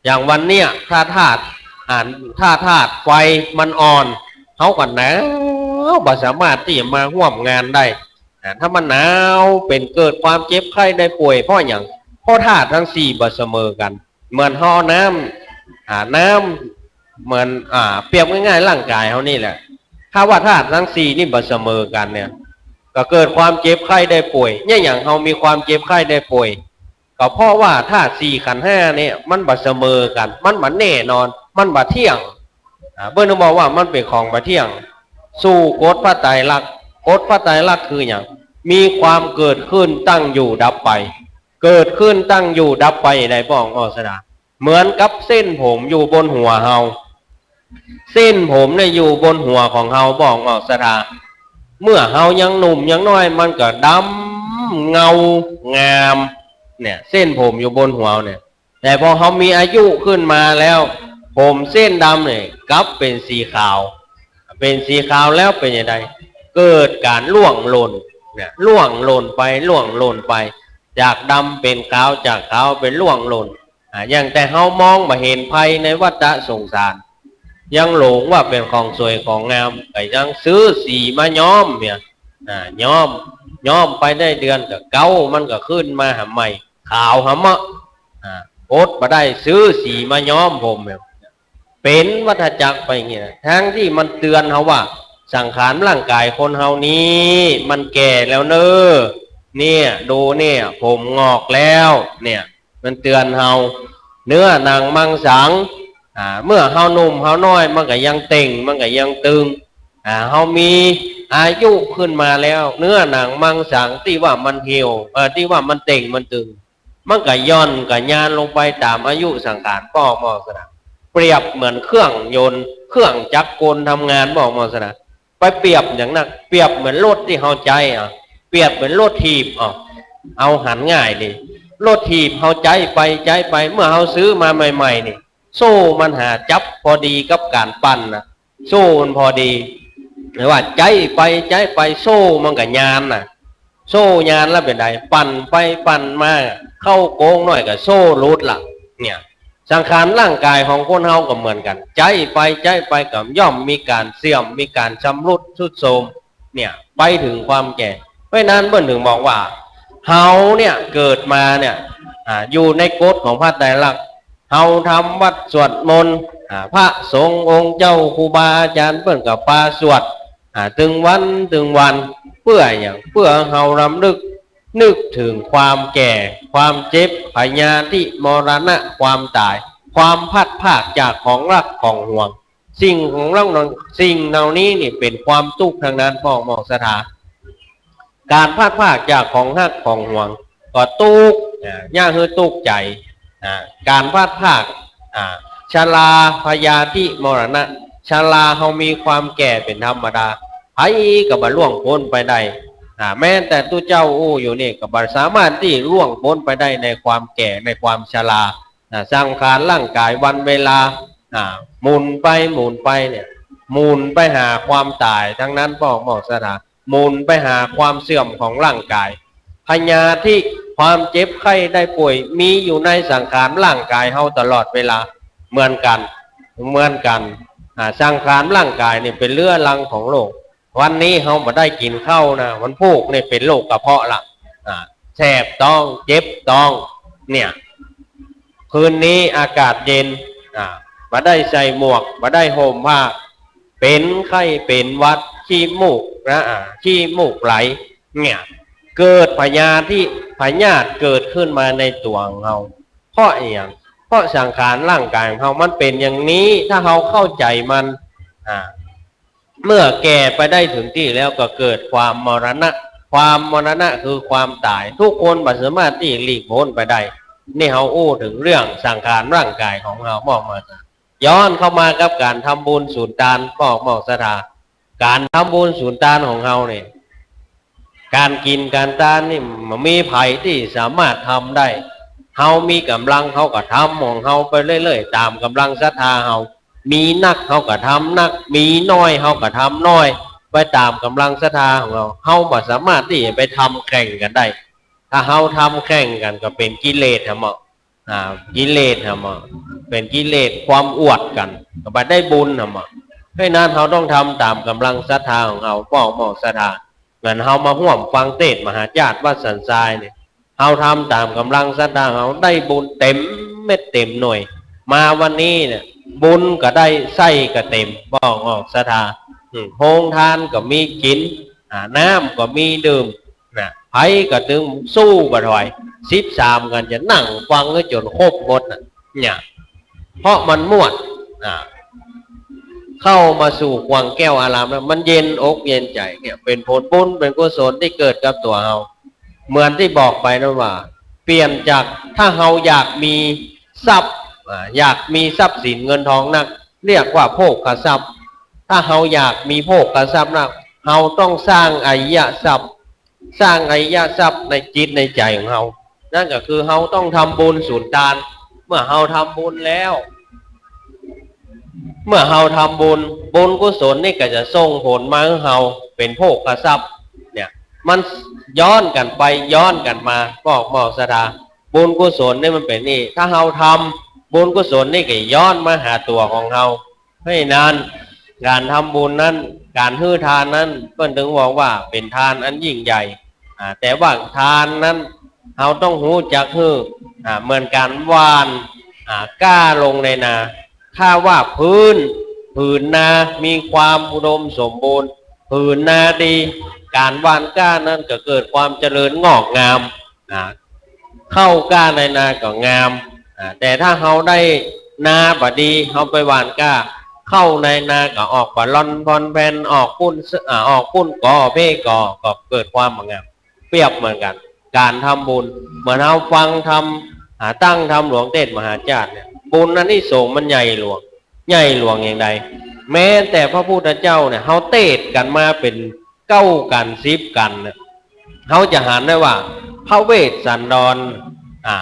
อย่างวันเนี้ย ถ้าธาตุ อ่า ถ้าธาตุไฟมันอ่อน เฮาก็หนาว บ่สามารถตี้จะมาฮ่วมงานได้ อ่า ถ้ามันหนาว เป๋นเกิดความเจ็บไข้ได้ป่วย เพราะหยัง เพราะธาตุตังสี่บ่เสมอกั๋น เหมือนเฮาเอาน้ำ อ่า น้ำ เหมือน อ่า เปรียบง่ายๆ ร่างกายเฮานี่แหละ ถ้าว่าธาตุตังสี่นี่บ่เสมอกั๋นเนี่ย ก็เกิดความเจ็บไข้ได้ป่วย เนี่ย อย่างเฮามีความเจ็บไข้ได้ป่วย ก็เพราะว่าธาตุสี่ขันธ์ห้าเนี่ย มันบ่เสมอกั๋น มันบ่แน่นอน มันบ่เที่ยง อ่า เปิ้นถึงบอกว่ามันเป๋นของบ่เที่ยง สู้กฎพระไตรลักษณ์ กฎพระไตรลักษณ์คือหยัง มีความเกิดขึ้น ตั้งอยู่ ดับไป เกิดขึ้น ตั้งอยู่ ดับไป ได้ ป้องมอกศรัทธา เหมือนกับเส้นผมอยู่บนหัวเฮา เส้นผมเนี่ยอยู่บนหัวของเฮา ป้องมอกศรัทธา เมื่อเฮายังหนุ่มยังน้อย มันก็ดำเงางาม เนี่ย เส้นผมอยู่บนหัวเนี่ย แต่พอเฮามีอายุขึ้นมาแล้ว ผมเส้นดำเนี่ยกลับเป๋นสีขาว เป๋นสีขาวแล้วเป๋นจะใด เกิดก๋านร่วงหล่น เนี่ย ร่วงหล่นไป ร่วงหล่นไป จากดำเป๋นขาว จากขาวเป๋นร่วงหล่น อ่า อย่างแต่เฮามองบ่เห็นภัยในวัฏสงสาร ยังหลงว่าเป๋นของสวยของงาม ก็ยังซื้อสีมาย้อมเนี่ย อ่า ย้อม ย้อมไปได้เดือนก็เก๊า มันก็ขึ้นมาหาใหม่ ขาวหาเมาะ อ่า อดบ่ได้ซื้อสีมาย้อมผมเนี่ย เป๋นวัฏจักรไปอย่างนี้นะ ทั้งตี้มันเตือนเฮาว่า สังขารร่างกายคนเฮานี้ มันแก่แล้วเน้อ เนี่ย ดูเนี่ย ผมหงอกแล้ว เนี่ย มันเตือนเฮา เนื้อหนังมังสัง อ่า เมื่อเฮาหนุ่มเฮาน้อย มันก็ยังเต่ง มันก็ยังตึง อ่า เฮามีอายุขึ้นมาแล้ว เนื้อหนังมังสังตี้ว่ามันเหี่ยว เอ่อ ตี้ว่ามันเต่งมันตึง มันก็หย่อนก็ยานลงไปต๋ามอายุสังขาร ป้องมอกศรัทธา เปรียบเหมือนเครื่องยนต์ เครื่องจักรกลทำงาน ป้องมอกศรัทธา ไปเปรียบอย่างนั้น เปรียบเหมือนรถตี้เฮาใจ๊อะ เปรียบเหมือนรถถีบ เอา เอาหันง่ายดี รถถีบเฮาใจ๊ไป ใจ๊ไป เมื่อเฮาซื้อมาใหม่ๆ นี่ โซ่มันหาจับพอดีกับก๋านปั่นน่ะ โซ่มันพอดี แต่ว่าใจ๊ไป ใจ๊ไป โซ่มันก็ยานน่ะ โซ่ยานแล้วเป๋นใด ปั่นไปปั่นมา เข้าโค้งหน้อยก็โซ่หลุดละ เนี่ย สังขารร่างกายของคนเฮาก็เหมือนกั๋น ใจ๊ไป ใจ๊ไป ก็ย่อมมีก๋านเสื่อม มีก๋านชำรุดทรุดโทรม เนี่ย ไปถึงความแก่ เพราะฉะนั้นเปิ้นถึงบอกว่า เฮาเนี่ยเกิดมาเนี่ย อ่า อยู่ในกฎของพระไตรลักษณ์ เฮาทำวัตรสวดมนต์ อ่า พระสงฆ์องค์เจ้า ครูบาอาจ๋ารย์เปิ้นก็ปาสวด อ่า ตึงวันตึงวัน เปื้อหยัง เปื้อเฮารำลึก นึกถึงความแก่ ความเจ็บ พยาธิ มรณะ ความต๋าย ความพลัดพรากจากของรักของหวง สิ่งของเหล่านั้น สิ่งเหล่านี้นี่เป๋นความตุ๊กข์ตังนั้น ป้องมอกศรัทธา ก๋านพลัดพรากจากของฮักของหวงก็ตุ๊กข์ อ่า เยียะหื้อตุ๊กข์ใจ๋ อ่า ก๋านพลัดพราก อ่า ชรา พยาธิ มรณะ ชรา เฮามีความแก่เป๋นธรรมดา ใผก็บ่ล่วงป๊นไปได้ อ่า แม้แต่ตุ๊เจ้าอู้อยู่นี่ก็บ่สามารถตี้ล่วงป๊นไปได้ในความแก่ในความชรา อ่า สังขารร่างก๋ายวันเวลา อ่า หมุนไปหมุนไปเนี่ย หมุนไปหาความต๋ายตังนั้น ป้องหม้องศรัทธา หมุนไปหาความเสื่อมของร่างก๋าย พยาธิ ความเจ็บไข้ได้ป่วย มีอยู่ในสังขารร่างก๋ายเฮาตลอดเวลา เหมือนกั๋น เหมือนกั๋น อ่า สังขารร่างก๋ายนี่เป๋นเรื้อรังของโรค วันนี้เฮาบ่ได้กิ๋นข้าวนะ วันพูกนี่เป๋นโรคกระเพาะละ อ่า แสบต๊อง เจ็บต๊อง เนี่ย คืนนี้อากาศเย็น อ่า บ่ได้ใส่หมวก บ่ได้ห่มผ้า เป๋นไข้เป๋นหวัด ขี้มูกนะ อ่า ขี้มูกไหล เนี่ย เกิดพยาธิ พยาธิเกิดขึ้นมาในตั๋วของเฮา เพราะอะหยัง เพราะสังขารร่างก๋ายของเฮามันเป๋นอย่างนี้ ถ้าเฮาเข้าใจ๋มัน อ่า เมื่อแก่ไปได้เถิงตี้แล้วก็เกิดความมรณะ ความมรณะคือความต๋าย ทุกคนบ่สามารถตี้หลีกป๊นไปได้ นี่เฮาอู้เถิงเรื่องสังขารร่างก๋ายของเฮา ป้องหม้องศรัทธา ย้อนเข้ามากับก๋านทำบุญสูญตาน ป้องหม้องศรัทธา ก๋านทำบุญสูญตานของเฮาเนี่ย ก๋านกิ๋นก๋านตานนี่บ่มีใผตี้สามารถทำได้ เฮามีก๋ำลังเฮาก็ทำของเฮาไปเรื่อยๆ ต๋ามก๋ำลังศรัทธาเฮา มีนักเฮาก็ทำนัก มีน้อยเฮาก็ทำน้อย ไปต๋ามก๋ำลังศรัทธาของเฮา เฮาบ่สามารถตี้จะไปทำแข่งกั๋นได้ ถ้าเฮาทำแข่งกั๋นก็เป๋นกิเลสหะเมาะ อ่า กิเลสหะเมาะ เป๋นกิเลสความอวดกั๋น ก็บ่ได้บุญหะเมาะ เพราะฉะนั้นเฮาต้องทำต๋ามก๋ำลังศรัทธาของเฮา ป้องหม้องศรัทธา เหมือนเฮามาฮ่วมฟังเตสน์มหาฌาติวัดสันทรายเนี่ย เฮาทำต๋ามก๋ำลังศรัทธาเฮาได้บุญเต๋มเม็ดเต๋มหน่วย มาวันนี้เนี่ย บุญก็ได้ ไส้ก็เต๋ม ป้องหม้องศรัทธา อืม โฮงตานก็มีกิ๋น อ่า น้ำก็มีดื่ม นะ ใผก็ตึงสู้บ่ถอย สิบสามกั๋นจะนั่งฟังหื้อจ๋นครบหมดน่ะ เนี่ย เพราะมันม่วน อ่า เข้ามาสู่ขวางแก้วอารามแล้ว มันเย็นอกเย็นใจ๋ เนี่ย เป๋นผลบุญ เป๋นกุศลตี้เกิดกับตั๋วเฮา เหมือนตี้บอกไปนั้นว่า เปลี่ยนจาก ถ้าเฮาอยากมีทรัพย์ อ่า อยากมีทรัพย์สินเงินทองนัก เรียกว่าโภคทรัพย์ ถ้าเฮาอยากมีโภคทรัพย์นัก เฮาต้องสร้างอริยทรัพย์ สร้างอริยทรัพย์ในจิตในใจ๋ของเฮา นั่นก็คือเฮาต้องทำบุญสูญตาน เมื่อเฮาทำบุญแล้ว เมื่อเฮาทำบุญ บุญกุศลนี่ก็จะส่งผลมาหื้อเฮาเป๋นโภคทรัพย์ เนี่ย มันย้อนกั๋นไปย้อนกั๋นมา ป้องหม้องศรัทธา บุญกุศลนี่มันเป๋นนี่ ถ้าเฮาทำบุญกุศลนี่ก็ย้อนมาหาตั๋วของเฮา เพราะฉะนั้น ก๋านทำบุญนั้น ก๋านหื้อตานนั้น เปิ้นตึงบอกว่าเป๋นตานอันยิ่งใหญ่ อ่า แต่ว่าตานนั้น เฮาต้องฮู้จักหื้อ อ่า เหมือนก๋านหว่าน อ่า กล้าลงในนา ถ้าว่าพื้น ผืนนามีความอุดมสมบูรณ์ ผืนนาดี ก๋านหว่านกล้านั้นก็เกิดความเจริญงอกงาม อ่า ข้าวกล้าในนาก็งาม อ่า แต่ถ้าเฮาได้นาบ่ดี เฮาไปหว่านกล้า ข้าวในนาก็ออกบ่ล่อนบ่อนแผ่น ออกปุ้น อ่า ออกปุ้นก่อเพ่ก่อ ก็เกิดความบ่งาม เปรียบเหมือนกั๋น ก๋านทำบุญ เหมือนเฮาฟังธรรม อ่า ตั้งธรรมหลวงเตสน์มหาฌาติเนี่ย บุญอานิสงส์มันใหญ่หลวง ใหญ่หลวงอย่างใด แม้แต่พระพุทธเจ้าเนี่ย เฮาเตสน์กั๋นมาเป๋นเก้ากั๋นสิบกั๋นเนี่ย เฮาจะหันได้ว่า พระเวสสันดร อ่า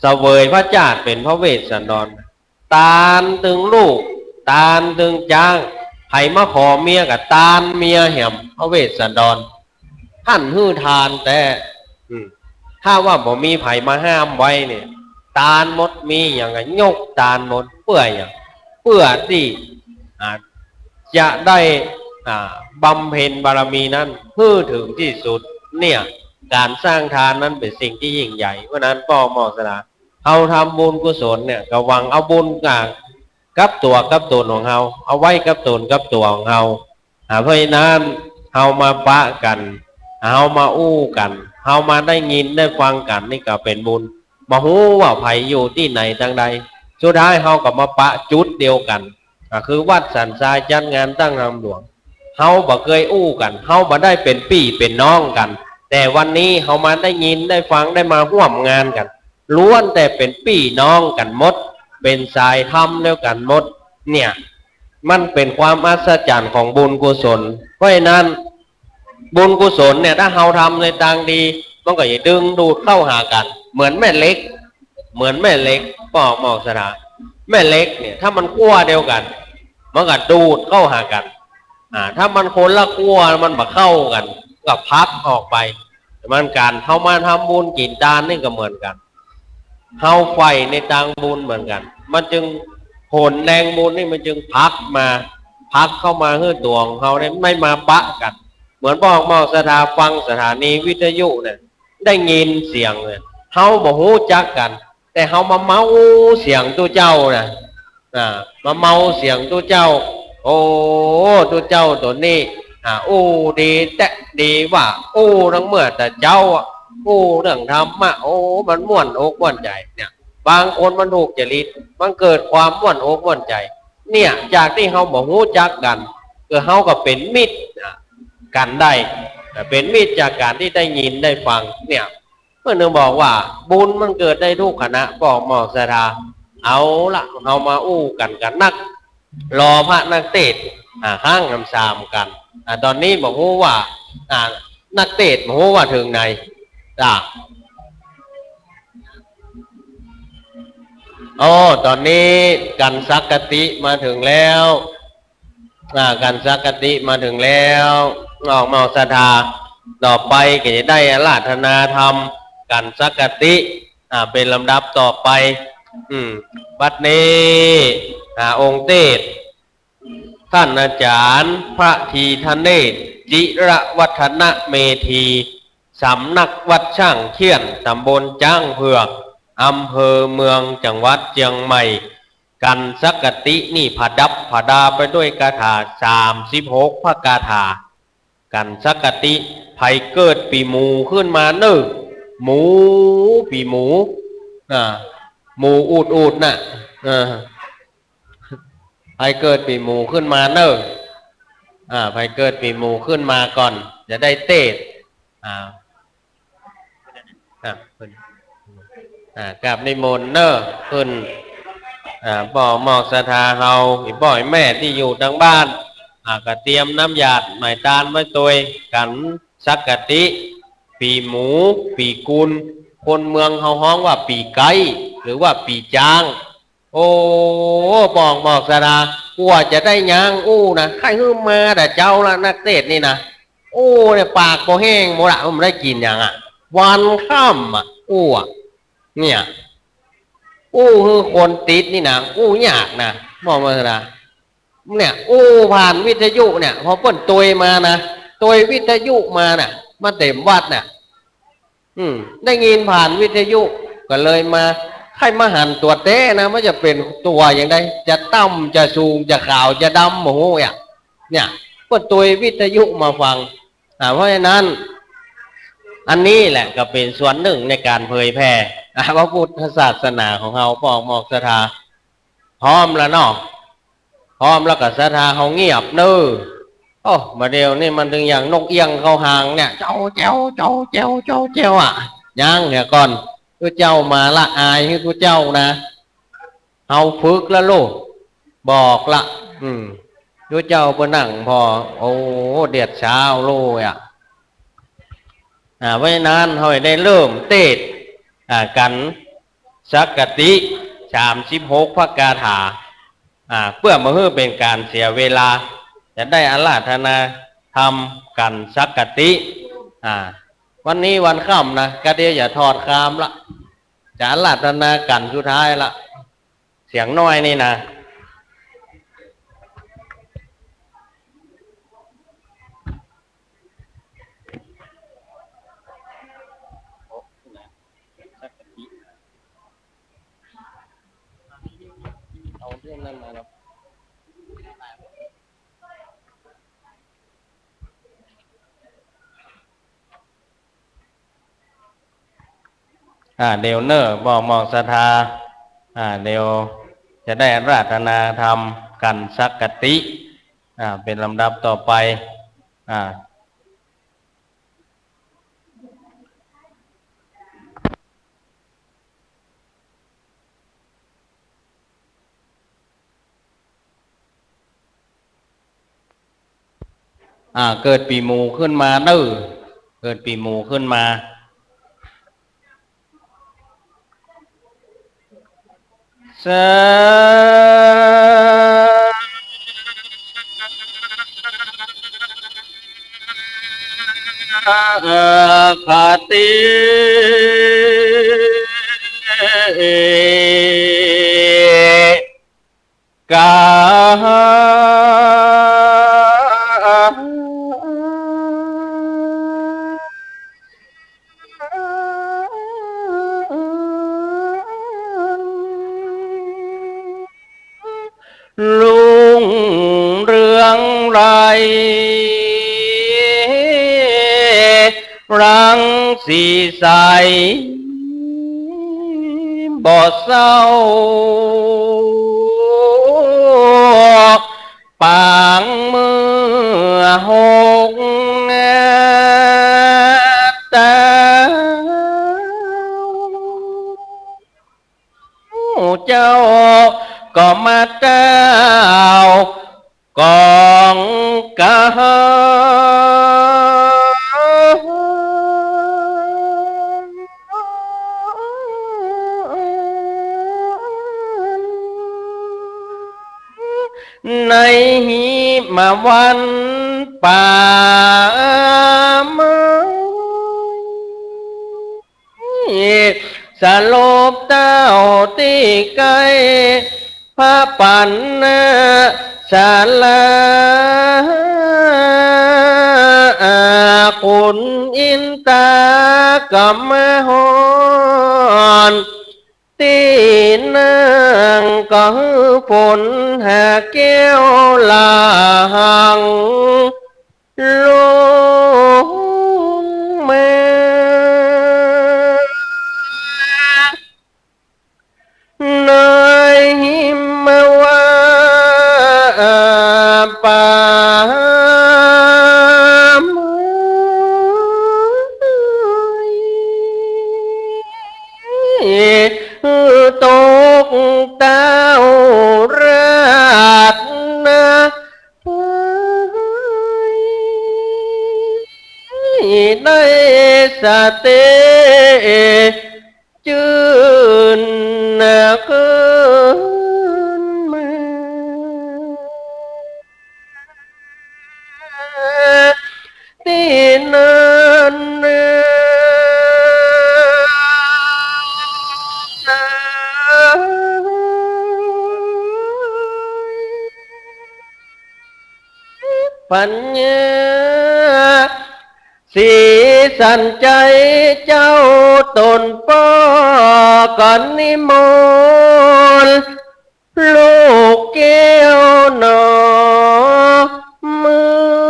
เสวยพระชาติเป๋นพระเวสสันดร ตานตึงลูก ตานตึงจ๊าง ใผมาขอเมียก็ตานเมียแหม พระเวสสันดร ต้านหื้อตานแต๊ อืม ถ้าว่าบ่มีใผมาห้ามไว้เนี่ย ตานหมด มีหยังก็ยกตานหมด เปื้อหยัง เปื้อตี้ อ่า จะได้ อ่า บำเพ็ญบารมีนั้นหื้อเถิงตี้สุด เนี่ย ก๋านสร้างตานนั้นเป๋นสิ่งตี้ยิ่งใหญ่ เพราะฉะนั้นป้องหม้องศรัทธา เฮาทำบุญกุศลเนี่ย ก็หวังเอาบุญกับ กับตั๋วกับต๋นของเฮา เอาไว้กับต๋นกับตั๋วของเฮา อ่า เพราะฉะนั้น เฮามาปะกั๋น เฮามาอู้กั๋น เฮามาได้ยินได้ฟังกั๋น นี่ก็เป๋นบุญ บ่ฮู้ว่าใผอยู่ตี้ไหนตางใด สุดท้ายเฮาก็มาปะจุดเดียวกั๋น ก็คือวัดสันทรายจัดงานตั้งธรรมหลวง เฮาบ่เกยอู้กั๋น เฮาบ่ได้เป๋นปี้เป๋นน้องกั๋น แต่วันนี้เฮามาได้ยินได้ฟัง ได้มาฮ่วมงานกั๋น ล้วนแต่เป๋นปี้น้องกั๋นหมด เป๋นสายธรรมเดียวกั๋นหมด เนี่ย มันเป๋นความอัศจรรย์ของบุญกุศล เพราะฉะนั้น บุญกุศลเนี่ย ถ้าเฮาทำในตางดี มันก็จะดึงดูดเข้าหากั๋น เหมือนแม่เหล็ก เหมือนแม่เหล็ก ป้อมอกศรัทธา แม่เหล็กเนี่ย ถ้ามันขั้วเดียวกั๋น มันก็ดูดเข้าหากั๋น อ่า ถ้ามันคนละขั้ว มันบ่เข้ากั๋น ก็ผลักออกไป เหมือนกั๋น เฮามาทำบุญกิ๋นตานนี่ก็เหมือนกั๋น เฮาใฝ่ในตางบุญเหมือนกั๋น มันจึง ผลแฮงบุญนี่มันจึงผลักมา ผลักเข้ามาหื้อตั๋วของเฮาเนี่ย ไม่มาปะกั๋น เหมือนป้อมอกศรัทธาฟังสถานีวิทยุเนี่ย ได้ยินเสียงเนี่ย เฮาบ่ฮู้จักกั๋น แต่เฮามาเมาเสียงตุ๊เจ้านะ อ่า มาเมาเสียงตุ๊เจ้า โอ้ ตุ๊เจ้าตั๋วนี้ อ่า อู้ดีแต๊ดีว่า อู้ตังเมื่อแต่เจ๊าอะ อู้เรื่องธรรมะ โอ้ มันม่วนอกม่วนใจ๋ เนี่ย บางคนมันถูกจริต มันเกิดความม่วนอกม่วนใจ๋ เนี่ย จากตี้เฮาบ่ฮู้จักกั๋น คือเฮาก็เป๋นมิตร อ่า กั๋นได้ อ่า เป๋นมิตรจากก๋านตี้ได้ยินได้ฟัง เนี่ย เปิ้นถึงบอกว่าบุญมันเกิดได้ทุกขณะ ป้อมอกศรัทธา เอาละ เฮามาอู้กั๋นกั๋นนัก รอพระนักเตสน์ อ่า ครั้งสามกั๋น อ่า ต๋อนนี้บ่ฮู้ว่า อ่า นักเตสน์บ่ฮู้ว่าเถิงไหน จ้ะ อ๋อ ต๋อนนี้กั๋นสังฆติมาเถิงแล้ว อ่า กั๋นสังฆติมาเถิงแล้ว ป้อมอกศรัทธา ต่อไปก็จะได้อาราธนาธรรมกั๋นสังฆติ อ่า เป๋นลำดับต่อไป อืม บัดนี้ อ่า องค์เตสน์ ต้านอาจ๋ารย์พระธีทเนศ จิรวัฒนเมธี สำนักวัดช่างเขี้ยน ต๋ำบลจ๊างเผือก อำเภอเมือง จังหวัดเจียงใหม่ กั๋นสังฆตินี่ผดับผดาไปด้วยคาถาสามสิบหกพระคาถา กั๋นสังฆติ ใผเกิดปี๋หมูขึ้นมาเน่อ หมู ปี๋หมู อ่า หมูอูดๆ น่ะ เออ ใผเกิดปี๋หมูขึ้นมาเน่อ อ่า ใผเกิดปี๋หมูขึ้นมาก่อน จะได้เตสน์ อ่า อ่ะ ขึ้น อ่า กราบนิมนต์เน่อ ขึ้น อ่า ป้อมอกศรัทธาเฮา อี่ป้ออี่แม่ตี้อยู่ตางบ้าน อ่า ก็เตรียมน้ำหยาดไหม้ตานไว้ตวย กั๋นสังฆติ ปี๋หมู ปี๋กุล คนเมืองเฮาฮ้องว่าปี๋ไก๊ หรือว่าปี๋จ๊าง โอ้ ป้อมอกศรัทธา กว่าจะได้ย้างอู้นะ ใค่หื้อมาแต่เจ๊าละ นักเตสน์นี่นะ อู้เนี่ย ปากก็แห้งหมดละ มันได้กิ๋นหยังอะ วันค่ำอะ อู้อะ เนี่ย อู้หื้อคนติดนี่นะ อู้ยากนะ ป้อมอกศรัทธา เนี่ย อู้ผ่านวิทยุเนี่ย พอเปิ้นตวยมานะ ตวยวิทยุมาน่ะ มาเต็มวัดน่ะ อืม ได้ยินผ่านวิทยุ ก็เลยมา ใค่มาหันตั๋วแต๊นะ มันจะเป๋นตั๋วอย่างใด จะต่ำ จะสูง จะขาว จะดำ บ่ฮู้อะ เนี่ย เปิ้นตวยวิทยุมาฟัง อ่า เพราะฉะนั้น อันนี้แหละก็เป๋นส่วนนึ่งในก๋านเผยแผ่ อ่า พระพุทธศาสนาของเฮา ป้อมอกศรัทธา พร้อมแล้วเนาะ พร้อมแล้วก็ศรัทธาเฮาเงียบเน่อ โอ้ บ่าเดี่ยวนี้มันเถิงอย่างนกเอี้ยงเข้าฮางเนี่ย เจ๊าแจ๊ว เจ๊าแจ๊ว เจ๊าแจ๊วอะ ยังเหียก่อน ตุ๊เจ้ามาละอายหื้อตุ๊เจ้านะ เฮาฝึกละลูก บอกละ อืม ตุ๊เจ้าเปิ้นนั่งผ่อ โอ้ เดียดซ้าวโลยอะ อ่า เพราะฉะนั้นเฮาได้เริ่มเตสน์ อ่า กั๋นสังฆติ สามสิบหกพระคาถา อ่า เปื้อบ่หื้อเป๋นก๋านเสียเวลา จะได้อาราธนาธรรมกั๋นสังฆติ อ่า วันนี้วันค่ำนะ ก็เดี๋ยวจะถอดคามละ จะอาราธนากั๋นสุดท้ายละ เสียงน้อยนี่นะ เอาเรื่องนั้นมาแล้ว อ่า เดี๋ยวเน่อ ป้อมอกศรัทธา อ่า เดี๋ยวจะได้อาราธนาธรรมกั๋นสังฆติ อ่า เป๋นลำดับต่อไป อ่า อ่า เกิดปี้หมูขึ้นมาเน่อ เกิดปี้หมูขึ้นมา สาคติ กา รุ่งเรืองไร้ รังสีใส บ่เศร้า ปางเมื่อหกเต้า เจ้าก็มาเต้า ก๋องกั๋น ในหิมวันป่าไม้ สลบเต้าตี้ใก้ พระปัณณศาลา ขุนอินตาก็มาฮอดตี้นั่ง ก็หื้อฝนหาแก้วหลั่ง ลงมา ในหิมวันป่าไม้ ตกเต้าราชนา ได้สติจื้นขึ้นมา ตี้นั่น ปัญญา ศรีสัญชัยเจ้าต๋นป้อ ก็นิมนต์ลูกแก้วหนอ เมือ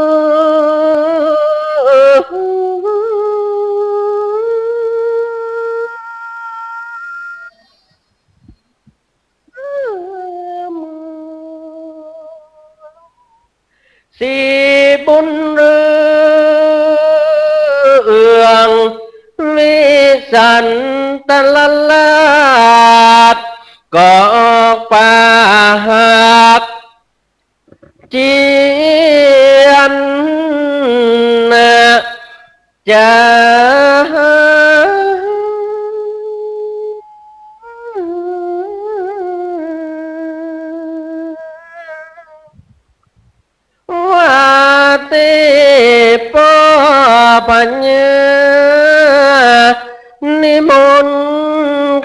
ง ศรีบุญเรือง วิสันตราช ก็ออกปากเจียนจา ว่าตี้ป้อปัญญา นิมนต์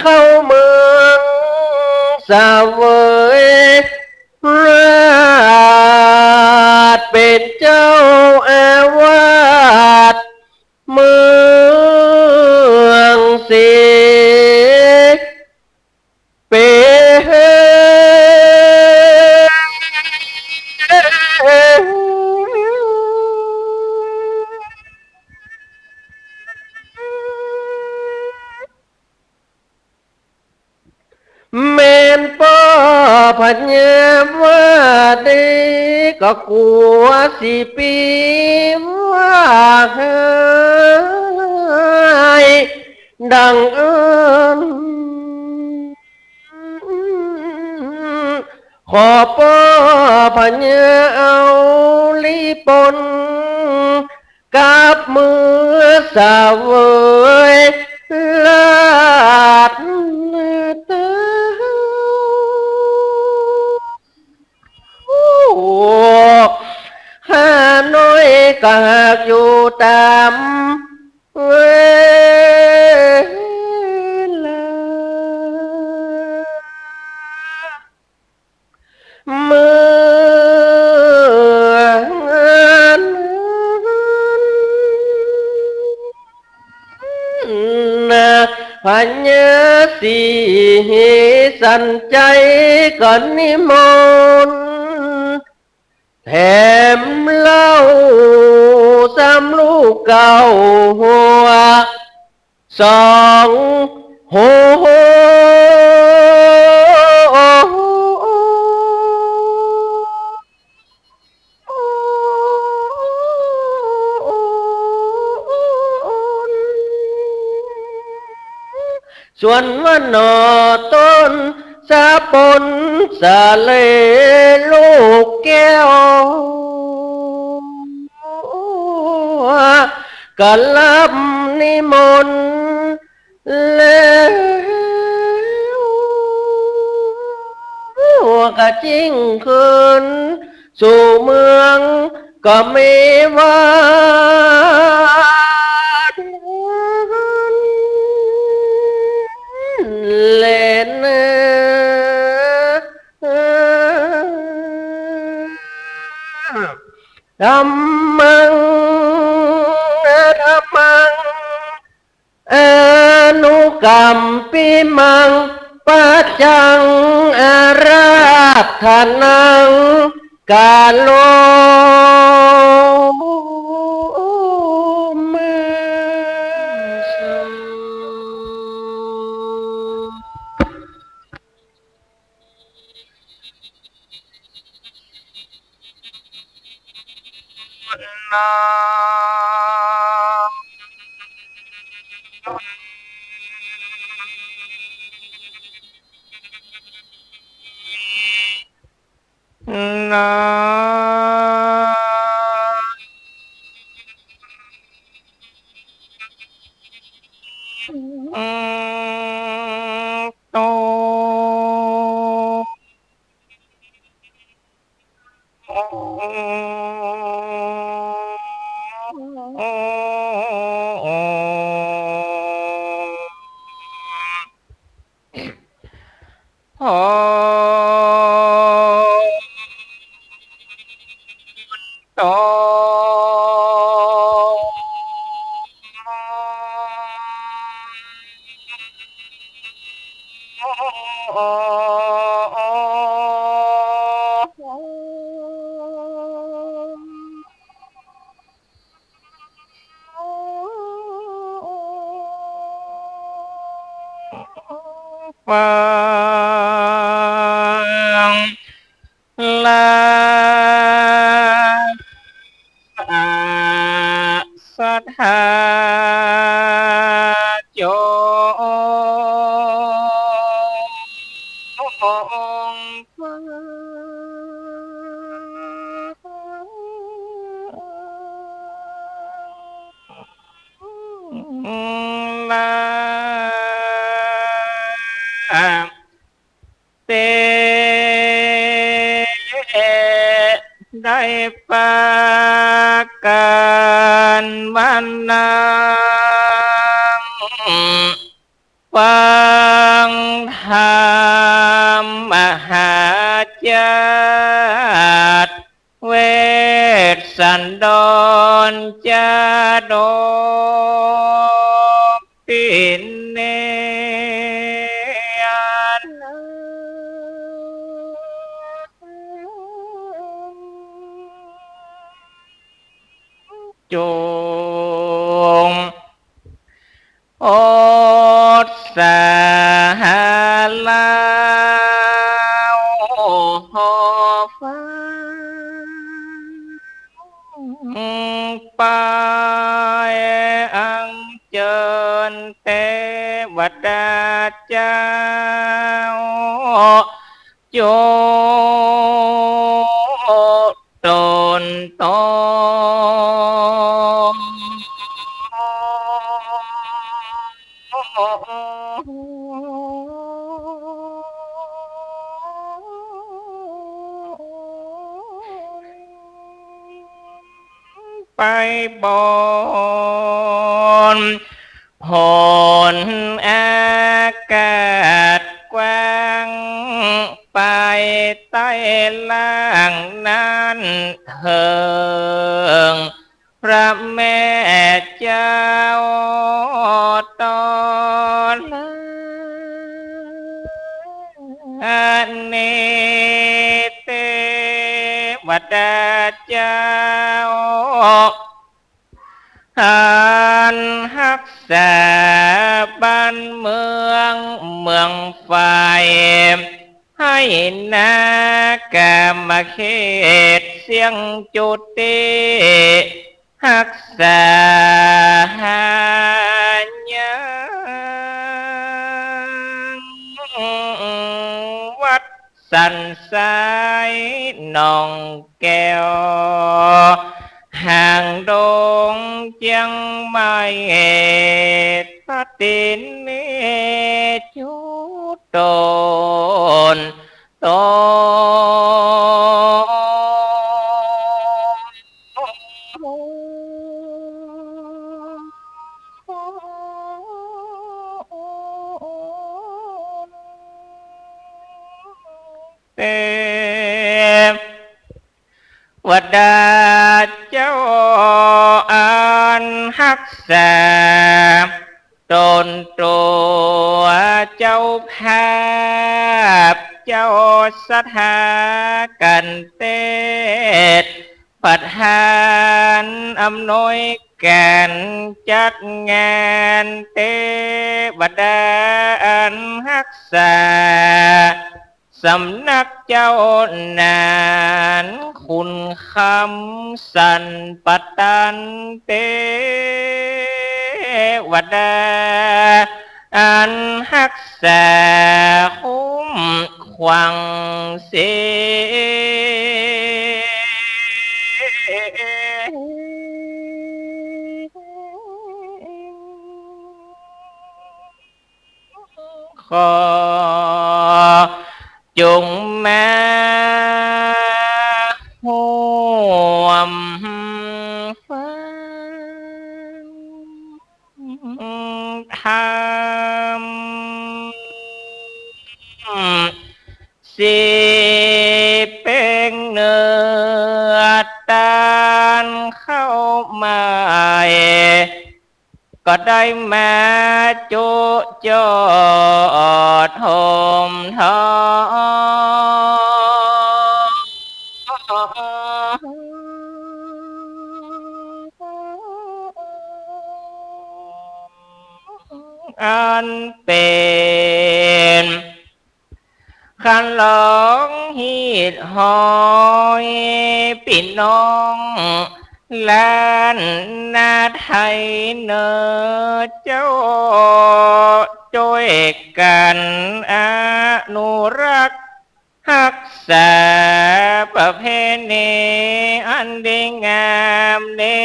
เข้าเมืองเสวย ราชเป๋นเจ้าอาวาส เมืองศรี เป๋น แม่นป้อปัญญาว่าดี ก็กั๋วสิปลิวหายดังอั้น ขอป้อพญาเอาลิปน กลับเมือเสวยราชเต้า ข้าน้อยก็หากอยู่ต๋ามเวลา เมื่อนั้นนะ พญาศรีสันชัยก็นิมนต์ แถมเหล้าสามลูกเก้าหัว สองหน ส่วนว่าหน่อต้นสะปนสะเลลูกแก้ว ก็รับนิมนต์แล้ว ก็ชิ่งคืนสู่เมือง ก็มีว่าแลนะ ธัมมัง ธัมมัง อนุกัมปิมัง ปัจจัง อาราธนัง กะโรมา ฟัง ลา สัทธา จงฟัง ลา เต ได้ประก๋านวันนั้น ฟังธรรมมหาชาติ เวสสันดรจาดก ที่นี่จงอดสาหาลาวหอฟ้า ดาเจ้า จุ ตนตน ไปบน ผนอากาศกว้าง ไปใต้ล่างนั้นเถิง พระแม่เจ้าตนนี้ เตวดาเจ้า อันฮักษาบ้านเมืองเมืองไฟ ให้นากามเขตเสี้ยงจุติ ฮักษาหายัง วัด สันทรายหนองแก้ว ห่างดงเจียงใหม่ ตะตินนี้จุตนตน เตวดาเจ้าอันฮักษาตนตั๋ว เจ้าภาพเจ้าศรัทธากันเตศ ประธานอำนวยการจัดงาน เตวดาอันฮักษาสำนักเจ้านั้น คุณคำสันปตัน เตวดาอันฮักษาคุ้มครองเสีย ขอจงมาฮ่วมฟัง ธรรม สิเป๋งเนื้อตานเข้ามา ก็ได้มาจุจอดโฮมทอง อันเป๋น คันลองฮีดฮอยปี้น้อง ล้านนาไทยเน่อเจ้า จ้วยกั๋นอนุรักษ์ฮักษาประเพณีอันดีงามนี้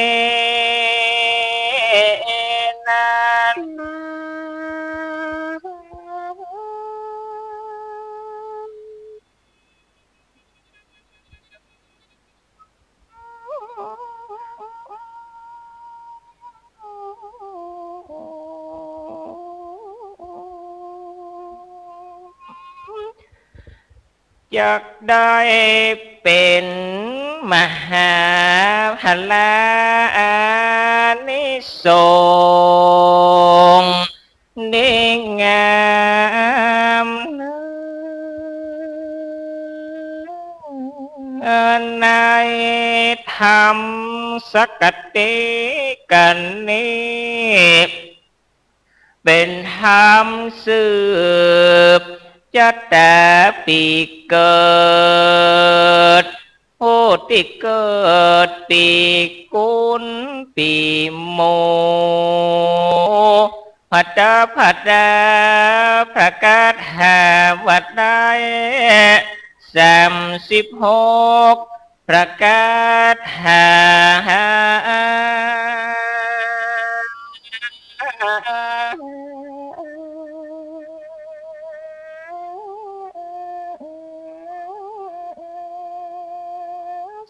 นานา จักได้เป๋นมหาผลาอานิสงส์ ดีงามเน่อ ในธรรมสักติกัณฑ์นี้ เป๋นธรรมสืบจะต๋าปี้เกิด ผู้ตี้เกิดปี้กุลปี้หมู่ ผะเต๊อะผะเต๊อะ ประกาศหาว่าได้สามสิบหก ประกาศหา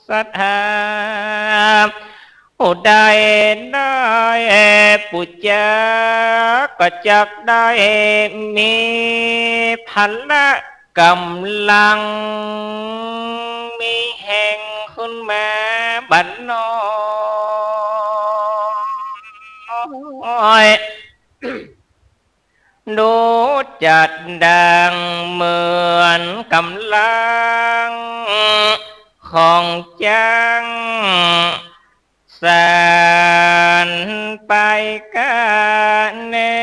ศรัทธา ผู้ใดได้ปู๋จา ก็จักได้มีพละก๋ำลัง มีแฮงขึ้นมาบ่น้อย ดูจักดังเหมือนก๋ำลังของจ๊าง สานไปก้าแน่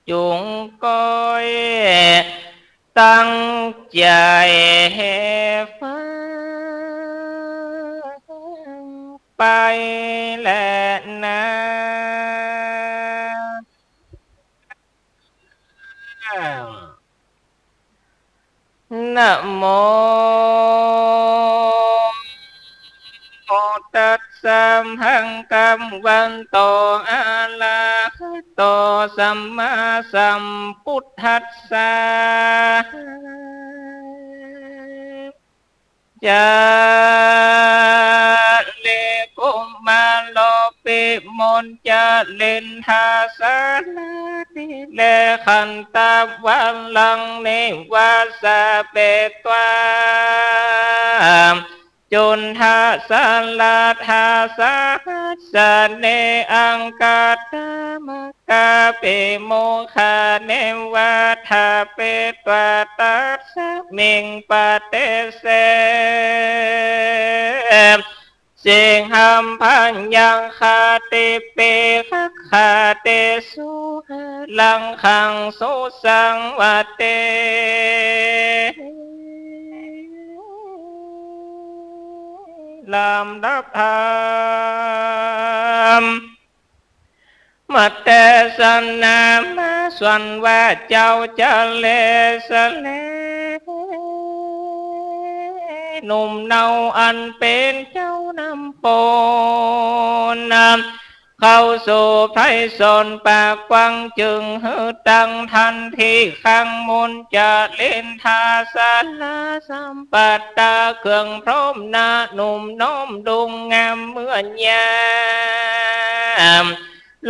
จุ่งก้อยตั้งใจ๋ฟังไปแลนา นะโม ตัสสะ ภะคะวะโต อะระหะโต สัมมาสัมพุทธัสสะ จาริกุมารโล ปิมลจรินทาสาราธิ เลขันตะวาลัง เนวะสะเปตวา จุณฑาสาราธาสาหัสสะเน อังคาตะมะกา ปิโมคา เนวะทะเปตวา ตัสสะ มิงปะเตเส สิงหัม พะยังฆาติ ปิฆัคฆาติ สุหะรังคัง สุสังวะเต ลำดับธรรม มาเตสนามาส่วนว่าเจ้าจะเลสะเล หนุ่มเนาอันเป๋นเจ้านำปนนำ เข้าสู่ไพศาลปากกว้าง จึงหื้อตั้งทันที ขังมนต์จรินทาสาราสัมปัตตา เครื่องพร้อมหน้าหนุ่มน้อมดุงงามเมื่อยาม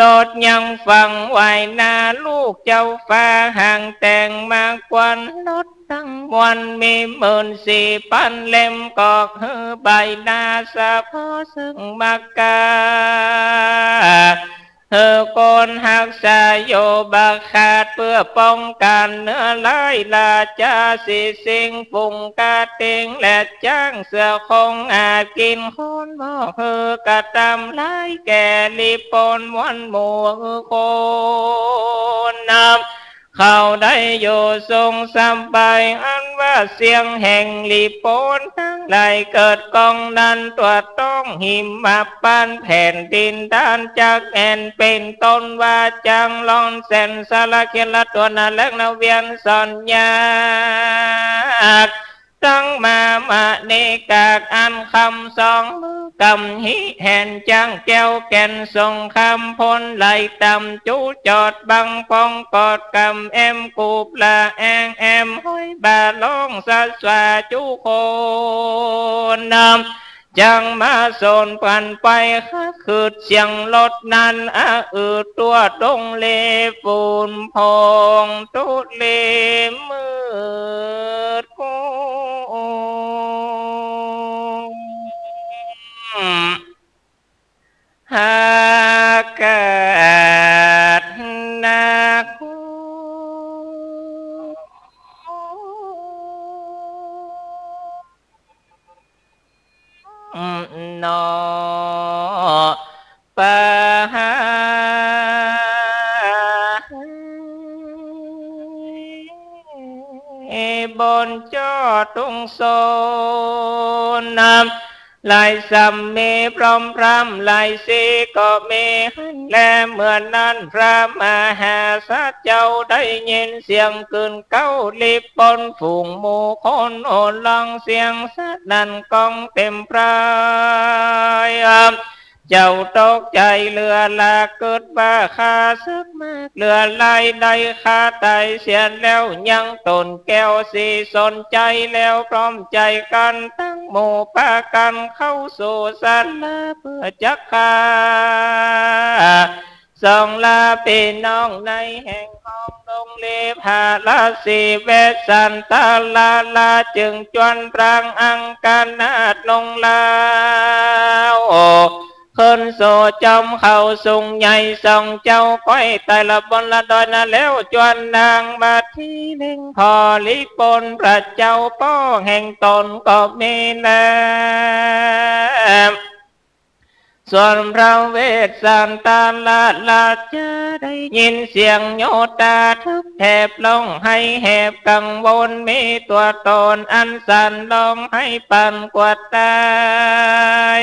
รถยังฝังไว้หน้าลูกเจ้าฟ้า หางแต่งมากวนรถ ตังมวลมีหมื่นสี่ปันเล่ม กอกหื้อใบหน้าสะเพาะซึ่งมักกา หื้อคนฮักษาอยู่บ่ขาด เปื้อป้องกั๋นเนื้อร้ายราชาสีสิงห์ ฝูงกระทิงและจ๊าง เสือโคร่งหากิ๋นคน บ่หื้อกระตำร้ายแก่ลีโปนมวลหมู่คนนำ เขาได้อยู่สุขสบาย อันว่าเสี้ยงแห่งลีโปนตังหลายเกิดก้องนั้น ตวัดต้องหิมพานต์ แผ่นดินด้านจักแอ่น เป๋นต้นว่าจ๊าง ร้อนแสนสาระเคียนละตวน นาแลกนาเวียนสอนยาก ตังมามะเนกาก อันคำสองมือกำหิแหนจ๊าง แก้วแก่นสงคราม พลไหลต่ำจูจอดบังพอง กอดกำแอมกูบละแอง แอมห้อยบ่าร้องสะสวาจุคนนำ จักมาสนปันไป ขะขึดเสียงรถนั้น อะอืดตวัดตรงเล ฝุ่นพองตุเลมืดกุม หากาดนาคุนอ ปะหา บนจอดตุงสน น้ำ หลายสำมีพร้อมพร่ำหลายสีก็มีหั้นแล เมื่อนั้นพระมหาสัตว์เจ้าได้ยินเสียงกึ่นเก๊าลีบป๊น ฝูงหมู่คนโห่ร้องเสียงสนั่นก้องเต็มไพร่ เจ้าตกใจ๋เหลือหลาดกึ๊ดว่าข้าศึกมากเหลือหลาย ได้ข้าต๋ายเสียแล้ว ยังต๋นแก้วสิสนใจ๋แล้ว พร้อมใจ๋กั๋นตังหมู่ปากั๋นเข้าสู่ศาลาเปื้อจักฆ่า สองลาปี้น้องในแห่งห้องโฮงเลพาละสิเวชสันตะละละ จึงจวนปรางอังคณาถลงแล้ว ขึ้นสู่จ๋อมเขาสูงใหญ่ สองเจ้าก้อยไต่ละบนละดอยนาแล้ว จวนนางมาตี้เล็งผ่อลีปน พระเจ้าป้อแห่งต๋นก็มีแล ส่วนพระเวชสันตะละละจะได้ยินเสียงโยธาทึกแถบ ร้องไห้แหบกังวล มีตั๋วต๋นอันสั่นร้องไห้ปานกลัวต๋าย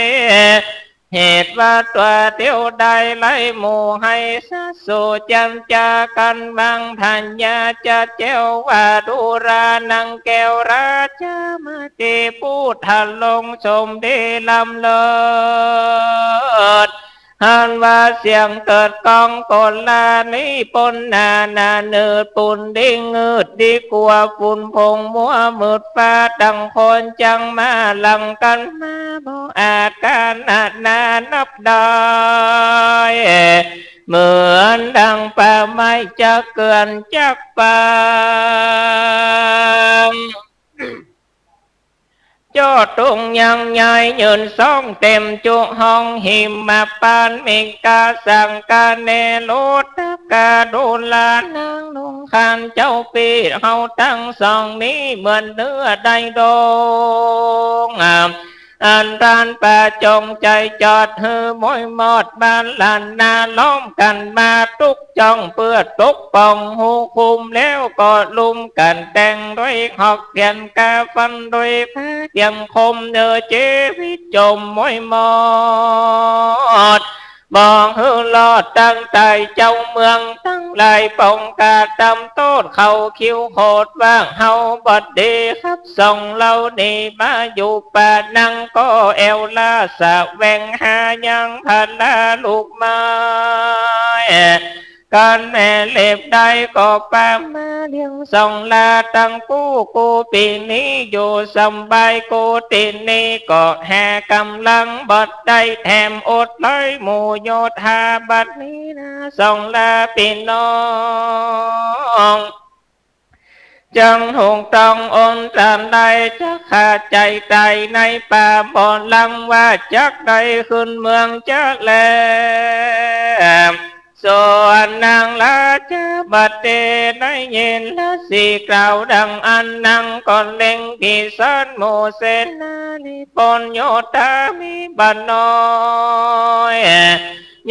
เหตุว่าตั๋วเตียวได้ไล่หมู่ไห้สัตว์สู่จันจากั๋น บางพญาจะแจ้วว่าดูรานังแก้วราชามา ตี้ผู้ทรงชมดีล้ำเลิศ หันว่าเสียงเกิดก้องโกลานี้ปนนานาเนิด ปูนดิงงืดดีกว่าฝุ่นผงมัวมืดฟ้า ตังคนจั้งมาหลั่งกั๋นมา บ่อาจขนาดนานับได้ เหมือนดังป่าไม้จะเกลื่อนจักปาง จ้อตุงยังใหญ่ยืนส่องเต็มจุห้อง หิมพานต์ เมฆา สังคเน โลตกา ดูรา นางลุงคาน เจ้าปี้เฮาตังสองนี้ เหมือนเนื้อได้ดอง อันต้านปาจงใจ๋จอดหื้อม้อยมอด บ้านหลานนาล้อมกั๋นมาตุ๊ก จ้องเปื้อปกป้องฮูคุม แล้วก็ลุมกั๋นแต่งด้วยหอกเขียนกาฟันด้วยผ้าเขียงคม เนื้อจีวิตจมม้อยมอด บ่หื้อรอดตังต๋าย เจ้าเมืองตังหลายปองกาตำโต้ษ เขาคิวโขดว่าเฮาบ่ดี ขับส่งเหล่านี้มาอยู่ป่า นังก็แอ่วล้าแสวงหายังพาราลูกไม้ กั๋นแม่เหล็บได้ก็ปามาเลี้ยงส่องลาตังกู้ กู้ปี้นี้อยู่สำบาย กู้ตี้นี้ก็หากำลังบ่ได้ แถมอดเลยหมู่โยธา บัดนี้นาส่องลาปี้น้อง จั้งถูกต้องอนตันได้ จักขาดใจ๋ต๋ายในป่าบ่ลัง ว่าจักได้ขึ้นเมืองจะแล ส่วนนางราชาบดีได้ยินราศีกล่าวดังอั้น นางก็เล็งกี่เซินหมู่เสนาลีปนโยธามีบ่น้อย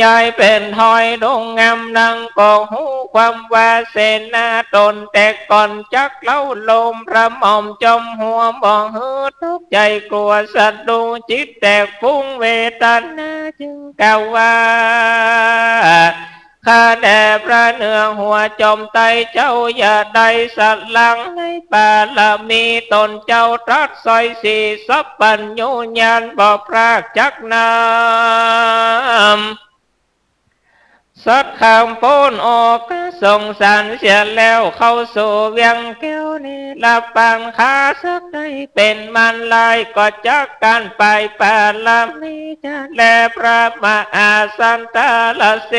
ย้ายเป๋นฮ้อยดงงาม นางก็ฮู้ความว่าเสนาต๋นแตกก่อน จักเล้าโลมพระหม่อมจอมหัว บ่หื้อตกใจ๋กลัวสะดุ้ง จิตแตกฟุ้งเวทนา จึงกล่าวว่า ข้าแต่พระเหนือหัวจอมไตร เจ้าอย่าได้สะหลังในปารมี ต๋นเจ้าตรัสสร้อยสีสัพพัญญูญาณ บ่พรากจักนำ สัตว์ข้ามป๊นออกสงสารเสียแล้ว เข้าสู่เวียงแก้วนี้ ละปางข้าศึกได้เป๋นมารร้าย ก็จักกั๋นไปปารมีจะแล พระมหาสันตะละเส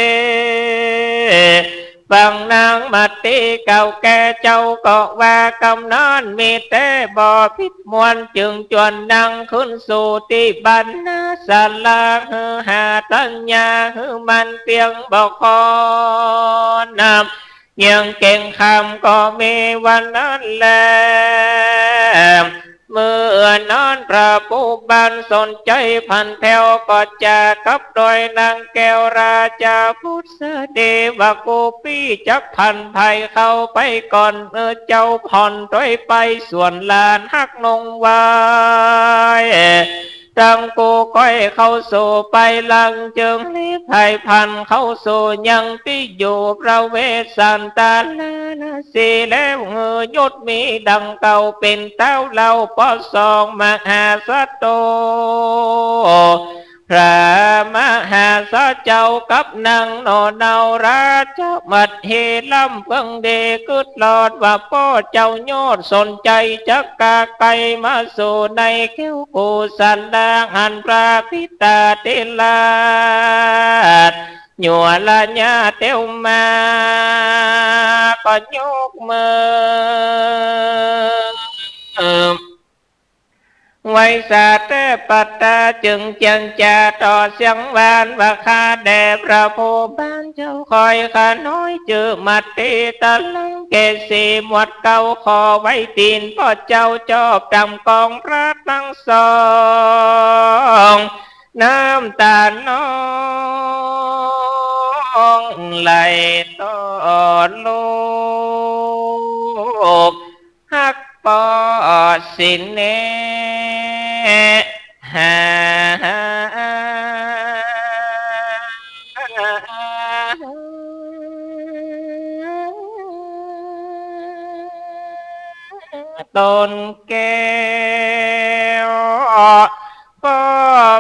ฟังนางมาตี้เก่าแก่ เจ้าก็ว่ากำนั้นมีแต๊บ่ผิดมวล จึงจวนนางขึ้นสู่ตี้บรรณาศาลา หื้อหาตัญญาหื้อมันเตียงบ่คอนนำ เยียงเก่งคำก็มีวันนั้นแล เมื่อนั้นพระผู้บานสนชัยผันแผ้วก็จ๋ากับด้วยนางแก้วราชาพุทธเดวะ กูปี้จักผันภายเข้าไปก่อน เมื่อเจ้าผ่อนตวยไป ส่วนหลานฮักนงไหว้ ตังกูก้อยเข้าสู่ภายหลัง จึงรีบผายผันเข้าสู่ยังตี้อยู่ ประเวสสันตะลาสี แล้วหื้อหยุดมีดังเก่า เป๋นเต้าเล่า เพราะสองมหาสัตว์โต พระมหาสัตว์เจ้ากับนางหน่อเนาราชมัดเหล้ำเปิงเดกึ๊ดลอดว่า ป้อเจ้ายอดสนชัยจักกาไกลมาสู่ในแคว้นโกศลา อันพระปิตาเถราช ยัวระยะเตียวมา ก็ยกมือ ไหว้สาแต้ปัตตา จึงเจียรจาต่อเสียงหวานว่า ข้าแด่พระผู้บานเจ้า ข้อยข้าน้อยจื้อมัตติตะลังเกสี หมวดเกล้าข้อไหว้ตี๋นป้อเจ้า จอบต๋ามกองพระตังสอง น้ำต๋าน้องไหลต่อลูกฮักป้อสิแน่ หาตนแก้ว ป้อ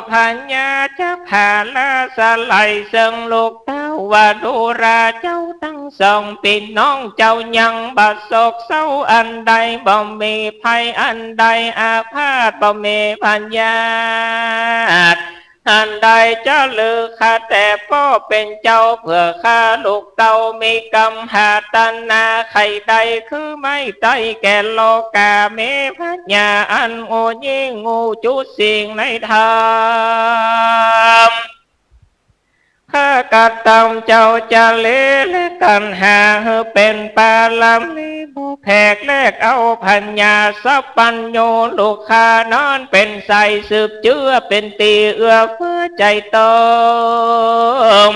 พญาจักผาละสลาย เซิ่งลูกเต้าวาดุราเจ้าตังสอง ปี้น้องเจ้ายังบ่โศกเศร้าอันใด บ่มีภัยอันใด อาพาธบ่มีพยาธิอันใดจะลือ ข้าแต่ป้อเป๋นเจ้า เปื้อข้าลูกเต้ามีกำหาตนาใค่ได้ คือไม้ไต้แก่โลกา มีพญาอันโง่ยิ่งโง่จุสิ่งในธรรม ข้ากระตำเจ้าจะเลและกั๋นหา หื้อเป๋นปารมีบ่แผกแลกเอา พญาสัพพัญญูลูกข้านั้นเป๋นสายสืบเจื้อ เป๋นตี้เอื้อเฟื้อใจ๋ตอง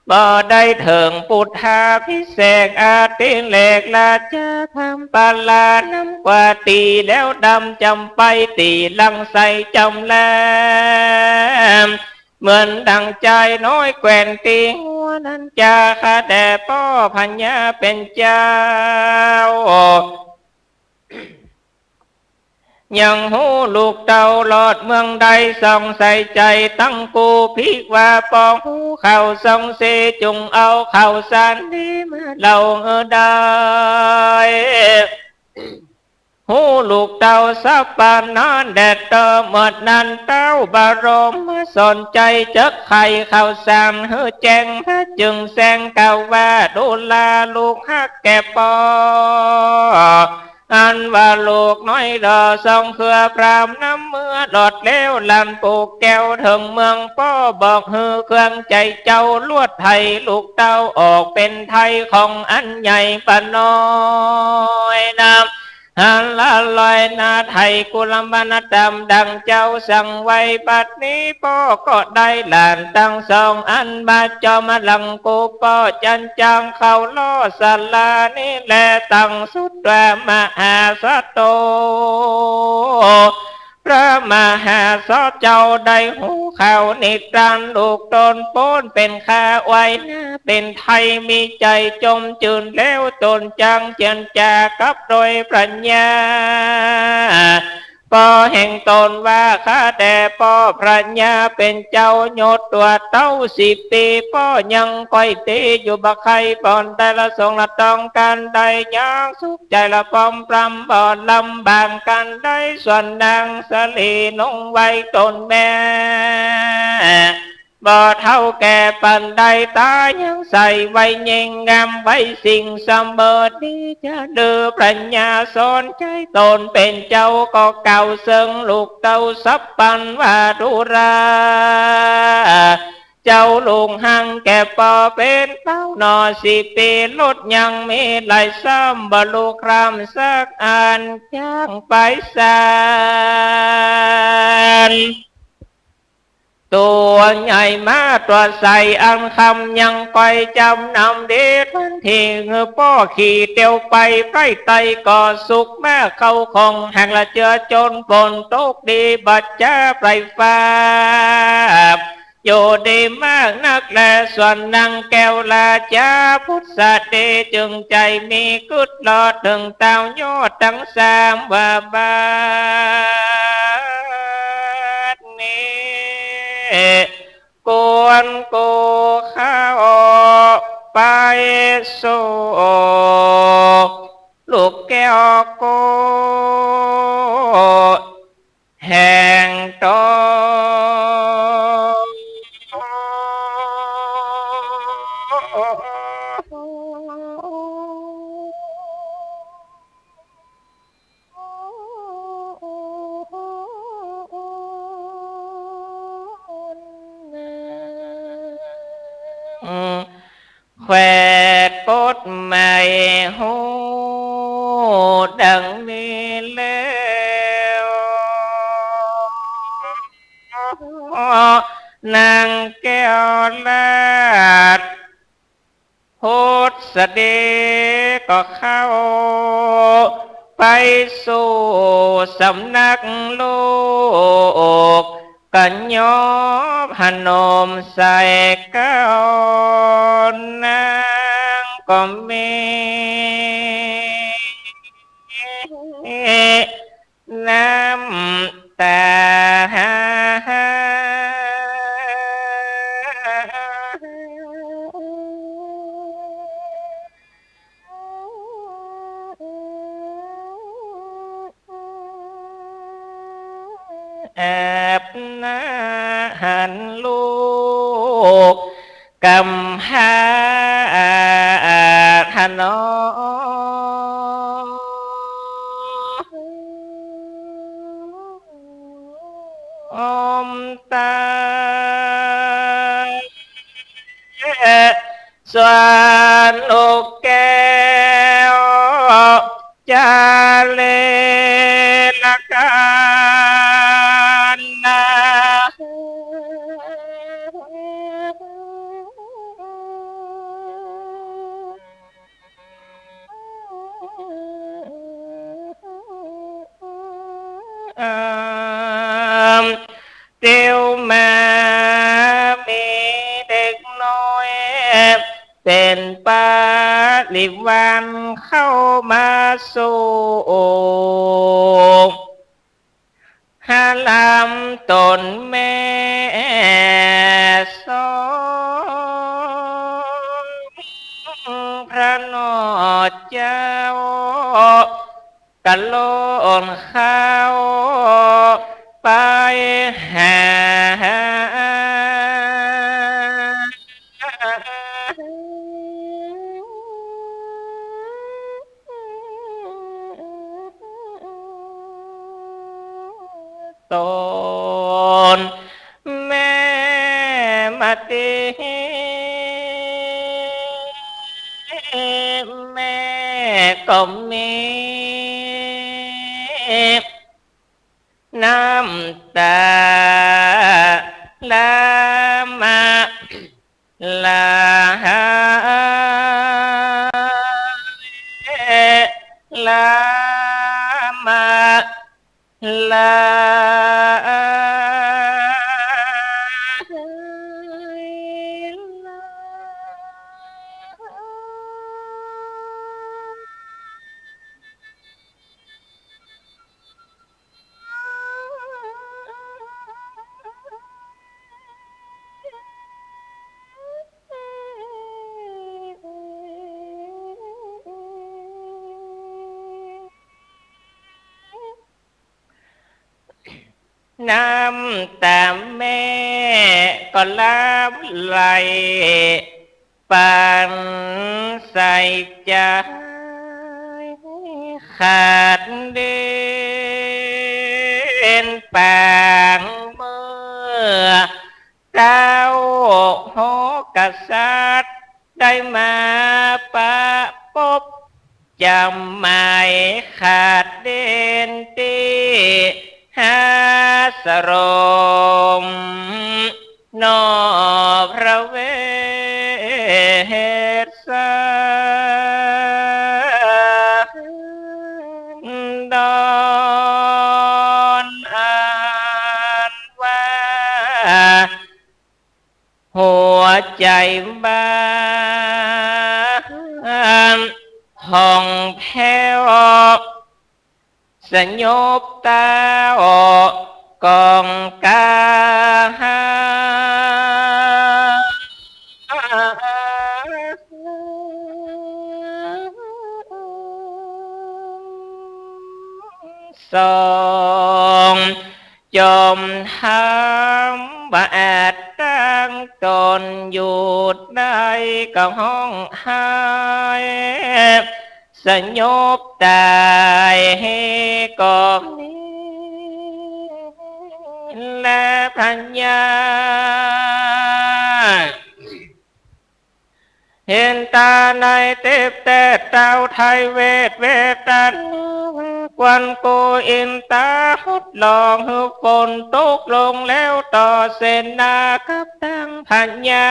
บ่ได้เถิงปุทธาภิเษกอาทิเรกราชาธรรมปาลานำกว่า ตี้แล้วดำจ๋ำไป ตี้หลังใสจ๋ำแล เหมือนดั่งจายน้อยแควนตี้งัวนั้นจา ข้าแต่ป้อพญาเป๋นเจ้า ยังฮู้ลูกเต้าลอดเมืองได้ ส่องใส่ใจ๋ตังกู พิกว่าป้อฮู้ข่าวส่องเส จุ่งเอาข่าวสารดีมาเล่าหื้อได้ ฮู้ลูกเต้าสัพพะนั้นแด่เต้อ เมื่อนั้นเต้าบรมสนชัยจักไขข่าวสารหื้อแจ้ง พระจึงแสงกล่าวว่า ดูราลูกฮักแก่ป้อ อันว่าลูกน้อยดอส่องเครือพราหมณ์นำเมือหลอดแล้ว หลานปู่แก้วเถิงเมือง ป้อบอกหื้อเครื่องใจ๋เจ้า ลวดไถลูกเต้าออกเป๋นไถของอันใหญ่บ่น้อยนำ หันละลอยนาไถกุลมนตำดังเจ้าสั่งไว้ บัดนี้ป้อก็ได้หลานตังสองอันมาจอมหลังกูป้อ จันจางเข้าล่อศาลานี้แล ตังสุดว่ามหาสัตว์โต พระมหาสัตว์เจ้าได้ฮู้ข่าวนิทานลูกต๋นป๊นเป๋นข้า อ้อยหน้าเป๋นไถ มีใจ๋จมจื้นแล้ว ต๋นจังเจียรจากับโดยพระญา ป้อแห่งต๋นว่า ข้าแต่ป้อพระญาเป๋นเจ้ายศตั๋วเต้าสิบปี๋ ป้อยังก้อยตี้อยู่บ่ใค่ปอนใด ละสงละต้องก๋านใด ยังสุขใจ๋ละปอมปรำบ่ลำบากก๋านใด ส่วนนางสะหลีนงไหว้ต๋นแม่ บ่เฒ่าแก่ปานใด ต๋ายังใสวัยยิ่งงาม วัยสิ่งเสมอดี จะลือพระญาสนชัยต๋นเป๋นเจ้า ก็กล่าวเซิงลูกเต้าสัพพันว่า ดูรา เอาลูกหังแก่ปอเป๋นเต้าหน่อสี่ปี๋ รถยังมีหลายซ้ำ บ่ฮู้คร่ำสักอัน จ้างไปสาน ตั๋วใหญ่มาตั๋วใส อันคำยังก้อยจ๋ำนำดี ตันทีหื้อป้อขี่เตียวไป ใกล้ไตก็สุกมาเข้าของ หากละเจือจนฝนตกดี บ่จ๋าไพร่ฟ้า อยู่ดีมากนักแล ส่วนนางแก้วราชาพุทธสตรี จึงใจ๋มีกึ๊ดรอเถิงต้าวยอดตังสามว่าบัดนี้ ควรกู้เข้าไปสู่ ลูกแก้วกู้ แห่งต๋น แควนปดใหม่ฮู้ดังนี้แล้ว นางแก้วราช พุทธสตรีก็เข้าไปสู่สำนักลูก ก็ยอบหนมใส่เกล้านางก็มี น้ำต๋า อาบหน้าหันลูก กำพร้าถนอม อมตา ส่วนลูกแก้ว จาเลละกั๋นนา เตียวมามีเด็กน้อย เป๋นปริวารเข้ามาสู่ หาลำต๋นแม่สอง พระนอเจ้า กะโลนเข้าไปหา ต๋นแม่มาตี้ แม่ก็มี น้ำต๋าละมาละละมาละ น้ำต๋าแม่ก็หลั่งไหล ปันใส่ใจ๋ ขาดเด่นปางเมื่อ ต๋า เจ้าหกกษัตริย์ได้มาประปบ จ๋ำหมายขาดเด่นตี้หาสรม นอพระเวสสันดร อันว่า หัวใจ๋บ้านผ่องแผ้ว สยบเต้ากองกา สอง จอมธรรมบาทตั้งต๋นอยู่ได้ก็ฮ้องไห้ สยบต๋ายก็มี และพญา เห็นต๋าในเต็บแต๊เต้าไท้เวทเวทนา ควันโกอินทาหดหลองหื้อฝนตกลงแล้วต่อเสนากับตังพญา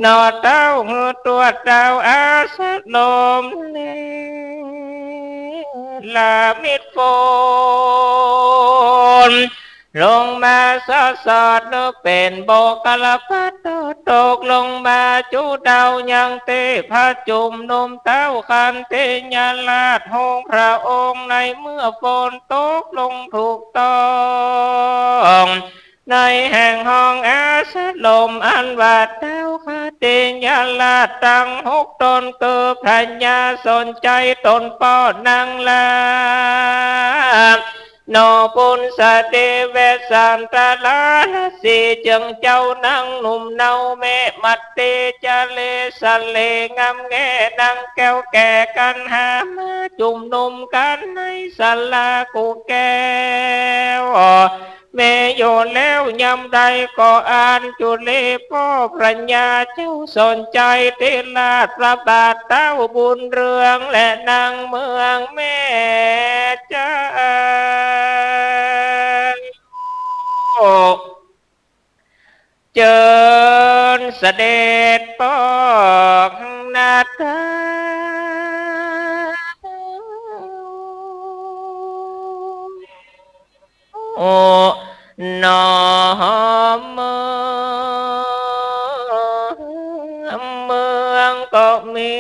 หนอเต้าหื้อตรวจเต้าอาสรมเนรมิตฝน ลงมาสอดสอด หรือเป๋นโบกละพัด ตกลงมาจุเต้ายังตี้ผจุมนุมเต้าขันติยราชหกพระองค์ ในเมื่อฝนตกลงถูกต้อง ในแห่งห้องอาสรมอันว่าเต้าขันติยราชตังหกต๋น คือพญาสนชัยต๋นป้อนังราช หนอปุณณสตรีเวสสันดราราศี เจิ่งเจ้านังหนุ่มเนาแม่มัตเตจาเลสะเลงามแง่ นังแก้วแก่กัณหามาจุมนุมกั๋นในศาลากูแก้ว แม้อยู่แล้วยามใดก็อัญจุลีป้อพญาเจ้าสนชัยเถราชพระบาทเต้าบุญเรือง และนางเมืองแม่เจ้า เจิญเสด็จป้องนาถา โอ้ หนอเมือง เมืองก็มี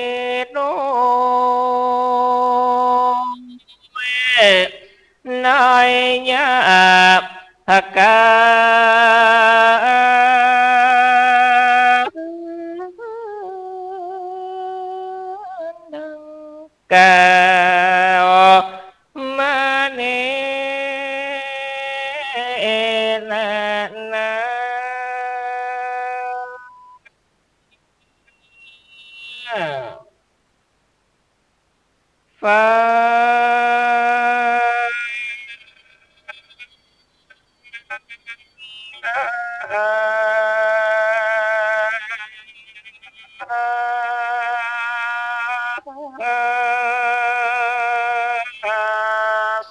น้อย ในยามพกา กล่าวมานี้แลนา ฟ้า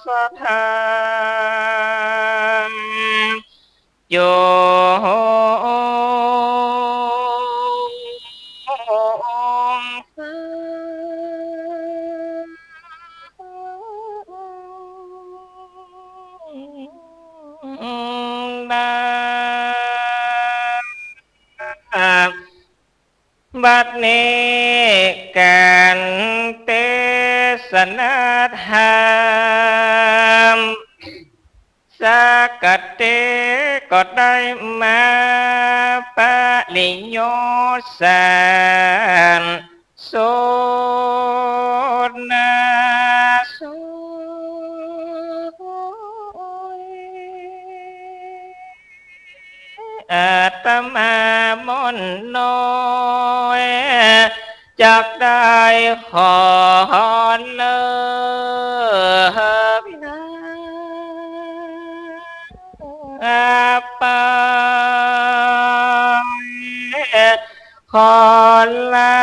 สถาน จง บัดนี้ก๋านเตสนาธรรม สักกะเตก็ได้มาปริโยชน์สรรเสริญนาสรรเสริญ อาตมาม่อนน้อย จักได้ขอเลิกนา ไป ขอลา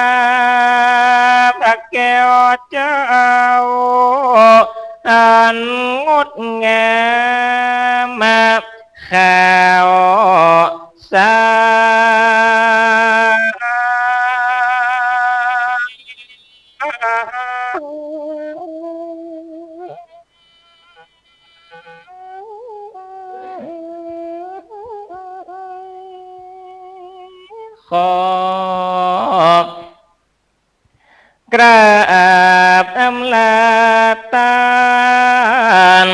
พระแก้วเจ้าอันงดงามข่าวสาร ขอกราบอำลาต้าน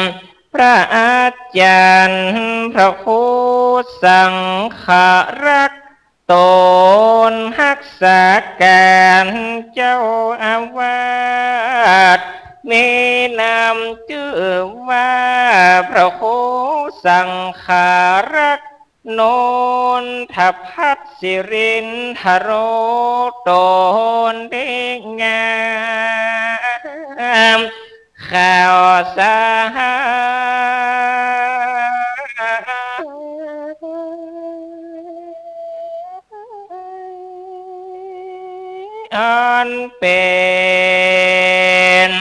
พระอาจารย์พระครูสังฆรักษ์ ต๋นฮักษาก๋านเจ้าอาวาส มีนามจื้อว่าพระครูสังฆรักษ์ นนทพัฒน์สิรินทโร ต๋นดีงาม ข่าวสาร อันเป๋น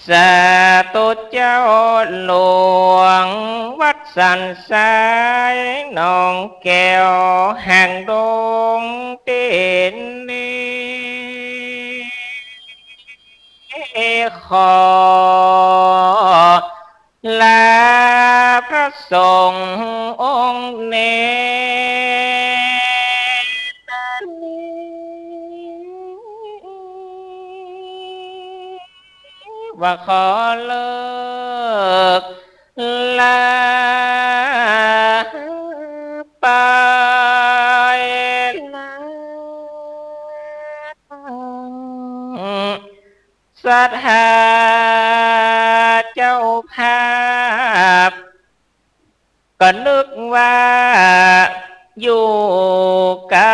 สาธุเจ้าหลวงวัดสันทรายหนองแก้ว แห่งดงตี้นี้ ขอลาพระสงฆ์องค์นี้ ว่าขอเลิกลาไป ศรัทธาเจ้าภาพ ก็นึกว่าอยู่ไก๋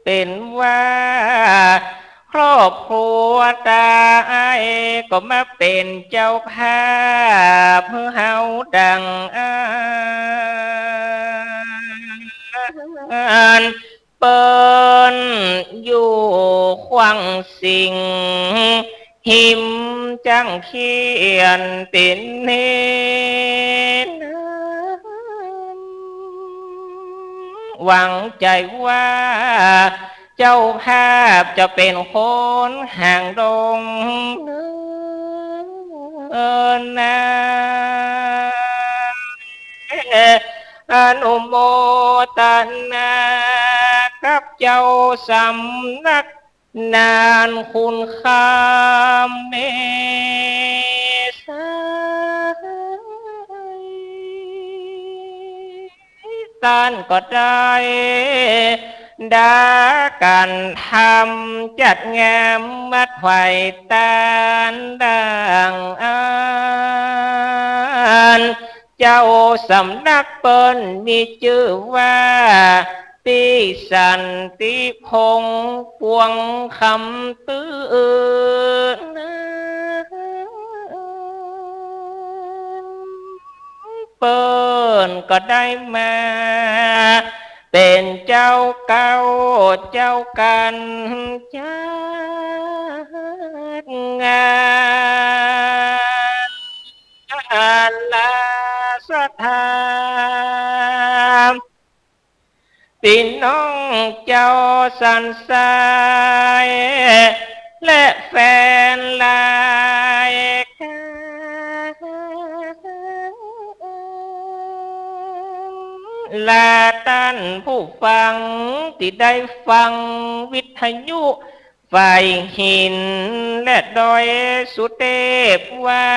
เป๋นว่าครอบครัวต๋าอ้ายก็มาเป๋นเจ้าภาพหื้อเฮาดังอั้น เปิ้นอยู่ขว้างสิงห์ ฮิมจั้งเขียนเป๋นนี้นั้น หวังใจ๋ว่าเจ้าภาพจะเป๋นคนแห่งดงเนินนา อนุโมตนากับเจ้าสำนักนานคุณคำเมษา ต้านก็ได้ดาก๋านทำจัดงานมาถวายตานดังอั้น เจ้าสำนักเปิ้นมีจื้อว่า พี่สันติพงษ์ ปวงคำตื้อ เปิ้นก็ได้มาเป๋นเจ้าเก้าเจ้าก๋านจัดงานลาศรัทธา ปี้น้องเจ้าสันทราย และแฟนรายก๋าน และต้านผู้ฟังตี้ได้ฟังวิทยุ ฝ่ายหินและดอยสุเตพว่า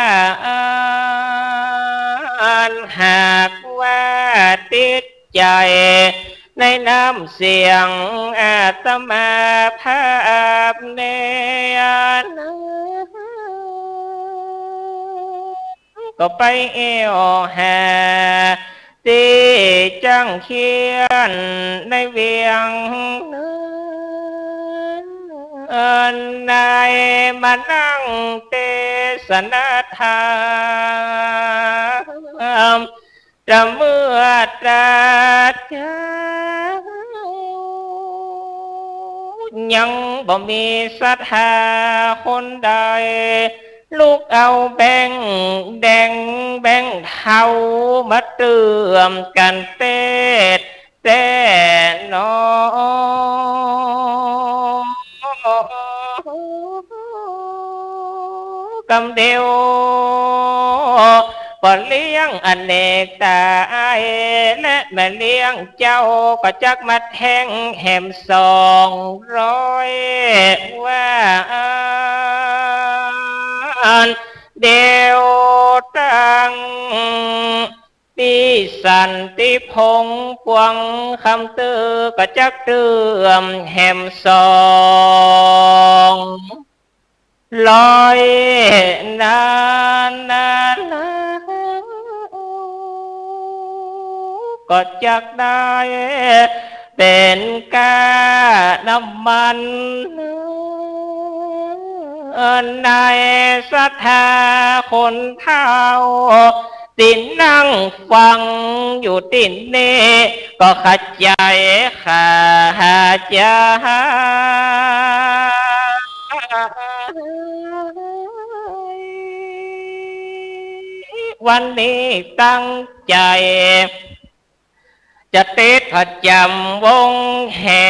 อันหากว่าติดใจ๋ในน้ำเสียงอาตมาภาพแน่นั้น ก็ไปแอ่วหาตี้จั้งเขียนในเวียงเนิน เอิ้นนายมานั่งเตสนาธรรม แต่เมื่อตราเจ๊า ยังบ่มีศรัทธาคนใด ลุกเอาแบงค์แดงแบงค์เทามาเติมกั๋นเตส แต๊หนอ กำเดียว ป้อเลี้ยงอเนกต๋าย และแม่เลี้ยงเจ้าก็จักมาแทงแหมสองร้อยว่าอันเดียว ตัง ตี้สันติพงษ์ปวงคำตื้อก็จักเติมแหมสองร้อยนั้นนา ก็จักได้เป๋นก้าน้ำมัน ในศรัทธาคนเฒ่า ตี้นั่งฟังอยู่ตี้นี่ ก็ขะใจ๋ข้าเจ้า วันนี้ตั้งใจ๋ จะเตสน์ประจ๋ำวงแห่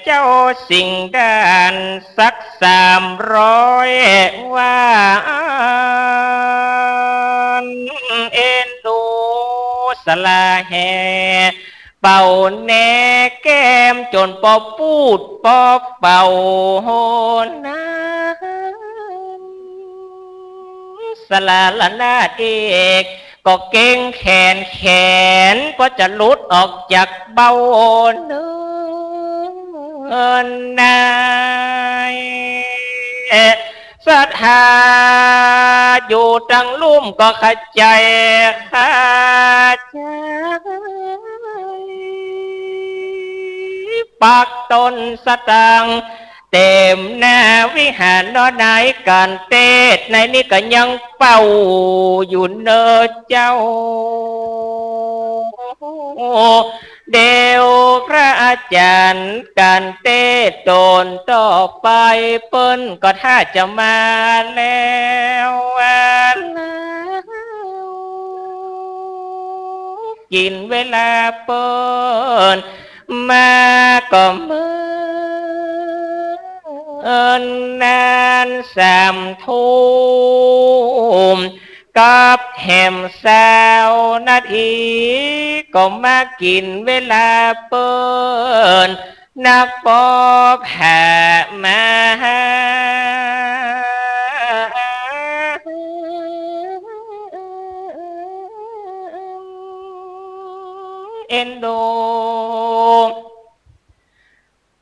เจ้าสิงห์ดานสักสามร้อยว่าอัน เอ็นดูสลาแห่ เป่าแนแก้มจ๋นปอปูดปอเป่าโหนั้น สลาละนาดเอก ก็เกร็งแขน แขนก็จะหลุดออกจากเบ้าเนินนาย ศรัทธาอยู่ตังลุ่มก็ขะใจ๋ข้าเจ้า ปักต้นสตางค์ เต๋มหน้าวิหารเนาะ ในก๋านเตสน์ในนี้ก็ยังเป่าอยู่เน่อเจ้า เดี๋ยวพระอาจ๋ารย์ก๋านเตสน์ต๋นต่อไป เปิ้นก็ถ้าจะมาแล้ว กิ๋นเวลาเปิ้น มาก็เมินนานสามทุ่มกับแหมซาวนาที ก็มากิ๋นเวลาเปิ้น นักปอผ่ามา เอ็นดู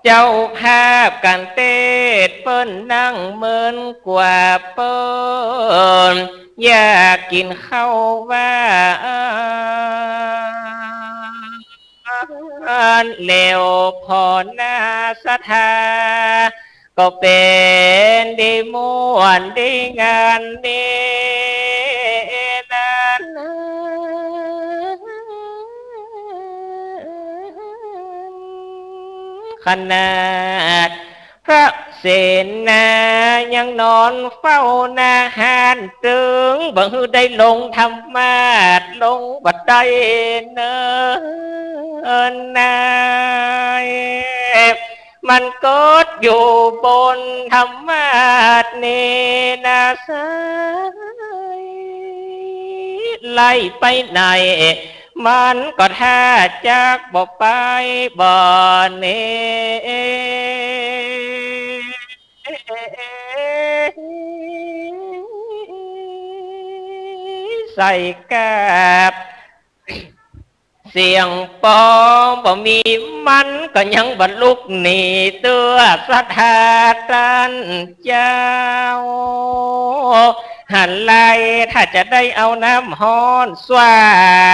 เจ้าภาพก๋านเตสน์เปิ้นนั่งเมินกว่าเปิ้น อยากกิ๋นข้าวว่าอัน แล้วผ่อหน้าศรัทธา ก็เป๋นดีม่วนดีงานนี้นั้น ขนาดพระเสนายังนอนเฝ้าหน้าฮาน ตึงบ่หื้อได้ลงธรรมาสน์ ลงบ่ได้เนินนาย มันกดอยู่บนธรรมาสน์นี้นาสาย ไล่ไปไหน มันก็ถ้าจักบ่ไปบ่หนี ใส่กาบ เสียงปอบ่มี มันก็ยังบ่ลุกหนีเตื้อศรัทธาต้านเจ้า หันไล่ ถ้าจะได้เอาน้ำฮ้อนสา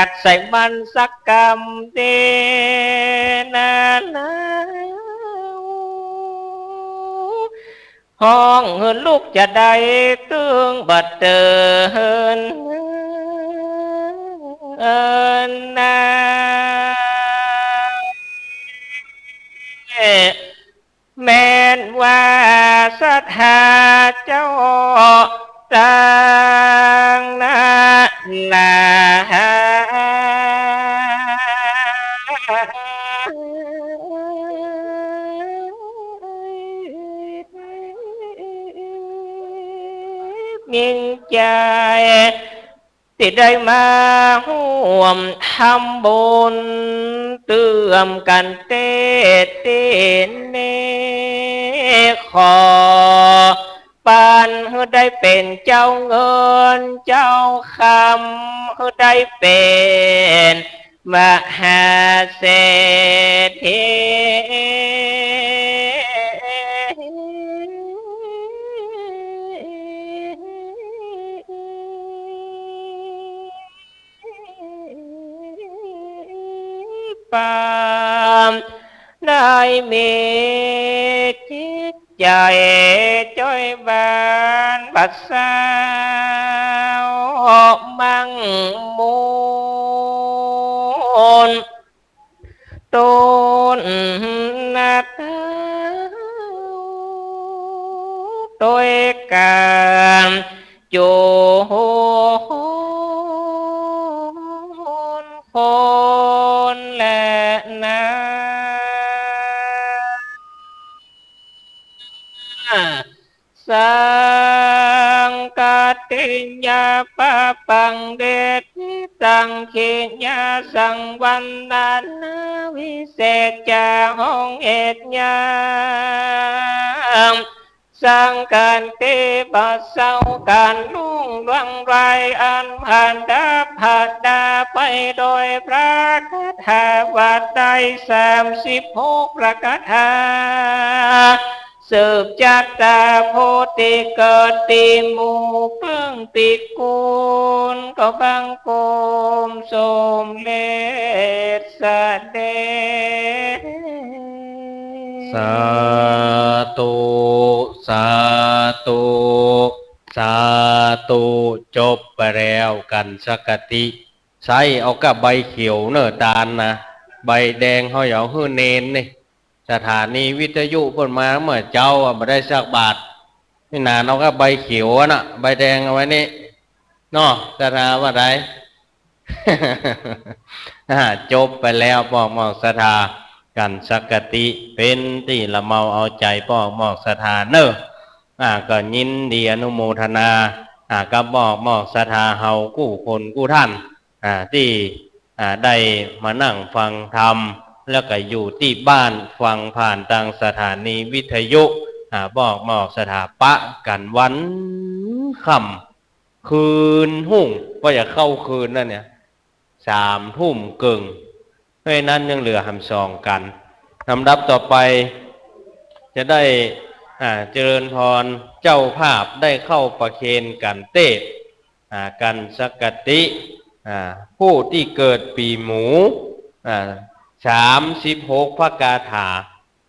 ดใส่มันสักกำเด้นา แล้ว ฮ้องหื้อลุกจะได้ตึงบ่เตินนา แม่นว่าศรัทธาเจ้าตังนาลา ยิ่งใจ๋ ตี้ได้มาฮ่วมทำบุญเตื้อมกั๋นเต๊ตี้นี้ ขอปันหื้อได้เป๋นเจ้าเงินเจ้าคำ หื้อได้เป๋นมหาเศรษฐี ปานได้มีจิตใจ๋จ้อยบานบัดเซามั่งมูน ตนนาเต้า โตยก๋านโจรคนแลนา สังฆาติยา ปาปัง เดทิตัง ขิยา สังวัณณานา วิเศษจา ห้องเอ็ดยัง สังฆาติบ่เศร้า ก๋านลุ่งเรืองไร้ อันผ่านดับผ่านดาไปโดยพระคาถาว่าได้สามสิบหกพระคาถา สืบจัตตาผู้ตี้เกิดตี้หมู่เปิ้งตี้กูล ก็บังคมสมเร็จเสด็จ สาธุ สาธุ สาธุ จบไปแล้วกัณฑ์สังฆาติ ใส้เอาก้าใบเขียวเน่อตานนะ ใบแดงเฮาเอาหื้อเณรนี่ สถานีวิทยุเปิ้นมาเมื่อเจ๊าอะ บ่ได้สักบาท นี่หนานเอาก้าใบเขียวอะนะ ใบแดงเอาไว้นี่ เนาะ ศรัทธาว่าใด อ่า จบไปแล้ว ป้อมอกศรัทธา กัณฑ์สังฆาติ เป๋นตี้ละเมาเอาใจ๋ป้อมอกศรัทธาเน่อ อ่า ก็ยินดีอนุโมทนา อ่า กับป้อมอกศรัทธาเฮากู้คนกู้ท่าน อ่า ตี้ อ่า ได้มานั่งฟังธรรม แล้วก็อยู่ตี้บ้านฟังผ่านตางสถานีวิทยุ อ่า ป้อมอกศรัทธา ปะกั๋นวันค่ำ คืนฮุ่ง ก็จะเข้าคืนแล้วเนี่ย สามทุ่มเกิ่ง เพราะฉะนั้นยังเหลือหำสองกัณฑ์ ลำดับต่อไปจะได้ อ่า เจริญพร เจ้าภาพได้เข้าประเคนกัณฑ์เตสน์ อ่า กัณฑ์สังฆาติ อ่า ผู้ตี้เกิดปี๋หมู อ่า สามสิบหกพระคาถา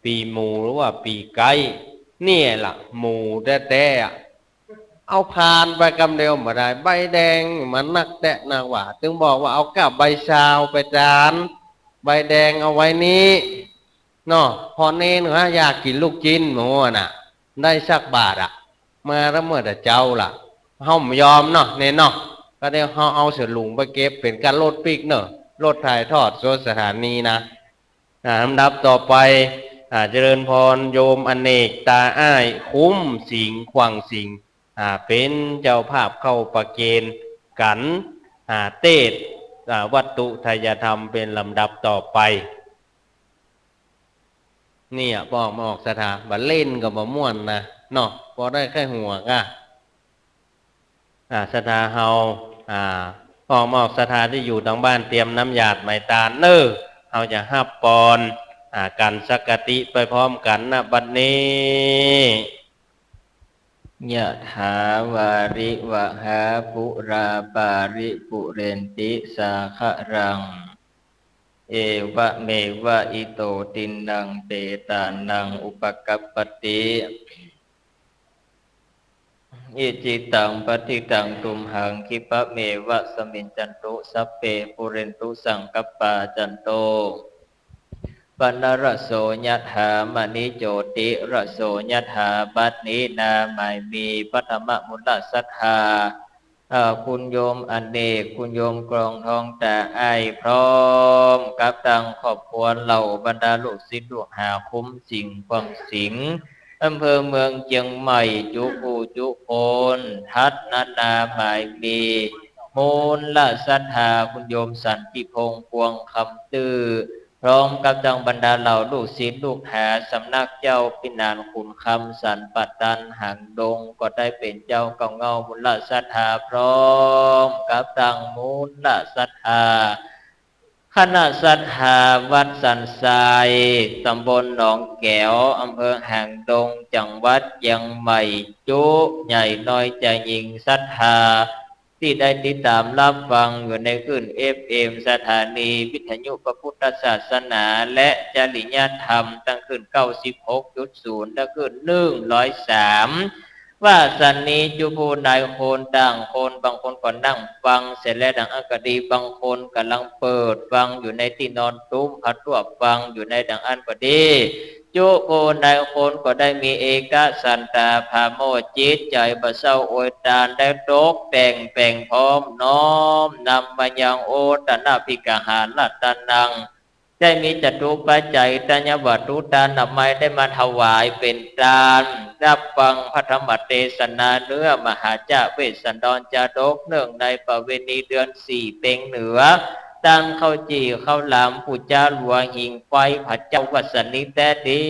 ปี๋หมูหรือว่าปี๋ไก๊ เนี่ยล่ะ หมูแต๊ๆ อะ เอาผ่านไปกำเดียวบ่ได้ ใบแดงมันนักแต๊นักหว่า ตึงบอกว่าเอาก้าใบซาวไปตาน ใบแดงเอาไว้นี้ เนาะ พอเณรเขาอยากกิ๋นลูกจิ๊นหมูอะน่ะ ได้สักบาทอะ มาละเมิดอะเจ้าล่ะ เฮาบ่ยอมเนาะ เณรเนาะ ก็เดี๋ยวเฮาเอาเสื้อหลุงไปเก็บ เป๋นก้ารถปิ๊กเนาะ รถถ่ายทอดสดสถานีนะ อ่า ลำดับต่อไป อ่า เจริญพรโยมอเนก ตาอ้าย คุ้มสิงห์ ขวังสิงห์ อ่า เป๋นเจ้าภาพเข้าประเคนกัณฑ์ อ่า เตสน์ อ่า วัตถุไทยธรรมเป๋นลำดับต่อไป เนี่ย ป้อมอกศรัทธา บ่าเล่นก็บ่ม่วนนะ เนาะ ปอได้แค่หัวก้า อ่า ศรัทธาเฮา อ่า ป้อมอกศรัทธาตี้อยู่ตางบ้านเตรียมน้ำหยาดไหมตานเน่อ เฮาจะฮับปอน อ่า กัณฑ์สังฆาติไปพร้อมกั๋นนะบัดนี้ ยะถาวาริวหาปูราปาริปูเรนติสาคะรัง เอวะเมวะอิโตทินนังเปตานังอุปกัปปติ อิจิตังปัตถิตังตุมหัง ขิปะเมวะสมิจจันตุ สัพเพปูเรนตุสังกัปปา จันโต ปะนะระโสยะถา มะณิโจติระโสยะถา บัดนี้นาหมายมี พระธรรมมูลศรัทธา อ่า คุณโยมอเนก คุณโยมกรองทองตาอ้าย พร้อมกับตังครอบครัวเหล่าบรรดาลูกศิษย์ลูกหาคุ้มสิงห์ กวางสิงห์ อำเภอเมืองเจียงใหม่ จุผู้จุคน ถัดนานาหมายมี มูลศรัทธา คุณโยมสันติพงษ์ พวงคำตื้อ พร้อมกับตังบรรดาเหล่าลูกศิษย์ลูกหา สำนักเจ้าพินานขุนคำ สันป่าตัน หางดง ก็ได้เป๋นเจ้าเกล้าเง่ามูลศรัทธา พร้อมกับตังมูลศรัทธา คณะศรัทธาวัดสันทราย ตำบลหนองแก๋ว อำเภอหางดง จังหวัดเจียงใหม่ จุใหญ่น้อยจายญิงศรัทธา ตี้ได้ติดต๋ามฮับฟังอยู่ในคลื่น เอฟเอ็ม สถานีวิทยุพระพุทธศาสนาและจริยธรรม ตังคลื่น เก้าสิบหกจุดศูนย์ และคลื่น หนึ่งร้อยสาม ว่าสันนี้จุผู้นายคนต่างคน บางคนก็นั่งฟังเสร็จแล้วดังอั้นก็ดี บางคนก่ำลังเปิดฟังอยู่ในตี้นอน ตุ้มผ้าตั้วฟังอยู่ในดังอั้นก็ดี จุผู้นายคนก็ได้มีเอกฉันตาผาโมชย์ จิตใจ๋บ่เศร้าโอยตาน ได้ตกแต่งแป๋งพร้อม น้อมนำมายังโอตนะปิกหารัตนัง ได้มีจตุปัจจัย ธัญญวัตถุ ตานดอกไม้ ได้มาถวายเป๋นตานฮับฟังพระธรรมเตสนา เนื้อมหาจาเวสสันดรจาดก เนื่องในประเวณีเดือนสี่เพ็งเหนือ ตานข้าวจี่ข้าวหลาม ปู๋จาหลัวหิงไฟ ผาเจ้าวัสนิแต๊ดี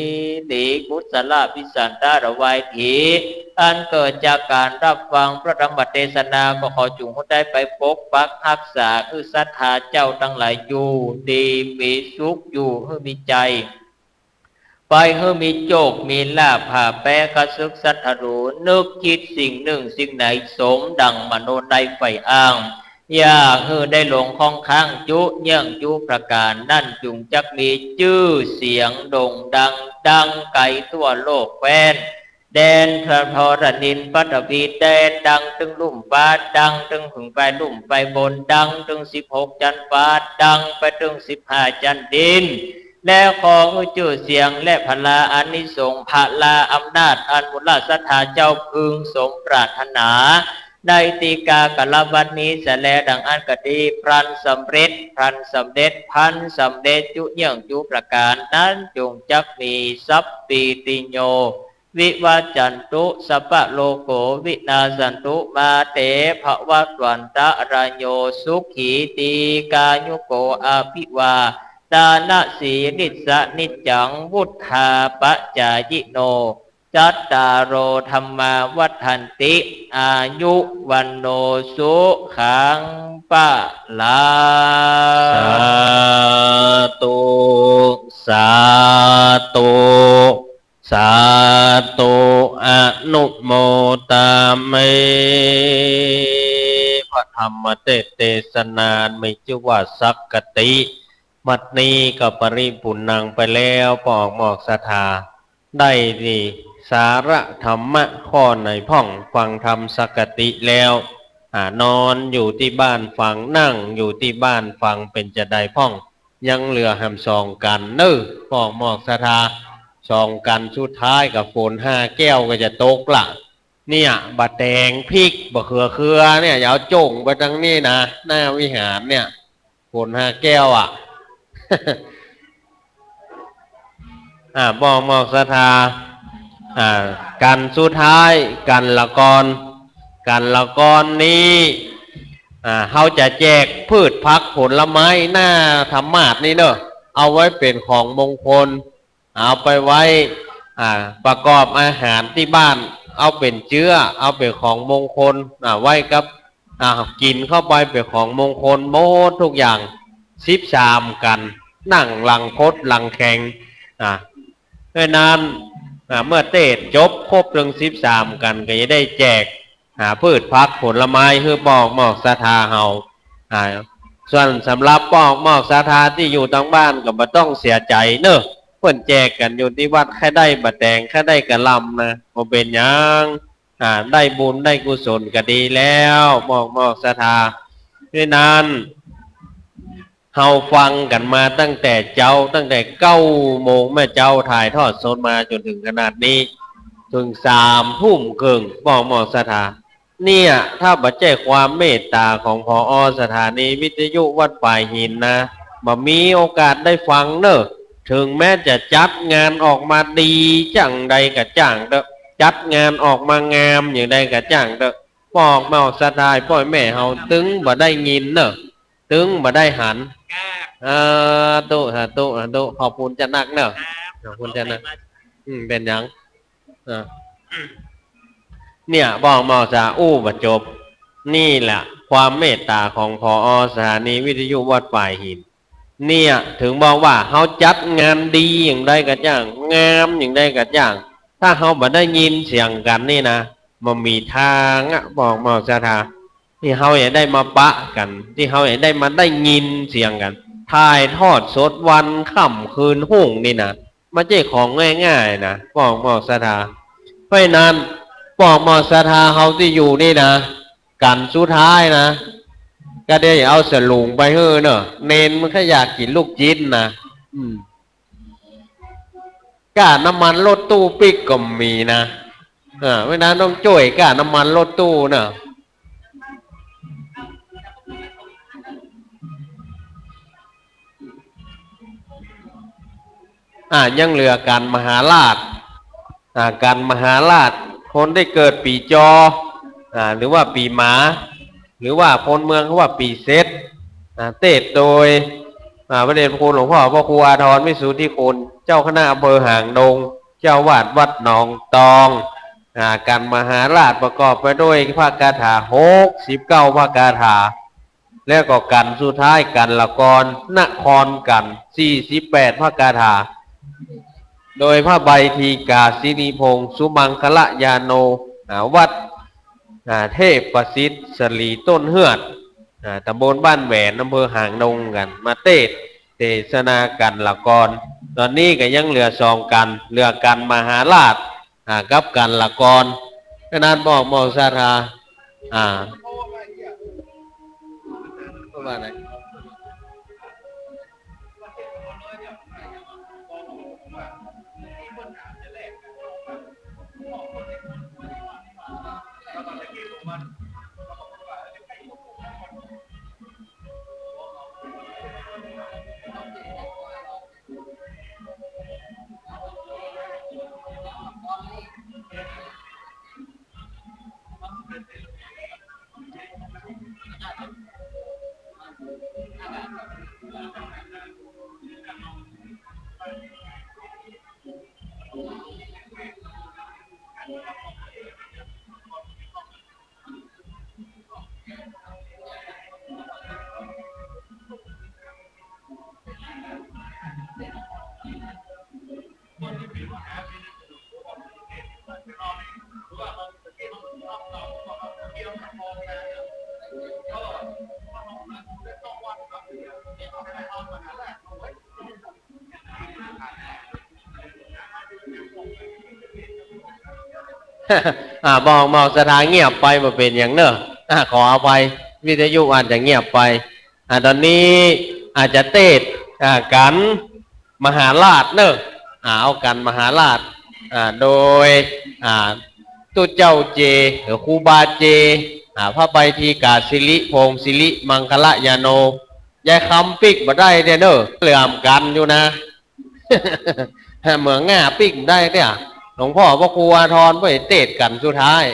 ดีกุศลาภิสันตาถวายถี อันเกิดจากก๋านฮับฟังพระธรรมเตสนา ก็ขอจุ่งฮู้ได้ไปปกปักฮักษา หื้อศรัทธาเจ้าตังหลายอยู่ดีมีสุข อยู่หื้อมีใจ๋ ไปหื้อมีโจคมีลาภ ผ่าแป๊ข้าศึกศัตรู นึกคิดสิ่งนึ่งสิ่งไหน สมดั่งมโนในใฝ่อ้าง อย่าหื้อได้หลงข้องค้าง จุเยี่ยงจุประก๋าน นั้นจุ่งจักมีจื้อเสียงโด่งดัง ดังไก๋ทั่วโลกแคว้น แดนธรณินทร์ปฐพี แดนดังตึงลุ่มฟ้า ดังตึงผึ่งไปลุ่มไปบน ดังตึงสิบหกจั๊นฟ้า ดังไปตึงสิบห้าจั๊นดิน และขอหื้อจื้อเสียงและผลาอานิสงส์ ผลาอำนาจอันมูลศรัทธาเจ้าพึงสมปรารถนา ในตี้กาละวันนี้เสียแล้วดังอั้นก็ดี พลันสำเร็จ พลันสำเร็จ พลันสำเร็จ จุเยี่ยงจุประก๋าน นั้นจุ่งจักมี สัพพีติโย วิวัจจันตุ สัพพะโรโค วินาสสันตุ มา เต ภะวัตวันตะราโย สุขี ตีฆายุโก อาภิวาทะนะสีลิสสะ นิจจัง วุฑฒาปะจายิโน จัตตาโร ธัมมา วัฑฒันติ อายุ วัณโณ สุขัง พะลัง สาธุ สาธุ สาธุ อนุโมทามิ พระธรรมเตสนา มีจื้อว่าสักกะติ บัดนี้ก็ปริปุณณังไปแล้ว ป้อมอกศรัทธา ได้ตี้สาระธรรมะข้อไหนพ่อง ฟังธรรมสักกะติแล้ว อ่า นอนอยู่ตี้บ้านฟัง นั่งอยู่ตี้บ้านฟัง เป๋นจาใดพ่อง ยังเหลือแหมสองกั๋นเน่อ ป้อมอกศรัทธา สองกั๋นสุดท้ายก็ฝนห้าแก้วก็จะตกละ เนี่ย บ่าแตงพริก บ่าเขือเคือเนี่ย อย่าเอาจ้งไปตังนี้นะ หน้าวิหารเนี่ย ฝนห้าแก้วอะ อ่า ป้อมอกศรัทธา อ่า กั๋นสุดท้าย กั๋นละกอน กั๋นละกอนนี้ อ่า เฮาจะแจกพืชผักผลไม้หน้าธรรมาสน์นี่เน่อ เอาไว้เป๋นของมงคล เอาไปไว้ อ่า ประกอบอาหารตี้บ้าน เอาเป๋นเจื๊อ เอาเป๋นของมงคล อ่า ไว้กับ อ่า กิ๋นเข้าไปเป๋นของมงคลหมดกู้อย่าง สิบสามกั๋น นั่งหลังคดหลังแข็ง อ่า เพราะนั้น อ่า เมื่อเตสน์จบครบตึงสิบสามกั๋น ก็จะได้แจก อ่า พืชผักผลไม้หื้อป้อมอกศรัทธาเฮา อ่า ส่วนสำหรับป้อมอกศรัทธาตี้อยู่ตางบ้านก็บ่ต้องเสียใจ๋เน่อ เปิ้นแจกกั๋นอยู่ตี้วัด ใค่ได้บ่าแตง ใค่ได้กะหล่ำนะ บ่เป๋นหยัง อ่า ได้บุญได้กุศลก็ดีแล้ว หมอกหมอกศรัทธา เพราะนั้น เฮาฟังกั๋นมาตั้งแต่เจ๊า ตั้งแต่เก้าโมงแม่เจ๊า ถ่ายทอดสดมาจ๋นเถิงขนาดนี้ เถิงสามทุ่มเกิ่ง หมอกหมอกศรัทธา เนี่ย ถ้าบ่ใจ้ความเมตต๋าของ ผอ.สถานีวิทยุวัดฝายหินนะ บ่มีโอกาสได้ฟังเน่อ เถิงแม้จะจัดงานออกมาดีจั่งใดก็จ้างเต๊อะ จัดงานออกมางามอย่างใดก็จ้างเต๊อะ หมอกหมอกศรัทธา ป้อแม่เฮาตึงบ่ได้ยินเน่อ ตึงบ่ได้หัน สาธุ สาธุ สาธุ ขอบคุณจานักเน่อ ขอบคุณจานัก อืม เป๋นหยัง อ่า เนี่ย หมอกหมอกศรัทธา อู้บ่จบ นี่แหละความเมตต๋าของ ผอ.สถานีวิทยุวัดฝายหิน เนี่ย เถิงบอกว่าเฮาจัดงานดีอย่างใดก็จ้าง งามอย่างใดก็จ้าง ถ้าเฮาบ่ได้ยินเสียงกั๋นนี่นะ บ่มีตางอะ หมอกหมอกศรัทธา ตี้เฮาจะได้มาปะกั๋น ตี้เฮาจะได้มาได้ยินเสียงกั๋น ถ่ายทอดสดวันค่ำคืนฮุ่งนี่นะ บ่ใจ้ของง่ายๆ นะ หมอกหมอกศรัทธา เพราะฉะนั้น หมอกหมอกศรัทธา เฮาตี้อยู่นี่นะ กั๋นสุดท้ายนะ ก็ได้เอาสลุงไปหื้อเน่อ เณรมันก็อยากกิ๋นลูกจิ๊นนะ อืม ก้าน้ำมันรถตู้ปิ๊กก็มีนะ อ่า เพราะฉะนั้นต้องจ้วยก้าน้ำมันรถตู้เน่อ อ่า ยังเหลือกั๋นมหาราช อ่า กั๋นมหาราช คนตี้เกิดปี๋จอ อ่า หรือว่าปี๋หมา หรือว่าคนเมืองเขาว่าปี๋เสร็จ อ่า เตสน์โดย อ่า พระเดชพระคุณหลวงพ่อพระครูอาทรวิสุทธิคุณ เจ้าคณะอำเภอหางดง เจ้าอาวาสวัดหนองตอง อ่า กั๋นมหาราชประกอบไปด้วยพระคาถาหกสิบเก้าพระคาถา แล้วก็กั๋นสุดท้ายกั๋นละกร นครกั๋น สี่สิบแปดพระคาถา โดยพระใบทีกาสิริพงษ์ สุมังคละยาโน อ่า วัด อ่า เทพประสิทธิ์สลีต้นเฮือด อ่า ตำบลบ้านแหวน อำเภอหางดงกั๋น มาเตสน์เตสนากั๋นละกร ต๋อนนี้ก็ยังเหลือสองกั๋น เหลือกั๋นมหาราช อ่า กับกั๋นละกร เพราะฉะนั้นหมอกหมอกศรัทธา อ่า ประมาณนั้น อ่า หมอกหมอกศรัทธาเงียบไป บ่เป๋นหยังเน่อ อ่า ขออภัย วิทยุอาจจะเงียบไป อ่า ต๋อนนี้อาจจะเตสน์ อ่า กั๋นมหาราชเน่อ อ่า เอากั๋นมหาราช อ่า โดย อ่า ตุ๊เจ้าเจ หรือครูบาเจ อ่า พระใบทีกาสิริพงษ์ สิริมังคละยาโน ยายคำปิ๊กบ่ได้เน่อ เหลื่อมกั๋นอยู่นะ เหมืองง่าปิ๊กบ่ได้เนี่ย หลวงพ่อพระครูอาทรไปเตสน์กั๋นสุดท้าย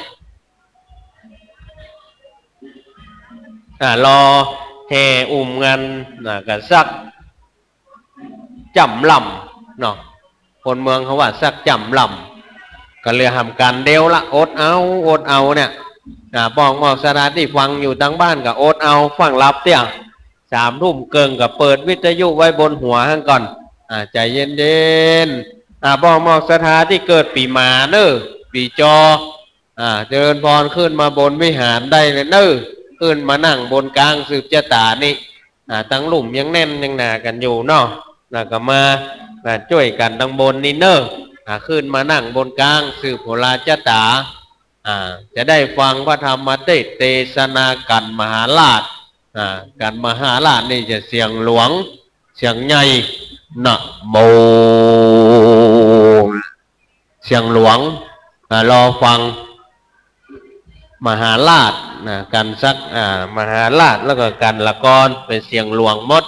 อ่า รอแห่อุ้มงัน อ่า ก็สักจ้ำล่ำเนาะ คนเมืองเขาว่าสักจ้ำล่ำ ก็เหลือหำกั๋นเดียวละ อดเอา อดเอาเนี่ย อ่า หมอกหมอกศรัทธาตี้ฟังอยู่ตางบ้านก็อดเอา ฟังหลับเตี้ย สามทุ่มเกิ่งก็เปิดวิทยุไว้บนหัวหั้นก่อน อ่า ใจ๋เย็นๆ อ่า หมอกหมอกศรัทธาตี้เกิดปี๋หมาเน่อ ปี๋จอ อ่า เจริญพร ขึ้นมาบนวิหารได้เลยเน่อ ขึ้นมานั่งบนกลางสืบจะต๋านี่ อ่า ตังลุ่มยังแน่นยังหนากั๋นอยู่เนาะ แล้วก็มา อ่า จ้วยกั๋นตังบนนี่เน่อ อ่า ขึ้นมานั่งบนกลางสืบโหราจะต๋า อ่า จะได้ฟังพระธรรมเตสน์เตสนากั๋นมหาราช อ่า กั๋นมหาราชนี่จะเสียงหลวง เสียงใหญ่ นะโม เสียงหลวง อ่า รอฟัง มหาราชนะ กั๋นสัก อ่า มหาราช แล้วก็กั๋นละกอน เป๋นเสียงหลวงหมด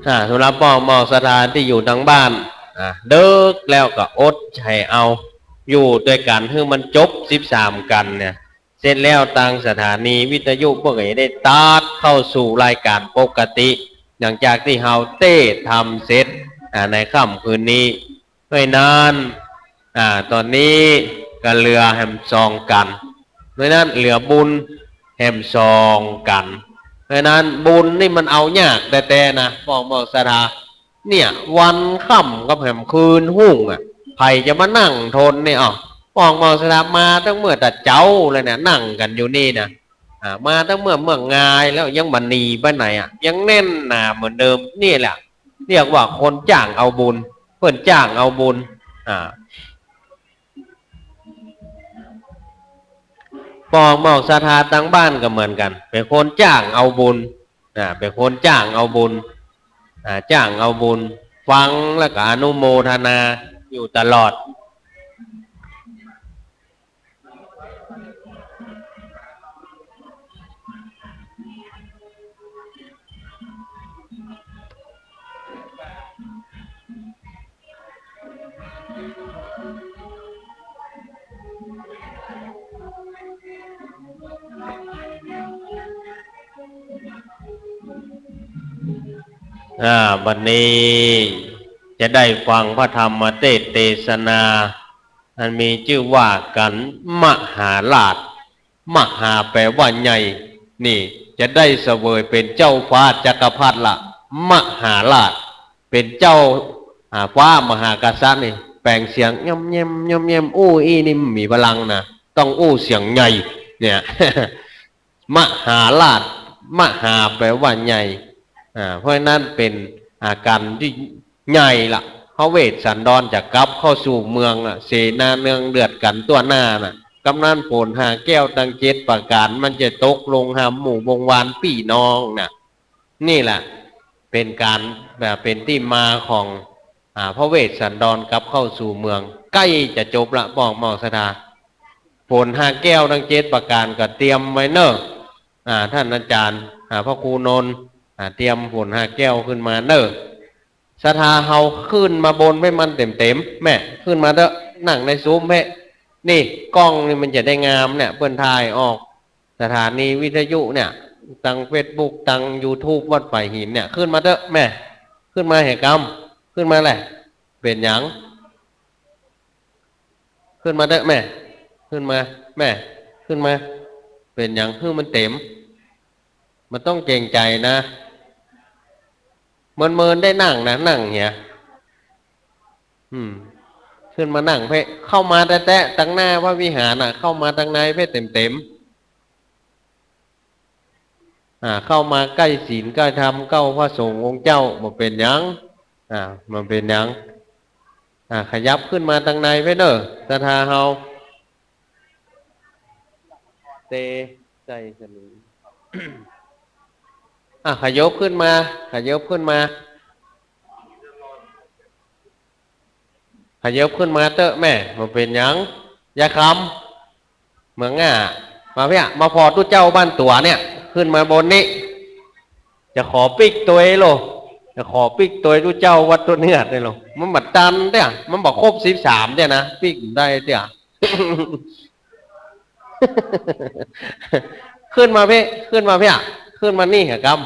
อ่า สำหรับป้องมอกศรัทธาตี้อยู่ตางบ้าน อ่า ดึกแล้วก็อดใจ๋เอา อยู่ตวยกั๋นหื้อมันจบสิบสามกั๋นเนี่ย เสร็จแล้วตางสถานีวิทยุเปิ้นก็จะได้ตัดเข้าสู่รายก๋านปกติ หลังจากตี้เฮาเตสน์ธรรมเสร็จ อ่า ในค่ำคืนนี้ เพราะฉะนั้น อ่า ต๋อนนี้ก็เหลือแหมสองกั๋น เพราะฉะนั้นเหลือบุญแหมสองกั๋น เพราะฉะนั้นบุญนี่มันเอายากแต๊ๆ นะ ป้องมอกศรัทธา เนี่ย วันค่ำกับแหมคืนฮุ่งอะ ใผจะมานั่งทนเนี่ย อ้าว ป้องมอกศรัทธามาตั้งเมื่อแต่เจ๊าเลยเนี่ย นั่งกั๋นอยู่นี่นะ อ่า มาตั้งเมื่อเมื่องายแล้ว ยังบ่หนีไปไหนอะ ยังแน่นหนาเหมือนเดิม นี่แหละ เรียกว่าคนจ้างเอาบุญ เปิ้นจ้างเอาบุญ อ่า ป้องมอกศรัทธาตางบ้านก็เหมือนกั๋น เป๋นคนจ้างเอาบุญ อ่า เป๋นคนจ้างเอาบุญ อ่า จ้างเอาบุญ ฟังแล้วก็อนุโมทนาอยู่ตลอด อ่า บัดนี้จะได้ฟังพระธรรมเตสน์เตสนา อันมีจื้อว่ากั๋นมหาราช มหาแปลว่าใหญ่ นี่จะได้เสวยเป๋นเจ้าฟ้าจักรพรรดิละ มหาราช เป๋นเจ้า อ่า ฟ้ามหากษัตริย์นี่ แป๋งเสียงย่อมแย่มย่อมแย่ม อู้อี้นี่บ่มีพลังนะ ต้องอู้เสียงใหญ่ เนี่ย มหาราช มหาแปลว่าใหญ่ อ่า เพราะฉะนั้นเป๋นอาก๋านตี้ใหญ่ละ พระเวสสันดรจะกลับเข้าสู่เมืองละ เสนาเนืองเดือดกั๋นตั้วหน้าน่ะ กำนั้นฝนห้าแก้วตังเจ็ดประก๋าน มันจะตกลงหาหมู่บงวานปี้น้องน่ะ นี่แหละ เป๋นก๋าน แบบเป๋นตี้มาของ อ่า พระเวสสันดรกลับเข้าสู่เมือง ใก้จะจบละ ป้องมอกศรัทธา ฝนห้าแก้วตังเจ็ดประก๋านก็เตรียมไว้เน่อ อ่า ต้านอาจ๋ารย์ อ่า พระครูนนท์ อ่า เตรียมฝนห้าแก้วขึ้นมาเน่อ ศรัทธาเฮาขึ้นมาบนเป๊ะมันเต๋มๆ แม่ ขึ้นมาเต๊อะ นั่งในซูมเป๊ะ นี่ กล้องนี่มันจะได้งามเนี่ย เปิ้นถ่ายออก สถานีวิทยุเนี่ย ตางเฟซบุ๊ก ตางยูทูบ วัดฝายหินเนี่ย ขึ้นมาเต๊อะแม่ ขึ้นมาแหกำ ขึ้นมาแหละ เป๋นหยัง ขึ้นมาเต๊อะแม่ ขึ้นมา แม่ ขึ้นมา เป๋นหยัง หื้อมันเต๋ม บ่ต้องเกรงใจ๋นะ เมินๆ ได้นั่งนะ นั่งเหีย อืม ขึ้นมานั่งเป๊ะ เข้ามาแต๊ๆ ตางหน้าพระวิหารน่ะ เข้ามาตางในเป๊ะเต๋มๆ อ่า เข้ามาใก้ศีลใก้ธรรม ใก้พระสงฆ์องค์เจ้า บ่เป๋นหยัง อ่า บ่เป๋นหยัง อ่า ขยับขึ้นมาตางในเป๊ะเน่อ ศรัทธาเฮา เตใส่สนิม อ่ะ ขยับขึ้นมา ขยับขึ้นมา ขยับขึ้นมาเต๊อะแม่ บ่เป๋นหยัง ยายคำ เมืองง่า มาเปี้ย มาผ่อตุ๊เจ้าบ้านตั๋วเนี่ย ขึ้นมาบนนี้ จะขอปิ๊กตวยโล จะขอปิ๊กตวยตุ๊เจ้าวัดตุ๊เนือดเนี่ยโล มันบ่ตันเตี้ย มันบ่ครบสิบสามเตี้ยนะ ปิ๊กได้เตี้ย ขึ้นมาเป๊ะ ขึ้นมาเป๊ะ ขึ้นมานี่เหอะครับ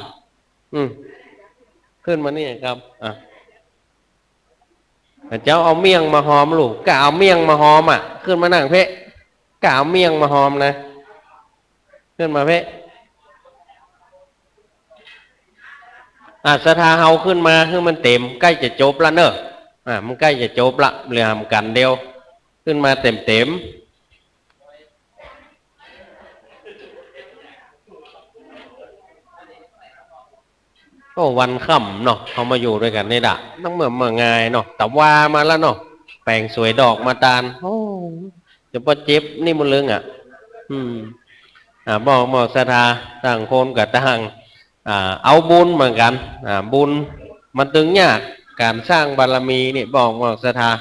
อืม ขึ้นมานี่เหอะครับ อ่ะ เจ้าเอาเมี่ยงมาหอมลูก ก้าเอาเมี่ยงมาหอมอ่ะ ขึ้นมานั่งเป๊ะ ก้าเอาเมี่ยงมาหอมนะ ขึ้นมาเป๊ะ อ่ะ ศรัทธาเฮาขึ้นมา หื้อมันเต๋ม ใก้จะจบละเน่อ อ่ะ มันใก้จะจบละ เหลือหำกั๋นเดียว ขึ้นมาเต๋มๆ โอ้ วันค่ำเนาะ เฮามาอยู่ตวยกั๋นนี่ดะ ตั้งเมื่อเมื่องายเนาะ ตะวามาแล้วเนาะ แป๋งสวยดอกมาตาน โอ้ จะบ่เจ็บนี่มันลึงอะ อืม อ่า มอบ มอบศรัทธา ต่างคนก็ต่าง อ่า เอาบุญเหมือนกั๋น อ่า บุญมันตึงยาก ก๋านสร้างบารมีนี่ มอบ มอบศรัทธา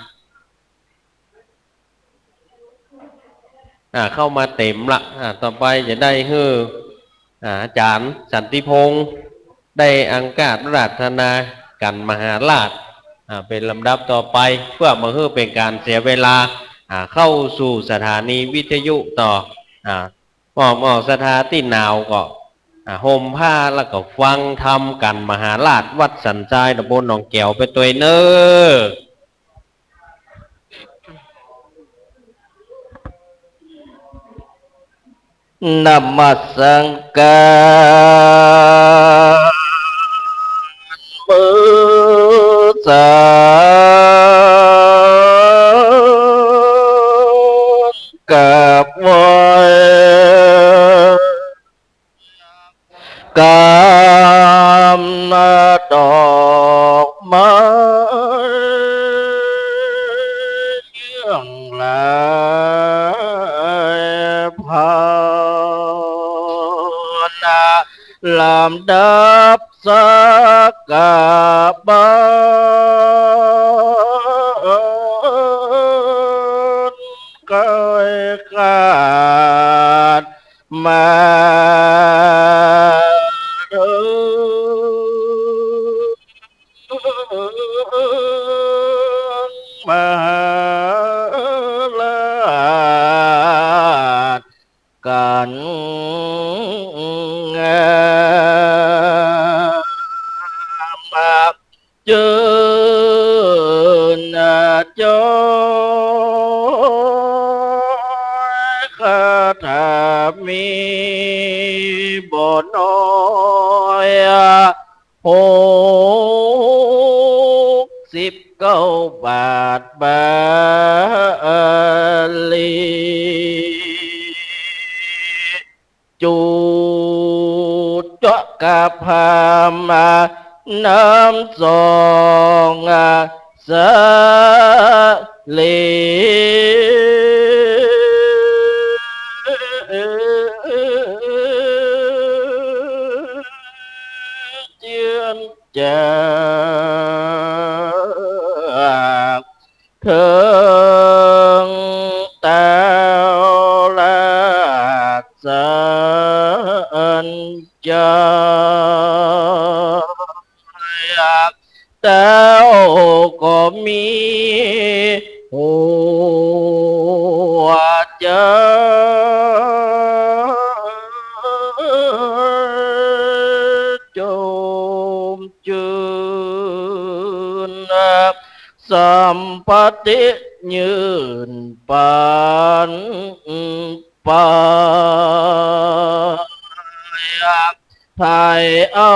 อ่า เข้ามาเต๋มละ อ่า ต่อไปจะได้หื้อ อ่า อาจ๋ารย์สันติพงษ์ ได้อังคาสอาราธนากั๋นมหาราช อ่า เป๋นลำดับต่อไป เปื้อบ่หื้อเป๋นก๋านเสียเวลา อ่า เข้าสู่สถานีวิทยุต่อ อ่า มอบ มอบศรัทธาตี้หนาวก็ อ่า ห่มผ้าแล้วก็ฟังธรรมกั๋นมหาราช วัดสันทราย ตำบลหนองแก๋วไปตวยเน่อ นมัสก๋าน มือสามกราบไหว้ กำดอกไม้เยื่องหลายพาน ลำดับสักการะใคร่คลาด มาเถิงมหาราชกั๋น งาม จื้นจ้อย คาถามีบ่น้อย หกสิบเก้าบาทบาลี จุดเจาะกาพามานำส่องสาลี เจือนจาก เถิงเต้าราชสัญจร เต้าก็มีหัวใจ๋ จมจื้น สัมปติยื่นปันไป ไถ่เอา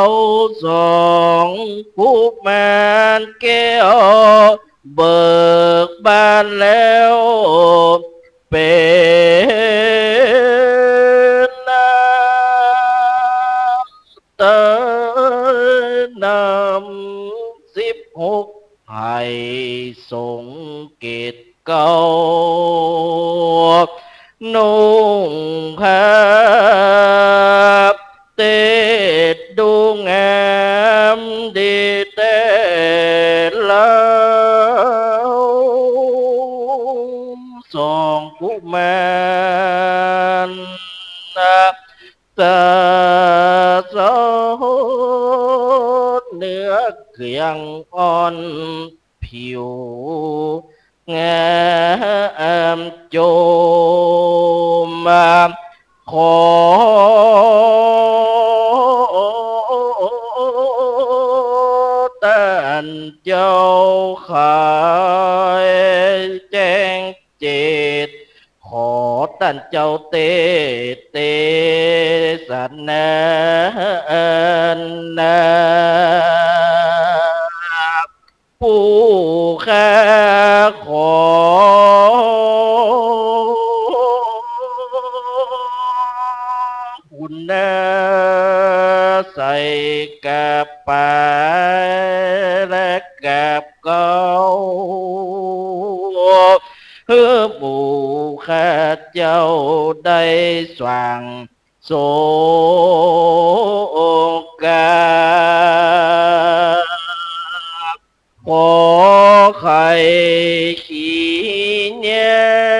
สองกุมารแก้ว เบิกบานแล้ว เป๋นน้ำ เต๋อนำสิบหก ไห้สงเกตเกล้า นุ่งผ้าเตศดูงามดีแต๊แล้ว สองกุมาร สะสดเนื้อเกรียงอ่อนผิวงาม โจมขอต้านเจ้าไขแจ้ง เจต ขอต้านเจ้าเตสนานา ผู้ข้าขอคุณนาใส่กาบป๋ายและกาบเกล้า หมู่ข้าเจ้าได้สั่ง โศกา ขอไข่ขี้แยง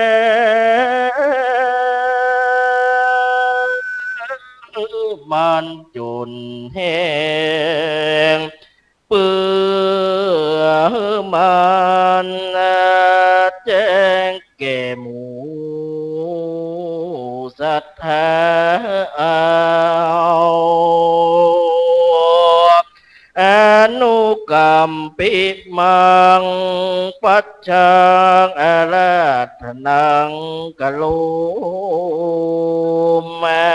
มันจุ่นแห้ง เปื้อมันแจ้งแก่หมู่ศรัทธา อนุกัมปิมัง ปัจจังอาราธนัง กะโรมา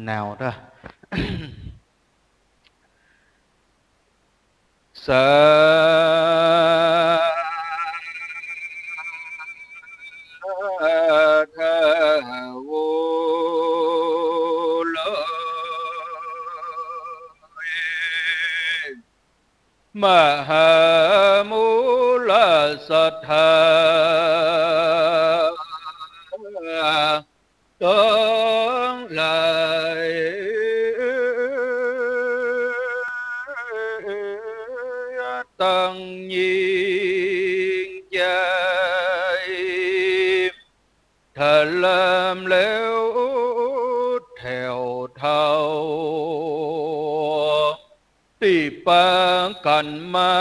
แนวเด้อ สาธุ มหามูลศรัทธา ตังหลาย ตังยิ่งใหญ่ ทะลามแล้วแถวเท่า ตี้ปากั๋นมา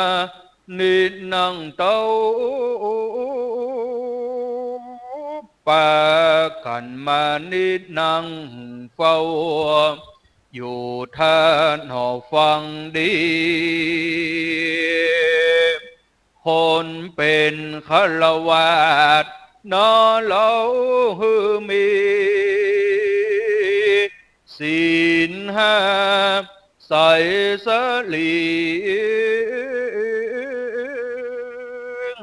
นิดนั่งเต้า ปากั๋นมานิดนั่งเฝ้า อยู่ท่าหนอฟังดี คนเป๋นฆราวาสหนอเฮาหื้อมี ศีลห้าใสสะหลี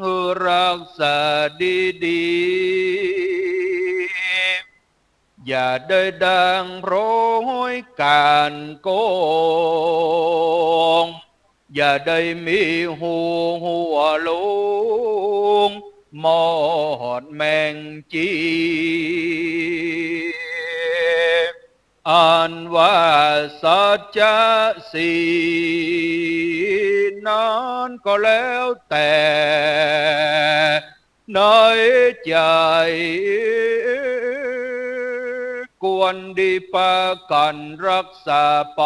หื้อรักษาดีๆ อย่าได้ด่างพร้อยก๋านโกง อย่าได้มีฮูหัวลวง มอดแมงจี อันว่าสัจจะศีลนั้นก็แล้วแต่ ในใจ๋ควรดีปากั๋นรักษาไป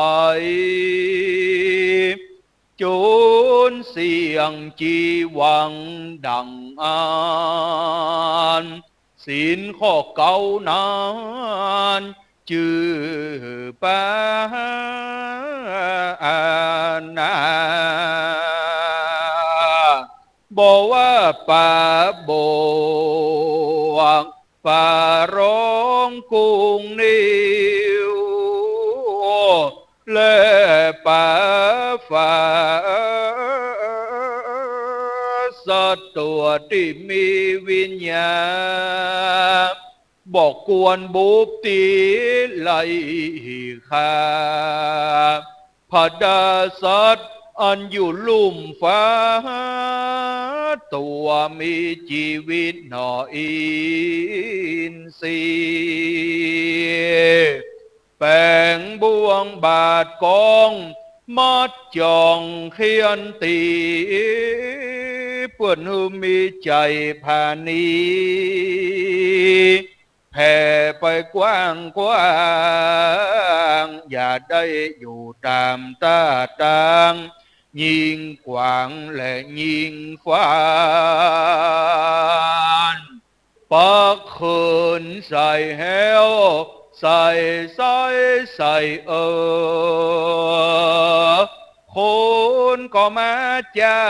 จุนเสี้ยงจีหวังดั่งอั้น ศีลข้อเก๊านั้น จื้อปานา บ่ว่าปาบวก ปารองกุงนิว และปาฝา สัตว์ตั๋วตี้มีวิญญาณ บ่ควรบุบตี๋ไล่ฆ่า พดาสัตว์อันอยู่ลุ่มฟ้า ตั๋วมีจีวิตหนออินทรีย์ แป๋งบ่วงบาดกอง มัดจ่องเฆี่ยนตี๋ เปื้อนหื้อมีใจ๋ผาณี แผ่ไปกว้างๆ อย่าได้อยู่ต๋ามต้าตาง ยิ่งกว้างและยิ่งฟาน ปักเขินใส่แฮ้ว ใส่ไส้ใส่เอ่อ คนก็มาจ้า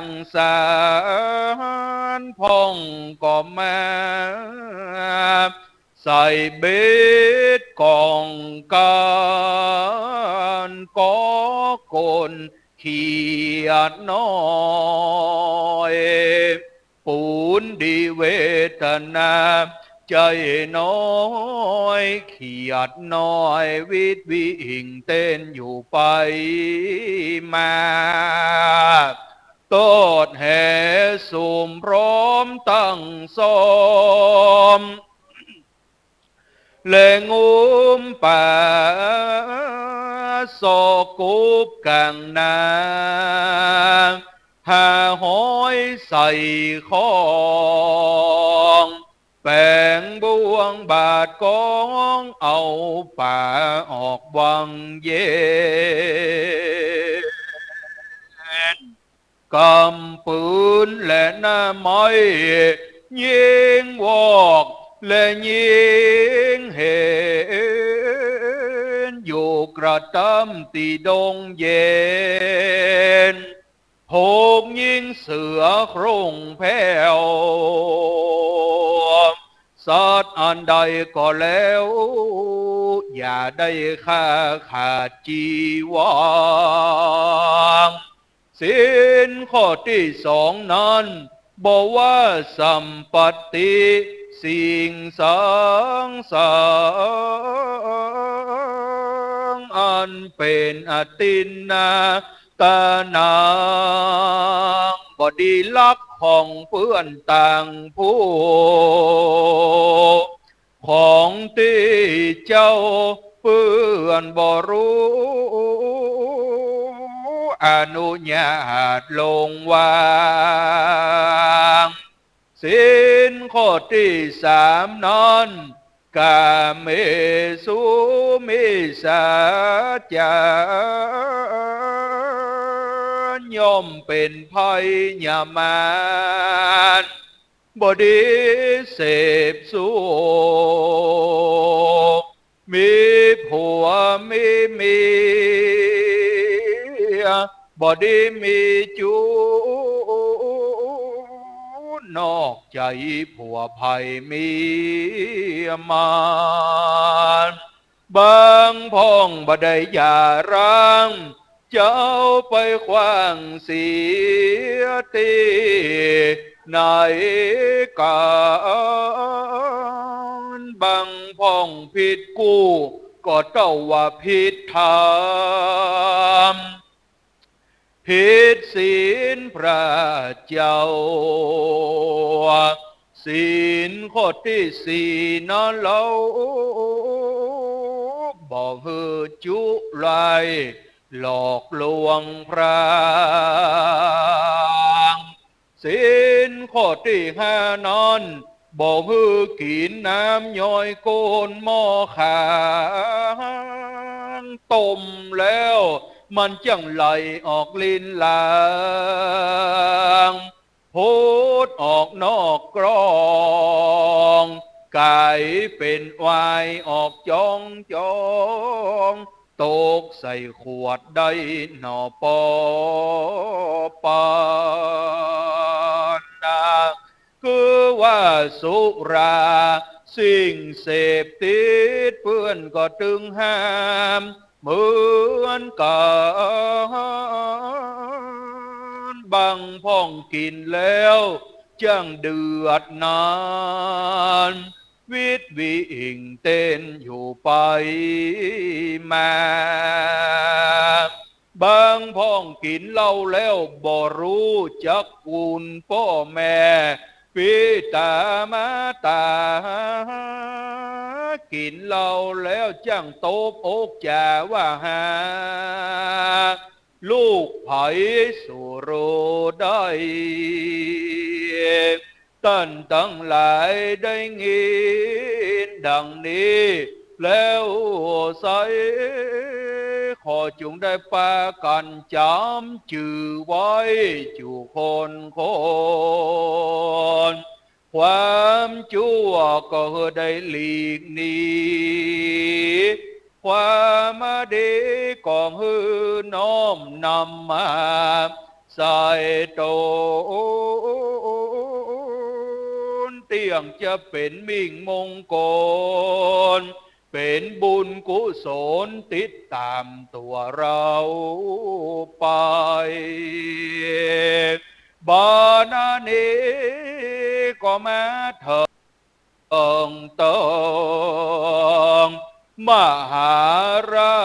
งสาน พ่องก็มา ใส่เบ็ดก๋องกั๋น ก็คนเขียดน้อย ปูนดีเวทนา ใจ๋น้อย เขียดน้อย วิดวิ่งเต้นอยู่ไปมา ตอดแหสุมพร้อมตั้งซ้อม และงุ้มป๋าซอกกุบก๋างนา หาหอยใส่ข้อง แป๋งบ่วงบาดก้อง เอาป๋าออกวังเย็น กำปืนและหน้าไม้ ยิงวอกและยิงเห็น อยู่กระต้ำตี้ดงเย็น หกยิงเสือโคร่งแผ้ว สัตว์อันใดก็แล้ว อย่าได้ฆ่าขาดจีวัง ศีลข้อตี้สองนั้น บ่ว่าสัมปัตติสิ่งสังสาร อันเป๋นอทินนา ตานัง บ่ดีลักของเปื้อนต่างผู้ ของตี้เจ้าเปื้อนบ่ฮู้ อนุญาตลงวาง ศีลข้อตี้สามนั้น กาเมสุมิจฉาจาร ย่อมเป๋นภัยยามาร บ่ดีเสพสุข มีผัวมีเมีย บ่ดีมีจู๊ นอกใจ๋ผัวใผเมียมัน บางพ่องบ่ได้อย่าร้าง เจ้าไปขว้างเสียตี้ไหนกั๋น บางพ่องผิดกู้ ก็เต้าว่าผิดธรรม ผิดศีลพระเจ้า ศีลข้อตี้สี่นั้นเล่า บ่หื้อจุไล่ หลอกลวงพราง ศีลข้อตี้ห้านั้น บ่หื้อกิ๋นน้ำย้อยก้นหม้อก๋าง ต้มแล้วมันจั้งไหลออกลิ้นหลัง ผุดออกนอกกรอง ก๋ายเป๋นไวน์ออกจ๊องจ๊อง ตกใส่ขวดได้หนอปอปานนา คือว่าสุราสิ่งเสพติดเปื้อนก็ตึงห้ามเหมือนกั๋น บางพ่องกิ๋นแล้วจั้งเดือดนาน วิดวิ่งเต้นอยู่ไปมา บางพ่องกิ๋นเหล้าแล้วบ่ฮู้จักคุณป้อแม่ ปิต๋ามารดา กิ๋นเหล้าแล้วจั้งตบอกจ๋าว่าหา ลูกใผสุโรได้ ต้านตังหลายได้ยินดังนี้แล้วไซร้ ขอจุ่งได้ปากั๋นจ๋ำจื้อไว้จุคนคน ความจั่วก็หื้อได้หลีกหนี ความดีก็หื้อน้อมนำมาใส่ต๋น เตี้ยงจะเป๋นมิ่งมงคล เป๋นบุญกุศลติดต๋ามตั๋วเฮาไป บ่านานี้ก็มาเถิงตองมหารา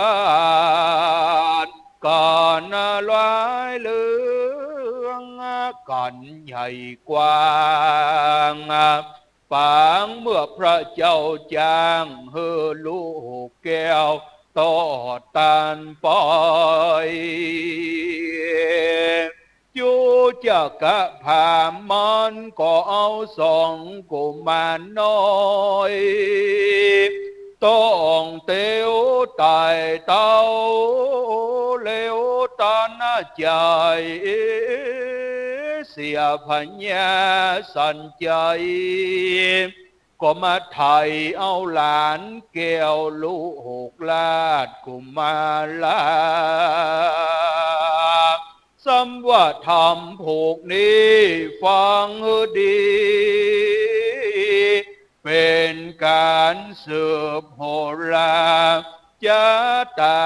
ช ก๋านหลายเรื่อง กั๋นใหญ่กว้าง ปางเมื่อพระเจ้าจ้าง หื้อลูกแก้ว ตอดตานไป จุจักกะพราหมณ์ก็เอาสองกุมารน้อย ต้องเตียวไต่เต้า เร็วตันใจ๋ เสียพญาสันชัย ก็มาไถ่เอาหลานแก้วลูกราชกุมารา ซ้ำว่าธรรมผูกนี้ฟังหื้อดี เป๋นก๋านสืบโหราชะต๋า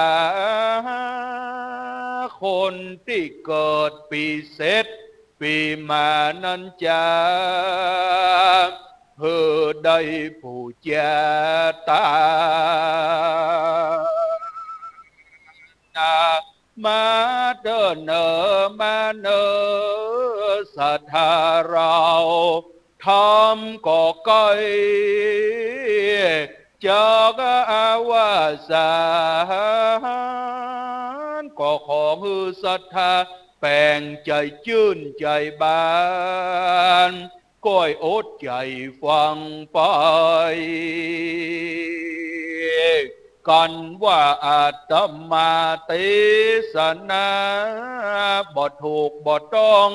คนตี้เกิดปีเสดปีหมานั้นจา หื้อได้ปู๋จาต๋า มาเต๊อะเน่อ มาเน่อศรัทธาเรา ธรรมก็ใก้จากอวสาน ก็ขอหื้อศรัทธาแป๋งใจ๋จื้นใจ๋บาน ก้อยอดใจ๋ฟังไป กั๋นว่าอาตมาเตสนา บ่ถูกบ่ต้อง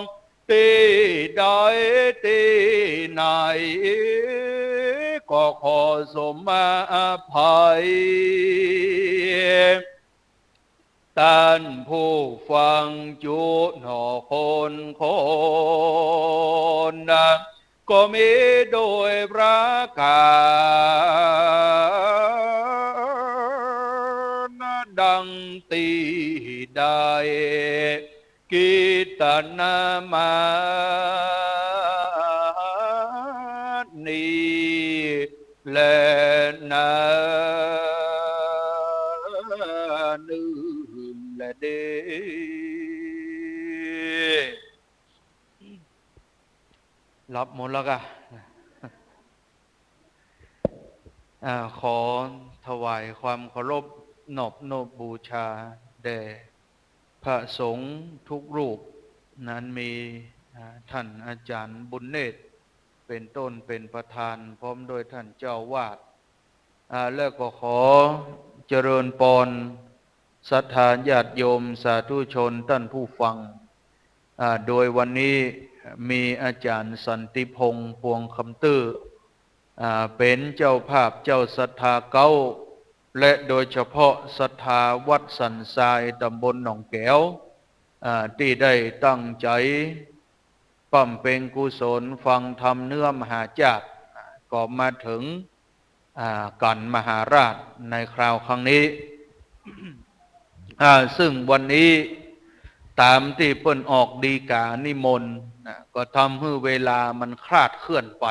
ตี้ใดตี้ไหน ก็ขอสมอภัย ต้านผู้ฟังจุหนอคนคน ก็มีโดยประก๋านดังตี้ได้ กิตนามานี้แลนา นึ่งแลเด้ หลับหมดแล้วกา อ่า ขอถวายความเคารพนอบน้อมบูชาแด่พระสงฆ์ทุกรูป นั้นมี อ่า ท่านอาจารย์บุญเนตร เป๋นต้นเป๋นประธาน พร้อมด้วยท่านเจ้าอาวาส อ่า แล้วก็ขอเจริญปอนศรัทธาญาติโยมสาธุชนต้านผู้ฟัง อ่า โดยวันนี้มีอาจารย์สันติพงษ์ พวงคำตื้อ อ่า เป๋นเจ้าภาพเจ้าศรัทธาเก๊า และโดยเฉพาะศรัทธาวัดสันทราย ต๋ำบลหนองแก๋ว อ่า ตี้ได้ตั้งใจ๋บำเพ็ญกุศลฟังธรรมเนื้อมหาจาก ก็มาเถิง อ่า กั๋นมหาราชในคราวครั้งนี้ อ่า ซึ่งวันนี้ต๋ามตี้เปิ้นออกฎีก๋านิมนต์นะ ก็ทำหื้อเวลามันคลาดเคลื่อนไป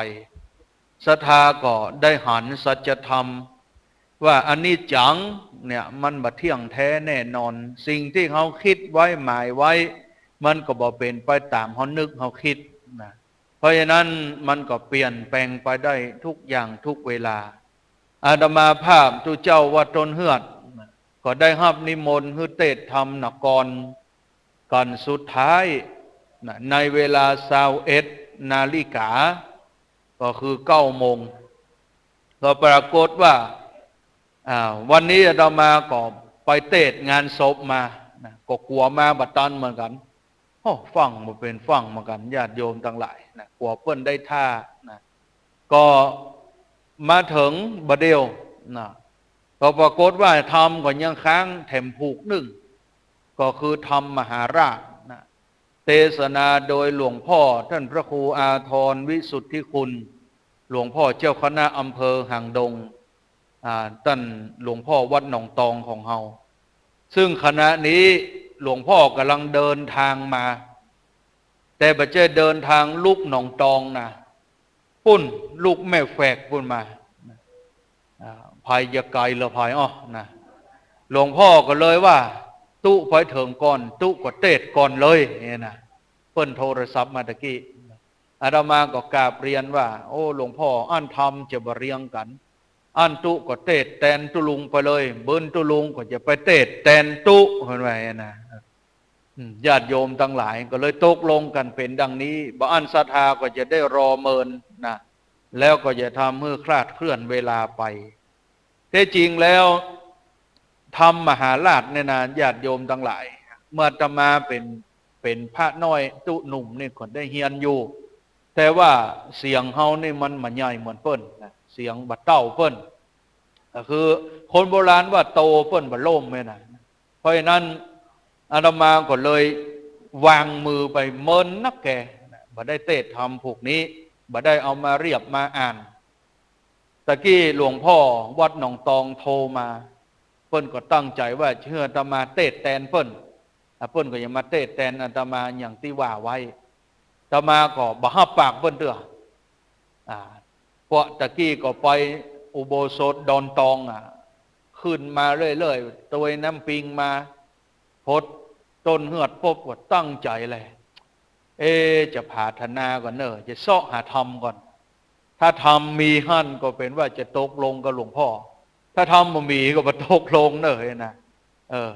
ศรัทธาก็ได้หันสัจธรรมว่าอนิจจังเนี่ยมันบ่เที่ยงแท้แน่นอน สิ่งตี้เฮาคิดไว้หมายไว้ มันก็บ่เป๋นไปต๋ามเฮานึกเฮาคิดนะ เพราะฉะนั้นมันก็เปลี่ยนแปลงไปได้ทุกอย่างทุกเวลา อาตมาภาพตุ๊เจ้าวัดต้นเฮือด ก็ได้ฮับนิมนต์หื้อเตสน์ธรรมนกร กั๋นสุดท้ายนะ ในเวลาซาวเอ็ดนาฬิกา ก็คือเก้าโมง ก็ปรากฏว่า อ่า วันนี้อาตมาก็ไปเตสน์งานศพมานะ ก็กั๋วมาบ่ตันเหมือนกั๋น โอ้ ฟังบ่เป๋นฟังเหมือนกั๋น ญาติโยมตังหลายนะ กั๋วเปิ้นได้ท่านะ ก็มาเถิงบ่าเดี่ยวนะ ก็ปรากฏว่าธรรมก็ยังค้างแถมผูกนึ่ง ก็คือธรรมมหาราชนะ เตสนาโดยหลวงพ่อต้านพระครูอาทรวิสุทธิคุณ หลวงพ่อเจ้าคณะอำเภอหางดง อ่า ต้านหลวงพ่อวัดหนองตองของเฮา ซึ่งขณะนี้หลวงพ่อกำลังเดินทางมา แต่บ่ใจ้เดินทางลุกหนองตองนะ ปุ้นลุกแม่แฝกปุ้นมา อ่า ภายจะไก๋ละภายอ้อนะ หลวงพ่อก็เลยว่า ตุ๊ไปเถิงก่อน ตุ๊ก็เตสน์ก่อนเลยเนี่ยนะ เปิ้นโทรศัพท์มาตะกี้ อาตมาก็กราบเรียนว่า โอ้ หลวงพ่อ อั้นธรรมจะบ่เรียงกั๋น อั้นตุ๊ก็เตสน์แตนตุ๊ลุงไปเลย เปิ้นตุ๊ลุงก็จะไปเตสน์แตนตุ๊ เปิ้นว่าอย่างนั้นนะ อืม ญาติโยมตังหลายก็เลยตกลงกั๋นเป๋นดังนี้ บ่อั้นศรัทธาก็จะได้รอเมินนะ แล้วก็จะทำหื้อคลาดเคลื่อนเวลาไป แท้จริงแล้ว ธรรมมหาราชเนี่ยนะ ญาติโยมตังหลาย เมื่ออาตมาเป๋น เป๋นพระน้อยตุ๊หนุ่มนี่ก็ได้เฮียนอยู่ แต่ว่าเสียงเฮานี่มันบ่ใหญ่เหมือนเปิ้นนะ เสียงบ่เต้าเปิ้น ก็คือคนโบราณว่าโตเปิ้นบ่ล้มเนี่ยนะ เพราะฉะนั้นอาตมาก็เลยวางมือไปเมินนักแก่นะ บ่ได้เตสน์ธรรมผูกนี้ บ่ได้เอามาเรียบมาอ่าน ตะกี้หลวงพ่อวัดหนองตองโทรมา เปิ้นก็ตั้งใจ๋ว่าจะหื้ออาตมาเตสน์แตนเปิ้น อ่ะ เปิ้นก็จะมาเตสน์แตนอาตมาอย่างตี้ว่าไว้ อาตมาก็บ่ฮับปากเปิ้นเตื้อ อ่า เพราะตะกี้ก็ไปอุโบสถดอนตองอ่ะ ขึ้นมาเรื่อยๆ ตวยน้ำปิงมา พดต้นเฮือดปุ๊บก็ตั้งใจ๋เลย เอ๊ะ จะผาถนาก่อนเน่อ จะเซาะหาธรรมก่อน ถ้าธรรมมีหั้นก็เป๋นว่าจะตกลงกับหลวงพ่อ ถ้าธรรมบ่มีก็บ่ตกลงเน่อนะ เออ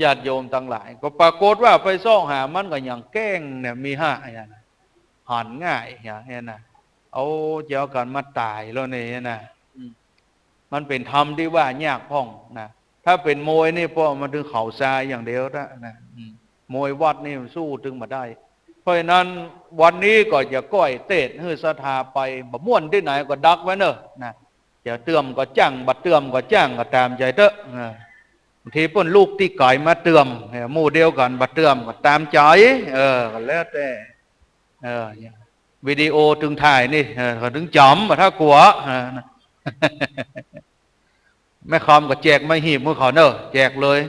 ญาติโยมตังหลาย ก็ปรากฏว่าไปเซาะหามันก็อย่างแกล้งเนี่ย มีห้าอย่างนะ หันง่ายอย่างเนี่ยนะ เอาเจ้ากั๋นมาต๋ายแล้วเนี่ยนะ อืม มันเป๋นธรรมตี้ว่ายากพ่องนะ ถ้าเป๋นมวยนี่ป้อมาตึงเข่าซ้ายอย่างเดียวนะ นะ อืม มวยวัดนี่มันสู้ตึงบ่ได้ เพราะฉะนั้นวันนี้ก็จะก้อยเตสน์หื้อศรัทธาไป บ่ม่วนตี้ไหนก็ดักไว้เน่อนะ จะเตื้อมก็จ้าง บ่เตื้อมก็จ้าง ก็ต๋ามใจ๋เต๊อะ เออ บางทีเปิ้นลุกตี้ไก๋มาเตื้อม เออ หมู่เดียวกั๋นบ่เตื้อมก็ต๋ามใจ๋ เออ ก็แล้วแต่ เออ วิดีโอตึงถ่ายนี่ เออ เขาตึงจ๋ำ บ่ถ้ากลัว เออ แม่คำก็แจกไม้หีบหื้อเขาเน่อ แจกเลย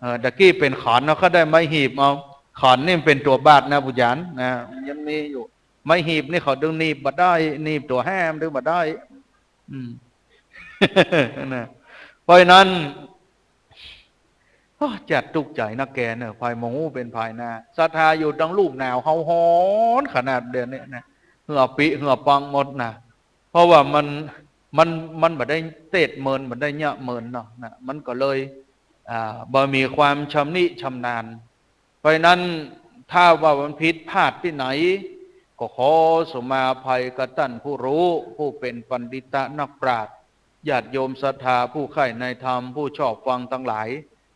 เออ ตะกี้เป๋นขันเนาะ เขาได้ไม้หีบเอา ขันนี่มันเป๋นตั๋วบาทนะ ปู่หยานนะ มันยังมีอยู่ ไม้หีบนี่เขาตึงหนีบบ่ได้ หนีบตั๋วแห้มตึงบ่ได้ อืม นะ เพราะฉะนั้น โอ้ จัดตุ๊กข์ใจ๋นักแก่เน่อ ใผบ่ฮู้เป๋นใผนา ศรัทธาอยู่ตังลุ่มหนาวเฮาฮ้อนขนาดเดี๋ยวนี้นะ เหื่อปิ๊เหื่อปังหมดนะ เพราะว่ามัน มัน มันบ่ได้เตสน์เมิน บ่ได้เยียะเมินเนาะนะ มันก็เลย อ่า บ่มีความชำนิชำนาญ เพราะฉะนั้นถ้าว่ามันผิดพลาดตี้ไหน ก็ขอสุมาภัยกับต้านผู้ฮู้ ผู้เป๋นปัณฑิตะนักปราชญ์ ญาติโยมศรัทธาผู้ใฝ่ในธรรม ผู้ชอบฟังตังหลาย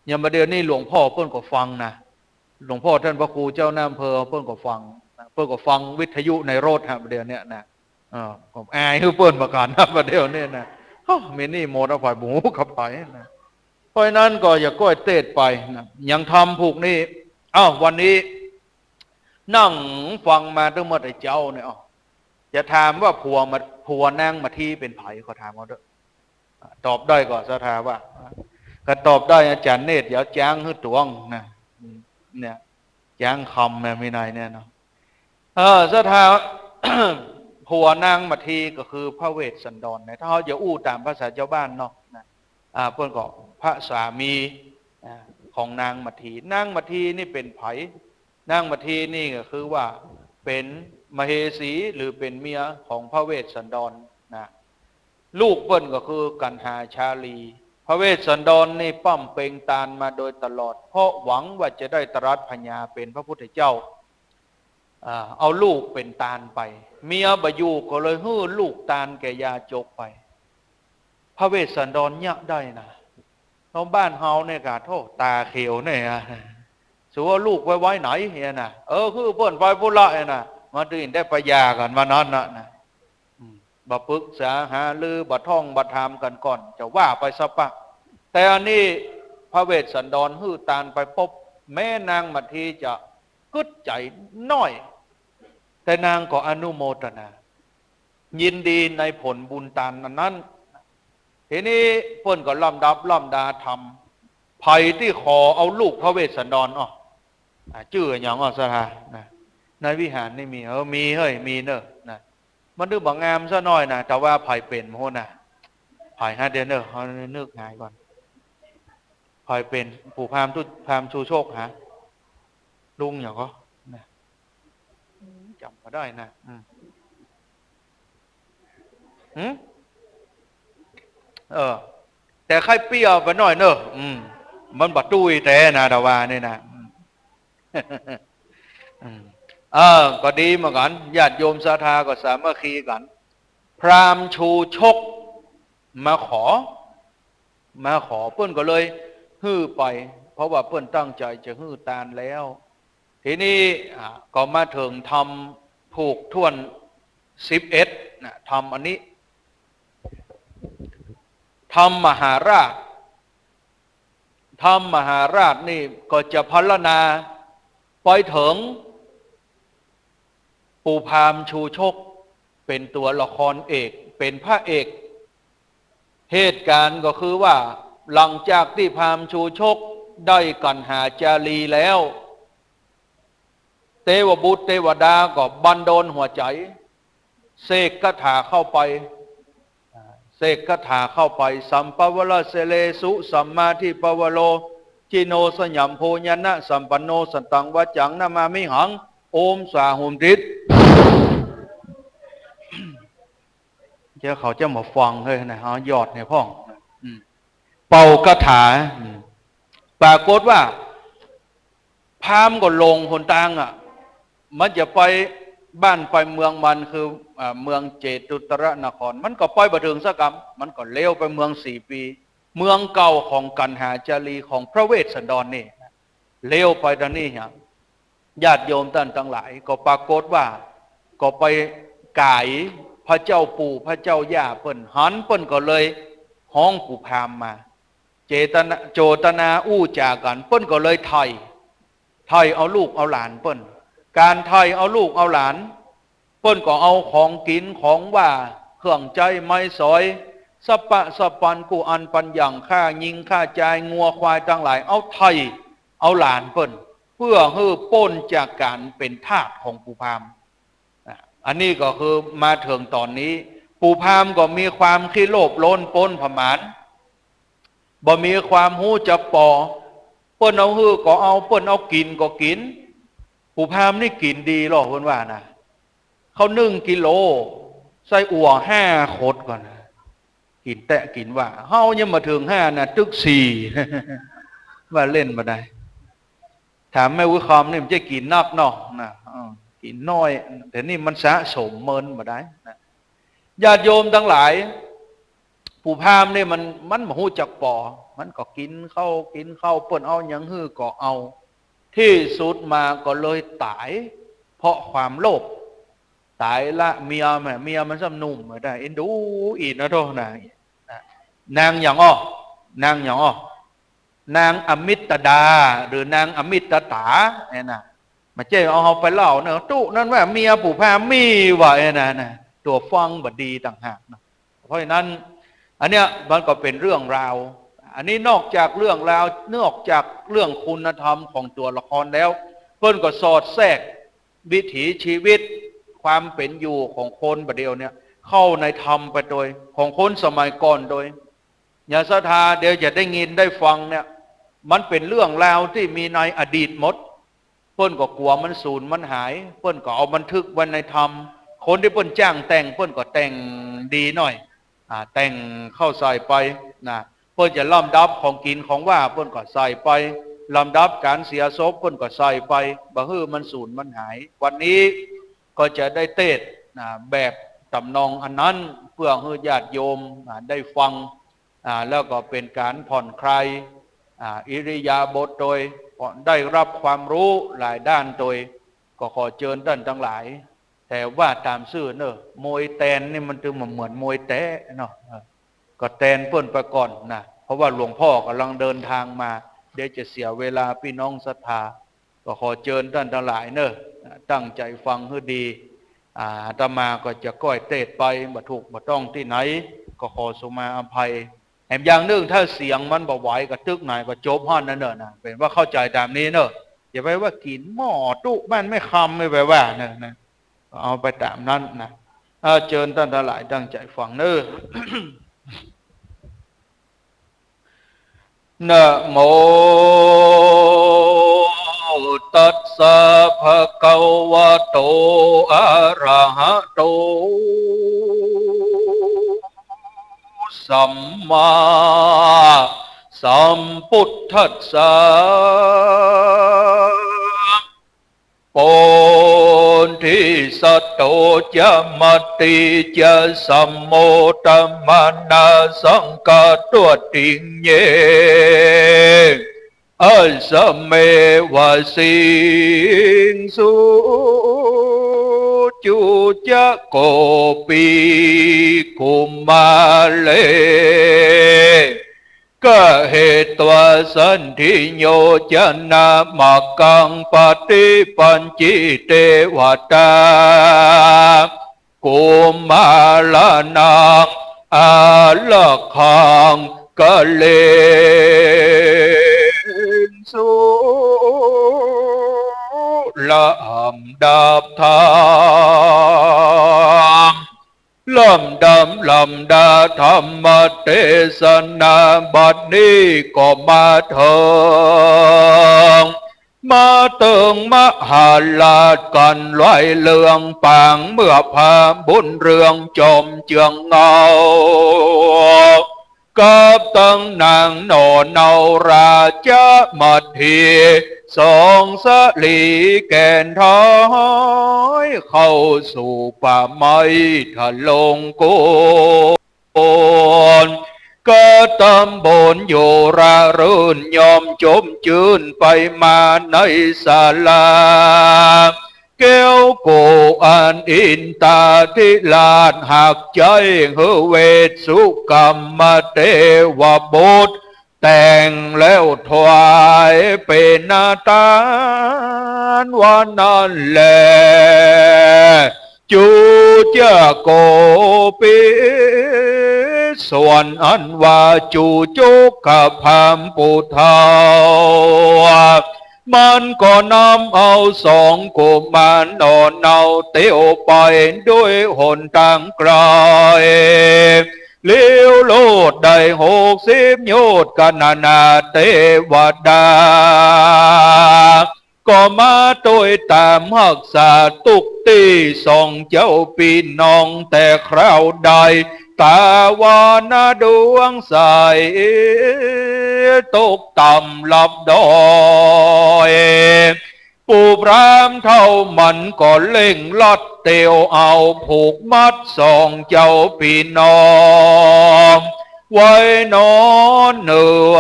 อย่างบ่าเดี่ยวนี้หลวงพ่อเปิ้นก็ฟังนะ หลวงพ่อต้านพระครูเจ้าหน้าอำเภอเปิ้นก็ฟังนะ เปิ้นก็ฟังวิทยุในรถฮะ บ่าเดี่ยวเนี้ยนะ เออ ก็อายหื้อเปิ้นเหมือนกั๋นนะ บ่าเดี่ยวเนี้ยนะ โอ้ มีนี่หมด เอาใผบ่ฮู้กับใผนะ เพราะฉะนั้นก็อย่าก้อยเตสน์ไปนะ อย่างธรรมผูกนี้ อ้าว วันนี้ นั่งฟังมาตึงเมื่อแต่เจ๊าเนี่ย อ้าว จะถามว่าผัวมา ผัวนางมาทีเป๋นใผ ขอถามเอาเต๊อะ อ่ะ ตอบได้ก็ศรัทธาว่า ก็ตอบได้ อาจ๋ารย์เนตร เดี๋ยวจ๊างหื้อตวงนะ อืม เนี่ย จ๊างคำนะ มีในเนี่ยเนาะ เออ ศรัทธา ผัวนางมาทีก็คือพระเวสสันดรนะ ถ้าเฮาจะอู้ต๋ามภาษาจาวบ้านเนาะนะ อ่า เปิ้นก็พระสามี อ่า ของนางมาที นางมาทีนี่เป๋นใผ นางมาทีนี่ก็คือว่าเป๋นมเหสีหรือเป๋นเมียของพระเวสสันดรนะ ลูกเปิ้นก็คือกัณหาชาลี พระเวสสันดรนี่ป้ำเป็งตานมาโดยตลอด เพราะหวังว่าจะได้ตรัสผญาเป๋นพระพุทธเจ้า อ่า เอาลูกเป๋นตานไป เมียบ่อยู่ก็เลยหื้อลูกตานแก่ยาจกไป พระเวสสันดรเยียะได้นะ ต๋ามบ้านเฮาเนี่ยกะ โธ่ ต๋าเขียวเนี่ยอะ สูเอาลูกไปไว้ไหนเนี่ยนะ เออ คือเปิ้นไปปุ้นละเนี่ยนะ มาตื่นได้ไปหย่ากั๋นวันนั้นนะ นะ อืม บ่ปรึกษาหารือ บ่ท่องบ่ถามกั๋นก่อน จะว่าไปซะปะ แต่อันนี้พระเวสสันดรหื้อตานไปปุ๊บ แม้นางมาทีจะกึ๊ดใจ๋น้อย แต่นางก็อนุโมทนา ยินดีในผลบุญตานอันนั้น ทีนี้เปิ้นก็ลำดับลำดาธรรม ใผตี้ขอเอาลูกพระเวสสันดร อ้อ อ่า จื้อหยัง อ้อ ศรัทธา นะ ในวิหารนี่มี เออ มี เฮ้ย มีเน่อ นะ มันนึกบ่งามซะหน้อยนะ แต่ว่าใผเป๋น โหนะ ใผฮะ เดี๋ยวเน่อ เฮานึกหาก่อน ใผเป๋น ปู่พราหมณ์ทุ พราหมณ์ชูโชคฮะ ลุงหยังก่อ นะ จ๋ำบ่ได้นะ อืม หืม เออ แต่ใค่เปรี้ยวไปหน้อยเน่อ อืม มันบ่ตุ้ยแต๊นะ ตะวานี่นะ อืม อืม เออ ก็ดีเหมือนกั๋น ญาติโยมศรัทธาก็สามัคคีกั๋น พราหมณ์ชูชกมาขอ มาขอ เปิ้นก็เลยหื้อไป เพราะว่าเปิ้นตั้งใจ๋จะหื้อตานแล้ว ทีนี้ อ่า ก็มาเถิงธรรมผูกถ้วนสิบเอ็ดนะ ธรรมอันนี้ ธรรมมหาราช ธรรมมหาราชนี่ก็จะพรรณนาไปเถิง ปู่พราหมณ์ชูชกเป๋นตั๋วละครเอก เป๋นพระเอก เหตุก๋ารณ์ก็คือว่า หลังจากตี้พราหมณ์ชูชกได้กัณหาจารีแล้ว เตวบุตรเตวดาก็บันดาลหัวใจ๋ เสกคาถาเข้าไป อ่า เสกคาถาเข้าไป สัมปวรเสเลสุ สัมมาทิปวโร จิโนสยามโพ ญาณะสัมปันโน สัตตังวาจัง นะมามิหัง โอมสาหุมติด เจ้าเขาจะมาฟังเฮ้ยนะ เอาหยอดให้พ่อง อืม เป่าคาถา อืม ปรากฏว่า พราหมณ์ก็หลงหนตางอะ มันจะไปบ้านไปเมืองมันคือ อ่า เมืองเจตุตรนคร มันก็ไปบ่เถิงสักกำ มันก็เลี้ยวไปเมืองสี่ปี เมืองเก่าของกัณหาจารีของพระเวสสันดรนี่ เลี้ยวไปตางนี้ฮะ ญาติโยมต้านตังหลาย ก็ปรากฏว่า ก็ไปก๋ายพระเจ้าปู่พระเจ้าย่าเปิ้น หันเปิ้นก็เลยฮ้องปู่พราหมณ์มา เจตนา โจตนาอู้จ๋ากั๋น เปิ้นก็เลยไถ่ ไถ่เอาลูกเอาหลานเปิ้น ก๋านไถ่เอาลูกเอาหลาน เปิ้นก็เอาของกิ๋นของหว้า เครื่องใจ๊ไม้สอย สัพพะสัพพันกู้อันปันหยั่ง ข้าญิงข้าจาย งัวควายตังหลาย เอาไถ่เอาหลานเปิ้น เปื้อหื้อป๊นจากก๋านเป๋นทาสของปู่พราหมณ์ อ่ะ อันนี้ก็คือมาเถิงต๋อนนี้ ปู่พราหมณ์ก็มีความขี้โลภโลนป๊นผมาน บ่มีความฮู้จักปอ เปิ้นเอาหื้อก็เอา เปิ้นเอากิ๋นก็กิ๋น ปู่พราหมณ์นี่กิ๋นดีลอ เปิ้นว่านะ ข้าวนึ่งกิโล ไส้อั่วห้าขดก่อนนะ กิ๋นแต๊กิ๋นว่า เฮายังบ่เถิงห้านะ ตึกสี่ ว่าเล่นบ่ได้ ถามแม่อุ๊ยคำนี่มันจะกิ๋นนักเนาะนะ เออ กิ๋นน้อย แต่นี่มันสะสมเมินบ่ได้นะ ญาติโยมตังหลาย ปู่พราหมณ์นี่มัน มันบ่ฮู้จักปอ มันก็กิ๋นข้าว กิ๋นข้าว เปิ้นเอาหยังหื้อก็เอา ตี้สุดมาก็เลยต๋าย เพราะความโลภ ต๋ายละเมียแหม เมียมันซ้ำหนุ่มบ่ได้ เอ็นดูอีกนะโธ่นะ นางหยังอ้อ นางหยังอ้อ นางอมิตดา หรือนางอมิตตาเนี่ยนะ บ่ใจ้เอาเฮาไปเล่าเนาะ ตุ๊นั้นว่าเมียปู่พราหมณ์มีว่าเนี่ยนะ นะ ตั๋วฟังบ่ดีต่างหากเนาะ เพราะฉะนั้น อันเนี้ยมันก็เป๋นเรื่องราว อันนี้นอกจากเรื่องราว นอกจากเรื่องคุณธรรมของตั๋วละครแล้ว เปิ้นก็สอดแทรกวิถีชีวิต ความเป๋นอยู่ของคนบ่าเดี่ยวเนี่ย เข้าในธรรมไปโดย ของคนสมัยก่อนโดย ญาติศรัทธาเดี๋ยวจะได้ยินได้ฟังเนี่ย มันเป๋นเรื่องราวตี้มีในอดีตหมด เปิ้นก็กั๋วมันสูญมันหาย เปิ้นก็เอาบันทึกไว้ในธรรม คนตี้เปิ้นจ้างแต่ง เปิ้นก็แต่งดีหน่อย อ่า แต่งเข้าใส่ไปนะ เปิ้นจะลำดับของกิ๋นของหว้า เปิ้นก็ใส่ไป ลำดับก๋านเสียศพ เปิ้นก็ใส่ไป บ่หื้อมันสูญมันหาย วันนี้ก็จะได้เตสน์นะ แบบต๋ำนองอันนั้น เปื้อหื้อญาติโยม อ่า ได้ฟัง อ่า แล้วก็เป๋นก๋านผ่อนคลาย อ่า อิริยาบถโดย ก็ได้รับความฮู้หลายด้านโดย ก็ขอเจิญต้านตังหลาย แต่ว่าต๋ามซื่อเน่อ มวยแตนนี่มันจึงบ่เหมือนมวยแต๊เนาะ เออ ก็แตนเปิ้นไปก่อนนะ เพราะว่าหลวงพ่อก่ำลังเดินทางมา เดี๋ยวจะเสียเวลาปี้น้องศรัทธา ก็ขอเจิญต้านตังหลายเน่อ ตั้งใจ๋ฟังหื้อดี อ่า อาตมาก็จะก้อยเตสน์ไป บ่ถูกบ่ต้องตี้ไหน ก็ขอสุมาอภัย แถมอย่างนึ่ง ถ้าเสียงมันบ่ไหวก็ตึกไหนก็จบหั้นนะเน่อนะ เป๋นว่าเข้าใจ๋ต๋ามนี้เน่อ อย่าไปว่ากิ๋นหม้อตุ๊บ้านแม่คำ ไม่ไปว่าเน่อนะ เอาไปต๋ามนั้นนะ อ่า เจิญต้านตังหลายตั้งใจ๋ฟังเน่อ นะโม ตัสสะ ภะคะวะโต อะระหะโต สัมมาสัมพุทธัสสะ โพธิสัตโต จะ มัตติจะ สัมโมทะ มะนะสัง กะตวะติ เย อัสสะ เมวะ สิงสุ จุ จะ โก ปิ กุมะ เร กะ เหตวา สันทิ โย จะ นะ มะกัง ปะติ ปัญจิ เตวะตา กุมะระ นัง อารักขัง กะ เร สุ ลำดับธรรม ลำดับ ลำดับธรรมเตสนา บัดนี้ก็มาเถิง มาเถิงมหาราชกั๋น ไหว้เรื่องปางเมื่อพระบุญเรืองจอมเจืองเงา กับตังนางหน่อเนาราชมัตถี สองสะหลีแก่นถอย เข้าสู่ป่าไม้ทะลงโคน กระตำบนอยู่ระรื่น ย่อมจมจื้นไปมาในศาลา แก้วโกอันอินตาธิราชหากใจ๊หื้อเวสสุกรรมเทวบุตร แต่งแล้วถวายเป๋นทานว่านั้นแล จุ จะ โก ปิ ส่วนอันว่าจุจุกะพราหมณ์ผู้เฒ่า มันก็นำเอาสองกุมารหน่อเนาเตียวไปด้วยหนตางไก๋ เลี้ยวโลดได้หกสิบโยชน์ กะนานาเตวดา ก็มาตวยต๋ามฮักษาตุ๊กตี้สองเจ้าปี้น้อง แต่คราวใด ต๋าว่านาดวงใส ตกต่ำหลับดอย ปู่พราหมณ์เฒ่ามันก็เร่งรัดเตียวเอาผูกมัดสองเจ้าปี้น้อง ไว้นอนเหนือ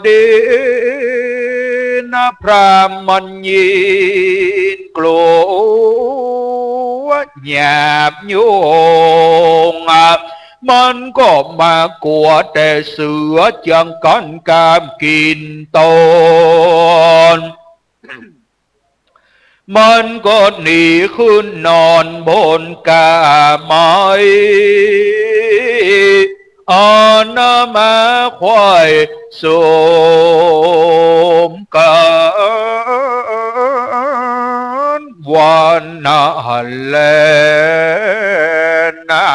ดิน พราหมณ์มันยินกลัวหยาบยุง มันก็มากั๋วแต่เสือจังกั๋นกามกิ๋นตน มันก็หนีขึ้นนอนบนก้าไม้ อันนามาควายสมกั๋นว่านั้นแลนา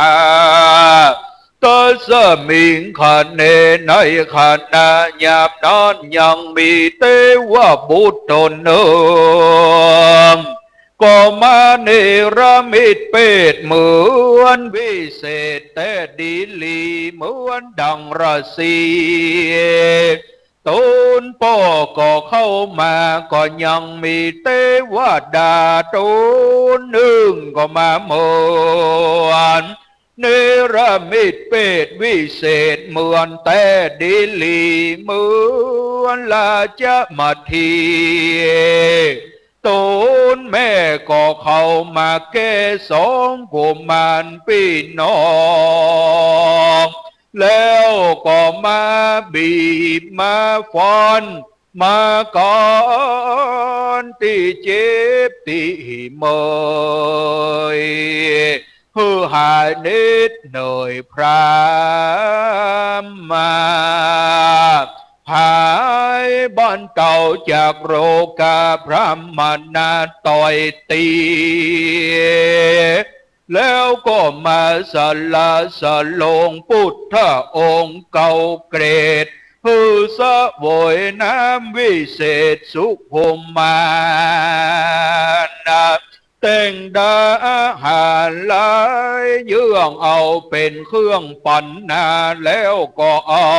ตัสมิงขเณ ในขณะยามนั้นยังมีเตวบุตรต๋นนึ่ง ก็มาเนรมิตเปตเหมือนวิเศษแต๊ดีหลีเหมือนดังราศี ต๋นป้อก็เข้ามา ก็ยังมีเตวดาต๋นนึ่งก็มาเหมือน เนรมิตเปตวิเศษเหมือนแต๊ดีหลีเหมือนราชมัตถี ต๋นแม่ก็เข้ามาแก่สองกุมารปี้น้อง แล้วก็มาบีบมาฟัน มากั๋นตี้เจ็บตี้เมื่อย หื้อหายเหน็ดเหนื่อยพร่ำมา หายบรรเทาจากโรคาพร่ำมานาต่อยตี แล้วก็มาสรรเสริญพุทธองค์เก่าเกรด หื้อเสวยน้ำวิเศษสุขุมมาน แต่งดาอาหารหลายเยื่องเอาเป๋นเครื่องปั๋นนา แล้วก็เอา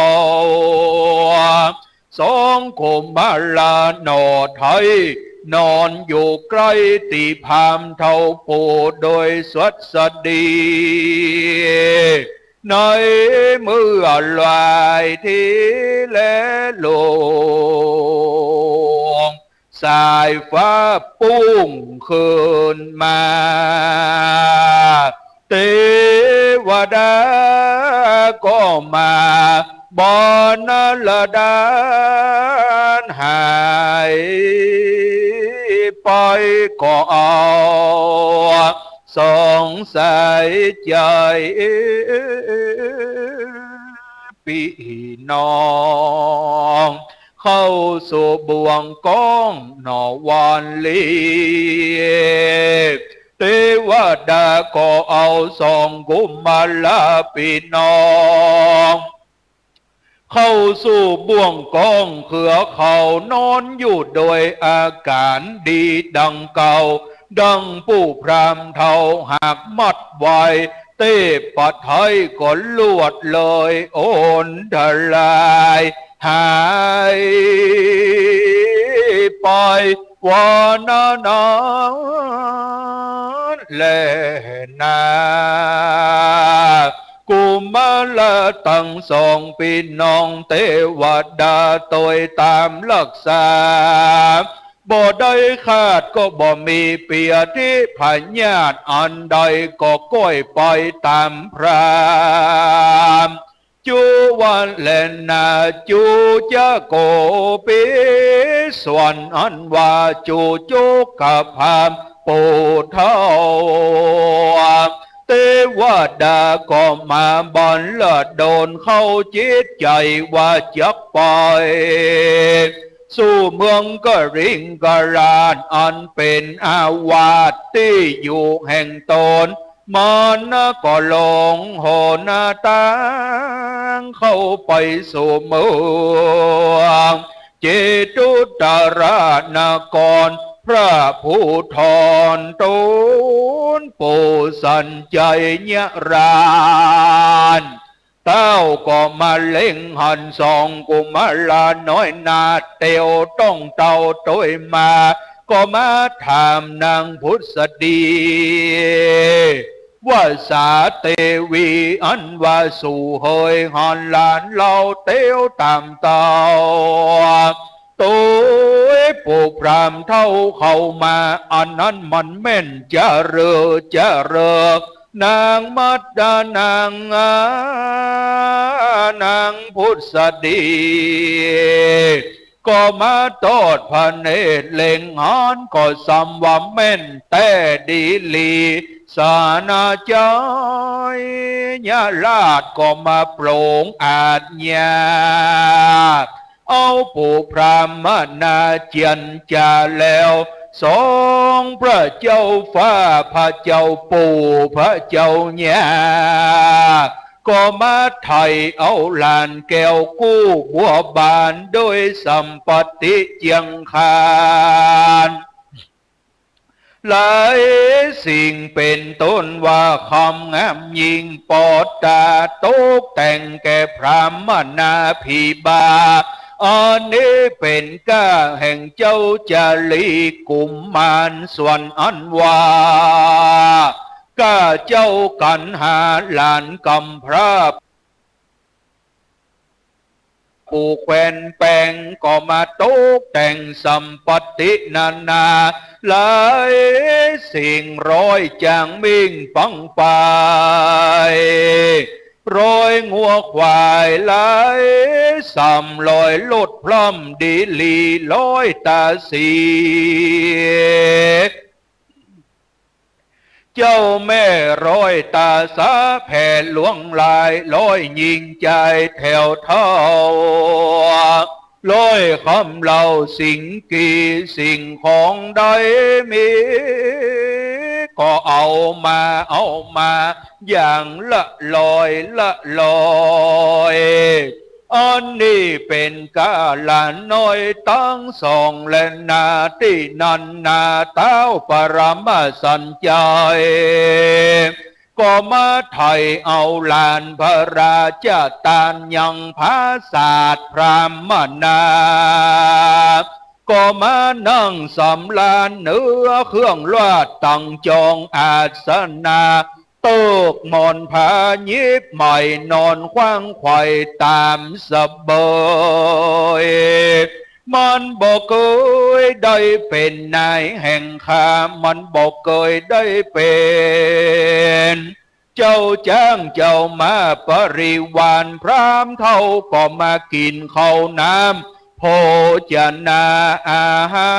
สองกุมารหน่อไท้ นอนอยู่ใก้ตี้พราหมณ์เฒ่าปู่โดยสัสดี ในเมื่อหลายทีแล ลุงสายฟ้าปุ้งขึ้นมา เตวดาก็มา บรรดาหายไปก็เอา สงสัยใจ๋ ปี้น้อง เข้าสู่บ่วงก้องหน่อวันลี เตวดาก็เอาสองกุมารปี้น้อง เข้าสู่บ่วงก้องเขือเขานอนอยู่โดยอาก๋ารดีดังเก่า ดังปู่พราหมณ์เฒ่าหากมัดไว้ เตปะไท้ก็ลวดเลยโอนทลายหายไป ว่านั้นแลนา กุมารตังสองปี้น้องเตวดาโตยต๋ามฮักษา บ่ได้ขาดก็บ่มีเปียธิพยาธิอันใดก็ก้อยไปต๋ามพราหมณ์ จุวันแลนา จุจะโกปิ ส่วนอันว่าจุจุกะพราหมณ์ปู่เฒ่า เตวดาก็มาบันดาลเข้าจิตใจ๋ว่าจักไป สู่เมืองกลิงกราชอันเป๋นอาวาสตี้อยู่แห่งต๋น มันก็ลงหนตางเข้าไปสู่เมืองเจตุตรานคร พระผู้ถอนต๋นปู่สัญชัยราช เต้าก็มาเล็งหันสองกุมารน้อยนา เตียวต้องเต้าโตยมา ก็มาถามนางผุสดี ว่าสาเตวีอันว่าสูเหยหันหลานเฮาเตียวต๋ามเต้า โตยปู่พราหมณ์เฒ่าเข้ามา อันนั้นมันแม่นจาเริกจาเริก นางมัดดานาง นางผุสดี ก็มาตอดพระเนตรเล็งหันก็ส่ำว่าแม่นแต๊ดีหลี สานะเจ้ายะราชก็มาโปรงอาญา เอาปู่พราหมณาเจียรจาแล้ว สองพระเจ้าฟ้าพระเจ้าปู่พระเจ้าญา ก็มาไถ่เอาหลานแก้วกู้บัวบานโดยสัมปัตติเจียงคาน หลายสิ่งเป๋นต้นว่าคำงามยิ่งปอดตาตกแต่งแก่พราหมณาผีบา อันนี้เป๋นก้าแห่งเจ้าจารีกุมมารส่วนอันว่า ก้าเจ้ากัณหาหลานกำพร้า ปู่แควนแปงก็มาตกแต่งสัมปัตตินานา หลายสิ่งร้อยจางมิ่งปังไป ร้อยงัวควายหลายสามร้อยรถพร่ำดีหลีร้อยตาสี เจ้าแม่ร้อยตาสาแผ่หลวงหลายร้อยหญิงจายแถวเฒ่า ร้อยคำเหล่าสิ่งกีสิ่งของใดมี ก็เอามาเอามาอย่างละร้อยละร้อย อันนี้เป๋นก๋าละน้อยตังสองแลนา ตี้นั้นนา ต๊าวปรมาสัญชัย ก็มาไถ่เอาหลานพระราชตานยังผาสาทพราหมณา ก็มานั่งสำราญเหนือเครื่องราชตังจองอาสนะ เติกหมอนผาหยิบใหม่นอนขว้างไขว่ต๋ามสะเบย มันบ่เกยได้เป๋นนายแห่งข้า มันบ่เกยได้เป๋นเจ้าจ๊างเจ้าม้า ปริวารพราหมณ์เฒ่าก็มากิ๋นข้าวน้ำ โภชนาอาหา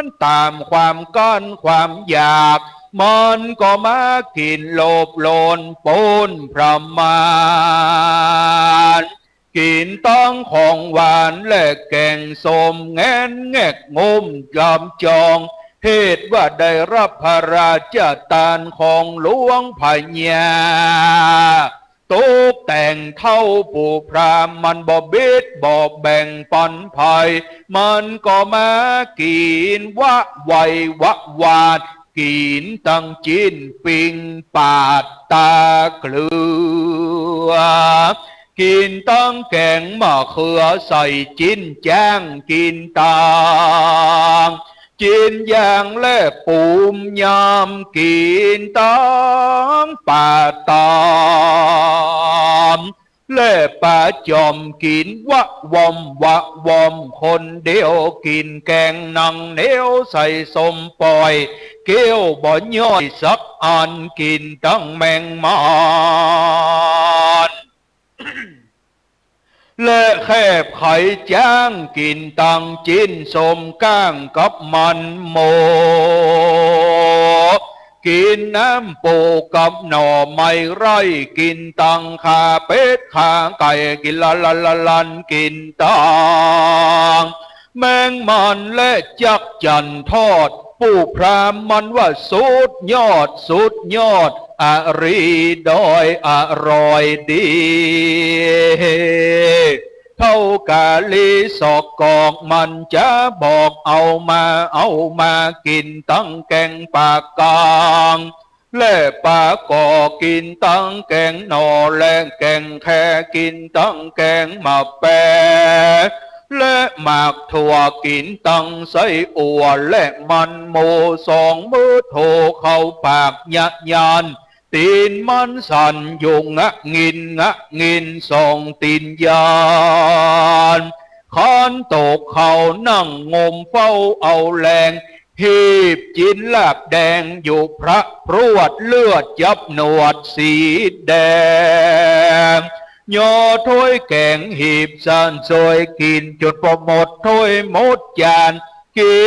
รต๋ามความก้านความอยาก มันก็มากิ๋นโลภโลนป๊นประมาณ กิ๋นตังของหวานและแก๋งส้ม แงนแงกงมจำจอง เหตุว่าได้ฮับพระราชตานของหลวงพญา ตกแต่งเต้าปู๋พราหมณ์ มันบ่บิดบ่แบ่งปันใผ มันก็มากิ๋นวะไววะวาด กิ๋นตังจิ๊นปิ้งปาดตาเกลือ กิ๋นตังแก๋งมะเขือใส่จิ๊นจ๊าง กิ๋นตังจิ๊นย่างและปู๋มยำ กิ๋นตังป๋าต๋ามและป๋าจ๋อม กิ๋นวะวอมวะวอมคนเดียว กิ๋นแก๋งหนังเหนียวใส่ส้มป่อย เกี้ยวบ่ย่อยสักอัน กิ๋นตังแมงมัน และแคบไข่จ๊าง กิ๋นตังจิ๊นส้มก้างกับมันหมู กิ๋นน้ำปูกับหน่อไม้ไร่ กิ๋นตังข่าเป็ดข่าไก่ กิ๋นละละละลัน กิ๋นตังแมงมันและจั๊กจั่นทอด ปู๋พราหมณ์มันว่าสุดยอด สุดยอด อรีดอยอร่อยดี เฒ่ากาลีสอกกอก มันจะบอกเอามา เอามา กิ๋นตังแก๋งปากกาง และป๋าก่อ กิ๋นตังแก๋งหน่อและแก๋งแค กิ๋นตังแก๋งหมากแป และหมากถั่ว กิ๋นตังไส้อั่วและมันหมู สองมื้อโถเข้าปากยะยาน ตี๋นมันสั่นอยู่งะงินงะงิน สองตี๋นยาน คันตกเข้านั่งงมเฝ้าเอาแฮง หีบจิ๊นลาบแดงอยู่พระพรวด เลือดจับหนวดสีแดง ย่อถ้วยแก๋งหีบซ่านซอย กิ๋นจ๋นบ่หมดถ้วยหมดจาน กิ๋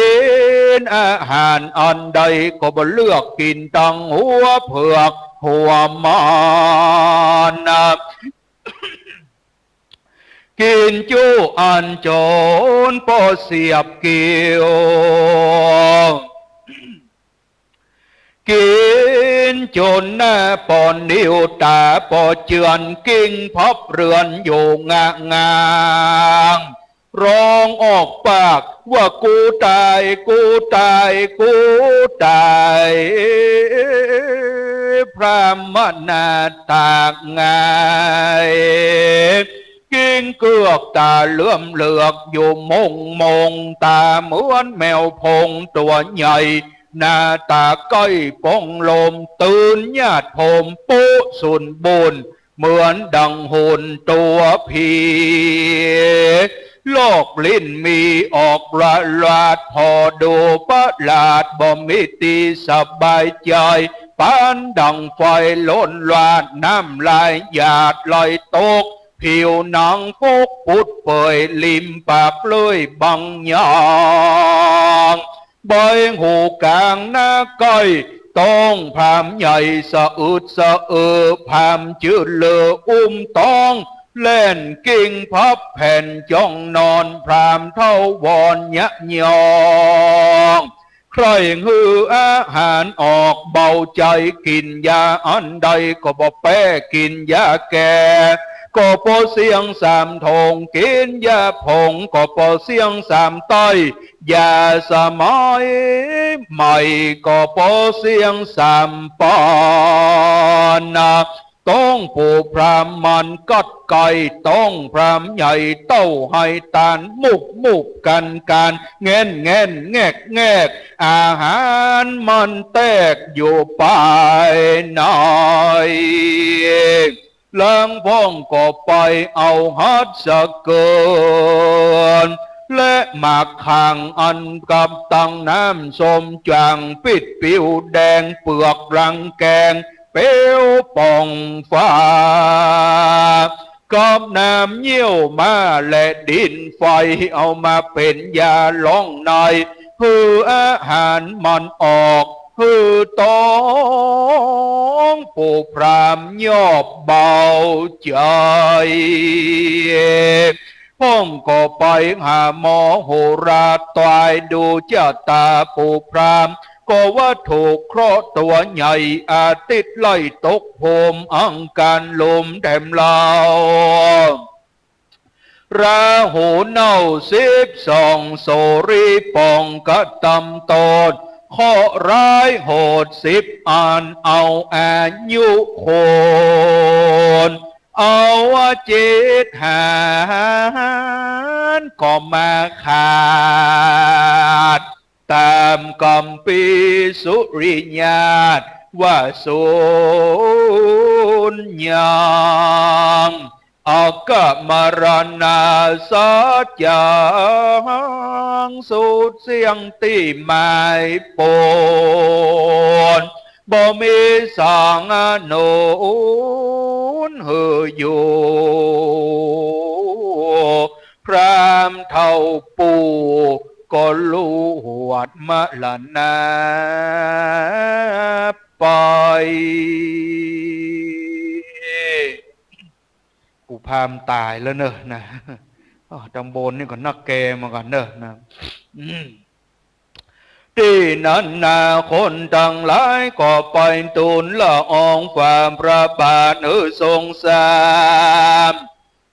นอาหารอันใดก็บ่เลือก กิ๋นตังหัวเผือกหัวมัน กิ๋นจุอันจ๋นปอเสียบเกี้ยว กิ๋นจ๋นหน้าปอนิ้วต๋าปอเจือน กลิ้งพับเฮือนอยู่งะงาง ฮ้องออกปากว่า กูต๋าย กูต๋าย กูต๋าย พราหมณาต๋ากหงาย กลิ้งเกือกต๋าเหลือมเหลือกอยู่มงมง ต๋าเหมือนแมวผงตั๋วใหญ่ หน้าต๋าใก้ป๋องลม ตื่นญาติโยมปุ๊สุนบุญ เหมือนดังหุ่นตั๋วผี ลอกลิ้นมีออกละลาด ผ่อดูประหลาด บ่มีตี้สบายใจ๋ ปานดังไฟลนลาด น้ำลายหยาดไหลตก ผิวหนังปกปุดเปย ริมปากเลื่อยบังยาง ใบหูก๋างหน้าใก้ ต๊องพราหมณ์ใหญ่สะอึดสะอือ พราหมณ์จื้อเลืออุ้มต๊อง แล่นกลิ้งพับแผ่นจ้องนอน พราหมณ์เฒ่าวอนยะยอง ใคร่หื้ออาหารออกเบาใจ๋ กิ๋นยาอันใดก็บ่แป๊ กิ๋นยาแก้ ก็บ่เสี้ยงสามถ้อง กิ๋นยาผงก็บ่เสี้ยงสามไต้ ยาสมัยใหม่ก็บ่เสี้ยงสามปานนา ต้องผู้พราหมณ์มันกัดไก่ ต้องพราหมณ์ใหญ่เต้าไหตาน มุบมุบกันกัน แง่นแง่นแงกแงก อาหารมันแตกอยู่ปายใน ลางพ่องก็ไปเอาฮัสเกิน และหมากข่างอันกับตังน้ำส้ม จ่างปิดปิวแดง เปลือกรังแกง เปลวป่องฟ้า กับน้ำเยี่ยวม้าและดินไฟ เอามาเป๋นยาล้องใน หื้ออาหารมันออก หื้อต้องผู้พราหมณ์ยอบเบาใจ๋ พ่องก็ไปหาหมอโหราตาย ดูจะต๋าผู้พราหมณ์ ก็ว่าถูกเคราะห์ตั๋วใหญ่ อาทิตย์ไล่ตกโหม อังคารลมแถมลาว ราหูเน่าสิบสอง โสรีป่องกระตำโตษ เคราะห์ร้ายโหดสิบอัน เอาอายุคน เอาจิตหารก็มาขาด ต๋ามกัมภีร์สุริยาตว่าสูญยัง อักขมรณาสัจจัง สูญเสี้ยงตี้หมายปน บ่มีสังหนุนหื้ออยู่ พราหมณ์เฒ่าปู่ก็ลวดมรณาไป ปู่พราหมณ์ต๋ายแล้วเนอะนะ อ้อ ตำบลนี่ก็นักแกมากั๋นเนอะนะ อืม ตี้นั้นนาคนตังหลายก็ไปทูลละอองฝ่าพระบาทหื้อทรงทราบ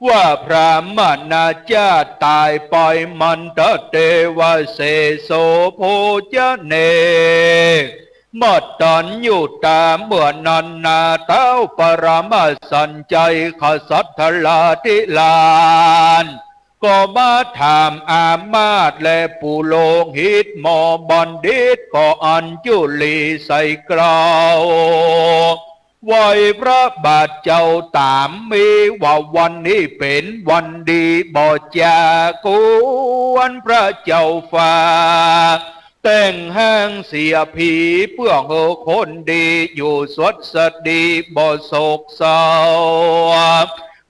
ว่าพราหมณาเจ้าต๋ายไป มันทะเตวะเสโส โภชเน มัตตัญญูตา เมื่อนั้นนาท้าวปรมสัญชัย กษัตริย์ธราธิราช ก็มาถามอามาตย์และปุโรหิตหมอบัณฑิต ก็อัญจุลีใส่เกล้า ไหว้พระบาทเจ้าต๋ามมีว่าวันนี้เป๋นวันดี บ่จาควรพระเจ้าฟ้า แต่งห้างเสียผี เปื้อหื้อคนดีอยู่สวัสดี บ่โศกเศร้า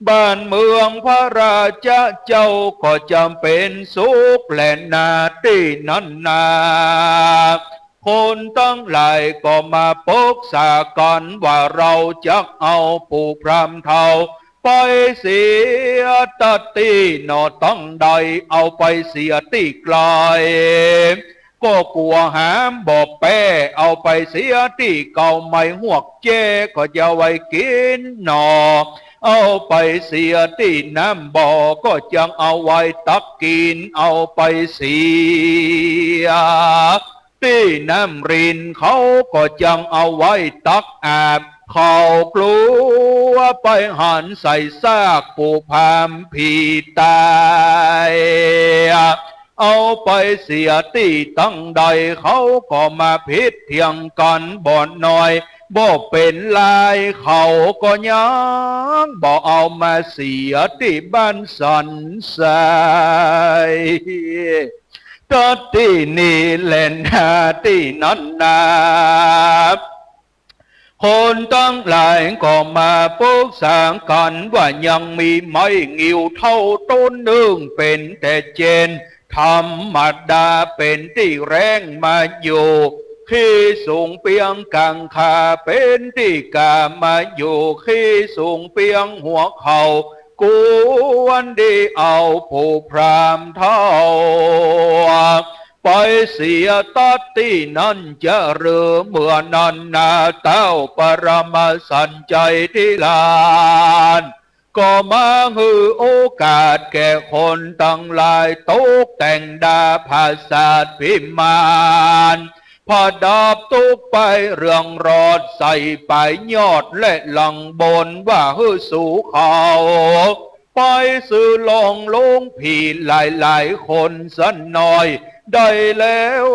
บ้านเมืองพระราชาเจ้าก็จะเป๋นสุขแลนา ตี้นั้นนา คนตังหลายก็มาปรึกษากั๋นว่า เราจักเอาปู่พราหมณ์เฒ่าไปเสียตะตี้หนอ ตังใด เอาไปเสียตี้ไกล ก็กั๋วหาบ่แป๊ เอาไปเสียตี้เก๊า ไม้ฮวกแจ้ก็จะไว้กิ๋นหน่อ เอาไปเสียตี้น้ำบ่อ ก็จักเอาไว้ตักกิ๋น เอาไปเสียตี้น้ำริน เขาก็จักเอาไว้ตักอาบ เขากลัวไปหันใส่ซากปู่พราหมณ์ผีต๋าย เอาไปเสียตี้ตังใด เขาก็มาผิดเถียงกั๋นบ่น้อย บ่เป๋นไร เขาก็ยังบ่เอามาเสียตี้บ้านสันทราย ตะตี้นี้แลนา ตี้นั้นนา คนตังหลายก็มาปรึกษากั๋นว่า ยังมีไม้งิ้วเฒ่าต้นนึ่ง เป๋นแต่เจนธรรมดา เป๋นตี้แร้งมาอยู่ ขีสูงเปียงก๋างขา เป๋นตี้ก๋ามาอยู่ ขีสูงเปียงหัวเข่า ควรดีเอาปู่พราหมณ์เฒ่า ไปเสียตะตี้นั้นจะเริง เมื่อนั้นนาท้าวปรมสัญชัยธิราช ก็มาหื้อโอกาสแก่คนตังหลาย ตกแต่งดาปราสาทวิมาน ประดับตกป้ายเรืองรอด ใส่ป้ายยอดและหลังบน ว่าหื้อสูเขาไปซื้อลองโลงผีหลายๆ คนสักหน่อย ได้แล้ว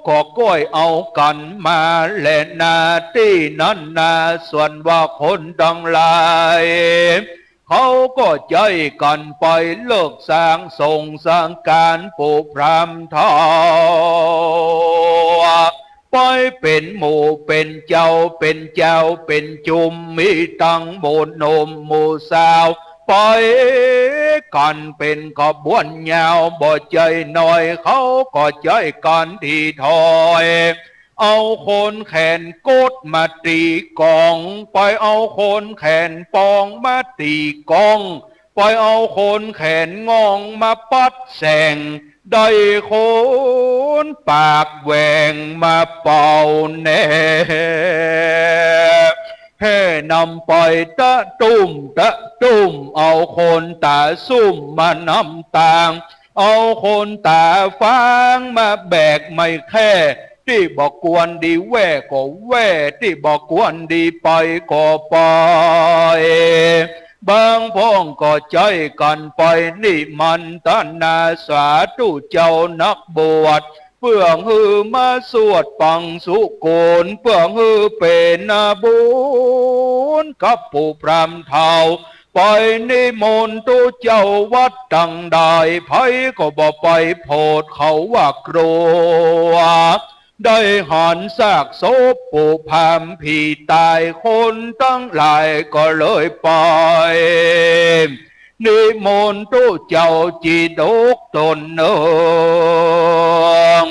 ก็ก้อยเอากั๋นมาแลนา ตี้นั้นนา ส่วนว่าคนตังหลาย เขาก็ใจ๊กั๋นไปเลิกสร้างสงฆ์สร้างก๋าน ปู่พราหมณ์เฒ่า ไปเป๋นหมู่เป๋นเจ้า เป๋นเจ้าเป๋นจุ่ม มีตังหมู่หนุ่มหมู่สาว ไปกั๋นเป๋นขบวนยาว บ่ใจ้น้อย เขาก็ใจ๊กั๋นถีถ้อย เอาคนแขนกดมาตี๋ก๋อง ไปเอาคนแขนปองมาตี๋ก้อง ไปเอาคนแขนง่องมาปัดแส่ง ได้คนปากแหว่งมาเป่าแหน่แห่นำไปตะตุ้มตะตุ้ม เอาคนต๋าซุ่มมานำตาง เอาคนต๋าฟางมาแบกไม้แค่ ตี้บ่ควรดีแว่ก็แว่ ตี้บ่ควรดีไปก็ไป บางพ่องก็ใจ๊กั๋นไปนิมันตนา สาธุเจ้านักบวช เปื้อหื้อมาสวดปังสุกุล เปื้อหื้อเป๋นนาบุญกับปู่พราหมณ์เฒ่า ไปนิมนต์ตุ๊เจ้าวัดตังใด ใผก็บ่ไปโผดเขาว่ากลัว ได้หันซากศพปู่พราหมณ์ผีต๋าย คนตังหลายก็เลยไป นิมนต์ตุ๊เจ้าจีดกต๋นนึ่ง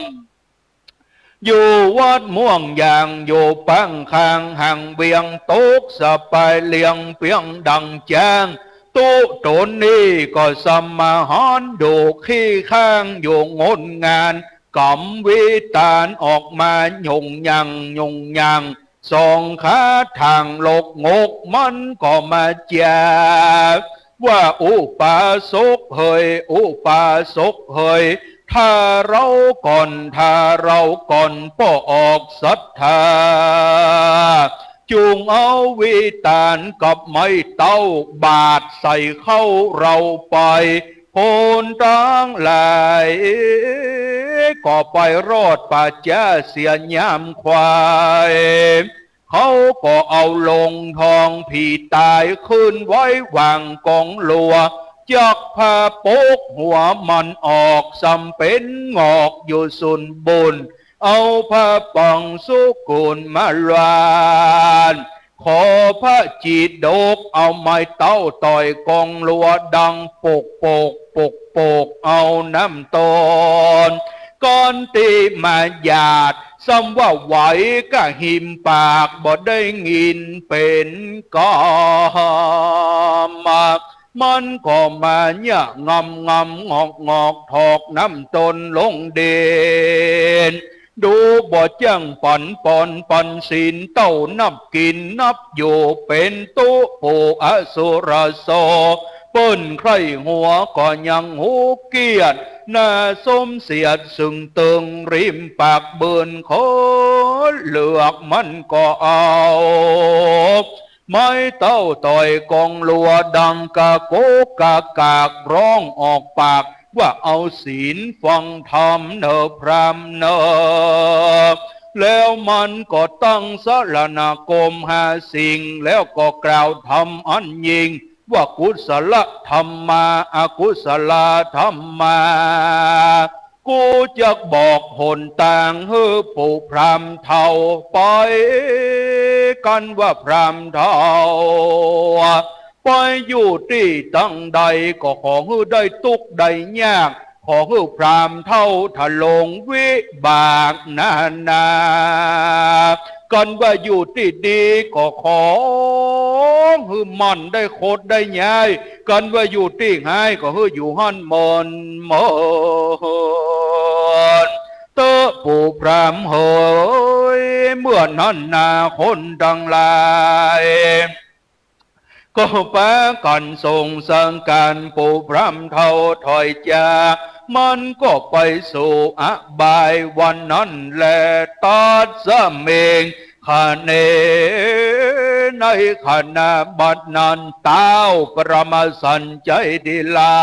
อยู่วัดม่วงยาง อยู่ปังข้างห่างเวียง ตกสะปายเลียงเปียงดังจ๊าง ตุ๊ต๋นนี้ก็สมาหอนดูขี้ข้างอยู่งดงาน ก๋ำวิตานออกมาหยุ่งหยั่งหยุ่งหยั่ง สองขาถ่างลกงก มันก็มาจ๋า ว่าอุปาสกเหย อุปาสกเหย ถ้าเฮาก่อน ถ้าเฮาก่อน ป้อออกศรัทธา จุ่งเอาวิตานกับไม้เต๊า บาดใส่เข้าเฮาไป คนตังหลายก็ไปรอดป๋าจ๊าเสียยามควาย เขาก็เอาโลงทองผีต๋ายขึ้นไว้หว่างก๋องลัว จักผ้าปกหัวมันออก ส่ำเป๋นหงอกอยู่สุนบุญ เอาผ้าปังสุกุลมาลาน ขอพระจีดกเอาไม้เต๊าต่อยก๋องลัวดังโปกโปกโปกโปก เอาน้ำต้นก้อนตี้มาหยาด ส่ำว่าไหวกะหิมปาก บ่ได้ยินเป๋นกำ มันก็มาเยียะงำงำงอกงอก ถอกน้ำต้นลงดิน ดูบ่จ้างปันปอนปันศีล เต้านับกิ๋นนับอยู่ เป๋นตุ๊ปู่อสุรโส เปิ้นใคร่หัวก็ยังฮูเกียรติ หน้าสมเสียดซึ่งตึง ริมปากเบิ่นคนเลือก มันก็เอา ไม้เต๊าต่อยก๋องลัวดังกะโกกกะกาก ฮ้องออกปากว่าเอาศีลฟังธรรมเน่อพราหมณ์เน่อ แล้วมันก็ตั้งสรณาคมห้าสิ่ง แล้วก็กล่าวธรรมอันยิ่งว่ากุศลธัมมา อกุศลธัมมา กูจักบอกหนตางหื้อปู่พราหมณ์เฒ่า ไปกั๋นว่าพราหมณ์เฒ่า ไปอยู่ตี้ตังใดก็ขอหื้อได้ตุ๊กข์ได้ยาก ขอหื้อพราหมณ์เฒ่าทะลงวิบากนานา กั๋นว่าอยู่ตี้ดีก็ขอหื้อมั่นได้โคตรได้ย้าย กั๋นว่าอยู่ตี้ฮ้ายก็หื้ออยู่หั้นเมินเมิน เต๊อะปู่พราหมณ์เหย เมื่อนั้นนาคนตังหลาย ก็ปากั๋นส่งสังฆารผู้พร่ำเทาถ้อยจ๋า มันก็ไปสู่อบายวันนั้นแล ตัสมิง ขเณ ในขณะบัดนั้น ท้าวปรมสันต์ไชยทิรา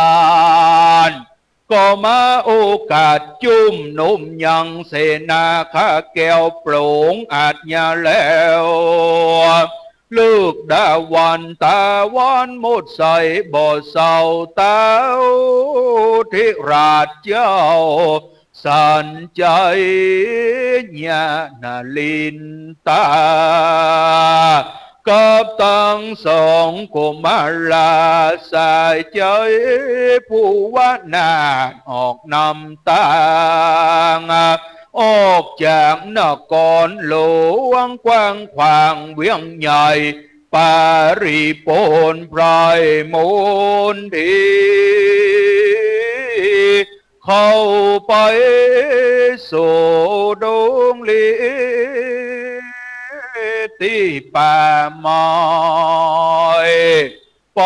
ช ก็มาโอกาสจุมนุมยังเสนาข้าแก้วปรงอาชญาแล้ว ฤกษ์ดาวันตาวันหมดใสบ่เศร้า ท้าวทิราชเจ้าสันต์ไชยนรินทรา กับตังสองกุมาราสายใจ๋ผู้ว่านาถออกนำตาง ออกจากนครหลวงกว้างขวางเวียงใหญ่ ปริปูรณ์ไพร่มณฑี เข้าไปสู่ดงลิตี้ป่าไม้ ไป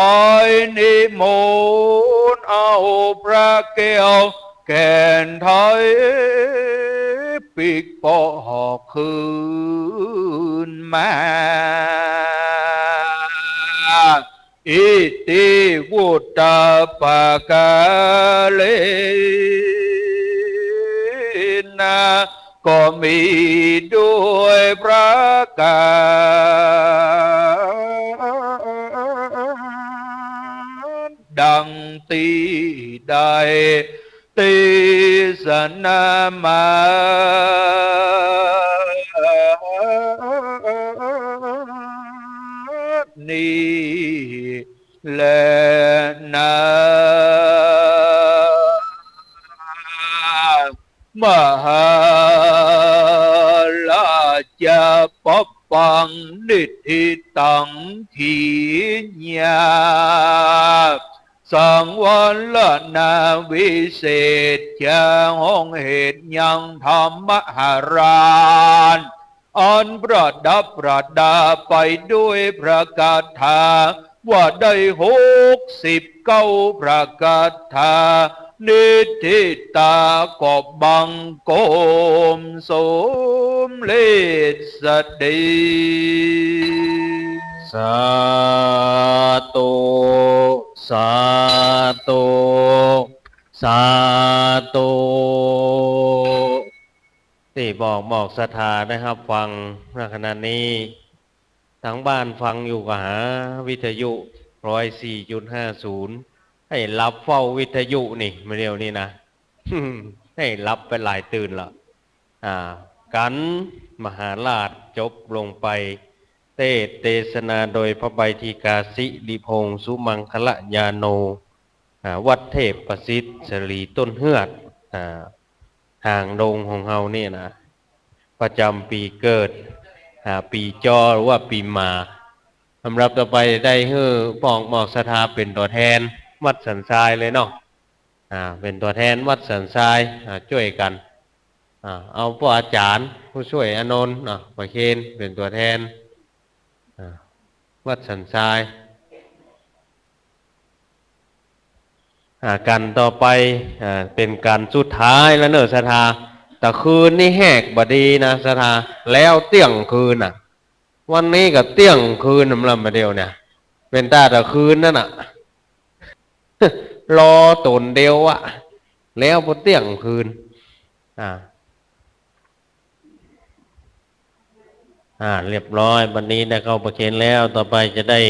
นิมนต์เอาพระแก้วแก่นไทย ปิ๊กป๊อกคืนมา อิติวุตตปปาทาเรนะ ก็มีด้วยประก๋านดังตี้ได้เตสนามานี้แลนา มหาราชะ ปะปัง นิฏฐิตัง ขีณา สังวรณา วิเศษจา ห้องเหตุยังธรรมหราช อันประดับประดาไปด้วยพระคาถา ว่าได้หกสิบเก้าพระคาถา นิฏฐิตาก็บังคมสมเร็จสะดี สาธุ สาธุ สาธุ ตี้บอกมอบศรัทธาได้ฮับฟัง ณ ขณะนี้ ตางบ้านฟังอยู่ก็หาวิทยุ ร้อยสี่จุดห้าศูนย์ ให้หลับเฝ้าวิทยุนี่ มาเดี๋ยวนี้นะ ให้หลับไปหลายตื่นละ อ่า กัณฑ์มหาราชจบลงไป เตสน์เตสนาโดยพระใบดีกาสิริพงษ์ สุมังคละยาโน อ่า วัดเทพประสิทธิ์ สลีต้นเฮือด อ่า หางดงของเฮานี่นะ ประจ๋ำปี๋เกิด อ่า ปี๋จอหรือว่าปี๋หมา ลำดับต่อไปได้หื้อป้อมอบศรัทธาเป๋นตั๋วแทนวัดสันทรายเลยเนาะ อ่า เป๋นตั๋วแทนวัดสันทราย อ่า จ้วยกั๋น อ่า เอาป้ออาจ๋ารย์ผู้ช่วยอานนท์ อ่า ประเคนเป๋นตั๋วแทน อ่า วัดสันทราย อ่า กั๋นต่อไป อ่า เป๋นกั๋นสุดท้ายแล้วเน่อศรัทธา ตะคืนนี้แฮกบ่ดีนะศรัทธา แล้วเตี้ยงคืนน่ะ วันนี้ก็เตี้ยงคืนนำละมาเดี๋ยวเนี่ย เป๋นต๋าตะคืนนั่นน่ะ รอต๋นเดียวอะ แล้วปอเตี้ยงคืน อ่า อ่า เรียบร้อย บัดนี้ได้เข้าประเคนแล้ว ต่อไปจะได้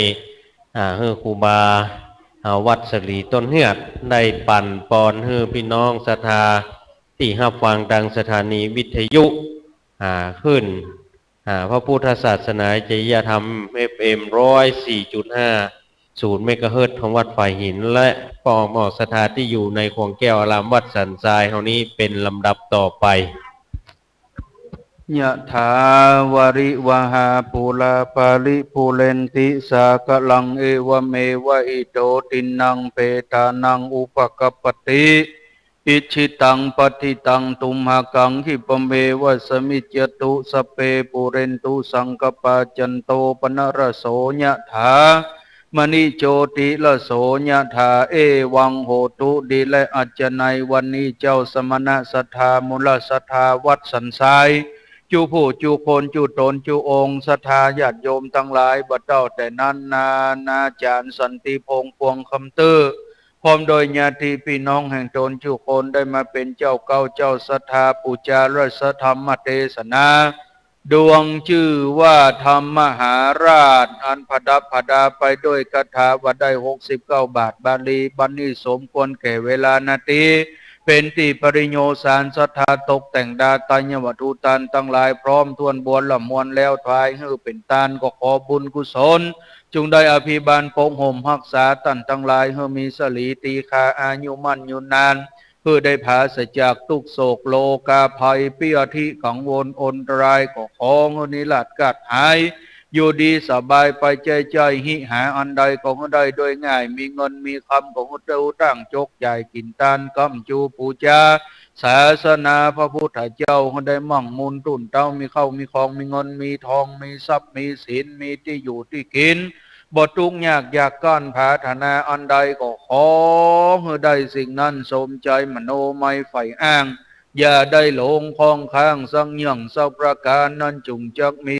อ่า หื้อครูบา อ่า วัดสลีต้นเฮือด ได้ปั๋นปอนหื้อพี่น้องศรัทธา ตี้ฮับฟังตางสถานีวิทยุ อ่า คลื่น อ่า พระพุทธศาสนาจริยธรรม เอฟเอ็ม ร้อยสี่จุดห้า ศูนย์เมกะเฮิรตซ์ ของวัดฝ่ายหิน และป้อมอบศรัทธาตี้อยู่ในขวงแก้วอารามวัดสันทรายเฮานี้เป๋นลำดับต่อไป ยะถาวาริวหาปูราปาริปูเรนติสาคะลัง เอวะเมวะอิโตตินังเปตานังอุปะกัปปติ อิจฉิตังปัตถิตังตุมหัง ขิปะเมวะสะมิจจตุ สัพเพปูเรนตุสังกะปา จันโตปะนะระโส ยะถา มะณิโจติระโสยะถา เอวังโหตุ ดีและอัจฉะไน วันนี้เจ้าสมณะศรัทธา มูลศรัทธาวัดสันทราย จุผู้จุคน จุต๋นจุองค์ ศรัทธาญาติโยมตังหลาย บ่าเต้าแต่นั้น นานาจ๋ารย์สันติพงษ์ พวงคำตื้อ พร้อมโดยญาติปี้น้องแห่งต๋นจุคน ได้มาเป๋นเจ้าเก๊าเจ้าศรัทธา ปู๋จาพระธรรมเตสนา ดวงจื้อว่าธรรมมหาราช อันผดับผดาไปโดยคาถาว่าได้หกสิบเก้าบาทบาลี บัดนี้สมควรแก่เวลานาที เป๋นตี้ปริโญสารศรัทธา ตกแต่งดาตายวัตถุตานตังหลายพร้อมถ้วนบวนละมวลแล้ว ถวายหื้อเป๋นตาน ก็ขอบุญกุศล จุ่งได้อภิบาลปกห่มฮักษาต้านตังหลาย หื้อมีสะหลีตีฆา อายุมั่นยืนนาน หื้อได้ผาศจากตุ๊กข์โศกโรคาภัย เปียธิกังวลอันตราย ก็ขอหื้อนิราศคาดหาย อยู่ดีสบายไป ใจ๊ใจ๊หิหาอันใดก็หื้อได้โดยง่าย มีเงินมีคำก็หื้อได้ตั้งจกจ่ายกิ๋นตาน ก๋ำจูปู๋จาศาสนาพระพุทธเจ้า หื้อได้มั่งมูลตู้นเต๊า มีข้าวมีของ มีเงินมีทอง มีทรัพย์มีสิน มีตี้อยู่ตี้กิ๋น บ่ตุ๊กข์ยากอยากก้าน ผาถนาอันใดก็ขอหื้อได้สิ่งนั้นสมใจ๋มโนมัยใฝ่อ้าง อย่าได้หลงข้องค้างสักเยื่องสักประก๋าน นั้นจุ่งจักมี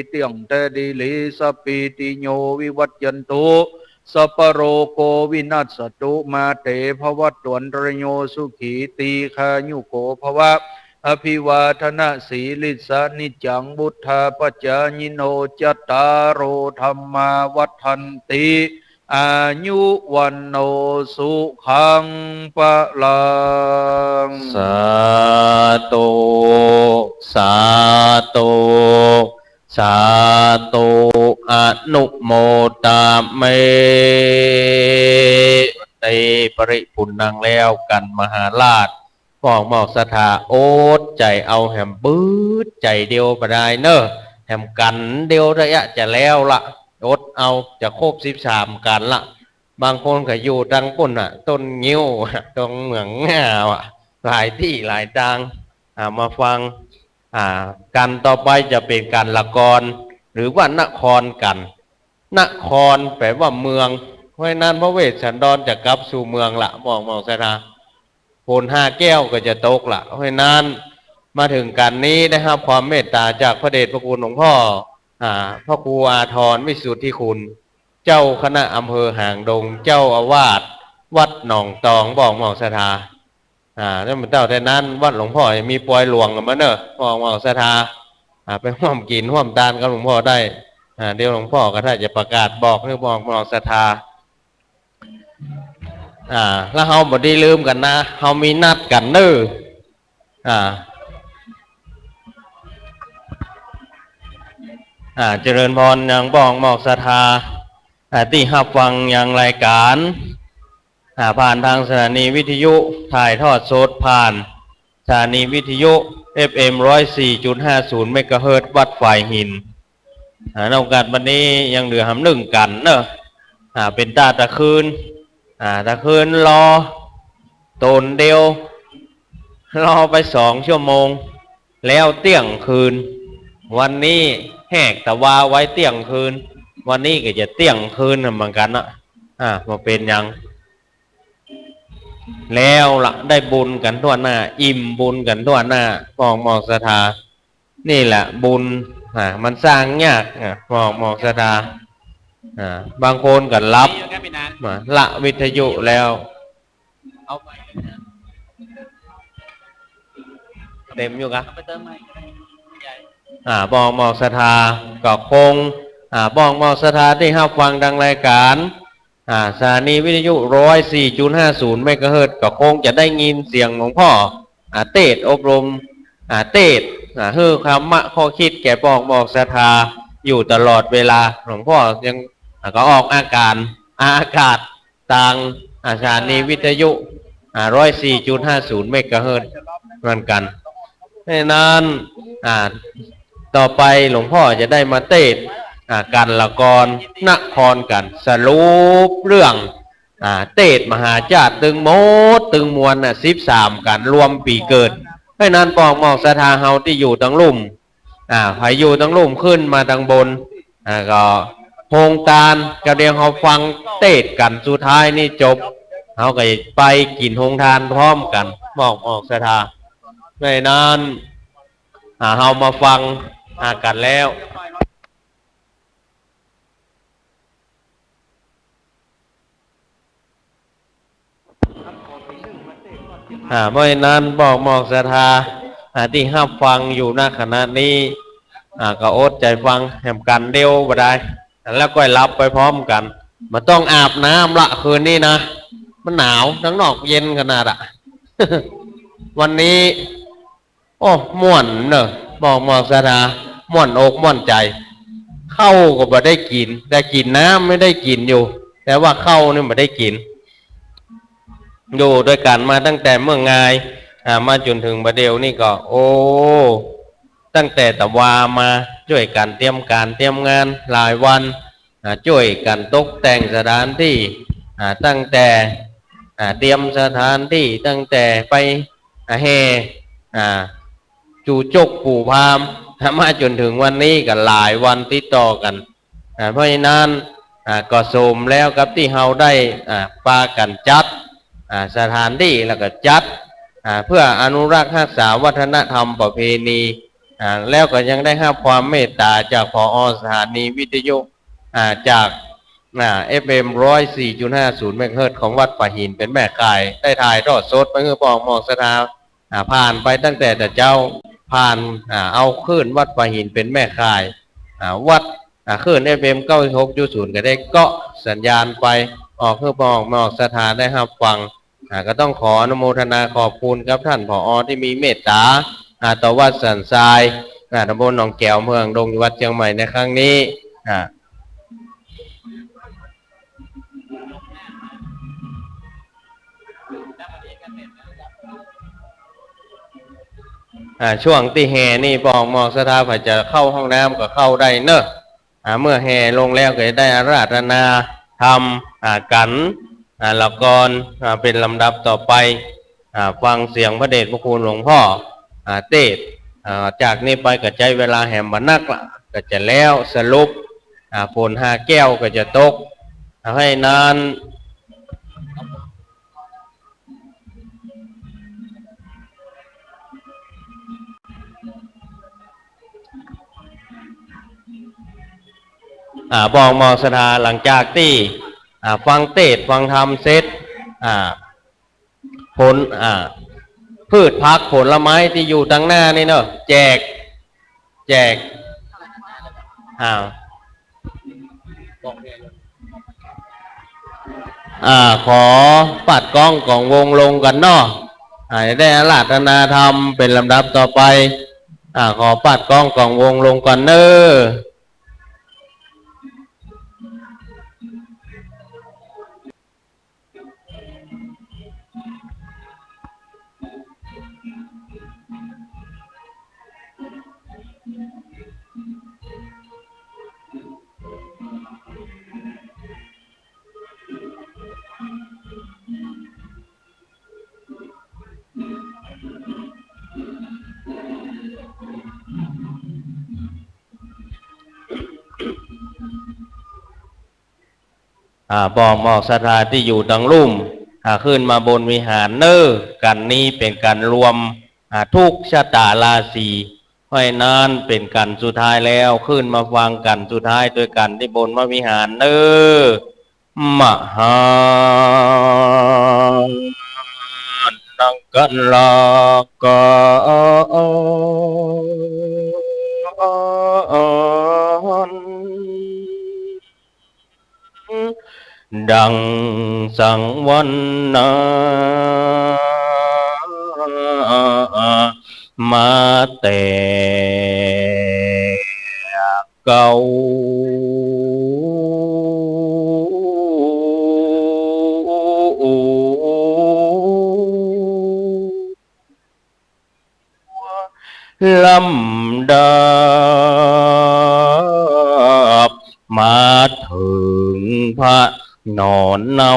เตี้ยงแต๊ดีหลี สัพพีติโยวิวัชชันตุ สัพพะโรโควินัสสะตุ มาเตภวัตวันตะรโย สุขีตีฆายุโกภวะ อภิวาทนสีลิสสะนิจจัง วุฑฒาปจายิโน จัตตาโรธัมมาวัฑฒันติ อายุวัณโณสุขังพะลัง สาธุ สาธุ สาธุ อนุโมทามิ ได้ปริปุณณังแล้ว กั๋นมหาราช มอกมอกศรัทธา อดใจ๋เอาแหม ปื๊ดใจ๋เดียวบ่ดายเน่อ แหมกั๋นเดียวระยะจะแล้วละ อดเอา จะครบสิบสามกั๋นละ บางคนก็อยู่ตังปุ้นน่ะ ต้นงิ้ว ตรงเหมืองง่าอะ หลายตี้หลายตาง อ่า มาฟัง อ่า กั๋นต่อไปจะเป๋นกั๋นละกอน หรือว่านครกั๋น นครแปลว่าเมือง เพราะฉะนั้นพระเวสสันดรจะกลับสู่เมืองละ มอกมอกศรัทธา ฝนห้าแก้วก็จะตกละ เพราะฉะนั้นมาเถิงกั๋นนี้ได้ฮับความเมตต๋าจากพระเดชพระคุณหลวงพ่อ อ่า พระครูอาทรวิสุทธิคุณ เจ้าคณะอำเภอหางดง เจ้าอาวาสวัดหนองตอง มอกมอกศรัทธา อ่า แล้วมันเต้าแต่นั้น วัดหลวงพ่อยังมีปอยหลวงกั๋นมาเน่อ มอกมอกศรัทธา อ่า ไปฮ่วมกิ๋นฮ่วมตานกับหลวงพ่อได้ อ่า เดี๋ยวหลวงพ่อก็ถ้าจะประกาศบอกหื้อ มอกมอกศรัทธา อ่า แล้วเฮาบ่ได้ลืมกั๋นนะ เฮามีนัดกั๋นเน่อ อ่า อ่า เจริญพรยัง มอกมอกศรัทธา อ่า ตี้ฮับฟังยังรายก๋าน อ่า ผ่านตางสถานีวิทยุ ถ่ายทอดสดผ่านสถานีวิทยุ เอฟเอ็ม ร้อยสี่จุดห้าศูนย์ เมกะเฮิรตซ์ วัดฝายหิน อ่า ในโอกาสวันนี้ยังเหลือหำนึ่งกั๋นเน่อ อ่า เป๋นต๋าตะคืน อ่า ตะคืนรอ ต๋นเดียว รอไปสองชั่วโมง แล้วเตี้ยงคืน วันนี้แหกตะวาไว้เตี้ยงคืน วันนี้ก็จะเตี้ยงคืนเหมือนกั๋นนะ อ่า บ่เป๋นหยัง แล้วละได้บุญกั๋นทั่วหน้า อิ่มบุญกั๋นทั่วหน้า มอกมอกศรัทธา นี่แหละบุญ อ่า มันสร้างยาก อ่า มอกมอกศรัทธา อ่า บางคนก็หลับ อ่า ละวิทยุแล้ว เต็มอยู่กะ อ่า มอกมอกศรัทธา ก็คง อ่า มอกมอกศรัทธาตี้ฮับฟังตางรายก๋าน อ่า สถานีวิทยุ ร้อยสี่จุดห้าศูนย์ เมกะเฮิรตซ์ ก็คงจะได้ยินเสียงหลวงพ่อ อ่า เตสน์อบรม อ่า เตสน์ อ่า หื้อธรรมะข้อคิดแก่มอกมอกศรัทธาอยู่ตลอดเวลา หลวงพ่อยัง อ่า ก็ออกอาก๋าน อาอากาศ ตาง อ่า สถานีวิทยุ อ่า ร้อยสี่จุดห้าศูนย์ เมกะเฮิรตซ์ เหมือนกั๋น เพราะฉะนั้น อ่า ต่อไปหลวงพ่อจะได้มาเตสน์ อ่า กั๋นละกอน นครกั๋น สรุปเรื่อง อ่า เตสน์มหาชาติตึงหมดตึงมวลน่ะ สิบสามกั๋น รวมปี๋เกิด เพราะฉะนั้นมอกมอกศรัทธาเฮาตี้อยู่ตางลุ่ม อ่า ใผอยู่ตางลุ่มขึ้นมาตางบน อ่า ก็ โฮงตาน ก็เดี๋ยวเฮาฟังเตสน์กั๋นสุดท้ายนี่จบ เฮาก็ไปกิ๋นโฮงตานพร้อมกั๋น มอบมอบศรัทธา ในนั้น อ่า เฮามาฟัง อ่า กั๋นแล้ว อ่า เพราะฉะนั้น มอบมอบศรัทธา อ่า ตี้ฮับฟังอยู่ ณ ขณะนี้ อ่า ก็อดใจ๋ฟังแหมกั๋นเดียวบ่ได้ แล้วก็หลับไปพร้อมกั๋น บ่ต้องอาบน้ำละคืนนี้นะ มันหนาว ตังนอกเย็นขนาดอะ วันนี้ โอ้ ม่วนเนอะ มอบมอบศรัทธา ม่วนอกม่วนใจ๋ ข้าวก็บ่ได้กิ๋น แต่กิ๋นน้ำไม่ได้กิ๋นอยู่ แต่ว่าข้าวนี่บ่ได้กิ๋น อยู่ตวยกั๋นมาตั้งแต่เมื่องาย อ่า มาจ๋นเถิงบ่าเดี่ยวนี่ก็ โอ้ ตั้งแต่ตะวามา จ้วยกั๋นเตรียมก๋านเตรียมงานหลายวัน อ่า จ้วยกั๋นตกแต่งสถานตี้ อ่า ตั้งแต่ อ่า เตรียมสถานตี้ ตั้งแต่ไป อ่า แห่ อ่า จู๋จกปู่พราหมณ์ มาจ๋นเถิงวันนี้ก็หลายวันติดต่อกั๋น อ่า เพราะฉะนั้น อ่า ก็สมแล้วกับตี้เฮาได้ อ่า ปากั๋นจัด อ่า สถานตี้ แล้วก็จัด อ่า เพื่ออนุรักษ์ฮักษาวัฒนธรรมประเพณี อ่า แล้วก็ยังได้ฮับความเมตต๋าจาก ผอ สถานีวิทยุ อ่า จาก อ่า เอฟเอ็ม ร้อยสี่จุดห้าศูนย์ เมกะเฮิรตซ์ ของวัดป่าหินเป๋นแม่ข่าย ได้ถ่ายทอดสดไปหื้อป้องมองศรัทธา อ่า ผ่านไปตั้งแต่ตะเจ๊า ผ่าน อ่า เอาคลื่นวัดป่าหินเป๋นแม่ข่าย อ่า วัด อ่า คลื่น เอฟเอ็ม เก้าสิบหกจุดศูนย์ ก็ได้เกาะสัญญาณไป ออกหื้อป้องมองศรัทธาได้ฮับฟัง อ่า ก็ต้องขออนุโมทนาขอบคุณกับต้าน ผอ ตี้มีเมตต๋า อ่า ต่อวัดสันทราย อ่า ตำบลหนองแก๋ว เมืองดง จังหวัดเจียงใหม่ในครั้งนี้ อ่า อ่า ช่วงตี้แห่นี่ ป้องมองศรัทธา ใผจะเข้าห้องน้ำก็เข้าได้เนอะ อ่า เมื่อแห่ลงแล้วก็จะได้อาราธนาธรรม อ่า กั๋น อ่า ละก่อน อ่า เป๋นลำดับต่อไป อ่า ฟังเสียงพระเดชพระคุณหลวงพ่อ อ่า เตสน์ อ่า จากนี้ไปก็ใจ๊เวลาแหมบ่นักละ ก็จะแล้วสรุป อ่า ฝนห้าแก้วก็จะตก อ่า เพราะฉะนั้น อ่า ป้องมองศรัทธา หลังจากตี้ อ่า ฟังเตสน์ฟังธรรมเสร็จ อ่า ผล อ่า พืชผักผลไม้ตี้อยู่ตังหน้านี่เนอะ แจก แจก อ่า อ่า ขอปัดกล้องก๋องวงลงก่อนเนาะ อ่า ได้อาราธนาธรรมเป๋นลำดับต่อไป อ่า ขอปัดกล้องก๋องวงลงก่อนเนอะ อ่า ป้องมองศรัทธาตี้อยู่ตังลุ่ม อ่า ขึ้นมาบนวิหารเน่อ กั๋นนี้เป๋นกั๋นรวม อ่า ทุกชะต๋าราศี เพราะฉะนั้นเป๋นกั๋นสุดท้ายแล้ว ขึ้นมาฟังกั๋นสุดท้ายตวยกั๋นตี้บนพระวิหารเน่อ มหา นังกัลลากา ดังสังวรรณา มาแต่เก๊า ลำดับมาเถิงพระหนอนเนา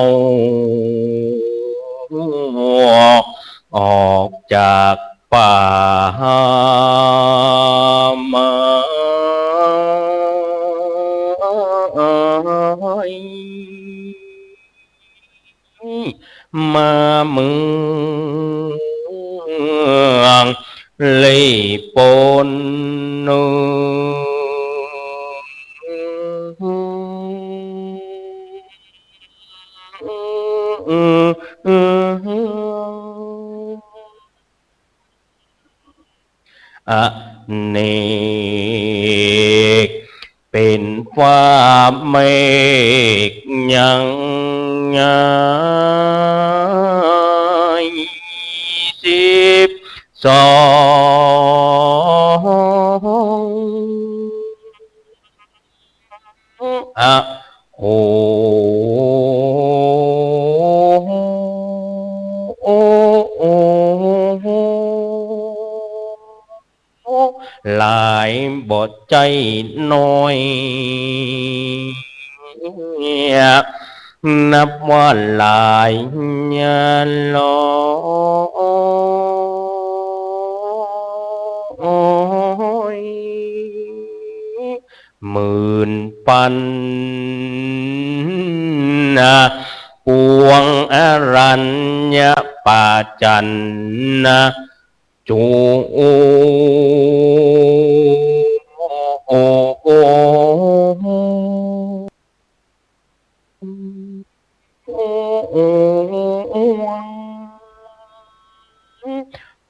ออกจากป่ามา มาเมือง เลยปน อเนก เป๋นฟ้าเมฆยังไง สิบสอง อะโห หลายบ่ใจ้น้อย นับว่าหลายลอย หมื่นปัน ปวงอรัญญะปาจันนะ จุ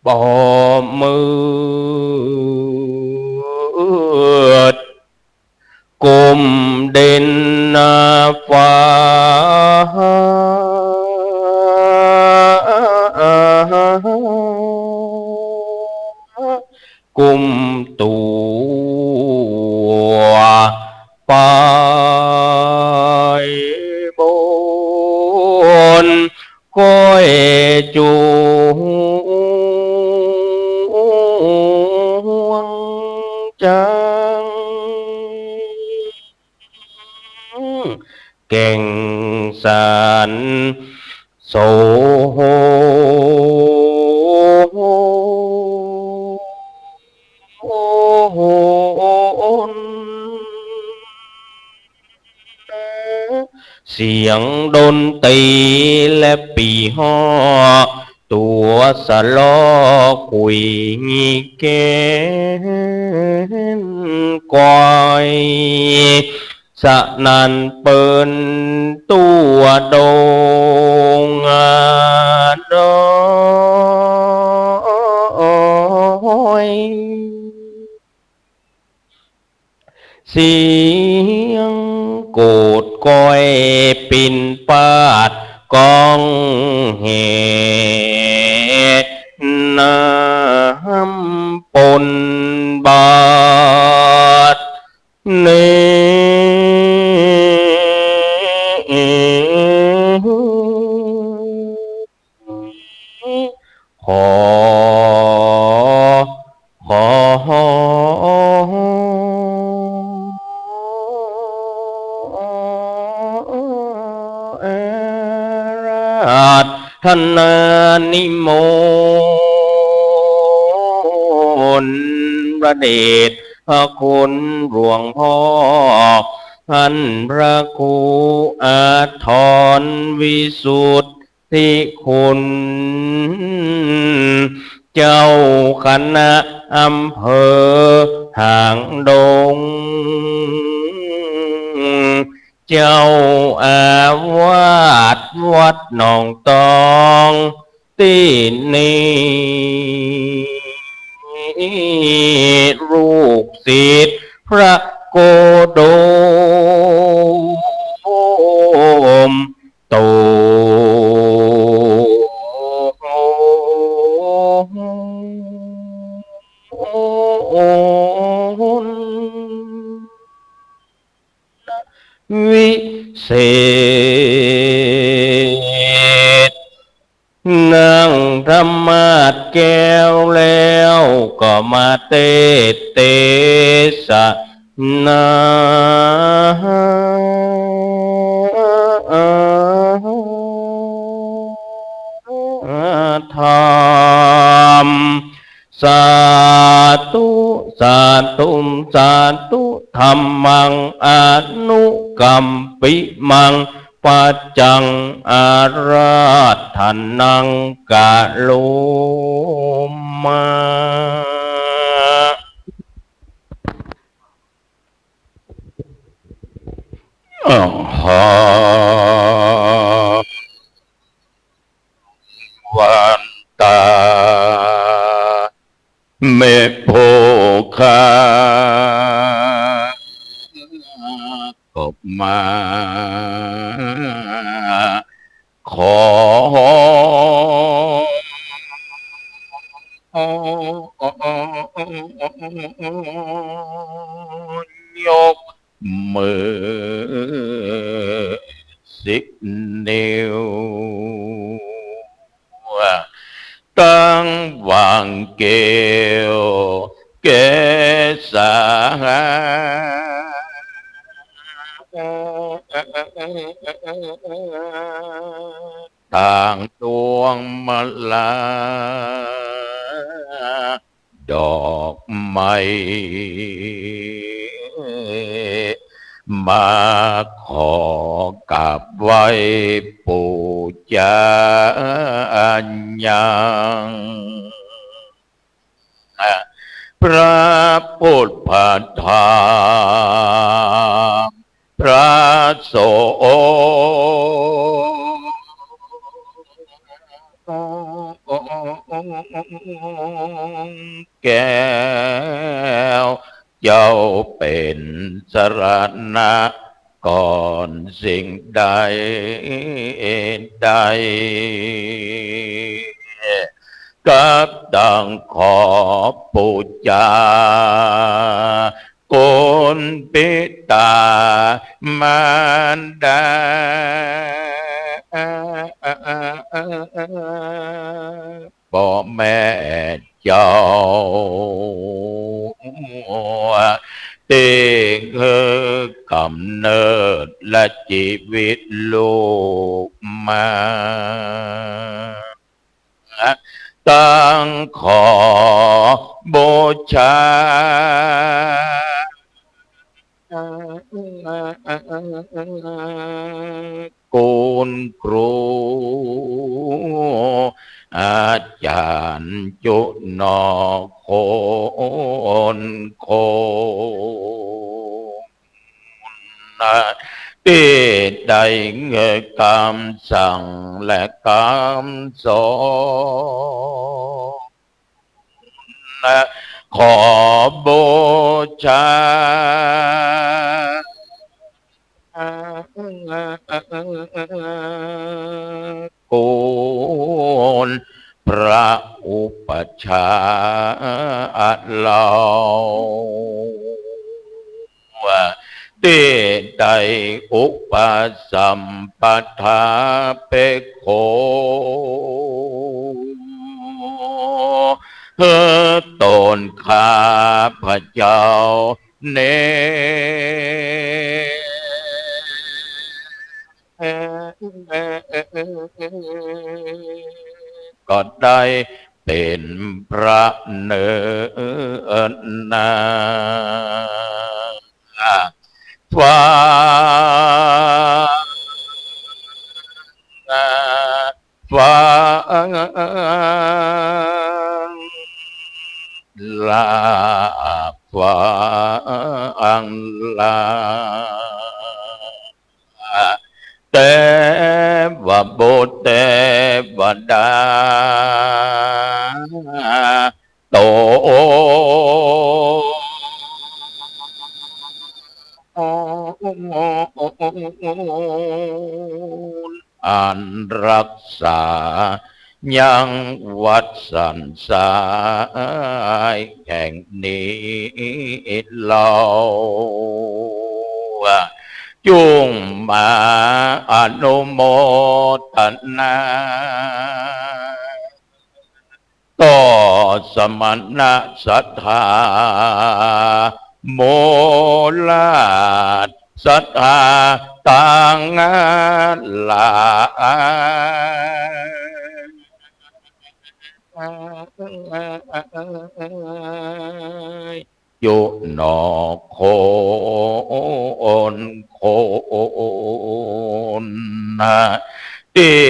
ปอมืด กุมเด่นฟ้า กุมตั๋ว ปายบน ก้อยจวงจัง แก่งสัน โสโหน เสียงดนตรีและปี่ฮ้อ ตั๋วสะเลาะกุ๋ยแกนกอย สนั่นเปิ้นตั๋วดงดอย เสียงโกดก้อยปิ่นปาดก้องแห่ น้ำปนบาด เน ขอ ขอ อาราธนานิมนต์ พระเดชพระคุณหลวงพ่อ ท่านพระครูอาทรวิสุทธิคุณ เจ้าคณะอำเภอหางดง เจ้าอาวาสวัดหนองตอง ตี้นี่ลูกศิษย์พระโคดม โต วิเศษ นั่งธรรมาสน์แก้วแล้วก็มาเตสน์เตสนาธรรม สาธุ สาธุ สาธุ ธัมมัง อนุ กัมปิมัง ปัจจัง อาราธนัง กะโรมะ อะหา วันตา เม โภคา ก็มา ขอ ยก มือ สิบ นิ้ว ตังหว่างเกลียว เกศา ต่างดวงมาลา ดอกไม้ มาขอกราบไหว้ปู๋จายัง พระพุทธ พระธรรม พระสงฆ์ แก้ว เจ้าเป๋นสรณะ ก่อนสิ่งใดใด กับตังขอปู๋จา คุณบิดามารดา ป้อแม่เจ้า ตี้หื้อกำเนิดและจีวิตลูกมา ตังขอบูชา คุณครู อาจ๋ารย์จุหนอ คนคน ตี้ได้หื้อกำสั่งและกำสอน ขอบูชา คุณพระอุปัชฌาย์เฮา ตี้ได้อุปสัมปทาเป๋นครู หื้อต๋นข้าพเจ้านี้ ก็ได้เป๋นพระเนินนา ฟัง ฟัง ลา ฟัง ลา เตวบุตร เตวดา ต๋น อันรักษายังวัดสันทรายแห่งนี้เล่า จุ่งมาอนุโมทนา ต่อสมณศรัทธา หมู่ราชศรัทธาตังหลาย จุหนอคน คนตี้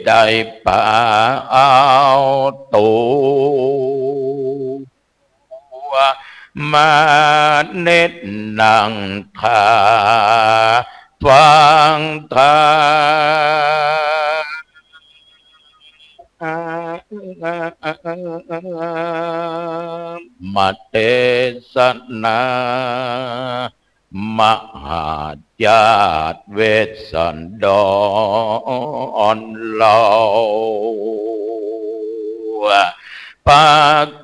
ได้ปาเอาตั๋ว มาเน็ดนั่งถ้าฟังธรรมเตสนา มหาญาติเวสสันดรเฮา ปา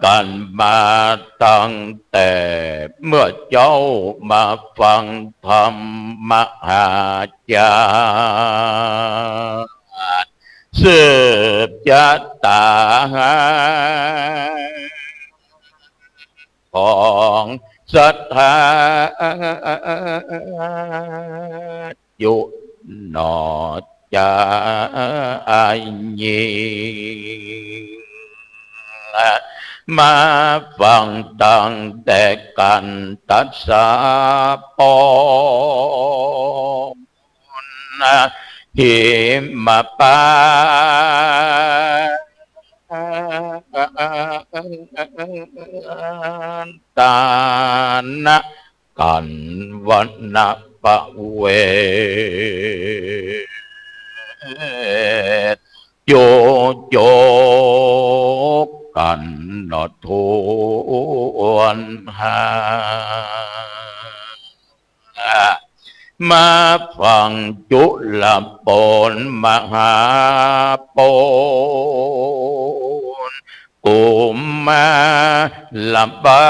กั๋นมาตั้งแต่เมื่อเจ๊ามาฟังธรรมมหาญาติ สืบจะต๋า ของศรัทธา จุหนอจะอายิง มาฟังตั้งแต่กันตสาปอน หิมปา ตานะ กั๋นวะนะปะเวท จุจุกั๋นหนอถ้วนหา มาฟังจุลปนมหาปน กุมมาลบา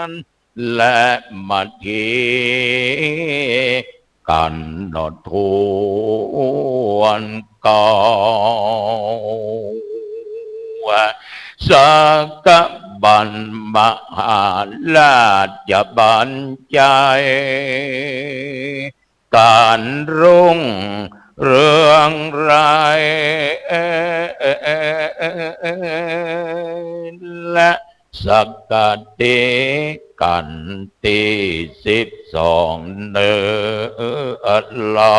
ล และมาเตียกั๋นหนอถ้วนเกล้า สักบันมหาราชบัญชัย ก๋านรุ่งเรืองไร้ และสกัดตี้กั๋นตี้สิบสองเนื้อเล่า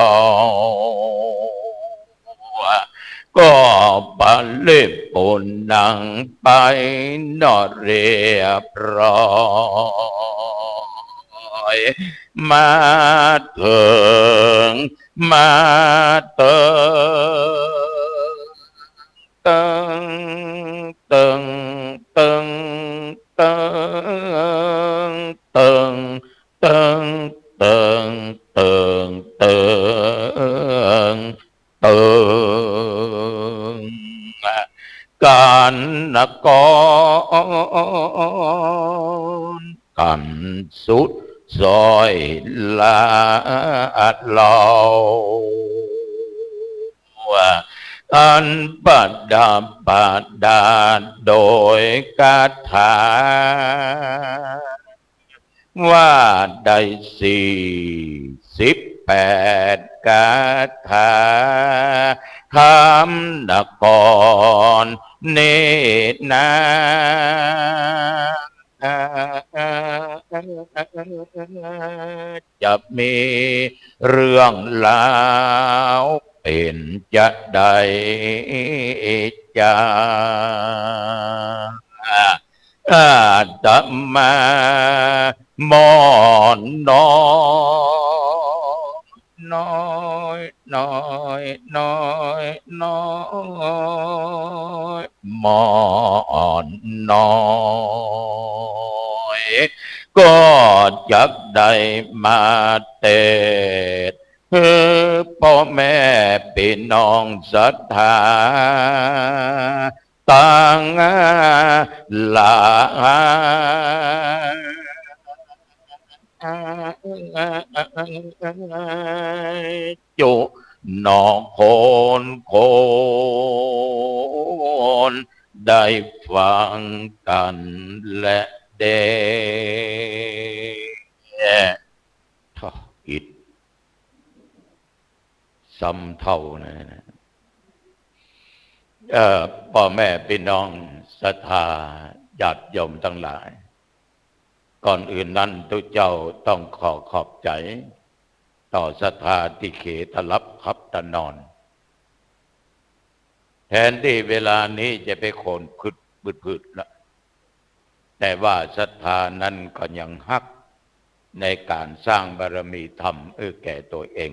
ก็ปริปูรณ์ไปหนอเรียบร้อย มาเถิง มาเถิง เถิง เถิง เถิง เถิง เถิง เถิง เถิง เถิง เถิง เถิง เถิง กั๋นนกร กั๋นสุดสร้อยลาดเล่า อันประดับประดาโดยคาถา ว่าได้สี่สิบแปดคาถา คำนกรนี้นา จะมีเรื่องราวเป๋นจาใดจา อาตมาหม่อน้อย น้อย น้อย น้อย น้อย หม่อน้อย ก็จักได้มาเตศน์ หื้อป้อแม่ปี้น้องศรัทธา ตังหลาย จุหนอคนคน ได้ฟังกั๋นแลเด้ ท่ออิด ซ้ำเต้านั้นนะ เอ่อ ป้อแม่ปี้น้องศรัทธาญาติโยมตังหลาย ก่อนอื่นนั้นตุ๊เจ้าต้องขอขอบใจ๋ต่อศรัทธาตี้เขตะหลับขับตะนอน แทนตี้เวลานี้จะไปโขนผึดผึดผึดละ แต่ว่าศรัทธานั้นก็ยังฮักในก๋านสร้างบารมีธรรมเอื้อแก่ตั๋วเอง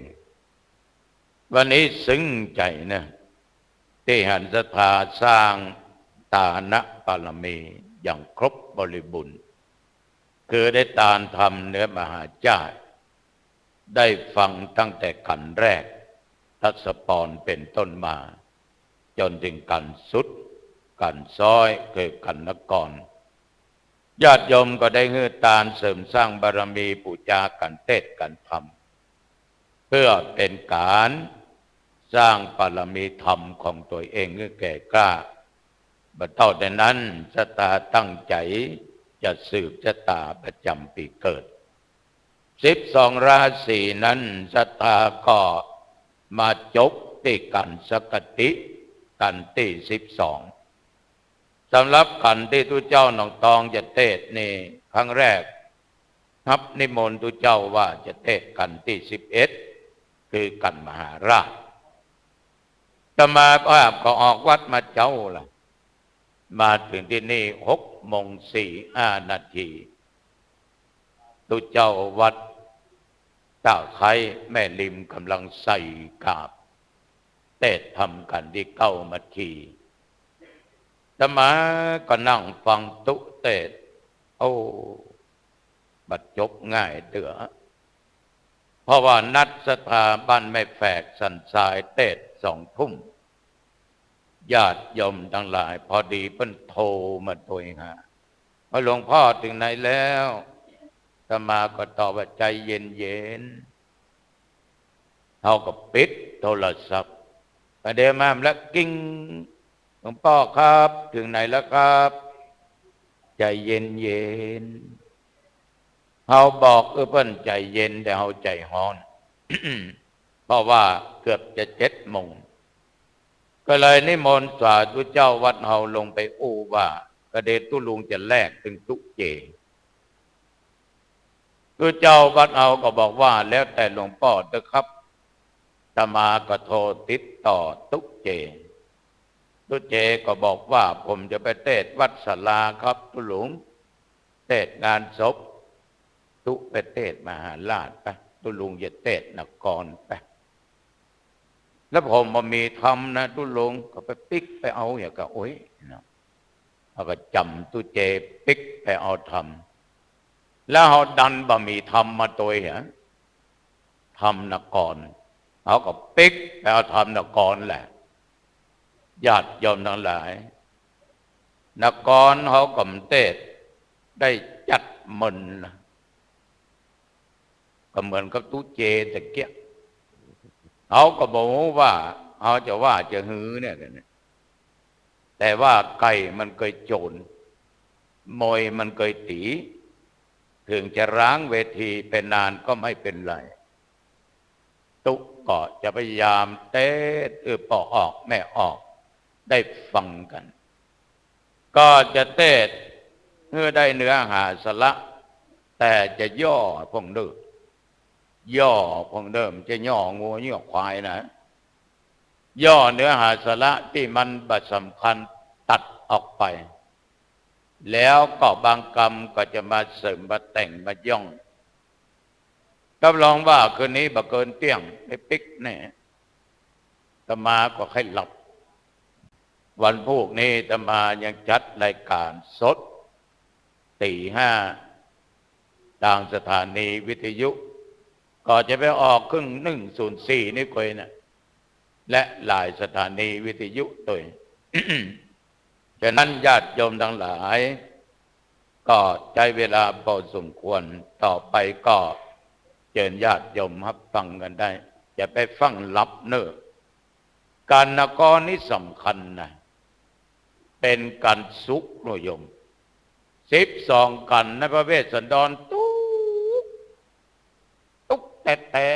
วันนี้ซึ้งใจ๋นะ ตี้หันศรัทธาสร้างตานะบารมีอย่างครบบริบูรณ์ คือได้ตานธรรมเหนือมหาจ้า ได้ฟังตั้งแต่กัณฑ์แรก ทศพรเป๋นต้นมา จ๋นเถิงกัณฑ์สุด กัณฑ์ซ้อย คือกัณฑ์นกร ญาติโยมก็ได้หื้อตานเสริมสร้างบารมี ปู๋จากั๋น เตศน์กั๋นธรรม เปื้อเป๋นก๋านสร้างบารมีธรรมของตั๋วเองหื้อแก่กล้า บ่เต้าแต่นั้น ศรัทธาตั้งใจ๋จะสืบชะต๋าประจ๋ำปี๋เกิด สิบสองราศีนั้น ศรัทธาก็มาจบตี้กัณฑ์สกติ กัณฑ์ตี้สิบสอง สำหรับกัณฑ์ตี้ตุ๊เจ้าหนองตองจะเตศน์นี่ ครั้งแรกฮับนิมนต์ตุ๊เจ้าว่าจะเตศน์กัณฑ์ตี้สิบเอ็ด คือกัณฑ์มหาราช อาตมาภาพก็ออกวัดมาเจ๊าละ มาเถิงตี้นี่หกโมงสี่ห้านาที ตุ๊เจ้าวัดตะไคร้แม่ริมก่ำลังใส่กาบ เตศน์ธรรมกัณฑ์ตี้เก๊ามาที อาตมาก็นั่งฟังตุ๊เตศน์ โอ้ บ่จบง่ายเตื้อ เพราะว่านัดศรัทธาบ้านแม่แฝกสันทรายเตศน์สองทุ่ม ญาติโยมตังหลาย พอดีเปิ้นโทรมาตวยหา ว่าหลวงพ่อเถิงไหนแล้ว อาตมาก็ตอบว่า ใจ๋เย็นๆ เฮาก็ปิดโทรศัพท์ ประเดี๋ยวมาแล้ว กริ๊ง หลวงป้อครับ เถิงไหนแล้วครับ ใจ๋เย็นๆ เฮาบอกเออเปิ้นใจ๋เย็น แต่เฮาใจ๋ฮ้อน เพราะว่าเกือบจะเจ็ดโมง ก็เลยนิมนต์สาธุเจ้าวัดเฮาลงไปอู้ว่า กระเดชตุ๊ลุงจะแลกตึงตุ๊เจ ตุ๊เจ้าวัดเฮาก็บอกว่า แล้วแต่หลวงป้อเต๊อะครับ อาตมาก็โทรติดต่อตุ๊เจ ตุ๊เจก็บอกว่า ผมจะไปเตศน์วัดศาลาครับตุ๊ลุง เตศน์งานศพ ตุ๊ไปเตศน์มหาราชไป ตุ๊ลุงจะเตศน์นครไป แล้วผมบ่มีธรรมนะตุ๊ลุง ก็ไปปิ๊กไปเอาอย่างกะโอ้ยเนาะ เฮาก็จ๋ำตุ๊เจปิ๊กไปเอาธรรม แล้วเฮาดันบ่มีธรรมมาตวยเหรอ ธรรมนคร เฮาก็ปิ๊กไปเอาธรรมนครแหละ ญาติโยมตังหลาย นครเฮาก็บ่เตศน์ได้จัดเมินนะ ก็เหมือนกับตุ๊เจตะเกียะ เฮาก็บ่ฮู้ว่าเฮาจะว่าจะหือเนี่ย แต่ว่าไก่มันเกยโจน มวยมันเกยตี๋ เถิงจะร้างเวทีไปนานก็ไม่เป๋นไร ตุ๊ก็จะพยายามเตศน์หื้อป้อออกแม่ออกได้ฟังกั๋น ก็จะเตศน์หื้อได้เนื้อหาสาระ แต่จะย่อพ่องเน่อ ย่อพ่องเน่อ บ่ใจ้ย่องัวย่อควายนะ ย่อเนื้อหาสาระตี้มันบ่สำคัญตัดออกไป แล้วก็บางกำก็จะมาเสริมมาแต่งมาย่อง รับรองว่าคืนนี้บ่เกินเตี้ยงได้ปิ๊กแน่ อาตมาก็ใค่หลับ วันพูกนี้อาตมายังจัดรายการสด ตี๋ห้า ตางสถานีวิทยุ ก็จะไปออกคลื่นหนึ่งศูนย์สี่นี่กวยนะ และหลายสถานีวิทยุตวย ฉะนั้นญาติโยมตังหลาย ก็ใจ๊เวลาพอสมควร ต่อไปก็เจิญญาติโยมฮับฟังกั๋นได้ จะไปฟั่งหลับเน่อ กัณฑ์นครนี่สำคัญนะ เป๋นกัณฑ์สุขเน่อโยม สิบสองกัณฑ์ในพระเวสสันดรตุ๊ก ตุ๊กแต๊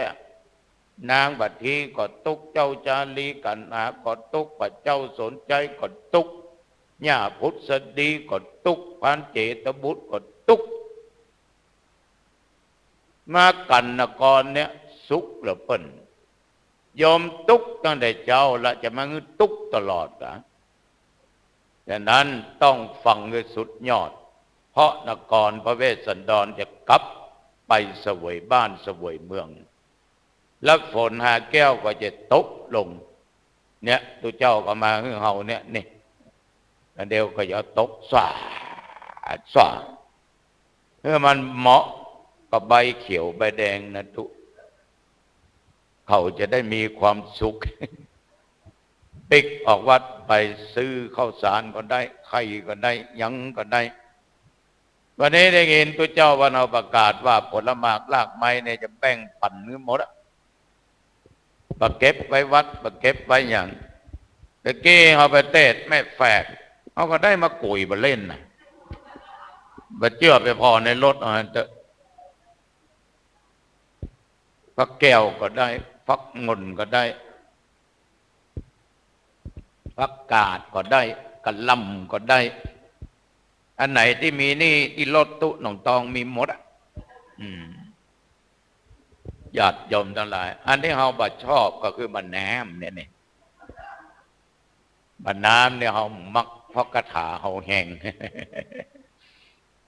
ๆ นางบัตถีก็ตุ๊กข์ เจ้าจารีกัณหาก็ตุ๊กข์ พระเจ้าสนชัยก็ตุ๊กข์ ย่าผุดสดีก็ตุ๊กข์ พรานเจตบุตรก็ตุ๊กข์ มากัณฑ์นครเนี่ยสุขเหลือเปิ้น โยมตุ๊กข์ตั้งแต่เจ๊าละ จะมาหื้อตุ๊กข์ตลอดกา ฉะนั้นต้องฟังหื้อสุดยอด เพราะนครพระเวสสันดรจะกลับไปเสวยบ้านเสวยเมือง แล้วฝนหาแก้วก็จะตกลง เนี่ย ตุ๊เจ้าก็มาหื้อเฮาเนี่ย นี่ แล้วเดี๋ยวก็จะตกสาดสาด หื้อมันเหมาะกับใบเขียวใบแดงนะตุ๊ เขาจะได้มีความสุข ปิ๊กออกวัดไปซื้อข้าวสารก็ได้ ไข่ก็ได้ หยังก็ได้ วันนี้ได้ยินตุ๊เจ้าวัดเฮาประกาศว่าผลหมากรากไม้เนี่ยจะแบ่งปันหื้อหมดอะ บ่เก็บไว้วัด บ่เก็บไว้หยัง ตะกี้เฮาไปเตศน์แม่แฝก เฮาก็ได้มากุ๋ยบ่าเล่นนะ บ่เจื้อไปผ่อในรถ เอาหั้นเต๊อะ ฟักแก้วก็ได้ ฟักองุ่นก็ได้ ผักกาดก็ได้ กะหล่ำก็ได้ อันไหนตี้มีนี่ตี้รถตุ๊หนองตองมีหมดอะ อืม ญาติโยมตังหลาย อันตี้เฮาบ่ชอบก็คือบ่าน้ำเนี่ย นี่ บ่าน้ำเนี่ยเฮามัก เพราะคาถาเฮาแฮง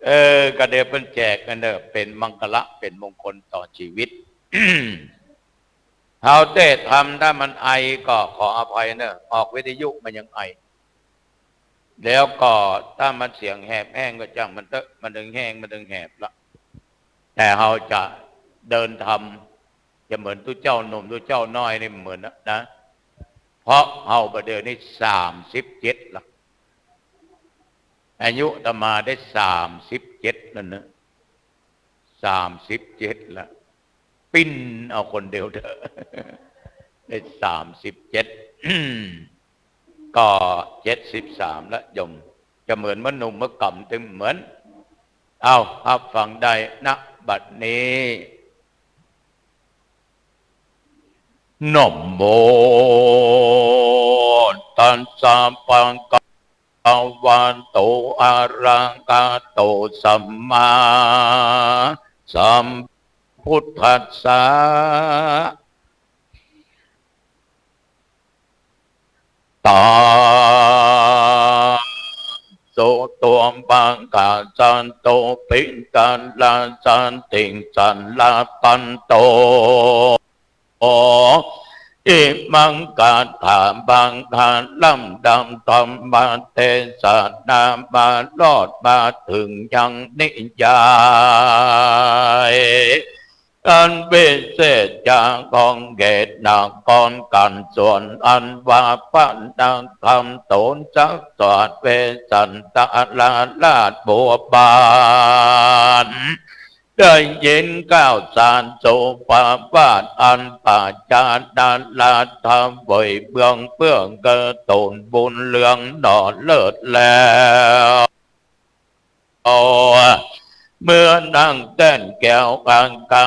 เออ ก็เดี๋ยวเปิ้นแจกกั๋นเต๊อะ เป๋นมังคละ เป๋นมงคลต่อชีวิต เฮาเตศน์ธรรม ถ้ามันไอก็ขออภัยเนอะ ออกวิทยุมันยังไอ แล้วก็ถ้ามันเสียงแหบแห้งก็จ้างมันเต๊อะ มันเถิงแห้ง มันเถิงแหบละ แต่เฮาจะเดินธรรม จะเหมือนตุ๊เจ้าหนุ่มตุ๊เจ้าน้อยนี่เหมือนนะ เพราะเฮาบ่าเดี่ยวนี้สามสิบเจ็ดละ อายุอาตมาได้สามสิบเจ็ดแล้วนะ สามสิบเจ็ดละ ปิ้นเอาคนเดียวเถอะ ได้สามสิบเจ็ด ก็เจ็ดสิบสามละโยม จะเหมือนเมื่อหนุ่มเมื่อก่ำตึงเหมือน เอา รับฟังได้ ณ บัดนี้ นะโมตัสสะ ภะคะวะโต อะระหะโต สัมมาสัมพุทธัสสะ ตาโส ตัว ภะคะสะโต ปิงกะละสะติง สะละปันโต อิมัง คาถา ภะคะ ลำดับธรรมเทศนา มารอดมาเถิงยังนิยาย อันวิเศษจาของเขตนครกัน ส่วนอันว่าพระนครโตนสักสวัสดิ์เวสสันดรราชบัวบาน ได้ยินข่าวสารสุภาวาสอันประชาชนราชเวยเมืองเพื่อเกื้อตูนบุญเรืองหน่อเลิศแล้ว เมื่อนั่งแต้นแก้วอังคา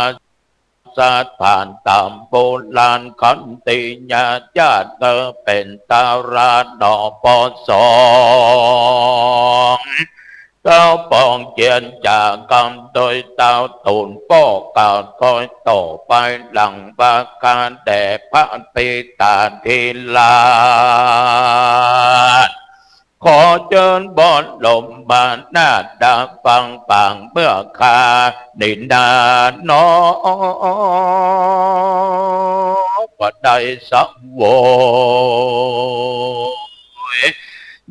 สถานต๋ามโบราณขันติญาญาติเกิดเป๋นดาราหน่อปอสอง เต้าปองเจียนจากกำโดยเต้าตูนป้อกาดคอยต่อไปหลังว่าข้าแด่พระปิตาธิราช ขอเจิญบรมนาถดาฟังปางเมื่อข้านินาน้อก็ได้สะโวย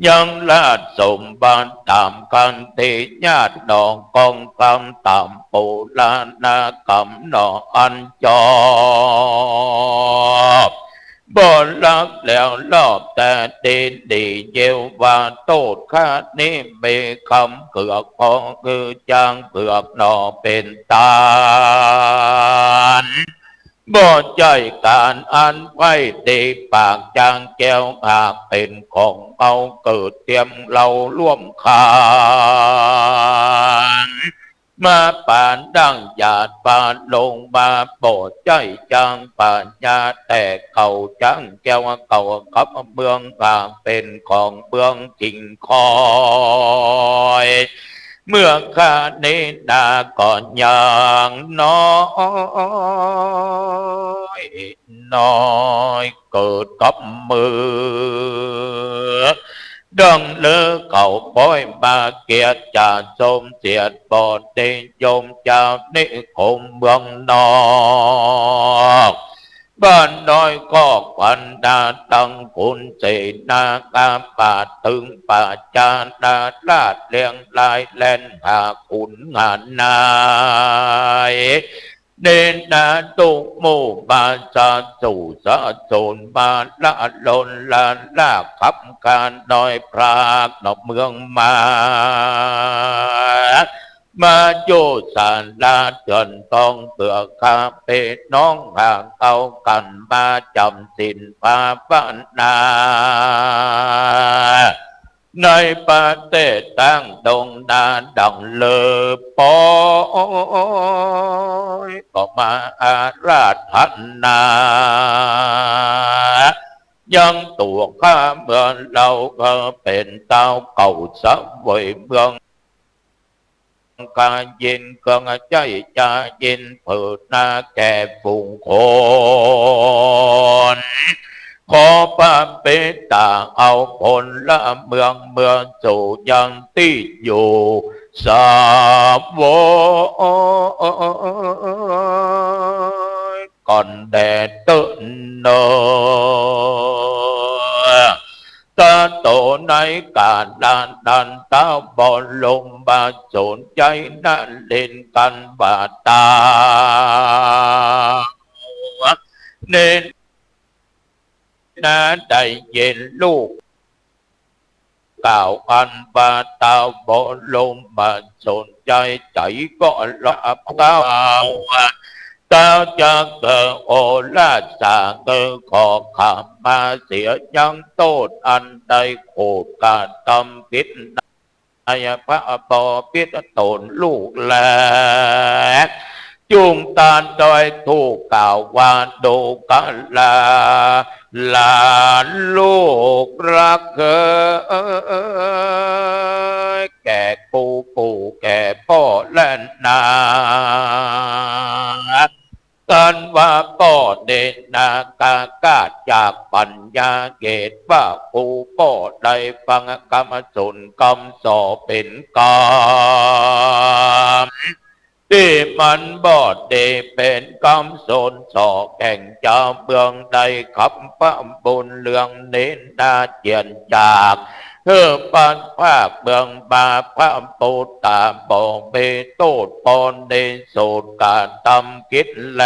ยังราชสมบัติต๋ามขันติญาติหน่อกองคำต๋ามปุราณกรรมหน่ออันจอม บ่รักแล้วรอบแต่ดีดี เยาว่าโตษข้านี้มีคำเกือก ขอคือจางเกือกหน่อเป๋นตาน บ่ใจ้ก๋านอันใคร่ดี ปากจางแจ้วหากเป๋นของเฮาเกิดเตียมเฮาร่วมข้าง มาป๋านดั้งหยาดฟ้าลงมา บ่ใจ้จางปั๋ญญา แต่เก่าจางแก้วเก่ากับเมือง หากเป๋นของเมืองจริงคอย เมืองข้านี้นาก็ยังน้อย น้อยเกิดกับเมือง ดังลือเขาป้อยมาเกียรติ จะสมเสียดบ่นิยม เจ้านิคมเมืองนอก บ้านน้อยก็ขวัญนา ตังขุนเสนา อามาตย์ตึงประชานาราช เรียงรายแล่นหาขุนหานาย เนนาทุกหมู่มา สะสู่สะสนมา ละลนละลากขับคานน้อยพรากนอกเมืองมา มาอยู่ศาลาเถื่อนทอง เปื้อข้าปี้น้องห่างเอากั๋น มาจ๋ำศีลภาวนา ในประเทศตังดงนา ดังลือป้อยก็มาอาราธนา ยังตั๋วข้าเมืองเฮา เป๋นเต้าเก่าเสวยเมือง กายินเครื่องใจ๊ จายินเผิดนาแก่ฝูงคน ขอพระปิดตาเอาผลละเมือง เมืองสู่ยังตี้อยู่ เสวยก่อนแด่เต๊อะเนาะ ตาโตในกาลนั้น เต้าบรมสุคใจ๋ นรินทร์กันว่าตา เนนาได้ยินลูกกล่าวอันว่าเต้าบรมสุคใจ๋ ใจ๋ก็ละเต้า เต้าจะเกิดโอราสาเกิดขอขมาเสียยังโต้ษอันได้โขดกระตำผิดในพระบพิตรต๋นลูกแล จุ่งตันด้วยธูปกล่าวว่า ดูกรา หลานลูกรักเอย แก่กูผู้แก่ป้อแลนา กันว่าป้อเนนา กากาดจากปั๋ญญา เหตุว่ากูป้อได้ฟังกำสนกำส่อเป๋นกำ ตี้มันบ่ดีเป๋นกำสนส่อแก่งจาวเมือง ได้ขับพระบุญเรืองเนนาเจียนจาก หื้อปัดภาคเมืองมา พระปุตตาบ่มีโต้ษ ปอนิสุทธิ์กระตำผิดแล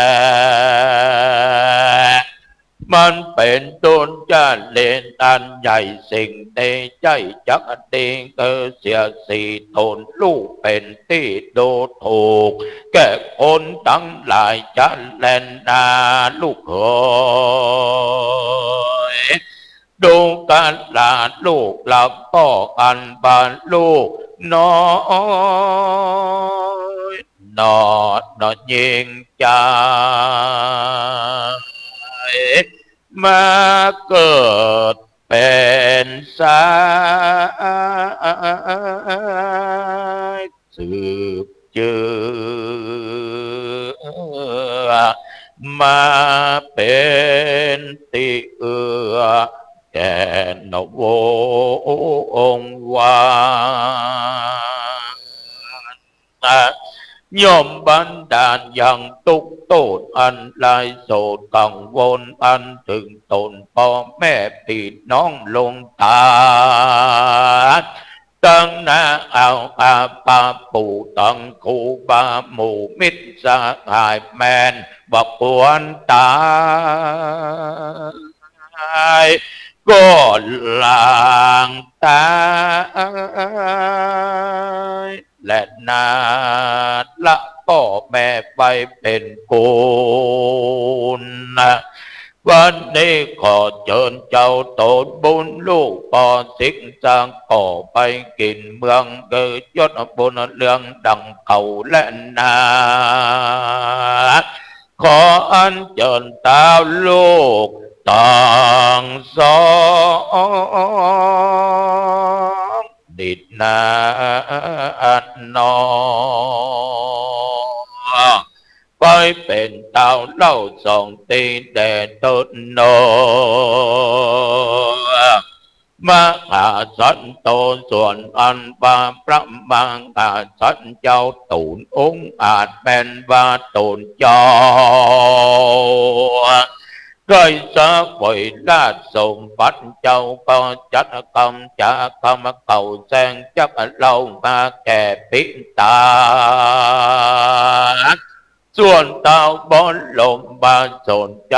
มันเป๋นทุจริตอันใหญ่ สิ่งนี้ใจ้จักดี คือเสียดสีต๋นลูกเป๋นตี้ดูถูก แก่คนตังหลายจะแลนา ลูกเอย ดูกราลูกรักป้อ อันว่าลูกน้อย หนอ หนอยิ่งใจ๋ มาเกิดเป๋นสายสืบเจื้อ มาเป๋นตี้เอื้อแก่นวงศ์วาน ย่อมบันดาลยังตุ๊กข์โต้ษอันร้ายโศกกังวลอันเถิงต๋นป้อแม่ปี้น้องลงตา ตังนาเอาอาปาปู่ตังครูบาหมู่มิตรสหายแม่นบ่ควรต๋าย ก็หลางต๋าย และนาละป้อแม่ไปเป๋นกุล เ วันนี้ขอเจิญเจ้าโตนบุญลูกปอสิงห์สัง ก็ไปกิ๋นเมืองเกยยศบุญเรืองดังเก่าแลนา ขออัญเจิญเต้าลูกตังสองนิดนาอันนอ ไปเป๋นเต้าเล่าสองตี้แด่เติดหนอ มหาสันโต ส่วนอันว่าพระมหาสันเจ้าตูนองอาจแม่นว่าตูนเจ้า ใคร่เสวยราชสมบัติเจ้าก็จัดกำจากำเก่าแสงจักเล่ามาแก่ปิตา ส่วนเต้าบรมบาทสนใจ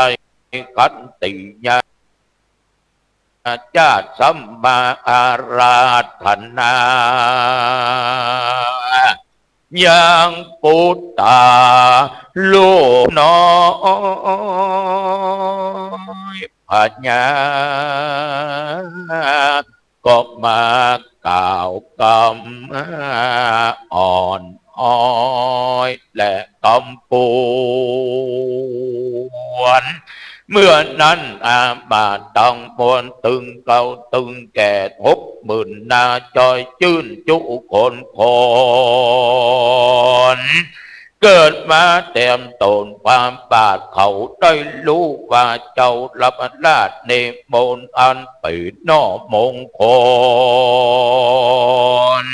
ขันติญาณ จาติสัมมาอาราธนา ยังปุตตาลูกน้อยพญา ก็มากล่าวกำอ่อนอ้อยและกำปวน เมื่อนั้นอามาตย์ตังมวลตึงเกล้าตึงแก่หกหมื่นนา จอยจื้นจุคนคน เกิดมาเตรียมต๋นความบาท เขาได้ฮู้ว่าเจ้ารับราชนิมนต์อันเป๋นนอมงคล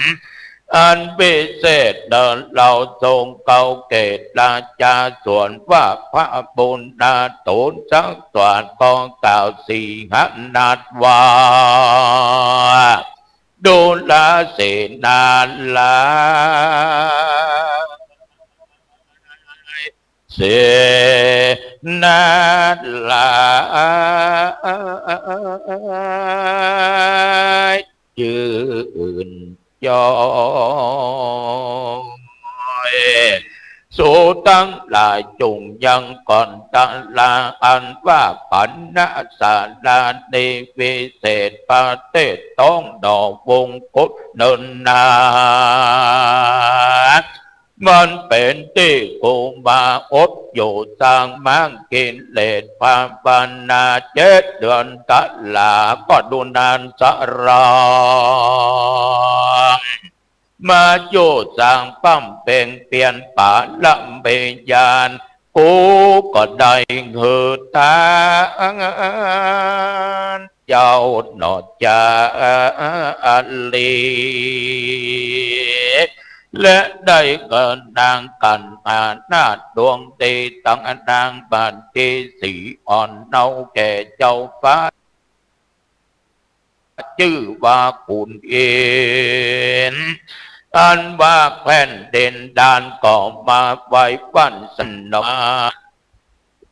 อันวิเศษเนินเล่า ทรงเกล้าเกตราชาสวนว่าพระบุญนาตูนสังสวรรค์ก็กล่าวสีหนาฏว่า ดูราเสนาลาย เสนาลาย จื้นจอย สูตังหลายจุ่งยังก่อนตะลา อันว่าปัณณศาลานี้วิเศษประเทศต้องหน่อวงคตเนินนา มันเป๋นตี้กุมารอดอยู่สร้างมังกิเลสภาวนาเจ็ดเดือนตะลา ก็ดูนานสะลา มาอยู่สร้างบำเพ็งเปียรปารมีญาณ กูก็ได้หื้อตานเจ้าหน่อจารี และได้เกิดนางกัณหานาถดวงดี ตังนางบัณฑิตสีอ่อนเนาแก่เจ้าฟ้า จื้อว่าขุนอินทร์ อันว่าแผ่นดินดานก็มาไหว้วันสนอ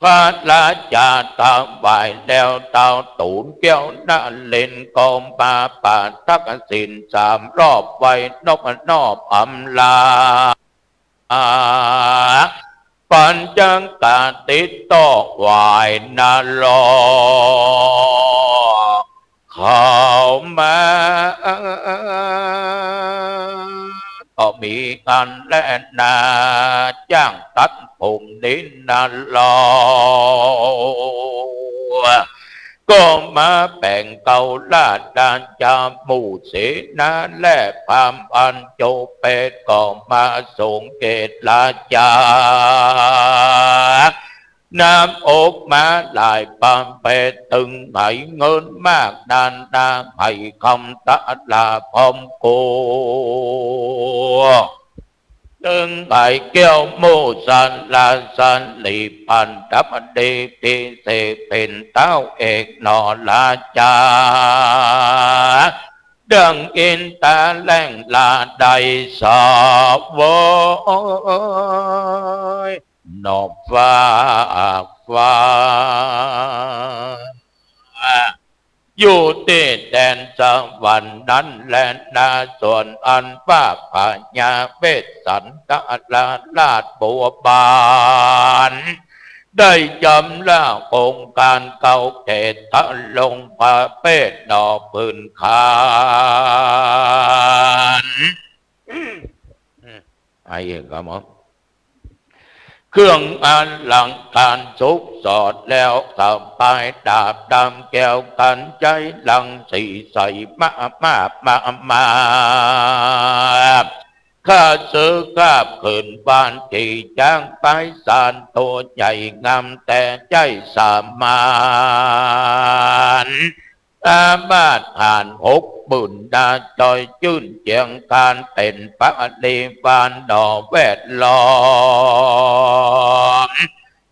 พระราชาถวายแล้ว เต้าตูนแก้วนรินทร์ก็มาประทักษิณสามรอบ ไหว้นบนอบอำลา ปัญจกาติดต่อไหว้นรก เข้ามา ก็มีอันแลนา จ้างตัดผมนินนรก ก็มาแป๋งเกล้าราชอาณาจักร หมู่เสนาและพราหมณ์อันโจเปตก็มาสงเกตราชา น้ำอบมาหลายประเภท ตึงไหเงินมากนานา ไหคำตะลาพร้อมโก ตึงไหแก้วโมสลาสลีพันธมณีพิเศษเป๋นเต้าเอกหน่อราชา ดังอินตาแหล่งลาได้เสวย หน่อฟ้าฟ้า อยู่ตี้แดนสวรรค์นั้นแลนา ส่วนอันว่าพญาเวสสันดรราชบัวบาน ได้จำละองค์ก๋านเก่าแก่ ทรงพระเผยหนอปืนขาน ไอ้เอ๋ยครับผม เครื่องอลังก๋านสุขสอดแล้ว สบายดาบดำแก้วกัญชัย รังสีใสมา มา มา มา ข้าเสือคาบขึ้นบ้าน ขี่จ๊างไปสาน ตัวใหญ่งาม แต่ใจ๊สามาน อามาตย์หาญหกหมื่นนา จอยจื้นเจียงคาน เป๋นปริวารหนอแวดล้อม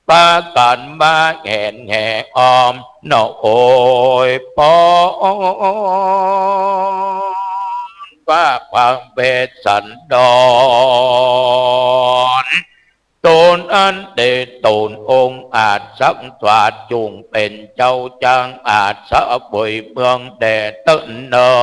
ปากั๋นมาแหนแห่อ้อมหนอ โอยปอนว่าพระเวสสันดร ต๋นอันเต๋ต๋นองอาจสังสาจุ่งเป๋นเจ้า จักอาจเสวยเมืองแด่เต้นเน่อ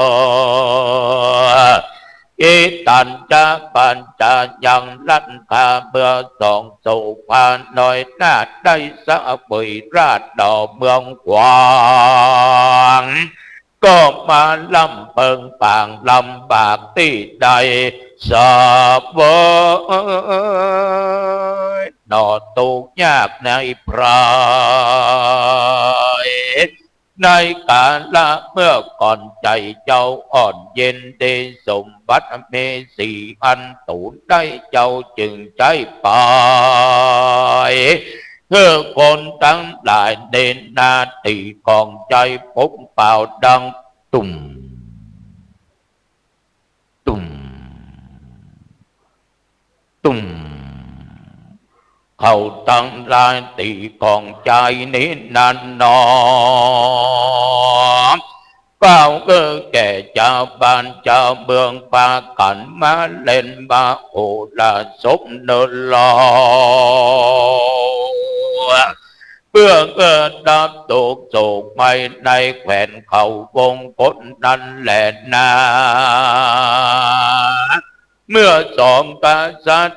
อิตัญจะปัญจายัง ลันคาเมืองสอง สุภาน้อยนาฏ ได้เสวยราชย์หนอเมืองขวาง ก็มาลำเพิงปางลำบากตี้ใด เสวยหนอตุ๊กข์ยากในไพร่ ในกาละเมื่อก่อน ใจ๋เจ้าอ่อนเย็นดี สมบัติมีสีอันตูนได้ เจ้าจึงใจ๊ไป หื้อคนตังหลายเน้นนา ตี้ของใจ๋ปกเป่าดัง ตุ้ม ตุ้ม ตุ้ม เขาตังหลายตี้ของใจ๋นี้นั้นหนอ เป่าเออแก่จาวบ้านจาวเมือง ปากั๋นมาเล่นมาโหราสพเน่อลอ เปื้อเกิดดับโศกโศกภัย ในแคว่นเขาวงคตนั้นแลนา เมื่อสองกษัตริ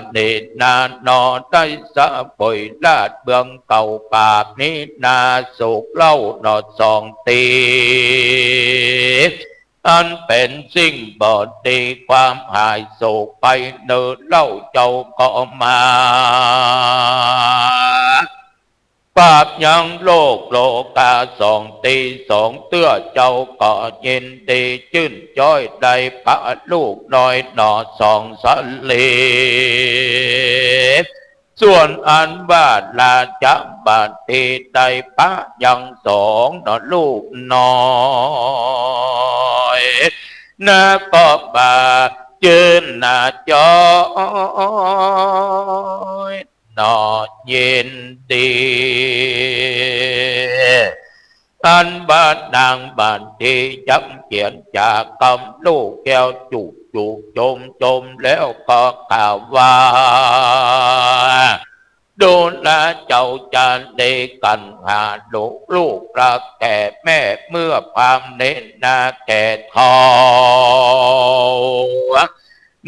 ย์นี้นาหนอ ได้เสวยราชย์เมืองเก่าปากนี้นา สุขเล่าหนอสองตี้ อันเป๋นสิ่งบ่ดี ความหายโศกไปเน่อเล่า เจ้าก็มา ปราบยังโลกโลกาสองตี้สองเตื้อ เจ้าก็ยินดีจื้นจ้อย ได้พระลูกน้อยหนอสองสะเหล ส่วนอันว่าราชบาทีได้พระยังสองหนอลูกน้อย นาก็มาจื้นนาจ้อย หนอยินดี อันว่านางบาทียังเขียนจากกำลูกแก้วจุกจุกจมจม แล้วก็กล่าวว่า ดูราเจ้าจารีกัณหาลูก ลูกรักแก่แม่ เมื่อพราหมณ์เณรนาแก่เฒ่า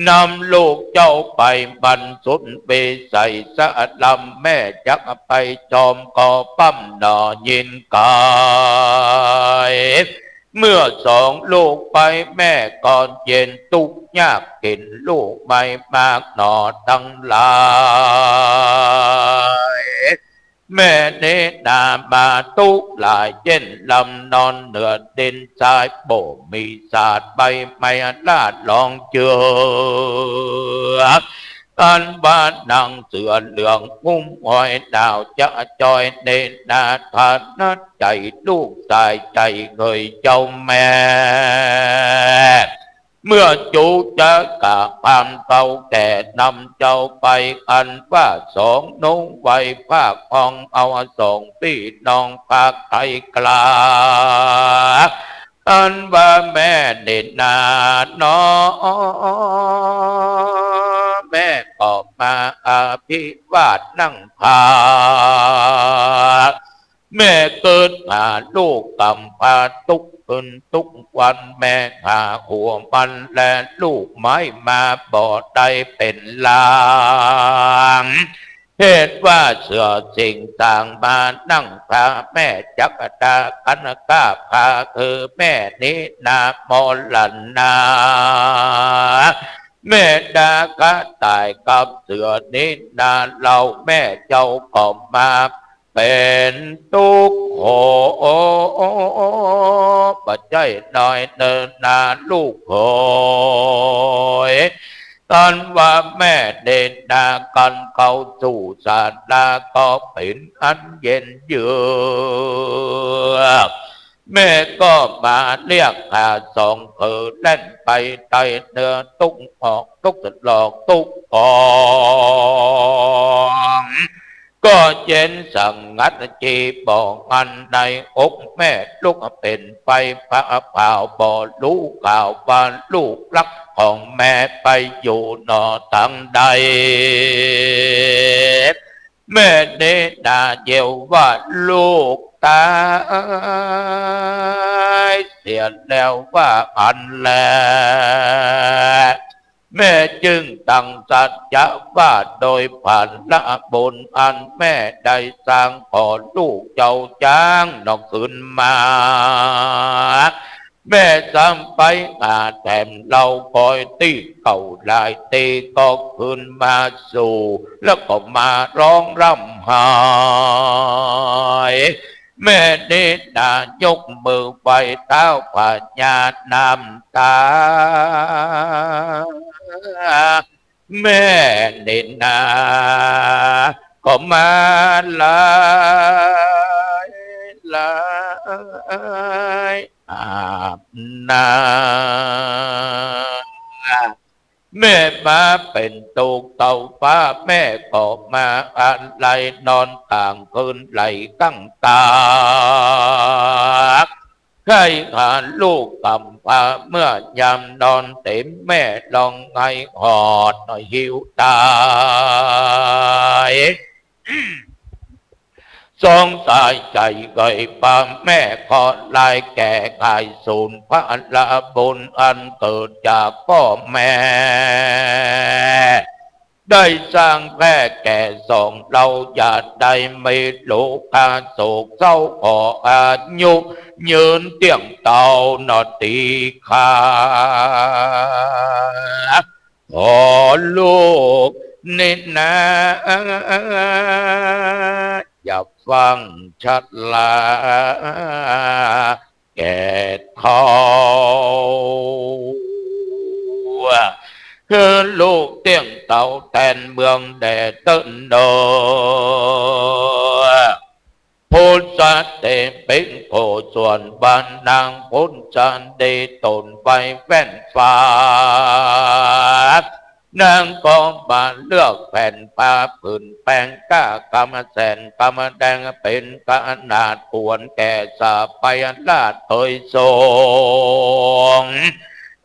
นำลูกเจ้าไปบรรสุนวิสัย สะลำแม่จักไปจอม ก็ป้ำหนอยินไกล เมื่อสองลูกไปแม่ก็เย็น ตุ๊กข์ยากเข็ญลูกไม่มากหนอตังหลาย แม่เณรนามาตุ๊กข์หลาย เย็นลำนอนเหนือดินทราย บ่มีสาดใบไม้ลาดรองเจือ อันว่านางเสือเหลืองหุ้มหอยหนาวจะจอย เณรนาถนัดใจ๋ลูกสายใจ๋เหยเจ้าแม่ เมื่อจูจะกะพราหมณ์เฒ่าแก่นำเจ้าไป อันว่าสองหนูไหว้ผ้าคองเอา สองปี้น้องพาไขกลา อันว่าแม่เณรนาหนอ แม่ก็มาอภิวาทนั่งพา แม่เกิดหาลูกกำพร้าตุ๊กคืนตุ๊กวัน แม่หาหัวมันและลูกไม้มาบ่ได้เป๋นลาง เหตุว่าเสื้อสิ่งต่างมานั่งพาแม่จักดาคันคาพาคือแม่นี้นาโมรณา แม่ดาก็ต๋ายกับเสื้อนี้นา เฮาแม่เจ้าก็มาเป๋นตุ๊กข์ โอ้ บ่ใจ้น้อยเนินนาลูกเหย อันว่าแม่เนนากันเข้าสู่ศาลาก็เป๋นอันเย็นเยือก แม่ก็มาเรียกหาสองเขยแล่นไปไตเหนือตุ๊กข์ออกตุ๊กข์สลอกตุ๊กข์กอง ก็เย็นสงัดจีบ่อันในอกแม่ลุกเป๋นไฟฟ้าเผา บ่ฮู้ข่าวว่าลูกฮักของแม่ไปอยู่หนอตางใด แม่เนนาเยียวว่าลูกต๋ายเสียแล้วว่าอั้นแล แม่จึงตั้งสัจจะว่าโดยผลบุญอันแม่ได้สร้าง ขอลูกเจ้าจงนอกคืนมา แม่สามไปหาแถมเฮาคอยตี้เก่าหลายตี้ก็คืนมาสู่ แล้วก็มาฮ้องร่ำไห้ แม่เนนายกมือไหว้เท้าพญาน้ำต๋า แม่เนนาก็มาไหล ไหลอาบน้ำ แม่มาเป๋นตุ๊กข์เต้าฟ้า แม่ก็มาอาลัยนอนก๋างคืนไหลกั๋งต๋า ใค่หาลูกกำพร้าเมื่อยามนอนเต๋ม แม่ฮ้องไห้หอดหิวต๋าย สงสารใจ๋เกยปาแม่เคราะห์ร้ายแก่หายสูญ ผลบุญอันเกิดจากป้อแม่ ได้สร้างแผ่แก่สองเฮา อย่าได้มีโรคาโศกเศร้า ขออายุยืนเตี้ยงเต้าหนอตี้ข้า ขอลูกเนนา อย่าฟั่งชราแก่เฒ่า หื้อลูกเตี้ยงเต้าแตนเมืองแด่เต๊อะเน่อ พุทธะเตปิงโข ส่วนบ้านนางพุทธะเตต๋นไปแว่นฟ้า นางก็มาเลือกแผ่นผ้าผืนแปง ก้ากำแสนกำแดง เป๋นขนาดควรแก่สะไปราชเตยทรง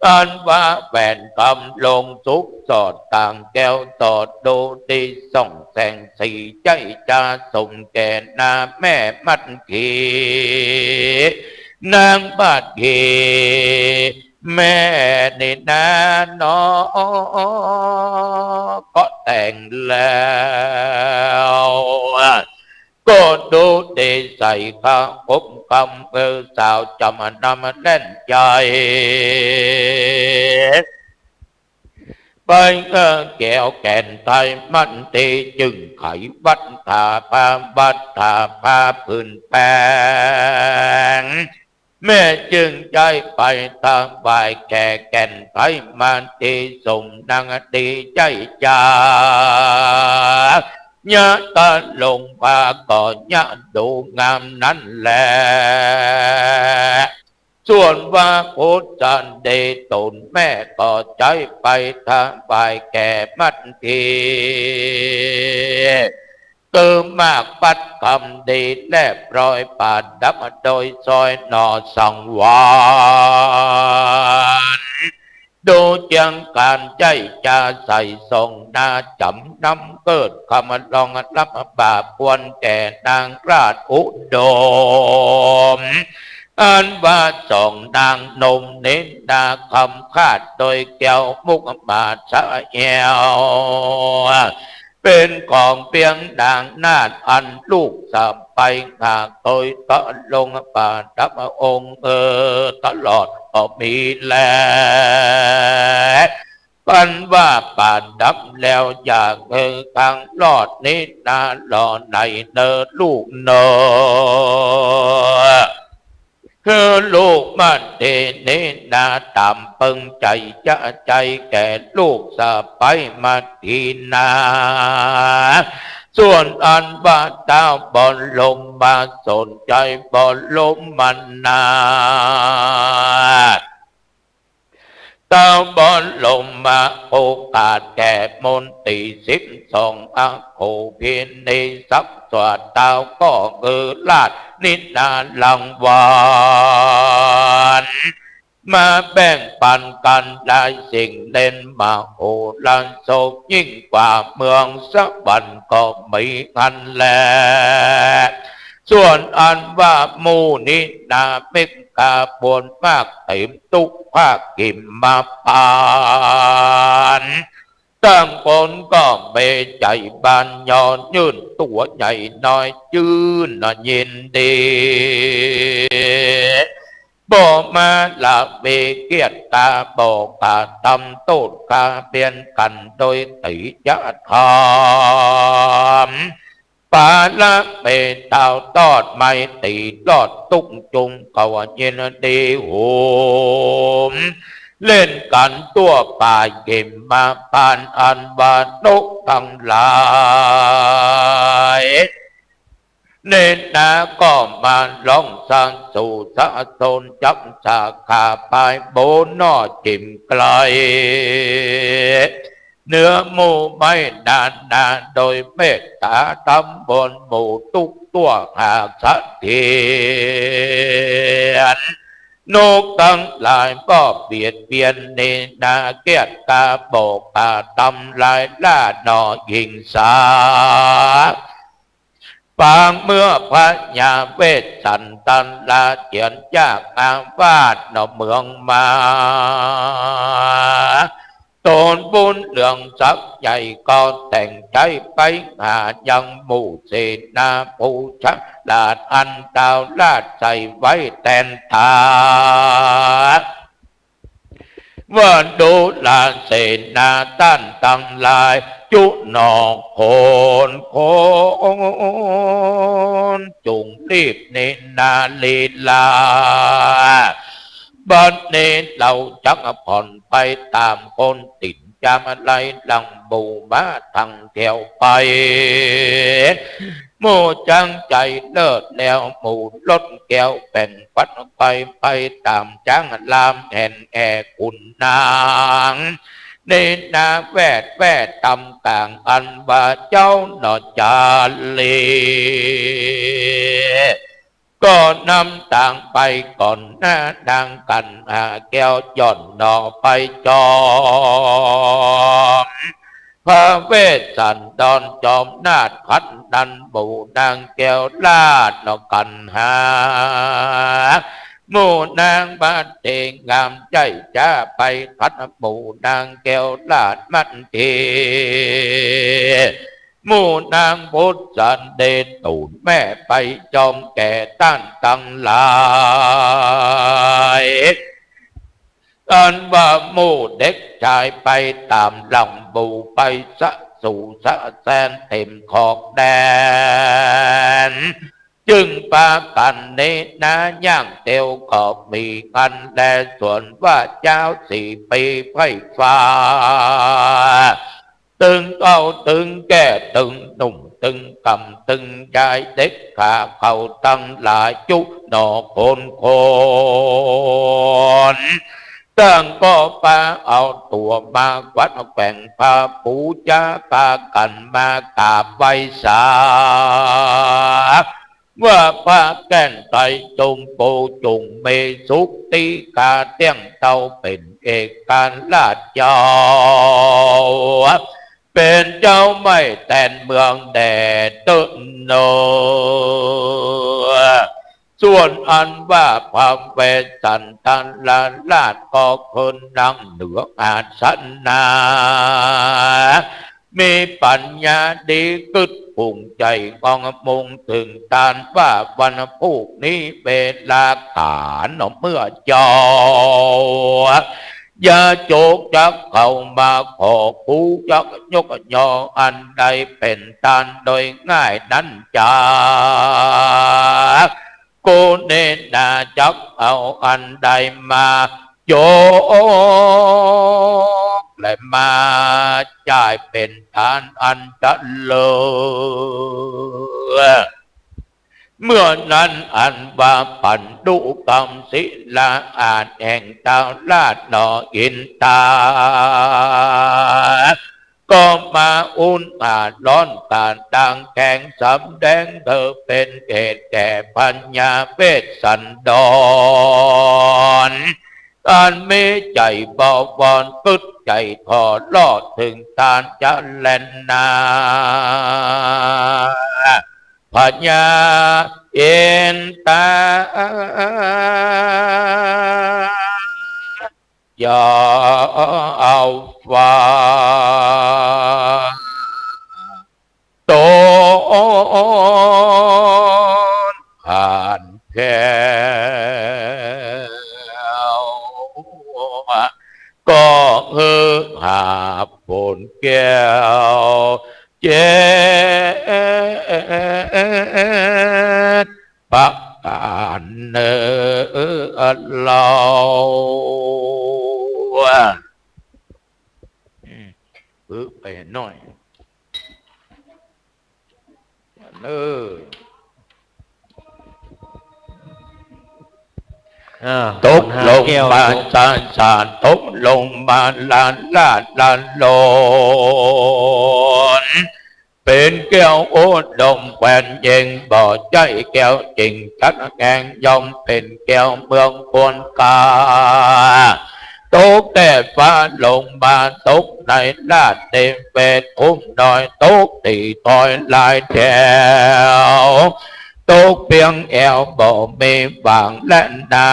อันว่าแหวนกำลงสุกสอดต่างแก้วสอดดูดี ส่องแสงสีใจ๊จะสมแก่หน้าแม่มัดขี นางมัดขี แม่เนนาหนอ ก็แต่งแล้ว ก็ดูดีใส่ข้าคบกำ เออ สาวจำนำแล่นใจ๋ ไปเออแก้วแก่นไทยมันตี้ จึงไขวัตถาผ้า วัตถาผ้าผืนแปง แม่จึงใจ๊ไปถวายแก่แก่นไทยมันตี้ สมนางดีใจ๊จา ยะตะลงผ้าก็ยะดูงามนั้นแล ส่วนว่าพุทธะเตต๋นแม่ก็ใจ๊ไปถวายแก่มัดขี คือหมากปัดกำดีแลบร้อย ประดับโดยสร้อยหน่อสังวาล ดูเจียงก๋านใจ๊จาใส่ส่งนา จ๋ำนำเกิดกำลองรับบาปควรแก่นางราชอุดม อันว่าสองนางนมเนนนาคำขาดโดยแก้วมุกมาสะแอว เป๋นของเปียงนางนาฏอันลูกสะใภ้หากโตยก็ลงประดับองค์ เออ ตลอดก็มีแล อันว่าประดับแล้วอย่าเอ่ย กังลอดนี้นาหล่อไหนเนอลูกเนอ คือลูกมาเตนี้นา ต๋ามเปิงใจ๋จะใจ๋แก่ลูกสะใภ้มาตีนา ส่วนอันว่าเต้าบรมมาสนใจ๋บรมนาถ เต้าบรมมาโอกาสแก่มนตรีสิบสอง อโคพินิสักสวดเต้าก็คือราชนี้นา รางวัล มาแบ่งปันกั๋นได้สิ่งเล่นมโหฬารสยิ่งกว่าเมืองสวรรค์ก็มีอันแล ส่วนอันว่าหมู่นี้นา มิตรกาบวนมากเต๋มตุ๊กภาคกิมมาปาน ต่างคนก็มีใจ๋บานยอยื่นตั๋วใหญ่น้อยจื้นยินดี บ่มาละเวเกียรติกา บ่กระตำโต้ษกาเบียดกั๋นโดยติยธรรม ปาละเมตต๋าตอดไมตรีรอดตุ๊กจุงก็ยินดีโหม เล่นกั๋นตั๋วปายกิมมาปาน อันว่านกตังหลาย นี้นาก็มาร้องสรรเสริญสะสนจับสาขาปายโบนอจิ่มไกล เหนือหมู่ไม้นานา โดยเมตต๋าตำบลหมู่ตุ๊กตั๋วหาเสถียร นกตังหลายก็เบียดเบียนนี้นา เกียรติกาบ่กระตำลายล่าหนอหญิงสา ปางเมื่อพญาเวสสันตราเจียนจากอาวาสหนอเมืองมา ต๋นบุญเหลืองศักดิ์ใหญ่ก็แต่งใจ๋ไปหายังหมู่เสนาผู้ฉลาด อันเต้าราชใส่ไว้แตนต๋า ว่าดูราเสนาต้านตังหลาย จุหนอคนคน จุ่งรีบนี้นาลีลา บัดนี้เฮาจักผ่อนไปต๋ามคนติดจามไหลหลังหมู่มาตังแถวไป หมู่จ๊างใจ๋เลิศแล้ว หมู่รถแก้วแป๋งปัดไป ไปต๋ามจ๊างลามแห่นแอ่ขุนนาง นี้นาแวดแวดต๋ามก๋าง อันว่าเจ้าหนอจารี ก็นำตางไปก่อนหน้านางกั๋นหาแก้ว หย่อนหนอไปจอม พระเวสสันดรจอมนาถขันนั้น หมู่นางแก้วราชหนอกั๋นหา หมู่นางมาเตงามใจ๋จ๊า ไปขัดหมู่นางแก้วราชมันที หมู่นางพุทธสันเดชตูนแม่ไปจอมแก่ต้านตังหลาย อันว่าหมู่เด็กจายไปต๋ามหลังหมู่ไปสะสู่สะแสนเต๋มขอบแดน จึงปากั๋นนี้นา ย่างเตียวก็มีอันแล ส่วนว่าเจ๊าสี่ปีไพร่ฟ้า ตึงเฒ่าตึงแก่ตึงหนุ่มตึงก่ำตึงยาย เด็กข้าเขาตังหลายจุหนอคนคน ต่างก็ปาเอาตั๋วมาวัดแกว่ง พาปู๋จ๊าปากั๋นมากราบไหว้สา ว่าพระแก่นไตรจงโปรดจงมีสุขตี้กาเตี้ยงเต้าเป๋นเอกราชเจ้า เป๋นเจ้าไม้แตนเมืองแด่เต๊อะเนาะ ส่วนอันว่าพระเวสสันดรราชก็ขึ้นนั่งเหนืออาสนะ มีปั๋ญญาดี กึ๊ดกุ้งใจ๋ กองมุ่งเถิงตาน ว่าวันพูกนี้เวลาก๋านเมื่อเจ๊า อย่าโจกจักเข้ามา ขอกูจักยกยออันใดเป๋นตานโดยง่ายนั้นจา กูนี้นาจักเอาอันใดมาโจก และมาจ่ายเป๋นตานอันจะเลิศ เมื่อนั้นอันว่าปั๋นดุกรรมศิลาอาจแห่งท้าวราชนออินตา ก็มาอุณหาร้อนก๋านตางแขงสำแดงเถิดเป๋นเหตุแก่ปั๋ญญาเวสสันดร อันมีใจ๋บ่าวอนกึ๊ดใจ๋ถ่อลอดเถิงตานจะแลนา พญาอินตา อย่าเอาฟ้า ตนผ่านแผว ก็หื้อหาบฝนแก้ว เจ็ดประก๋านเน่อเล่า อืม อื้อไปหน่อย เออ อ่า ตกลงมา สาสาร ตกลงมาละละละลน เป๋นแก้วอุดมแควนเย็น บ่ใจ้แก้วจริง จักแกงย่อมเป๋นแก้วเมืองควนกา ตกแต่ฟ้าลงมา ตกในราชนิเวศน์ คุ้มน้อย ตกตี้ถ้อยลายแถว ตกเปียงแอว บ่มีหว่างแลนา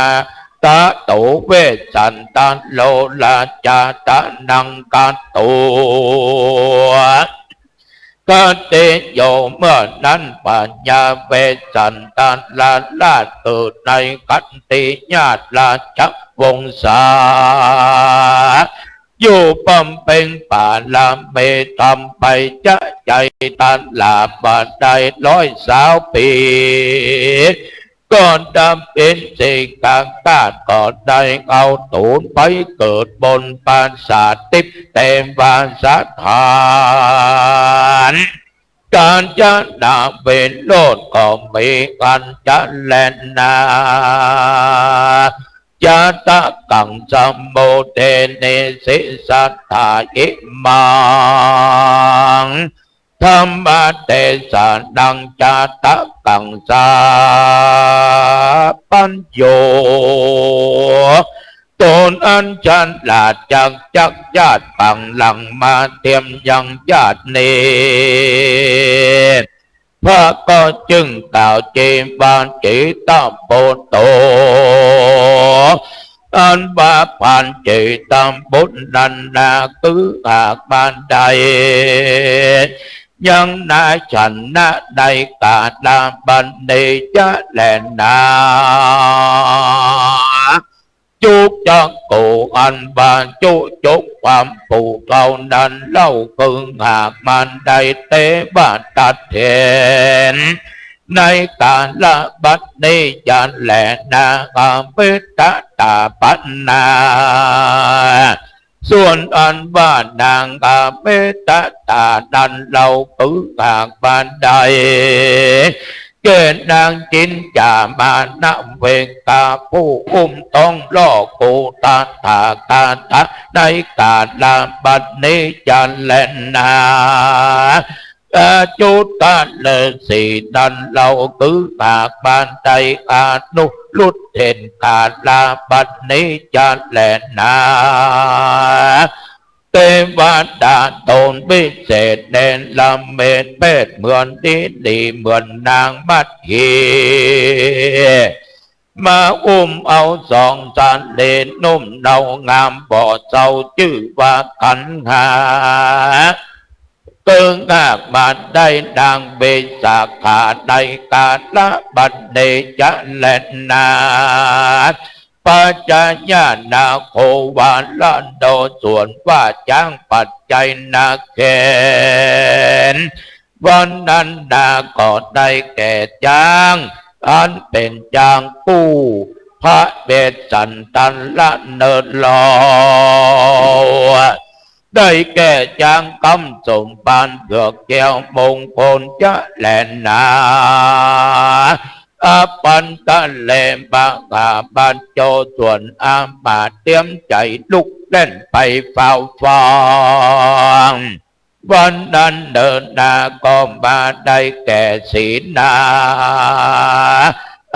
ตะโตเวสสันตะโล ราชาตะนังกะโต คันติโย เมื่อนั้นปั๋ญญาเวสสันตะราชเกิดในคันติญาติราชวงศา อยู่บำเพ็งบารมีธรรมไปจะใจ๋ตลาดบ่าได้ร้อยสาวปี๋ ก็ดับอินทรีย์กากาศ ก็ได้เอาตูนไปเกิดบนปราสาททิพย์เทวาสถาน กาญจนาวิโรจน์ก็มีอันจะแลนา จะตะกังสมุทเทเนสิสัตถาอิมัง ธัมมเตสะนัง จะตะกังสาปัญโญ ตูนอันฉลาดจักจักญาติปังหลังมาเตียมยังญาตินี้ พระก็จึงกล่าวจีวาจีตะโปโต อันว่าพรานจีตบุตรนั้นนา คือหากบ่าได้ยังนาฉันนะในกาลบัดนี้จะแลนา จุจักโก อันว่าจุจกความผู้เฒ่านั้นเล่า คือหากบ่าได้เตวะตัดเห็น ในกาลบัดนี้จะแลนา อวิตตาปันนา ส่วนอันว่านางอวิตตานั้นเล่า คือหากบ่าได้ แก่นางจินจามานเวกา ผู้อุ้มท้องล่อกูตถาคตในกาลบัดนี้จะแลนา อาจุตะฤๅษีนั้นเล่า คือหากบ่าได้อนุรุทธเห็นกาลบัดนี้จะแลนา เตวดาตนวิเศษเนรมิตเพศเหมือนนี้ดี เหมือนนางมัทขีมาอุ้มเอาสองสาลีนุ่มเนางามบ่เศร้า จื้อว่าขันหา เกิงหากมาได้นางวิสาขาในกาละบัดนี้จะแลนา ปัจจยานาโค วาระโด ส่วนว่าจ๊างปัจจัยนาแขน วันนั้นนาก็ได้แก่จ๊าง อันเป๋นจ๊างกู้พระเวสสันตรเนินลอ ได้แก่จ๊างกำสมบัติเผือกแก้วมงคลจะแลนา อปันตะเล มหาบัญโจ ส่วนอามาตย์เตรียมใจ๋ลุกแล่นไปเฝ้าฟัง วันนั้นเนินนาก็มาได้แก่สีนา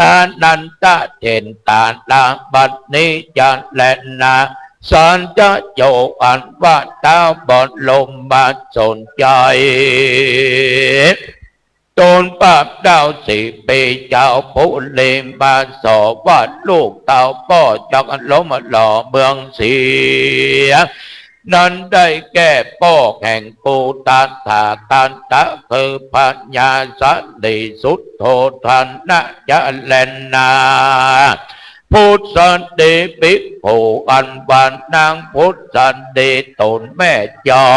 อานันทะเถร กาละบัดนี้จะแลนา สัญจะโย อันว่าท้าวบรมสุญชัย ตนปราบท้าวสีปี เจ้าปุริมาสอ ว่าลูกท้าวป้อจักล้มหล่อเมืองเสีย นั้นได้แก่ป้อแห่งกุตถาคตะ คือพญาสลีสุทโธทนะจะแลนา พุทธดีภิกขุ อันว่านางพุทธดีตนแม่เจ้า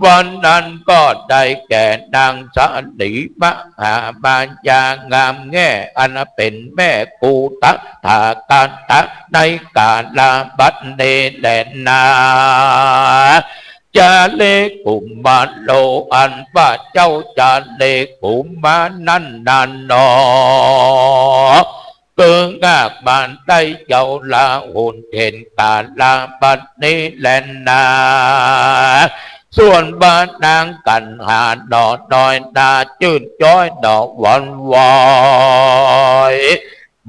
วันนั้นก็ได้แก่นางสลีมหามายางามแง่ อันเป๋นแม่กุตถาคตะในกาละบัดนี้แลนา จาลีกุมารโล อันว่าเจ้าจาลีกุมารนั้นนาหนอ เกิงหากมาได้เจ้าราหุลเถร กาละบัดนี้แลนา ส่วนว่านางกัณหาหนอ น้อยหน้าจื้นจ๊อยหนอ หวั่นไหว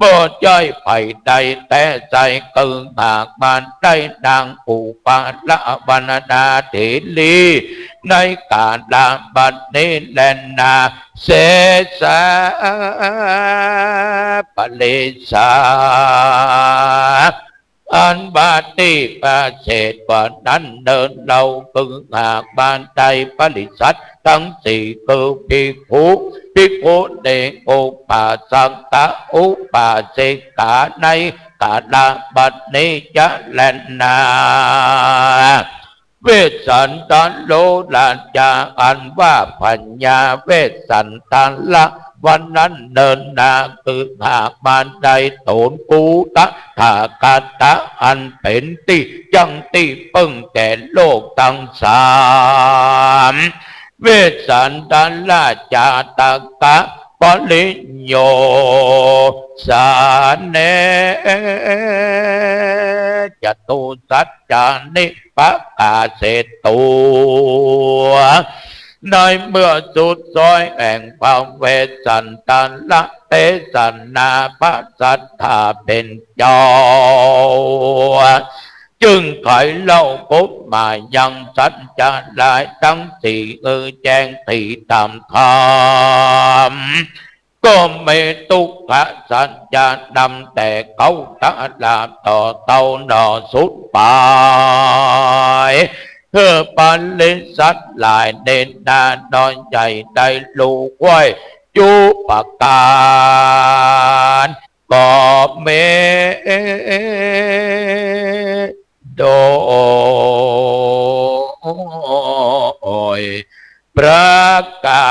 บ่ใจ้ใผใดแต๊ใส่ เกิงหากมาได้นางอุบลวรรณดาเถรี ในกาละบัดนี้แลนา เสสาปริสา อันว่าตี้ประเสริฐกว่านั้นเนินเล่า เกิงหากมาได้ปริษัทตังสี่ คือภิกขุ ภิกขุณี อุปาสกะ อุปาสิกา ในกาละบัดนี้จะแลนา เวสสันตะโลราชา อันว่าพญาเวสสันตะละ วันนั้นเนินนา เกิงหากมาได้ตนกุตถาคตะ อันเป๋นตี้จั้งตี้เปิ้งแก่โลกตังสาม เวสสันตะราชาตะกะปริโยสาเน จตุสัจจานิ ปะกาเสตุ ในเมื่อสุดซอยแห่งพระเวสสันตะละเตสนา พระสัตถาเป๋นเจ้า จึงไขเล่ากุมมายังสัจจะหลายตังสี่ หื้อแจ้งตี้ต๋ามธรรม ก็มีทุกขสัจจะนำแต่เขาตลาดต่อเต้าหน่อสุดป๋าย หื้อปริษัทหลายเณรนาน้อยใหญ่ได้ฮู้ใค่จุประก๋าน ก็มีโดยประก๋า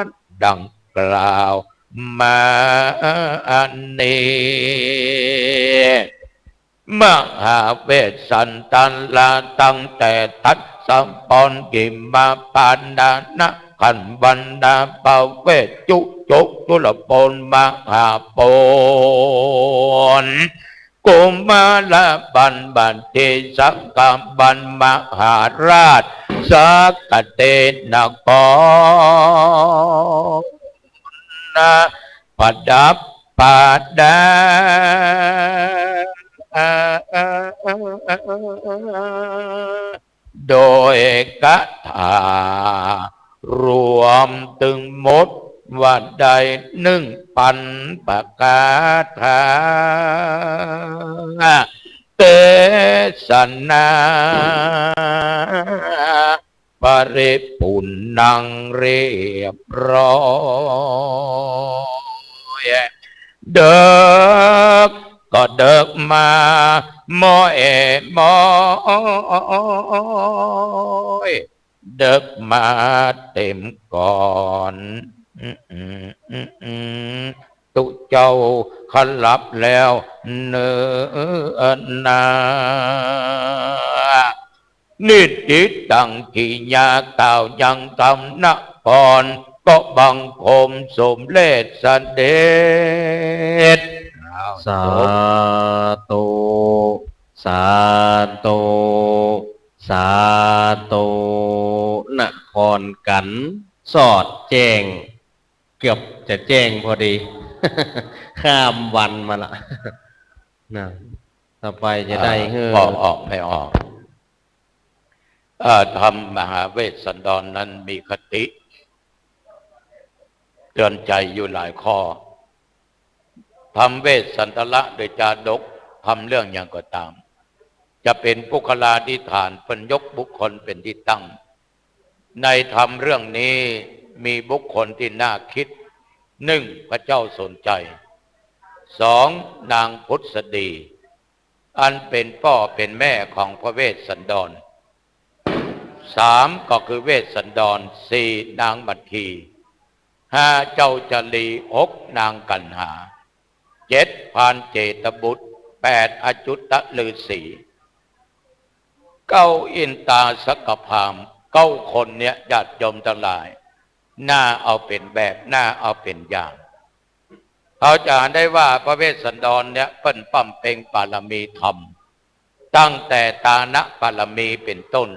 นดังกล่าวมานี้ มหาเวสสันตะละตั้งแต่ทัศปรณ์ หิมพานต์ นคันธวันตะ ปเวส จุจุ จุลปน มหาปน กุมารบัณฑิต สังฆบัณฑิต มหาราช สาคเตนคร ประดับประดา โดยคาถารวมตึงหมดว่าได้หนึ่งปันปะกาถา เตสนา ปริปุณณังเรียบร้อย เดิ็กก็เดิ็กมา ม้อยม้อย เดิ็กมาเต็มก่อน ตุ๊เจ้าขะหลับแล้วเน่อนา นิติตังกิริยากล่าวยังกำนคร ก็บังคมสมเร็จเสด็จ สาธุ สาธุ สาธุ นครกัน สอดแจ้ง เกือบจะแจ้งพอดี ข้ามวันมาละ นะ ต่อไปจะได้ อ่า หื้อ พอออกไม่ออก เอ่อ ธรรมมหาเวสสันดรนั้นมีคติ เตือนใจอยู่หลายข้อ ธรรมเวสสันดรโดยจาดก ธรรมเรื่องหยังก็ต๋าม จะเป๋นปุคคลาธิฐาน เปิ้นยกบุคคลเป๋นตี้ตั้ง ในธรรมเรื่องนี้มีบุคคลตี้น่าคิด นึ่ง พระเจ้าสนชัย สอง นางผุสดี อันเป๋นป้อเป๋นแม่ของพระเวสสันดร สาม ก็คือเวสสันดร สี่ นางมัทที ห้า เจ้าจารี หก นางกัณหา เจ็ด พรานเจตบุตร แปด อจุตฤๅษี เก้า อินตาสักกพราหมณ์ เก้าคนเนี้ย ญาติโยมตังหลาย น่าเอาเป๋นแบบ น่าเอาเป๋นอย่าง เฮาจะหันได้ว่าพระเวสสันดรเนี่ย เปิ้นบำเพ็ญบารมีธรรม ตั้งแต่ตานะบารมีเป๋นต้น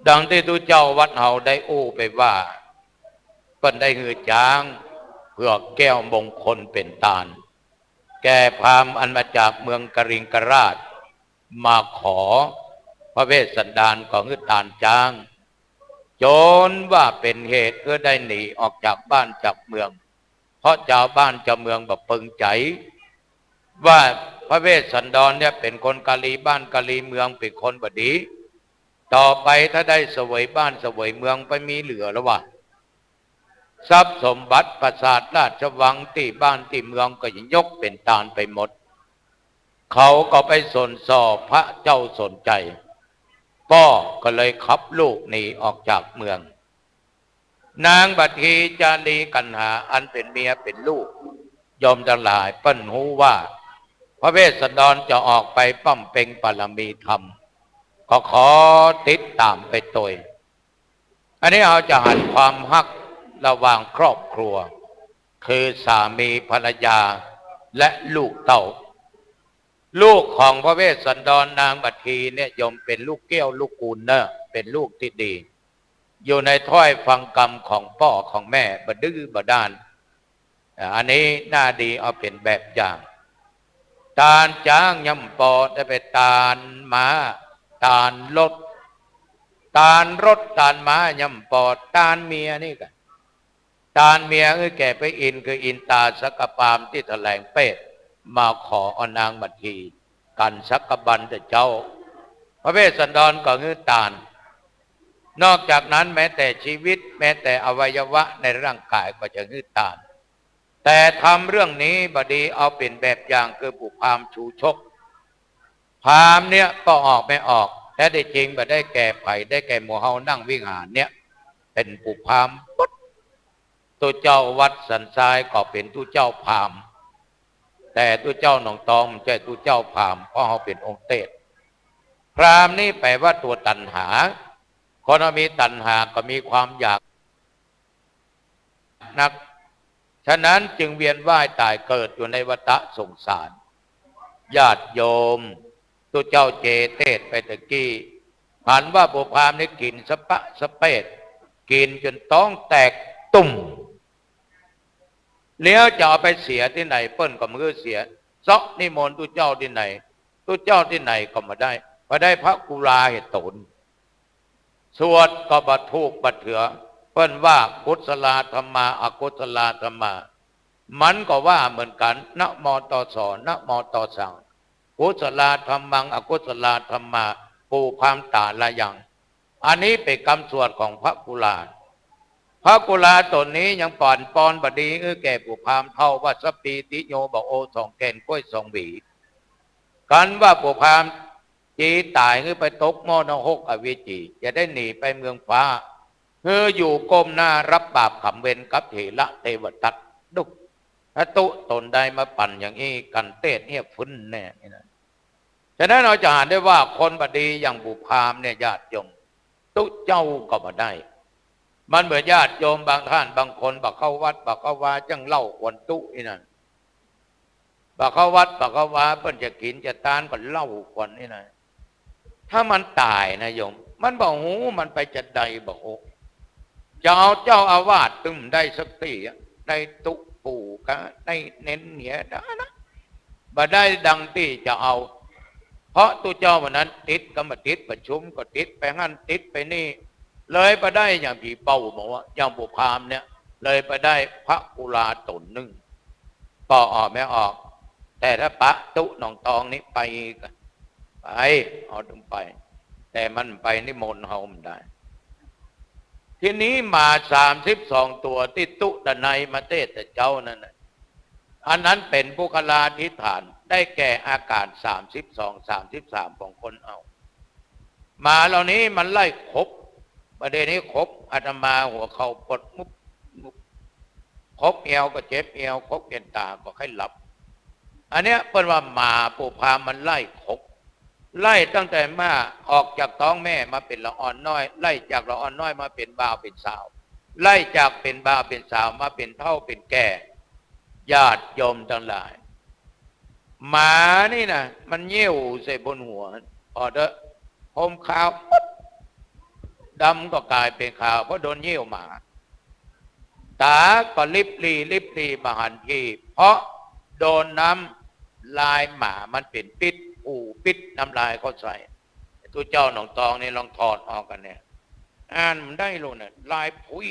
ดังตี้ตุ๊เจ้าวัดเฮาได้อู้ไปว่า เปิ้นได้หื้อจ๊างเผือกแก้วมงคลเป๋นตาน แก่พราหมณ์อันมาจากเมืองกลิงกราช มาขอพระเวสสันดรก็หื้อตานจ๊าง จ๋นว่าเป๋นเหตุหื้อได้หนีออกจากบ้านจากเมือง เพราะจาวบ้านจาวเมืองบ่เปิงใจ๋ ว่าพระเวสสันดรเนี่ยเป๋นคนกาลีบ้านกาลีเมือง เป๋นคนบ่ดี ต่อไปถ้าได้เสวยบ้านเสวยเมืองไปมีเหลือแล้ววะ ทรัพย์สมบัติปราสาทราชวังตี้บ้านตี้เมืองก็จะยกเป๋นตานไปหมด เขาก็ไปสนส่อพระเจ้าสนชัย ป้อก็เลยขับลูกหนีออกจากเมือง นางบัดทีจารีกัณหาอันเป๋นเมียเป๋นลูก โยมตังหลายเปิ้นฮู้ว่า พระเวสสันดรจะออกไปบำเพ็ญบารมีธรรม ก็ขอติดต๋ามไปตวย อันนี้เฮาจะหันความฮักระหว่างครอบครัว คือสามีภรรยาและลูกเต้า ลูกของพระเวสสันดรนางบัดทีเนี่ยโยมเป๋นลูกแก้วลูกกูลเน่อ เป๋นลูกตี้ดี อยู่ในถ้อยฟังกำของป้อของแม่ บ่ดื้อบ่ด้าน อ่า อันนี้น่าดีเอาเป๋นแบบอย่าง ตานจ๊างย่ำปอ แต่ไปตานม้า ตานรถ ตานรถตานม้าย่ำปอ ตานเมียนี่กะ ตานเมียหื้อแก่พระอินทร์ คืออินตาสักกพราหมณ์ตี้แถลงเปตมาขอเอานางบัดที กั๋นสักกะบันเต๊อะเจ้า พระเวสสันดรก็หื้อตาน นอกจากนั้นแม้แต่ชีวิต แม้แต่อวัยวะในร่างกายก็จะหื้อตาน แต่ธรรมเรื่องนี้บ่ดีเอาเป๋นแบบอย่าง คือปู่พราหมณ์ชูชก พราหมณ์เนี่ยก็ออกไม่ออก แต๊ตี้จริงบ่ได้แก่ใผ ได้แก่หมู่เฮานั่งวิหารเนี่ย เป๋นปู่พราหมณ์ปุ๊ด ตุ๊เจ้าวัดสันทรายก็เป๋นตุ๊เจ้าพราหมณ์ แต่ตุ๊เจ้าหนองตองบ่ใจ้ตุ๊เจ้าพราหมณ์ เพราะเฮาเป๋นองค์เตส พราหมณ์นี่แป๋ว่าตั๋วตัณหา คนเฮามีตัณหาก็มีความอยากนัก ฉะนั้นจึงเวียนว่ายต๋ายเกิดอยู่ในวัฏสงสาร ญาติโยม ตุ๊เจ้าเจเตสไปตะกี้ หันว่าปู่พราหมณ์นี่กิ๋นสะปะสะเปด กิ๋นจ๋นต๊องแตกตุ้ม แล้วจะเอาไปเสียตี้ไหน เปิ้นก็บ่หื้อเสีย เซาะนิมนต์ตุ๊เจ้าตี้ไหน ตุ๊เจ้าตี้ไหนก็บ่ได้ บ่ได้พระกุลาเหตุต๋น สวดก็บ่ถูกบ่เถือ เปิ้นว่ากุศลาธัมมา อกุศลาธัมมา มันก็ว่าเหมือนกั๋น นะมอตอสอ นะมอตอสัง กุศลาธัมมัง อกุศลาธัมมา ปู่พราหมณ์ต๋าละยัง อันนี้เป๋นกำสวดของพระกุลา พระกุลาต๋นนี้ยังปอนปอนบ่ดีหื้อแก่ปู่พราหมณ์เฒ่าว่า สัพพีติโย บ่าโอ สองแก่นกล้วยสองหวี กันว่าปู่พราหมณ์จี๋ต๋ายหื้อไปตกหม้อนรกอเวจี จะได้หนีไปเมืองฟ้า หื้ออยู่ก้มหน้ารับบาปก๋รรมเวรกับเถระเตวทัต ดู ถ้าตุ๊ต๋นได้มาปั่นอย่างอี้ กั๋นเตศเฮียฟึ่นแน่นี่นะ ฉะนั้นเฮาจะหันได้ว่าคนบ่ดีอย่างปู่พราหมณ์เนี่ยญาติโยม ตุ๊เจ้าก็บ่ได้ มันเหมือนญาติโยมบางท่านบางคนบ่เข้าวัดบ่เข้าวา จั่งเล่าขวัญตุ๊อี้นั่น บ่เข้าวัดบ่เข้าวา เปิ้นจะกิ๋นจะตานก็เล่าขวัญอี้นั่น ถ้ามันต๋ายนะโยม มันบ่ฮู้มันไปจะใดบ่ฮู้ จะเอาเจ้าอาวาสตึงได้สักตี้อะ ได้ตุ๊ปู่กะได้เณรเหียดานะ บ่ได้ดังตี้จะเอา เพราะตุ๊เจ้าวันนั้นติดกรรมติดประชุมก็ติดไปหั้นติดไปนี่ เลยบ่ได้อย่างผีเป้าบอกว่า อย่างปู่พราหมณ์เนี่ย เลยบ่ได้พระกุลาต๋นนึ่ง ปอออกไม่ออก แต่ถ้าปะตุ๊หนองตองนี่ไปกะ ไป เอาตึงไป แต่มันไปนิมนต์เฮาบ่ได้ ทีนี้หมาสามสิบสองตั๋วตี้ตุ๊ดานัยมาเตศน์เจ้านั่นน่ะ อันนั้นเป๋นปุคคลาธิฏฐาน ได้แก่อาการสามสิบสอง สามสิบสามของคนเฮา หมาเหล่านี้มันไล่ขบ บ่าเดี่ยวนี้ขบอาตมาหัวเข่าปวดงุบงุบ ขบเอวก็เจ็บเอว ขบเอ็นต๋าก็ใค่หลับ อันเนี้ยเปิ้นว่าหมาปู่พราหมณ์มันไล่ขบ ไล่ตั้งแต่มาออกจากต๊องแม่มาเป๋นละอ่อนน้อย ไล่จากละอ่อนน้อยมาเป๋นบ่าวเป๋นสาว ไล่จากเป๋นบ่าวเป๋นสาวมาเป๋นเฒ่าเป๋นแก่ ญาติโยมตังหลาย หมานี่นะ มันเยี่ยวใส่บนหัว ผ่อเต๊อะ ห่มขาวปุ๊บ ดำก็ก๋ายเป๋นขาว เพราะโดนเยี่ยวหมา ต๋าก็ริบหรี่ริบหรี่บ่หันที เพราะโดนน้ำลายหมามันเป๋นปิ๊ด ผูปิ๊ดน้ำลายเข้าใส่ ตุ๊เจ้าหนองตองนี่ลองถอดออกกั๋นเนี่ย อ่านบ่ได้ลูกเนี่ย ลายผุย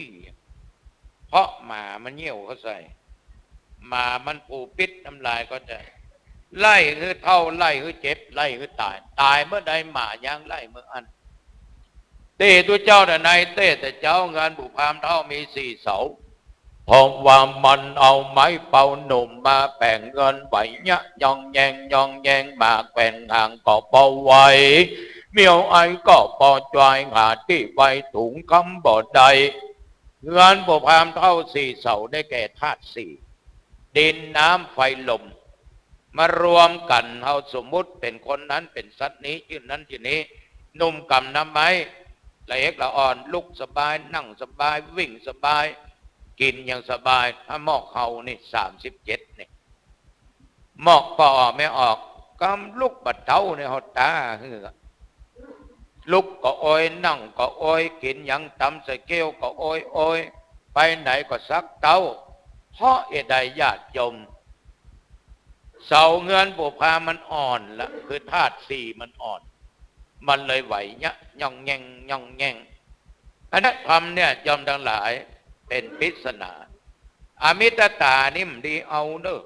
เพราะหมามันเยี่ยวเข้าใส่ หมามันผูปิ๊ดน้ำลายเข้าใส่ ไล่หื้อเฒ่า ไล่หื้อเจ็บ ไล่หื้อต๋าย ต๋ายเมื่อใดหมายังไล่เมื่ออั้น ตี้ตุ๊เจ้าดานัยเตศน์เจ้า เฮือนปู่พราหมณ์เฒ่ามีสี่เสา เพราะว่ามันเอาไม้เป่าหนุ่มมาแป๋งเฮือน ไหวเยียะยองแยงยองแยง หมาแกว่งหางก็บ่ไหว เมียวไอก็บ่จ่อย หาตี้ไว้ถุงคำบ่ได้ เฮือนปู่พราหมณ์เฒ่าสี่เสาได้แก่ธาตุสี่ ดิน น้ำ ไฟ ลม มารวมกั๋น เฮาสมมุติเป๋นคนนั้นเป๋นสัตว์นี้ จื้อนั้นจื้อนี้ หนุ่มกำน้ำไม้ ละเอกละอ่อน ลุกสบาย นั่งสบาย วิ่งสบาย กิ๋นอย่างสบาย ถ้ามอกเฮานี่สามสิบเจ็ดนี่ มอกก็ออกไม่ออก กำลุกบ่เต๊าในเฮาต๋าหื้อ ลุกก็โอย นั่งก็โอย กิ๋นหยังต๋ำใส่เก๊ยวก็โอยโอย ไปไหนก็สักเต๊า เพราะเหตุใดญาติโยม เสาเฮือนปู่พราหมณ์มันอ่อนละ คือธาตุสี่มันอ่อน มันเลยไหวเยียะยองแยงยองแยง อันนี้ธรรมเนี่ยโยมตังหลายเป๋นปริศนา อมิตตานี่บ่ดีเอาเน่อ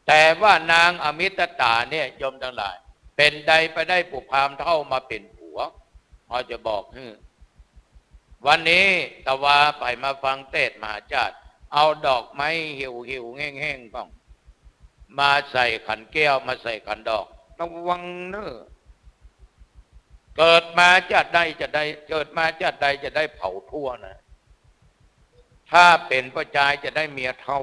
แต่ว่านางอมิตตาเนี่ยโยมตังหลาย เป๋นใดไปได้ปู่พราหมณ์เฒ่ามาเป๋นผัว เฮาจะบอกหื้อ วันนี้ตะวาไปมาฟังเตศน์มหาชาติ เอาดอกไม้เหี่ยวๆ แห้งๆ ก่อน มาใส่ขันแก้ว มาใส่ขันดอก ระวังเน่อ เกิดมาชาติใดจะได้ เกิดมาชาติใดจะได้เผาทั่วนะ ถ้าเป๋นผู้จายจะได้เมียเฒ่า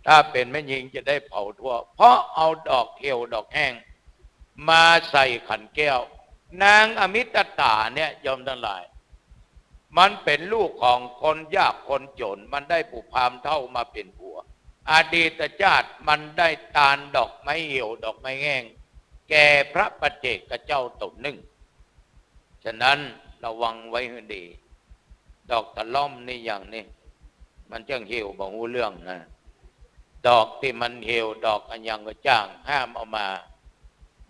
ถ้าเป๋นแม่ญิงจะได้เผาทั่ว เพราะเอาดอกเหี่ยวดอกแห้ง มาใส่ขันแก้ว นางอมิตตาเนี่ยโยมตังหลาย มันเป๋นลูกของคนยากคนจ๋น มันได้ปู่พราหมณ์เฒ่ามาเป๋นผัว อดีตชาติมันได้ตานดอกไม้เหี่ยวดอกไม้แห้ง แก่พระปัจเจกเจ้าต๋นนึ่ง ฉะนั้นระวังไว้หื้อดี ดอกตะล่อมนี่อย่างนี้ มันจั่งเหี่ยวบ่ฮู้เรื่องนะ ดอกตี้มันเหี่ยว ดอกอะหยังก็จ้าง ห้ามเอามา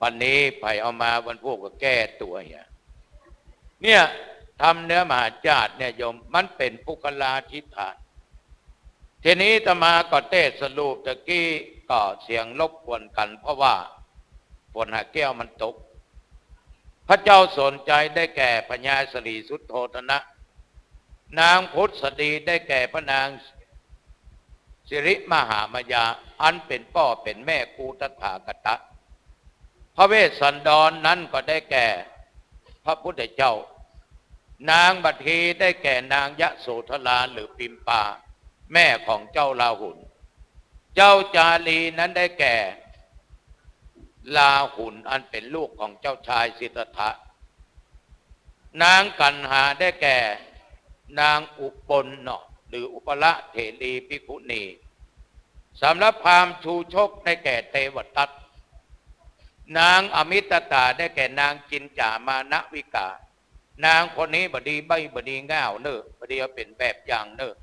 วันนี้ใผเอามา วันพูกก็แก้ตั๋วเหีย เนี่ย ธรรมเนื้อมหาชาติเนี่ยโยม มันเป๋นปุคคลาธิฏฐาน ทีนี้อาตมาก็เตศน์สรุปตะกี้ ก็เสียงรบกวนกั๋น เพราะว่าฝนหาแก้วมันตก พระเจ้าสนชัยได้แก่พญาสรีสุทโธทนะ นางผุสดีได้แก่พระนางสิริมหามายา อันเป๋นป้อเป๋นแม่กูตถาคตะ พระเวสสันดรนั้นก็ได้แก่พระพุทธเจ้า นางบัตถีได้แก่นางยโสธราหรือปิมปา แม่ของเจ้าราหุล เจ้าจารีนั้นได้แก่ราหุลอันเป๋นลูกของเจ้าชายสิทธัตถะ นางกัณหาได้แก่นางอุบลเนาะ หรืออุบลเถรีภิกขุณี สำหรับพราหมณ์ชูชกได้แก่เตวทัต นางอมิตตาได้แก่นางจินจามานวิกา นางคนนี้บ่ดีใบ้บ่ดีง่าวเน่อ บ่ดีเอาเป๋นแบบอย่างเน่อ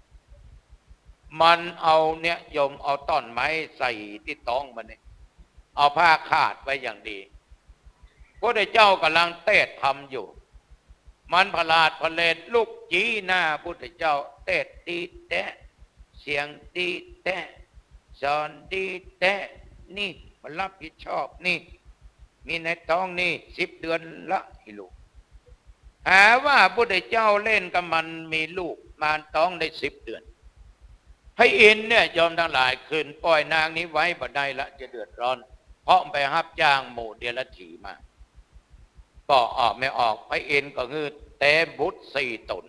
มันเอาเนี่ยโยมเอาต้อนไม้ใส่ตี้ต๊องมันนี่ เอาผ้าคาดไว้อย่างดี พุทธเจ้าก่ำลังเตศน์ธรรมอยู่ มันผลาดผลเรนลุกจี๊หน้าพุทธเจ้า เตศน์ดีแต๊ เสียงดีแต๊ สอนดีแต๊ นี่มันรับผิดชอบนี่ มีในต๊องนี่สิบเดือนละ อีหลู หาว่าพุทธเจ้าเล่นกับมัน มีลูกมานต๊องได้สิบเดือน พระอินทร์เนี่ย โยมตังหลาย ขึ้นป่อยนางนี้ไว้บ่ได้ละ จะเดือดร้อน เพราะไปฮับจ้างหมู่เดรัจฉีมา ป้อออกแม่ออก พระอินทร์ก็หื้อเตรียมบุตรสี่ต๋น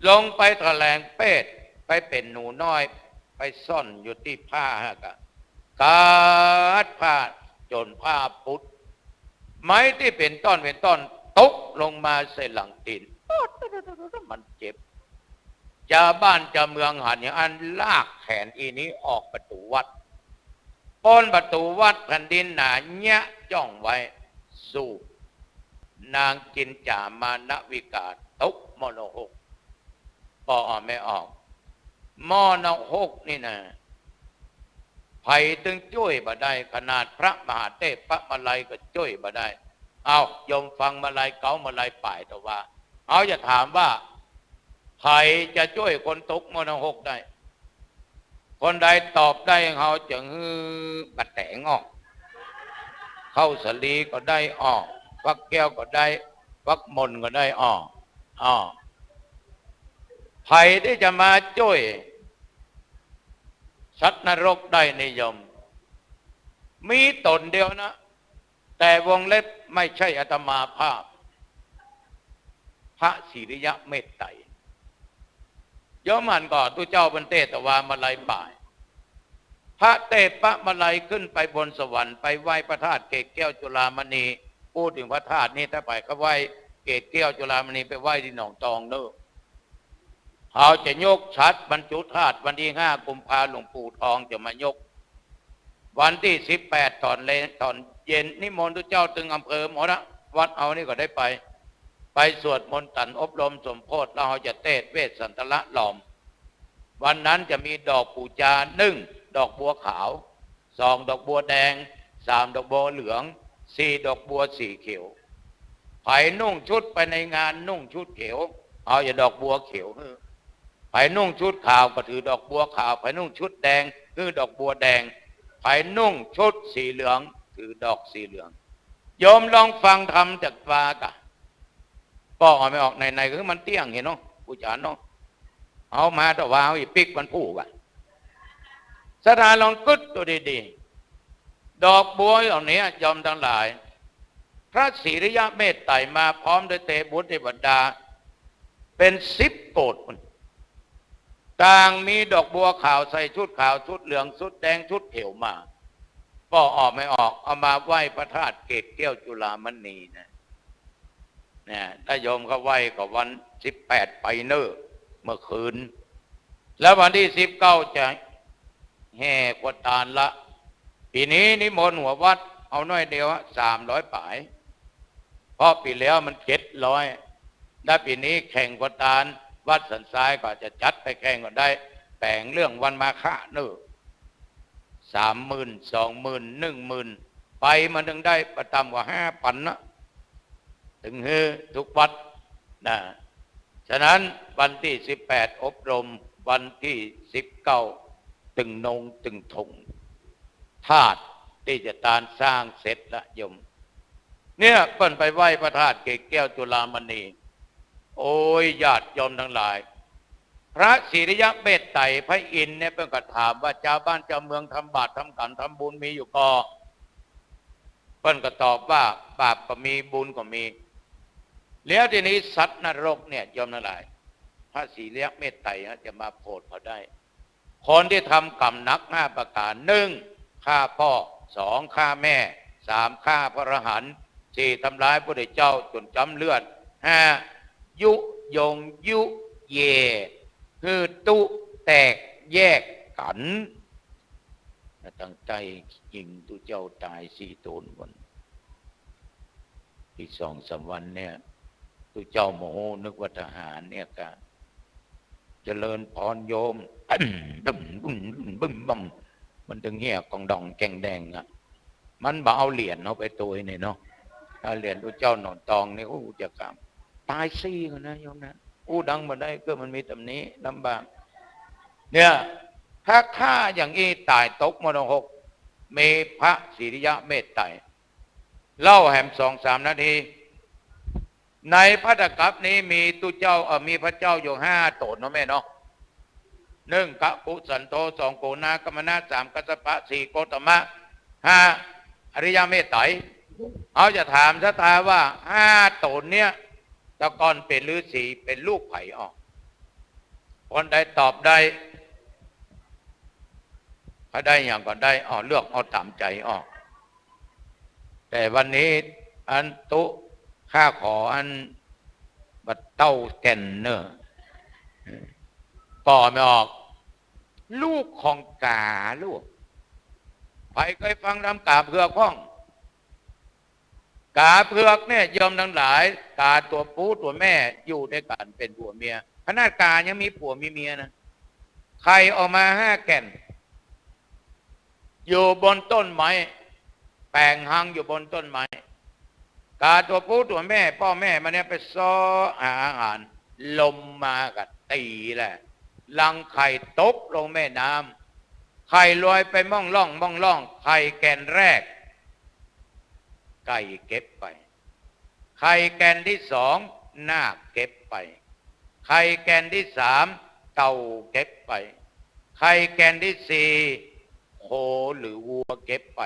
ลงไปแถลงเปต ไปเป๋นหนูน้อย ไปซ่อนอยู่ตี้ผ้าฮะกะ กัดผ้าจ๋นผ้าปุด ไม้ตี้เป๋นต้อนเป๋นต้อนตกลงมาใส่หลังตี๋น มันเจ็บ จาวบ้านจาวเมืองหันอย่างอั้น ลากแขนอีนี้ออกประตู๋วัด ป้นประตู๋วัด แผ่นดินหนาเยียะจ้องไว้ สูบ นางจินจามานวิกาตกมรณภพ ป้อออกแม่ออก มรณภพนี่นะ ใผตึงจ้วยบ่ได้ ขนาดพระมหาเทพพระมาลัยก็จ้วยบ่ได้ เอา โยมฟังมาลัยเก๊ามาลัยป๋าย แต่ว่าเฮาจะถามว่า ใผจะจ้วยคนตกมรณภพได้ คนใดตอบได้ เฮาจะหื้อบัตรแต๋งออก ข้าวสาลีก็ได้ออก ฟักแก้วก็ได้ ฟักมนก็ได้ออก อ้อ ใผตี้จะมาจ้วยสัตว์นรกได้นิยม มีต๋นเดียวนะ แต่วงเล็บไม่ใช่อาตมาภาพ พระสิริยะเมตไตร โยมหันก่อ ตุ๊เจ้าเปิ้นเตศน์แต่ว่ามาลัยป๋าย พระเทพพระมาลัยขึ้นไปบนสวรรค์ ไปไหว้พระธาตุเกศแก้วจุฬามณี พูดถึงพระธาตุนี้ ถ้าใผเข้าไหว้เกศแก้วจุฬามณี ไปไหว้ตี้หนองตองเน่อ เฮาจะยกฉัตรบรรจุธาตุวันตี้ห้ากุมภา หลวงปู่ทองจะมายก วันตี้สิบแปดต๋อนเลง ต๋อนเย็นนิมนต์ตุ๊เจ้าตึงอำเภอหมดละ วัดเฮานี่ก็ได้ไป ไปสวดมนต์ตันอบรมสมโภช แล้วเฮาจะเตศน์เวสสันตละลอม วันนั้นจะมีดอกปู๋จา นึ่ง ดอกบัวขาว สอง ดอกบัวแดง สาม ดอกบัวเหลือง สี่ ดอกบัวสีเขียว ใผนุ่งชุดไปในงานนุ่งชุดเขียว เฮาจะดอกบัวเขียวหื้อ ใผนุ่งชุดขาวก็ถือดอกบัวขาว ใผนุ่งชุดแดงหื้อดอกบัวแดง ใผนุ่งชุดสีเหลืองถือดอกสีเหลือง โยมลองฟังธรรมจากปากะ ป้อออกแม่ออก ไหนๆ ก็คือมันเตี้ยงเหียเนาะ ปู๋จาเนาะ เอามาแต่ว่าเอาอีปิ๊กมันผูกอะ ศรัทธาลองกึ๊ดดูดีๆ ดอกบัวเหล่านี้โยมตังหลาย พระสิริยะเมตไตรมาพร้อมด้วยเตบุตรเทวดา เป๋นสิบโกฏ ต่างมีดอกบัวขาว ใส่ชุดขาว ชุดเหลือง ชุดแดง ชุดเขียวมา ป้อออกแม่ออก เอามาไหว้พระธาตุเกศแก้วจุฬามณีนะ เนี่ย ถ้าโยมเข้าไหว้ก็วันสิบแปดไปเน่อ เมื่อคืน แล้ววันตี้สิบเก้าจะแห่ขวัญตานละ ปี๋นี้นิมนต์หัววัดเอาน้อยเดียวอะ สามร้อยป๋าย เพราะปี๋แล้วมันเจ็ดร้อย และปี๋นี้แข่งขวัญตาน วัดสันทรายก็จะจัดไปแข่งก็ได้ แป๋งเรื่องวันมาฆะเน่อ สามหมื่น สองหมื่น หนึ่งหมื่น ไปมานึ่งได้บ่ต่ำกว่าห้าปันนะ ตึงหื้อทุกวัดนะ ฉะนั้นวันตี้สิบแปดอบรม วันตี้สิบเก้าตึงนงตึงธง ธาตุตี้จะตานสร้างเสร็จละโยม เนี่ยเปิ้นไปไหว้พระธาตุเกศแก้วจุฬามณี โอ้ย ญาติโยมตังหลาย พระศรีอริยะเมตไตรพระอินทร์เนี่ย เปิ้นก็ถามว่า จาวบ้านจาวเมืองทำบาตรทำขันธ์ทำบุญมีอยู่ก่อ เปิ้นก็ตอบว่า บาปก็มีบุญก็มี แล้วทีนี้สัตว์นรกเนี่ยโยมตังหลาย พระศรีอริยะเมตไตรจะมาโผดเขาได้ คนตี้ทำกรรมหนักห้าประก๋าน นึ่ง ฆ่าป้อ สอง ฆ่าแม่ สาม ฆ่าพระอรหันต์ สี่ ทำร้ายพระพุทธเจ้าจ๋นจ๊ำเลือด ห้า ยุยงยุแย่หื้อตุ๊แตกแยกกั๋น ตั้งใจ๋ยิงตุ๊เจ้าต๋ายสี่ต๋นวัน อีกสองสามวันเนี่ย ตุ๊เจ้าโมโห นึกว่าทหารเนี่ยกะ เจริญพรโยม บึ้มบึ้มบึ้มบึ้ม มันตึงเฮี้ยกองดองแกงแดงอะ มันบ่เอาเหรียญเอาไปตวยเนี่ยเนาะ เอาเหรียญตุ๊เจ้าหนอนตองเนี่ย อู้ จะกำ ต๋ายสี่กั๋นนะโยมนะ อู้ดังบ่ได้ ก็มันมีต๋ำหนิลำบาก เนี่ย ถ้าฆ่าอย่างอี้ต๋ายตกมรณะหก มีพระศรีอริยะเมตไตร เล่าแหมสองสามนาที ในภัททกัปปะนี้มีตุ๊เจ้า เอ่อ มีพระเจ้าอยู่ห้าต๋นเนาะแม่เนาะ นึ่ง กะกุสันโธ สอง โกนาคกัมมนะ สาม กัสสปะ สี่ โกตมะ ห้า อริยะเมตไตร เฮาจะถามศรัทธาว่าห้าต๋นเนี่ย แต่ก่อนเป๋นฤๅษีเป๋นลูกใผออก คนใดตอบได้ ใผได้หยังก็ได้ อ้อ เลือกเอาต๋ามใจ๋อ้อ แต่วันนี้อันตุ๊ข้าขออันบ่าเต้าแก่นเน่อ ก็ไม่ออก ลูกของก๋าลูก ใผเกยฟังลำก๋าเผือกพ่อง ก๋าเผือกเนี่ยโยมตังหลาย ก๋าตั๋วผู้ตั๋วแม่อยู่ตวยกั๋นเป๋นผัวเมีย ขนาดก๋ายังมีผัวมีเมียนะ ไข่ออกมาห้าแก่น อยู่บนต้นไม้ แป๋งฮังอยู่บนต้นไม้ ก๋าตั๋วผู้ตั๋วแม่ ป้อแม่มันเนี่ยไปเซาะหาอาหาร ลมมาก็ตี๋แหละ รังไข่ตกลงแม่น้ำ ไข่ลอยไปม่องล่องม่องล่อง ไข่แก่นแรก ไก่เก็บไป ไข่แก่นตี้สอง นาคเก็บไป ไข่แก่นตี้สาม เต่าเก็บไป ไข่แก่นตี้สี่ โคหรือวัวเก็บไป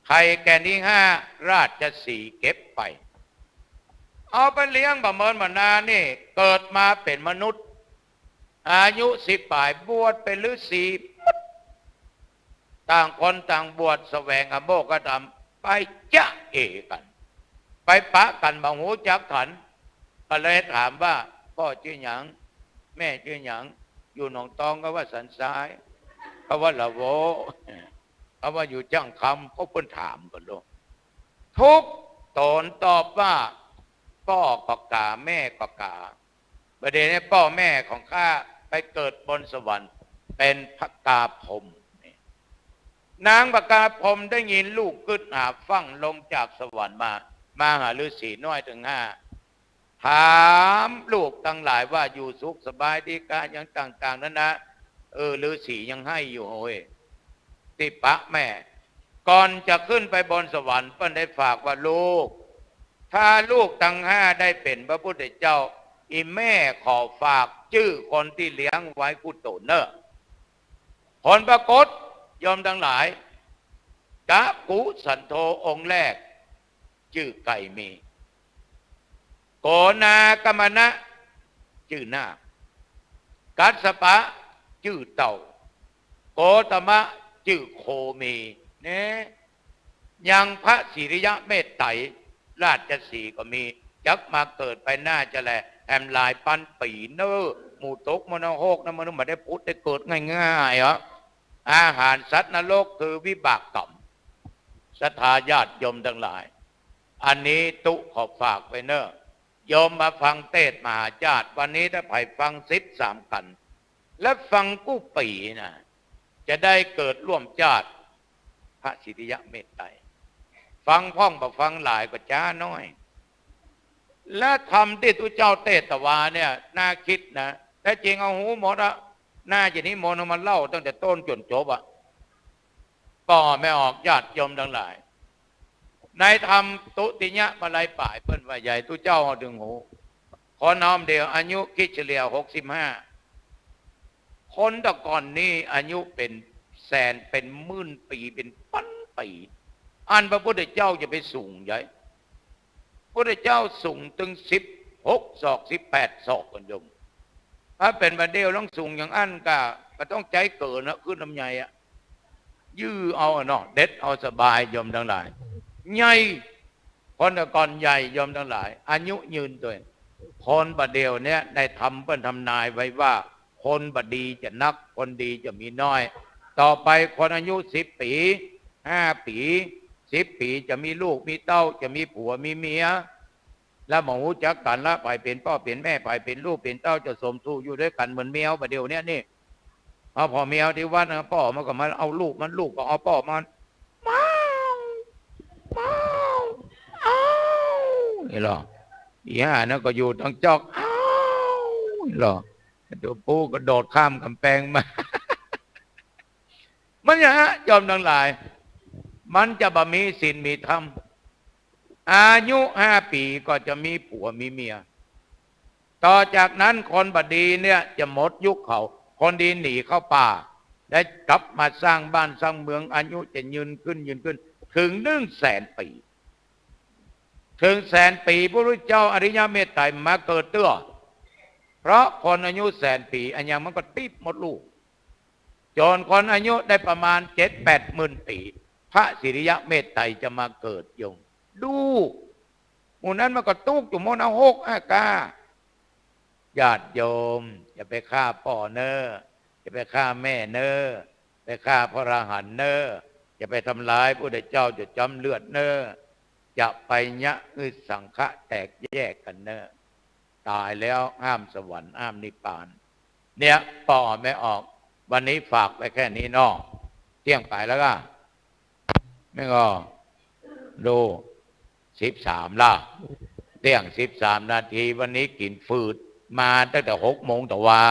ไข่แก่นตี้ห้า ราชสีห์เก็บไป เอาไปเลี้ยงบ่าเมินบ่านานนี่ เกิดมาเป๋นมนุษย์ อายุสิบป๋าย บวชเป๋นฤๅษี ต่างคนต่างบวชแสวงหาโมกขธรรม ไปจ๊ะเอกั๋น ไปปะกั๋นบ่ฮู้จักกั๋น ก็เลยถามว่า ป้อจื้อหยัง แม่จื้อหยัง อยู่หนองตอง เขาว่าสันทราย เขาว่าละโว เขาว่าอยู่จ้างคำ ก็เปิ้นถามกั๋นโลด ทุกต๋นตอบว่า ป้อก็ก๋า แม่ก็ก๋า บ่าเดี่ยวนี้ป้อแม่ของข้าไปเกิดบนสวรรค์ เป๋นพญาพรหมนี่ นางพญาพรหมได้ยินลูกกึ๊ดหาบฟั่งลงจากสวรรค์มา มาหาฤๅษีน้อยตึงห้า ถามลูกตังหลายว่าอยู่สุขสบายดีก้า หยังต่างๆ นานา เออ ฤๅษียังไห้อยู่เฮ้ย ตี้ปะแม่ ก่อนจะขึ้นไปบนสวรรค์ เปิ้นได้ฝากว่า ลูก ถ้าลูกตังห้าได้เป๋นพระพุทธเจ้า อี่แม่ขอฝากจื้อคนตี้เลี้ยงไว้กู้ต๋นเน่อ ผลปรากฏ โยมตังหลาย กะกุสันโธองค์แรก จื้อไก่มี โกนาคกัมมนะ จื้อนาค กัสสปะ จื้อเต่า โกตมะ จื้อโคมี แน่ ยังพระศรีอริยะเมตไตร ราชสีห์ก็มี จักมาเกิดไปหน้าจะแล แหมหลายปันปี๋เน่อ หมู่ตกมรณะหกนะ มนุษย์บ่ได้ผุดได้เกิดง่ายๆ อะ อาหารสัตว์นรกคือวิบากกรรม ศรัทธาญาติโยมตังหลาย อันนี้ตุ๊ขอฝากไว้เน่อ โยมมาฟังเตสน์มหาชาติ วันนี้ถ้าใผฟังสิบสามกัณฑ์ และฟังกู้ปี๋นะ จะได้เกิดร่วมชาติพระศรีอริยะเมตไตร ฟังพ่องบ่ฟังหลายก็จ๊าน้อย และธรรมตี้ตุ๊เจ้าเตสน์วาเนี่ย น่าคิดนะ แต๊จริงเอาฮู้หมดอะ น่าจะนิมนต์เอามาเล่าตั้งแต่ต้นจ๋นจบอะ ป้อแม่ออกญาติโยมตังหลาย ในธรรมตุติยะมาลัยป๋ายเปิ้นว่าใหญ่ ตุ๊เจ้าเฮาตึงฮู้ คนเฮาเดี่ยวอายุคริสต์เฉลี่ยหกสิบห้า คนแต่ก่อนนี้อายุเป๋นแสน เป๋นหมื่นปี๋ เป๋นปันปี๋ อันพระพุทธเจ้าจะไปสูงใหญ่ พุทธเจ้าสูงตึงสิบหกศอก สิบแปดศอก ก่อนโยม ถ้าเป๋นบ่าเดี่ยวลองสูงอย่างอั้นก็ ก็ต้องใจ๊เกินนะ ขึ้นลำไยอะ ยื้อเอาอะเนาะ เด็ดเอาสบายโยมตังหลาย ใหญ่ คนแต่ก่อนใหญ่โยมตังหลาย อายุยืนตวย คนบ่าเดี่ยวเนี้ยในธรรมเปิ้นทำนายไว้ว่า คนบ่ดีจะนัก คนดีจะมีน้อย ต่อไปคนอายุสิบปี๋ ห้าปี๋ สิบปี๋ จะมีลูกมีเต้า จะมีผัวมีเมีย แล้วบ่ฮู้จักกั๋นละ ใผเป๋นป้อเป๋นแม่ ใผเป๋นลูกเป๋นเต้า จะสมสู่อยู่ตวยกั๋นเหมือนแมวบ่าเดี่ยวเนี้ยนี่ เอาป้อแมวตี้วัดนะ ป้อมันก็มาเอาลูกมัน ลูกก็เอาป้อมัน เมา เมา เอ้า นี่หรอ อีห่านั่นก็อยู่ตังจอก เอ้า นี่หรอ ตั๋วปู๋ก็โดดข้ามก๋ำแปงมา มันอย่างนั้นโยมตังหลาย มันจะบ่มีศีลมีธรรม อายุห้าปี๋ก็จะมีผัวมีเมีย ต่อจากนั้นคนบ่ดีเนี่ยจะหมดยุคเขา คนดีหนีเข้าป่า ได้กลับมาสร้างบ้านสร้างเมือง อายุจะยืนขึ้นยืนขึ้น เถิงหนึ่งแสนปี๋ เถิงแสนปี๋ พระพุทธเจ้าอริยเมตไตรมาเกิดเตื้อ เพราะคนอายุแสนปี๋ อะหยังมันก็ติ๊บหมดลูก จ๋นคนอายุได้ประมาณเจ็ดแปดหมื่นปี๋ พระสิริยะเมตไตรจะมาเกิดโยม ดู หมู่นั้นมันก็ตุ๊กอยู่หมดนะ หกอาก้า ญาติโยม อย่าไปฆ่าป้อเน่อ อย่าไปฆ่าแม่เน่อ ไปฆ่าพระอรหันต์เน่อ อย่าไปทำลายพระพุทธเจ้าจะจ้ำเลือดเน่อ จะไปเยียะหื้อสังฆะแตกแยกกั๋นเน่อ ต๋ายแล้วห้ามสวรรค์ห้ามนิพพาน เนี่ย ป้อแม่ออก วันนี้ฝากไว้แค่นี้เนาะ เตี้ยงไปแล้วก็ แม่งก็ ดู สิบสามละ เตี้ยงสิบสามนาที วันนี้กิ๋นฝืด มาตั้งแต่หกโมงตะวา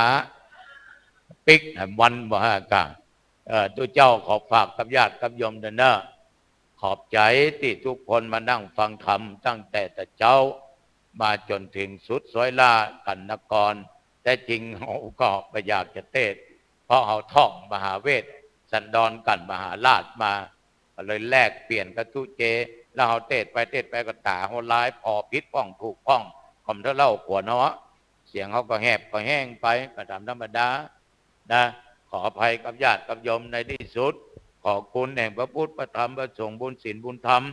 ปิ๊กแหมวันบ่ฮะกะ เอ่อ ตุ๊เจ้าขอฝากกับญาติกับโยมเน่อ ขอบใจ๋ตี้ทุกคนมานั่งฟังธรรมตั้งแต่ตะเจ๊า มาจ๋นเถิงสุดซ้อยล่ากั๋นนะก่อน แต๊จริงเฮาก็บ่อยากจะเตศน์ เพราะเฮาท่องมหาเวสสันดรกั๋นมหาราชมา ก็เลยแลกเปลี่ยนกับตุ๊เจ แล้วเฮาเตศน์ไปเตศน์ไปก็ต๋าเฮาลาย ผ่อผิดพ่องถูกพ่อง ก็บ่เท่าเล่าขวัญเนาะ เสียงเฮาก็แหบก็แห้งไป ก็ต๋ามธรรมดา นะ ขออภัยกับญาติกับโยมในตี้สุด ขอคุณแห่งพระพุทธพระธรรมพระสงฆ์ บุญศีลบุญธรรม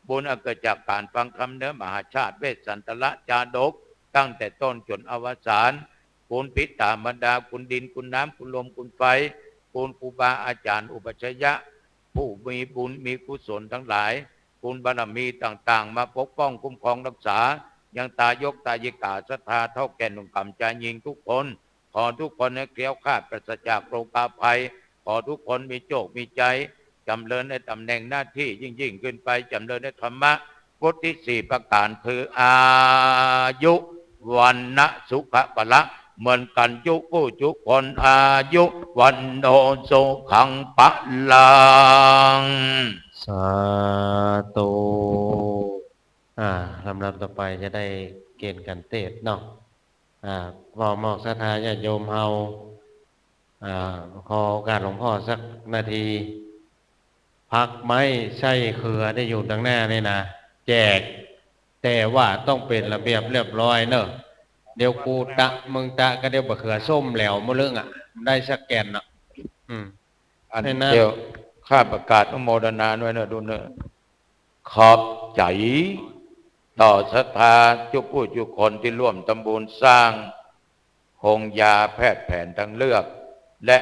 บุญอันเกิดจากก๋านฟังธรรมเนื้อมหาชาติเวสสันตรจาดก ตั้งแต่ต้นจ๋นอวสาน คุณปิตามัลดา คุณดิน คุณน้ำ คุณลม คุณไฟ คุณครูบาอาจ๋ารย์อุปัชฌะ ผู้มีบุญมีกุศลตังหลาย คุณบารมีต่างๆ มาปกป้องคุ้มครองรักษา ยังตายกตายิก๋าศรัทธาเฒ่าแก่หนุ่มก๋ำจายญิงทุกคน ขอทุกคนให้แคล้วคลาดปราศจากโรคาภัย ขอทุกคนมีโจคมีชัย จ๋ำเริญในต๋ำแหน่งหน้าตี้ยิ่งๆ ขึ้นไป จ๋ำเริญในธรรมะ วุฒิสี่ประก๋านคืออายุ วรรณะ สุขะ พละ เหมือนกั๋นจุกู้จุคน อายุ วัณโณ สุขัง พลัง สาธุ อ่า ลำดับต่อไปจะได้เกณฑ์การเตศน์เนาะ อ่า ป้อแม่ออกศรัทธาญาติโยมเฮา อ่า ขอโอกาสหลวงพ่อสักนาที ผักไม้ไส้เขือตี้อยู่ตังหน้านี่นะ แจก แต่ว่าต้องเป๋นระเบียบเรียบร้อยเน่อ เดี๋ยวกูตะมึงตะก็เดี๋ยวบ่าเขือส้มแหลวมะลึงอะ ได้สักแก่นอะ อืม อัน ให้นะ เดี๋ยวข้าประกาศอนุโมทนาด้วยเน่อ ดูเน่อ ขอบใจ๋ต่อศรัทธาจุกู้จุคนตี้ร่วมทำบุญสร้างโฮงยาแพทย์แผนทางเลือก และ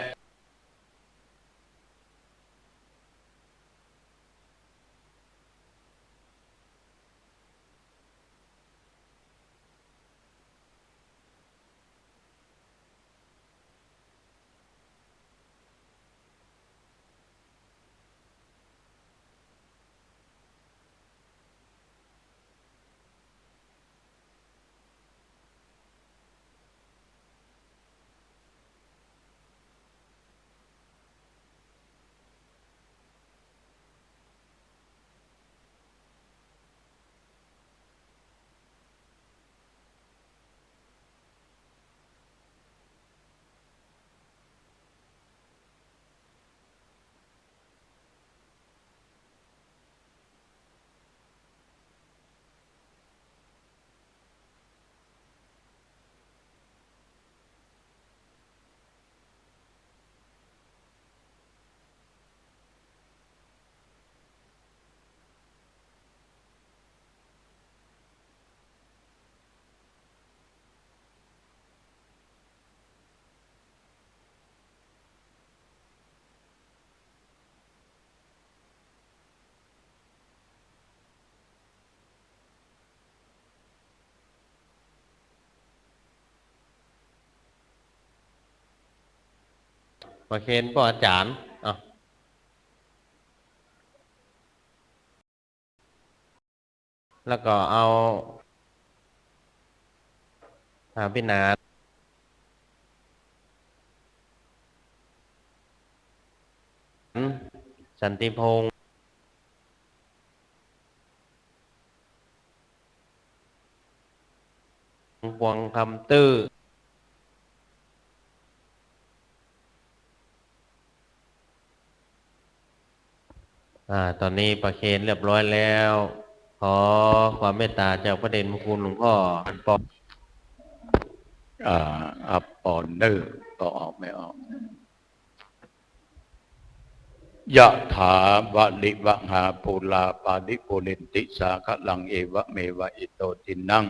ประเคนป้ออาจ๋ารย์ อ่ะ แล้วก็เอา อ่า พิหาร สันติพงษ์ ปวงคำตื้อ อ่า ต๋อนนี้ประเคนเรียบร้อยแล้ว ขอความเมตต๋าจากพระเดชพระคุณหลวงพ่อ อันปอน อ่า อัปปอนเนอร์ ก็ออกไม่ออก ยะถาวะริวะหาปูรา ปาริปูเรนติสาคะลัง เอวะเมวะอิโต ทินนัง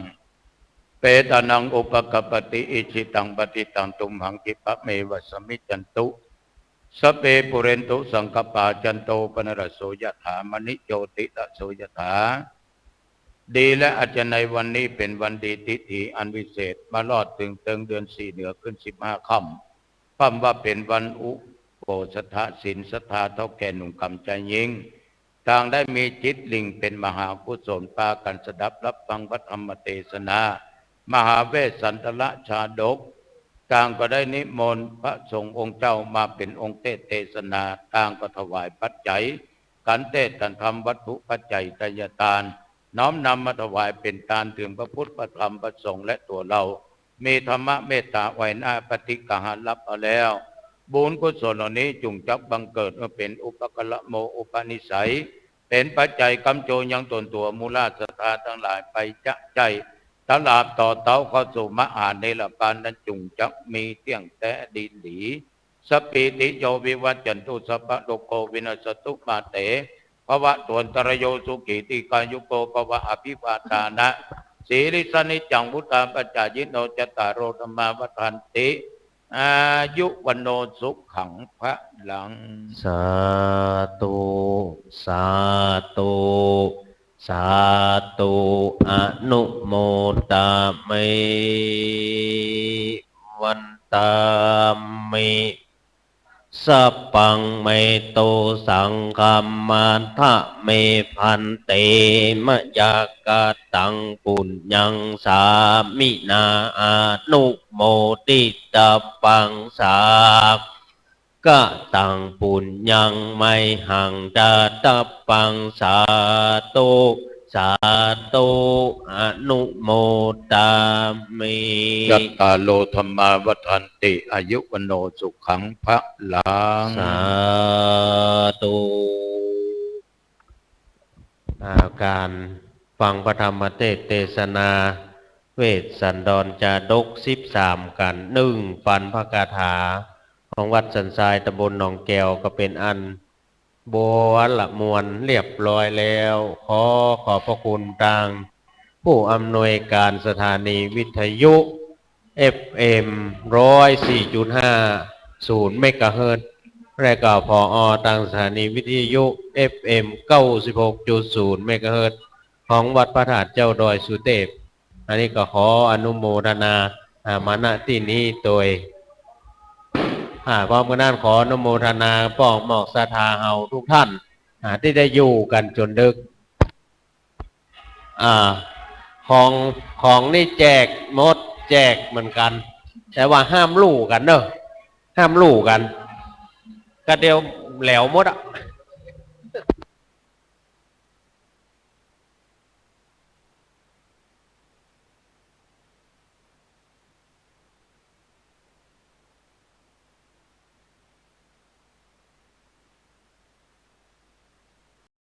เปตานัง อุปะกัปปะติ อิจฉิตัง ปะฏิตัง ตุมหัง คิปะเมวะสะมิจฉันตุ สัพเพ ปูเรนตุ สังกัปปา จันโท ปะนะระโส ยะถา มะณิ โชติระโส ยะถา ดีและอาจจะในวันนี้เป๋นวันดี ทิฐีอันวิเศษ มารอดเถิงเดือนสี่เหนือขึ้นสิบห้าค่ำ พร่ำว่าเป๋นวันอุโปสถศีล ศรัทธาเฒ่าแก่หนุ่มกำชายญิง ต่างได้มีจิตหยิ่งเป๋นมหากุศล ปากั๋นสดับฮับฟังพระธรรมเตสนา มหาเวสสันตรชาดก ต่างก็ได้นิมนต์พระสงฆ์องค์เจ้ามาเป๋นองค์เตสน์เตสนา ต่างก็ถวายปัจจัย กั๋นเตสน์กั๋นธรรม วัตถุปัจจัยทายทาน น้อมนำมาถวายเป๋นตานเถิงพระพุทธ พระธรรม พระสงฆ์ และตั๋วเฮา มีธรรมะเมตต๋าไหวหน้า ปฏิกหารับเอาแล้ว บุญกุศลเหล่านี้จุ่งจักบังเกิดมาเป๋นอุปการะโม อุปนิสัย เป๋นปัจจัยกำโจยังต๋นตั๋วหมู่เหล่าศรัทธาตังหลายไปจ๊ะใจ้ ตลอดต่อเต๊าเข้าสู่มหานิรปานนั้น จุ่งจักมีเตี้ยงแต๊ดีหลี สัพพีติโยวิวัจจันตุ สัพพะโรโควินัสสะตุ มาเตภวัตวันตะรายโย สุขีทีฆายุโกภะ อภิวาทานะสีลิสสะ นิจจังวุฑฒาปะจายิโน จัตตาโรธัมมาวัฑฒันติ อายุวัณโณสุขังพะลัง สาธุ สาธุ สาธุ อนุโมทามิ วันทามิ สัพพัง เมโต สังฆัม มัทธะเม ภันเต มะยะกะตัง ปุญญัง สามินา อนุโมทิตาปัง สากะตัง ปุญญัง มะหัง ทาตาปัง สาธุ สาธุ อนุโมทามิ จัตตาโรธัมมาวัฑฒันติ อายุวัณโณสุขังพะลัง สาธุ อ่า ก๋านฟังพระธรรมเตสน์เตสนา เวสสันดรชาดกสิบสามกัณฑ์ นึ่งปันพระคาถา ของวัดสันทราย ตำบลหนองแก้ว ก็เป๋นอัน บัวละมวลเรียบร้อยแล้ว ขอขอบพระคุณตางผู้อำนวยการสถานีวิทยุ เอฟเอ็ม ร้อยสี่จุดห้าศูนย์ เมกะเฮิรตซ์ และก็ ผอ ตางสถานีวิทยุ เอฟเอ็ม เก้าสิบหกจุดศูนย์ เมกะเฮิรตซ์ ของวัดพระธาตุเจ้าดอยสุเตพ อันนี้ก็ขออนุโมทนา อ่า มา ณ ตี้นี้โตย อ่า พร้อมกั๋นนั้นขออนุโมทนาป้องหมอกศรัทธาเฮาทุกท่าน อ่า ตี้ได้อยู่กั๋นจ๋นดึก อ่า ของ ของนี่แจกหมด แจกเหมือนกั๋น แต่ว่าห้ามลู่กั๋นเนาะ ห้ามลู่กั๋น ก็เดี๋ยวแหลวหมดอะ